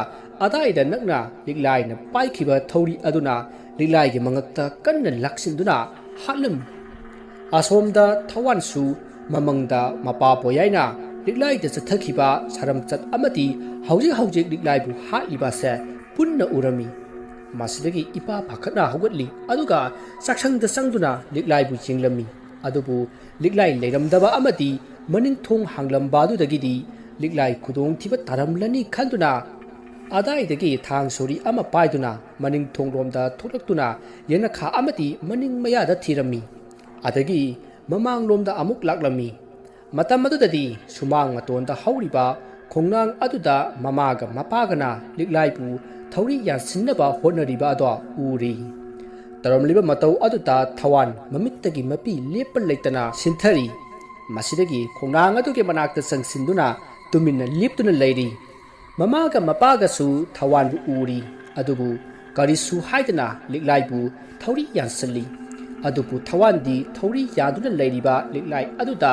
ꯑꯗꯥꯏꯗ ꯅꯛꯅ ꯂꯤꯛꯂꯥꯏꯅ ꯄꯥꯏꯈꯤꯕ ꯊꯧꯔꯤ ꯑꯗꯨꯅ ꯂꯤꯛꯂꯥꯏꯒꯤ ꯃꯉꯛꯇ ꯀꯟꯅ ꯂꯥꯛꯁꯤꯟꯗꯨꯅ ꯍꯥꯠꯂꯝꯃꯤ꯫ ꯑꯁꯣꯝꯗ ꯊꯋꯥꯟꯁꯨ ꯃꯃꯪꯗ ꯃꯄꯥ ꯄꯣꯌꯥꯏꯅ ꯂꯤꯛꯂꯥꯏꯗ ꯆꯠꯊꯈꯤꯕ ꯁꯥꯔꯝꯆꯠ ꯑꯃꯗꯤ ꯍꯧꯖꯤꯛ ꯍꯧꯖꯤꯛ ꯂꯤꯛꯂꯥꯏꯕꯨ ꯍꯥꯠꯂꯤꯕ ꯑꯁꯦ ꯄꯨꯟꯅ ꯎꯔꯝꯃꯤ꯫ ꯃꯁꯤꯗꯒꯤ ꯏꯄꯥ ꯄꯥꯈꯠꯅ ꯍꯧꯒꯠꯂꯤ, ꯑꯗꯨꯒ ꯆꯥꯛꯁꯪꯗ ꯆꯪꯗꯨꯅ ꯂꯤꯛꯂꯥꯏꯕꯨ ꯌꯦꯡꯂꯝꯃꯤ꯫ ꯑꯗꯨꯕꯨ ꯂꯤꯛꯂꯥꯏ ꯂꯩꯔꯝꯗꯕ ꯑꯃꯗꯤ ꯃꯅꯤꯡ ꯊꯣꯡ ꯍꯥꯡꯂꯝꯕ ꯑꯗꯨꯗꯒꯤꯗꯤ ꯂꯤꯛꯂꯥꯏ ꯈꯨꯗꯣꯡꯊꯤꯕ ꯇꯥꯔꯝꯂꯅꯤ ꯈꯟꯗꯨꯅ ꯑꯗꯥꯏꯗꯒꯤ ꯊꯥꯡ ꯁꯣꯔꯤ ꯑꯃ ꯄꯥꯏꯗꯨꯅ ꯃꯅꯤꯡ ꯊꯣꯡꯂꯣꯝꯗ ꯊꯣꯛꯂꯛꯇꯨꯅ ꯌꯦꯅꯈꯥ ꯑꯃꯗꯤ ꯃꯅꯤꯡ ꯃꯌꯥꯗ ꯊꯤꯔꯝꯃꯤ꯫ ꯑꯗꯒꯤ ꯃꯃꯥꯡꯂꯣꯝꯗ ꯑꯃꯨꯛ ꯂꯥꯛꯂꯝꯃꯤ꯫ ꯃꯇꯝ ꯑꯗꯨꯗꯗꯤ ꯁꯨꯃꯥꯡ ꯃꯇꯣꯟꯗ ꯍꯧꯔꯤꯕ ꯈꯣꯡꯅꯥꯡ ꯑꯗꯨꯗ ꯃꯃꯥꯒ ꯃꯄꯥꯒꯅ ꯂꯤꯛꯂꯥꯏꯕꯨ ꯊꯧꯔꯤ ꯌꯥꯟꯁꯤꯟꯅꯕ ꯍꯣꯠꯅꯔꯤꯕ ꯑꯗꯣ ꯎꯔꯤ꯫ ꯇꯧꯔꯝꯂꯤꯕ ꯃꯇꯧ ꯑꯗꯨꯗ ꯊꯋꯥꯟ ꯃꯃꯤꯠꯇꯒꯤ ꯃꯄꯤ ꯂꯦꯞꯄ ꯂꯩꯇꯅ ꯁꯤꯟꯊꯔꯤ꯫ ꯃꯁꯤꯗꯒꯤ ꯈꯣꯡꯅꯥꯡ ꯑꯗꯨꯒꯤ ꯃꯅꯥꯛꯇ ꯆꯪꯁꯤꯟꯗꯨꯅ ꯇꯨꯃꯤꯟꯅ ꯂꯦꯞꯇꯨꯅ ꯂꯩꯔꯤ꯫ ꯃꯃꯥꯒ ꯃꯄꯥꯒꯁꯨ ꯊꯋꯥꯟꯕꯨ ꯎꯔꯤ, ꯑꯗꯨꯕꯨ ꯀꯔꯤꯁꯨ ꯍꯥꯏꯗꯅ ꯂꯤꯛꯂꯥꯏꯕꯨ ꯊꯧꯔꯤ ꯌꯥꯟꯁꯤꯜꯂꯤ꯫ ꯑꯗꯨꯕꯨ ꯊꯋꯥꯟꯗꯤ ꯊꯧꯔꯤ ꯌꯥꯟꯗꯨꯅ ꯂꯩꯔꯤꯕ ꯂꯤꯛꯂꯥꯏ ꯑꯗꯨꯗ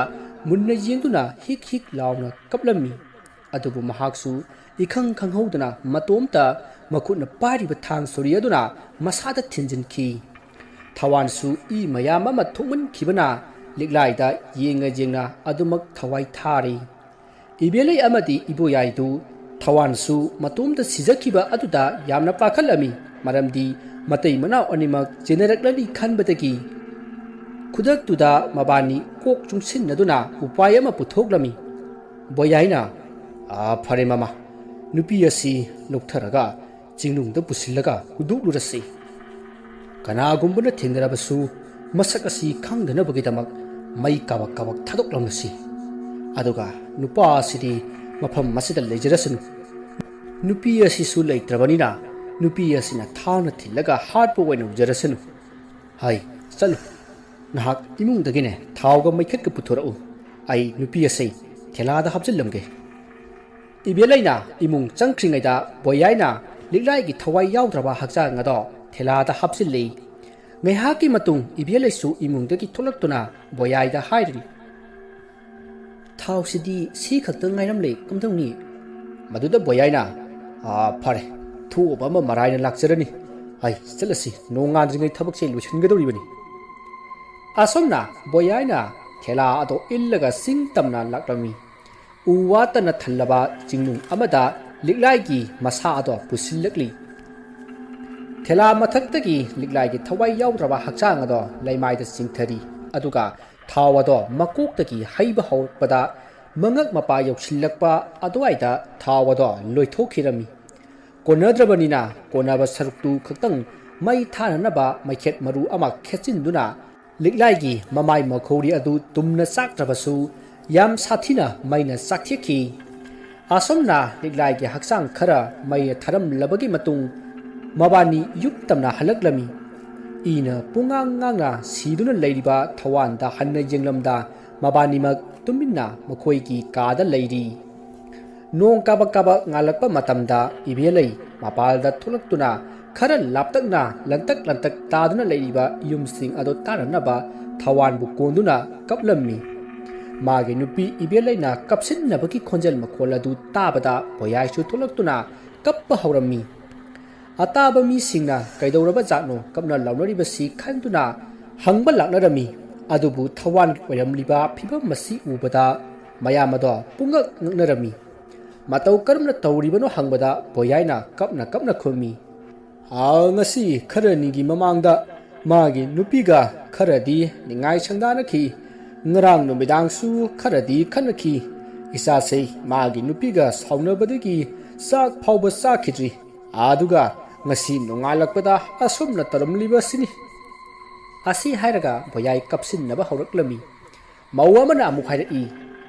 ꯃꯨꯟꯅ ꯌꯦꯡꯗꯨꯅ ꯍꯤꯛ ꯍꯤꯛ ꯂꯥꯎꯅ ꯀꯞꯂꯝꯃꯤ꯫ ꯑꯗꯨꯕꯨ ꯃꯍꯥꯛꯁꯨ ꯏꯈꯪ ꯈꯪꯍꯧꯗꯅ ꯃꯇꯣꯝꯇ ꯃꯈꯨꯠꯅ ꯄꯥꯏꯔꯤꯕ ꯊꯥꯡ ꯁꯣꯔꯤ ꯑꯗꯨꯅ ꯃꯁꯥꯗ ꯊꯤꯟꯖꯤꯟꯈꯤ꯫ ꯊꯋꯥꯟꯁꯨ ꯏ ꯃꯌꯥꯝ ꯑꯃ ꯊꯣꯛꯃꯟꯈꯤꯕꯅ ꯂꯤꯛꯂꯥꯏꯗ ꯌꯦꯡꯉ ꯌꯦꯡꯅ ꯑꯗꯨꯃꯛ ꯊꯋꯥꯏ ꯊꯥꯔꯤ꯫ ꯏꯕꯦꯂꯩ ꯑꯃꯗꯤ ꯏꯕꯣꯌꯥꯏꯗꯨ ꯊꯋꯥꯟꯁꯨ ꯃꯇꯣꯝꯇ ꯁꯤꯖꯈꯤꯕ ꯑꯗꯨꯗ ꯌꯥꯝꯅ ꯄꯥꯈꯠꯂꯝꯃꯤ, ꯃꯔꯝꯗꯤ ꯃꯇꯩ ꯃꯅꯥꯎ ꯑꯅꯤꯃꯛ ꯆꯦꯟꯅꯔꯛꯂꯅꯤ ꯈꯟꯕꯗꯒꯤ꯫ ꯈꯨꯗꯛꯇꯨꯗ ꯃꯕꯥꯅꯤ ꯀꯣꯛ ꯆꯨꯡꯁꯤꯟꯅꯗꯨꯅ ꯎꯄꯥꯏ ꯑꯃ ꯄꯨꯊꯣꯛꯂꯝꯃꯤ꯫ ꯕꯣꯌꯥꯏꯅ, "ꯑꯥ, ꯐꯔꯦ ꯃꯃꯥ, ꯅꯨꯄꯤ ꯑꯁꯤ ꯂꯧꯊꯔꯒ ꯆꯤꯡꯅꯨꯡꯗ ꯄꯨꯁꯤꯜꯂꯒ ꯍꯨꯟꯗꯣꯛꯂꯨꯔꯁꯤ꯫ ꯀꯅꯥꯒꯨꯝꯕꯅ ꯊꯦꯡꯅꯔꯕꯁꯨ ꯃꯁꯛ ꯑꯁꯤ ꯈꯪꯗꯅꯕꯒꯤꯗꯃꯛ ꯃꯩ ꯀꯥꯕꯛ ꯀꯥꯕꯛ ꯊꯥꯗꯣꯛꯂꯝꯂꯁꯤ꯫ ꯑꯗꯨꯒ ꯅꯨꯄꯥ ꯑꯁꯤꯗꯤ ꯃꯐꯝ ꯑꯁꯤꯗ ꯂꯩꯖꯔꯁꯅꯨ꯫ ꯅꯨꯄꯤ ꯑꯁꯤꯁꯨ ꯂꯩꯇ꯭ꯔꯕꯅꯤꯅ ꯅꯨꯄꯤ ꯑꯁꯤꯅ ꯊꯥꯡꯅ ꯊꯤꯜꯂꯒ ꯍꯥꯠꯄ ꯑꯣꯏꯅ ꯎꯖꯔꯁꯅꯨ꯫ ꯍꯥꯏ, ꯆꯠꯂꯨ꯫ ꯅꯍꯥꯛ ꯏꯃꯨꯡꯗꯒꯤꯅꯦ ꯊꯥꯎꯒ ꯃꯩꯈꯦꯠꯀ ꯄꯨꯊꯣꯔꯛꯎ꯫ ꯑꯩ ꯅꯨꯄꯤ ꯑꯁꯤ ꯊꯦꯂꯥꯗ ꯍꯥꯞꯆꯤꯜꯂꯝꯒꯦ꯫" ꯏꯕꯦꯂꯩꯅ ꯏꯃꯨꯡ ꯆꯪꯈ꯭ꯔꯤꯉꯩꯗ ꯕꯣꯌꯥꯏꯅ ꯂꯤꯛꯂꯥꯏꯒꯤ ꯊꯋꯥꯏ ꯌꯥꯎꯗ꯭ꯔꯕ ꯍꯛꯆꯥꯡ ꯑꯗꯣ ꯊꯦꯂꯥꯗ ꯍꯥꯞꯆꯤꯜꯂꯤ꯫ ꯉꯥꯏꯍꯥꯛꯀꯤ ꯃꯇꯨꯡ ꯏꯕꯦꯂꯩꯁꯨ ꯏꯃꯨꯡꯗꯒꯤ ꯊꯣꯛꯂꯛꯇꯨꯅ ꯕꯣꯌꯥꯏꯗ ꯍꯥꯏꯔꯤ, "ꯊꯥꯎꯁꯤꯗꯤ ꯁꯤ ꯈꯛꯇ ꯉꯥꯏꯔꯝꯂꯦ, ꯀꯝꯗꯧꯅꯤ?" ꯃꯗꯨꯗ ꯕꯣꯌꯥꯏꯅ, "ꯑꯥ, ꯐꯔꯦ, ꯊꯣꯛꯑꯕ ꯑꯃ ꯃꯔꯥꯏꯅ ꯂꯥꯛꯆꯔꯅꯤ꯫ ꯑꯩ ꯆꯠꯂꯁꯤ, ꯅꯣꯡꯉꯥꯟꯗ꯭ꯔꯤꯉꯩ ꯊꯕꯛꯁꯦ ꯂꯣꯏꯁꯤꯟꯒꯗꯧꯔꯤꯕꯅꯤ꯫" ꯑꯁꯨꯝꯅ ꯕꯣꯌꯥꯏꯅ ꯊꯦꯂꯥ ꯑꯗꯣ ꯏꯜꯂꯒ ꯆꯤꯡ ꯇꯝꯅ ꯂꯥꯛꯂꯝꯃꯤ꯫ ꯎ ꯋꯥꯇꯅ ꯊꯜꯂꯕ ꯆꯤꯡꯅꯨꯡ ꯑꯃꯗ ꯂꯤꯛꯂꯥꯏꯒꯤ ꯃꯁꯥ ꯑꯗꯣ ꯄꯨꯁꯤꯜꯂꯛꯂꯤ꯫ ꯊꯦꯂꯥ ꯃꯊꯛꯇꯒꯤ ꯂꯤꯛꯂꯥꯏꯒꯤ ꯊꯋꯥꯏ ꯌꯥꯎꯗ꯭ꯔꯕ ꯍꯛꯆꯥꯡ ꯑꯗꯣ ꯂꯩꯃꯥꯏꯗ ꯆꯤꯡꯊꯔꯤ, ꯑꯗꯨꯒ ꯊꯥꯎ ꯑꯗꯣ ꯃꯀꯣꯛꯇꯒꯤ ꯍꯩꯕ ꯍꯧꯔꯛꯄꯗ ꯃꯉꯛ ꯃꯄꯥ ꯌꯧꯁꯤꯜꯂꯛꯄ ꯑꯗꯨꯋꯥꯏꯗ ꯊꯥꯎ ꯑꯗꯣ ꯂꯣꯏꯊꯣꯛꯈꯤꯔꯝꯃꯤ꯫ ꯀꯣꯟꯅꯗ꯭ꯔꯕꯅꯤꯅ ꯀꯣꯟꯅꯕ ꯁꯔꯨꯛꯇꯨ ꯈꯛꯇꯪ ꯃꯩ ꯊꯥꯅꯅꯕ ꯃꯩꯈꯦꯠ ꯃꯔꯨ ꯑꯃ ꯈꯦꯠꯆꯤꯟꯗꯨꯅ ꯂꯤꯛꯂꯥꯏꯒꯤ ꯃꯃꯥꯏ ꯃꯈꯧꯔꯤ ꯑꯗꯨ ꯇꯨꯝꯅ ꯆꯥꯛꯇ꯭ꯔꯕꯁꯨ ꯌꯥꯝ ꯁꯥꯊꯤꯅ ꯃꯩꯅ ꯆꯥꯛꯊꯦꯛꯈꯤ꯫ ꯑꯁꯨꯝꯅ ꯂꯤꯛꯂꯥꯏꯒꯤ ꯍꯛꯆꯥꯡ ꯈꯔ ꯃꯩꯅ ꯊꯥꯔꯝꯂꯕꯒꯤ ꯃꯇꯨꯡ ꯃꯕꯥꯅꯤ ꯌꯨꯝ ꯇꯝꯅ ꯍꯜꯂꯛꯂꯝꯃꯤ꯫ ꯏꯅ ꯄꯨꯡꯉꯥꯡ ꯉꯥꯡꯅ ꯁꯤꯗꯨꯅ ꯂꯩꯔꯤꯕ ꯊꯋꯥꯟꯗ ꯍꯟꯅ ꯌꯦꯡꯂꯝꯗ ꯃꯕꯥꯅꯤꯃꯛ ꯇꯨꯃꯤꯟꯅ ꯃꯈꯣꯏꯒꯤ ꯀꯥꯗ ꯂꯩꯔꯤ꯫ ꯅꯣꯡ ꯀꯥꯕꯛ ꯀꯥꯕꯛ ꯉꯥꯜꯂꯛꯄ ꯃꯇꯝꯗ ꯏꯕꯦꯂꯩ ꯃꯄꯥꯜꯗ ꯊꯣꯛꯂꯛꯇꯨꯅ ꯈꯔ ꯂꯥꯞꯇꯛꯅ ꯂꯟꯇꯛ ꯂꯟꯇꯛ ꯇꯥꯗꯨꯅ ꯂꯩꯔꯤꯕ ꯌꯨꯝꯁꯤꯡ ꯑꯗꯨ ꯇꯥꯅꯅꯕ ꯊꯋꯥꯟꯕꯨ ꯀꯣꯟꯗꯨꯅ ꯀꯞꯂꯝꯃꯤ꯫ ꯃꯥꯒꯤ ꯅꯨꯄꯤ ꯏꯕꯦꯂꯩꯅ ꯀꯞꯁꯤꯟꯅꯕꯒꯤ ꯈꯣꯟꯖꯦꯜ ꯃꯈꯣꯜ ꯑꯗꯨ ꯇꯥꯕꯗ ꯕꯣꯌꯥꯏꯁꯨ ꯊꯣꯛꯂꯛꯇꯨꯅ ꯀꯞꯄ ꯍꯧꯔꯝꯃꯤ꯫ ꯑꯇꯥꯕ ꯃꯤꯁꯤꯡꯅ ꯀꯩꯗꯧꯔꯕ ꯖꯥꯠꯅꯣ ꯀꯞꯅ ꯂꯥꯎꯅꯔꯤꯕꯁꯤ ꯈꯟꯗꯨꯅ ꯍꯪꯕ ꯂꯥꯛꯅꯔꯝꯃꯤ꯫ ꯑꯗꯨꯕꯨ ꯊꯋꯥꯟꯒꯤ ꯑꯣꯏꯔꯝꯂꯤꯕ ꯐꯤꯕꯝ ꯑꯁꯤ ꯎꯕꯗ ꯃꯌꯥꯝ ꯑꯗꯣ ꯄꯨꯡꯉꯛ ꯉꯛꯅꯔꯝꯃꯤ꯫ ꯃꯇꯧ ꯀꯔꯝꯅ ꯇꯧꯔꯤꯕꯅꯣ ꯍꯪꯕꯗ ꯕꯣꯌꯥꯏꯅ ꯀꯞꯅ ꯀꯞꯅ ꯈꯨꯝꯃꯤ꯫ "ꯑꯥ, ꯉꯁꯤ ꯈꯔꯅꯤꯒꯤ ꯃꯃꯥꯡꯗ ꯃꯥꯒꯤ ꯅꯨꯄꯤꯒ ꯈꯔꯗꯤ ꯅꯤꯡꯉꯥꯏ ꯁꯪꯗꯥꯅꯈꯤ꯫ ꯉꯔꯥꯡ ꯅꯨꯃꯤꯗꯥꯡꯁꯨ ꯈꯔꯗꯤ ꯈꯠꯅꯈꯤ꯫ ꯏꯆꯥꯁꯦ ꯃꯥꯒꯤ ꯅꯨꯄꯤꯒ ꯁꯥꯎꯅꯕꯗꯒꯤ ꯆꯥꯛ ꯐꯥꯎꯕ ꯆꯥꯈꯤꯗ꯭ꯔꯤ꯫ ꯑꯗꯨꯒ ꯉꯁꯤ ꯅꯣꯡꯉꯥꯜꯂꯛꯄꯗ ꯑꯁꯨꯝꯅ ꯇꯧꯔꯝꯂꯤꯕꯁꯤꯅꯤ"꯫ ꯑꯁꯤ ꯍꯥꯏꯔꯒ ꯕꯣꯌꯥꯏ ꯀꯞꯁꯤꯟꯅꯕ ꯍꯧꯔꯛꯂꯝꯃꯤ꯫ ꯃꯧ ꯑꯃꯅ ꯑꯃꯨꯛ ꯍꯥꯏꯔꯛꯏ,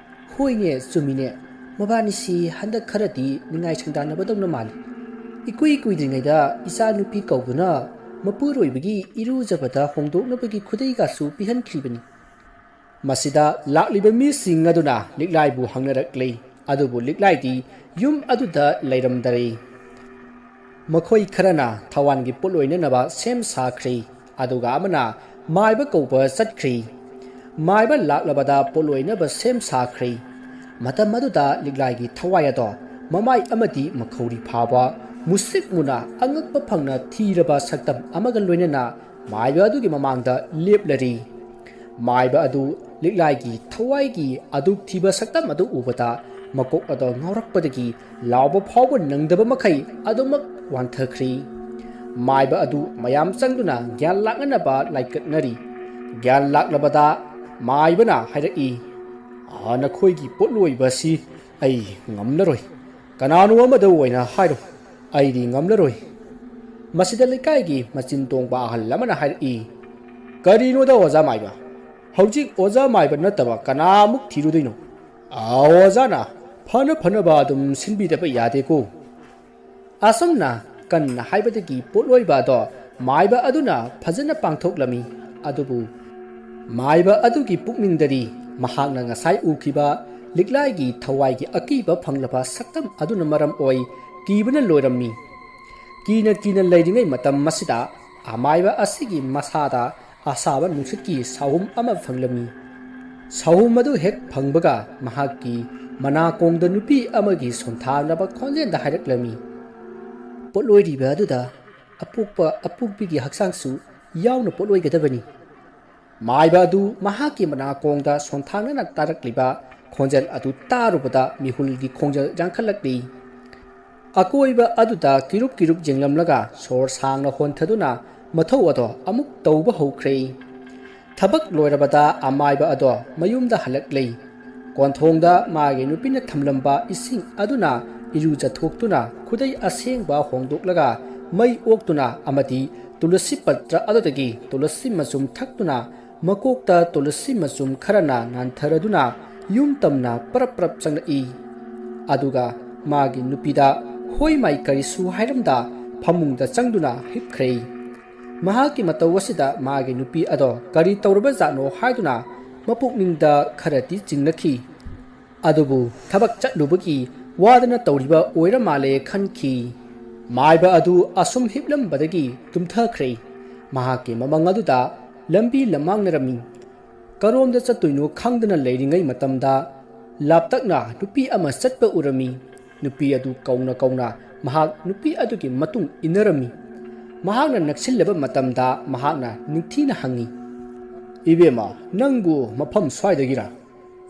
"ꯍꯣꯏꯅꯦ, ꯆꯨꯝꯃꯤꯅꯦ, ꯃꯕꯥꯅꯤꯁꯤ ꯍꯟꯗꯛ ꯈꯔꯗꯤ ꯅꯤꯡꯉꯥꯏ ꯁꯪꯗꯥꯟꯅꯕꯗꯧꯅ ꯃꯥꯜꯂꯤ꯫ ꯏꯀꯨꯏ ꯀꯨꯏꯗ꯭ꯔꯤꯉꯩꯗ ꯏꯆꯥ ꯅꯨꯄꯤ ꯀꯧꯗꯨꯅ ꯃꯄꯨꯔꯣꯏꯕꯒꯤ ꯏꯔꯨꯖꯕꯗ ꯍꯣꯡꯗꯣꯛꯅꯕꯒꯤ ꯈꯨꯗꯩꯒꯁꯨ ꯄꯤꯍꯟꯈ꯭ꯔꯤꯕꯅꯤ"꯫ ꯃꯁꯤꯗ ꯂꯥꯛꯂꯤꯕ ꯃꯤꯁꯤꯡ ꯑꯗꯨꯅ ꯂꯤꯛꯂꯥꯏꯕꯨ ꯍꯪꯅꯔꯛꯂꯤ, ꯑꯗꯨꯕꯨ ꯂꯤꯛꯂꯥꯏꯗꯤ ꯌꯨꯝ ꯑꯗꯨꯗ ꯂꯩꯔꯝꯗꯔꯦ꯫ ꯃꯈꯣꯏ ꯈꯔꯅ ꯊꯋꯥꯟꯒꯤ ꯄꯣꯠ ꯂꯣꯏꯅꯅꯕ ꯁꯦꯝ ꯁꯥꯈ꯭ꯔꯦ, ꯑꯗꯨꯒ ꯑꯃꯅ ꯃꯥꯏꯕ ꯀꯧꯕ ꯆꯠꯈ꯭ꯔꯦ꯫ ꯃꯥꯏꯕ ꯂꯥꯛꯂꯕꯗ ꯄꯣꯠ ꯂꯣꯏꯅꯕ ꯁꯦꯝ ꯁꯥꯈ꯭ꯔꯦ꯫ ꯃꯇꯝ ꯑꯗꯨꯗ ꯂꯤꯛꯂꯥꯏꯒꯤ ꯊꯋꯥꯏ ꯑꯗꯣ ꯃꯃꯥꯏ ꯑꯃꯗꯤ ꯃꯈꯧꯔꯤ ꯐꯥꯎꯕ ꯃꯨꯁꯤꯛ ꯃꯨꯅ ꯑꯉꯛꯄ ꯐꯪꯅ ꯊꯤꯔꯕ ꯁꯛꯇꯝ ꯑꯃꯒ ꯂꯣꯏꯅꯅ ꯃꯥꯏꯕ ꯑꯗꯨꯒꯤ ꯃꯃꯥꯡꯗ ꯂꯦꯞꯂꯔꯤ꯫ ꯃꯥꯏꯕ ꯑꯗꯨ ꯂꯤꯛꯂꯥꯏꯒꯤ ꯊꯋꯥꯏꯒꯤ ꯑꯗꯨꯛ ꯊꯤꯕ ꯁꯛꯇꯝ ꯑꯗꯨ ꯎꯕꯗ ꯃꯀꯣꯛ ꯑꯗꯣ ꯉꯥꯎꯔꯛꯄꯗꯒꯤ ꯂꯥꯎꯕ ꯐꯥꯎꯕ ꯅꯪꯗꯕ ꯃꯈꯩ ꯑꯗꯨꯃꯛ ꯋꯥꯟꯊꯈ꯭ꯔꯤ꯫ ꯃꯥꯏꯕ ꯑꯗꯨ ꯃꯌꯥꯝ ꯆꯪꯗꯨꯅ ꯒ꯭ꯌꯥꯟ ꯂꯥꯛꯅꯅꯕ ꯂꯥꯏꯀꯠꯅꯔꯤ꯫ ꯒ꯭ꯌꯥꯟ ꯂꯥꯛꯂꯕꯗ ꯃꯥꯏꯕꯅ ꯍꯥꯏꯔꯛꯏ, "ꯑꯥ, ꯅꯈꯣꯏꯒꯤ ꯄꯣꯠꯂꯣꯏꯕ ꯑꯁꯤ ꯑꯩ ꯉꯝꯂꯔꯣꯏ꯫ ꯀꯅꯥꯅꯣ ꯑꯃꯗ ꯑꯣꯏꯅ ꯍꯥꯏꯔꯣ, ꯑꯩꯗꯤ ꯉꯝꯂꯔꯣꯏ"꯫ ꯃꯁꯤꯗ ꯂꯩꯀꯥꯏꯒꯤ ꯃꯆꯤꯟ ꯇꯣꯡꯕ ꯑꯍꯜ ꯑꯃꯅ ꯍꯥꯏꯔꯛꯏ, "ꯀꯔꯤꯅꯣꯗ ꯑꯣꯖꯥ ꯃꯥꯏꯕ, "ꯍꯧꯖꯤꯛ ꯑꯣꯖꯥ ꯃꯥꯏꯕ ꯅꯠꯇꯕ ꯀꯅꯥꯃꯨꯛ ꯊꯤꯔꯨꯗꯣꯏꯅꯣ? ꯑꯣꯖꯥꯅ ꯐꯅ ꯐꯅꯕ ꯑꯗꯨꯝ ꯁꯤꯟꯕꯤꯗꯕ ꯌꯥꯗꯦꯀꯣ"꯫ ꯑꯁꯨꯝꯅ ꯀꯟꯅ ꯍꯥꯏꯕꯗꯒꯤ ꯄꯣꯠꯂꯣꯏꯕ ꯑꯗꯣ ꯃꯥꯏꯕ ꯑꯗꯨꯅ ꯐꯖꯅ ꯄꯥꯡꯊꯣꯛꯂꯝꯃꯤ꯫ ꯑꯗꯨꯕꯨ ꯃꯥꯏꯕ ꯑꯗꯨꯒꯤ ꯄꯨꯛꯅꯤꯡꯗꯗꯤ ꯃꯍꯥꯛꯅ ꯉꯁꯥꯏ ꯎꯈꯤꯕ ꯂꯤꯛꯂꯥꯏꯒꯤ ꯊꯋꯥꯏꯒꯤ ꯑꯀꯤꯕ ꯐꯪꯂꯕ ꯁꯛꯇꯝ ꯑꯗꯨꯅ ꯃꯔꯝ ꯑꯣꯏ ꯀꯤꯕꯅ ꯂꯣꯏꯔꯝꯃꯤ꯫ ꯀꯤꯅ ꯀꯤꯅ ꯂꯩꯔꯤꯉꯩ ꯃꯇꯝ ꯑꯁꯤꯗ ꯑꯃꯥꯏꯕ ꯑꯁꯤꯒꯤ ꯃꯁꯥꯗ ꯑꯁꯥꯕ ꯅꯨꯡꯁꯤꯠꯀꯤ ꯁꯥꯍꯨꯝ ꯑꯃ ꯐꯪꯂꯝꯃꯤ꯫ ꯁꯥꯍꯨꯝ ꯑꯗꯨ ꯍꯦꯛ ꯐꯪꯕꯒ ꯃꯍꯥꯛꯀꯤ ꯃꯅꯥꯀꯣꯡꯗ ꯅꯨꯄꯤ ꯑꯃꯒꯤ ꯁꯣꯟꯊꯥꯅꯕ ꯈꯣꯟꯖꯦꯜꯗ ꯍꯥꯏꯔꯛꯂꯝꯃꯤ, "ꯄꯣꯠꯂꯣꯏꯔꯤꯕ ꯑꯗꯨꯗ ꯑꯄꯣꯛꯄ ꯑꯄꯣꯛꯄꯤꯒꯤ ꯍꯛꯆꯥꯡꯁꯨ ꯌꯥꯎꯅ ꯄꯣꯠꯂꯣꯏꯒꯗꯕꯅꯤ"꯫ ꯃꯥꯏꯕ ꯑꯗꯨ ꯃꯍꯥꯛꯀꯤ ꯃꯅꯥꯀꯣꯡꯗ ꯁꯣꯟꯊꯥꯡꯅꯅ ꯇꯥꯔꯛꯂꯤꯕ ꯈꯣꯟꯖꯦꯜ ꯑꯗꯨ ꯇꯥꯔꯨꯕꯗ ꯃꯤꯍꯨꯜꯒꯤ ꯈꯣꯡꯖꯦꯜ ꯌꯥꯡꯈꯠꯂꯛꯂꯤ꯫ ꯑꯀꯣꯏꯕ ꯑꯗꯨꯗ ꯀꯤꯔꯨꯞ ꯀꯤꯔꯨꯞ ꯌꯦꯡꯂꯝꯂꯒ ꯁꯣꯔ ꯁꯥꯡꯅ ꯍꯣꯟꯊꯗꯨꯅ ꯃꯊꯧ ꯑꯗꯣ ꯑꯃꯨꯛ ꯇꯧꯕ ꯍꯧꯈ꯭ꯔꯦ꯫ ꯊꯕꯛ ꯂꯣꯏꯔꯕꯗ ꯑꯃꯥꯏꯕ ꯑꯗꯣ ꯃꯌꯨꯝꯗ ꯍꯜꯂꯛꯂꯦ꯫ ꯀꯣꯟꯊꯣꯡꯗ ꯃꯥꯒꯤ ꯅꯨꯄꯤꯅ ꯊꯝꯂꯝꯕ ꯏꯁꯤꯡ ꯑꯗꯨꯅ ꯏꯔꯨꯖꯊꯣꯛꯇꯨꯅ ꯈꯨꯗꯩ ꯑꯁꯦꯡꯕ ꯍꯣꯡꯗꯣꯛꯂꯒ ꯃꯩ ꯑꯣꯛꯇꯨꯅ ꯑꯃꯗꯤ ꯇꯨꯂꯁꯤ ꯄꯇ꯭ꯔ ꯑꯗꯨꯗꯒꯤ ꯇꯨꯂꯁꯤ ꯃꯆꯨꯝ ꯊꯛꯇꯨꯅ ꯃꯀꯣꯛꯇ ꯇꯨꯂꯁꯤ ꯃꯆꯨꯝ ꯈꯔꯅ ꯅꯥꯟꯊꯔꯗꯨꯅ ꯌꯨꯝ ꯇꯝꯅ ꯄꯔꯞ ꯄꯔꯞ ꯆꯪꯂꯛꯏ꯫ ꯑꯗꯨꯒ ꯃꯥꯒꯤ ꯅꯨꯄꯤꯗ ꯍꯣꯏ ꯃꯥꯏ ꯀꯔꯤꯁꯨ ꯍꯥꯏꯔꯝꯗ ꯐꯃꯨꯡꯗ ꯆꯪꯗꯨꯅ ꯍꯤꯞꯈ꯭ꯔꯦ꯫ ꯃꯍꯥꯛꯀꯤ ꯃꯇꯧ ꯑꯁꯤꯗ ꯃꯥꯒꯤ ꯅꯨꯄꯤ ꯑꯗꯣ ꯀꯔꯤ ꯇꯧꯔꯕꯖꯥꯠꯅꯣ ꯍꯥꯏꯗꯨꯅ ꯃꯄꯨꯛꯅꯤꯡꯗ ꯈꯔꯗꯤ ꯆꯤꯡꯅꯈꯤ꯫ ꯑꯗꯨꯕꯨ ꯊꯕꯛ ꯆꯠꯂꯨꯕꯒꯤ ꯋꯥꯗꯅ ꯇꯧꯔꯤꯕ ꯑꯣꯏꯔ ꯃꯥꯜꯂꯦ ꯈꯟꯈꯤ꯫ ꯃꯥꯏꯕ ꯑꯗꯨ ꯑꯁꯨꯝ ꯍꯤꯞꯂꯝꯕꯗꯒꯤ ꯇꯨꯝꯊꯈ꯭ꯔꯦ꯫ ꯃꯍꯥꯛꯀꯤ ꯃꯃꯪ ꯑꯗꯨꯗ ꯂꯝꯕꯤ ꯂꯝꯃꯥꯡꯅꯔꯝꯃꯤ꯫ ꯀꯔꯣꯝꯗ ꯆꯠꯇꯣꯏꯅꯣ ꯈꯪꯗꯅ ꯂꯩꯔꯤꯉꯩ ꯃꯇꯝꯗ ꯂꯥꯞꯇꯛꯅ ꯅꯨꯄꯤ ꯑꯃ ꯆꯠꯄ ꯎꯔꯝꯃꯤ꯫ ꯅꯨꯄꯤ ꯑꯗꯨ ꯀꯧꯅ ꯀꯧꯅ ꯃꯍꯥꯛ ꯅꯨꯄꯤ ꯑꯗꯨꯒꯤ ꯃꯇꯨꯡ ꯏꯟꯅꯔꯝꯃꯤ꯫ ꯃꯍꯥꯛꯅ ꯅꯛꯁꯤꯜꯂꯕ ꯃꯇꯝꯗ ꯃꯍꯥꯛꯅ ꯅꯤꯡꯊꯤꯅ ꯍꯪꯉꯤ, "ꯏꯕꯦꯝꯃ, ꯅꯪꯕꯨ ꯃꯐꯝ ꯁ꯭ꯋꯥꯏꯗꯒꯤꯔꯥ?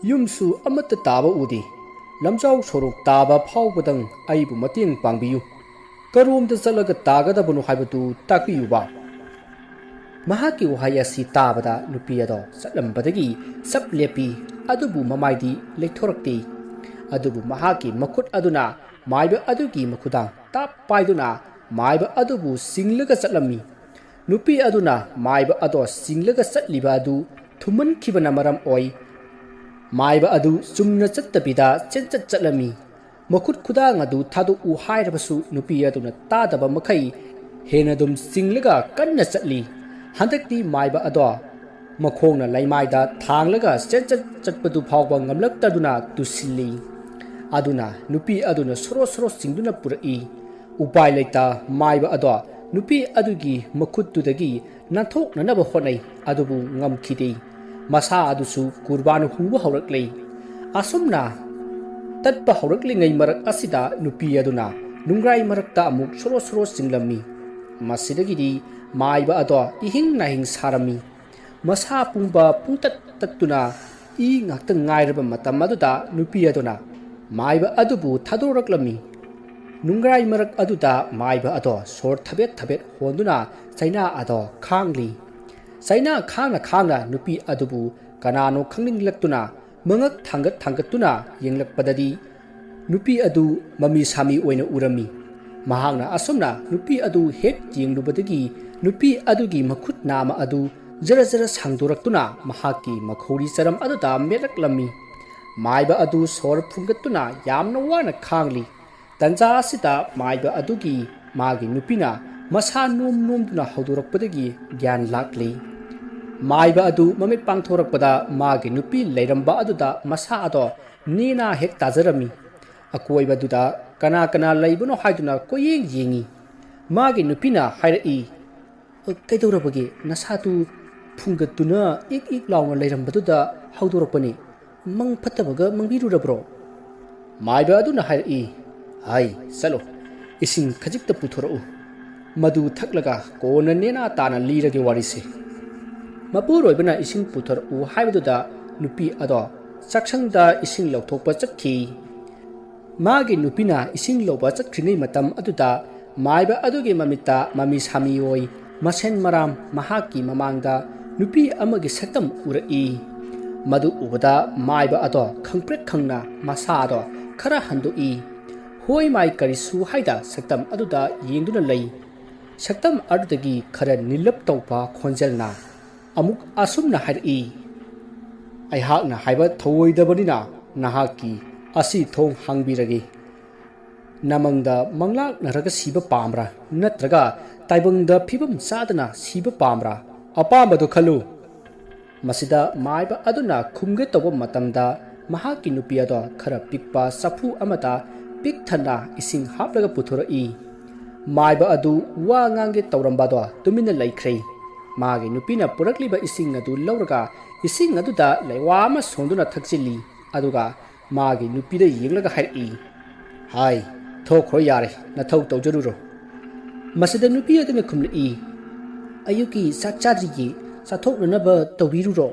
ꯌꯨꯝꯁꯨ ꯑꯃꯠꯇ ꯇꯥꯕ ꯎꯗꯦ꯫ ꯂꯝꯖꯥꯎ ꯁꯣꯔꯣꯛ ꯇꯥꯕ ꯐꯥꯎꯕꯗꯪ ꯑꯩꯕꯨ ꯃꯇꯦꯡ ꯄꯥꯡꯕꯤꯌꯨ꯫ ꯀꯔꯣꯝꯗ ꯆꯠꯂꯒ ꯇꯥꯒꯗꯕꯅꯣ ꯍꯥꯏꯕꯗꯨ ꯇꯥꯛꯄꯤꯌꯨꯕ"꯫ ꯃꯍꯥꯛꯀꯤ ꯋꯥꯍꯩ ꯑꯁꯤ ꯇꯥꯕꯗ ꯅꯨꯄꯤ ꯑꯗꯣ ꯆꯠꯂꯝꯕꯗꯒꯤ ꯆꯞ ꯂꯦꯞꯄꯤ, ꯑꯗꯨꯕꯨ ꯃꯃꯥꯏꯗꯤ ꯂꯩꯊꯣꯔꯛꯇꯦ꯫ ꯑꯗꯨꯕꯨ ꯃꯍꯥꯛꯀꯤ ꯃꯈꯨꯠ ꯑꯗꯨꯅ ꯃꯥꯏꯕ ꯑꯗꯨꯒꯤ ꯃꯈꯨꯗꯥꯡ ꯇꯥꯞ ꯄꯥꯏꯗꯨꯅ ꯃꯥꯏꯕ ꯑꯗꯨꯕꯨ ꯆꯤꯡꯂꯒ ꯆꯠꯂꯝꯃꯤ꯫ ꯅꯨꯄꯤ ꯑꯗꯨꯅ ꯃꯥꯏꯕ ꯑꯗꯣ ꯆꯤꯡꯂꯒ ꯆꯠꯂꯤꯕ ꯑꯗꯨ ꯊꯨꯝꯃꯟꯈꯤꯕꯅ ꯃꯔꯝ ꯑꯣꯏ꯫ ꯃꯥꯏꯕ ꯑꯗꯨ ꯆꯨꯝꯅ ꯆꯠꯇꯕꯤꯗ ꯆꯦꯟꯆꯠ ꯆꯠꯂꯝꯃꯤ꯫ ꯃꯈꯨꯠ ꯈꯨꯗꯥꯡ ꯑꯗꯨ ꯊꯥꯗꯣꯛꯎ ꯍꯥꯏꯔꯕꯁꯨ ꯅꯨꯄꯤ ꯑꯗꯨꯅ ꯇꯥꯗꯕ ꯃꯈꯩ ꯍꯦꯟꯅ ꯑꯗꯨꯝ ꯆꯤꯡꯂꯒ ꯀꯟꯅ ꯆꯠꯂꯤ꯫ ꯍꯟꯗꯛꯇꯤ ꯃꯥꯏꯕ ꯑꯗꯣ ꯃꯈꯣꯡꯅ ꯂꯩꯃꯥꯏꯗ ꯊꯥꯡꯂꯒ ꯆꯦꯟꯆꯠ ꯆꯠꯄꯗꯨ ꯐꯥꯎꯕ ꯉꯝꯂꯛꯇꯗꯨꯅ ꯇꯨꯁꯤꯜꯂꯤ꯫ ꯑꯗꯨꯅ ꯅꯨꯄꯤ ꯑꯗꯨꯅ ꯁꯣꯔꯣ ꯁꯣꯔꯣ ꯆꯤꯡꯗꯨꯅ ꯄꯨꯔꯛꯏ꯫ ꯎꯄꯥꯏ ꯂꯩꯇ ꯃꯥꯏꯕ ꯑꯗꯣ ꯅꯨꯄꯤ ꯑꯗꯨꯒꯤ ꯃꯈꯨꯠꯇꯨꯗꯒꯤ ꯅꯥꯟꯊꯣꯛꯅꯅꯕ ꯍꯣꯠꯅꯩ, ꯑꯗꯨꯕꯨ ꯉꯝꯈꯤꯗꯦ꯫ ꯃꯁꯥ ꯑꯗꯨꯁꯨ ꯀꯨꯔꯕꯥꯟ ꯍꯨꯕ ꯍꯧꯔꯛꯂꯦ꯫ ꯑꯁꯨꯝꯅ ꯇꯠꯄ ꯍꯧꯔꯛꯂꯤꯉꯩ ꯃꯔꯛ ꯑꯁꯤꯗ ꯅꯨꯄꯤ ꯑꯗꯨꯅ ꯅꯨꯡꯒ꯭ꯔꯥꯏ ꯃꯔꯛꯇ ꯑꯃꯨꯛ ꯁꯣꯔꯣ ꯁꯣꯔꯣ ꯆꯤꯡꯂꯝꯃꯤ꯫ ꯃꯁꯤꯗꯒꯤꯗꯤ ꯃꯥꯏꯕ ꯑꯗꯣ ꯏꯍꯤꯡ ꯅꯥꯍꯤꯡ ꯁꯥꯔꯝꯃꯤ꯫ ꯃꯁꯥ ꯄꯨꯝꯕ ꯄꯨꯡꯇꯠ ꯇꯠꯇꯨꯅ ꯏ ꯉꯥꯛꯇ ꯉꯥꯏꯔꯕ ꯃꯇꯝ ꯑꯗꯨꯗ ꯅꯨꯄꯤ ꯑꯗꯨꯅ ꯃꯥꯏꯕ ꯑꯗꯨꯕꯨ ꯊꯥꯗꯣꯔꯛꯂꯝꯃꯤ꯫ ꯅꯨꯡꯒ꯭ꯔꯥꯏ ꯃꯔꯛ ꯑꯗꯨꯗ ꯃꯥꯏꯕ ꯑꯗꯣ ꯁꯣꯔ ꯊꯕꯦꯠ ꯊꯕꯦꯠ ꯍꯣꯟꯗꯨꯅ ꯆꯩꯅꯥ ꯑꯗꯣ ꯈꯥꯡꯂꯤ꯫ ꯆꯩꯅꯥ ꯈꯥꯡꯅ ꯈꯥꯡꯅ ꯅꯨꯄꯤ ꯑꯗꯨꯕꯨ ꯀꯅꯥꯅꯣ ꯈꯪꯅꯤꯡꯂꯛꯇꯨꯅ ꯃꯉꯛ ꯊꯥꯡꯒꯠ ꯊꯥꯡꯒꯠꯇꯨꯅ ꯌꯦꯡꯂꯛꯄꯗꯗꯤ ꯅꯨꯄꯤ ꯑꯗꯨ ꯃꯃꯤ ꯁꯥꯃꯤ ꯑꯣꯏꯅ ꯎꯔꯝꯃꯤ꯫ ꯃꯍꯥꯛꯅ ꯑꯁꯨꯝꯅ ꯅꯨꯄꯤ ꯑꯗꯨ ꯍꯦꯛ ꯌꯦꯡꯂꯨꯕꯗꯒꯤ ꯅꯨꯄꯤ ꯑꯗꯨꯒꯤ ꯃꯈꯨꯠ ꯅꯥꯝꯃ ꯑꯗꯨ ꯖꯔ ꯖꯔ ꯁꯥꯡꯗꯣꯔꯛꯇꯨꯅ ꯃꯍꯥꯛꯀꯤ ꯃꯈꯧꯔꯤ ꯆꯔꯝ ꯑꯗꯨꯗ ꯃꯦꯠꯂꯛꯂꯝꯃꯤ꯫ ꯃꯥꯏꯕ ꯑꯗꯨ ꯁꯣꯔ ꯐꯨꯟꯒꯠꯇꯨꯅ ꯌꯥꯝꯅ ꯋꯥꯅ ꯈꯥꯡꯂꯤ꯫ ꯇꯟꯖꯥ ꯑꯁꯤꯗ ꯃꯥꯏꯕ ꯑꯗꯨꯒꯤ ꯃꯥꯒꯤ ꯅꯨꯄꯤꯅ ꯃꯁꯥ ꯅꯣꯝ ꯅꯣꯝꯗꯨꯅ ꯍꯧꯗꯣꯔꯛꯄꯗꯒꯤ ꯒ꯭ꯌꯥꯟ ꯂꯥꯛꯂꯤ꯫ ꯃꯥꯏꯕ ꯑꯗꯨ ꯃꯃꯤꯠ ꯄꯥꯡꯊꯣꯔꯛꯄꯗ ꯃꯥꯒꯤ ꯅꯨꯄꯤ ꯂꯩꯔꯝꯕ ꯑꯗꯨꯗ ꯃꯁꯥ ꯑꯗꯣ ꯅꯦꯅꯥ ꯍꯦꯛ ꯇꯥꯖꯔꯝꯃꯤ꯫ ꯑꯀꯣꯏꯕꯗꯨꯗ ꯀꯅꯥ ꯀꯅꯥ ꯂꯩꯕꯅꯣ ꯍꯥꯏꯗꯨꯅ ꯀꯣꯏꯌꯦꯡ ꯌꯦꯡꯉꯤ꯫ ꯃꯥꯒꯤ ꯅꯨꯄꯤꯅ ꯍꯥꯏꯔꯛꯏ, "ꯀꯩꯗꯧꯔꯕꯒꯦ? ꯅꯁꯥꯗꯨ ꯐꯨꯡꯒꯠꯇꯨꯅ ꯏꯛ ꯏꯛ ꯂꯥꯎꯅ ꯂꯩꯔꯝꯕꯗꯨꯗ ꯍꯧꯗꯣꯔꯛꯄꯅꯤ꯫ ꯃꯪ ꯐꯠꯇꯕꯒ ꯃꯪꯕꯤꯔꯨꯔꯕ꯭ꯔꯣ?" ꯃꯥꯏꯕ ꯑꯗꯨꯅ ꯍꯥꯏꯔꯛꯏ, "ꯍꯥꯏ, ꯆꯠꯂꯣ, ꯏꯁꯤꯡ ꯈꯖꯤꯛꯇ ꯄꯨꯊꯣꯔꯛꯎ꯫ ꯃꯗꯨ ꯊꯛꯂꯒ ꯀꯣꯟꯅ ꯅꯦꯅꯥ ꯇꯥꯅ ꯂꯤꯔꯒꯦ ꯋꯥꯔꯤꯁꯦ꯫" ꯃꯄꯨꯔꯣꯏꯕꯅ ꯏꯁꯤꯡ ꯄꯨꯊꯣꯔꯛꯎ ꯍꯥꯏꯕꯗꯨꯗ ꯅꯨꯄꯤ ꯑꯗꯣ ꯆꯥꯛꯁꯪꯗ ꯏꯁꯤꯡ ꯂꯧꯊꯣꯛꯄ ꯆꯠꯈꯤ꯫ ꯃꯥꯒꯤ ꯅꯨꯄꯤꯅ ꯏꯁꯤꯡ ꯂꯧꯕ ꯆꯠꯈ꯭ꯔꯤꯉꯩ ꯃꯇꯝ ꯑꯗꯨꯗ ꯃꯥꯏꯕ ꯑꯗꯨꯒꯤ ꯃꯃꯤꯠꯇ ꯃꯃꯤ ꯁꯥꯃꯤ ꯑꯣꯏ ꯃꯁꯦꯟ ꯃꯔꯥꯝ ꯃꯍꯥꯛꯀꯤ ꯃꯃꯥꯡꯗ ꯅꯨꯄꯤ ꯑꯃꯒꯤ ꯁꯛꯇꯝ ꯎꯔꯛꯏ꯫ ꯃꯗꯨ ꯎꯕꯗ ꯃꯥꯏꯕ ꯑꯗꯣ ꯈꯪꯄ꯭ꯔꯦꯛ ꯈꯪꯅ ꯃꯁꯥ ꯑꯗꯣ ꯈꯔ ꯍꯟꯗꯣꯛꯏ꯫ ꯍꯣꯏ ꯃꯥꯏ ꯀꯔꯤꯁꯨ ꯍꯥꯏꯗ ꯁꯛꯇꯝ ꯑꯗꯨꯗ ꯌꯦꯡꯗꯨꯅ ꯂꯩ꯫ ꯁꯛꯇꯝ ꯑꯗꯨꯗꯒꯤ ꯈꯔ ꯅꯤꯜꯂꯞ ꯇꯧꯕ ꯈꯣꯟꯖꯦꯜꯅ, ꯑꯃꯨꯛ ꯑꯁꯨꯝꯅ ꯍꯥꯏꯔꯛꯏ, "ꯑꯩꯍꯥꯛꯅ ꯍꯥꯏꯕ ꯊꯧꯑꯣꯏꯗꯕꯅꯤꯅ ꯅꯍꯥꯛꯀꯤ ꯑꯁꯤ ꯊꯣꯡ ꯍꯥꯡꯕꯤꯔꯒꯦ꯫ ꯅꯃꯪꯗ ꯃꯪꯂꯥꯛꯅꯔꯒ ꯁꯤꯕ ꯄꯥꯝꯕ꯭ꯔꯥ, ꯅꯠꯇ꯭ꯔꯒ ꯇꯥꯏꯕꯪꯗ ꯐꯤꯕꯝ ꯆꯥꯗꯅ ꯁꯤꯕ ꯄꯥꯝꯕ꯭ꯔꯥ? ꯑꯄꯥꯝꯕꯗꯨ ꯈꯜꯂꯨ꯫" ꯃꯁꯤꯗ ꯃꯥꯏꯕ ꯑꯗꯨꯅ ꯈꯨꯝꯒꯦ ꯇꯧꯕ ꯃꯇꯝꯗ, ꯃꯍꯥꯛꯀꯤ ꯅꯨꯄꯤ ꯑꯗꯣ ꯈꯔ ꯄꯤꯛꯄ ꯆꯐꯨ ꯑꯃꯗ ꯄꯤꯛ ꯊꯟꯅ ꯏꯁꯤꯡ ꯍꯥꯞꯂꯒ ꯄꯨꯊꯣꯔꯛꯏ꯫ ꯃꯥꯏꯕ ꯑꯗꯨ ꯋꯥ ꯉꯥꯡꯒꯦ ꯇꯧꯔꯝꯕꯗꯣ ꯇꯨꯃꯤꯟꯅ ꯂꯩꯈ꯭ꯔꯦ꯫ ꯃꯥꯒꯤ ꯅꯨꯄꯤꯅ ꯄꯨꯔꯛꯂꯤꯕ ꯏꯁꯤꯡ ꯑꯗꯨ ꯂꯧꯔꯒ ꯏꯁꯤꯡ ꯑꯗꯨꯗ ꯂꯩꯋꯥ ꯑꯃ ꯁꯣꯟꯗꯨꯅ ꯊꯛꯆꯤꯜꯂꯤ꯫ ꯑꯗꯨꯒ ꯃꯥꯒꯤ ꯅꯨꯄꯤꯗ ꯌꯦꯡꯂꯒ ꯍꯥꯏꯔꯛꯏ, "ꯍꯥꯏ, ꯊꯣꯛꯈ꯭ꯔꯣ ꯌꯥꯔꯦ, ꯅꯊꯧ ꯇꯧꯖꯔꯨꯔꯣ꯫" ꯃꯁꯤꯗ ꯅꯨꯄꯤ ꯑꯗꯨꯅ ꯈꯨꯝꯂꯛꯏ, "ꯑꯌꯨꯛꯀꯤ ꯆꯥꯛ ꯆꯥꯗ꯭ꯔꯤꯌꯦ, ꯆꯥꯊꯣꯛꯅꯅꯕ ꯇꯧꯕꯤꯔꯨꯔꯣ꯫"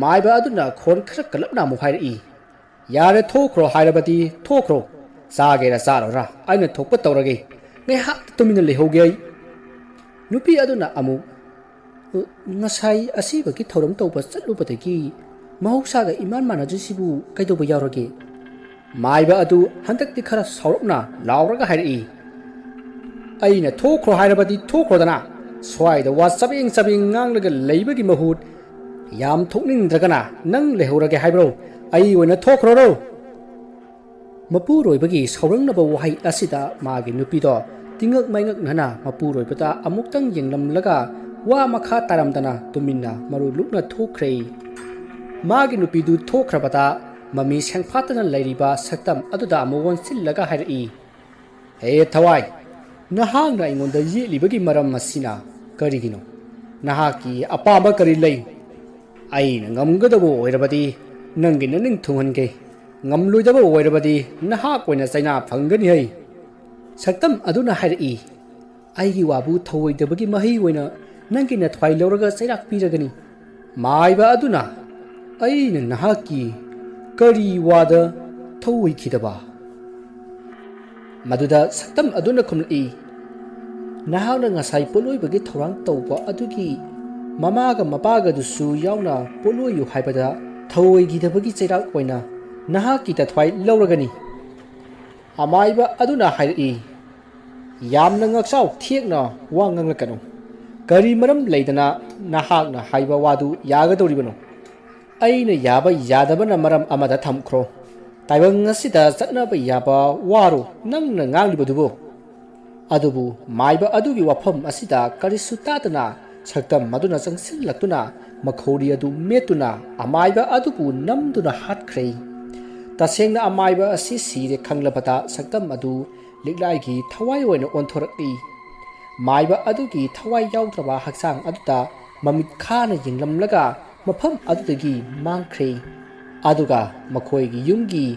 ꯃꯥꯏꯕ ꯑꯗꯨꯅ ꯈꯣꯟ ꯈꯔ ꯀꯜꯂꯞꯅ ꯑꯃꯨꯛ ꯍꯥꯏꯔꯛꯏ, "ꯌꯥꯔꯦ, ꯊꯣꯛꯈ꯭ꯔꯣ ꯍꯥꯏꯔꯕꯗꯤ ꯊꯣꯛꯈ꯭ꯔꯣ꯫ ꯆꯥꯒꯦꯔꯥ ꯆꯥꯔꯣꯔꯥ, ꯑꯩꯅ ꯊꯣꯛꯄ ꯇꯧꯔꯒꯦ꯫ ꯉꯥꯏꯍꯥꯛ ꯇꯨꯃꯤꯟꯅ ꯂꯩꯍꯧꯒꯦ ꯑꯩ꯫" ꯅꯨꯄꯤ ꯑꯗꯨꯅ ꯑꯃꯨꯛ, "ꯑ, ꯉꯁꯥꯏ ꯑꯁꯤꯕꯒꯤ ꯊꯧꯔꯝ ꯇꯧꯕ ꯆꯠꯂꯨꯕꯗꯒꯤ ꯃꯍꯧꯁꯥꯒ ꯏꯃꯥꯟ ꯃꯥꯟꯅꯗ꯭ꯔꯤꯁꯤꯕꯨ ꯀꯩꯗꯧꯕ ꯌꯥꯎꯔꯒꯦ?" ꯃꯥꯏꯕ ꯑꯗꯨ ꯍꯟꯗꯛꯇꯤ ꯈꯔ ꯁꯥꯎꯔꯞꯅ ꯂꯥꯎꯔꯒ ꯍꯥꯏꯔꯛꯏ, "ꯑꯩꯅ ꯊꯣꯛꯈ꯭ꯔꯣ ꯍꯥꯏꯔꯕꯗꯤ ꯊꯣꯛꯈ꯭ꯔꯣꯗꯅ꯫ ꯁ꯭ꯋꯥꯏꯗ ꯋꯥ ꯆꯕꯦꯡ ꯆꯕꯦꯡ ꯉꯥꯡꯂꯒ ꯂꯩꯕꯒꯤ ꯃꯍꯨꯠ, ꯌꯥꯝ ꯊꯣꯛꯅꯤꯡꯗ꯭ꯔꯒꯅ ꯅꯪ ꯂꯩꯍꯧꯔꯒꯦ ꯍꯥꯏꯕ꯭ꯔꯣ? ꯑꯩ ꯑꯣꯏꯅ ꯊꯣꯛꯈ꯭ꯔꯣꯔꯣ?" ꯃꯄꯨꯔꯣꯏꯕꯒꯤ ꯁꯥꯎꯔꯪꯅꯕ ꯋꯥꯍꯩ ꯑꯁꯤꯗ ꯃꯥꯒꯤ ꯅꯨꯄꯤꯗꯣ ꯇꯤꯡꯉꯛ ꯃꯩꯉꯛꯅꯅ ꯃꯄꯨꯔꯣꯏꯕꯗ ꯑꯃꯨꯛꯇꯪ ꯌꯦꯡꯂꯝꯂꯒ ꯋꯥ ꯃꯈꯥ ꯇꯥꯔꯝꯗꯅ ꯇꯨꯃꯤꯟꯅ ꯃꯔꯨ ꯂꯨꯛꯅ ꯊꯣꯛꯈ꯭ꯔꯦ꯫ ꯃꯥꯒꯤ ꯅꯨꯄꯤꯗꯨ ꯊꯣꯛꯈ꯭ꯔꯕꯗ ꯃꯃꯤ ꯁꯦꯡꯐꯥꯠꯇꯅ ꯂꯩꯔꯤꯕ ꯁꯛꯇꯝ ꯑꯗꯨꯗ ꯑꯃꯨꯛ ꯑꯣꯟꯁꯤꯜꯂꯒ ꯍꯥꯏꯔꯛꯏ, "ꯍꯦ ꯊꯋꯥꯏ, ꯅꯍꯥꯛꯅ ꯑꯩꯉꯣꯟꯗ ꯌꯦꯠꯂꯤꯕꯒꯤ ꯃꯔꯝ ꯑꯁꯤꯅ ꯀꯔꯤꯒꯤꯅꯣ? ꯅꯍꯥꯛꯀꯤ ꯑꯄꯥꯝꯕ ꯀꯔꯤ ꯂꯩ? ꯑꯩꯅ ꯉꯝꯒꯗꯕ ꯑꯣꯏꯔꯕꯗꯤ ꯅꯪꯒꯤ ꯅꯅꯤꯡ ꯊꯨꯡꯍꯟꯒꯦ꯫ ꯉꯝꯂꯣꯏꯗꯕ ꯑꯣꯏꯔꯕꯗꯤ ꯅꯍꯥꯛ ꯑꯣꯏꯅ ꯆꯩꯅꯥ ꯐꯪꯒꯅꯤ ꯍꯩ꯫" ꯁꯛꯇꯝ ꯑꯗꯨꯅ ꯍꯥꯏꯔꯛꯏ, "ꯑꯩꯒꯤ ꯋꯥꯕꯨ ꯊꯧꯑꯣꯏꯗꯕꯒꯤ ꯃꯍꯩ ꯑꯣꯏꯅ ꯅꯪꯒꯤ ꯅꯊ꯭ꯋꯥꯏ ꯂꯧꯔꯒ ꯆꯩꯔꯥꯛ ꯄꯤꯔꯒꯅꯤ꯫" ꯃꯥꯏꯕ ꯑꯗꯨꯅ, "ꯑꯩꯅ ꯅꯍꯥꯛꯀꯤ ꯀꯔꯤ ꯋꯥꯗ ꯊꯧꯑꯣꯏꯈꯤꯗꯕ?" ꯃꯗꯨꯗ ꯁꯛꯇꯝ ꯑꯗꯨꯅ ꯈꯨꯝꯂꯛꯏ, "ꯅꯍꯥꯛꯅ ꯉꯁꯥꯏ ꯄꯣꯠꯂꯣꯏꯕꯒꯤ ꯊꯧꯔꯥꯡ ꯇꯧꯕ ꯑꯗꯨꯒꯤ ꯃꯃꯥꯒ ꯃꯄꯥꯒꯗꯨꯁꯨ ꯌꯥꯎꯅ ꯄꯣꯠꯂꯣꯏꯌꯨ ꯍꯥꯏꯕꯗ ꯊꯧꯑꯣꯏꯈꯤꯗꯕꯒꯤ ꯆꯩꯔꯥꯛ ꯑꯣꯏꯅ ꯅꯍꯥꯛꯀꯤ ꯅꯊ꯭ꯋꯥꯏ ꯂꯧꯔꯒꯅꯤ꯫" ꯑꯃꯥꯏꯕ ꯑꯗꯨꯅ ꯍꯥꯏꯔꯛꯏ, "ꯌꯥꯝꯅ ꯉꯛꯆꯥꯎ ꯊꯦꯛꯅ ꯋꯥ ꯉꯥꯡꯂꯛꯀꯅꯨ꯫ "ꯀꯔꯤ ꯃꯔꯝ ꯂꯩꯗꯅ ꯅꯍꯥꯛꯅ ꯍꯥꯏꯕ ꯋꯥꯗꯨ ꯌꯥꯒꯗꯧꯔꯤꯕꯅꯣ? ꯑꯩꯅ ꯌꯥꯕ ꯌꯥꯗꯕꯅ ꯃꯔꯝ ꯑꯃꯗ ꯊꯝꯈ꯭ꯔꯣ꯫ ꯇꯥꯏꯕꯪ ꯑꯁꯤꯗ ꯆꯠꯅꯕ ꯌꯥꯕ ꯋꯥꯔꯣ ꯅꯪꯅ ꯉꯥꯡꯂꯤꯕꯗꯨꯕꯨ?" ꯑꯗꯨꯕꯨ ꯃꯥꯏꯕ ꯑꯗꯨꯒꯤ ꯋꯥꯐꯝ ꯑꯁꯤꯗ ꯀꯔꯤꯁꯨ ꯇꯥꯗꯅ ꯁꯛꯇꯝ ꯑꯗꯨꯅ ꯆꯪꯁꯤꯜꯂꯛꯇꯨꯅ ꯃꯈꯧꯔꯤ ꯑꯗꯨ ꯃꯦꯠꯇꯨꯅ ꯑꯃꯥꯏꯕ ꯑꯗꯨꯕꯨ ꯅꯝꯗꯨꯅ ꯍꯥꯠꯈ꯭ꯔꯦ꯫ ꯇꯁꯦꯡꯅ ꯑꯃꯥꯏꯕ ꯑꯁꯤ ꯁꯤꯔꯦ ꯈꯪꯂꯕꯗ ꯁꯛꯇꯝ ꯑꯗꯨ ꯂꯤꯛꯂꯥꯏꯒꯤ ꯊꯋꯥꯏ ꯑꯣꯏꯅ ꯑꯣꯟꯊꯣꯔꯛꯏ꯫ ꯃꯥꯏꯕ ꯑꯗꯨꯒꯤ ꯊꯋꯥꯏ ꯌꯥꯎꯗ꯭ꯔꯕ ꯍꯛꯆꯥꯡ ꯑꯗꯨꯗ ꯃꯃꯤꯠ ꯈꯥꯅ ꯌꯦꯡꯂꯝꯂꯒ ꯃꯐꯝ ꯑꯗꯨꯗꯒꯤ ꯃꯥꯡꯈ꯭ꯔꯦ꯫ ꯑꯗꯨꯒ ꯃꯈꯣꯏꯒꯤ ꯌꯨꯝꯒꯤ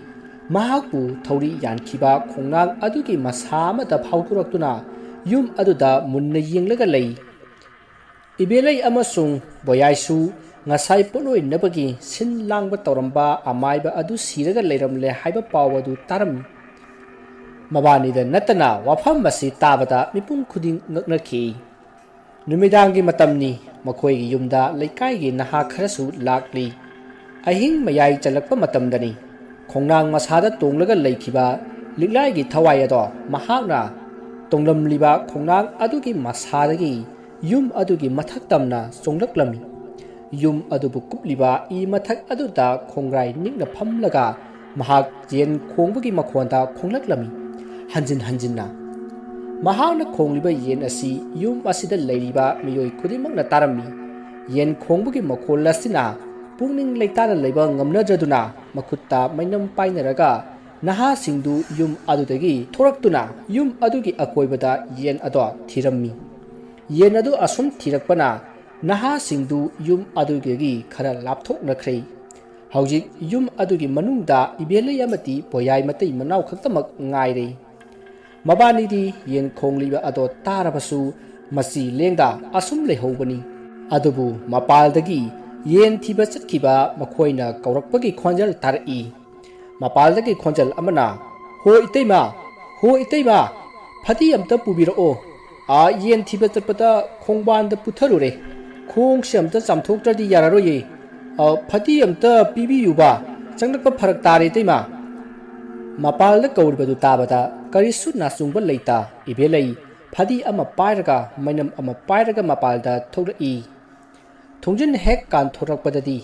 ꯃꯍꯥꯛꯄꯨ ꯊꯧꯔꯤ ꯌꯥꯟꯈꯤꯕ ꯈꯣꯡꯅꯥꯡ ꯑꯗꯨꯒꯤ ꯃꯁꯥ ꯑꯃꯗ ꯐꯥꯎꯗꯣꯔꯛꯇꯨꯅ ꯌꯨꯝ ꯑꯗꯨꯗ ꯃꯨꯟꯅ ꯌꯦꯡꯂꯒ ꯂꯩ꯫ ꯏꯕꯦꯂꯩ ꯑꯃꯁꯨꯡ ꯕꯣꯌꯥꯏꯁꯨ ꯉꯁꯥꯏ ꯄꯣꯠꯂꯣꯏꯅꯕꯒꯤ ꯁꯤꯟ ꯂꯥꯡꯕ ꯇꯧꯔꯝꯕ ꯑꯃꯥꯏꯕ ꯑꯗꯨ ꯁꯤꯔꯒ ꯂꯩꯔꯝꯂꯦ ꯍꯥꯏꯕ ꯄꯥꯎ ꯑꯗꯨ ꯇꯥꯔꯝꯃꯤ꯫ ꯃꯕꯥꯅꯤꯗ ꯅꯠꯇꯅ ꯋꯥꯐꯝ ꯑꯁꯤ ꯇꯥꯕꯗ ꯃꯤꯄꯨꯝ ꯈꯨꯗꯤꯡ ꯉꯛꯅꯈꯤ꯫ ꯅꯨꯃꯤꯗꯥꯡꯒꯤ ꯃꯇꯝꯅꯤ꯫ ꯃꯈꯣꯏꯒꯤ ꯌꯨꯝꯗ ꯂꯩꯀꯥꯏꯒꯤ ꯅꯍꯥ ꯈꯔꯁꯨ ꯂꯥꯛꯂꯤ꯫ ꯑꯍꯤꯡ ꯃꯌꯥꯏ ꯆꯜꯂꯛꯄ ꯃꯇꯝꯗꯅꯤ꯫ ꯈꯣꯡꯅꯥꯡ ꯃꯁꯥꯗ ꯇꯣꯡꯂꯒ ꯂꯩꯈꯤꯕ ꯂꯤꯛꯂꯥꯏꯒꯤ ꯊꯋꯥꯏ ꯑꯗꯣ ꯃꯍꯥꯛꯅ ꯇꯣꯡꯂꯝꯂꯤꯕ ꯈꯣꯡꯅꯥꯡ ꯑꯗꯨꯒꯤ ꯃꯁꯥꯗꯒꯤ ꯌꯨꯝ ꯑꯗꯨꯒꯤ ꯃꯊꯛ ꯇꯝꯅ ꯆꯣꯡꯂꯛꯂꯝꯃꯤ꯫ ꯌꯨꯝ ꯑꯗꯨꯕꯨ ꯀꯨꯞꯂꯤꯕ ꯏ ꯃꯊꯛ ꯑꯗꯨꯗ ꯈꯣꯡꯒ꯭ꯔꯥꯏ ꯅꯤꯛꯅ ꯐꯝꯂꯒ ꯃꯍꯥꯛ ꯌꯦꯟ ꯈꯣꯡꯕꯒꯤ ꯃꯈꯣꯟꯗ ꯈꯣꯡꯂꯛꯂꯝꯃꯤ꯫ ꯍꯟꯖꯤꯟ ꯍꯟꯖꯤꯟꯅ ꯃꯍꯥꯛꯅ ꯈꯣꯡꯂꯤꯕ ꯌꯦꯟ ꯑꯁꯤ ꯌꯨꯝ ꯑꯁꯤꯗ ꯂꯩꯔꯤꯕ ꯃꯤꯑꯣꯏ ꯈꯨꯗꯤꯡꯃꯛꯅ ꯇꯥꯔꯝꯃꯤ꯫ ꯌꯦꯟ ꯈꯣꯡꯕꯒꯤ ꯃꯈꯣꯜ ꯑꯁꯤꯅ ꯄꯨꯛꯅꯤꯡ ꯂꯩꯇꯥꯅ ꯂꯩꯕ ꯉꯝꯅꯗ꯭ꯔꯗꯨꯅ ꯃꯈꯨꯠꯇ ꯃꯩꯅꯝ ꯄꯥꯏꯅꯔꯒ ꯅꯍꯥꯁꯤꯡꯗꯨ ꯌꯨꯝ ꯑꯗꯨꯗꯒꯤ ꯊꯣꯔꯛꯇꯨꯅ ꯌꯨꯝ ꯑꯗꯨꯒꯤ ꯑꯀꯣꯏꯕꯗ ꯌꯦꯟ ꯑꯗꯣ ꯊꯤꯔꯝꯃꯤ꯫ ꯌꯦꯟ ꯑꯗꯨ ꯑꯁꯨꯝ ꯊꯤꯔꯛꯄꯅ ꯅꯍꯥꯁꯤꯡꯗꯨ ꯌꯨꯝ ꯑꯗꯨꯗꯒꯤ ꯈꯔ ꯂꯥꯞꯊꯣꯛꯅꯈ꯭ꯔꯦ꯫ ꯍꯧꯖꯤꯛ ꯌꯨꯝ ꯑꯗꯨꯒꯤ ꯃꯅꯨꯡꯗ ꯏꯕꯦꯂꯩ ꯑꯃꯗꯤ ꯄꯣꯌꯥꯏ ꯃꯇꯩ ꯃꯅꯥꯎ ꯈꯛꯇꯃꯛ ꯉꯥꯏꯔꯦ꯫ ꯃꯕꯥꯅꯤꯗꯤ ꯌꯦꯟ ꯈꯣꯡꯂꯤꯕ ꯑꯗꯣ ꯇꯥꯔꯕꯁꯨ ꯃꯆꯤ ꯂꯦꯡꯗ ꯑꯁꯨꯝ ꯂꯩꯍꯧꯕꯅꯤ꯫ ꯑꯗꯨꯕꯨ ꯃꯄꯥꯜꯗꯒꯤ ꯌꯦꯟ ꯊꯤꯕ ꯆꯠꯈꯤꯕ ꯃꯈꯣꯏꯅ ꯀꯧꯔꯛꯄꯒꯤ ꯈꯣꯟꯖꯦꯜ ꯇꯥꯔꯛꯏ꯫ ꯃꯄꯥꯜꯗꯒꯤ ꯈꯣꯟꯖꯦꯜ ꯑꯃꯅ, "ꯍꯣ ꯏꯇꯩꯃ, ꯍꯣ ꯏꯇꯩꯃ, ꯐꯗꯤ ꯑꯝꯇ ꯄꯨꯕꯤꯔꯛꯑꯣ꯫ ꯑꯥ, ꯌꯦꯟ ꯊꯤꯕ ꯆꯠꯄꯗ ꯈꯣꯡꯕꯥꯟꯗ ꯄꯨꯊꯔꯨꯔꯦ꯫ ꯈꯣꯡꯁꯦ ꯑꯝꯇ ꯆꯥꯝꯊꯣꯛꯇ꯭ꯔꯗꯤ ꯌꯥꯔꯔꯣꯏꯌꯦ꯫ ꯑ, ꯐꯗꯤ ꯑꯝꯇ ꯄꯤꯕꯤꯌꯨꯕ꯫ ꯆꯪꯂꯛꯄ ꯐꯔꯛ ꯇꯥꯔꯦ ꯏꯇꯩꯃ꯫" ꯃꯄꯥꯜꯗ ꯀꯧꯔꯤꯕꯗꯨ ꯇꯥꯕꯗ ꯀꯔꯤꯁꯨ ꯅꯥꯆꯨꯡꯕ ꯂꯩꯇ ꯏꯕꯦꯂꯩ ꯐꯗꯤ ꯑꯃ ꯄꯥꯏꯔꯒ, ꯃꯩꯅꯝ ꯑꯃ ꯄꯥꯏꯔꯒ ꯃꯄꯥꯜꯗ ꯊꯣꯛꯂꯛꯏ꯫ ꯊꯣꯡꯖꯤꯟ ꯍꯦꯛ ꯀꯥꯟꯊꯣꯔꯛꯄꯗꯗꯤ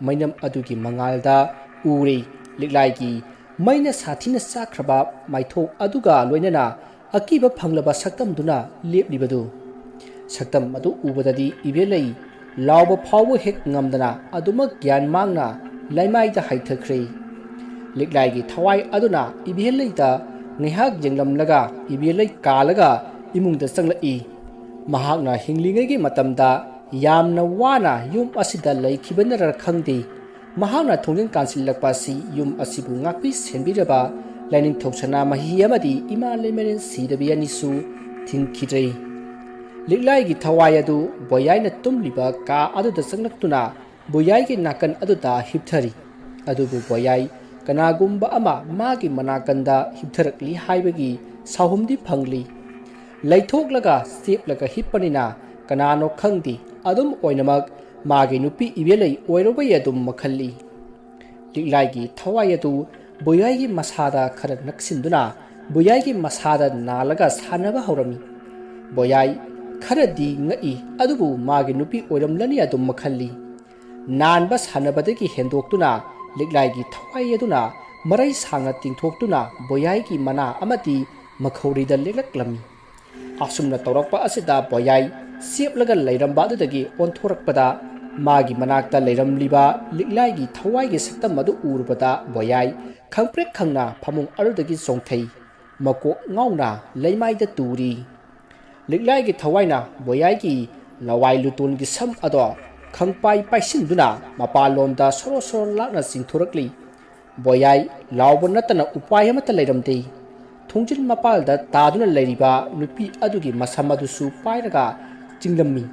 ꯃꯩꯅꯝ ꯑꯗꯨꯒꯤ ꯃꯉꯥꯜꯗ ꯎꯔꯦ ꯂꯤꯛꯂꯥꯏꯒꯤ ꯃꯩꯅ ꯁꯥꯊꯤꯅ ꯆꯥꯛꯈ꯭ꯔꯕ ꯃꯥꯏꯊꯣꯡ ꯑꯗꯨꯒ ꯂꯣꯏꯅꯅ ꯑꯀꯤꯕ ꯐꯪꯂꯕ ꯁꯛꯇꯝꯗꯨꯅ ꯂꯦꯞꯂꯤꯕꯗꯨ꯫ ꯁꯛꯇꯝ ꯑꯗꯨ ꯎꯕꯗꯗꯤ ꯏꯕꯦꯂꯩ ꯂꯥꯎꯕ ꯐꯥꯎꯕ ꯍꯦꯛ ꯉꯝꯗꯅ ꯑꯗꯨꯃꯛ ꯒ꯭ꯌꯥꯟ ꯃꯥꯡꯅ ꯂꯩꯃꯥꯏꯗ ꯍꯥꯏꯊꯈ꯭ꯔꯦ꯫ ꯂꯤꯛꯂꯥꯏꯒꯤ ꯊꯋꯥꯏ ꯑꯗꯨꯅ ꯏꯕꯦꯂꯩꯗ ꯉꯥꯏꯍꯥꯛ ꯌꯦꯡꯂꯝꯂꯒ ꯏꯕꯦꯂꯩ ꯀꯥꯜꯂꯒ ꯏꯃꯨꯡꯗ ꯆꯪꯂꯛꯏ꯫ ꯃꯍꯥꯛꯅ ꯍꯤꯡꯂꯤꯉꯩꯒꯤ ꯃꯇꯝꯗ ꯌꯥꯝꯅ ꯋꯥꯅ ꯌꯨꯝ ꯑꯁꯤꯗ ꯂꯩꯈꯤꯕꯅꯔ ꯈꯪꯗꯦ, ꯃꯍꯥꯛꯅ ꯊꯣꯡꯖꯤꯟ ꯀꯥꯟꯁꯤꯜꯂꯛꯄ ꯑꯁꯤ ꯌꯨꯝ ꯑꯁꯤꯕꯨ ꯉꯥꯛꯄꯤ ꯁꯦꯟꯕꯤꯔꯕ ꯂꯥꯏꯅꯤꯡꯊꯧ ꯁꯅꯥꯃꯍꯤ ꯑꯃꯗꯤ ꯏꯃꯥ ꯂꯩꯃꯔꯦꯟ ꯁꯤꯗꯕꯤ ꯑꯅꯤꯁꯨ ꯊꯤꯡꯈꯤꯗ꯭ꯔꯦ꯫ ꯂꯤꯛꯂꯥꯏꯒꯤ ꯊꯋꯥꯏ ꯑꯗꯨ ꯕꯣꯌꯥꯏꯅ ꯇꯨꯝꯂꯤꯕ ꯀꯥ ꯑꯗꯨꯗ ꯆꯪꯂꯛꯇꯨꯅ ꯕꯣꯌꯥꯏꯒꯤ ꯅꯥꯀꯟ ꯑꯗꯨꯗ ꯍꯤꯞꯊꯔꯤ꯫ ꯑꯗꯨꯕꯨ ꯕꯣꯌꯥꯏ ꯀꯅꯥꯒꯨꯝꯕ ꯑꯃ ꯃꯥꯒꯤ ꯃꯅꯥꯀꯟꯗ ꯍꯤꯞꯊꯔꯛꯂꯤ ꯍꯥꯏꯕꯒꯤ ꯁꯥꯍꯨꯝꯗꯤ ꯐꯪꯂꯤ꯫ ꯂꯩꯊꯣꯛꯂꯒ ꯆꯦꯞꯂꯒ ꯍꯤꯞꯄꯅꯤꯅ ꯀꯅꯥꯅꯣ ꯈꯪꯗꯦ, ꯑꯗꯨꯝ ꯑꯣꯏꯅꯃꯛ ꯃꯥꯒꯤ ꯅꯨꯄꯤ ꯏꯕꯦꯂꯩ ꯑꯣꯏꯔꯕꯩ ꯑꯗꯨꯝ ꯃꯈꯜꯂꯤ꯫ ꯂꯤꯛꯂꯥꯏꯒꯤ ꯊꯋꯥꯏ ꯑꯗꯨ ꯕꯣꯌꯥꯏꯒꯤ ꯃꯁꯥꯗ ꯈꯔ ꯅꯛꯁꯤꯟꯗꯨꯅ ꯕꯣꯌꯥꯏꯒꯤ ꯃꯁꯥꯗ ꯅꯥꯜꯂꯒ ꯁꯥꯟꯅꯕ ꯍꯧꯔꯝꯃꯤ꯫ ꯕꯣꯌꯥꯏ ꯈꯔꯗꯤ ꯉꯛꯏ, ꯑꯗꯨꯕꯨ ꯃꯥꯒꯤ ꯅꯨꯄꯤ ꯑꯣꯏꯔꯝꯂꯅꯤ ꯑꯗꯨꯝ ꯃꯈꯜꯂꯤ꯫ ꯅꯥꯟꯕ ꯁꯥꯟꯅꯕꯗꯒꯤ ꯍꯦꯟꯗꯣꯛꯇꯨꯅ ꯂꯤꯛꯂꯥꯏꯒꯤ ꯊꯋꯥꯏ ꯑꯗꯨꯅ ꯃꯔꯩ ꯁꯥꯡꯅ ꯇꯤꯡꯊꯣꯛꯇꯨꯅ ꯕꯣꯌꯥꯏꯒꯤ ꯃꯅꯥ ꯑꯃꯗꯤ ꯃꯈꯧꯔꯤꯗ ꯂꯦꯛꯂꯛꯂꯝꯃꯤ꯫ ꯑꯁꯨꯝꯅ ꯇꯧꯔꯛꯄ ꯑꯁꯤꯗ ꯕꯣꯌꯥꯏ ꯆꯦꯞꯂꯒ ꯂꯩꯔꯝꯕ ꯑꯗꯨꯗꯒꯤ ꯑꯣꯟꯊꯣꯔꯛꯄꯗ ꯃꯥꯒꯤ ꯃꯅꯥꯛꯇ ꯂꯩꯔꯝꯂꯤꯕ ꯂꯤꯛꯂꯥꯏꯒꯤ ꯊꯋꯥꯏꯒꯤ ꯁꯛꯇꯝ ꯑꯗꯨ ꯎꯔꯨꯕꯗ ꯕꯣꯌꯥꯏ ꯈꯪꯄ꯭ꯔꯦꯛ ꯈꯪꯅ ꯐꯃꯨꯡ ꯑꯗꯨꯗꯒꯤ ꯆꯣꯡꯊꯩ꯫ ꯃꯀꯣꯛ ꯉꯥꯎꯅ ꯂꯩꯃꯥꯏꯗ ꯇꯨꯔꯤ꯫ ꯂꯤꯛꯂꯥꯏꯒꯤ ꯊꯋꯥꯏꯅ ꯕꯣꯌꯥꯏꯒꯤ ꯂꯋꯥꯏ ꯂꯨꯇꯣꯟꯒꯤ ꯁꯝ ꯑꯗꯣ ꯈꯪꯄꯥꯏ ꯄꯥꯏꯁꯤꯟꯗꯨꯅ ꯃꯄꯥꯟꯂꯣꯝꯗ ꯁꯣꯔꯣ ꯁꯣꯔꯣ ꯂꯥꯛꯅ ꯆꯤꯡꯊꯣꯔꯛꯂꯤ꯫ ꯕꯣꯌꯥꯏ ꯂꯥꯎꯕ ꯅꯠꯇꯅ ꯎꯄꯥꯏ ꯑꯃꯠꯇ ꯂꯩꯔꯝꯗꯦ꯫ ꯊꯣꯡꯖꯤꯜ ꯃꯄꯥꯜꯗ ꯇꯥꯗꯨꯅ ꯂꯩꯔꯤꯕ ꯅꯨꯄꯤ ꯑꯗꯨꯒꯤ ꯃꯁꯝ ꯑꯗꯨꯁꯨ ꯄꯥꯏꯔꯒ ꯆꯤꯡꯂꯝꯃꯤ꯫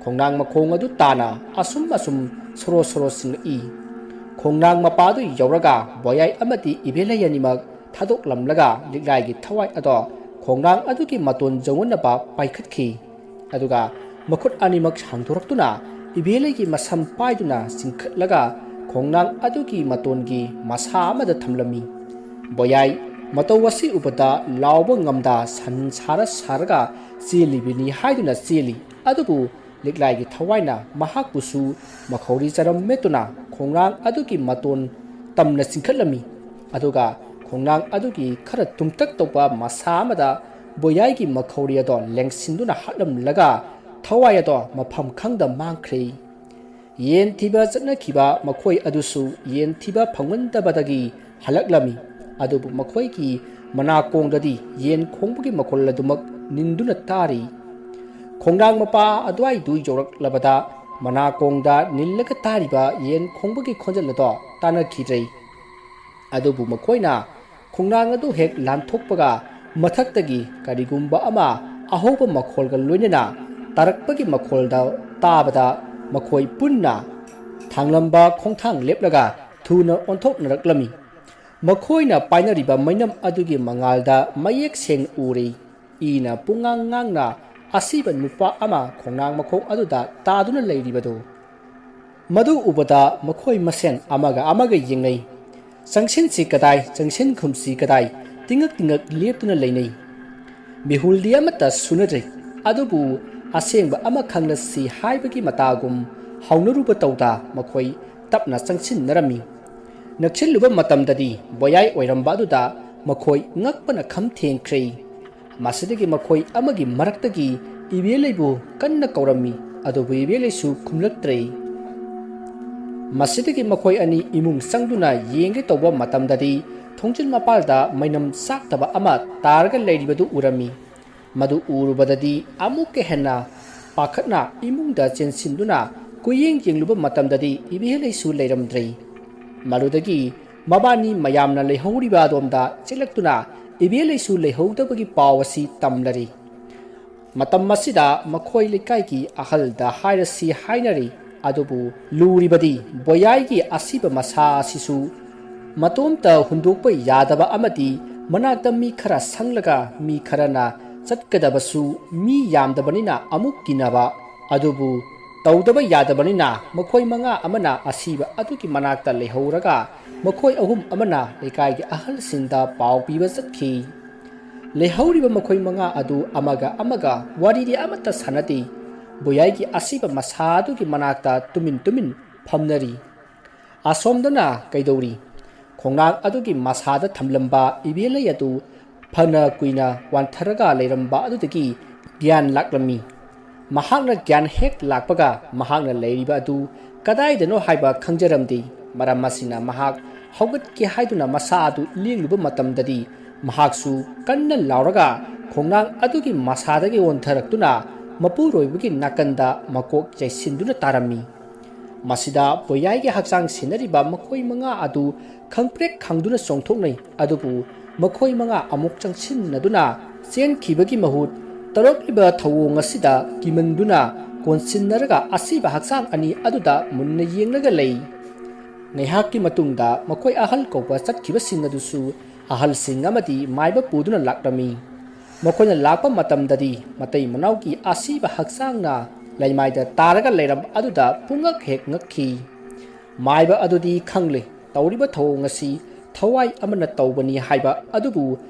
ꯈꯣꯡꯅꯥꯡ ꯃꯈꯣꯡ ꯑꯗꯨ ꯇꯥꯅ ꯑꯁꯨꯝ ꯑꯁꯨꯝ ꯁꯣꯔꯣ ꯁꯣꯔꯣ ꯆꯤꯡꯂꯛꯏ꯫ ꯈꯣꯡꯅꯥꯡ ꯃꯄꯥ ꯑꯗꯨ ꯌꯧꯔꯒ ꯕꯣꯌꯥꯏ ꯑꯃꯗꯤ ꯏꯕꯦꯂꯩ ꯑꯅꯤꯃꯛ ꯊꯥꯗꯣꯛꯂꯝꯂꯒ ꯂꯤꯛꯂꯥꯏꯒꯤ ꯊꯋꯥꯏ ꯑꯗꯣ ꯈꯣꯡꯅꯥꯡ ꯑꯗꯨꯒꯤ ꯃꯇꯣꯟ ꯌꯧꯅꯅꯕ ꯄꯥꯏꯈꯠꯈꯤ꯫ ꯑꯗꯨꯒ ꯃꯈꯨꯠ ꯑꯅꯤꯃꯛ ꯍꯥꯡꯗꯣꯔꯛꯇꯨꯅ ꯏꯕꯦꯂꯩꯒꯤ ꯃꯁꯝ ꯄꯥꯏꯗꯨꯅ ꯆꯤꯡꯈꯠꯂꯒ ꯈꯣꯡꯅꯥꯡ ꯑꯗꯨꯒꯤ ꯃꯇꯣꯟꯒꯤ ꯃꯁꯥ ꯑꯃꯗ ꯊꯝꯂꯝꯃꯤ꯫ ꯕꯣꯌꯥꯏ ꯃꯇꯧ ꯑꯁꯤ ꯎꯕꯗ ꯂꯥꯎꯕ ꯉꯝꯗ ꯁꯟ ꯁꯥꯔ ꯁꯥꯔꯒ ꯆꯦꯜꯂꯤꯕꯅꯤ ꯍꯥꯏꯗꯨꯅ ꯆꯦꯜꯂꯤ꯫ ꯑꯗꯨꯕꯨ ꯂꯤꯛꯂꯥꯏꯒꯤ ꯊꯋꯥꯏꯅ ꯃꯍꯥꯛꯄꯨꯁꯨ ꯃꯈꯧꯔꯤ ꯆꯔꯝ ꯃꯦꯠꯇꯨꯅ ꯈꯣꯡꯅꯥꯡ ꯑꯗꯨꯒꯤ ꯃꯇꯣꯟ ꯇꯝꯅ ꯆꯤꯡꯈꯠꯂꯝꯃꯤ꯫ ꯑꯗꯨꯒ ꯈꯣꯡꯅꯥꯡ ꯑꯗꯨꯒꯤ ꯈꯔ ꯇꯨꯝꯇꯛ ꯇꯧꯕ ꯃꯁꯥ ꯑꯃꯗ ꯕꯣꯌꯥꯏꯒꯤ ꯃꯈꯧꯔꯤ ꯑꯗꯣ ꯂꯦꯡꯁꯤꯟꯗꯨꯅ ꯍꯥꯠꯂꯝꯂꯒ ꯊꯋꯥꯏ ꯑꯗꯣ ꯃꯐꯝ ꯈꯪꯗ ꯃꯥꯡꯈ꯭ꯔꯦ꯫ ꯌꯦꯟ ꯊꯤꯕ ꯆꯠꯅꯈꯤꯕ ꯃꯈꯣꯏ ꯑꯗꯨꯁꯨ ꯌꯦꯟ ꯊꯤꯕ ꯐꯪꯃꯟꯗꯕꯗꯒꯤ ꯍꯜꯂꯛꯂꯝꯃꯤ꯫ ꯑꯗꯨꯕꯨ ꯃꯈꯣꯏꯒꯤ ꯃꯅꯥꯀꯣꯡꯗꯗꯤ ꯌꯦꯟ ꯈꯣꯡꯕꯒꯤ ꯃꯈꯣꯜ ꯑꯗꯨꯃꯛ ꯅꯤꯟꯗꯨꯅ ꯇꯥꯔꯤ꯫ ꯈꯣꯡꯅꯥꯡ ꯃꯄꯥ ꯑꯗꯨꯋꯥꯏꯗꯨ ꯌꯧꯔꯛꯂꯕꯗ ꯃꯅꯥꯀꯣꯡꯗ ꯅꯤꯜꯂꯒ ꯇꯥꯔꯤꯕ ꯌꯦꯟ ꯈꯣꯡꯕꯒꯤ ꯈꯣꯟꯖꯦꯜ ꯑꯗꯣ ꯇꯥꯅꯈꯤꯗ꯭ꯔꯦ꯫ ꯑꯗꯨꯕꯨ ꯃꯈꯣꯏꯅ ꯈꯣꯡꯅꯥꯡ ꯑꯗꯨ ꯍꯦꯛ ꯂꯥꯟꯊꯣꯛꯄꯒ ꯃꯊꯛꯇꯒꯤ ꯀꯔꯤꯒꯨꯝꯕ ꯑꯃ ꯑꯍꯧꯕ ꯃꯈꯣꯜꯒ ꯂꯣꯏꯅꯅ ꯇꯥꯔꯛꯄꯒꯤ ꯃꯈꯣꯜꯗ ꯇꯥꯕꯗ ꯃꯈꯣꯏ ꯄꯨꯟꯅ ꯊꯥꯡꯂꯝꯕ ꯈꯣꯡꯊꯥꯡ ꯂꯦꯞꯂꯒ ꯊꯨꯅ ꯑꯣꯟꯊꯣꯛꯅꯔꯛꯂꯝꯃꯤ꯫ ꯃꯈꯣꯏꯅ ꯄꯥꯏꯅꯔꯤꯕ ꯃꯩꯅꯝ ꯑꯗꯨꯒꯤ ꯃꯉꯥꯜꯗ ꯃꯌꯦꯛ ꯁꯦꯡꯅ ꯎꯔꯤ꯫ ꯏꯅ ꯄꯨꯡꯉꯥꯡ ꯉꯥꯡꯅ ꯑꯁꯤꯕ ꯅꯨꯄꯥ ꯑꯃ ꯈꯣꯡꯅꯥꯡ ꯃꯈꯣꯡ ꯑꯗꯨꯗ ꯇꯥꯗꯨꯅ ꯂꯩꯔꯤꯕꯗꯨ꯫ ꯃꯗꯨ ꯎꯕꯗ ꯃꯈꯣꯏ ꯃꯁꯦꯟ ꯑꯃꯒ ꯑꯃꯒ ꯌꯦꯡꯅꯩ꯫ ꯆꯪꯁꯤꯟꯁꯤ ꯀꯗꯥꯏ, ꯆꯪꯁꯤꯟꯈꯨꯝꯁꯤ ꯀꯗꯥꯏ, ꯇꯤꯡꯉꯛ ꯇꯤꯡꯉꯛ ꯂꯦꯞꯇꯨꯅ ꯂꯩꯅꯩ꯫ ꯃꯤꯍꯨꯜꯗꯤ ꯑꯃꯠꯇ ꯁꯨꯅꯗ꯭ꯔꯤ꯫ ꯑꯗꯨꯕꯨ ꯑꯁꯦꯡꯕ ꯑꯃ ꯈꯪꯂꯁꯤ ꯍꯥꯏꯕꯒꯤ ꯃꯇꯥꯒꯨꯝ ꯍꯧꯅꯔꯨꯕ ꯇꯧꯗ ꯃꯈꯣꯏ ꯇꯞꯅ ꯆꯪꯁꯤꯟꯅꯔꯝꯃꯤ꯫ ꯅꯛꯁꯤꯜꯂꯨꯕ ꯃꯇꯝꯗꯗꯤ ꯕꯣꯌꯥꯏ ꯑꯣꯏꯔꯝꯕ ꯑꯗꯨꯗ ꯃꯈꯣꯏ ꯉꯛꯄꯅ ꯈꯝ ꯊꯦꯡꯈ꯭ꯔꯦ꯫ ꯃꯁꯤꯗꯒꯤ ꯃꯈꯣꯏ ꯑꯃꯒꯤ ꯃꯔꯛꯇꯒꯤ ꯏꯕꯦꯂꯩꯕꯨ ꯀꯟꯅ ꯀꯧꯔꯝꯃꯤ, ꯑꯗꯨꯕꯨ ꯏꯕꯦꯂꯩꯁꯨ ꯈꯨꯝꯂꯛꯇ꯭ꯔꯦ꯫ ꯃꯁꯤꯗꯒꯤ ꯃꯈꯣꯏ ꯑꯅꯤ ꯏꯃꯨꯡ ꯆꯪꯗꯨꯅ ꯌꯦꯡꯒꯦ ꯇꯧꯕ ꯃꯇꯝꯗꯗꯤ ꯊꯣꯡꯖꯤꯜ ꯃꯄꯥꯜꯗ ꯃꯩꯅꯝ ꯆꯥꯛꯇꯕ ꯑꯃ ꯇꯥꯔꯒ ꯂꯩꯔꯤꯕꯗꯨ ꯎꯔꯝꯃꯤ꯫ ꯃꯗꯨ ꯎꯔꯨꯕꯗꯗꯤ ꯑꯃꯨꯛꯀ ꯍꯦꯟꯅ ꯄꯥꯈꯠꯅ ꯏꯃꯨꯡꯗ ꯆꯦꯟꯁꯤꯟꯗꯨꯅ ꯀꯨꯌꯦꯡ ꯌꯦꯡꯂꯨꯕ ꯃꯇꯝꯗꯗꯤ ꯏꯕꯦꯂꯩꯁꯨ ꯂꯩꯔꯝꯗ꯭ꯔꯦ꯫ ꯃꯗꯨꯗꯒꯤ ꯃꯕꯥꯅꯤ ꯃꯌꯥꯝꯅ ꯂꯩꯍꯧꯔꯤꯕ ꯑꯗꯣꯝꯗ ꯆꯦꯜꯂꯛꯇꯨꯅ ꯏꯕꯦꯂꯩꯁꯨ ꯂꯩꯍꯧꯗꯕꯒꯤ ꯄꯥꯎ ꯑꯁꯤ ꯇꯝꯂꯔꯤ꯫ ꯃꯇꯝ ꯑꯁꯤꯗ ꯃꯈꯣꯏ ꯂꯩꯀꯥꯏꯒꯤ ꯑꯍꯜꯗ ꯍꯥꯏꯔꯁꯤ ꯍꯥꯏꯅꯔꯤ꯫ ꯑꯗꯨꯕꯨ ꯂꯨꯔꯤꯕꯗꯤ ꯕꯣꯌꯥꯏꯒꯤ ꯑꯁꯤꯕ ꯃꯁꯥ ꯑꯁꯤꯁꯨ ꯃꯇꯣꯝꯇ ꯍꯨꯟꯗꯣꯛꯄ ꯌꯥꯗꯕ ꯑꯃꯗꯤ ꯃꯅꯥꯛꯇ ꯃꯤ ꯈꯔ ꯁꯪꯂꯒ ꯃꯤ ꯈꯔꯅ ꯆꯠꯀꯗꯕꯁꯨ ꯃꯤ ꯌꯥꯝꯗꯕꯅꯤꯅ ꯑꯃꯨꯛ ꯀꯤꯅꯕ꯫ ꯑꯗꯨꯕꯨ ꯇꯧꯗꯕ ꯌꯥꯗꯕꯅꯤꯅ ꯃꯈꯣꯏ ꯃꯉꯥ ꯑꯃꯅ ꯑꯁꯤꯕ ꯑꯗꯨꯒꯤ ꯃꯅꯥꯛꯇ ꯂꯩꯍꯧꯔꯒ ꯃꯈꯣꯏ ꯑꯍꯨꯝ ꯑꯃꯅ ꯂꯩꯀꯥꯏꯒꯤ ꯑꯍꯜꯁꯤꯡꯗ ꯄꯥꯎ ꯄꯤꯕ ꯆꯠꯈꯤ꯫ ꯂꯩꯍꯧꯔꯤꯕ ꯃꯈꯣꯏ ꯃꯉꯥ ꯑꯗꯨ ꯑꯃꯒ ꯑꯃꯒ ꯋꯥꯔꯤꯗꯤ ꯑꯃꯠꯇ ꯁꯥꯟꯅꯗꯦ꯫ ꯕꯣꯌꯥꯏꯒꯤ ꯑꯁꯤꯕ ꯃꯁꯥ ꯑꯗꯨꯒꯤ ꯃꯅꯥꯛꯇ ꯇꯨꯃꯤꯟ ꯇꯨꯃꯤꯟ ꯐꯝꯅꯔꯤ꯫ ꯑꯁꯣꯝꯗꯅ ꯀꯩꯗꯧꯔꯤ? ꯈꯣꯡꯅꯥꯡ ꯑꯗꯨꯒꯤ ꯃꯁꯥꯗ ꯊꯝꯂꯝꯕ ꯏꯕꯦꯜꯂꯩ ꯑꯗꯨ ꯐꯅ ꯀꯨꯏꯅ ꯋꯥꯟꯊꯔꯒ ꯂꯩꯔꯝꯕ ꯑꯗꯨꯗꯒꯤ ꯒ꯭ꯌꯥꯟ ꯂꯥꯛꯂꯝꯃꯤ꯫ ꯃꯍꯥꯛꯅ ꯒ꯭ꯌꯥꯟ ꯍꯦꯛ ꯂꯥꯛꯄꯒ ꯃꯍꯥꯛꯅ ꯂꯩꯔꯤꯕ ꯑꯗꯨ ꯀꯗꯥꯏꯗꯅꯣ ꯍꯥꯏꯕ ꯈꯪꯖꯔꯝꯗꯦ꯫ ꯃꯔꯝ ꯑꯁꯤꯅ ꯃꯍꯥꯛ ꯍꯧꯒꯠꯀꯦ ꯍꯥꯏꯗꯨꯅ ꯃꯁꯥ ꯑꯗꯨ ꯂꯦꯡꯂꯨꯕ ꯃꯇꯝꯗꯗꯤ ꯃꯍꯥꯛꯁꯨ ꯀꯟꯅ ꯂꯥꯎꯔꯒ ꯈꯣꯡꯅꯥꯡ ꯑꯗꯨꯒꯤ ꯃꯁꯥꯗꯒꯤ ꯑꯣꯟꯊꯔꯛꯇꯨꯅ ꯃꯄꯨꯔꯣꯏꯕꯒꯤ ꯅꯥꯀꯟꯗ ꯃꯀꯣꯛ ꯆꯩꯁꯤꯟꯗꯨꯅ ꯇꯥꯔꯝꯃꯤ꯫ ꯃꯁꯤꯗ ꯕꯣꯌꯥꯏꯒꯤ ꯍꯛꯆꯥꯡ ꯁꯦꯟꯅꯔꯤꯕ ꯃꯈꯣꯏ ꯃꯉꯥ ꯑꯗꯨ ꯈꯪꯄ꯭ꯔꯦꯛ ꯈꯪꯗꯨꯅ ꯆꯣꯡꯊꯣꯛꯅꯩ꯫ ꯑꯗꯨꯕꯨ ꯃꯈꯣꯏ ꯃꯉꯥ ꯑꯃꯨꯛ ꯆꯪꯁꯤꯟꯅꯗꯨꯅ ꯆꯦꯟꯈꯤꯕꯒꯤ ꯃꯍꯨꯠ, ꯇꯧꯔꯛꯂꯤꯕ ꯊꯧꯑꯣꯡ ꯑꯁꯤꯗ ꯀꯤꯃꯟꯗꯨꯅ ꯀꯣꯟꯁꯤꯟꯅꯔꯒ ꯑꯁꯤꯕ ꯍꯛꯆꯥꯡ ꯑꯅꯤ ꯑꯗꯨꯗ ꯃꯨꯟꯅ ꯌꯦꯡꯂꯒ ꯂꯩ꯫ ꯉꯥꯏꯍꯥꯛꯀꯤ ꯃꯇꯨꯡꯗ ꯃꯈꯣꯏ ꯑꯍꯜ ꯀꯧꯕ ꯆꯠꯈꯤꯕꯁꯤꯡ ꯑꯗꯨꯁꯨ ꯑꯍꯜꯁꯤꯡ ꯑꯃꯗꯤ ꯃꯥꯏꯕ ꯄꯨꯗꯨꯅ ꯂꯥꯛꯂꯝꯃꯤ꯫ ꯃꯈꯣꯏꯅ ꯂꯥꯛꯄ ꯃꯇꯝꯗꯗꯤ ꯃꯇꯩ ꯃꯅꯥꯎꯒꯤ ꯑꯁꯤꯕ ꯍꯛꯆꯥꯡꯅ ꯂꯩꯃꯥꯏꯗ ꯇꯥꯔꯒ ꯂꯩꯔꯝꯕ ꯑꯗꯨꯗ ꯄꯨꯡꯉꯛ ꯍꯦꯛ ꯉꯛꯈꯤ꯫ ꯃꯥꯏꯕ ꯑꯗꯨꯗꯤ ꯈꯪꯂꯦ, ꯇꯧꯔꯤꯕ ꯊꯧꯑꯣꯡ ꯑꯁꯤ ꯊꯋꯥꯏ ꯑꯃꯅ ꯇꯧꯕꯅꯤ ꯍꯥꯏꯕ ꯑꯗꯨꯕꯨ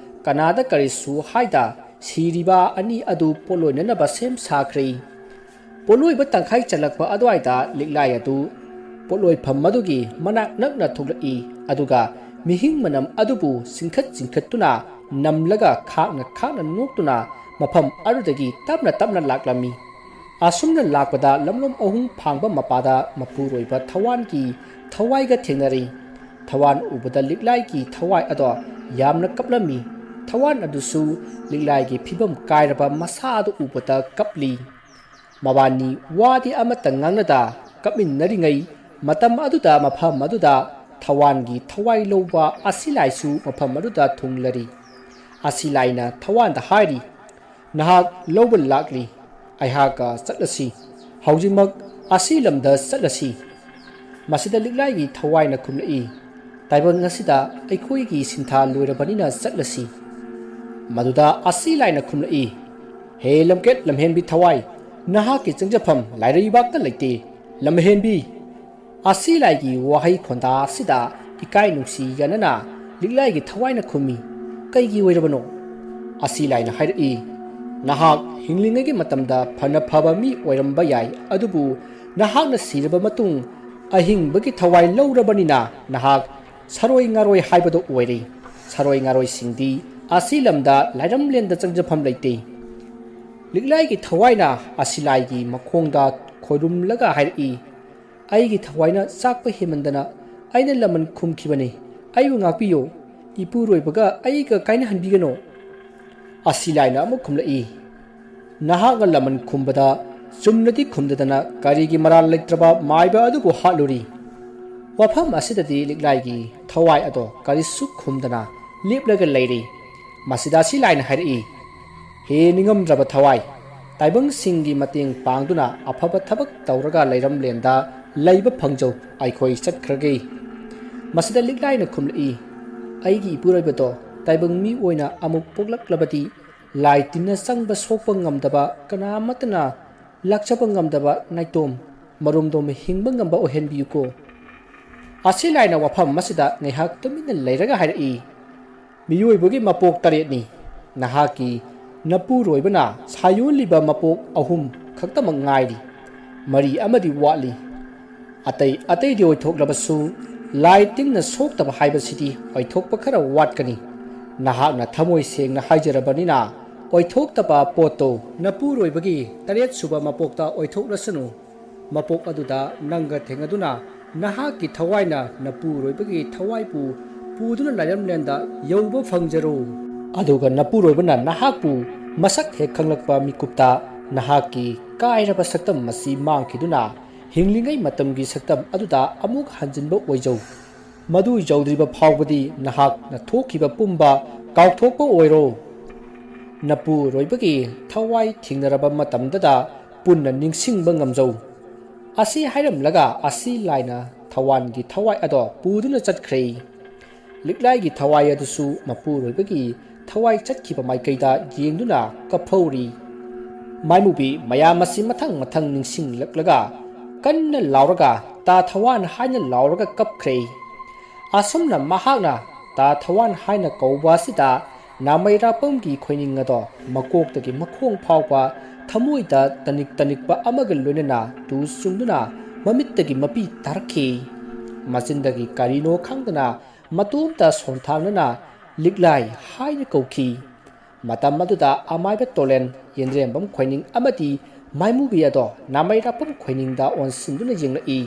ꯀꯅꯥꯗ ꯀꯔꯤꯁꯨ ꯍꯥꯏꯗ ꯁꯤꯔꯤꯕ ꯑꯅꯤ ꯑꯗꯨ ꯄꯣꯠꯂꯣꯏꯅꯅꯕ ꯁꯦꯝ ꯁꯥꯈ꯭ꯔꯦ꯫ ꯄꯣꯠꯂꯣꯏꯕ ꯇꯪꯈꯥꯏ ꯆꯜꯂꯛꯄ ꯑꯗꯨꯋꯥꯏꯗ ꯂꯤꯛꯂꯥꯏ ꯑꯗꯨ ꯄꯣꯠꯂꯣꯏꯐꯝ ꯑꯗꯨꯒꯤ ꯃꯅꯥꯛ ꯅꯛꯅ ꯊꯣꯛꯂꯛꯏ, ꯑꯗꯨꯒ ꯃꯤꯍꯤꯡ ꯃꯅꯝ ꯑꯗꯨꯕꯨ ꯆꯤꯡꯈꯠ ꯆꯤꯡꯈꯠꯇꯨꯅ ꯅꯝꯂꯒ ꯈꯥꯛꯅ ꯈꯥꯛꯅ ꯅꯣꯛꯇꯨꯅ ꯃꯐꯝ ꯑꯗꯨꯗꯒꯤ ꯇꯞꯅ ꯇꯞꯅ ꯂꯥꯛꯂꯝꯃꯤ꯫ ꯑꯁꯨꯝꯅ ꯂꯥꯛꯄꯗ ꯂꯝꯂꯣꯡ ꯑꯍꯨꯝ ꯐꯥꯡꯕ ꯃꯄꯥꯗ ꯃꯄꯨꯔꯣꯏꯕ ꯊꯋꯥꯟꯒꯤ ꯊꯋꯥꯏꯒ ꯊꯦꯡꯅꯔꯤ꯫ ꯊꯋꯥꯟ ꯎꯕꯗ ꯂꯤꯛꯂꯥꯏꯒꯤ ꯊꯋꯥꯏ ꯑꯗꯣ ꯌꯥꯝꯅ ꯀꯞꯂꯝꯃꯤ꯫ ꯊꯋꯥꯟ ꯑꯗꯨꯁꯨ ꯂꯤꯛꯂꯥꯏꯒꯤ ꯐꯤꯕꯝ ꯀꯥꯏꯔꯕ ꯃꯁꯥ ꯑꯗꯨ ꯎꯕꯗ ꯀꯞꯂꯤ꯫ ꯃꯕꯥꯅꯤ ꯋꯥꯗꯤ ꯑꯃꯠꯇ ꯉꯥꯡꯅꯗ ꯀꯞꯃꯤꯟꯅꯔꯤꯉꯩ ꯃꯇꯝ ꯑꯗꯨꯗ ꯃꯐꯝ ꯑꯗꯨꯗ ꯊꯋꯥꯟꯒꯤ ꯊꯋꯥꯏ ꯂꯧꯕ ꯑꯁꯤꯂꯥꯏꯁꯨ ꯃꯐꯝ ꯑꯗꯨꯗ ꯊꯨꯡꯂꯔꯤ꯫ ꯑꯁꯤꯂꯥꯏꯅ ꯊꯋꯥꯟꯗ ꯍꯥꯏꯔꯤ, "ꯅꯍꯥꯛ ꯂꯧꯕ ꯂꯥꯛꯂꯤ, ꯑꯩꯍꯥꯛꯀ ꯆꯠꯂꯁꯤ꯫ ꯍꯧꯖꯤꯛꯃꯛ ꯑꯁꯤ ꯂꯝꯗ ꯆꯠꯂꯁꯤ꯫" ꯃꯁꯤꯗ ꯂꯤꯛꯂꯥꯏꯒꯤ ꯊꯋꯥꯏꯅ ꯈꯨꯝꯂꯛꯏ, "ꯇꯥꯏꯕꯪ ꯑꯁꯤꯗ ꯑꯩꯈꯣꯏꯒꯤ ꯁꯤꯟꯊꯥ ꯂꯣꯏꯔꯕꯅꯤꯅ ꯆꯠꯂꯁꯤ꯫" ꯃꯗꯨꯗ ꯑꯁꯤꯂꯥꯏꯅ ꯈꯨꯝꯂꯛꯏ, "ꯍꯦ ꯂꯝꯀꯦꯠ ꯂꯝꯍꯦꯟꯕꯤ ꯊꯋꯥꯏ, "ꯅꯍꯥꯛꯀꯤ ꯆꯪꯖꯐꯝ ꯂꯥꯏꯔꯩꯕꯥꯛꯇ ꯂꯩꯇꯦ, ꯂꯝꯍꯦꯟꯕꯤ!" ꯑꯁꯤ ꯂꯥꯏꯒꯤ ꯋꯥꯍꯩ ꯈꯣꯟꯗꯥ ꯑꯁꯤꯗ ꯏꯀꯥꯏ ꯅꯨꯡꯁꯤ ꯌꯥꯅꯅ ꯂꯤꯛꯂꯥꯏꯒꯤ ꯊꯋꯥꯏꯅ ꯈꯨꯝꯃꯤ, "ꯀꯩꯒꯤ ꯑꯣꯏꯔꯕꯅꯣ?" ꯑꯁꯤ ꯂꯥꯏꯅ ꯍꯥꯏꯔꯛꯏ, "ꯅꯍꯥꯛ ꯍꯤꯡꯂꯤꯉꯩꯒꯤ ꯃꯇꯝꯗ ꯐꯅ ꯐꯕ ꯃꯤ ꯑꯣꯏꯔꯝꯕ ꯌꯥꯏ, ꯑꯗꯨꯕꯨ ꯅꯍꯥꯛꯅ ꯁꯤꯔꯕ ꯃꯇꯨꯡ ꯑꯍꯤꯡꯕꯒꯤ ꯊꯋꯥꯏ ꯂꯧꯔꯕꯅꯤꯅ ꯅꯍꯥꯛ ꯁꯔꯣꯏ ꯉꯥꯔꯣꯏ ꯍꯥꯏꯕꯗꯨ ꯑꯣꯏꯔꯦ꯫ ꯁꯔꯣꯏ ꯉꯥꯔꯣꯏꯁꯤꯡꯗꯤ ꯑꯁꯤ ꯂꯝꯗ ꯂꯥꯏꯔꯝꯂꯦꯟꯗ ꯆꯪꯖꯐꯝ ꯂꯩꯇꯦ꯫" ꯂꯤꯛꯂꯥꯏꯒꯤ ꯊꯋꯥꯏꯅ ꯑꯁꯤ ꯂꯥꯏꯒꯤ ꯃꯈꯣꯡꯗ ꯈꯣꯏꯔꯨꯝꯂꯒ ꯍꯥꯏꯔꯛꯏ, "ꯑꯩꯒꯤ ꯊꯋꯥꯏꯅ ꯆꯥꯛꯄ ꯍꯦꯟꯃꯟꯗꯅ ꯑꯩꯅ ꯂꯃꯟ ꯈꯨꯝꯈꯤꯕꯅꯤ꯫ ꯑꯩꯕꯨ ꯉꯥꯛꯄꯤꯌꯨ꯫ ꯏꯄꯨꯔꯣꯏꯕꯒ ꯑꯩꯒ ꯀꯥꯏꯅꯍꯟꯕꯤꯒꯅꯨ꯫" ꯑꯁꯤ ꯂꯥꯏꯅ ꯑꯃꯨꯛ ꯈꯨꯝꯂꯛꯏ, "ꯅꯍꯥꯛꯅ ꯂꯃꯟ ꯈꯨꯝꯕꯗ ꯆꯨꯝꯅꯗꯤ ꯈꯨꯝꯗꯗꯅ ꯀꯔꯤꯒꯤ ꯃꯔꯥꯜ ꯂꯩꯇ꯭ꯔꯕ ꯃꯥꯏꯕ ꯑꯗꯨꯕꯨ ꯍꯥꯠꯂꯨꯔꯤ?" ꯋꯥꯐꯝ ꯑꯁꯤꯗꯗꯤ ꯂꯤꯛꯂꯥꯏꯒꯤ ꯊꯋꯥꯏ ꯑꯗꯣ ꯀꯔꯤꯁꯨ ꯈꯨꯝꯗꯅ ꯂꯦꯞꯂꯒ ꯂꯩꯔꯤ꯫ ꯃꯁꯤꯗ ꯑꯁꯤ ꯂꯥꯏꯅ ꯍꯥꯏꯔꯛꯏ, "ꯍꯦ ꯅꯤꯡꯉꯝꯗ꯭ꯔꯕ ꯊꯋꯥꯏ, ꯇꯥꯏꯕꯪꯁꯤꯡꯒꯤ ꯃꯇꯦꯡ ꯄꯥꯡꯗꯨꯅ ꯑꯐꯕ ꯊꯕꯛ ꯇꯧꯔꯒ ꯂꯩꯔꯝꯂꯦꯟꯗ ꯂꯩꯕ ꯐꯪꯖꯧ, ꯑꯩꯈꯣꯏ ꯆꯠꯈ꯭ꯔꯒꯦ꯫" ꯃꯁꯤꯗ ꯂꯤꯛꯂꯥꯏꯅ ꯈꯨꯝꯂꯛꯏ, "ꯑꯩꯒꯤ ꯏꯄꯨꯔꯣꯏꯕꯗꯣ ꯇꯥꯏꯕꯪ ꯃꯤ ꯑꯣꯏꯅ ꯑꯃꯨꯛ ꯄꯣꯛꯂꯛꯂꯕꯗꯤ ꯂꯥꯏ ꯇꯤꯟꯅ ꯆꯪꯕ ꯁꯣꯛꯄ ꯉꯝꯗꯕ, ꯀꯅꯥ ꯑꯃꯠꯇꯅ ꯂꯥꯛꯆꯕ ꯉꯝꯗꯕ ꯅꯥꯏꯇꯣꯝ ꯃꯔꯣꯝꯗꯣꯝ ꯍꯤꯡꯕ ꯉꯝꯕ ꯑꯣꯏꯍꯟꯕꯤꯌꯨꯀꯣ꯫" ꯑꯁꯤ ꯂꯥꯏꯅ ꯋꯥꯐꯝ ꯑꯁꯤꯗ ꯉꯥꯏꯍꯥꯛ ꯇꯨꯃꯤꯟꯅ ꯂꯩꯔꯒ ꯍꯥꯏꯔꯛꯏ, "ꯃꯤꯑꯣꯏꯕꯒꯤ ꯃꯄꯣꯛ ꯇꯔꯦꯠꯅꯤ꯫ ꯅꯍꯥꯛꯀꯤ ꯅꯄꯨꯔꯣꯏꯕꯅ ꯁꯥꯌꯣꯜꯂꯤꯕ ꯃꯄꯣꯛ ꯑꯍꯨꯝ ꯈꯛꯇꯃꯛ ꯉꯥꯏꯔꯤ꯫ ꯃꯔꯤ ꯑꯃꯗꯤ ꯋꯥꯠꯂꯤ꯫ ꯑꯇꯩ ꯑꯇꯩꯗꯤ ꯑꯣꯏꯊꯣꯛꯂꯕꯁꯨ ꯂꯥꯏ ꯇꯤꯟꯅ ꯁꯣꯛꯇꯕ ꯍꯥꯏꯕꯁꯤꯗꯤ ꯑꯣꯏꯊꯣꯛꯄ ꯈꯔ ꯋꯥꯠꯀꯅꯤ꯫ ꯅꯍꯥꯛꯅ ꯊꯃꯣꯏ ꯁꯦꯡꯅ ꯍꯥꯏꯖꯔꯕꯅꯤꯅ ꯑꯣꯏꯊꯣꯛꯇꯕ ꯄꯣꯠꯇꯣ ꯅꯄꯨꯔꯣꯏꯕꯒꯤ ꯇꯔꯦꯠ ꯁꯨꯕ ꯃꯄꯣꯛꯇ ꯑꯣꯏꯊꯣꯛꯂꯁꯅꯨ꯫ ꯃꯄꯣꯛ ꯑꯗꯨꯗ ꯅꯪꯒ ꯊꯦꯡꯅꯗꯨꯅ ꯅꯍꯥꯛꯀꯤ ꯊꯋꯥꯏꯅ ꯅꯄꯨꯔꯣꯏꯕꯒꯤ ꯊꯋꯥꯏꯕꯨ ꯄꯨꯗꯨꯅ ꯂꯥꯏꯔꯝꯂꯦꯟꯗ ꯌꯧꯕ ꯐꯪꯖꯔꯣ꯫ ꯑꯗꯨꯒ ꯅꯄꯨꯔꯣꯏꯕꯅ ꯅꯍꯥꯛꯄꯨ ꯃꯁꯛ ꯍꯦꯛ ꯈꯪꯂꯛꯄ ꯃꯤꯀꯨꯞꯇ ꯅꯍꯥꯛꯀꯤ ꯀꯥꯏꯔꯕ ꯁꯛꯇꯝ ꯑꯁꯤ ꯃꯥꯡꯈꯤꯗꯨꯅ ꯍꯤꯡꯂꯤꯉꯩ ꯃꯇꯝꯒꯤ ꯁꯛꯇꯝ ꯑꯗꯨꯗ ꯑꯃꯨꯛ ꯍꯟꯖꯤꯟꯕ ꯑꯣꯏꯖꯧ꯫ ꯃꯗꯨ ꯌꯧꯗ꯭ꯔꯤꯕ ꯐꯥꯎꯕꯗꯤ ꯅꯍꯥꯛꯅ ꯊꯣꯛꯈꯤꯕ ꯄꯨꯝꯕ ꯀꯥꯎꯊꯣꯛꯄ ꯑꯣꯏꯔꯣ꯫ ꯅꯄꯨꯔꯣꯏꯕꯒꯤ ꯊꯋꯥꯏ ꯊꯦꯡꯅꯔꯕ ꯃꯇꯝꯗꯗ ꯄꯨꯟꯅ ꯅꯤꯡꯁꯤꯡꯕ ꯉꯝꯖꯧ꯫" ꯑꯁꯤ ꯍꯥꯏꯔꯝꯂꯒ ꯑꯁꯤ ꯂꯥꯏꯅ ꯊꯋꯥꯟꯒꯤ ꯊꯋꯥꯏ ꯑꯗꯣ ꯄꯨꯗꯨꯅ ꯆꯠꯈ꯭ꯔꯦ꯫ ꯂꯤꯛꯂꯥꯏꯒꯤ ꯊꯋꯥꯏ ꯑꯗꯨꯁꯨ ꯃꯄꯨꯔꯣꯏꯕꯒꯤ ꯊꯋꯥꯏ ꯆꯠꯈꯤꯕ ꯃꯥꯏꯀꯩꯗ ꯌꯦꯡꯗꯨꯅ ꯀꯞꯐꯧꯔꯤ꯫ ꯃꯥꯏꯃꯨꯕꯤ ꯃꯌꯥꯝ ꯑꯁꯤ ꯃꯊꯪ ꯃꯊꯪ ꯅꯤꯡꯁꯤꯡꯂꯛꯂꯒ ꯀꯟꯅ ꯂꯥꯎꯔꯒ "ꯇꯥ ꯊꯋꯥꯟ" ꯍꯥꯏꯅ ꯂꯥꯎꯔꯒ ꯀꯞꯈ꯭ꯔꯦ꯫ ꯑꯁꯨꯝꯅ ꯃꯍꯥꯛꯅ "ꯇꯥ ꯊꯋꯥꯟ" ꯍꯥꯏꯅ ꯀꯧꯕ ꯑꯁꯤꯗ ꯅꯥꯃꯩꯔꯥꯛꯄꯝꯒꯤ ꯈꯣꯏꯅꯤꯡ ꯑꯗꯣ ꯃꯀꯣꯛꯇꯒꯤ ꯃꯈꯣꯡ ꯐꯥꯎꯕ ꯊꯃꯣꯏꯗ ꯇꯅꯤꯛ ꯇꯅꯤꯛꯄ ꯑꯃꯒ ꯂꯣꯏꯅꯅ ꯇꯨ ꯆꯨꯡꯗꯨꯅ ꯃꯃꯤꯠꯇꯒꯤ ꯃꯄꯤ ꯇꯥꯔꯛꯈꯤ꯫ ꯃꯆꯤꯟꯗꯒꯤ ꯀꯔꯤꯅꯣ ꯈꯪꯗꯅ ꯃꯇꯣꯝꯇ ꯁꯣꯟꯊꯥꯡꯅꯅ "ꯂꯤꯛꯂꯥꯏ" ꯍꯥꯏꯅ ꯀꯧꯈꯤ꯫ ꯃꯇꯝ ꯑꯗꯨꯗ ꯑꯃꯥꯏꯕ ꯇꯣꯂꯦꯟ, ꯌꯦꯟꯗ꯭ꯔꯦꯝꯕꯝ ꯈꯣꯏꯅꯤꯡ ꯑꯃꯗꯤ ꯃꯥꯏꯃꯨꯕꯤ ꯑꯗꯣ ꯅꯥꯃꯩꯔꯥꯛꯄꯝ ꯈꯣꯏꯅꯤꯡꯗ ꯑꯣꯟꯁꯤꯟꯗꯨꯅ ꯌꯦꯡꯂꯛꯏ꯫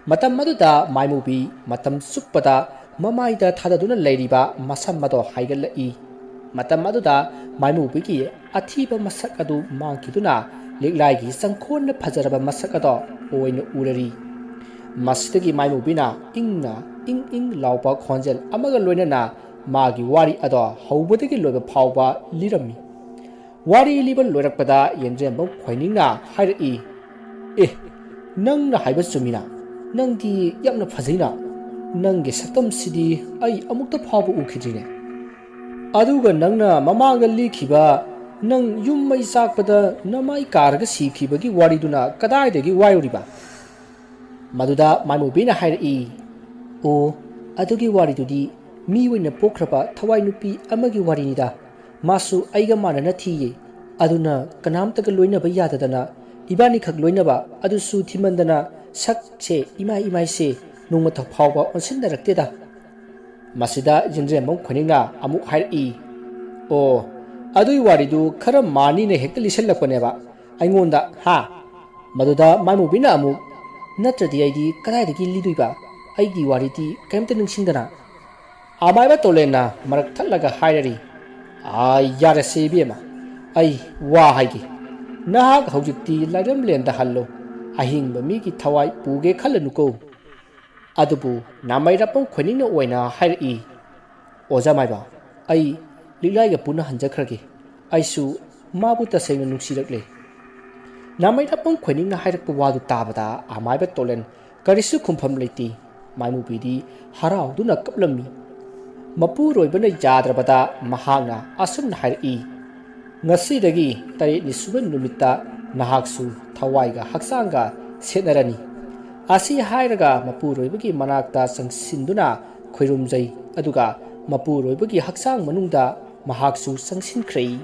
ꯃꯇꯝ ꯑꯗꯨꯗ ꯃꯥꯏꯃꯨꯕꯤ ꯃꯇꯝ ꯆꯨꯞꯄꯗ ꯃꯃꯥꯏꯗ ꯊꯥꯗꯗꯨꯅ ꯂꯩꯔꯤꯕ ꯃꯁꯝ ꯑꯗꯣ ꯍꯥꯏꯒꯠꯂꯛꯏ꯫ ꯃꯇꯝ ꯑꯗꯨꯗ ꯃꯥꯏꯃꯨꯕꯤꯒꯤ ꯑꯊꯤꯕ ꯃꯁꯛ ꯑꯗꯨ ꯃꯥꯡꯈꯤꯗꯨꯅ ꯂꯤꯛꯂꯥꯏꯒꯤ ꯆꯪꯈꯣꯟꯅ ꯐꯖꯔꯕ ꯃꯁꯛ ꯑꯗꯣ ꯑꯣꯏꯅ ꯎꯔꯔꯤ꯫ ꯃꯁꯤꯗꯒꯤ ꯃꯥꯏꯃꯨꯕꯤꯅ ꯏꯪꯅ ꯏꯪ ꯏꯪ ꯂꯥꯎꯕ ꯈꯣꯟꯖꯦꯜ ꯑꯃꯒ ꯂꯣꯏꯅꯅ ꯃꯥꯒꯤ ꯋꯥꯔꯤ ꯑꯗꯣ ꯍꯧꯕꯗꯒꯤ ꯂꯣꯏꯕ ꯐꯥꯎꯕ ꯂꯤꯔꯝꯃꯤ꯫ ꯋꯥꯔꯤ ꯂꯤꯕ ꯂꯣꯏꯔꯛꯄꯗ ꯌꯦꯟꯗ꯭ꯔꯦꯝꯕꯝ ꯈꯣꯏꯅꯤꯡꯅ ꯍꯥꯏꯔꯛꯏ, "ꯑꯦ, ꯅꯪꯅ ꯍꯥꯏꯕ ꯆꯨꯝꯃꯤꯅ꯫ ꯅꯪꯗꯤ ꯌꯥꯝꯅ ꯐꯖꯩꯅ꯫ ꯅꯪꯒꯤ ꯁꯛꯇꯝꯁꯤꯗꯤ ꯑꯩ ꯑꯃꯨꯛꯇ ꯐꯥꯎꯕ ꯎꯈꯤꯗ꯭ꯔꯤꯅꯦ꯫ ꯑꯗꯨꯒ ꯅꯪꯅ ꯃꯃꯥꯡꯗ ꯂꯤꯈꯤꯕ ꯅꯪ ꯌꯨꯝ ꯃꯩ ꯆꯥꯛꯄꯗ ꯅꯃꯥꯏ ꯀꯥꯔꯒ ꯁꯤꯈꯤꯕꯒꯤ ꯋꯥꯔꯤꯗꯨꯅ ꯀꯗꯥꯏꯗꯒꯤ ꯋꯥꯏꯔꯨꯔꯤꯕ?" ꯃꯗꯨꯗ ꯃꯥꯏꯃꯨꯕꯤꯅ ꯍꯥꯏꯔꯛꯏ, "ꯑꯣ, ꯑꯗꯨꯒꯤ ꯋꯥꯔꯤꯗꯨꯗꯤ ꯃꯤ ꯑꯣꯏꯅ ꯄꯣꯛꯈ꯭ꯔꯕ ꯊꯋꯥꯏ ꯅꯨꯄꯤ ꯑꯃꯒꯤ ꯋꯥꯔꯤꯅꯤꯗ꯫ ꯃꯥꯁꯨ ꯑꯩꯒ ꯃꯥꯟꯅꯅ ꯊꯤꯌꯦ꯫ ꯑꯗꯨꯅ ꯀꯅꯥꯝꯇꯒ ꯂꯣꯏꯅꯕ ꯌꯥꯗꯗꯅ ꯏꯕꯥꯅꯤꯈꯛ ꯂꯣꯏꯅꯕ, ꯑꯗꯨꯁꯨ ꯊꯤꯃꯟꯗꯅ ꯁꯛꯁꯦ ꯏꯃꯥꯏ ꯏꯃꯥꯏꯁꯦ ꯅꯣꯡꯃꯇ ꯐꯥꯎꯕ ꯑꯣꯟꯁꯤꯟꯅꯔꯛꯇꯦꯗ꯫" ꯃꯁꯤꯗ ꯌꯦꯟꯗ꯭ꯔꯦꯝꯕꯝ ꯈꯣꯏꯅꯤꯡꯅ ꯑꯃꯨꯛ ꯍꯥꯏꯔꯛꯏ, "ꯑꯣ, ꯑꯗꯨꯒꯤ ꯋꯥꯔꯤꯗꯨ ꯈꯔ ꯃꯥꯅꯤꯅ ꯍꯦꯛꯇ ꯂꯤꯁꯜꯂꯛꯄꯅꯦꯕ ꯑꯩꯉꯣꯟꯗ, ꯍꯥ?" ꯃꯗꯨꯗ ꯃꯥꯏꯃꯨꯕꯤꯅ ꯑꯃꯨꯛ, "ꯅꯠꯇ꯭ꯔꯗꯤ ꯑꯩꯗꯤ ꯀꯗꯥꯏꯗꯒꯤ ꯂꯤꯗꯣꯏꯕ? ꯑꯩꯒꯤ ꯋꯥꯔꯤꯗꯤ ꯀꯔꯤꯝꯇ ꯅꯤꯡꯁꯤꯡꯗꯅ꯫" ꯑꯃꯥꯏꯕ ꯇꯣꯂꯦꯟꯅ ꯃꯔꯛ ꯊꯠꯂꯒ ꯍꯥꯏꯔꯔꯤ, "ꯑꯥ, ꯌꯥꯔꯦꯁꯦ ꯏꯕꯦꯝꯃ, ꯑꯩ ꯋꯥ ꯍꯥꯏꯒꯦ꯫ ꯅꯍꯥꯛ ꯍꯧꯖꯤꯛꯇꯤ ꯂꯥꯏꯔꯝꯂꯦꯟꯗ ꯍꯜꯂꯣ꯫ ꯑꯍꯤꯡꯕ ꯃꯤꯒꯤ ꯊꯋꯥꯏ ꯄꯨꯒꯦ ꯈꯜꯂꯅꯨꯀꯣ꯫" ꯑꯗꯨꯕꯨ ꯅꯥꯃꯩꯔꯥꯛꯄꯝ ꯈꯣꯏꯅꯤꯡꯅ ꯑꯣꯏꯅ ꯍꯥꯏꯔꯛꯏ, "ꯑꯣꯖꯥ ꯃꯥꯏꯕ, ꯑꯩ ꯂꯤꯛꯂꯥꯏꯒ ꯄꯨꯟꯅ ꯍꯟꯖꯈ꯭ꯔꯒꯦ꯫ ꯑꯩꯁꯨ ꯃꯥꯕꯨ ꯇꯁꯦꯡꯅ ꯅꯨꯡꯁꯤꯔꯛꯂꯦ꯫" ꯅꯥꯃꯩꯔꯥꯛꯄꯝ ꯈꯣꯏꯅꯤꯡꯅ ꯍꯥꯏꯔꯛꯄ ꯋꯥꯗꯨ ꯇꯥꯕꯗ ꯑꯃꯥꯏꯕ ꯇꯣꯂꯦꯟ ꯀꯔꯤꯁꯨ ꯈꯨꯝꯐꯝ ꯂꯩꯇꯦ꯫ ꯃꯥꯏꯃꯨꯕꯤꯗꯤ ꯍꯔꯥꯎꯗꯨꯅ ꯀꯞꯂꯝꯃꯤ꯫ ꯃꯄꯨꯔꯣꯏꯕꯅ ꯌꯥꯗ꯭ꯔꯕꯗ ꯃꯍꯥꯛꯅ ꯑꯁꯨꯝꯅ ꯍꯥꯏꯔꯛꯏ, ꯉꯁꯤꯗꯒꯤ ꯇꯔꯦꯠꯅꯤ ꯁꯨꯕ ꯅꯨꯃꯤꯠꯇ ꯅꯍꯥꯛꯁꯨ ꯊꯋꯥꯏꯒ ꯍꯛꯆꯥꯡꯒ ꯁꯦꯠꯅꯔꯅꯤ꯫ ꯑꯁꯤ ꯍꯥꯏꯔꯒ ꯃꯄꯨꯔꯣꯏꯕꯒꯤ ꯃꯅꯥꯛꯇ ꯆꯪꯁꯤꯟꯗꯨꯅ ꯈꯣꯏꯔꯨꯝꯖꯩ, ꯑꯗꯨꯒ ꯃꯄꯨꯔꯣꯏꯕꯒꯤ ꯍꯛꯆꯥꯡ ꯃꯅꯨꯡꯗ ꯃꯍꯥꯛꯁꯨ ꯆꯪꯁꯤꯟꯈ꯭ꯔꯦ꯫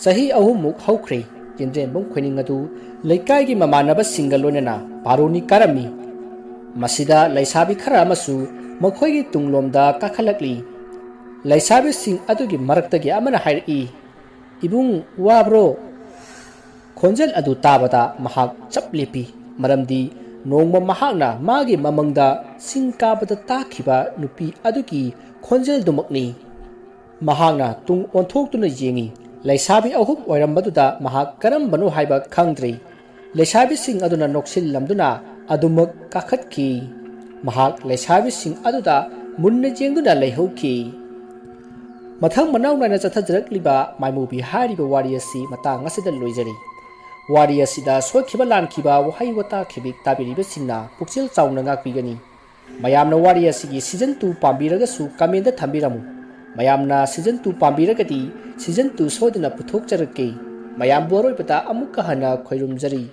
ꯆꯍꯤ ꯑꯍꯨꯝꯃꯨꯛ ꯍꯧꯈ꯭ꯔꯦ꯫ ꯌꯦꯟꯗ꯭ꯔꯦꯝꯕꯝ ꯈꯣꯏꯅꯤꯡ ꯑꯗꯨ ꯂꯩꯀꯥꯏꯒꯤ ꯃꯃꯥꯟꯅꯕꯁꯤꯡꯒ ꯂꯣꯏꯅꯅ ꯕꯥꯔꯨꯅꯤ ꯀꯥꯔꯝꯃꯤ꯫ ꯃꯁꯤꯗ ꯂꯩꯁꯥꯕꯤ ꯈꯔ ꯑꯃꯁꯨ ꯃꯈꯣꯏꯒꯤ ꯇꯨꯡꯂꯣꯝꯗ ꯀꯥꯈꯠꯂꯛꯂꯤ꯫ ꯂꯩꯁꯥꯕꯤꯁꯤꯡ ꯑꯗꯨꯒꯤ ꯃꯔꯛꯇꯒꯤ ꯑꯃꯅ ꯍꯥꯏꯔꯛꯏ, "ꯏꯕꯨꯡ, ꯋꯥꯕ꯭ꯔꯣ?" ꯈꯣꯟꯖꯦꯜ ꯑꯗꯨ ꯇꯥꯕꯗ ꯃꯍꯥꯛ ꯆꯞ ꯂꯦꯞꯄꯤ, ꯃꯔꯝꯗꯤ ꯅꯣꯡꯃ ꯃꯍꯥꯛꯅ ꯃꯥꯒꯤ ꯃꯃꯪꯗ ꯆꯤꯡ ꯀꯥꯕꯗ ꯇꯥꯈꯤꯕ ꯅꯨꯄꯤ ꯑꯗꯨꯒꯤ ꯈꯣꯟꯖꯦꯜꯗꯨꯃꯛꯅꯤ꯫ ꯃꯍꯥꯛꯅ ꯇꯨꯡ ꯑꯣꯟꯊꯣꯛꯇꯨꯅ ꯌꯦꯡꯏ꯫ ꯂꯩꯁꯥꯕꯤ ꯑꯍꯨꯝ ꯑꯣꯏꯔꯝꯕꯗꯨꯗ ꯃꯍꯥꯛ ꯀꯔꯝꯕꯅꯣ ꯍꯥꯏꯕ ꯈꯪꯗ꯭ꯔꯦ꯫ ꯂꯩꯁꯥꯕꯤꯁꯤꯡ ꯑꯗꯨꯅ ꯅꯣꯛꯁꯤꯜꯂꯝꯗꯨꯅ ꯑꯗꯨꯃꯛ ꯀꯥꯈꯠꯈꯤ꯫ ꯃꯍꯥꯛ ꯂꯩꯁꯥꯕꯤꯁꯤꯡ ꯑꯗꯨꯗ ꯃꯨꯟꯅ ꯌꯦꯡꯗꯨꯅ ꯂꯩꯍꯧꯈꯤ꯫ ꯃꯊꯪ ꯃꯅꯥꯎ ꯅꯥꯏꯅ ꯆꯠꯊꯖꯔꯛꯂꯤꯕ ꯃꯥꯏꯃꯨꯕꯤ ꯍꯥꯏꯔꯤꯕ ꯋꯥꯔꯤ ꯑꯁꯤ ꯃꯇꯥꯡ ꯑꯁꯤꯗ ꯂꯣꯏꯖꯔꯤ꯫ ꯋꯥꯔꯤ ꯑꯁꯤꯗ ꯁꯣꯏꯈꯤꯕ ꯂꯥꯟꯈꯤꯕ ꯋꯥꯍꯩ ꯋꯥꯇꯥ ꯈꯤꯕꯤꯛ ꯇꯥꯕꯤꯔꯤꯕꯁꯤꯡꯅ ꯄꯨꯛꯆꯦꯜ ꯆꯥꯎꯅ ꯉꯥꯛꯄꯤꯒꯅꯤ꯫ ꯃꯌꯥꯝꯅ ꯋꯥꯔꯤ ꯑꯁꯤꯒꯤ season two ꯄꯥꯝꯕꯤꯔꯒꯁꯨ comment ꯊꯝꯕꯤꯔꯝꯃꯨ꯫ ꯃꯌꯥꯝꯅ season two ꯄꯥꯝꯕꯤꯔꯒꯗꯤ season two ꯁꯣꯏꯗꯅ ꯄꯨꯊꯣꯛꯆꯔꯛꯀꯦ꯫ ꯃꯌꯥꯝꯕꯨ ꯑꯔꯣꯏꯕꯗ ꯑꯃꯨꯛꯀ ꯍꯟꯅ ꯈꯣꯏꯔꯨꯝꯖꯔꯤ꯫